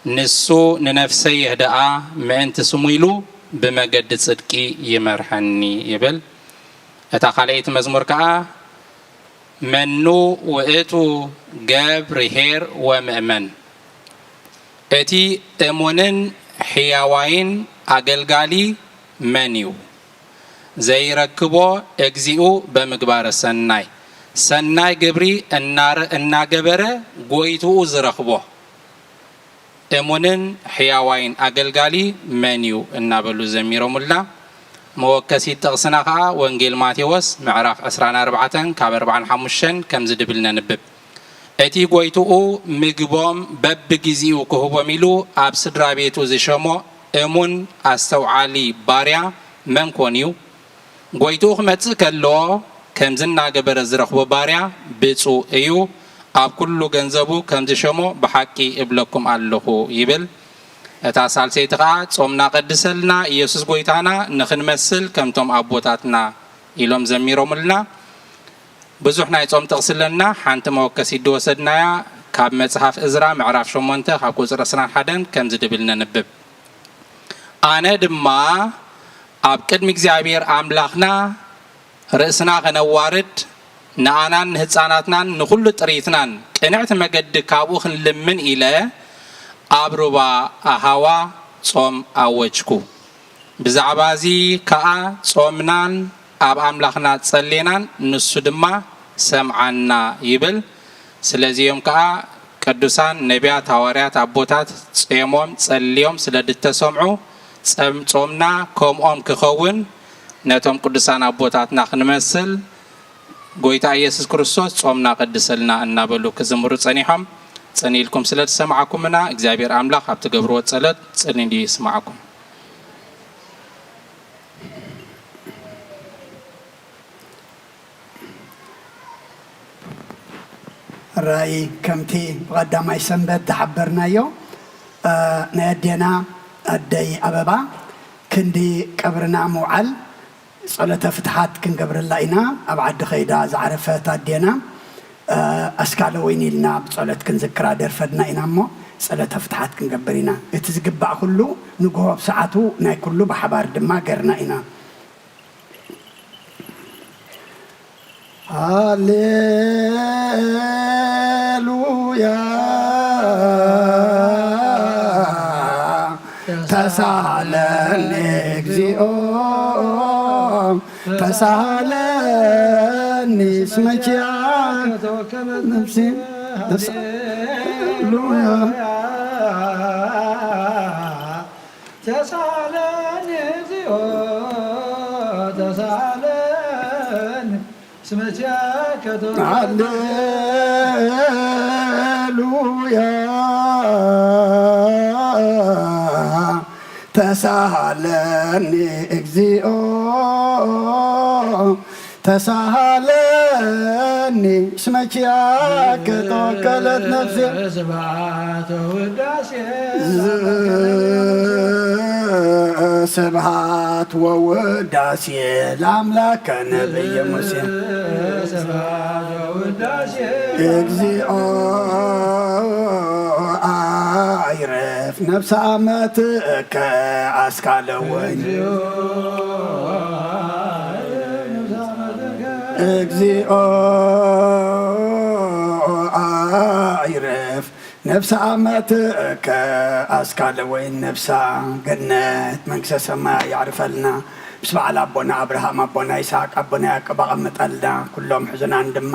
ንሱ ንነፍሰይ የህድኣ፣ ምእንቲ ስሙ ኢሉ ብመገዲ ጽድቂ ይመርሐኒ ይብል። እታ ካልኣይቲ መዝሙር ከኣ፣ መኑ ውእቱ ገብር ኄር ወምእመን፣ እቲ እሙንን ሕያዋይን ኣገልጋሊ መን እዩ? ዘይረክቦ እግዚኡ በምግባረ ሰናይ፣ ሰናይ ግብሪ እናረ-፣ እናገበረ ጎይትኡ ዝረኽቦ። እሙንን ሕያዋይን ኣገልጋሊ መን እዩ? እናበሉ ዘሚሮምልና። መወከሲት ጥቕስና ኸኣ ወንጌል ማቴዎስ ምዕራፍ ዕስራን ኣርባዕተን ካብ ኣርባዓን ሓሙሽተን ከምዚ ድብል ነንብብ። እቲ ጎይትኡ ምግቦም በብግዜኡ ክህቦም ኢሉ ኣብ ስድራ ቤቱ ዝሸሞ እሙን ኣስተውዓሊ ባርያ መን ኮን እዩ? ጎይትኡ ክመጽእ ከሎ ከምዚ እናገበረ ዝረኽቦ ባርያ ብፁእ እዩ። ኣብ ኩሉ ገንዘቡ ከም ዝሸሞ ብሓቂ እብለኩም ኣለኹ ይብል። እታ ሳልሰይቲ ኸኣ ጾምና ቀድሰልና፣ ኢየሱስ ጎይታና ንኽንመስል ከምቶም ኣቦታትና ኢሎም ዘሚሮምልና። ብዙሕ ናይ ጾም ጥቕሲ ኣለና። ሓንቲ መወከሲት ዝወሰድናያ ካብ መጽሓፍ እዝራ ምዕራፍ ሸሞንተ ካብ ቁጽሪ ዕስራን ሓደን ከምዚ ድብል ነንብብ። ኣነ ድማ ኣብ ቅድሚ እግዚኣብሔር ኣምላኽና ርእስና ኸነዋርድ፣ ንኣናን ንህፃናትናን ንኹሉ ጥሪትናን ቅንዕቲ መገዲ ካብኡ ክንልምን ኢለ ኣብ ሩባ ኣሃዋ ጾም ኣወጅኩ። ብዛዕባ እዚ ከኣ ጾምናን ኣብ ኣምላኽና ጸሌናን፣ ንሱ ድማ ሰምዓና ይብል። ስለዚ እዮም ከኣ ቅዱሳን ነቢያት፣ ሃዋርያት፣ ኣቦታት ጾሞም ጸልዮም ስለ ድተሰምዑ፣ ጸም-፣ ጾምና ከምኦም ክኸውን ነቶም ቅዱሳን ኣቦታትና ክንመስል ጎይታ ኢየሱስ ክርስቶስ ጾምና ቀድሰልና እናበሉ ክዝምሩ ጸኒሖም። ጽን ኢልኩም ስለ ዝሰማዕኩምና እግዚኣብሔር ኣምላኽ ኣብ ትገብርዎ ጸሎት ጽን ኢሉ ይስማዕኩም። ራእይ ከምቲ ብቐዳማይ ሰንበት ዝሓበርናዮ፣ እ፣ ናይ ኣዴና ኣደይ ኣበባ ክንዲ ቀብርና ምውዓል ጸሎተ ፍትሓት ክንገብረላ ኢና። ኣብ ዓዲ ከይዳ ዝዓረፈት ኣዴና፣ እ፣ ኣስካለ ወይኒ ኢልና ብጸሎት ክንዝክራ ደርፈድና ኢና እሞ፣ ጸሎተ ፍትሓት ክንገብር ኢና። እቲ ዝግባእ ኩሉ ንግሆ ኣብ ሰዓቱ ናይ ኩሉ ብሓባር ድማ ገርና ኢና። ሃሌሉያ ተሳሃለኒ እግዚኦ ተሳሃለኒ እስመ ኪያከ ተወከለት ነፍሲ ሃሌሉያ ተሳሃለኒ እግዚኦ ተሳሃለኒ እስመ ኪያከ ተወከለት ሃሌሉያ ተሳሃለኒ እግዚኦ ተሳሃለኒ እስመ ኪያከ ተወከለት ነፍሴ። ስብሐት ወውዳሴ ስብሐት ወውዳሴ ለአምላከ ነብየ ሙሴ። ስብሐት ወውዳሴ እግዚኦ አይረፍ ነፍሰ አመትከ አስካለ ወይን። እግዚኦ አይረፍ ነፍሰ አመትከ አስካለ ወይን ነፍሳ ገነት መንግስተ ሰማይ ያዕርፈልና። ምስ በዓል ኣቦና ኣብርሃም ኣቦና ይስሐቅ ኣቦና ያዕቆብ ኣቐምጠልና። ኩሎም ሕዙናን ድማ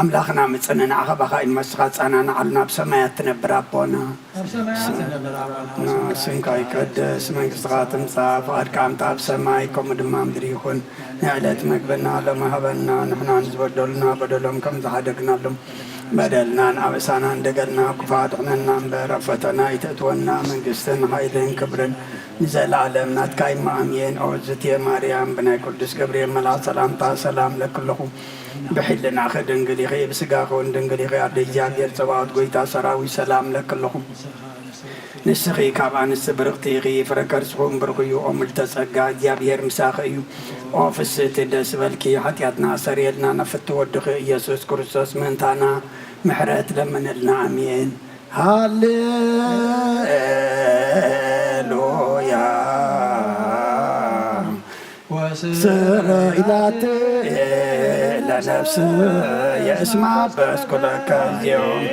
ኣምላኽና ምጽንናዕ ካባኻ እዩ እሞ ንስኻ ጻናናዓልና ኣብ ሰማያት ትነብር ኣቦና። ኣብ ሰማያት ትነብር ኣቦና፣ ስምካ ይቀደስ፣ መንግስትኻ ትምጻእ፣ ፍቓድካ ኣምጻእ ኣብ ሰማይ ከምኡ ድማ ኣብ ምድሪ ይኹን። ናይ ዕለት መግብና ሎሚ ሃበና፣ ንሕና ንዝበደሉና በደሎም ከም ዝሓደግናሎም በደልናን ኣበሳናን ደገልና ክፉእ ኣድሕነና እምበር፣ ኣብ ፈተና ኣይተእትወና፣ መንግስትን ሓይልን ክብርን ንዘለኣለም ናትካ እዩ እሞ ኣሜን። ኦ እግዝእትየ ማርያም፣ ብናይ ቅዱስ ገብርኤል መልኣኽ ሰላምታ ሰላም እለኪ ኣለኹ። ብሕልናኺ ድንግል ኢኺ፣ ብስጋኺ እውን ድንግል ኢኺ። ኣደ እግዚኣብሔር ጸባኦት፣ ጎይታ ሰራዊት፣ ሰላም እለኪ ኣለኹ። ንስኺ ካብ ኣንስቲ ብርኽቲ ኢኺ፣ ፍረ ከርስኺ እውን ብሩኽ እዩ። ኦ ምልዕተ ጸጋ፣ እግዚኣብሔር ምሳኺ እዩ። ኦ ፍስህቲ፣ ደስ ይበልኪ፣ ሓጢኣትና ኣስተሰርየልና፣ ናብ ፍትው ወድኺ ኢየሱስ ክርስቶስ ምእንታና ምሕረት ለምንልና። ኣሜን። ሃሌሉያ። ስረይ ላቲ ለነፍስየ እስማ በስኩለከ ዮም።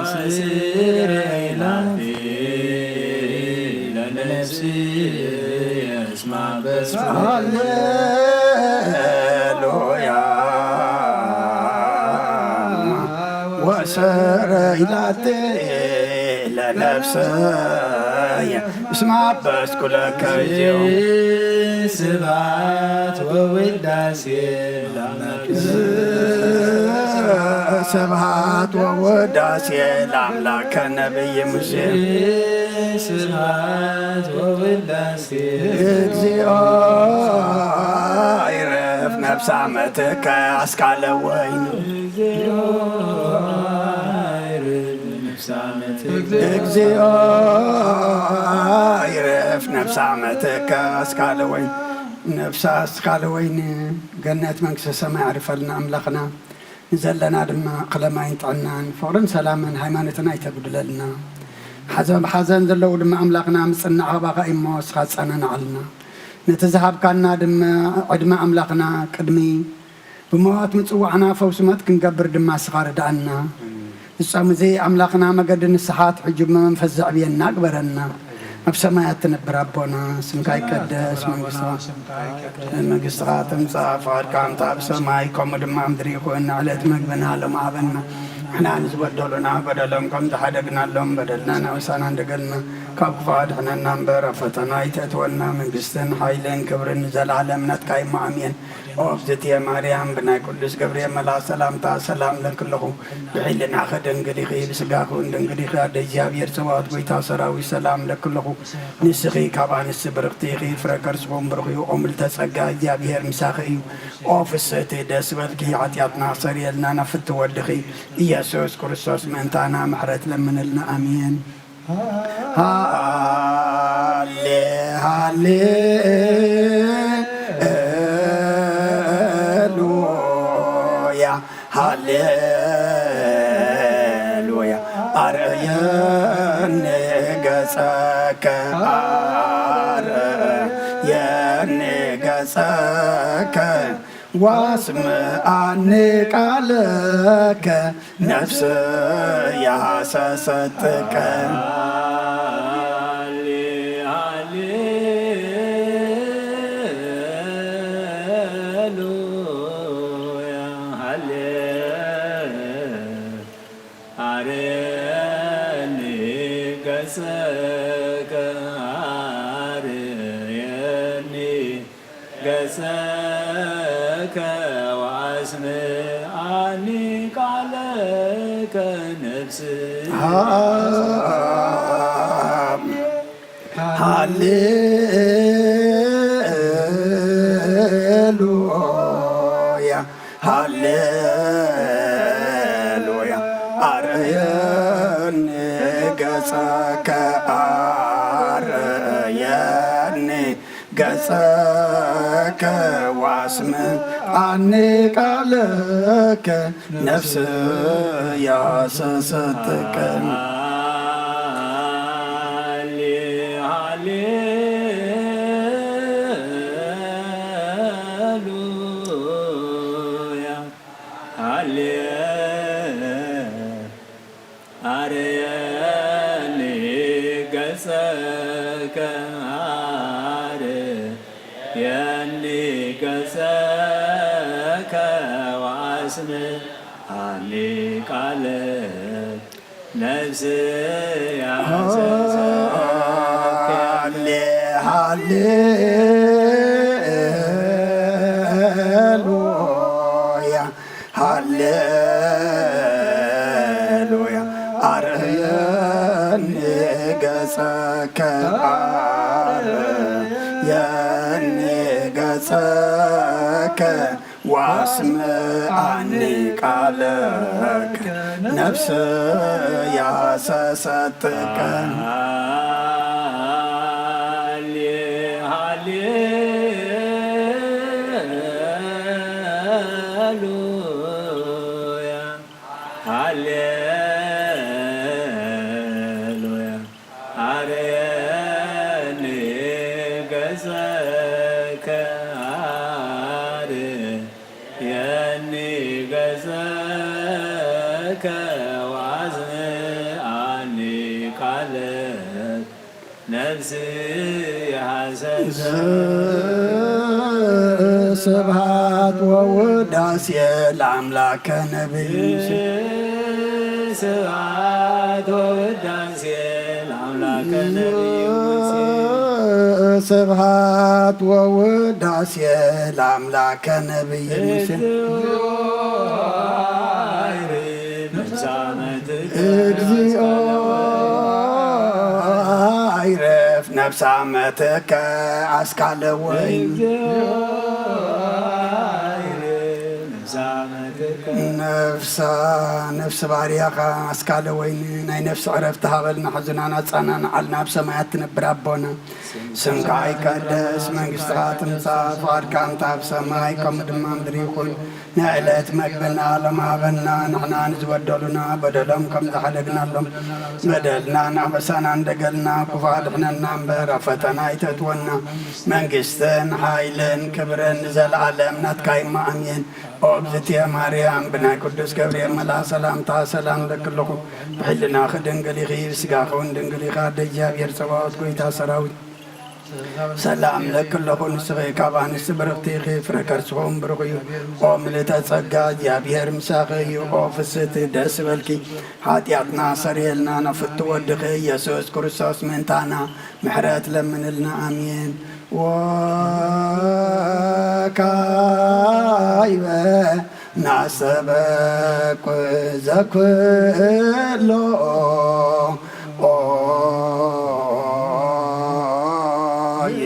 ስረይ ላቲ ለነፍስየ እስማ በስመ ሃሌሉያ ወሰረይ ላቲ ለነፍስየ እስማ በስኩለከ ስብሐት ወውዳሴ ስብሐት ወውዳሴ ለአምላከ ነቢይ ሙሴ ስብሐት ወውዳሴ እግዚኦ ይረፍ ነፍሳ መትከ አስካለ ወይኑ እግዚኦ ይረፍ ነፍሳ መትከ አስካለ ወይኑ ነፍሳ አስካለ ወይኑ ገነት መንግስተ ሰማይ ኣዕርፈልና ኣምላኽና። ንዘለና ድማ እኽለ ማይን ጥዕናን ፍቕርን ሰላምን ሃይማኖትን ኣይተጉድለልና። ሓዘን ብሓዘን ዘለዉ ድማ ኣምላኽና ምጽናዕ ካባኻ እሞ እስኻ ጸናናዓልና። ነቲ ዝሃብካና ድማ ዕድመ ኣምላኽና ቅድሚ ብሞት ምጽዋዕና ፈውሲ ሞት ክንገብር ድማ እስኻ ርድኣና። ንጾም እዚ ኣምላኽና መገዲ ንስሓት ሕጂ ብመንፈስ ዘዕብየና ግበረና። ኣብ ሰማያት ትነብር ኣቦና፣ ስምካ ይቀደስ፣ መንግስትኻ መንግስትኻ ትምጻእ፣ ፍቓድካ ከምቲ ኣብ ሰማይ ከምኡ ድማ ኣብ ምድሪ ይኹን። ዕለት መግብና ሎም ሃበና። ንሕና ንዝበደሉና በደሎም ከም ዝሓደግናሎም በደልና ናውሳና እንደገልና ካብ ክፉእ ኣድሕነና እምበር ኣብ ፈተና ኣይተእትወና። መንግስትን ሓይልን ክብርን ንዘለዓለም ናትካ እሞ ኣሜን። ኦ እግዝእትየ ማርያም ብናይ ቅዱስ ገብርኤል መልኣክ ሰላምታ ሰላም ለክለኹ። ብሕልናኺ ድንግል ኢኺ፣ ብስጋኺ እውን ድንግል ኢኺ። ኣደ እግዚኣብሔር ጸባኦት ጎይታ ሰራዊት ሰላም ለክለኹ። ንስኺ ካብ ኣንስቲ ብርኽቲ ኢኺ፣ ፍረ ከርስኹም ብሩኽ እዩ። ኦ ምልዕተ ጸጋ እግዚኣብሔር ምሳኺ እዩ። ኦ ፍስህቲ ደስ በልኪ፣ ሓጢኣትና ኣሰርየልና ናብ ፍትው ወድኺ ኢየሱስ ክርስቶስ ምእንታና ምሕረት ለምንልና። ኣሜን። ሃሌ ሃሌሉያ ሃሌሉያ ኣርእየኒ ገጸከ ኣርእየኒ ገጸከ ዋስምዓኒ ቃለከ ነፍስያ ሃሰሰትከ። ሃሌሉያ ሃሌ ኣርየኒ ገጸከ ኣርየኒ ገጸከ ወአስምዓኒ ቃለከ ነፍስየ። ሃሌሉያ ሃሌሉያ ኣርየኒ ገጸከ ኣርየኒ ገጸከ ዋስምዓኒ ቃለከ ነፍስያ ሃሰሰትከ። ሃሌሉያ ሃሌ ኣርየኒ ገጸከ ኣርየኒ ገጸከ ወአስምዓኒ ቃለከ ነፍስያ ሃሌ ሃሌሉያ ሃሌሉያ ኣርየኒ ገጸከ ኣርየኒ ገጸከ ዋስምዓኒ ቃለከ ነፍስያ ሃሰሰትከ። ሃሌ ሃሌሉያ ሃሌሉያ ኣርየኒ ገጸከ ኣርየኒ ገጸከ ወአስምዓኒ ነፍሲ ሐሰብ ስብሐት ወውዳሴ ለአምላከ ነቢይ ሙሴ። ስብሐት ወውዳሴ ለአምላከ ነቢይ ሙሴ። ስብሐት ወውዳሴ ለአምላከ ነቢይ ሙሴ። እግዚኦ አይረፍ ነፍሳ መትከ አስካለ ወይን። ነፍሳ ነፍሲ ባርያኻ ኣስካለ ወይን ናይ ነፍሲ ዕረፍቲ ሃበልና። ሕዙናን ኣጻናንዓልና ኣብ ሰማያት ትነብር ኣቦና። ስምካ ይቀደስ፣ መንግስትኻ ትምጻእ፣ ፍቓድካ ከምታ ኣብ ሰማይ ከምኡ ድማ ምድሪ ይኹን። ንዕለት መግብና ሎም ሃበና፣ ንሕና ንዝበደሉና በደሎም ከም ዝሓደግናሎም በደልና ናበሳና እንደገልና፣ ክፉ ኣድሕነና እምበር ኣብ ፈተና ኣይተእትወና። መንግስትን ሓይልን ክብርን ንዘለኣለም ናትካ እሞ ኣሜን። ኦ እግዝእትየ ማርያም፣ ብናይ ቅዱስ ገብርኤል መልኣ ሰላምታ ሰላም እለኪ ኣለኹ። ብሕልናኺ ድንግል ኢኺ፣ ብስጋኺ እውን ድንግል ኢኻ። ኣደ እግዚኣብሔር ጸባኦት፣ ጎይታ ሰራዊት፣ ሰላም እለኪ ኣለኹ። ንስኺ ካብ ኣንስቲ ብርኽቲ ኢኺ፣ ፍረ ከርስኺ እውን ብሩኽ እዩ። ኦ ምልእተ ጸጋ፣ እግዚኣብሔር ምሳኺ እዩ። ኦ ፍስሕቲ ደስ ይበልኪ፣ ሓጢኣትና ሰርየልና፣ ናብ ፍቱ ወድኺ ኢየሱስ ክርስቶስ ምእንታና ምሕረት ለምንልና። ኣሜን። ወካይበ ናሰበኩ ዘኩሎ ኦይ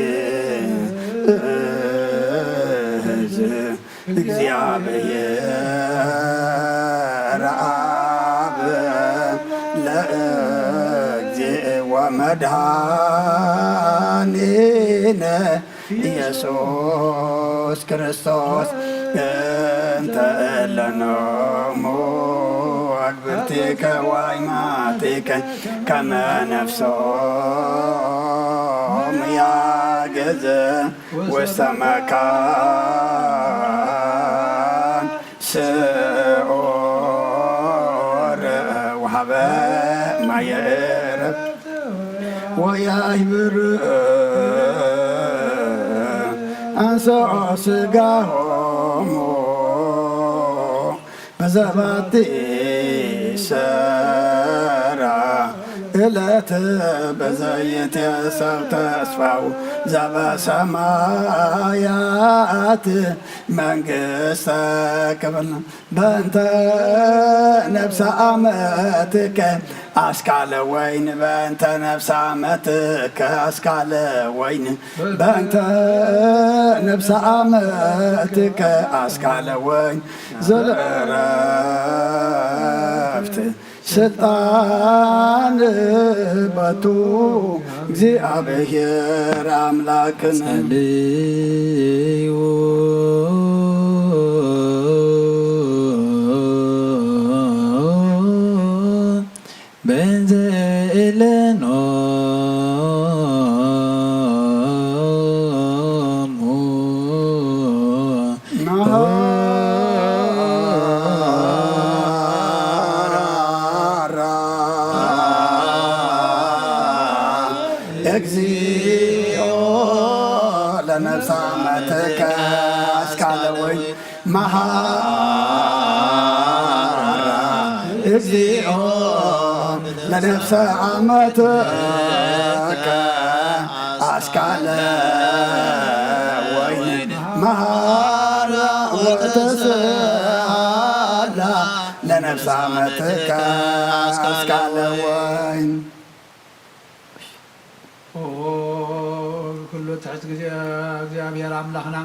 እዝ እግዚኣብሔር አብ ለእግዚእ ወመድኃኒነ ኢየሱስ ክርስቶስ እንተ እለኖሙ አግብርቲከ ዋይማቲከ ከመ ነፍሶም ያገዘ ውስተ መካን ስዑር ወሃበ ማየ ዕረፍት ወያይብር አንሰኦ ስጋሆሙ በዘባቲ ሰራ እለት በዘይትየሰብ ተስፋው ዘበሰማያት መንግስተ ክብል በእንተ ነፍሰ አመትከ አስካለ ወይን በእንተ ነፍሰ አመትከ አስካለ ወይን በእንተ ነፍሰ አመትከ አስካለ ወይን ዘለእረፍት ስልጣን በቱ እግዚአብሔር አምላክን ጸልዩ በእንተ እለኖሙ መሐራ እግዚኦ ለነፍሳ መትከ አስካለ ወይ መሐራ እግዚኦ ለነፍሰ አመትከ አስካለ ወይን መሐራ ወተስአላ ለነፍሰ አመትከ አስካለ ወይን። ኦ ኩሉ ትሕት ግዜ እግዚኣብሔር ኣምላኽና፣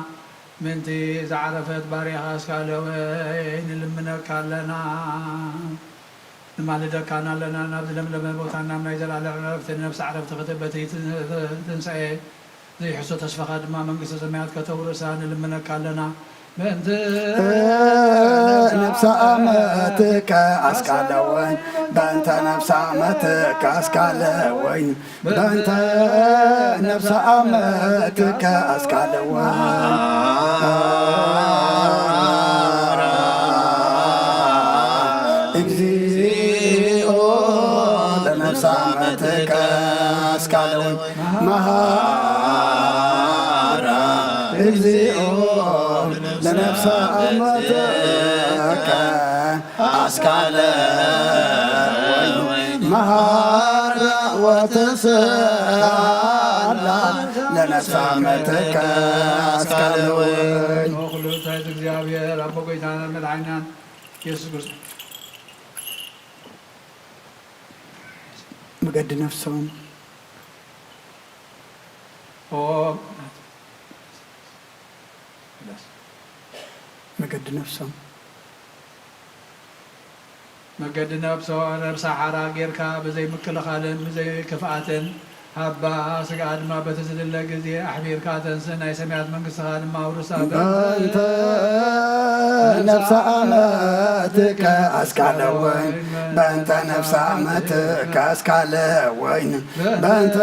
ምእንቲ ዝዓረፈት ባርያኻ ኣስካለ ወይን ንልምነካ ኣለና፣ ንማልደካን ኣለና። ናብ ዝለምለመ ቦታ ናብ ናይ ዘላለም ዕረፍቲ ንነፍሲ ዓረፍቲ ክትበቲ ትንሳኤ ዘይሕሶ ተስፋኻ ድማ መንግስተ ሰማያት ከተውርሳ ንልምነካ ኣለና። ምእንቲ ነፍሰ ኣመትከ ኣስካለ ወይን፣ በእንተ ነፍሰ ኣመትከ ኣስካለ ወይን፣ በእንተ ነፍሰ ኣመትከ ኣስካለ ወይን። እግዚኦ ነፍሳመትከ አስካለ ወይን መሃራ እግዚኦ ለነፍሳመትከ አስካለ ወይን መሃራ ወተሰአላ ለነፍሳመትከ አስካለ ወይን። ኩሉ ትሕት እግዚኣብሔር ኣቦ ጎይታናን መድሓኒናን ኢየሱስ ክርስቶስ። መገዲ ነፍሶም ኦ መገዲ ነፍሶም መገዲ ነፍሶ ነብሳ ሓራ ጌርካ ብዘይ ምክልኻልን ብዘይ ክፍኣትን ሃባ፣ ስጋኣ ድማ በቲ ዝድለ ግዜ ኣሕቢርካ ተንስእ፣ ናይ ሰማያት መንግስትኻ ድማ ኣውርሳ። በእንተ ነፍሳ ኣመትከ አስካለ ወይን፣ በእንተ ነፍሳ አመትከ አስካለ ወይን፣ በእንተ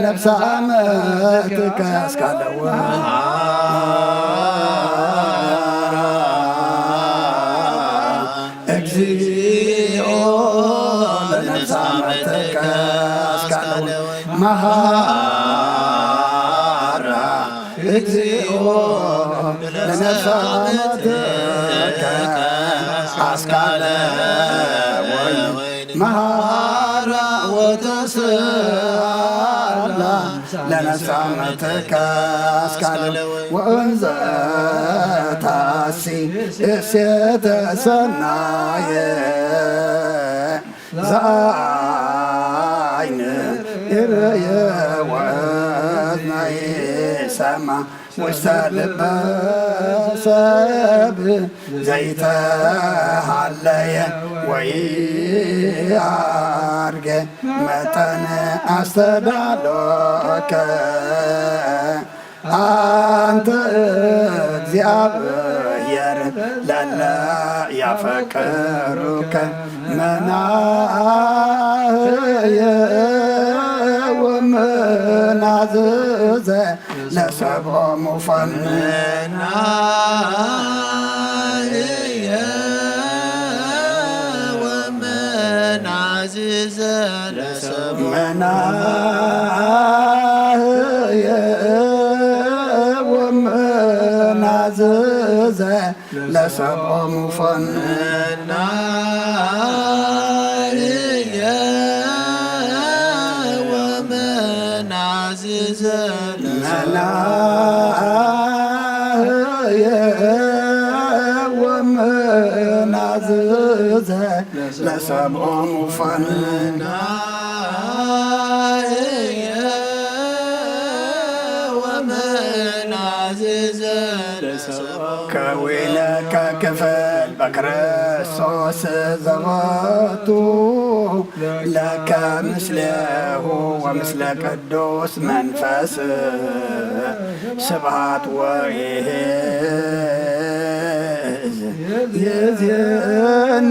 ነፍሳ አመትከ አስካለ ወይን። እግዚኦ ለነፍሳመትከ አስካለ ወይን መሃራ። እግዚኦ ለነፍሳመትከ አስካለ ወይን መሃራ ወተስአላ ለነፍሳመትከ አስካለ ወእንዘ ታሲ እሴተ ሰናየ ዘአይን ይርእየ ወእዝናይ ሰማ ውስተ ልበ ሰብ ዘይተሃለየ ወይአርገ መጠን አስተዳሎከ አንተ እግዚአብሔር ለለ ያፈቅሩከ መናህየ ወመናዝዘ ለሰብኦሙ ፈኑ መናህየ ወመናዝዘ ለሰብኦሙ መናህየ ወመናዝዘ ለሰብኦሙ ፈኑ መናህየ ወመናዝዘ መናህየ ወመናዝዘ ለሰብኦሙ ፈኑ መናህየ ወመናዝዘ ለሰብኦሙ ከዊነ ከክፍል በክርስቶስ ዘወቱ ለከ ምስሌሁ ወምስለ ቅዱስ መንፈስ ስብሐት ወይሄዝ የዜን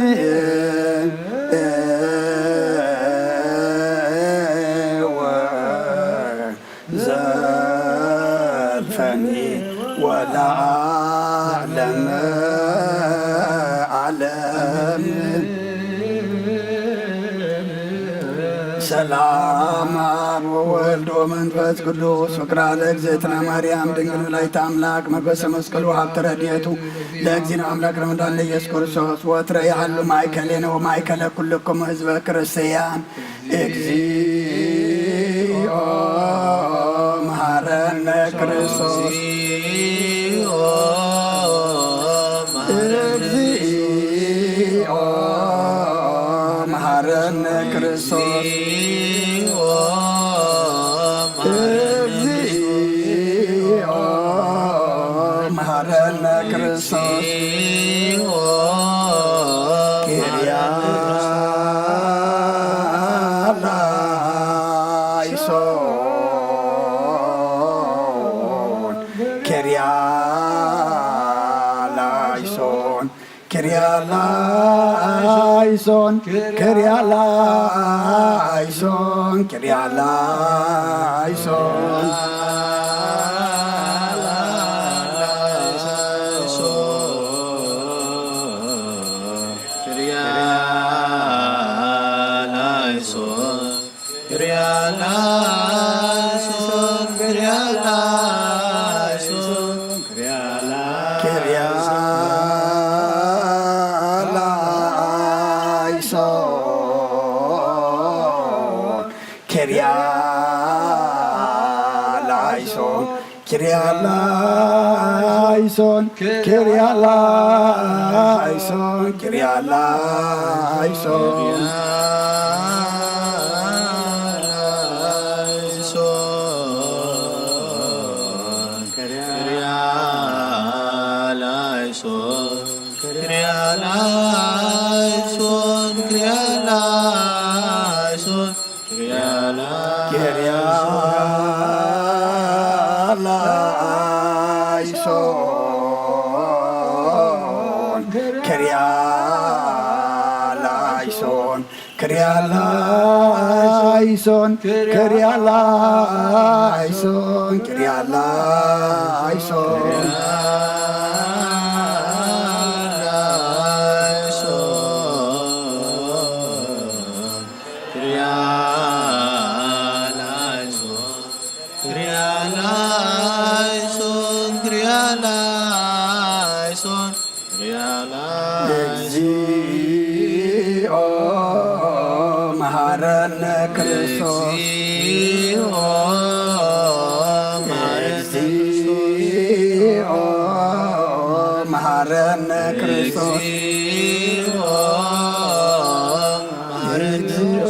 ዘልፈኒ ወለዓለመ ዓለም። ሰላም አብ ወወልድ ወመንፈስ ቅዱስ ፍቅራ ለእግዝእትነ ማርያም ድንግል ወላዲተ አምላክ መገሰ መስቀሉ ሀብተ ረድኤቱ ለእግዚእነ አምላክ ረመዳን ለኢየሱስ ክርስቶስ ወትረ ያህሉ ማእከሌነ ወማእከለ ኩልክሙ ህዝበ ክርስቲያን። እግዚኦ መሐረነ ክርስቶስ። እግዚኦ መሐረነ ክርስቶስ። እግዚኦ መሐረነ ክርስቶስ። ኪርያ ላይሶን፣ ኪርያ ላይሶን፣ ኪርያ ላይሶን፣ ኪርያ ላይሶን፣ ኪርያ ላይሶን። ኪርያ ላይሶን። ላይሶን፣ ክርያ ላይሶን፣ ክርያ ላይሶን፣ ክርያ ላይሶን፣ ክርያ ላይሶን፣ ክርያ ላይሶን፣ ክርያ ላይሶን፣ ክርያ ላይሶን። ክርያ ላይሶን፣ ክርያ ላይሶን፣ ክርያ ላይሶን፣ ክርያ ላይሶን፣ ክርያ ላይሶን። ክርያ ላይሶን፣ ክርያ ላይሶን፣ ክርያ ላይሶን፣ ክርያ ላይሶን። እግዚኦ መሐረነ ክርስቶስ። እግዚኦ መሐረነ ክርስቶስ። እግዚኦ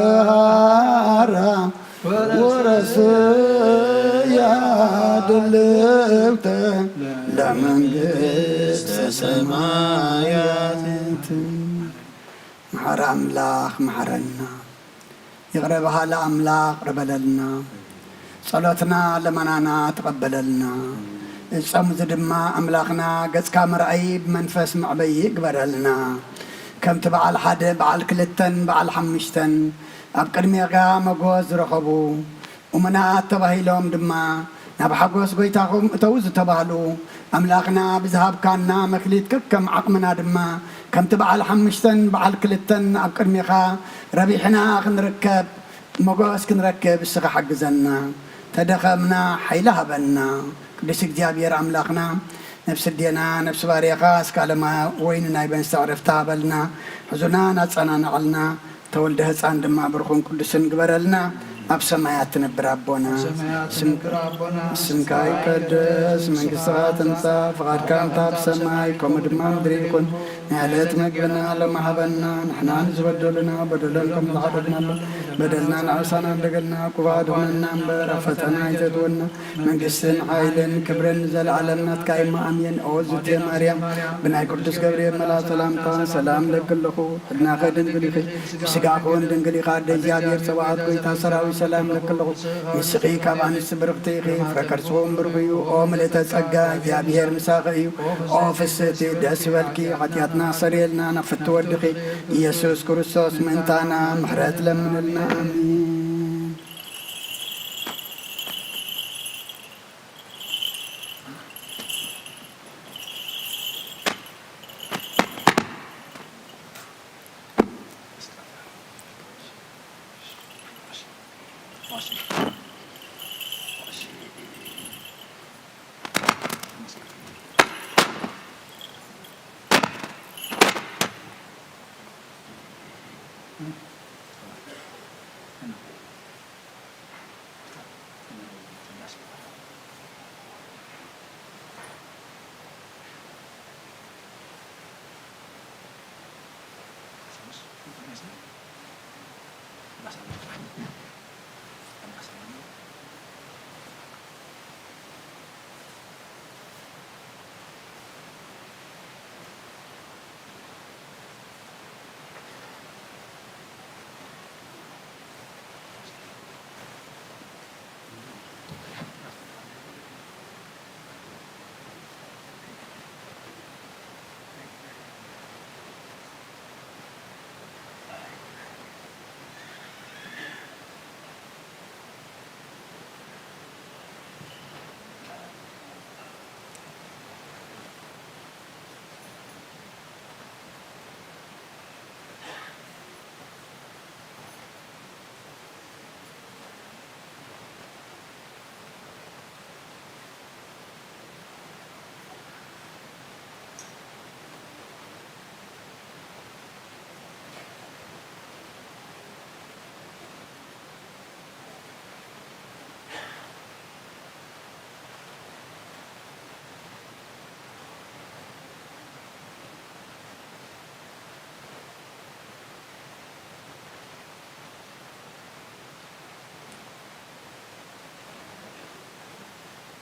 መሐራ ወረስያ ድልውተ ለመንግስተ ሰማያት። መሐሪ ኣምላኽ መሐረና። ይቕረ በሃሊ ኣምላኽ ይቕረ በለልና። ጸሎትና ልመናና ተቐበለልና። እዚ ጾም እዚ ድማ ኣምላኽና ገጽካ መርኣዪ ብመንፈስ መዕበዪ ይግበረልና። ከምቲ በዓል ሓደ፣ በዓል ክልተን በዓል ሓሙሽተን ኣብ ቅድሜኻ መጎስ ዝረኸቡ እሙናት ተባሂሎም ድማ ናብ ሓጎስ ጐይታኹም እተዉ ዝተባህሉ፣ ኣምላኽና ብዝሃብካና መክሊት ከከም ዓቕምና ድማ ከምቲ በዓል ሓሙሽተን በዓል ክልተን ኣብ ቅድሜኻ ረቢሕና ክንርከብ፣ ሞገስ ክንረክብ እስኻ ሓግዘና። ተደኸምና ሓይሊ ሃበና። ቅዱስ እግዚኣብሔር ኣምላኽና፣ ነፍሲ ኣዴና፣ ነፍሲ ባርያኻ እስከ ዓለማዊ ወይኒ ናይ በንስቲ ዕረፍቲ ሃበልና። ሕዙናን ኣጸናንዓልና። ተወልደ ህፃን ድማ ብሩኽን ቅዱስን ግበረልና። ኣብ ሰማያት ትነብር ኣቦና፣ ኣብ ሰማያት ስም-፣ ትነብር ኣቦና፣ ስምካ ይቀደስ፣ መንግስትኻ ትምጻእ፣ ፍቓድካ እንታ ኣብ ሰማይ ከምኡ ድማ ምድሪ ይኹን። ናይ ዕለት መግብና ሎሚ ሃበና፣ ንሕና ንዝበደሉና በደሎም ከም ዝሓደግናሎም በደልና ንዓሳና እንደገና፣ ክፉእ ኣድሕነና እምበር ኣብ ፈተና ኣይተእትወና፣ መንግስትን ሓይልን ክብርን ንዘለዓለም ናትካ እሞ ኣሜን። ኦ ዝቴ ማርያም፣ ብናይ ቅዱስ ገብርኤል መልኣክ ሰላምታ ሰላም እለኪ ኣለኹ። ሕድናኸ ድንግል ኢኺ፣ ብስጋኹ እውን ድንግል ኢኻ። ኣደ እግዚኣብሔር ጸባኦት፣ ጎይታ ሰራዊት ሰላም እለኪ ኣለኹ። ንስኺ ካብ ኣንስቲ ብርኽቲ ኢኺ፣ ፍረ ከርስኺ እውን ብሩኽ እዩ። ኦ ምልእተ ጸጋ፣ እግዚኣብሔር ምሳኺ እዩ። ኦ ፍስህቲ፣ ደስ ይበልኪ፣ ሓጢኣትና ኣስተሰርየልና፣ ናብ ፍትው ወድኺ ኢየሱስ ክርስቶስ ምእንታና ምሕረት ለምንልና። ኣሜን።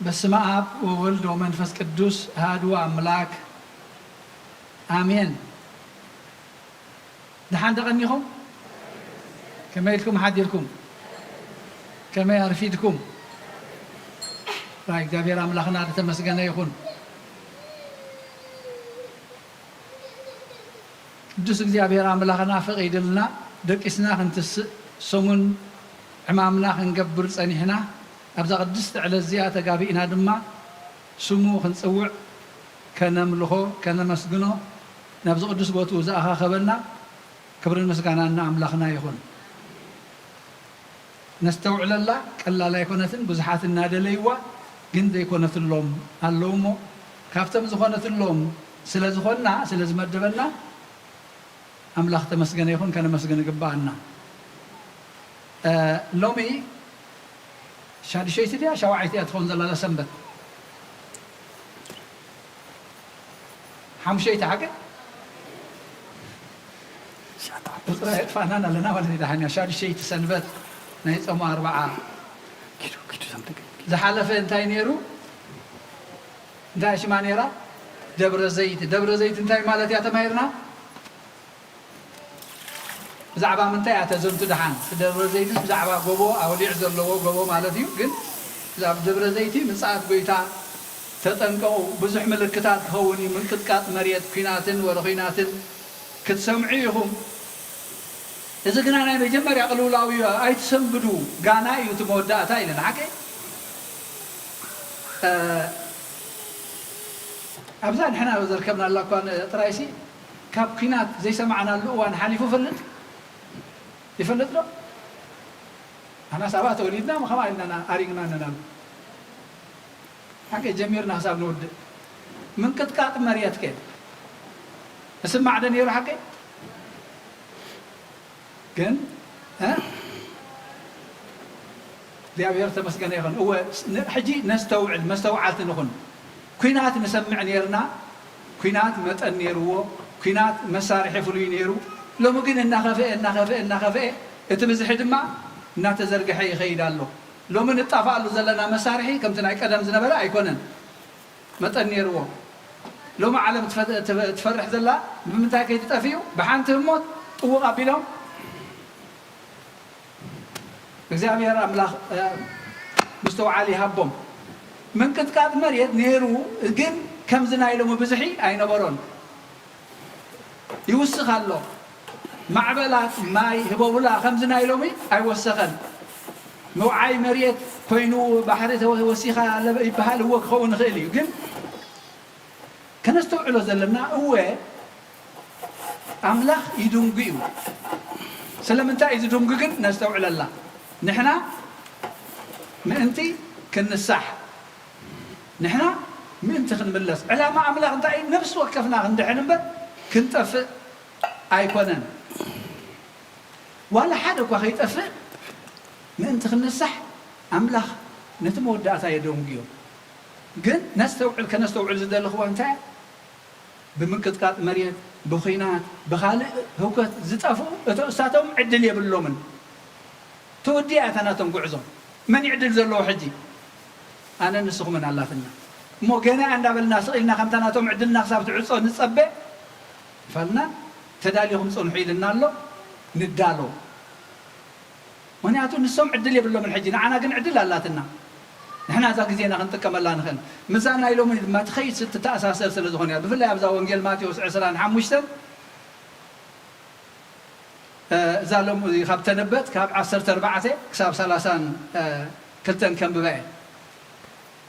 በስመ አብ ወወልድ ወመንፈስ ቅዱስ አሐዱ አምላክ አሜን። ደሓን ደቐኒኹም? ከመይ ኢልኩም ሓዲርኩም? ከመይ ኣርፊድኩም? ራይ እግዚኣብሔር ኣምላኽና ዝተመስገነ ይኹን። ቅዱስ እግዚኣብሔር ኣምላኽና ፈቒድልና ደቂስና ክንትስእ ሰሙን ዕማምና ክንገብር ጸኒሕና። ኣብዛ ቅድስቲ ዕለት እዚኣ ተጋቢእና ድማ ስሙ ክንጽውዕ፣ ከነምልኾ፣ ከነመስግኖ ናብዚ ቅዱስ ቦትኡ ዝኣኻኸበና ክብርን ምስጋናን ንኣምላኽና ይኹን። ነስተውዕለላ ቀላል ኣይኮነትን። ብዙሓት እናደለይዋ ግን ዘይኮነትሎም ኣለዉ እሞ ካብቶም ዝኾነትሎም ስለ ዝኾንና፣ ስለ ዝመደበና ኣምላኽ ተመስገነ ይኹን፣ ከነመስግን ይግብኣና። እ፣ ሎሚ ሻድሸይቲ ድያ ሻውዓይቲ እያ ትኸውን ዘላ እዛ ሰንበት? ሓሙሸይቲ ሓቂ? ቁፅራ የጥፋእናን ኣለና ማለት እዩ። ደሓን እያ። ሻድሸይቲ ሰንበት ናይ ጾሙ ኣርብዓ። ዝሓለፈ እንታይ ነይሩ? እንታይ ሽማ ነይራ? ደብረ ዘይት። ደብረ ዘይት እንታይ ማለት እያ ተማሂርና? ብዛዕባ ምንታይ እያ ተዘንቱ ደሓን? እቲ ደብረ ዘይትስ ብዛዕባ ጎቦ ኣውሊዕ ዘለዎ ጎቦ ማለት እዩ። ግን ኣብ ደብረ ዘይቲ ምጽኣት ጎይታ ተጠንቀቑ፣ ብዙሕ ምልክታት ክኸውን እዩ፣ ምንቅጥቃጥ መሬት፣ ኲናትን ወረ ኲናትን ክትሰምዑ ኢኹም። እዚ ግና ናይ መጀመርያ ቅልውላው እዩ፣ ኣይትሰንብዱ፣ ጋና እዩ እቲ መወዳእታ ኢለን። ሓቂ? እ፣ ኣብዛ ንሕና ዘርከብናላ እኳ ጥራይሲ ካብ ኲናት ዘይሰማዕናሉ እዋን ሓሊፉ ይፈልጥ? ይፈልጥ ዶ? ኣና ሳባ ተወሊድና ከማይ ኢልና ኣሪግና ነናሉ። ሓቂ ጀሚርና ክሳብ ንውድእ። ምንቅጥቃጥ መሬት ከ እስማዕ ዶ ነይሩ ሓቂ? ግን፣ እ? እግዚኣብሔር ተመስገነ ይኹን። እወ፣ ስ-፣ ን-፣ ሕጂ ነስተውዕል፣ መስተውዓልቲ ንኹን። ኲናት ንሰምዕ ነይርና፣ ኲናት መጠን ነይርዎ፣ ኲናት መሳርሒ ፍሉይ ነይሩ። ሎሚ ግን እናኸፍአ፣ እናኸፍአ፣ እናኸፍአ፣ እቲ ብዝሒ ድማ እናተዘርግሐ ይኸይድ ኣሎ። ሎሚ ንጣፍኣሉ ዘለና መሳርሒ ከምቲ ናይ ቀደም ዝነበረ ኣይኮነን። መጠን ነይርዎ። ሎሚ ዓለም ትፈ-፣ ትፈ-፣ ትፈርሕ ዘላ ብምንታይ ከይትጠፍእ እዩ? ብሓንቲ ህሞት ጥውቕ ኣቢሎም እግዚኣብሔር ኣምላኽ፣ እ፣ ምስትውዓል ይሃቦም። ምንቅጥቃጥ መሬት ነይሩ፣ ግን ከምዚ ናይ ሎሚ ብዝሒ ኣይነበሮን። ይውስኽ ኣሎ። ማዕበላት ማይ ህቦብላ ከምዚ ናይ ሎሚ ኣይወሰኸን። ምውዓይ መሬት ኮይኑ ባሕሪ ተወ-፣ ወሲኻ ለበ-፣ ይበሃል እወ ክኸውን ይኽእል እዩ። ግን ከነስተውዕሎ ዘለና እወ ኣምላኽ ይድንጉ እዩ። ስለምንታይ እዩ ዝድንጉ ግን ነስተውዕለላ። ንሕና ምእንቲ ክንሳሕ፣ ንሕና ምእንቲ ክንምለስ። ዕላማ ኣምላኽ እንታይ እዩ? ነፍሲ ወከፍና ክንድሕን እምበር ክንጠፍእ ኣይኮነን። ዋላ ሓደ እኳ ከይጠፍእ ምእንቲ ክንሳሕ ኣምላኽ ነቲ መወዳእታ የደንጉዮ። ግን ነስተውዕል፣ ከነስተውዕል ዝደለኽዋ እንታይ እያ? ብምንቅጥቃጥ መሬት፣ ብኹናት፣ ብኻልእ ህውከት ዝጠፍኡ እቶ እሳቶም ዕድል የብሎምን። ተወዲኣ እታ ናቶም ጉዕዞ። መን እዩ ዕድል ዘለዎ ሕጂ? ኣነን ንስኹምን ኣላትና። እሞ ገና እንዳበልና ስቕ ኢልና ከምታ ናቶም ዕድልና ክሳብ ትዕጾ ንጸበ። ፋልና ተዳሊኹም ጽንሑ ኢልና ኣሎ። ንዳሎ። ምኽንያቱ ንሶም ዕድል የብሎምን ሕጂ፣ ንዓና ግን ዕድል ኣላትና። ንሕና እዛ ግዜና ክንጥቀመላ ንኽእል። ምዛ ናይ ሎሚ ድማ ትኸይድ ስትተኣሳሰር ስለ ዝኾነ እያ። ብፍላይ ኣብዛ ወንጌል ማቴዎስ ዕስራን ሓሙሽተን፣ እ፣ እዛ ሎሚ ካብ ተነበብት ካብ ዓሰርተ ኣርባዕተ ክሳብ ሰላሳን ክልተን ከንብባ እየ።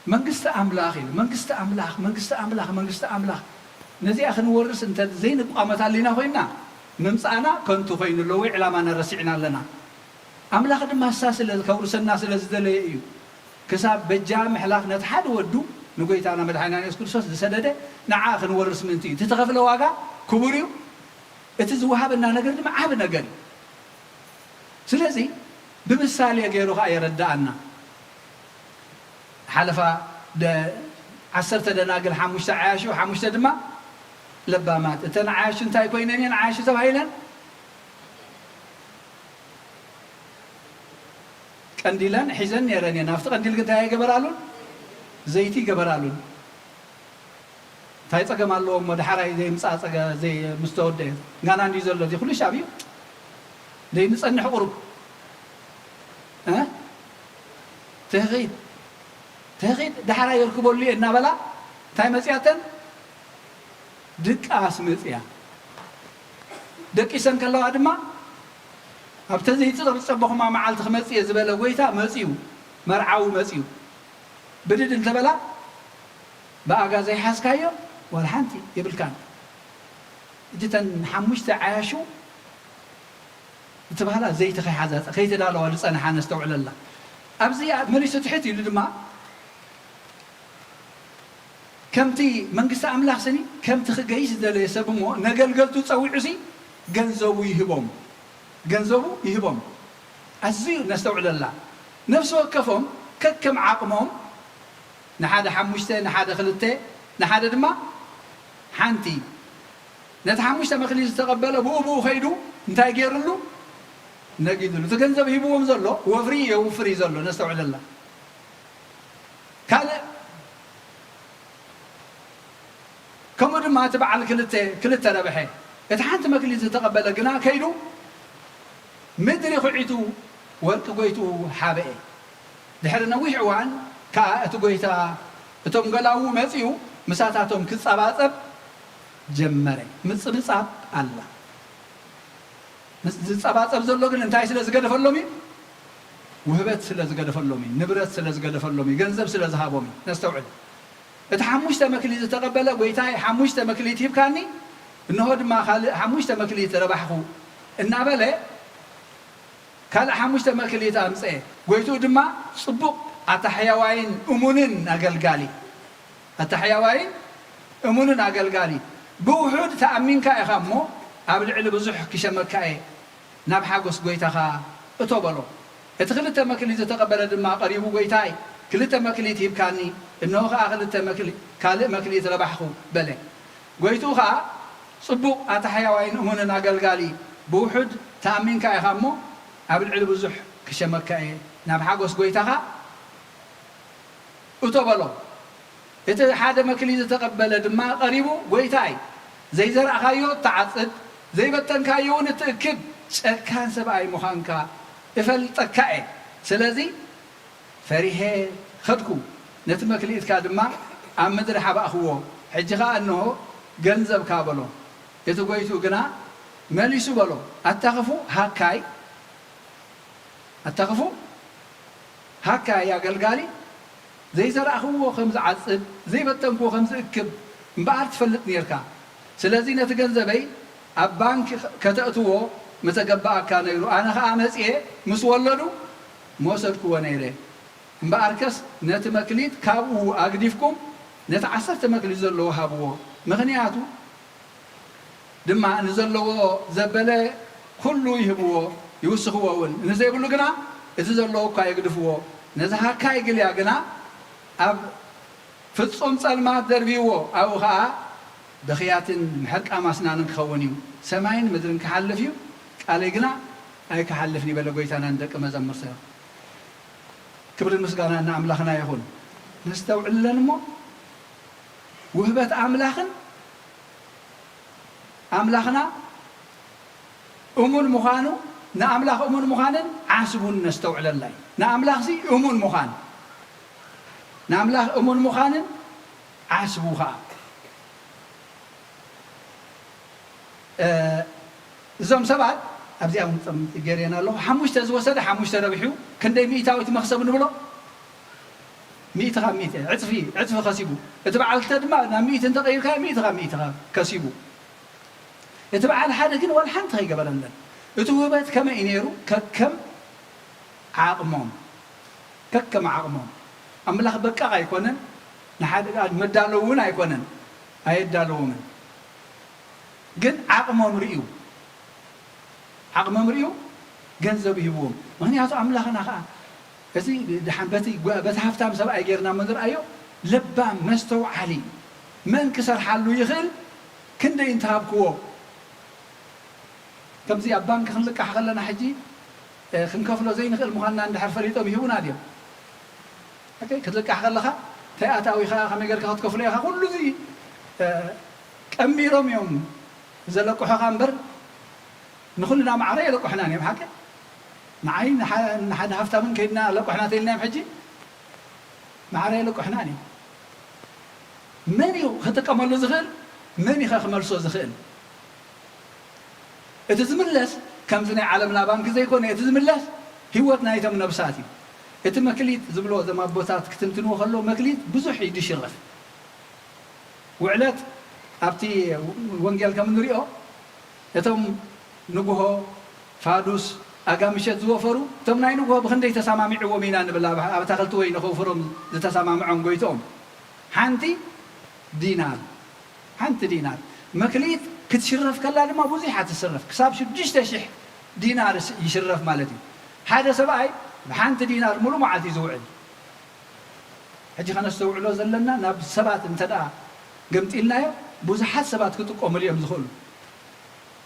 መንግስቲ ኣምላኽ ኢሉ፣ መንግስቲ ኣምላኽ፣ መንግስቲ ኣምላኽ፣ መንግስቲ ኣምላኽ። ነዚኣ ክንወርስ እንተ ዘይንቋመት ኣሊና ኮይንና፣ ምምጻእና ከንቱ ኮይኑ ኣሎ ወይ ዕላማና ረሲዕና ኣለና። ኣምላኽ ድማ እሳ ስለ ከውርሰና ስለ ዝደለየ እዩ። ክሳብ በጃ ምሕላፍ ነቲ ሓደ ወዱ ንጎይታና መድሓኒና የሱስ ክርስቶስ ዝሰደደ ንዓ ክንወርስ ምእንቲ እዩ። እቲ ተኸፍለ ዋጋ ክቡር እዩ። እቲ ዝወሃበና ነገር ድማ ዓቢ ነገር እዩ። ስለዚ ብምሳሌ ገይሩ ኸኣ የረድኣና። ሓለፋ ደ-፣ ዓሰርተ ደናግል፣ ሓሙሽተ ዓያሹ፣ ሓሙሽተ ድማ ለባማት። እተን ዓያሹ እንታይ ኮይነን እየን ዓያሹ ተባሂለን? ቀንዲለን ሒዘን ነይረን እየን። ኣብቲ ቀንዲል ግን እንታይ ኣይገበራሉን? ዘይቲ ይገበራሉን እንታይ ጸገም ኣለዎ እሞ ደሓራይ ዘይምጻእ ጸገ ዘይ ምስ ተወደአ ጋና እንዲዩ ዘሎ እዚ ኩሉ ሻብ እዩ ዘይንጸንሕ ቁሩብ እ ትህኺት ትህኺት ደሓራይ ይርክበሉ እየ እናበላ እንታይ መጽያተን ድቃስ መጽያ ደቂሰን ከለዋ ድማ ኣብተ ዘይትጸብጸበኹማ መዓልቲ ክመጽእ እየ ዝበለ ጎይታ መጽዩ መርዓዊ መጽዩ ብድድ እንተበላ ብኣጋ ዘይሓዝካዮ ዋላ ሓንቲ የብልካን። እጅተን ሓሙሽተ ዓያሹ እቲ ባህላ ዘይቲ ከይሓዛ ከይተዳለዋ ዝጸንሓ ነስተውዕለላ። ኣብዚ መሊሱ ትሕት ኢሉ ድማ ከምቲ መንግስቲ ኣምላኽ ስኒ ከምቲ ክገይሽ ዝደለየ ሰብ እሞ ነገልገልቱ ጸዊዑ ሲ ገንዘቡ ይህቦም ገንዘቡ ይህቦም ኣዝዩ ነስተውዕለላ ነፍሲ ወከፎም ከከም ዓቕሞም ንሓደ ሓሙሽተ ንሓደ ክልተ ንሓደ ድማ ሓንቲ ነቲ ሓሙሽተ መክሊት ዝተቐበለ ብኡ ብኡ ከይዱ እንታይ ገይሩሉ ነጊዱሉ እቲ ገንዘብ ሂብዎም ዘሎ ወፍሪ የውፍር እዩ ዘሎ ነስተውዕለላ ካልእ ከምኡ ድማ እቲ በዓል ክልተ ክልተ ረብሐ እቲ ሓንቲ መክሊት ዝተቐበለ ግና ከይዱ ምድሪ ኩዒቱ ወርቂ ጎይትኡ ሓበኤ። ድሕሪ ነዊሕ እዋን ከኣ እቲ ጎይታ እቶም ገላዉ መጺኡ ምሳታቶም ክጸባጸብ ጀመረ። ምጽብጻብ ኣላ። ዝጸባጸብ ዘሎ ግን እንታይ ስለ ዝገደፈሎም እዩ? ውህበት ስለ ዝገደፈሎም እዩ። ንብረት ስለ ዝገደፈሎም እዩ። ገንዘብ ስለ ዝሃቦም እዩ። ነስተውዕል። እቲ ሓሙሽተ መክሊት ዝተቐበለ ጎይታይ ሓሙሽተ መክሊት ሂብካኒ፣ እንሆ ድማ ካልእ ሓሙሽተ መክሊት ረባሕኹ እናበለ ካልእ ሓሙሽተ መክሊት ኣምጸኤ። ጎይትኡ ድማ ጽቡቕ ኣታሕያዋይን እሙንን ኣገልጋሊ ኣታሕያዋይን እሙንን ኣገልጋሊ ብውሑድ ተኣሚንካ ኢኻ እሞ ኣብ ልዕሊ ብዙሕ ክሸመካ እየ ናብ ሓጎስ ጎይታኻ እቶ በሎ። እቲ ክልተ መክሊት ዝተቐበለ ድማ ቀሪቡ፣ ጐይታይ፣ ክልተ መክሊት ሂብካኒ፣ እንሆ ኸኣ ክልተ መክሊ-፣ ካልእ መክሊት ረባሕኹ፣ በለ። ጐይትኡ ኸኣ፣ ጽቡቕ፣ ኣታ ሕያዋይን እሙንን ኣገልጋሊ፣ ብውሑድ ተኣሚንካ ኢኻ እሞ፣ ኣብ ልዕሊ ብዙሕ ክሸመካ እየ፣ ናብ ሓጐስ ጐይታኻ እቶ በሎ። እቲ ሓደ መክሊት ዝተቐበለ ድማ ቀሪቡ፣ ጐይታይ፣ ዘይዘራእካዮ እትዓጽድ፣ ዘይበተንካዮ እውን እትእክብ ጨካን ሰብኣይ ምዃንካ እፈልጠካ እየ። ስለዚ ፈሪሄ ኸድኩ፣ ነቲ መክሊትካ ድማ ኣብ ምድሪ ሓባእክዎ። ሕጂ ኸኣ እንሆ ገንዘብካ በሎ። እቲ ጐይትኡ ግና መሊሱ በሎ፣ ኣታ ኽፉእ ሃካይ፣ ኣታ ኽፉእ ሃካይ ኣገልጋሊ፣ ዘይዘራእኽዎ ከም ዝዓጽድ፣ ዘይበተንክዎ ከም ዝእክብ እምበኣር ትፈልጥ ኔርካ። ስለዚ ነቲ ገንዘበይ ኣብ ባንክ ከተእትዎ ምተገበኣካ ነይሩ። ኣነ ኸኣ መጺኤ ምስ ወለዱ ምወሰድክዎ ነይረ። እምበኣርከስ ነቲ መክሊት ካብኡ ኣግዲፍኩም ነቲ ዓሰርተ መክሊት ዘለዎ ሃብዎ። ምኽንያቱ ድማ ንዘለዎ ዘበለ ኩሉ ይህብዎ ይውስኽዎ እውን፣ ንዘይብሉ ግና እቲ ዘለዎ እኳ የግድፍዎ። ነዚ ሃካይ ግልያ ግና ኣብ ፍጹም ጸልማት ደርብይዎ፣ ኣብኡ ኸኣ ብኽያትን ምሕርቃም ኣስናንን ክኸውን እዩ። ሰማይን ምድርን ክሓልፍ እዩ፣ ቃለይ ግና ኣይክሓልፍን እዩ በለ ጐይታና ንደቂ መዘምርቱ። ክብርን ምስጋናን ንኣምላኽና ይኹን። ነስተውዕለን እሞ ውህበት ኣምላኽን ኣምላኽና እሙን ምዃኑ ንኣምላኽ እሙን ምዃንን ዓስቡን ነስተውዕለላ እዩ። ንኣምላኽሲ እሙን ምዃን ንኣምላኽ እሙን ምዃንን ዓስቡ ኸዓ እዞም ሰባት ኣብዚኣ እውን ጸምቲ ገይረና ኣለኹ። ሓሙሽተ ዝወሰደ ሓሙሽተ ረቢሑ ክንደይ ሚእታዊት መኽሰብ ንብሎ? ሚእቲ ካብ ሚእቲ ዕጽፊ ዕጽፊ ከሲቡ። እቲ በዓል ክልተ ድማ ናብ ሚእቲ እንተቐይርካዮ ሚእቲ ካብ ሚእቲ ከሲቡ። እቲ በዓል ሓደ ግን ዋላ ሓንቲ ከይገበረለን። እቲ ውህበት ከመይ እዩ ነይሩ? ከከም ዓቕሞም ከከም ዓቕሞም። ኣምላኽ በቃቕ ኣይኮነን፣ ንሓደ መዳለዊ እውን ኣይኮነን፣ ኣየዳለዎምን። ግን ዓቕሞም ርእዩ ዓቕሞም ርእዩ ገንዘብ ይህብዎም። ምኽንያቱ ኣምላኽና ኸዓ እዚ ድሓን በቲ በቲ ሃፍታም ሰብኣይ ጌርና ምንርኣዮ ለባም መስተውዓሊ መን ክሰርሓሉ ይኽእል ክንደይ እንተሃብክዎ ከምዚ ኣብ ባንክ ክንልቃሕ ከለና ሕጂ ክንከፍሎ ዘይንኽእል ምዃንና እንድሕር ፈሊጦም ይህቡና ድዮም? ክትልቃሕ ከለኻ ኣታዊ ኸዓ ከመይ ጌርካ ክትከፍሎ ኢኻ? ኩሉ እዚ፣ እ፣ ቀሚሮም እዮም ዘለቅሑኻ እምበር፣ ንኹልና ማዕረ የለቅሑናን እዮም። ሓቂ? ንዓይ ንሓ-፣ ንሓደ ሃፍታምን ከይድና ኣለቅሑና ተይልናዮም ሕጂ፣ ማዕረ የለቅሑናን እዮም። መን እዩ ክጥቀመሉ ዝኽእል? መን እዩ ኸ ክመልሶ ዝኽእል? እቲ ዝምለስ ከምዚ ናይ ዓለምና ባንክ ዘይኮነ፣ እቲ ዝምለስ ህይወት ናይቶም ነብሳት እዩ። እቲ መክሊት ዝብሎ፣ እዞም ኣቦታት ክትንትንዎ ከለዉ፣ መክሊት ብዙሕ እዩ ዝሽረፍ። ውዕለት ኣብቲ ወንጌል ከም እንሪኦ፣ እቶም ንግሆ ፋዱስ ኣጋ ምሸት ዝወፈሩ፣ እቶም ናይ ንግሆ ብኽንደይ ተሰማሚዕዎም ኢና ንብል፣ ኣብ፣ ኣብ ኣታኽልቲ ወይኒ ከውፍሮም ዝተሰማምዖም ጎይትኦም። ሓንቲ ዲናር፣ ሓንቲ ዲናር። መክሊት ክትሽረፍ ከላ ድማ ብዙሕ እያ ትስረፍ። ክሳብ ሽዱሽተ ሽሕ ዲናር ይሽረፍ ማለት እዩ። ሓደ ሰብኣይ ብሓንቲ ዲናር ሙሉ መዓልቲ እዩ ዝውዕል። ሕጂ ከነስተውዕሎ ዘለና፣ ናብ ሰባት እንተ ደኣ ገምጢልናዮ፣ ብዙሓት ሰባት ክጥቀሙሉ እዮም ዝኽእሉ።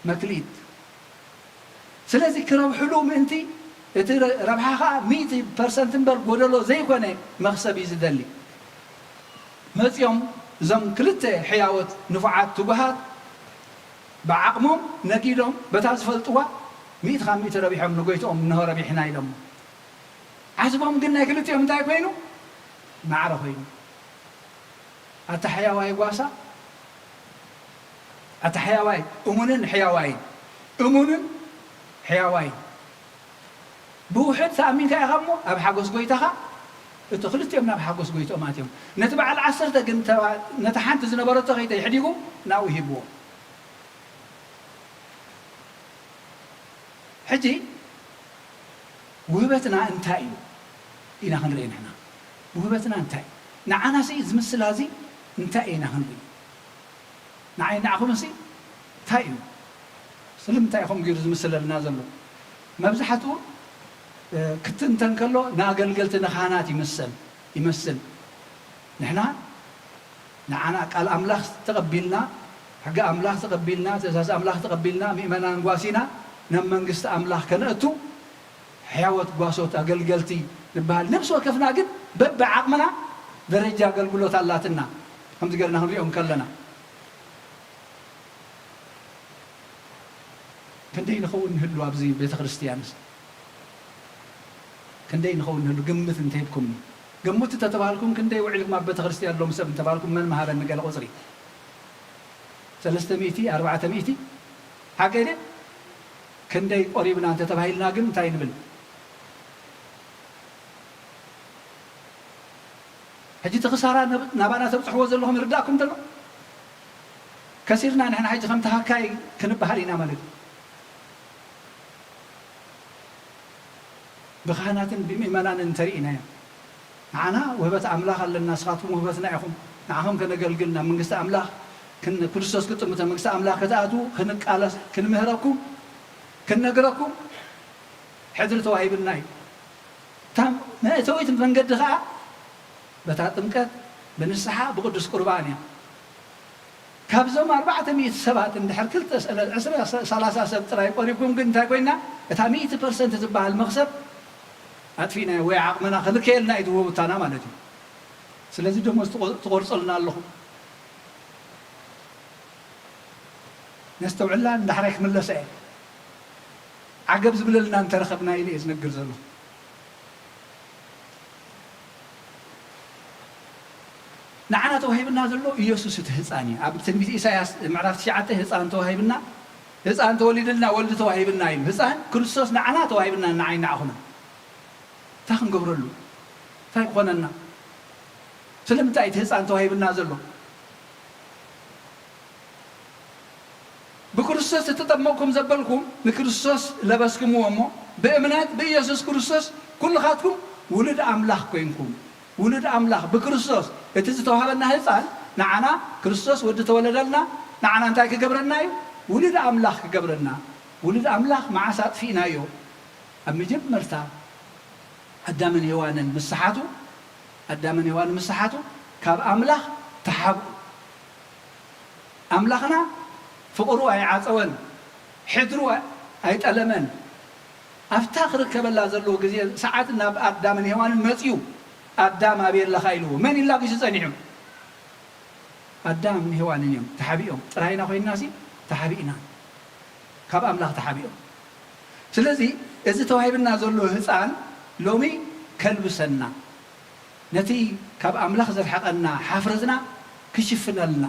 መክሊት። ስለዚ ክረብሕሉ ምእንቲ፣ እቲ ረ-፣ ረብሓ ኸኣ ሚእቲ ፐርሰንት እምበር ጎደሎ ዘይኮነ መኽሰብ እዩ ዝደሊ። መጺኦም እዞም ክልተ ሕያዎት ንፉዓት ትጉሃት ብዓቕሞም ነጊዶም በታ ዝፈልጥዋ ሚእቲ ካብ ሚእቲ ረቢሖም ንጎይትኦም እንሆ ረቢሕና ኢሎሞ። ዓስቦም ግን ናይ ክልቲኦም እንታይ ኮይኑ? ማዕረ ኮይኑ። ኣታ ሕያዋይ ጓሳ፣ ኣታ ሕያዋይ እሙንን ሕያዋይን፣ እሙንን ሕያዋይን። ብውሕድ ተኣሚንካ ኢኻ እሞ ኣብ ሓጎስ ጎይታኻ፣ እቶ ክልቲኦም ናብ ሓጎስ ጎይትኦም ኣትዮም። ነቲ በዓል ዓሰርተ ግን ተባ-፣ ነታ ሓንቲ ዝነበረቶ ከይተ ይሕዲጉ ናብኡ ሂብዎ። ሕጂ ውህበትና እንታይ እዩ ኢና ክንርኢ ንሕና። ውህበትና እንታይ እዩ? ንዓናሲ ዝምስላ እዚ እንታይ ኢና ክንርኢ? ንዓይ ንዓኹምሲ እንታይ እዩ? ስለምንታይ ኢኹም ገይሩ ዝምስለልና ዘሎ? መብዛሕትኡ፣ እ፣ ክትንተን ከሎ ንኣገልገልቲ ንኻህናት ይምሰል፣ ይመስል። ንሕና ንዓና ቃል ኣምላኽ ተቐቢልና፣ ሕጊ ኣምላኽ ተቐቢልና፣ ትእዛዝ ኣምላኽ ተቐቢልና፣ ምእመናን ጓሲና ናብ መንግስቲ ኣምላኽ ከነእቱ ሕያዎት ጓሶት ኣገልገልቲ ንበሃል። ነብሲ ወከፍና ግን በብዓቕምና ደረጃ ኣገልግሎት ኣላትና፣ ከምዚ ጌርና ክንሪኦም ከለና። ክንደይ ንኸውን ንህሉ ኣብዚ ቤተ ክርስቲያንስ? ክንደይ ንኸውን ንህሉ ግምት እንተሂብኩምኒ? ገምቱ ተተባሃልኩም ክንደይ ውዒልኩም ኣብ ቤተ ክርስቲያን ሎም ሰብ እንተባልኩም መን መሃረኒ ገለ ቁጽሪ? ሰለስተ ሚእቲ፣ ኣርባዕተ ሚእቲ? ሓቀይ ድየ? ክንደይ ቆሪብና እንተተባሂልና ግን እንታይ ንብል? ሕጂ እቲ ክሳራ ናብ-፣ ናባና ተብጽሕዎ ዘለኹም ይርዳእኩም ደሎ? ከሲርና ንሕና ሕጂ ከም ተሃካይ ክንበሃል ኢና ማለት እዩ። ብኻህናትን ብምእመናንን እንተርኢናዮ፣ ንዓና ውህበት ኣምላኽ ኣለና፣ ንስኻትኩም ውህበትና ኢኹም፣ ንዓኹም ከነገልግል፣ ናብ መንግስቲ ኣምላኽ ክን-፣ ክርስቶስ ክትጥምቱ፣ መንግስቲ ኣምላኽ ክትኣትዉ ክንቃለስ፣ ክንምህረኩም፣ ክንነግረኩም ሕድሪ ተዋሂብና እዩ። እታ መእተዊት መንገዲ ኸኣ በታ ጥምቀት፣ ብንስሓ፣ ብቅዱስ ቁርባን እያ። ካብዞም ኣርባዕተ ሚእቲ ሰባት እንድሕር ክልተ፣ ዕስራ፣ ሰላሳ ሰብ ጥራይ ቆሪብኩም ግን እንታይ ኮይና? እታ ሚእቲ ፐርሰንት ትበሃል መኽሰብ ኣጥፊእናዮ ወይ ዓቕምና ክልከየልና እዩ ትህቦ ብታና ማለት እዩ። ስለዚ ደሞዝ ትቆ-፣ ትቆርጸልና ኣለኹም። ነስተውዕላ፣ ንዳሕራይ ክምለሳ እየ። ዓገብ ዝብለልና እንተረኸብና ኢለ እየ ዝነግር ዘለኹ። ንዓና ተዋሂብና ዘሎ ኢየሱስ እቲ ህፃን እዩ። ኣብ ትንቢት ኢሳያስ ምዕራፍ ትሽዓተ ህፃን ተዋሂብና፣ ህፃን ተወሊድልና፣ ወልዲ ተዋሂብና እዩ። ህፃን ክርስቶስ ንዓና ተዋሂብና፣ ንዓይ ንዓኹምን። እንታይ ክንገብረሉ? እንታይ ክኾነና? ስለምንታይ እቲ ህፃን ተዋሂብና ዘሎ? ብክርስቶስ እተጠመቕኩም ዘበልኩም ንክርስቶስ ለበስኩምዎ እሞ፣ ብእምነት ብኢየሱስ ክርስቶስ ኩልኻትኩም ውሉድ ኣምላኽ ኮይንኩም። ውሉድ ኣምላኽ ብክርስቶስ፣ እቲ ዝተዋህበና ህፃን ንዓና ክርስቶስ ወዲ ተወለደልና፣ ንዓና እንታይ ክገብረና እዩ? ውሉድ ኣምላኽ ክገብረና። ውሉድ ኣምላኽ መዓስ ኣጥፊእናዮ? ኣብ መጀመርታ ኣዳምን ሄዋንን ምስ ሰሓቱ፣ ኣዳምን ሄዋንን ምስ ሰሓቱ ካብ ኣምላኽ ተሓብኡ። ኣምላኽና ፍቕሩ ኣይዓጸወን፣ ሕድሩ ኣይጠለመን። ኣብታ ክርከበላ ዘለዎ ግዜ ሰዓት ናብ ኣዳምን ሄዋንን መጺኡ። ኣዳም ኣበይ ኣለኻ ኢልዎ። መን ይላግሱ ጸኒሑ? ኣዳም ንሄዋንን እዮም ተሓቢኦም። ጥራይና ኮይንናሲ ተሓቢእና፣ ካብ ኣምላኽ ተሓቢኦም። ስለዚ እዚ ተዋሂብና ዘሎ ህፃን ሎሚ ከልብሰና፣ ነቲ ካብ ኣምላኽ ዘርሕቐና ሓፍረትና ክሽፍነልና፣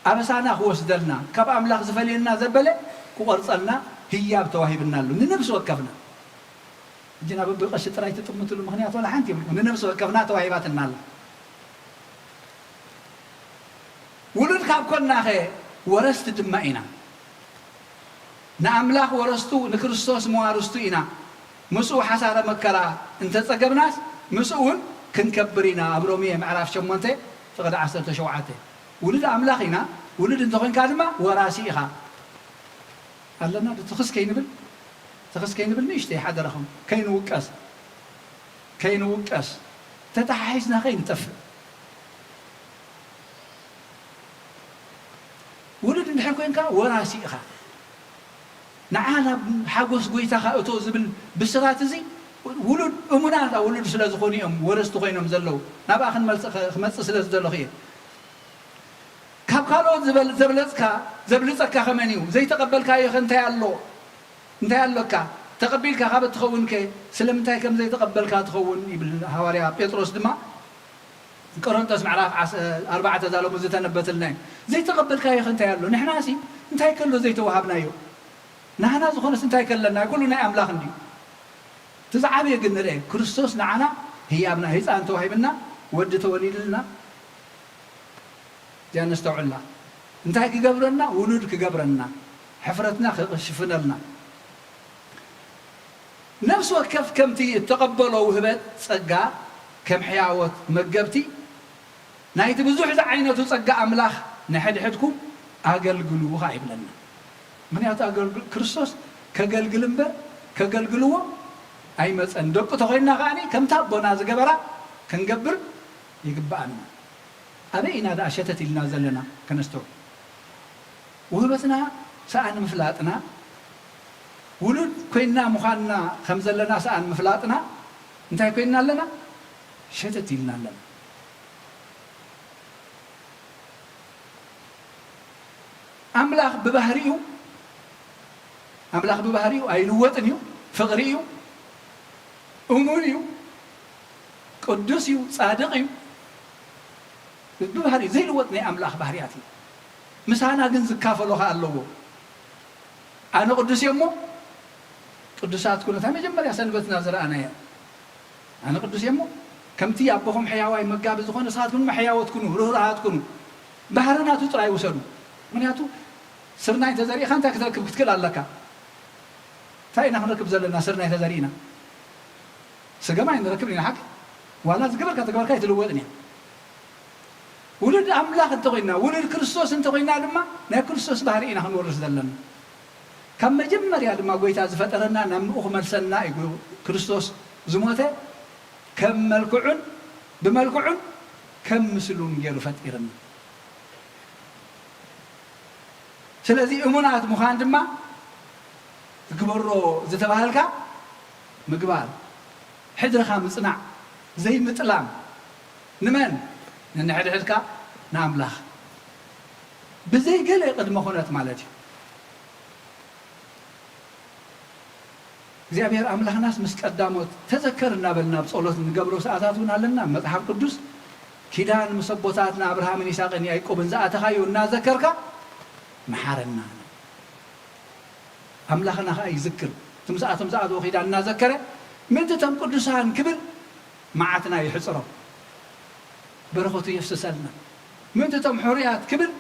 ኣበሳና ክወስደልና፣ ካብ ኣምላኽ ዝፈልየና ዘበለ ክቖርጸልና ህያብ ተዋሂብና ኣሎ፣ ንነብሲ ወከፍና። ሕጂ ናብ በብቐሺ ጥራይ ትጥምትሉ ምኽንያት ዋላ ሓንቲ የብልኩም። ንነብሲ ወከፍና ተዋሂባትና ኣላ። ውሉድ ካብ ኮንናኸ ወረስቲ ድማ ኢና። ንኣምላኽ ወረስቱ፣ ንክርስቶስ መዋርስቱ ኢና። ምስኡ ሓሳረ መከራ እንተጸገብናስ፣ ምስኡ እውን ክንከብር ኢና። ኣብ ሮሜ ምዕራፍ ሸሞንተ ፍቕዲ ዓሰርተ ሸውዓተ። ውሉድ ኣምላኽ ኢና። ውሉድ እንተኾይንካ ድማ ወራሲ ኢኻ። ኣለና ዶ ትኽስ ከይንብል? ትኽስ ከይንብል ንእሽተይ ሓደራኹም፣ ከይንውቀስ፣ ከይንውቀስ፣ ተተሓሒዝና ከይንጠፍእ። ውሉድ እንድሕር ኮይንካ ወራሲ ኢኻ። ንዓ ናብ ሓጎስ ጎይታኻ እቶ ዝብል ብስራት እዚ፣ ውሉድ እሙናት ውሉድ ስለ ዝኾኑ እዮም ወረስቲ ኮይኖም ዘለዉ። ናብኣ ክንመልስ-፣ ክመጽእ ስለ ዝደለኹ እየ። ካብ ካልኦት ዝበል-፣ ዘብለጽካ፣ ዘብልጸካ ከመን እዩ? ዘይተቐበልካዮ ኸ እንታይ ኣሎ? እንታይ ኣሎካ? ተቐቢልካ ካብ እትኸውንከ ስለምንታይ ከም ዘይተቐበልካ ትኸውን? ይብል ሃዋርያ ጴጥሮስ ድማ። ቆሮንቶስ ምዕራፍ ዓስ-፣ ኣርባዕተ እዛ ሎሚ ዝተነበተልና እዩ። ዘይተቐበልካዮ ኸ እንታይ ኣሎ? ንሕናሲ እንታይ ከሎ ዘይተዋሃብናዮ? ናህና ዝኾነስ እንታይ ከለና? ኩሉ ናይ ኣምላኽ እንድዩ። እቲ ዝዓበየ ግን ንርኤ፣ ክርስቶስ ንዓና ህያብና፣ ህፃን ተዋሂብና፣ ወዲ ተወሊድልና። እዚኣ ነስተውዕላ። እንታይ ክገብረና? ውሉድ ክገብረና፣ ሕፍረትና ክሽፍነልና። ነፍሲ ወከፍ ከምቲ እተቐበሎ ውህበት ጸጋ፣ ከም ሕያዎት መገብቲ ናይቲ ብዙሕ ዝዓይነቱ ጸጋ ኣምላኽ ንሕድሕድኩም ኣገልግሉ ኸኣ ይብለና። ምኽንያቱ ኣገልግል-፣ ክርስቶስ ከገልግል እምበር ከገልግልዎ ኣይመጸን። ደቁ ተኾይንና ከኣ ከምቲ ኣቦና ዝገበራ ክንገብር ይግብኣና። ኣበይ ኢና ደኣ ሸተት ኢልና ዘለና? ከነስተውዕል። ውህበትና ሰኣን ምፍላጥና፣ ውሉድ ኮይንና ምዃንና ከም ዘለና ሰኣን ምፍላጥና፣ እንታይ ኮይንና ኣለና? ሸተት ኢልና ኣለና። ኣምላኽ ብባህሪኡ፣ ኣምላኽ ብባህሪኡ ኣይልወጥን እዩ። ፍቕሪ እዩ። እሙን እዩ። ቅዱስ እዩ። ጻድቕ እዩ። ብባህሪኡ ዘይልወጥ ናይ ኣምላኽ ባህርያት እዩ። ምሳና ግን ዝካፈሎ ኸኣ ኣለዎ። ኣነ ቅዱስ እየ እሞ ቅዱሳት ኩኑ። እታ መጀመርያ ሰንበትና ዝረኣናያ፣ ኣነ ቅዱስ እየ እሞ ከምቲ ኣቦኹም ሕያዋይ መጋቢ ዝኾነ፣ ንስኻትኩም ድማ ሕያዎት ኩኑ፣ ርህሩሃት ኩኑ። ባህሪ ናቱ ጥራይ ውሰዱ። ምኽንያቱ ስርናይ እንተዘሪእኻ እንታይ ክትረክብ ክትክእል ኣለካ? እንታይ ኢና ክንረክብ ዘለና ስርናይ ተዘሪእና? ስገም ኣይንረክብን ኢና፣ ሓቂ? ዋላ ዝገበርካ ተገበርካ ኣይትልወጥን እያ። ውሉድ ኣምላኽ እንተኾይንና፣ ውሉድ ክርስቶስ እንተኾይንና ድማ ናይ ክርስቶስ ባህሪ ኢና ክንወርስ ዘለና። ካብ መጀመርያ ድማ ጎይታ ዝፈጠረና ናብ ምኡ ክመልሰና እዩ። ክርስቶስ ዝሞተ ከም መልክዑን ብመልክዑን ከም ምስሉን ገይሩ ፈጢርና። ስለዚ እሙናት ምዃን ድማ ግበሮ ዝተባህልካ ምግባር፣ ሕድርኻ ምጽናዕ፣ ዘይምጥላም። ንመን? ንንሕድሕድካ፣ ንኣምላኽ። ብዘይ ገለ ቅድመ ኩነት ማለት እዩ። እግዚኣብሔር ኣምላኽናስ ምስ ቀዳሞት ተዘከር እናበልና ኣብ ጸሎት ንገብሮ ሰዓታት እውን ኣለና። ኣብ መጽሓፍ ቅዱስ ኪዳን ምስ ኣቦታትና ኣብርሃምን ይስሐቅን ያዕቆብን ዝኣተኻዮ እናዘከርካ መሓረና። ኣምላኽና ኸኣ ይዝክር። እቲ ምስኣቶም ዝኣተዎ ኪዳን እናዘከረ ምእንቲ እቶም ቅዱሳን ክብል መዓትና ይሕጽሮ። በረኸቱ የፍስሰልና። ምእንቲ እቶም ሕሩያት ክብል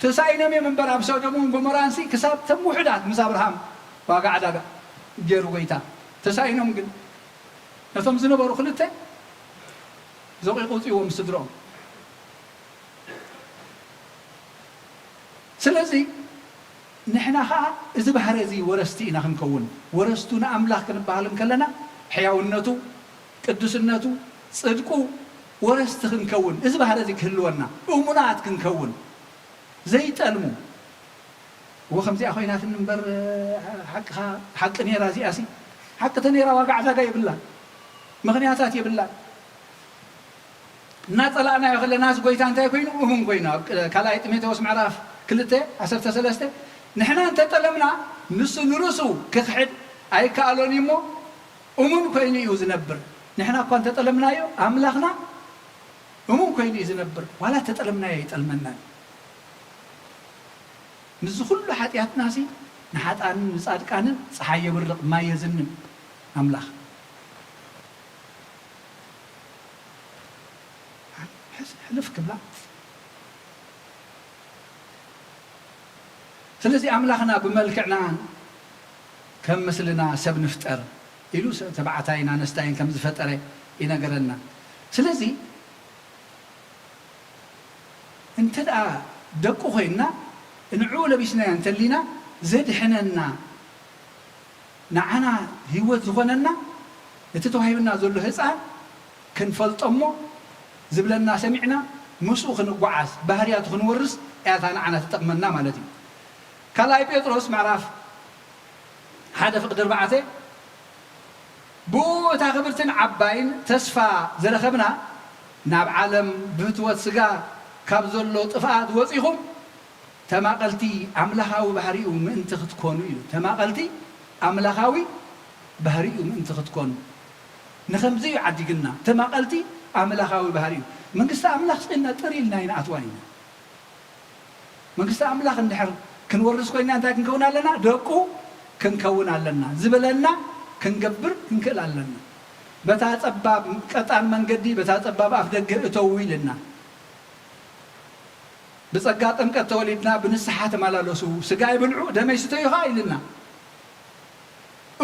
ተሳኢኖም እዮም እምበር ኣብ ሰዶምን ጎሞራንሲ ክሳብ እቶም ውሑዳት ምስ ኣብርሃም ዋጋ ዕዳጋ ገይሩ ጎይታ። ተሳኢኖም ግን ነቶም ዝነበሩ ክልተ ዘቂቁ ውፅእዎም ስድሮም። ስለዚ ንሕና ኸዓ እዚ ባህሪ እዚ ወረስቲ ኢና ክንከውን። ወረስቱ ንኣምላኽ ክንበሃል እንከለና ሕያውነቱ፣ ቅዱስነቱ፣ ጽድቁ ወረስቲ ክንከውን፣ እዚ ባህሪ እዚ ክህልወና፣ እሙናት ክንከውን፣ ዘይጠልሙ። እወ ከምዚኣ ኮይናትኒ እምበር ሓቅኻ፣ ሓቂ ነይራ እዚኣሲ። ሓቂ ተነይራ ዋጋ ዕዳጋ የብላን። ምኽንያታት የብላን። እናጸላእናዮ ከለናስ ጎይታ እንታይ ኮይኑ? እሙን ኮይኑ። ኣብ ካልኣይ ጢሞቴዎስ ምዕራፍ ክልተ ዓሰርተ ሰለስተ፣ ንሕና እንተጠለምና ንሱ ንርእሱ ክኽሕድ ኣይከኣሎን እዩ እሞ እሙን ኮይኑ እዩ ዝነብር። ንሕና እኳ እንተጠለምናዮ ኣምላኽና እሙን ኮይኑ እዩ ዝነብር። ዋላ እንተጠለምናዮ ኣይጠልመናን። ምስዚ ኩሉ ሓጢኣትናሲ ንሓጥኣንን ንጻድቃንን ጸሓይ የብርቕ ማይ የዝንም ኣምላኽ። ሕልፍ ክብላ። ስለዚ ኣምላኽና ብመልክዕና ከም ምስልና ሰብ ንፍጠር ኢሉ ተባዕታይን ኣነስታይን ከም ዝፈጠረ ይነገረና። ስለዚ እንተ ደኣ ደቁ ኮይንና ንዕኡ ለቢስናዮ እንተሊና ዘድሕነና ንዓና ህይወት ዝኾነና እቲ ተዋሂብና ዘሎ ህፃን ክንፈልጦ እሞ ዝብለና ሰሚዕና ምስኡ ክንጓዓዝ ባህርያቱ ክንወርስ እያታ ንዓና ትጠቕመና ማለት እዩ። ካልኣይ ጴጥሮስ ምዕራፍ ሓደ ፍቕዲ ኣርባዕተ ብኡ እታ ክብርትን ዓባይን ተስፋ ዝረኸብና ናብ ዓለም ብፍትወት ስጋ ካብ ዘሎ ጥፍኣት ወፂኹም ተማቐልቲ ኣምላኻዊ ባህሪኡ ምእንቲ ክትኮኑ እዩ። ተማቐልቲ ኣምላኻዊ ባህሪኡ ምእንቲ ክትኮኑ። ንኸምዚ እዩ ዓዲግና። ተማቐልቲ ኣምላኻዊ ባህሪኡ። መንግስቲ ኣምላኽ ስኢና ጥር ኢልና ኣይንኣትዋን ኢና። መንግስቲ ኣምላኽ እንድሕር ክንወርስ ኮይና እንታይ ክንከውን ኣለና? ደቁ ክንከውን ኣለና። ዝበለና ክንገብር ክንክእል ኣለና። በታ ጸባብ ቀጣን መንገዲ፣ በታ ጸባብ ኣፍ ደገ እተዉ ኢልና። ብጸጋ ጥምቀት ተወሊድና ብንስሓ ተመላለሱ፣ ስጋይ ብልዑ ደመይ ስተዩ ኸኣ ኢልና።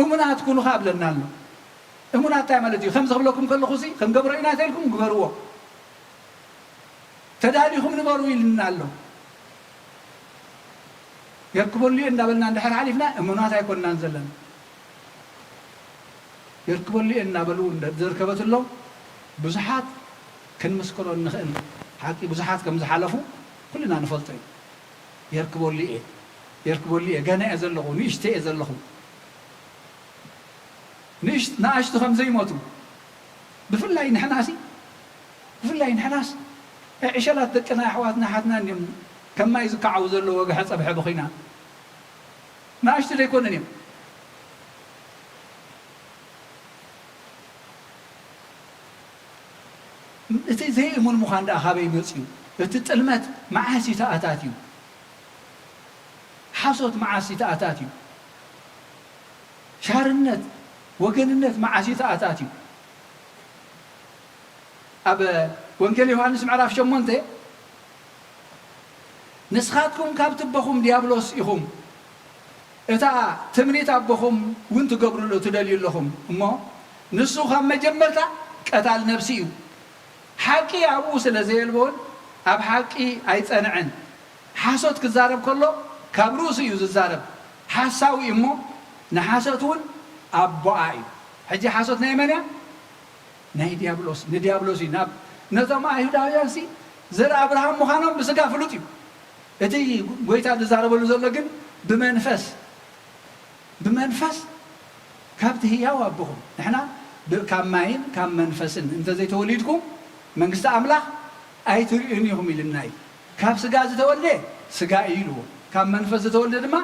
እሙናት ኩኑ ኸኣ ብለና ኣሎ። እሙናት እንታይ ማለት እዩ? ከምዚ ክብለኩም ከለኹ ሲ፣ ክንገብሮ ኢና ተልኩም ግበርዎ። ተዳሊኹም ንበሩ ኢልና ኣሎ። የርክበሉ እየ እንዳበልና እንድሕር ሓሊፍና እሙናት ኣይኮንናን ዘለና። የርክበሉ እየ እናበሉ እንደ-፣ ዘርከበትሎም ብዙሓት ክንምስክሮ እንኽእል ሓቂ ብዙሓት ከም ዝሓለፉ ኩልና ንፈልጦ እዩ። የርክበሉ እየ፣ የርክበሉ እየ፣ ገና እየ ዘለኹ፣ ንእሽተይ እየ ዘለኹ። ንእሽ-፣ ንኣሽቱ ከም ዘይሞቱ ብፍላይ ንሕናሲ፣ ብፍላይ ንሕናስ ዕሸላት ደቅና ኣሕዋትና ሓትናን እዮም ከም ማይ ዝከዓው ዘሎ ወግሐ ጸብሐ ብኹናት። ንኣሽቱ ዘይኮኑን እዮም። እቲ ዘይእሙን ምዃን ደኣ ካበይ መጺኡ? እቲ ጥልመት መዓስ እዩ ተኣታትዩ? ሓሶት መዓስ እዩ ተኣታትዩ? ሻርነት፣ ወገንነት መዓስ እዩ ተኣታትዩ? ኣብ ወንጌል ዮሃንስ ምዕራፍ ሸሞንተ፣ "ንስኻትኩም ካብ ትቦኹም ዲያብሎስ ኢኹም፣ እታ ትምኒት ኣቦኹም እውን ትገብሩሉ ትደልዩ ኣለኹም። እሞ ንሱ ካብ መጀመርታ ቀታል ነፍሲ እዩ። ሓቂ ኣብኡ ስለ ዘየልቦን ኣብ ሓቂ ኣይጸንዐን። ሓሶት ክዛረብ ከሎ ካብ ርእሱ እዩ ዝዛረብ። ሓሳዊ እዩ እሞ ንሓሶት እውን ኣቦኣ እዩ።" ሕጂ ሓሶት ናይ መን እያ? ናይ ዲያብሎስ፣ ንዲያብሎስ እዩ። ናብ፣ ነቶም ኣይሁዳውያንሲ ዘር ኣብርሃም ምዃኖም ብስጋ ፍሉጥ እዩ። እቲ ጎይታ ዝዛረበሉ ዘሎ ግን ብመንፈስ፣ ብመንፈስ ካብቲ ህያው ኣቦኹም። ንሕና ብ-፣ ካብ ማይን ካብ መንፈስን እንተዘይተወሊድኩም መንግስቲ ኣምላኽ ኣይትርእዩን ኢኹም ኢሉና እዩ። ካብ ስጋ ዝተወልደ ስጋ እዩ ኢልዎ። ካብ መንፈስ ዝተወልደ ድማ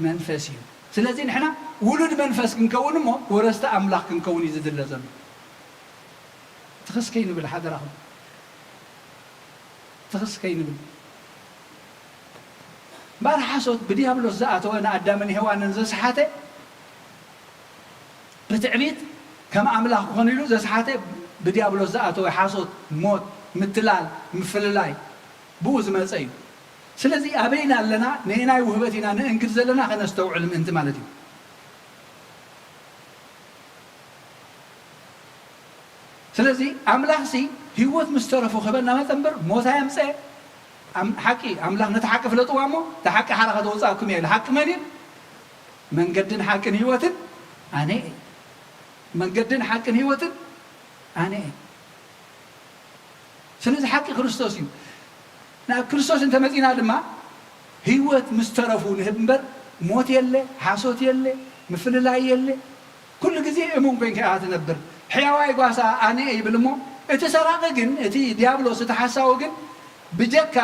መንፈስ እዩ። ስለዚ ንሕና ውሉድ መንፈስ ክንከውን እሞ ወረስቲ ኣምላኽ ክንከውን እዩ ዝድለ ዘሎ። ትኽስ ከይንብል ሓደራኹም። ትኽስ ከይንብል። እምበኣር ሓሶት ብዲያብሎስ ዝኣተወ ንኣዳምን ሄዋንን ዘስሓተ ብትዕቢት ከም ኣምላኽ ክኾን ኢሉ ዘስሓተ ብዲያብሎስ ዝኣተወ ሓሶት፣ ሞት፣ ምትላል፣ ምፍልላይ ብኡ ዝመጸ እዩ። ስለዚ ኣበይና ኣለና፣ ነየናይ ውህበት ኢና ንእንግድ ዘለና ከነስተውዕል ምእንቲ ማለት እዩ። ስለዚ ኣምላኽሲ ህይወት ምስ ተረፎ ክህበና መጸ እምበር ሞት ኣየምጸ። ኣም-፣ ሓቂ ኣምላኽ ነቲ ሓቂ ፍለጥዋ እሞ እታ ሓቂ ሓራ ከተውጽኣኩም እያ ኢሉ። ሓቂ መን እዩ? መንገድን ሓቅን ህይወትን ኣነ እየ። መንገድን ሓቅን ህይወትን ኣነ እየ። ስለዚ ሓቂ ክርስቶስ እዩ። ናብ ክርስቶስ እንተመጺና ድማ ህይወት ምስ ተረፉ ንህብ እምበር ሞት የለ፣ ሓሶት የለ፣ ምፍልላይ የለ። ኩሉ ግዜ እሙን ኮይንካ ኢኻ ትነብር። ሕያዋይ ጓሳ ኣነ እየ ይብል እሞ፣ እቲ ሰራቒ ግን፣ እቲ ዲያብሎስ፣ እቲ ሓሳዊ ግን፣ ብጀካ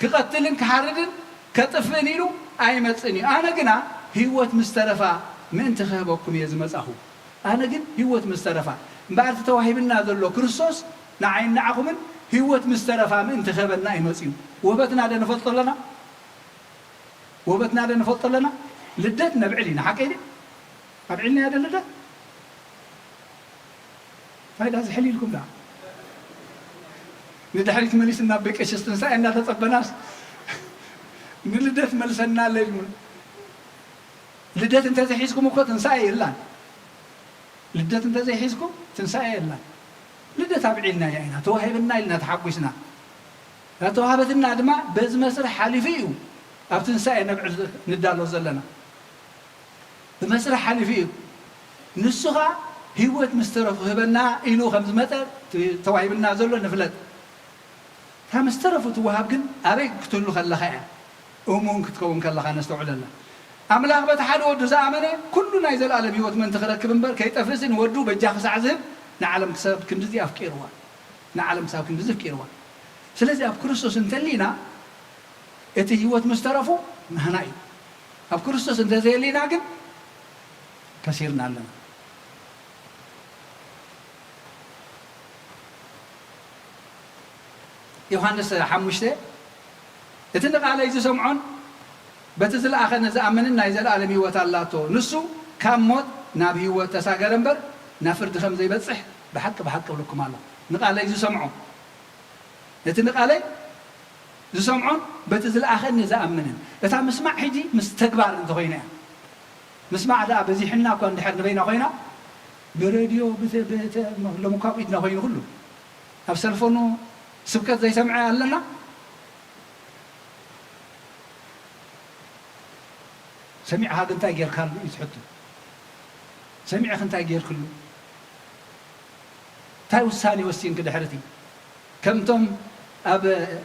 ክቐትልን ክሓርድን ከጥፍእን ኢሉ ኣይመጽእን እዩ። ኣነ ግና ህይወት ምስ ተረፋ ምእንቲ ክህበኩም እየ ዝመጻኹ። ኣነ ግን ህይወት ምስ ተረፋ፣ እምበኣር እቲ ተዋሂብና ዘሎ ክርስቶስ ንዓይን ንዓኹምን ህይወት ምስ ተረፋ ምእንቲ ክህበና እዩ መጺኡ። ውህበትና ዶ ንፈልጦ ኣለና? ውህበትና ዶ ንፈልጦ ኣለና? ልደት ነብዕል ኢና፣ ሓቀይ ድዩ? ኣብዒልናዮ ዶ ልደት? እንታይ ዳ ዝሕል ኢልኩም ዳ? ንድሕሪት መሊስና፣ በቂ ሽስ ትንሳኤ እናተጸበናስ፣ ንልደት መልሰና ኣሎ ኢልኩም። ልደት እንተዘይሒዝኩም እኮ ትንሳኤ የላን። ልደት እንተዘይሒዝኩም ትንሳኤ የላን። ልደት ኣብዒልናያ ኢና፣ ተዋሂብና ኢልና ተሓጒስና። እታ ተዋህበትና ድማ በዚ መስርሕ ሓሊፉ እዩ ኣብ ትንሳኤ ነብዕል ንዳሎ ዘለና። ብመስርሕ ሓሊፉ እዩ። ንሱ ኸኣ ህይወት ምስ ተረፉ ክህበና ኢሉ ከም ዝመጸ፣ እቲ ተዋሂብና ዘሎ ንፍለጥ። እታ ምስ ተረፉ ትወሃብ ግን ኣበይ ክትህሉ ከለኻ እያ፣ እሙን ክትከውን ከለኻ ነስተውዕለላ። ኣምላኽ በቲ ሓደ ወዱ ዝኣመነ ኩሉ ናይ ዘለኣለም ህይወት ምእንቲ ክረክብ እምበር ከይጠፍእሲ፣ ንወዱ በጃ ክሳዕ ዝህብ ንዓለም ክሳብ ክንድዚ ኣፍቂርዋ። ንዓለም ክሳብ ክንድዚ ኣፍቂርዋ። ስለዚ ኣብ ክርስቶስ እንተሊና እቲ ህይወት ምስ ተረፉ ናህና እዩ። ኣብ ክርስቶስ እንተዘየሊና ግን ከሲርና ኣለና። ዮሃንስ ሓሙሽተ፣ እቲ ንቓለይ ዝሰምዖን በቲ ዝለኣኸኒ ዝኣምንን ናይ ዘለኣለም ህይወት ኣላቶ። ንሱ ካብ ሞት ናብ ህይወት ተሳገረ እምበር ናብ ፍርዲ ከም ዘይበጽሕ ብሓቂ ብሓቂ እብለኩም ኣለኹ። ንቓለይ ዝሰምዖ፣ እቲ ንቓለይ ዝሰምዖን በቲ ዝለኣኸኒ ዝኣምንን። እታ ምስማዕ ሕጂ ምስ ተግባር እንተኾይና እያ። ምስማዕ ደኣ በዚሕና እኳ እንድሕር ንበይና ኮይና፣ ብሬድዮ፣ ብተ-፣ ብተ-፣ ሎሚ እኳ ኣብ ኢድና ኮይኑ ኩሉ። ኣብ ሰልፎኑ ስብከት ዘይሰምዐ ኣለና? ሰሚዕኻ ግን እንታይ ጌርካሉ እዩ እቲ ሕቶ። ሰሚዕኺ እንታይ ጌርክሉ? እንታይ ውሳኔ ወሲንኪ ድሕሪ እቲ? ከምቶም ኣብ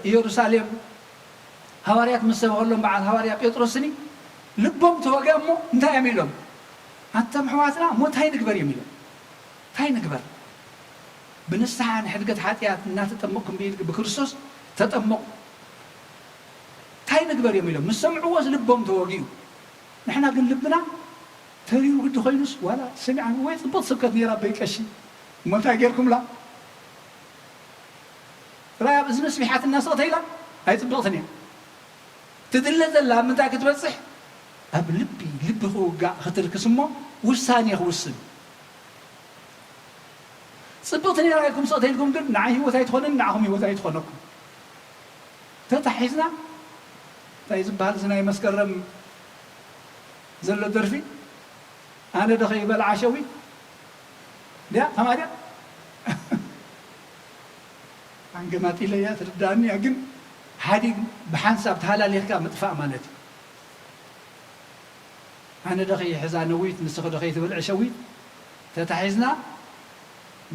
ኢየሩሳሌም ሃዋርያት ምስ ሰበኸሎም በዓል ሃዋርያ ጴጥሮስኒ ልቦም ተወግአ እሞ እንታይ እዮም ኢሎም? ኣንቶም ኣሕዋትና እሞ እንታይ ንግበር እዮም ኢሎም። እንታይ ንግበር? ብንስሓ ንሕድገት ሓጢኣት እናተጠመቕኩም ብኢድ-፣ ብክርስቶስ ተጠመቑ። እንታይ ንግበር እዮም ኢሎም ምስ ሰምዕዎስ ልቦም ተወጊኡ። ንሕና ግን ልብና ተሪሩ ግዲ ኮይኑስ ዋላ ሰሚዓ ወይ ጽብቕቲ ስብከት ነይራ ኣቦይ ቀሺ እሞ እንታይ ጌርኩምላ? ራይ ኣብ እዝኒ ስሚሓትና ስቕ ተኢላ ኣይጽብቕትን እያ። ትድለ ዘላ ኣብ ምንታይ ክትበጽሕ? ኣብ ልቢ፣ ልቢ ክውጋእ ክትርክስ እሞ ውሳኔ ክውስን። ጽብቕቲ ነይራ ኢልኩም ስቕ ተኢልኩም ግን ንዓይ ህይወት ኣይትኾንን፣ ንዓኹም ህይወት ኣይትኾነኩም። ተታሒዝና እንታይ ዝበሃል እዚ ናይ መስከረም ዘሎ ደርፊ ኣነ ዶ ከይበልዓ ሸዊት ድያ ከማ ድያ? ኣንገማጢለያ ትርዳእኒ እያ፣ ግን ሓዲግ ብሓንሳብ ተሃላሊኽካ ምጥፋእ ማለት እዩ። ኣነ ዶ ከይሕዛ ነዊት ንስኺ ዶ ከይትበልዒ ሸዊት ተታሒዝና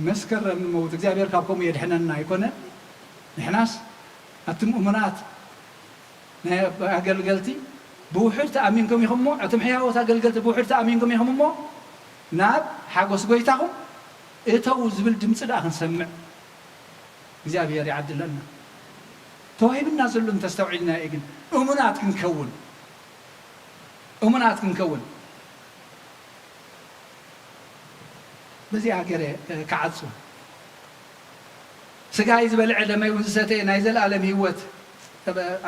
መስከረም ንመውት። እግዚኣብሔር ካብ ከምኡ የድሕነና ኣይኮነ። ንሕናስ ኣቱም እሙናት ናይ ኣገልገልቲ ብውሑድ ተኣሚንኩም ኢኹም እሞ፣ እቶም ሕያዎት ኣገልገልቲ ብውሑድ ተኣሚንኩም ኢኹም እሞ፣ ናብ ሓጎስ ጐይታኹም እተዉ ዝብል ድምፂ ደኣ ክንሰምዕ እግዚኣብሔር ይዓድለና። ተዋሂብና ዘሎ እንተስተውዒልና እዩ ግን እሙናት ክንከውን፣ እሙናት ክንከውን። በዚኣ ገይረ፣ እ፣ ክዓጹ። ስጋይ ዝበልዐ ደመይ እውን ዝሰተየ ናይ ዘለኣለም ህይወት።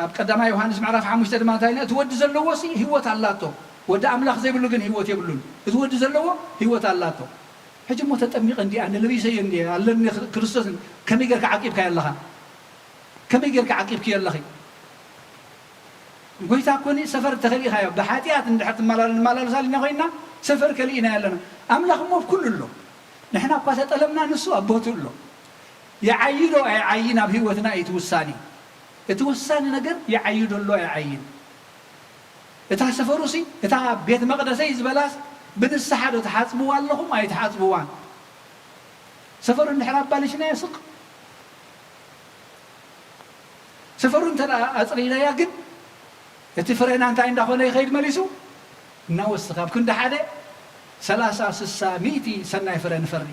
ኣብ ቀዳማይ ዮሃንስ ምዕራፍ ሓሙሽተ ድማ እንታይ ኢልና? እቲ ወዲ ዘለዎሲ ህይወት ኣላቶ። ወዲ ኣምላኽ ዘይብሉ ግን ህይወት የብሉን። እቲ ወዲ ዘለዎ ህይወት ኣላቶ። ሕጂ እሞ ተጠሚቐ እንዲየ፣ ኣነ ለቢሰዮ እንዲየ፣ ኣለኒ ክርስቶስ፣ ከመይ ጌርካ ዓቂብካዮ ኣለኻ? ከመይ ጌርካ ዓቂብክዮ ኣለኺ? ጎይታ እኮ ሰፈር ተኸሊእኻዮ። ብሓጢኣት እንድሕር ትመላለ-፣ ንመላለሳሉ ኢና ኮይንና፣ ሰፈር ከሊእናዮ ኣለና። ኣምላኽ እሞ ኣብ ኩሉ ኣሎ። ንሕና እኳ ተጠለምና፣ ንሱ ኣብ ቦትኡ ኣሎ። ይዓዪ ዶ ኣይዓዪን ኣብ ህይወትና እዩ እቲ ውሳኔ። እቲ ወሳኒ ነገር ይዓዪ ዶ ኣሎ ኣይዓዪን። እታ ሰፈሩሲ፣ እታ ቤት መቕደሰይ ዝበላስ ብንስሓ ዶ ትሓጽብዋ ኣለኹም ኣይትሓጽብዋን? ሰፈሩ እንድሕር ኣባሊሽናዮ ስቕ። ሰፈሩ እንተ ደኣ ኣጽሪናያ ግን፣ እቲ ፍረና እንታይ እንዳኾነ ይኸይድ መሊሱ? እናወሰኸ፣ ኣብ ክንዲ ሓደ፣ ሰላሳ፣ ስሳ፣ ሚእቲ ሰናይ ፍረ ንፈሪ።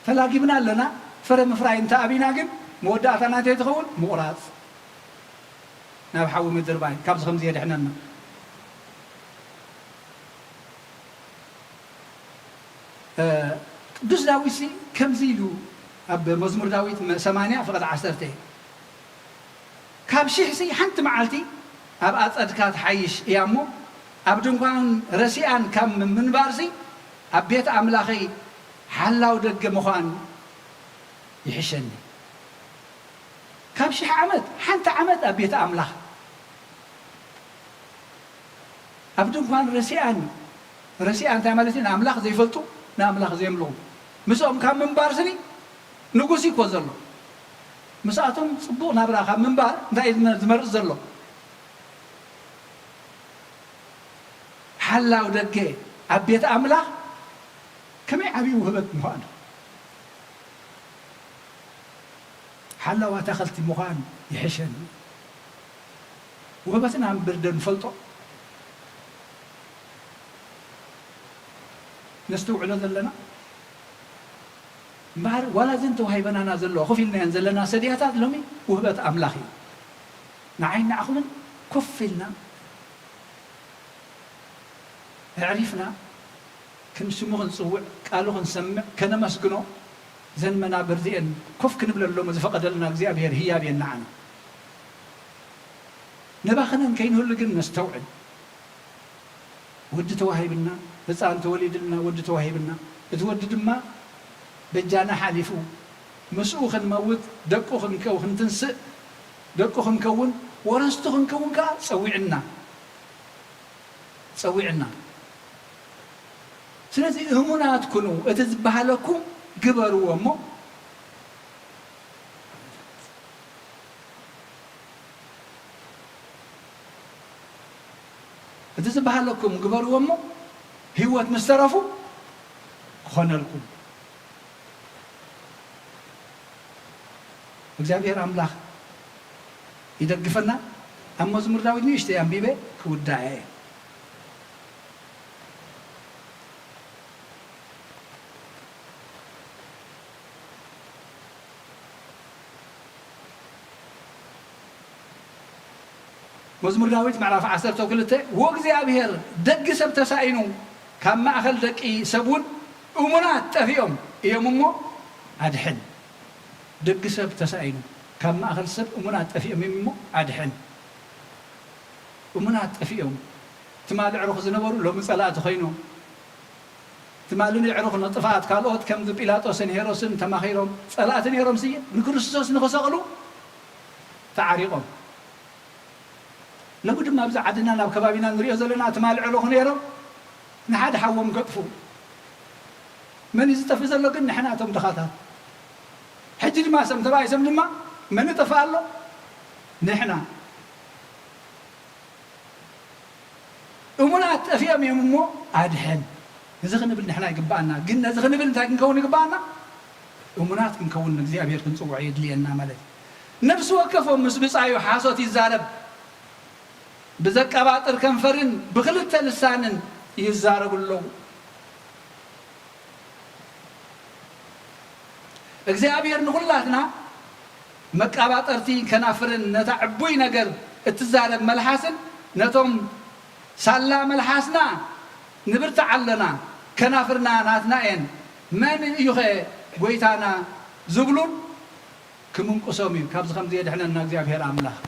ተላጊብና ኣለና። ፍረ ምፍራይ እንተ ኣቢና ግን መወዳእታና እንታይ ትኸውን? ምቑራጽ፣ ናብ ሓዊ ምድርባይ። ካብዚ ከምዚ የድሕነና። እ፣ ቅዱስ ዳዊትሲ ከምዚ ኢሉ ኣብ መዝሙር ዳዊት መ-፣ ሰማንያ ፍቕዲ ዓሰርተ፣ ካብ ሽሕሲ ሓንቲ መዓልቲ ኣብ ኣጸድካ ትሓይሽ እያ እሞ፣ ኣብ ድንኳን ረሲኣን ካብ ምንባርሲ፣ ኣብ ቤት ኣምላኸይ ሓላው ደገ ምዃን ይሕሸኒ። ካብ ሽሕ ዓመት ሓንቲ ዓመት ኣብ ቤት ኣምላኽ፣ ኣብ ድንኳን ረሲኣን። ረሲኣን እንታይ ማለት እዩ? ንኣምላኽ ዘይፈልጡ፣ ንኣምላኽ ዘየምልኹ። ምስኦም ካብ ምንባር ስኒ ንጉስ እዩ እኮ ዘሎ። ምስኣቶም ጽቡቕ ናብራ ካብ ምንባር እንታይ እዩ ዝመ-፣ ዝመርጽ ዘሎ? ሓላው ደገ ኣብ ቤት ኣምላኽ ከመይ ዓብዪ ውህበት ምዃኑ። ሓላው ኣታኸልቲ ምዃን ይሕሸኒ። ውህበትና እምበር ዶ ንፈልጦ? ነስተውዕሎ ዘለና? እምበኣር ዋላ እዘን ተዋሂበናና ዘለዋ፣ ኮፍ ኢልናየን ዘለና ሰድያታት ሎሚ ውህበት ኣምላኽ እዩ። ንዓይን ንዓኹምን ኮፍ ኢልና ኣዕሪፍና ክንስሙ ክንጽውዕ፣ ቃሉ ክንሰምዕ፣ ከነመስግኖ፣ እዘን መናብር እዚአን ኮፍ ክንብለሎም ዝፈቐደልና እግዚኣብሔር ህያብ እየን ንዓና። ነባኽነን ከይንህሉ ግን ነስተውዕል። ወዲ ተዋሂብና፣ ህፃን ተወሊድልና፣ ወዲ ተዋሂብና። እቲ ወዲ ድማ በጃና ሓሊፉ፣ ምስኡ ክንመውት፣ ደቁ ክንከው-፣ ክንትንስእ፣ ደቁ ክንከውን፣ ወረስቱ ክንከውን ከዓ ጸዊዕና። ጸዊዕና። ስለዚ እሙናት ኩኑ፣ እቲ ዝበሃለኩም ግበርዎ እሞ፣ እቲ ዝበሃለኩም ግበርዎ እሞ፣ ህይወት ምስ ተረፉ ክኾነልኩም። እግዚኣብሔር ኣምላኽ ይደግፈና። ኣብ መዝሙር ዳዊት ንእሽተይ ኣንቢበ ክውዳእ እየ። መዝሙር ዳዊት ምዕራፍ ዓሰርተ ክልተ፣ ወእግዚኣብሔር ደግ ሰብ ተሳኢኑ፣ ካብ ማእከል ደቂ ሰብ እውን እሙናት ጠፊኦም እዮም እሞ ኣድሕን። ደግ ሰብ ተሳኢኑ፣ ካብ ማእከል ሰብ እሙናት ጠፊኦም እዮም እሞ ኣድሕን። እሙናት ጠፊኦም። ትማሊ ኣዕሩኽ ዝነበሩ ሎሚ ጸላእቲ ኮይኖም። ትማሊ ነዕሩኽ ንጥፍኣት ካልኦት ከምዚ ጲላጦስን ሄሮስን ተማኺሮም ጸላእቲ ነይሮም ስየ ንክርስቶስ ንኽሰቕሉ ተዓሪቖም። ሎሚ ድማ ኣብዚ ዓድና ናብ ከባቢና ንሪኦ ዘለና ትማሊ ኣዕሩኽ ነይሮም ንሓደ ሓዎም ከጥፉ። መን እዩ ዝጠፍእ ዘሎ ግን? ንሕና እቶም ድኻታት። ሕጂ ድማ ሰም ተባኢሶም ድማ መን ይጠፍእ ኣሎ? ንሕና። እሙናት ጠፊኦም እዮም እሞ ኣድሕን። እዚ ክንብል ንሕና ይግባኣና። ግን ነዚ ክንብል እንታይ ክንከውን ይግባኣና? እሙናት ክንከውን ንእግዚኣብሔር ክንጽውዖ የድልየና ማለት እዩ። ነፍሲ ወከፎም ምስ ብጻዩ ሓሶት ይዛረብ፣ ብዘቀባጥር ከንፈርን ብክልተ ልሳንን ይዛረቡ ኣለዉ። እግዚኣብሔር ንኹላትና መቃባጠርቲ ከናፍርን ነታ ዕቡይ ነገር እትዛረብ መልሓስን ነቶም ሳላ መልሓስና ንብርትዕ ኣለና ከናፍርና ናትና እየን መን እዩኸ ጎይታና ዝብሉን ክምንቁሶም እዩ። ካብዚ ከምዚ የድሕነና እግዚኣብሔር ኣምላኽ።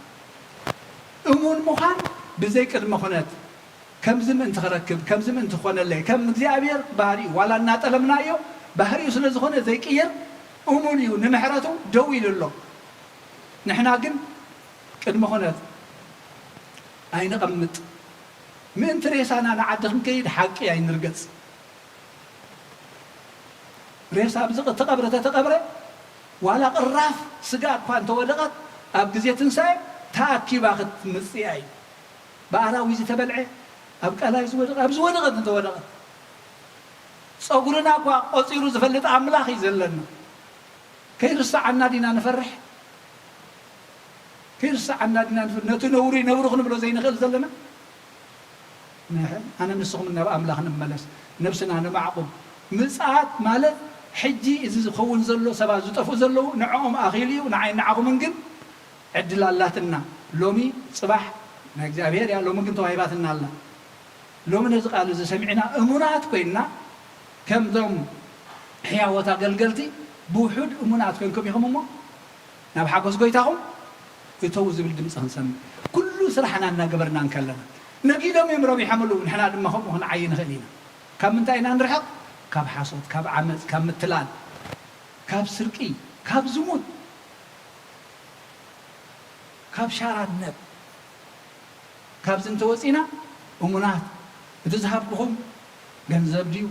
እሙን ምዃን ብዘይ ቅድመ ኩነት ከምዚ ምእንቲ ክረክብ፣ ከምዚ ምእንቲ ክኾነለይ፣ ከም እግዚኣብሔር ባህሪኡ፣ ዋላ እናጠለምናዮ፣ ባህሪኡ ስለ ዝኾነ ዘይቅየር፣ እሙን እዩ፣ ንምሕረቱ ደው ኢሉ ኣሎ። ንሕና ግን ቅድመ ኩነት ኣይነቐምጥ። ምእንቲ ሬሳና ንዓዲ ክንከይድ ሓቂ ኣይንርገጽ። ሬሳ ኣብዚ ተቐብረ ተተቐብረ፣ ዋላ ቅራፍ ስጋ እኳ እንተወደቐት፣ ኣብ ግዜ ትንሳኤ ተኣኪባ ክትምጽእ እያ እዩ። ብኣራዊት ዝተበልዐ፣ ኣብ ቀላይ ዝወደቐ፣ ኣብ ዝወደቐት እንተወደቐት፣ ጸጉርና እኳ ቆጺሩ ዝፈልጥ ኣምላኽ እዩ ዘለና። ከይርሰዓና ዲና ንፈርሕ? ከይርሰዓና ዲና ንፈርሕ? ነቲ ነውሪ ነውሪ ክንብሎ ዘይንኽእል ዘለና? ንሕን ኣነ ንስኹም ናብ ኣምላኽ ንመለስ፣ ነብስና ነማዕቁብ። ምጽኣት ማለት ሕጂ እዚ ዝኸውን ዘሎ፣ ሰባት ዝጠፍኡ ዘለዉ ንዕኦም ኣኺሉ እዩ፣ ንዓይ ንዓኹምን ግን ዕድል ኣላትና። ሎሚ ጽባሕ ናይ እግዚኣብሔር እያ፣ ሎሚ ግን ተዋሂባትና ኣላ። ሎሚ ነዚ ቃል እዚ ሰሚዕና እሙናት ኮይንና፣ ከምዞም ሕያዎት ኣገልገልቲ ብውሑድ እሙናት ኮይንኩም ኢኹም እሞ፣ ናብ ሓጎስ ጎይታኹም እተዉ ዝብል ድምፂ ክንሰምዕ፣ ኩሉ ስራሕና እናገበርና እንከለና፣ ነጊዶም እዮም ረቢሖምሉ፣ ንሕና ድማ ከምኡ ክንዓይ ንኽእል ኢና። ካብ ምንታይ ኢና ንርሕቕ? ካብ ሓሶት፣ ካብ ዓመፅ፣ ካብ ምትላል፣ ካብ ስርቂ፣ ካብ ዝሙት፣ ካብ ሻራነት። ካብዚ እንተወፂና እሙናት፣ እቲ ዝሃብኩኹም ገንዘብ ድዩ፣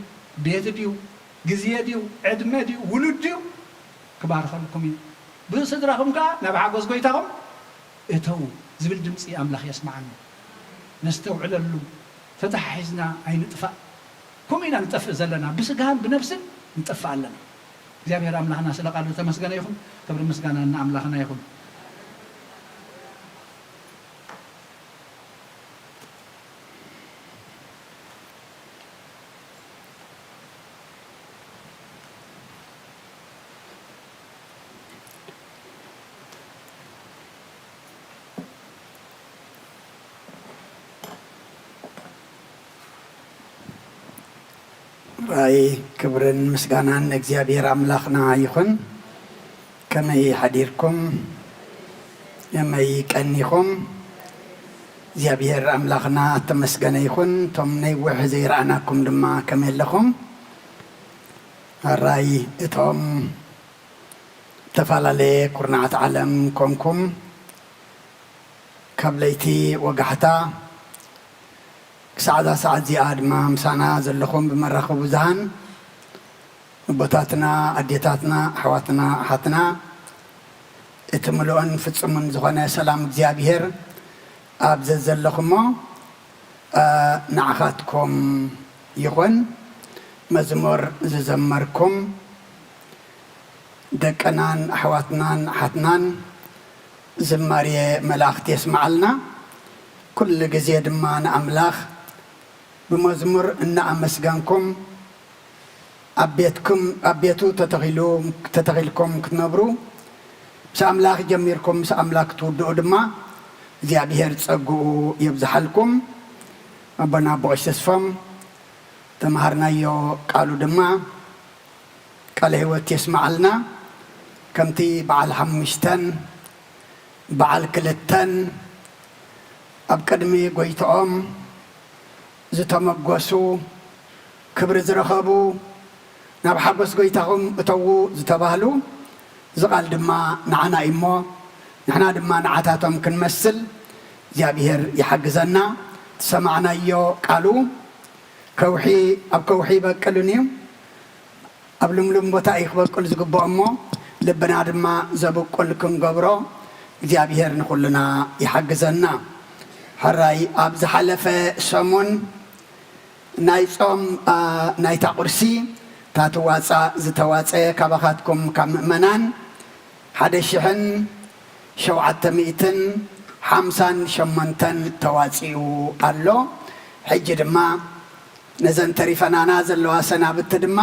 ቤት ድዩ፣ ግዜ ድዩ፣ ዕድመ ድዩ፣ ውሉድ ድዩ፣ ክባርኸልኩም እዩ። ብስድራኹም ከኣ ናብ ሓጎስ ጎይታኹም እተዉ ዝብል ድምፂ ኣምላኽ የስምዓና። ነስተውዕለሉ፣ ተተሓሒዝና ኣይንጥፋእ። ከምኡ ኢና ንጠፍእ ዘለና፣ ብስጋን ብነብስን ንጠፍእ ኣለና። እግዚኣብሔር ኣምላኽና ስለ ቃሉ ዝተመስገነ ይኹን። ክብሪ ምስጋና ንኣምላኽና ይኹን። ራእይ ክብርን ምስጋናን ንእግዚኣብሔር ኣምላኽና ይኹን። ከመይ ሓዲርኩም? ከመይ ቀኒኹም? እግዚኣብሔር ኣምላኽና እተመስገነ ይኹን። እቶም ነዊሕ ዘይረኣናኩም ድማ ከመይ ኣለኹም? ኣራይ እቶም ዝተፈላለየ ኩርናዓት ዓለም ኮንኩም ካብ ለይቲ ወጋሕታ ክሳዕ እዛ ሰዓት እዚኣ ድማ ምሳና ዘለኹም ብመራኸቢ ብዙሃን ኣቦታትና፣ ኣዴታትና፣ ኣሕዋትና፣ ኣሓትና እቲ ምሉእን ፍጹምን ዝኾነ ሰላም እግዚኣብሔር ኣብ ዘዘለኹሞ እ፣ ንዓኻትኩም ይኹን። መዝሙር ዝዘመርኩም ደቅናን ኣሕዋትናን ኣሓትናን ዝማሬ መላእኽቲ የስምዓልና። ኩሉ ግዜ ድማ ንኣምላኽ ብመዝሙር እናኣመስገንኩም ኣብ ቤትኩም፣ ኣብ ቤቱ ተተኺሉ፣ ተተኺልኩም ክትነብሩ፣ ምስ ኣምላኽ ጀሚርኩም ምስ ኣምላኽ ክትውድኡ ድማ እግዚኣብሔር ጸግኡ የብዝሓልኩም። ኣቦና ኣቦ ቀሺ ተስፎም ተምሃርናዮ ቃሉ ድማ ቃለ ህይወት የስምዓልና። ከምቲ በዓል ሓሙሽተን በዓል ክልተን ኣብ ቅድሚ ጎይትኦም ዝተመጎሱ፣ ክብሪ ዝረኸቡ፣ ናብ ሓጎስ ጎይታኹም እተዉ ዝተባህሉ፣ እዚ ቃል ድማ ንዓና እዩ እሞ፣ ንሕና ድማ ንዓታቶም ክንመስል እግዚኣብሔር ይሓግዘና። ዝሰማዕናዮ ቃሉ ከውሒ ኣብ ከውሒ ይበቅልን እዩ፣ ኣብ ልምሉም ቦታ እዩ ክበቁል ዝግብኦ እሞ፣ ልብና ድማ ዘብቁል ክንገብሮ እግዚኣብሔር ንኹልና ይሓግዘና። ሕራይ ኣብ ዝሓለፈ ሰሙን ናይ ጾም፣ ኣ፣ ናይታ ቁርሲ እታ ትዋጻእ ዝተዋጸ ካባኻትኩም ካብ ምእመናን ሓደ ሽሕን ሸውዓተ ሚእትን ሓምሳን ሸሞንተን ተዋጺኡ ኣሎ። ሕጂ ድማ ነዘን ተሪፈናና ዘለዋ ሰናብቲ ድማ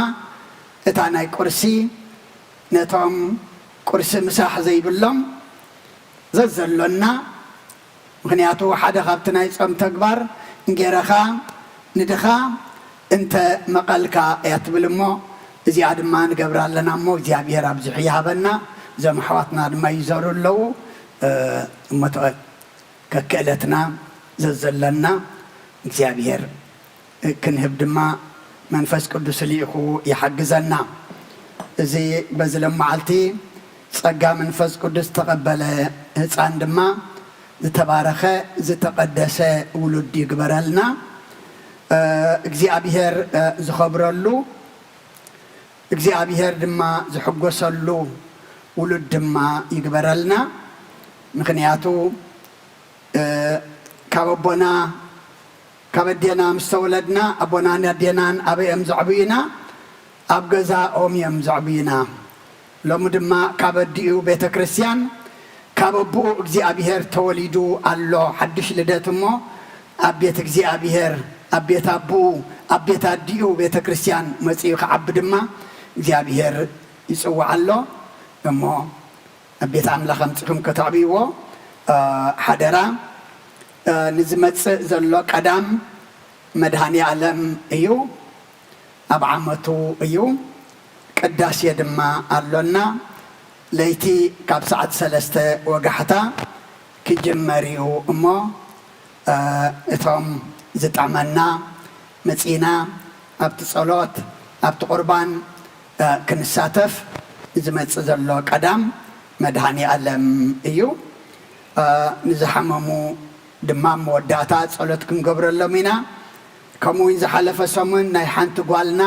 እታ ናይ ቁርሲ ነቶም ቁርሲ ምሳሕ ዘይብሎም ዘዘሎና፣ ምኽንያቱ ሓደ ካብቲ ናይ ጾም ተግባር እንጌራኻ ንድኻ እንተ መቐልካ እያ ትብል እሞ፣ እዚኣ ድማ ንገብራ ኣለና እሞ፣ እግዚኣብሔር ኣብዚሑ ይሃበና። እዞም ኣሕዋትና ድማ ይዘሩ ኣለዉ። እ፣ እሞ ተቐ-፣ ከክእለትና ዘዘለና እግዚኣብሔር ክንህብ ድማ መንፈስ ቅዱስ ልኢኹ ይሓግዘና። እዚ በዚ ሎም መዓልቲ ጸጋ መንፈስ ቅዱስ ዝተቐበለ ህጻን ድማ ዝተባረኸ ዝተቐደሰ ውሉድ ይግበረልና። እ፣ እግዚኣብሔር፣ እ፣ ዝኸብረሉ፣ እግዚኣብሔር ድማ ዝሕጎሰሉ ውሉድ ድማ ይግበረልና። ምኽንያቱ፣ እ፣ ካብ ኣቦና ካብ ኣዴና ምስ ተወለድና፣ ኣቦናን ኣዴናን ኣበይ እዮም ዘዕብዩና? ኣብ ገዛኦም እዮም ዘዕብዩና። ሎሚ ድማ ካብ ኣዲኡ ቤተ ክርስቲያን፣ ካብ ኣቦኡ እግዚኣብሔር ተወሊዱ ኣሎ። ሓድሽ ልደት እሞ ኣብ ቤት እግዚኣብሔር፣ ኣብ ቤት ኣቦኡ፣ ኣብ ቤት ኣዲኡ ቤተ ክርስቲያን መጺኡ ክዓቢ ድማ እግዚኣብሔር ይጽውዓ ኣሎ እሞ ኣብ ቤት ኣምላኽ ኣምጺኹም ከተዕብይዎ፣ እ፣ ሓደራ። እ፣ ንዝመጽእ ዘሎ ቀዳም መድኃኔ ዓለም እዩ፣ ኣብ ዓመቱ እዩ። ቅዳሴ ድማ ኣሎና። ለይቲ ካብ ሰዓት ሰለስተ ወጋሕታ ክጅመር እዩ እሞ፣ እ፣ እቶም ዝጠዕመና መጺና ኣብቲ ጸሎት፣ ኣብቲ ቁርባን፣ እ፣ ክንሳተፍ ዝመጽእ ዘሎ ቀዳም መድኃኔ ዓለም እዩ። እ፣ ንዝሓመሙ ድማ መወዳእታ ጸሎት ክንገብረሎም ኢና። ከምኡ እውን ዝሓለፈ ሰሙን ናይ ሓንቲ ጓልና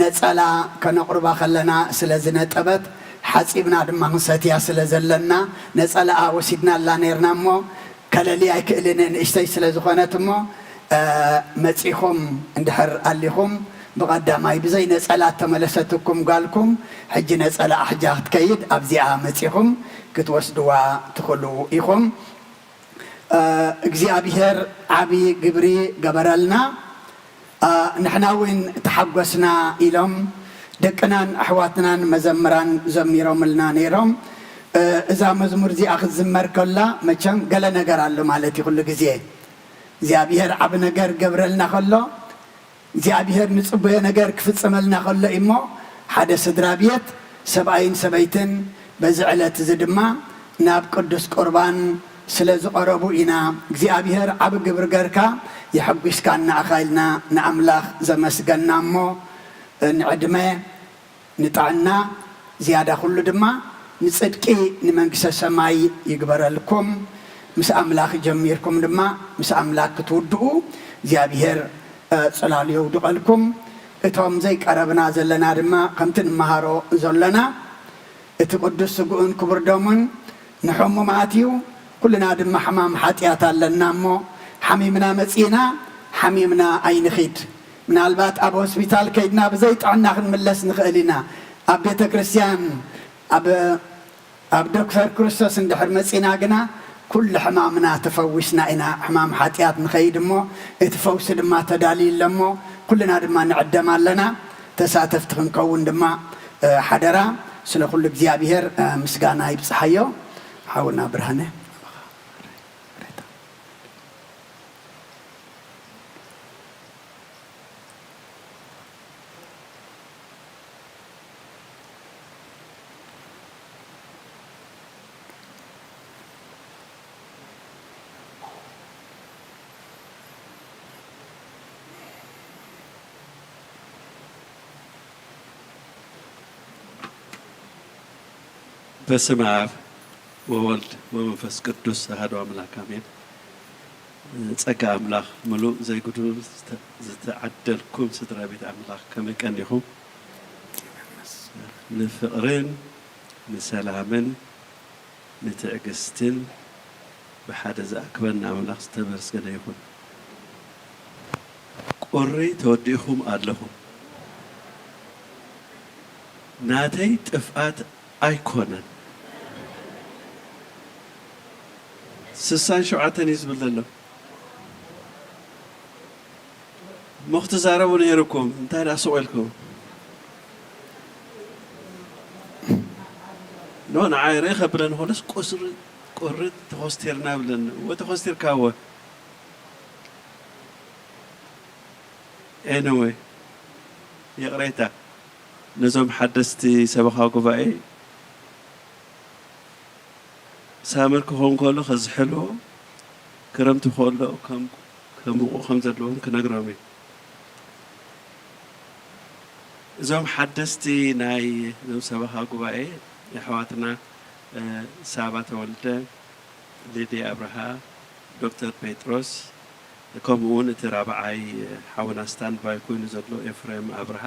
ነጸላ ከነቕርባ ከለና ስለ ዝነጠበት፣ ሓጺብና ድማ ክንሰትያ ስለ ዘለና፣ ነጸላኣ ወሲድናላ ነይርና እሞ፣ ከለሊ ኣይክእልን ንእሽተይ ስለ ዝኾነት እሞ፣ እ፣ መጺኹም እንድሕር ኣሊኹም፣ ብቐዳማይ ብዘይ ነጸላ እተመለሰትኩም ጓልኩም፣ ሕጂ ነጸላኣ ሒዛ ክትከይድ ኣብዚኣ መጺኹም ክትወስድዋ ትኽእሉ ኢኹም። እ፣ እግዚኣብሔር ዓቢ ግብሪ ገበረልና። እ፣ ንሕና እውን ተሓጎስና ኢሎም ደቅናን ኣሕዋትናን መዘምራን ዘሚሮምልና ነይሮም። እ፣ እዛ መዝሙር እዚኣ ክትዝመር ከላ መቸም ገለ ነገር ኣሎ ማለት እዩ። ኩሉ ግዜ እግዚኣብሔር ዓቢ ነገር ገብረልና ከሎ እግዚኣብሔር ንጽበዮ ነገር ክፍጽመልና ከሎ እሞ፣ ሓደ ስድራ ቤት ሰብኣይን ሰበይትን በዚ ዕለት እዚ ድማ ናብ ቅዱስ ቁርባን ስለ ዝቐረቡ ኢና። እግዚኣብሔር ዓቢ ግብሪ ገርካ የሐጒስካና ኢኻ ኢልና ንኣምላኽ ዘመስገና እሞ፣ ንዕድመ ንጥዕና፣ ዝያዳ ኩሉ ድማ ንጽድቂ ንመንግስተ ሰማይ ይግበረልኩም። ምስ ኣምላኽ ጀሚርኩም ድማ ምስ ኣምላኽ ክትውድኡ እግዚኣብሔር፣ እ፣ ጽላሉ የውድቐልኩም። እቶም ዘይቀረብና ዘለና ድማ ከምቲ ንመሃሮ ዘሎና እቲ ቅዱስ ስግኡን ክቡር ደሙን ንሕሙማት እዩ። ኩልና ድማ ሕማም ሓጢኣት ኣለና እሞ፣ ሓሚምና መጺእና፣ ሓሚምና ኣይንኺድ። ምናልባት ኣብ ሆስፒታል ከይድና ብዘይ ጥዕና ክንምለስ ንኽእል ኢና። ኣብ ቤተ ክርስቲያን፣ ኣብ፣ ኣብ ዶክተር ክርስቶስ እንድሕር መጺእና ግና፣ ኩሉ ሕማምና ተፈዊስና ኢና። ሕማም ሓጢኣት ንኸይድ እሞ፣ እቲ ፈውሲ ድማ ተዳልዩ ኣሎ እሞ፣ ኩልና ድማ ንዕደም ኣለና። ተሳተፍቲ ክንከውን ድማ፣ እ፣ ሓደራ። ስለ ኩሉ እግዚኣብሔር፣ እ፣ ምስጋና ይብጽሓዮ። ሓውና ብርሃነ። በስመ አብ ወወልድ ወመንፈስ ቅዱስ አሐዱ አምላክ አሜን። ጸጋ ኣምላኽ ምሉእ ዘይጉዱል ዝተ-፣ ዝተዓደልኩም ስድራ ቤት ኣምላኽ ከመይ ቀኒኹም? ንፍቕርን ንሰላምን ንትዕግስትን ብሓደ ዝኣክበና ኣምላኽ ዝተመስገነ ይኹን። ቁሪ ተወዲእኹም ኣለኹም። ናተይ ጥፍኣት ኣይኮነን። ስሳን ሸውዓተን እዩ ዝብል ዘሎ። እሞ ክትዛረቡ ነይሩኩም፣ እንታይ ደኣ ስቕ ኢልኩም? ኖ፣ ንዓይ ርእ ከብለኒ ኮለስ፣ ቁስሪ፣ ቁሪ ተኾስቲርና ብለኒ። እወ፣ ተኾስቲርካ፣ እወ። ኤኒወይ፣ ይቕሬታ። ነዞም ሓደስቲ ሰበኻ ጉባኤ፣ ሳመር ክኸውን ከሎ ከዝሕልዎ፣ ክረምቲ ከሎ ከም-፣ ከሙቑ ከም ዘለዎም ክነግሮም እዩ። እዞም ሓደስቲ ናይ እዞም ሰበኻ ጉባኤ፣ የሕዋትና፣ እ፣ ሳባ ተወልደ፣ ሊድያ ኣብርሃ፣ ዶክተር ጴጥሮስ፣ ከምኡ እውን እቲ ራብዓይ ሓውና ስታንድባይ ኮይኑ ዘሎ ኤፍሬም ኣብርሃ፣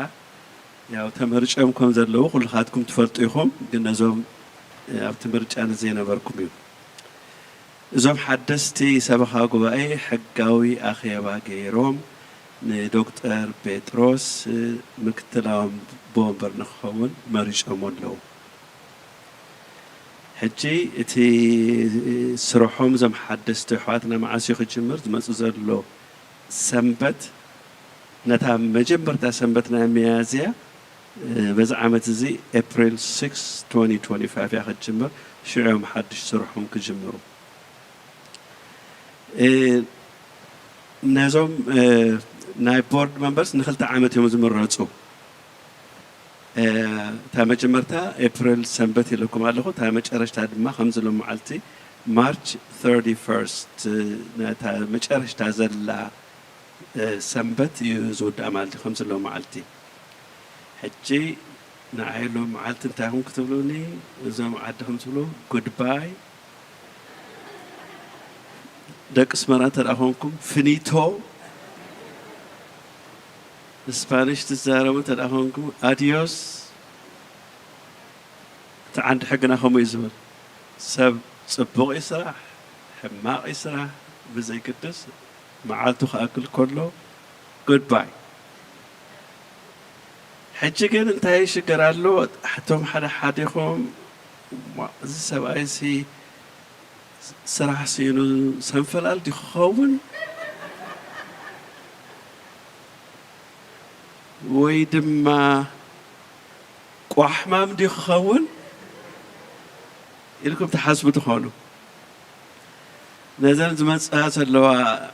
ያው ተመርጨም ከም ዘለዉ ኩልኻትኩም ትፈልጡ ኢኹም፣ ግን ነዞም ኣብቲ ምርጫ ንዘይነበርኩም እዩ። እዞም ሓደስቲ ሰበኻ ጉባኤ ሕጋዊ ኣኼባ ገይሮም ንዶክተር ጴጥሮስ ምክትላዎም ቦወንበር ንክኸውን መሪጾሞ ኣለዉ። ሕጂ እቲ ስርሖም እዞም ሓደስቲ ኣሕዋትና መዓስ እዩ ክጅምር? ዝመጽእ ዘሎ ሰንበት፣ ነታ መጀመርታ ሰንበት ናይ ሚያዝያ በዚ ዓመት እዚ ኤፕሪል ሲክስ ትወንቲ ትወንቲ ፋይቭ እያ ክትጅምር። ሽዑ እዮም ሓድሽ ስርሖም ክጅምሩ። ነዞም ናይ ቦርድ መንበርስ ንክልተ ዓመት እዮም ዝምረፁ። እታ መጀመርታ ኤፕሪል ሰንበት ኢለኩም ኣለኹ። እታ መጨረሽታ ድማ ከምዚ ሎም መዓልቲ ማርች ተርቲ ፈርስት፣ ነታ መጨረሽታ ዘላ ሰንበት እዩ ዝውዳእ ማለት እዩ። ከምዚ ሎም መዓልቲ ሕጂ ንዓይ ሎም መዓልቲ እንታይ ኹም ክትብሉኒ፣ እዞም ዓዲ ከም ዝብሉ ጉድባይ፣ ደቂ ስመራ እንተ ደኣ ኾንኩም ፍኒቶ፣ ስፓኒሽ ትዛረቡ እንተ ደኣ ኾንኩም ኣድዮስ። እቲ ዓንዲ ሕግና ከምኡ እዩ ዝብል። ሰብ ጽቡቕ ይስራሕ ሕማቕ ይስራሕ ብዘይግድስ፣ መዓልቱ ክኣክል ከሎ ጉድባይ። ሕጂ ግን እንታይ ሽግር ኣሎ? እቶም ሓደ ሓዲኹም፣ "እሞ፣ እዚ ሰብኣይሲ ስራሕ ስኢኑ ሰንፈላል ድዩ ክኸውን? ወይ ድማ ቋሕማም ድዩ ክኸውን?" ኢልኩም ትሓስቡ ትኾኑ። ነዘን ዝመጽኣ ዘለዋ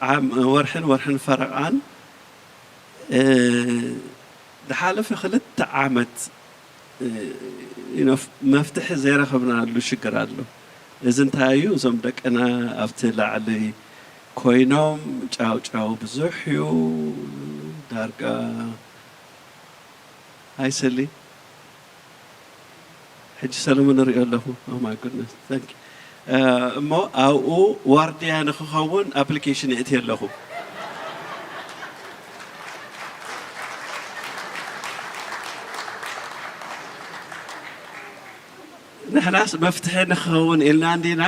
ዓም-፣ ወርሕን ወርሕን ፈረቓን፣ እ፣ ዝሓለፈ ክልተ ዓመት፣ እ፣ you know፣ መፍትሒ ዘይረኸብናሉ ሽግር ኣሎ። እዚ እንታይ እዩ? እዞም ደቅና ኣብቲ ላዕሊ ኮይኖም ጫው ጫው ብዙሕ እዩ። ዳርጋ ኣይሰሊ። ሕጂ ሰለሙን ንሪኦ ኣለኹ። Oh my goodness, thank you። እ፣ እሞ ኣብኡ ዋርድያ ንክኸውን ኣፕሊኬሽን የእትየ ኣለኹ። ንሕናስ መፍትሒ ንክኸውን ኢልና እንዲና፣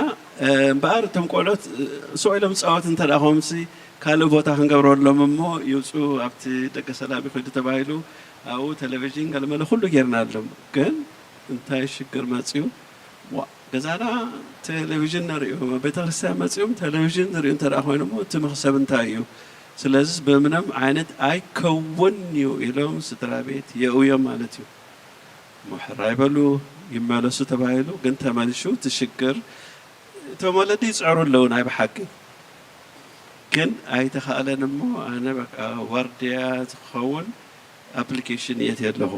እ፣ እምበኣር እቶም ቆልዑት፣ እ፣ ስቕ ኢሎም ዝጻወቱ እንተ ደኣ ኾይኖምሲ ካልእ ቦታ ክንገብረሎም እሞ ይውጽኡ፣ ኣብቲ ደገ ሰላም ይኸዱ ተባሂሉ ኣብኡ ቴሌቪዥን ገለመለ ኩሉ ጌርናሎም። ግን እንታይ ሽግር መጽዩ? ዋ፣ ገዛና ቴሌቪዥን ነርእዩ፣ ቤተክርስትያን መጺኦም ቴሌቪዥን ዝርእዩ እንተ ደኣ ኮይኖም እቲ መኽሰብ እንታይ እዩ? ስለዚስ ብምንም ዓይነት ኣይከውን እዩ ኢሎም ስድራ ቤት የእውዮም ማለት እዩ። እሞ ሕራይ በሉ ይመለሱ ተባሂሉ፣ ግን ተመልሹ እቲ ሽግር እቶም ወለዲ ይጽዕሩ ኣለዉ ናይ ብሓቂ። ግን ኣይተኻእለን እሞ ኣነ በቃ ዋርድያ ዝኸውን ኣፕሊኬሽን የእትየ ኣለኹ።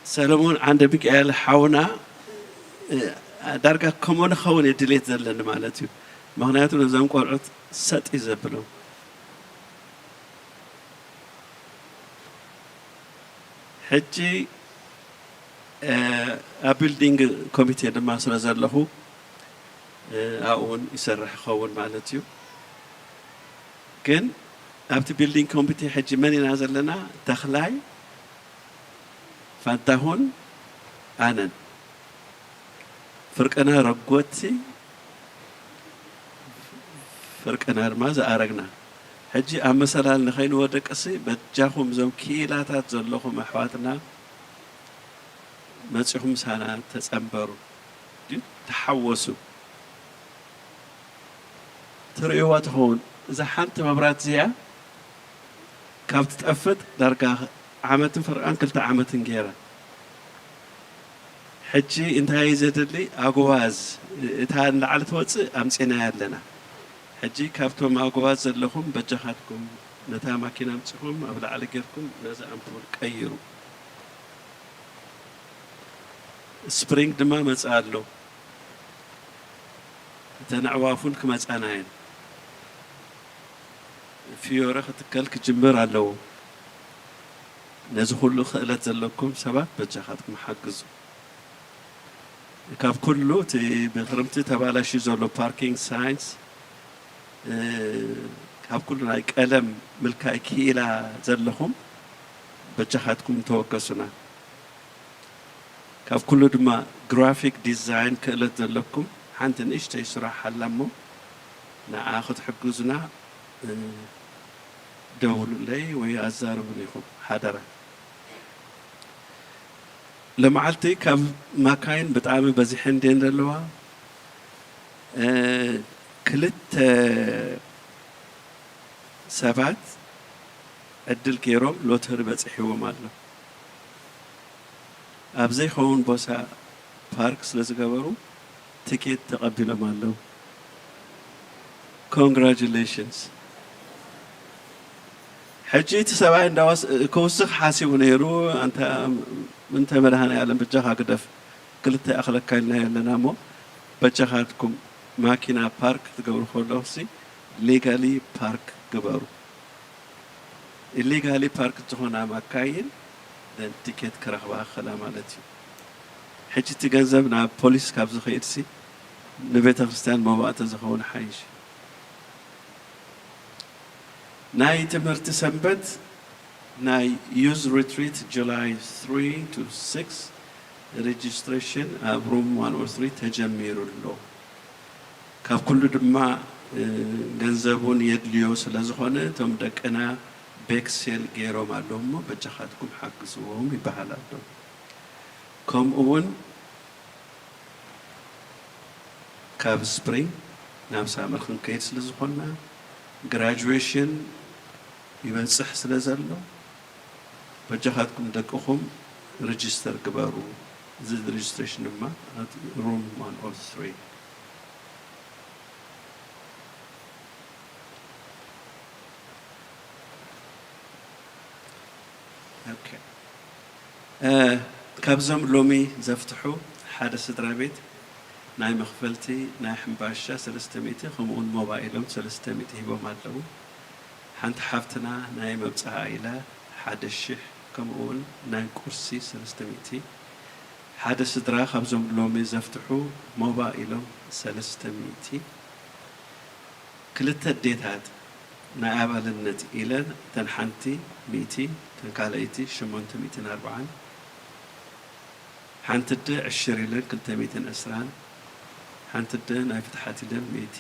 ሰለሞን ዓንደ ሚካኤል ሓውና፣ እ፣ ዳርጋ ከምኡ ንኸውን እየ ድሌት ዘለኒ ማለት እዩ። ምኽንያቱ ነዞም ቆልዑት ሰጥ እዩ ዘብሎም። ሕጂ፣ እ፣ ኣብ ቢልዲንግ ኮሚቴ ድማ ስለ ዘለኹ፣ እ፣ ኣብኡ እውን ይሰርሕ ይኸውን ማለት እዩ። ግን ኣብቲ ቢልዲንግ ኮሚቴ ሕጂ መን ኢና ዘለና? ተኽላይ፣ ፋንታሁን፣ ኣነን። ፍርቅና ረጎቲ፣ ፍርቅና ድማ ዝኣረግና። ሕጂ ኣብ መሰላል ንኸይንወድቅሲ በጃኹም እዞም ክኢላታት ዘለኹም ኣሕዋትና መጺኹም ምሳና ተጸንበሩ፣ ድዩ? ተሓወሱ። ትርእይዋ ትኸውን። እዛ ሓንቲ መብራት እዚኣ ካብ ትጠፍእ ዳርጋ ዓመትን ፈረቓን ክልተ ዓመትን ገይራ። ሕጂ እንታይ እዩ ዘድሊ? ኣጉባዝ፣ እታ ንላዕሊ ትወጽእ ኣምጺእናያ ኣለና። ሕጂ ካብቶም ኣጉባዝ ዘለኹም በጃኻትኩም ነታ ማኪና ኣምጺኹም ኣብ ላዕሊ ጌርኩም ነዚ ኣምፖል ቀይሩ። ስፕሪንግ ድማ መጽእ ኣሎ። እተን ኣዕዋፍ እውን ክመጻና እየን። ፍዮረ ክትከል ክጅምር ኣለዎ። ነዚ ኩሉ ክእለት ዘለኩም ሰባት በጃኻትኩም ሓግዙ። ካብ ኩሉ እቲ ብክርምቲ ተባላሽዩ ዘሎ ፓርኪንግ ሳይንስ፣ እ፣ ካብ ኩሉ ናይ ቀለም ምልካይ ክኢላ ዘለኹም በጃኻትኩም ተወከሱና። ካብ ኩሉ ድማ ግራፊክ ዲዛይን ክእለት ዘለኩም ሓንቲ ንእሽተይ ስራሕ ኣላ እሞ ንዓ ክትሕግዙና፣ እ፣ ደውሉለይ ወይ ኣዛርቡኒ ኢኹም ሓደራ። ሎመዓልቲ ካብ ማካይን ብጣዕሚ በዚሐን ድየን ዘለዋ? እ፣ ክልተ ሰባት ዕድል ገይሮም ሎተሪ በፂሕዎም ኣሎ። ኣብ ዘይኸውን ቦታ ፓርክ ስለ ዝገበሩ ትኬት ተቐቢሎም ኣለዉ። ኮንግራጁሌሽንስ። ሕጂ እቲ ሰብኣይ እንዳወስ ክውስኽ ሓሲቡ ነይሩ። ኣንታ እንተ መድሃኔ ዓለም በጃኻ ግደፍ፣ ክልተ ይኣኽለካ ኢልና ኣለና እሞ በጃኻትኩም ማኪና ፓርክ ትገብሩ ከለኹሲ ሌጋሊ ፓርክ ግበሩ። ኢሌጋሊ ፓርክ ዝኾና ማካይን ደን ቲኬት ክረኽባ ክኽእላ ማለት እዩ። ሕጂ እቲ ገንዘብ ናብ ፖሊስ ካብ ዝኸይድሲ ንቤተ ክርስቲያን መዋእተ ዝኸውን ሓይሽ። ናይ ትምህርቲ ሰንበት ናይ ዩዝ ሪትሪት ጁላይ ትሪ ቱ ሲክስ ሬጅስትሬሽን ኣብ ሩም ዋን ኦ ትሪ ተጀሚሩ ኣሎ። ካብ ኩሉ ድማ ገንዘብ እውን የድልዮ ስለ ዝኾነ እቶም ደቅና ቤክሴል ገይሮም ኣለዉ እሞ በጃኻትኩም ሓግዝዎም ይበሃል ኣሎ። ከምኡ እውን ካብ ስፕሪንግ ናብ ሳመር ክንከይድ ስለ ዝኾንና ግራጁዌሽን ይበፅሕ ስለ ዘሎ በጃኻትኩም ደቅኹም ሬጅስተር ግበሩ። እዚ ሬጅስትሬሽን ድማ ሩም ዋን ኦ ትሪ። ኦኬ። እ፣ ካብዞም ሎሚ ዘፍትሑ ሓደ ስድራ ቤት ናይ መኽፈልቲ ናይ ሕምባሻ ሰለስተ ሚእቲ ከምኡውን ሞባይሎም ሰለስተ ሚእቲ ሂቦም ኣለዉ። ሓንቲ ሓፍትና ናይ መብጽዓ ኢላ ሓደ ሽሕ ከምኡውን ናይ ቁርሲ ሰለስተ ሚእቲ። ሓደ ስድራ ካብዞም ሎሚ ዘፍትሑ ሞባይሎም ሰለስተ ሚእቲ። ክልተ ኣዴታት ናይ ኣባልነት ኢለን እተን ሓንቲ ሚእቲ እተን ካልኣይቲ ሸሞንተ ሚእትን ኣርብዓን። ሓንቲ ኣደ ዕሽር ኢለን ክልተ ሚእትን ዕስራን። ሓንቲ ኣደ ናይ ፍትሓት ኢለን ሚእቲ።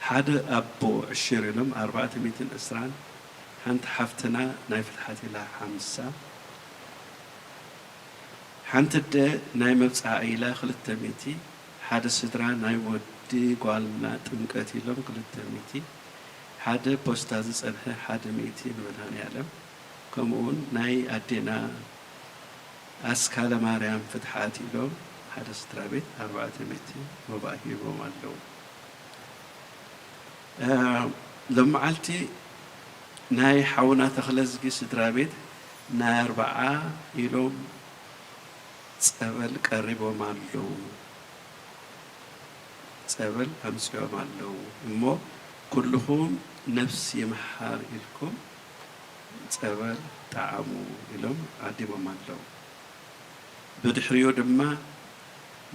ሓደ ኣቦ ዕሽር ኢሎም ኣርባዕተ ሚእትን ዕስራን። ሓንቲ ሓፍትና ናይ ፍትሓት ኢላ ሓምሳ። ሓንቲ ኣደ ናይ መብጽዓ ኢላ ክልተ ሚእቲ። ሓደ ስድራ ናይ ወዲ ጓልና ጥምቀት ኢሎም ክልተ ሚእቲ። ሓደ ፖስታ ዝጸንሐ ሓደ ሚእቲ ንመድሃኔ ዓለም። ከምኡውን ናይ ኣዴና ኣስካለ ማርያም ፍትሓት ኢሎም ሓደ ስድራ ቤት ኣርባዕተ ሚእቲ መባእ ሂቦም ኣለዉ። እ፣ ሎመዓልቲ ናይ ሓውና ተኽለዝጊ ስድራ ቤት ናይ ኣርብዓ ኢሎም ጸበል ቀሪቦም ኣለዉ። ጸበል ኣምጺኦም ኣለዉ እሞ ኩልኹም ነፍስ ይምሓር ኢልኩም ጸበል ጠዓሙ ኢሎም ዓዲሞም ኣለዉ። ብድሕሪኡ ድማ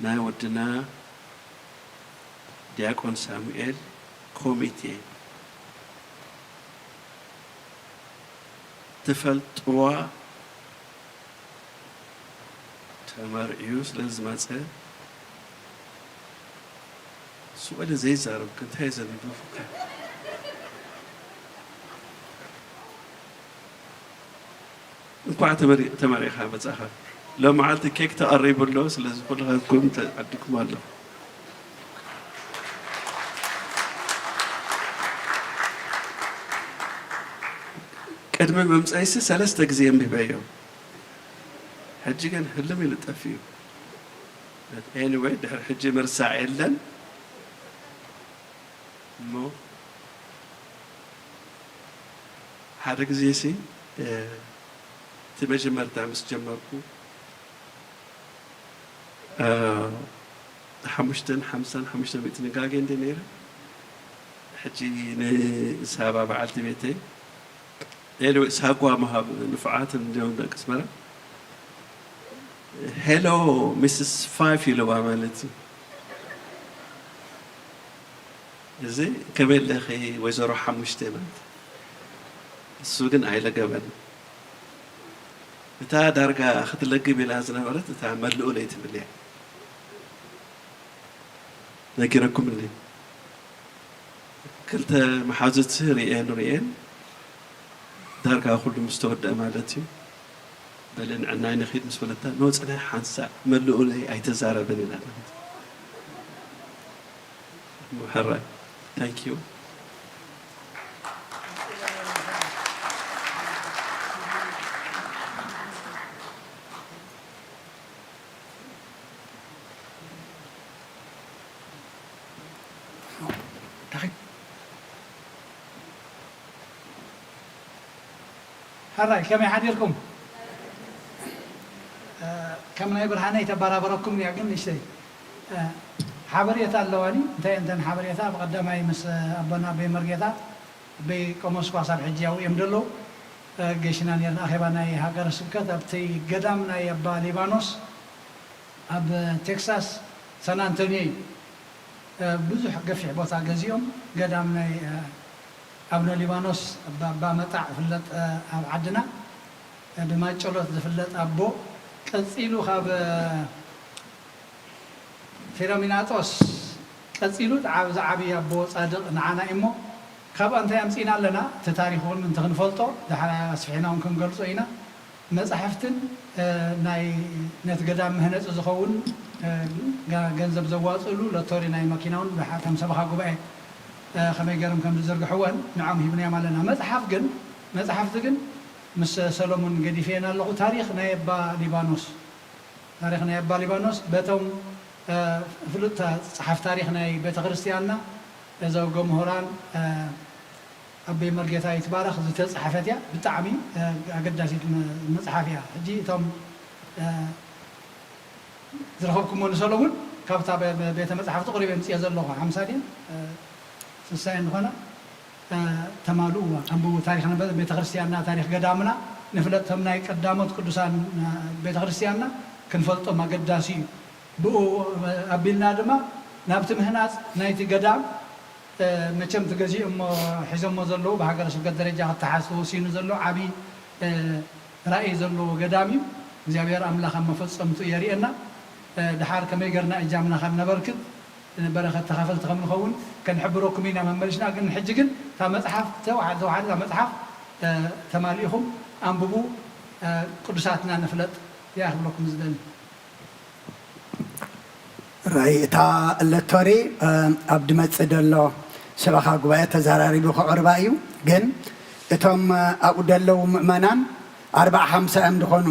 ናይ ወድና ዲያቆን ሳሙኤል ኮሚቴ ትፈልጥዋ ተመርዕዩ ስለ ዝመጸ ስቕ ኢለ ዘይዛረብ እንታይ ዘንብብካ? እንኳዕ ተመሪ-፣ ተመሪኻ መጻኻ። ሎመዓልቲ ኬክ ተቐሪቡ ኣሎ፣ ስለዚ ኩልኻትኩም ተዓዲኩም ኣሎ። ቅድሚ ምምጻይሲ ሰለስተ ግዜ ኣንቢበዮ። ሕጂ ግን ህልም ኢሉ ጠፊኡ። Anyway፣ ድሕሪ ሕጂ ምርሳዕ የለን። እሞ ሓደ ግዜ ሲ፣ እ፣ እቲ መጀመርታ ምስ ጀመርኩ፣ እ፣ ሓሙሽተን ሓምሳን ሓሙሽተ ሚእቲ ንጋጌ እንደ ነይረ፣ ሕጂ ንሳባ በዓልቲ ቤተይ፣ ኤልዌ ሳጓ ምሃብ ንፉዓት እንዲዮም ደቂ ኣስመራ። ሄሎ ሚስስ ፋይፍ ኢለዋ ማለት እዩ። እዚ ከመይ ኣለኺ ወይዘሮ ሓሙሽተ ማለት እዩ። እሱ ግን ኣይለገበን። እታ ዳርጋ ክትለግብ ኢላ ዝነበረት እታ መልኡለይ ትብል እያ። ነጊረኩም እንዲ ክልተ መሓዙት ርእየን ርእየን ዳርጋ ኩሉ ምስ ተወደአ ማለት እዩ። በለ ንዕናይ ንኺድ ምስ በለታ፣ ኖ ጽናሕ ሓንሳእ መልኡለይ ኣይተዛረብን ኢላ ማለት እዩ። ሕራይ። Thank you። ኣራይ ከመይ ሓዲርኩም? ከም ናይ ብርሃነይ ተባራበረኩም እያ ግን ንሽተይ ሓበሬታ ኣለዋኒ። እንታይ እንተን ሓበሬታ ብቐዳማይ ምስ ኣቦና ኣበይ መርጌታ ኣበይ ቆሞስ ኳሳብ ሕጂ ያው እዮም ደለዉ ገሽና ነርና ኣኼባ ናይ ሃገረ ስብከት ኣብቲ ገዳም ናይ ኣባ ሊባኖስ ኣብ ቴክሳስ ሳን ኣንቶኒዮ እዩ። ብዙሕ ገፊሕ ቦታ ገዚኦም ገዳም ናይ ኣቡነ ሊባኖስ ኣባ መጣዕ ይፍለጥ ኣብ ዓድና ብማጨሎት ዝፍለጥ ኣቦ ቀፂሉ ካብ ፊሎሚናጦስ ቀፂሉ ዝዓብዪ ኣቦ ፃድቕ ንዓና እዩ እሞ ካብኣ እንታይ ኣምፂእና ኣለና እቲ ታሪክ እውን ምእንቲ ክንፈልጦ ድሓር ኣስፊሕና እውን ክንገልፆ ኢና። መጻሕፍትን ናይ ነቲ ገዳም መህነጺ ዝኸውን ገንዘብ ዘዋፅእሉ ሎቶሪ ናይ መኪናውን ከም ሰበኻ ጉባኤ ከመይ ገርም ከም ዝዝርግሕወን ንዖም ሂብናዮም ኣለና። መጽሓፍ ግን መጽሓፍቲ ግን ምስ ሰሎሞን ገዲፈየን ኣለኹ። ታሪኽ ናይ ኣባ ሊባኖስ ታሪኽ ናይ ኣባ ሊባኖስ በቶም ፍሉጥ ጸሓፍ ታሪኽ ናይ ቤተ ክርስቲያንና ዘውገ ምሁራን ኣቦይ መርጌታ ይትባረኽ ዝተጻሕፈት እያ። ብጣዕሚ ኣገዳሲት መጽሓፍ እያ። ሕጂ እቶም ዝረኸብኩሞ ንሰሎሙን ካብታ ቤተ መጽሓፍቲ ቁሪብ የምጽዮ ዘለኹ ሓምሳ ድየን ስሳየን ዝኾና ተማልእዋ ኣንብቡ። ታሪኽና ቤተ ክርስቲያንና ታሪኽ ገዳምና ንፍለጥ። እቶም ናይ ቀዳሞት ቅዱሳን ቤተ ክርስቲያንና ክንፈልጦም ኣገዳሲ እዩ። ብኡ ኣቢልና ድማ ናብቲ ምህናጽ ናይቲ ገዳም መቸም እቲ ገዚኦሞ ሒዞሞ ዘለዉ ብሃገረ ስብከት ደረጃ ክተሓዝ ተወሲኑ ዘሎ ዓብዪ ራእይ ዘለዎ ገዳም እዩ። እግዚኣብሔር ኣምላኽ ኣብ መፈጸምቱ የርእየና። ድሓር ከመይ ገርና እጃምና ከም ነበርክት በረኸት ተኻፈልቲ ከም ንኸውን ከንሕብረኩም ኢና መመልሽና። ግን ሕጂ ግን እታ መጽሓፍ ተዋሓድ ተዋሓድ እታ መጽሓፍ ተማሊእኹም ኣንብቡ። ቅዱሳትና ንፍለጥ እያ ክብለኩም ዝደሊ። ራይ እታ ለቶሪ ኣብ ድመጽእ ደሎ ሰበኻ ጉባኤ ተዘራሪቡ ክቕርባ እዩ። ግን እቶም ኣብኡ ደለዉ ምእመናን ኣርባዓ ሓምሳ እዮም ድኾኑ።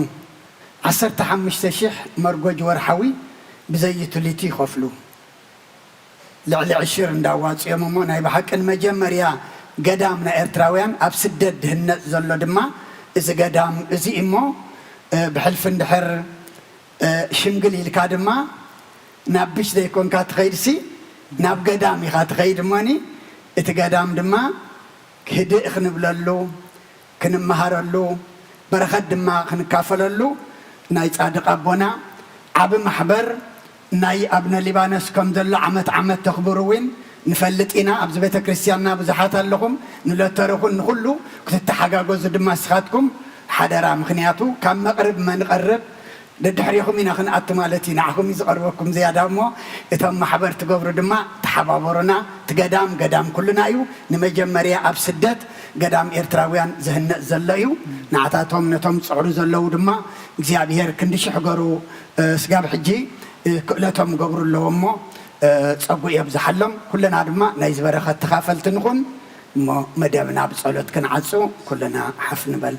ዓሰርተ ሓሙሽተ ሽሕ መርጎጅ ወርሓዊ ብዘይ ዩቲሊቲ ይኸፍሉ። ልዕሊ ዕሽር እንዳዋፅኦም እሞ ናይ ብሓቂ ንመጀመርያ ገዳም ናይ ኤርትራውያን ኣብ ስደት ድህነፅ ዘሎ ድማ እዚ ገዳም እዚ እሞ ብሕልፊ እንድሕር ሽምግል ኢልካ ድማ ናብ ብሽ ዘይኮንካ ትኸይድሲ ናብ ገዳም ኢኻ ትኸይድ እሞኒ እቲ ገዳም ድማ ህድእ ክንብለሉ ክንመሃረሉ በረኸት ድማ ክንካፈለሉ ናይ ጻድቕ ኣቦና ዓቢ ማሕበር ናይ ኣብነ ሊባኖስ ከም ዘሎ ዓመት ዓመት ተኽብሩ እውን ንፈልጥ ኢና። ኣብዚ ቤተ ክርስቲያንና ብዙሓት ኣለኹም ንለተርኹን ንኹሉ ክትተሓጋገዙ ድማ ስኻትኩም ሓደራ። ምኽንያቱ ካብ መቕርብ መንቐርብ ደድሕሪኹም ኢና ክንኣቱ ማለት እዩ። ንዓኹም እዩ ዝቐርበኩም ዝያዳ እሞ እቶም ማሕበር ትገብሩ ድማ ተሓባበሩና። እቲ ገዳም ገዳም ኩልና እዩ። ንመጀመርያ ኣብ ስደት ገዳም ኤርትራውያን ዝህነጽ ዘሎ እዩ። ንዓታቶም ነቶም ዝጽዕሩ ዘለዉ ድማ እግዚኣብሔር ክንዲ ሽሕ ገሩ ስጋብ ሕጂ ክእለቶም ገብሩ ኣለዎ እሞ ጸጉ የብዝሓሎም። ኩልና ድማ ናይ ዝበረኸት ተኻፈልቲ ንኹን እሞ መደብና ብጸሎት ክንዓጹ ኩልና ሓፍ ንበል።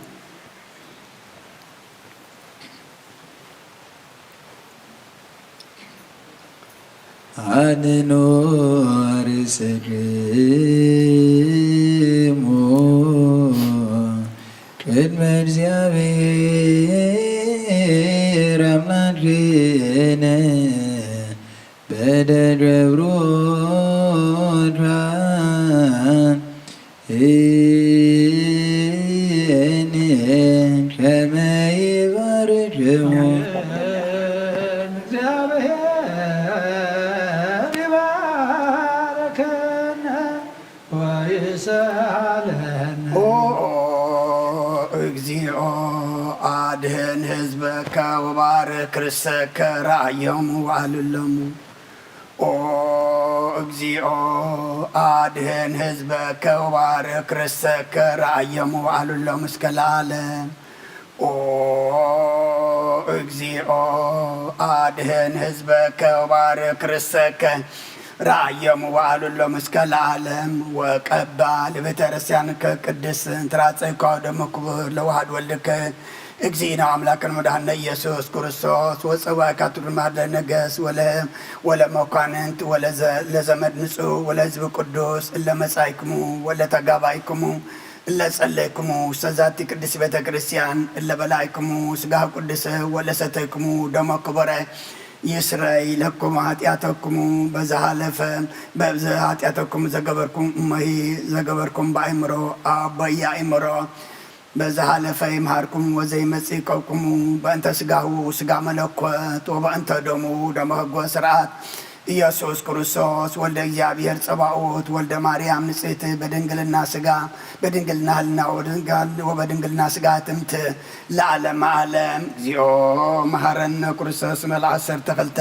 ኣንኖር ስግሙ ቅድመ እግዚኣብሔር ኣምላክነ በደገብሮ ከመ ይባርክሙ። እግዚኣብሔር ይባርከነ ወይስአለነ። ኦ እግዚኦ አድህን ህዝበከ ወባርክ ርሰከ ረአዮሙ ወአልሎሙ። ኦ እግዚኦ አድህን ህዝበከ ወባርክ ርሰከ ረአዮሙ ወአልሎም እስከ ለዓለም። ኦ እግዚኦ አድህን ህዝበከ ወባርክ ርሰከ ረአዮሙ ወአልሎም እስከ ለዓለም። ወቀባ ለቤተ ክርስቲያንከ ቅድስት ትራጸይከ ወደሙ ክቡር ለዋህድ ወልድከ እግዚእነ አምላክነ መድኃኒነ ኢየሱስ ክርስቶስ ወፀዋዕካቱ ድማ ለነገስ ወለ ወለመኳንንት ወለዘመድ ንጹሕ ወለህዝብ ቅዱስ እለ መጻይክሙ ወለተጋባይክሙ እለ ጸለይኩሙ ውስተ ዛቲ ቅድስት ቤተ ክርስቲያን፣ እለ በላዕኩሙ ስጋሁ ቅዱስ ወለ ሰተይኩሙ ደሞ ክቡረ፣ ይስረይ ለኩም ኃጢአተኩሙ። በዝሃለፈ በብዚ ኃጢአተኩም ዘገበርኩም እሞሂ፣ ዘገበርኩም በአእምሮ፣ አቦ ኢያእምሮ። በዝሃለፈ ይምሃርኩም ወዘይመጽእ ይቀብኩሙ። በእንተ ስጋሁ ስጋ መለኮት ወበእንተ ደሙ ደመ ህጎ ስርዓት ኢየሱስ ክርስቶስ ወልደ እግዚኣብሔር ጸባኦት ወልደ ማርያም ንጽሕት በድንግልና ስጋ በድንግልና ህልና ወበድንግልና ስጋ ትምት ለዓለመ ዓለም። እግዚኦ መሐረነ ክርስቶስ መልዓ ዓሰርተ ክልተ።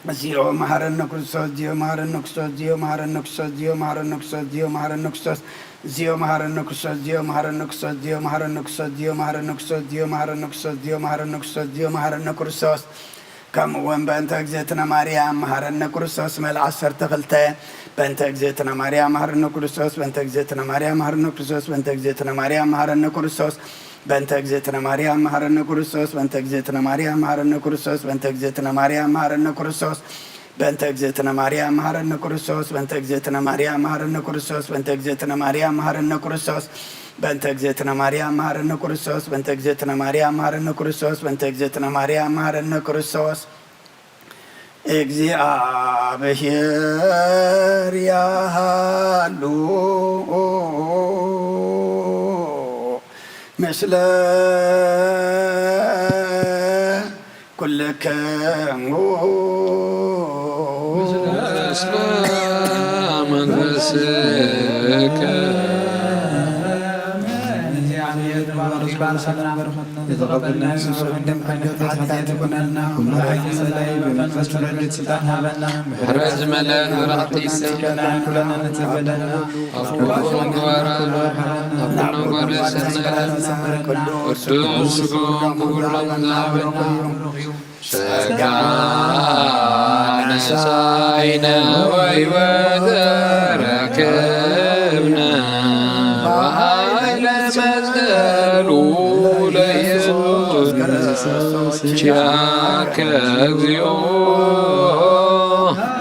እግዚኦ መሐረነ ክርስቶስ፣ እግዚኦ መሐረነ ክርስቶስ፣ እግዚኦ መሐረነ ክርስቶስ፣ እግዚኦ መሐረነ ክርስቶስ፣ እግዚኦ መሐረነ ክርስቶስ፣ እግዚኦ መሐረነ ክርስቶስ፣ እግዚኦ መሐረነ ክርስቶስ፣ እግዚኦ መሐረነ ክርስቶስ፣ እግዚኦ መሐረነ ክርስቶስ፣ እግዚኦ መሐረነ ክርስቶስ፣ እግዚኦ መሐረነ ክርስቶስ። ከምኡ እውን በእንተ እግዝእትነ ማርያም መሐረነ ክርስቶስ መልዓ ዓሰርተ ክልተ። በእንተ እግዝእትነ ማርያም መሐረነ ክርስቶስ፣ በእንተ እግዝእትነ ማርያም መሐረነ ክርስቶስ፣ በእንተ እግዝእትነ ማርያም መሐረነ ክርስቶስ። በእንተ እግዝእትነ ማርያም መሐረነ ክርስቶስ፣ በእንተ እግዝእትነ ማርያም መሐረነ ክርስቶስ፣ በእንተ እግዝእትነ ማርያም መሐረነ ክርስቶስ፣ በእንተ እግዝእትነ ማርያም መሐረነ ክርስቶስ፣ በእንተ እግዝእትነ ማርያም መሐረነ ክርስቶስ፣ በእንተ እግዝእትነ ማርያም መሐረነ ክርስቶስ፣ በእንተ እግዝእትነ ማርያም መሐረነ ክርስቶስ፣ በእንተ እግዝእትነ ማርያም መሐረነ ክርስቶስ፣ በእንተ እግዝእትነ ማርያም መሐረነ ክርስቶስ። እግዚአብሔር ያሃሉ ምስለ ኩልክሙ። ምስለ መንፈስከ። ምሕረት ዝመልአ በረኸት ይስጠና። ኩለና ንጽበደና። ኣፍቅሮ ምግባራ ኣብ ኩሉ ጓል ሰናያት ቅዱስ ስጋውን ክቡር ደሙን ዝሃበና ጸጋ ነሳይነ ወይወተ ረክብነ በኃይለ መስቀሉ ለኢየሱስ ክርስቶስ ኪያከ እግዚኦ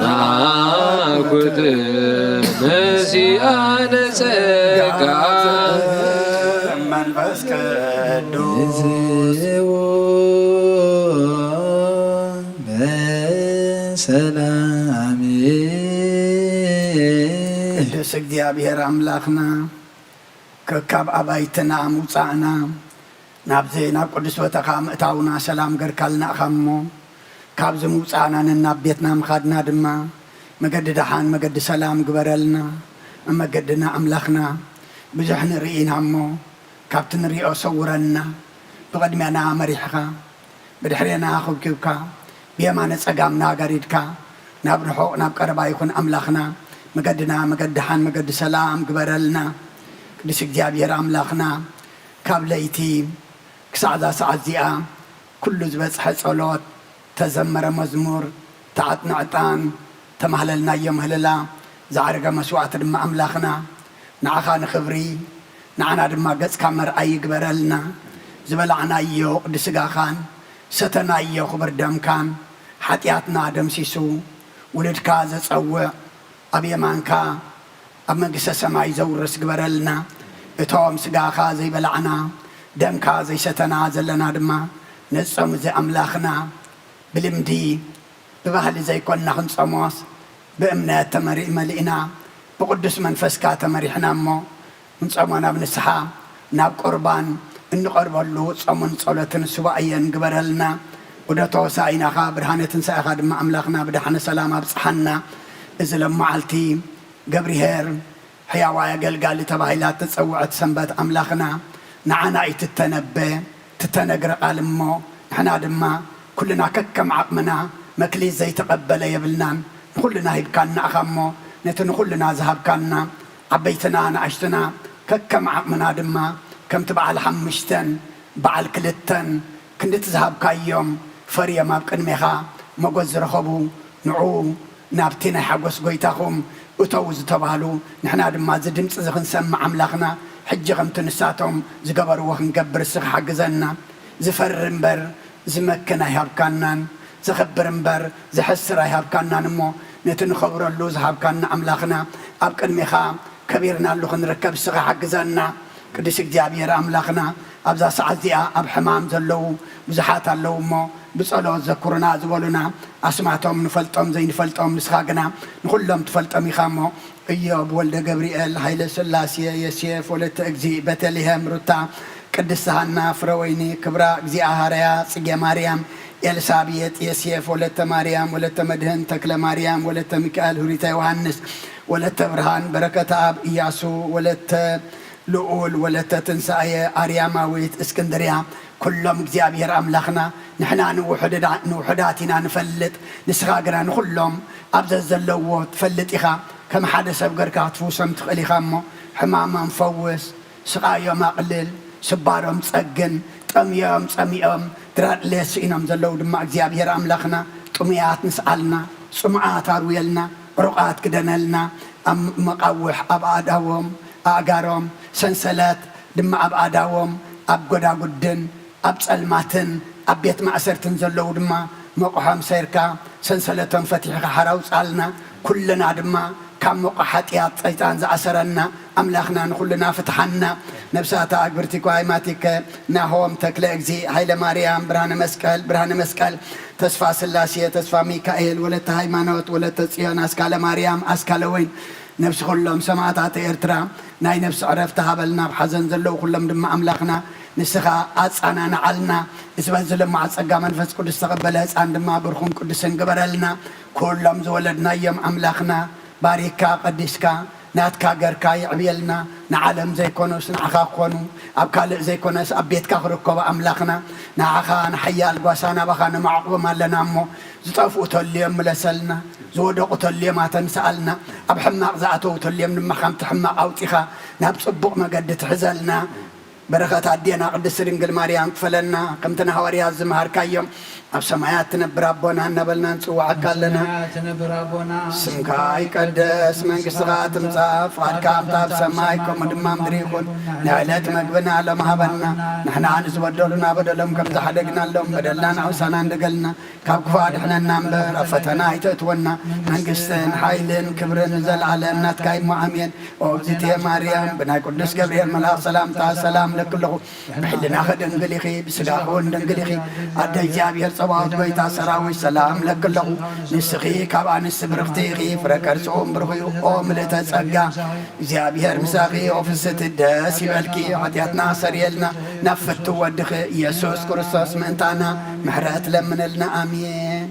ናኩት መሲአነ ጸጋ መንፈስ ቅዱስ። በሰላም ቅዱስ እግዚኣብሔር ኣምላኽና፣ ከካብ ኣባይትና ምውጻእና፣ ናብዚ ናብ ቅዱስ ቦታኻ ምእታውና ሰላም ገርካልና ኢኻ እሞ፣ ካብዚ ምውጻእና ነናብ ቤትና ምኻድና ድማ፣ መገዲ ደሓን መገዲ ሰላም ግበረልና። መመገድና ኣምላኽና፣ ብዙሕ ንርኢ ኢና እሞ፣ ካብቲ ንሪኦ ሰውረና። ብቕድሜና መሪሕኻ፣ ብድሕሬና ኹብኪብካ፣ ብየማነ ጸጋምና ጋሪድካ፣ ናብ ርሑቕ ናብ ቀረባ ይኹን ኣምላኽና። መገድና መገዲ ደሓን መገዲ ሰላም ግበረልና። ቅዱስ እግዚኣብሔር ኣምላኽና፣ ካብ ለይቲ ክሳዕ እዛ ሰዓት እዚኣ ኩሉ ዝበጽሐ ጸሎት፣ ተዘመረ መዝሙር፣ ተዓጥነ ዕጣን፣ ተማህለልናዮ ምህልላ፣ ዝዓረገ መስዋዕቲ ድማ ኣምላኽና፣ ንዓኻ ንኽብሪ፣ ንዓና ድማ ገጽካ መርኣይ ይግበረልና። ዝበላዕናዮ ቅዱስ ስጋኻን ሰተናዮ ክቡር ደምካን ሓጢኣትና ደምሲሱ፣ ውሉድካ ዘጸውዕ፣ ኣብ የማንካ ኣብ መንግስተ ሰማይ ዘውርስ ግበረልና። እቶም ስጋኻ ዘይበላዕና፣ ደምካ ዘይሰተና ዘለና ድማ፣ ነዚ ጾም እዚ ኣምላኽና፣ ብልምዲ ብባህሊ ዘይኮንና ክንጸሞስ፣ ብእምነት ተመሪ-፣ መሊእና፣ ብቅዱስ መንፈስካ ተመሪሕና እሞ፣ እንጸሞ ናብ ንስሓ፣ ናብ ቁርባን እንቐርበሉ ጾምን ጸሎትን ሱባኤን ግበረልና። ዑደተ ሆሳኢናኻ፣ ብርሃነ ትንሳኤኻ ድማ ኣምላኽና ብደሓነ ሰላም ኣብጽሓና። እዚ ሎም መዓልቲ ገብርሄር ሕያዋይ ኣገልጋሊ ተባሂላ እተጸውዐት ሰንበት ኣምላኽና፣ ንዓና እዩ ትተነበ፣ ትተነግረ ቃል እሞ፣ ንሕና ድማ ኩልና ከከም ዓቕምና መክሊት ዘይተቐበለ የብልናን። ንኹልና ሂብካና ኢኻ እሞ፣ ነቲ ንኹልና ዝሃብካና፣ ዓበይትና ንኣሽትና ከከም ዓቕምና ድማ፣ ከምቲ በዓል ሓሙሽተን በዓል ክልተን ክንድቲ ዝሃብካዮም ፈርዮም ኣብ ቅድሜኻ ሞገስ ዝረኸቡ፣ ንዑ ናብቲ ናይ ሓጎስ ጐይታኹም እተዉ ዝተባህሉ፣ ንሕና ድማ እዚ ድምጺ እዚ ክንሰምዕ ኣምላኽና፣ ሕጂ ከምቲ ንሳቶም ዝገበርዎ ክንገብር እስኻ ሓግዘና። ዝፈሪ እምበር ዝመክን ኣይሃብካናን፣ ዘኽብር እምበር ዘሕስር ኣይሃብካናን እሞ፣ ነቲ ንኸብረሉ ዝሃብካና ኣምላኽና፣ ኣብ ቅድሜኻ ከቢርናሉ ክንርከብ እስኻ ሓግዘና። ቅዱስ እግዚኣብሔር ኣምላኽና፣ ኣብዛ ሰዓት እዚኣ ኣብ ሕማም ዘለዉ ብዙሓት ኣለዉ እሞ፣ ብጸሎት ዘክሩና ዝበሉና፣ ኣስማቶም ንፈልጦም ዘይንፈልጦም፣ ንስኻ ግና ንኹሎም ትፈልጦም ኢኻ እሞ፣ እዮብ ወልደ ገብርኤል፣ ሃይለ ስላሴ፣ የሴፍ ወለተ እግዚእ፣ ቤተልሔም፣ ሩታ፣ ቅድስት ሃና፣ ፍረወይኒ፣ ክብራ፣ እግዚኣብሃርያ፣ ጽጌ ማርያም፣ ኤልሳቤጥ፣ የሴፍ ወለተ ማርያም፣ ወለተ መድህን፣ ተክለ ማርያም፣ ወለተ ሚካኤል፣ ሁሪተ ዮሃንስ፣ ወለተ ብርሃን፣ በረከተ ኣብ፣ ኢያሱ፣ ወለተ ልኡል፣ ወለተ ትንሳኤ፣ ኣርያማዊት፣ እስክንድርያ፣ ኩሎም እግዚኣብሔር ኣምላኽና፣ ንሕና ንውሑድዳ-፣ ንውሑዳት ኢና ንፈልጥ፣ ንስኻ ግና ንኹሎም ኣብ ዘዘለዎ ትፈልጥ ኢኻ። ከም ሓደ ሰብ ገርካ ክትፍውሶም ትኽእል ኢኻ እሞ፣ ሕማሞም ፈውስ፣ ስቓዮም ኣቕልል፣ ስባሮም ጸግን፣ ጠምዮም ጸሚኦም፣ ድራድሌት ስኢኖም ዘለዉ ድማ እግዚኣብሔር ኣምላኽና፣ ጥሙያት ንስኣልና፣ ጽሙዓት ኣርውየልና፣ ዕሩቓት ክደነልና፣ ኣብ መቓውሕ፣ ኣብ ኣእዳዎም፣ ኣእጋሮም፣ ሰንሰለት ድማ ኣብ ኣእዳዎም፣ ኣብ ጎዳጉድን፣ ኣብ ጸልማትን፣ ኣብ ቤት ማእሰርትን ዘለዉ ድማ መቑሖም ሰይርካ፣ ሰንሰለቶም ፈቲሕኻ ሓራ ኣውጽኣልና። ኩልና ድማ ካብ መቑ ሓጢኣት ጸይጣን ዝኣሰረና ኣምላኽና ንኹልና ፍትሓና። ነብሳታ ኣግብርቲ ኳይማቲከ ናሆም፣ ተክለ እግዚእ፣ ሃይለ ማርያም፣ ብርሃነ መስቀል፣ ብርሃነ መስቀል፣ ተስፋ ስላሴ፣ ተስፋ ሚካኤል፣ ወለተ ሃይማኖት፣ ወለተ ጽዮን፣ ኣስካለ ማርያም፣ ኣስካለ ወይን፣ ነብሲ ኩሎም ሰማእታት ኤርትራ ናይ ነብሲ ዕረፍቲ ሃበልና። ኣብ ሓዘን ዘለዉ ኩሎም ድማ ኣምላኽና ንስኻ ኣጻናንዓልና። እዚ በዚ ልሙዓት ጸጋ መንፈስ ቅዱስ ዝተቐበለ ህጻን ድማ ብርኹን ቅዱስን ግበረልና። ኩሎም ዝወለድናዮም ኣምላኽና ባሪካ ቀዲስካ ናትካ ገርካ የዕብየልና። ንዓለም ዘይኮኑስ ንዓኻ ክኾኑ፣ ኣብ ካልእ ዘይኮነስ ኣብ ቤትካ ክርከቡ ኣምላኽና፣ ንዓኻ ንሓያል ጓሳ ናባኻ ነማዕቑቦም ኣለና እሞ፣ ዝጠፍኡ ተልዮም ምለሰልና፣ ዝወደቑ ተልዮም ኣተንስኣልና፣ ኣብ ሕማቕ ዝኣተዉ ተልዮም ድማ ካብቲ ሕማቕ ኣውጺኻ ናብ ጽቡቕ መገዲ ትሕዘልና። በረኸት ኣዴና ቅድስቲ ድንግል ማርያም ክፈለና። ከምቲ ንሃዋርያት ዝመሃርካዮም፣ ኣብ ሰማያት ትነብር ኣቦና እናበልና ንጽውዓካ ኣለና። ሰማያት ትነብር ኣቦና፣ ስምካ ይቀደስ፣ መንግስትኻ ትምጻእ፣ ፍቓድካ ከምታ ኣብ ሰማይ ከምኡ ድማ ምድሪ ይኹን። ንዕለት መግብና ሎም ሃበና፣ ንሕና ንዝበደሉና በደሎም ከም ዝሓደግናሎም በደልና ንኣውሳና እንደገልና፣ ካብ ክፉእ ኣድሕነና እምበር ኣብ ፈተና ኣይተእትወና። መንግስትን ሓይልን ክብርን ንዘለኣለም ናትካ እሞ ኣሜን። ኦ እግዝእትየ ማርያም፣ ብናይ ቅዱስ ገብርኤል መልኣኽ ሰላምታ ሰላም እለኪ ኣለኹ። ብሕልናኺ ድንግል ኢኺ፣ ብስጋኺ እውን ድንግል ኢኺ። ኣደ እግዚኣብሔር ጸባኦት፣ ጎይታ ሰራዊት፣ ሰላም እለኪ ኣለኹ። ንስኺ ካብ ኣንስቲ ብርኽቲ ኢኺ፣ ፍረ ከርሲ እውን ብሩኽ እዩ። ኦ ምልእተ ጸጋ፣ እግዚኣብሔር ምሳኺ፣ ኦ ፍስቲ ደስ ይበልኪ። ሓጢኣትና ሰሪየልና፣ ናብ ፍቱ ወድኺ ኢየሱስ ክርስቶስ ምእንታና ምሕረት ለምንልና። ኣሜን።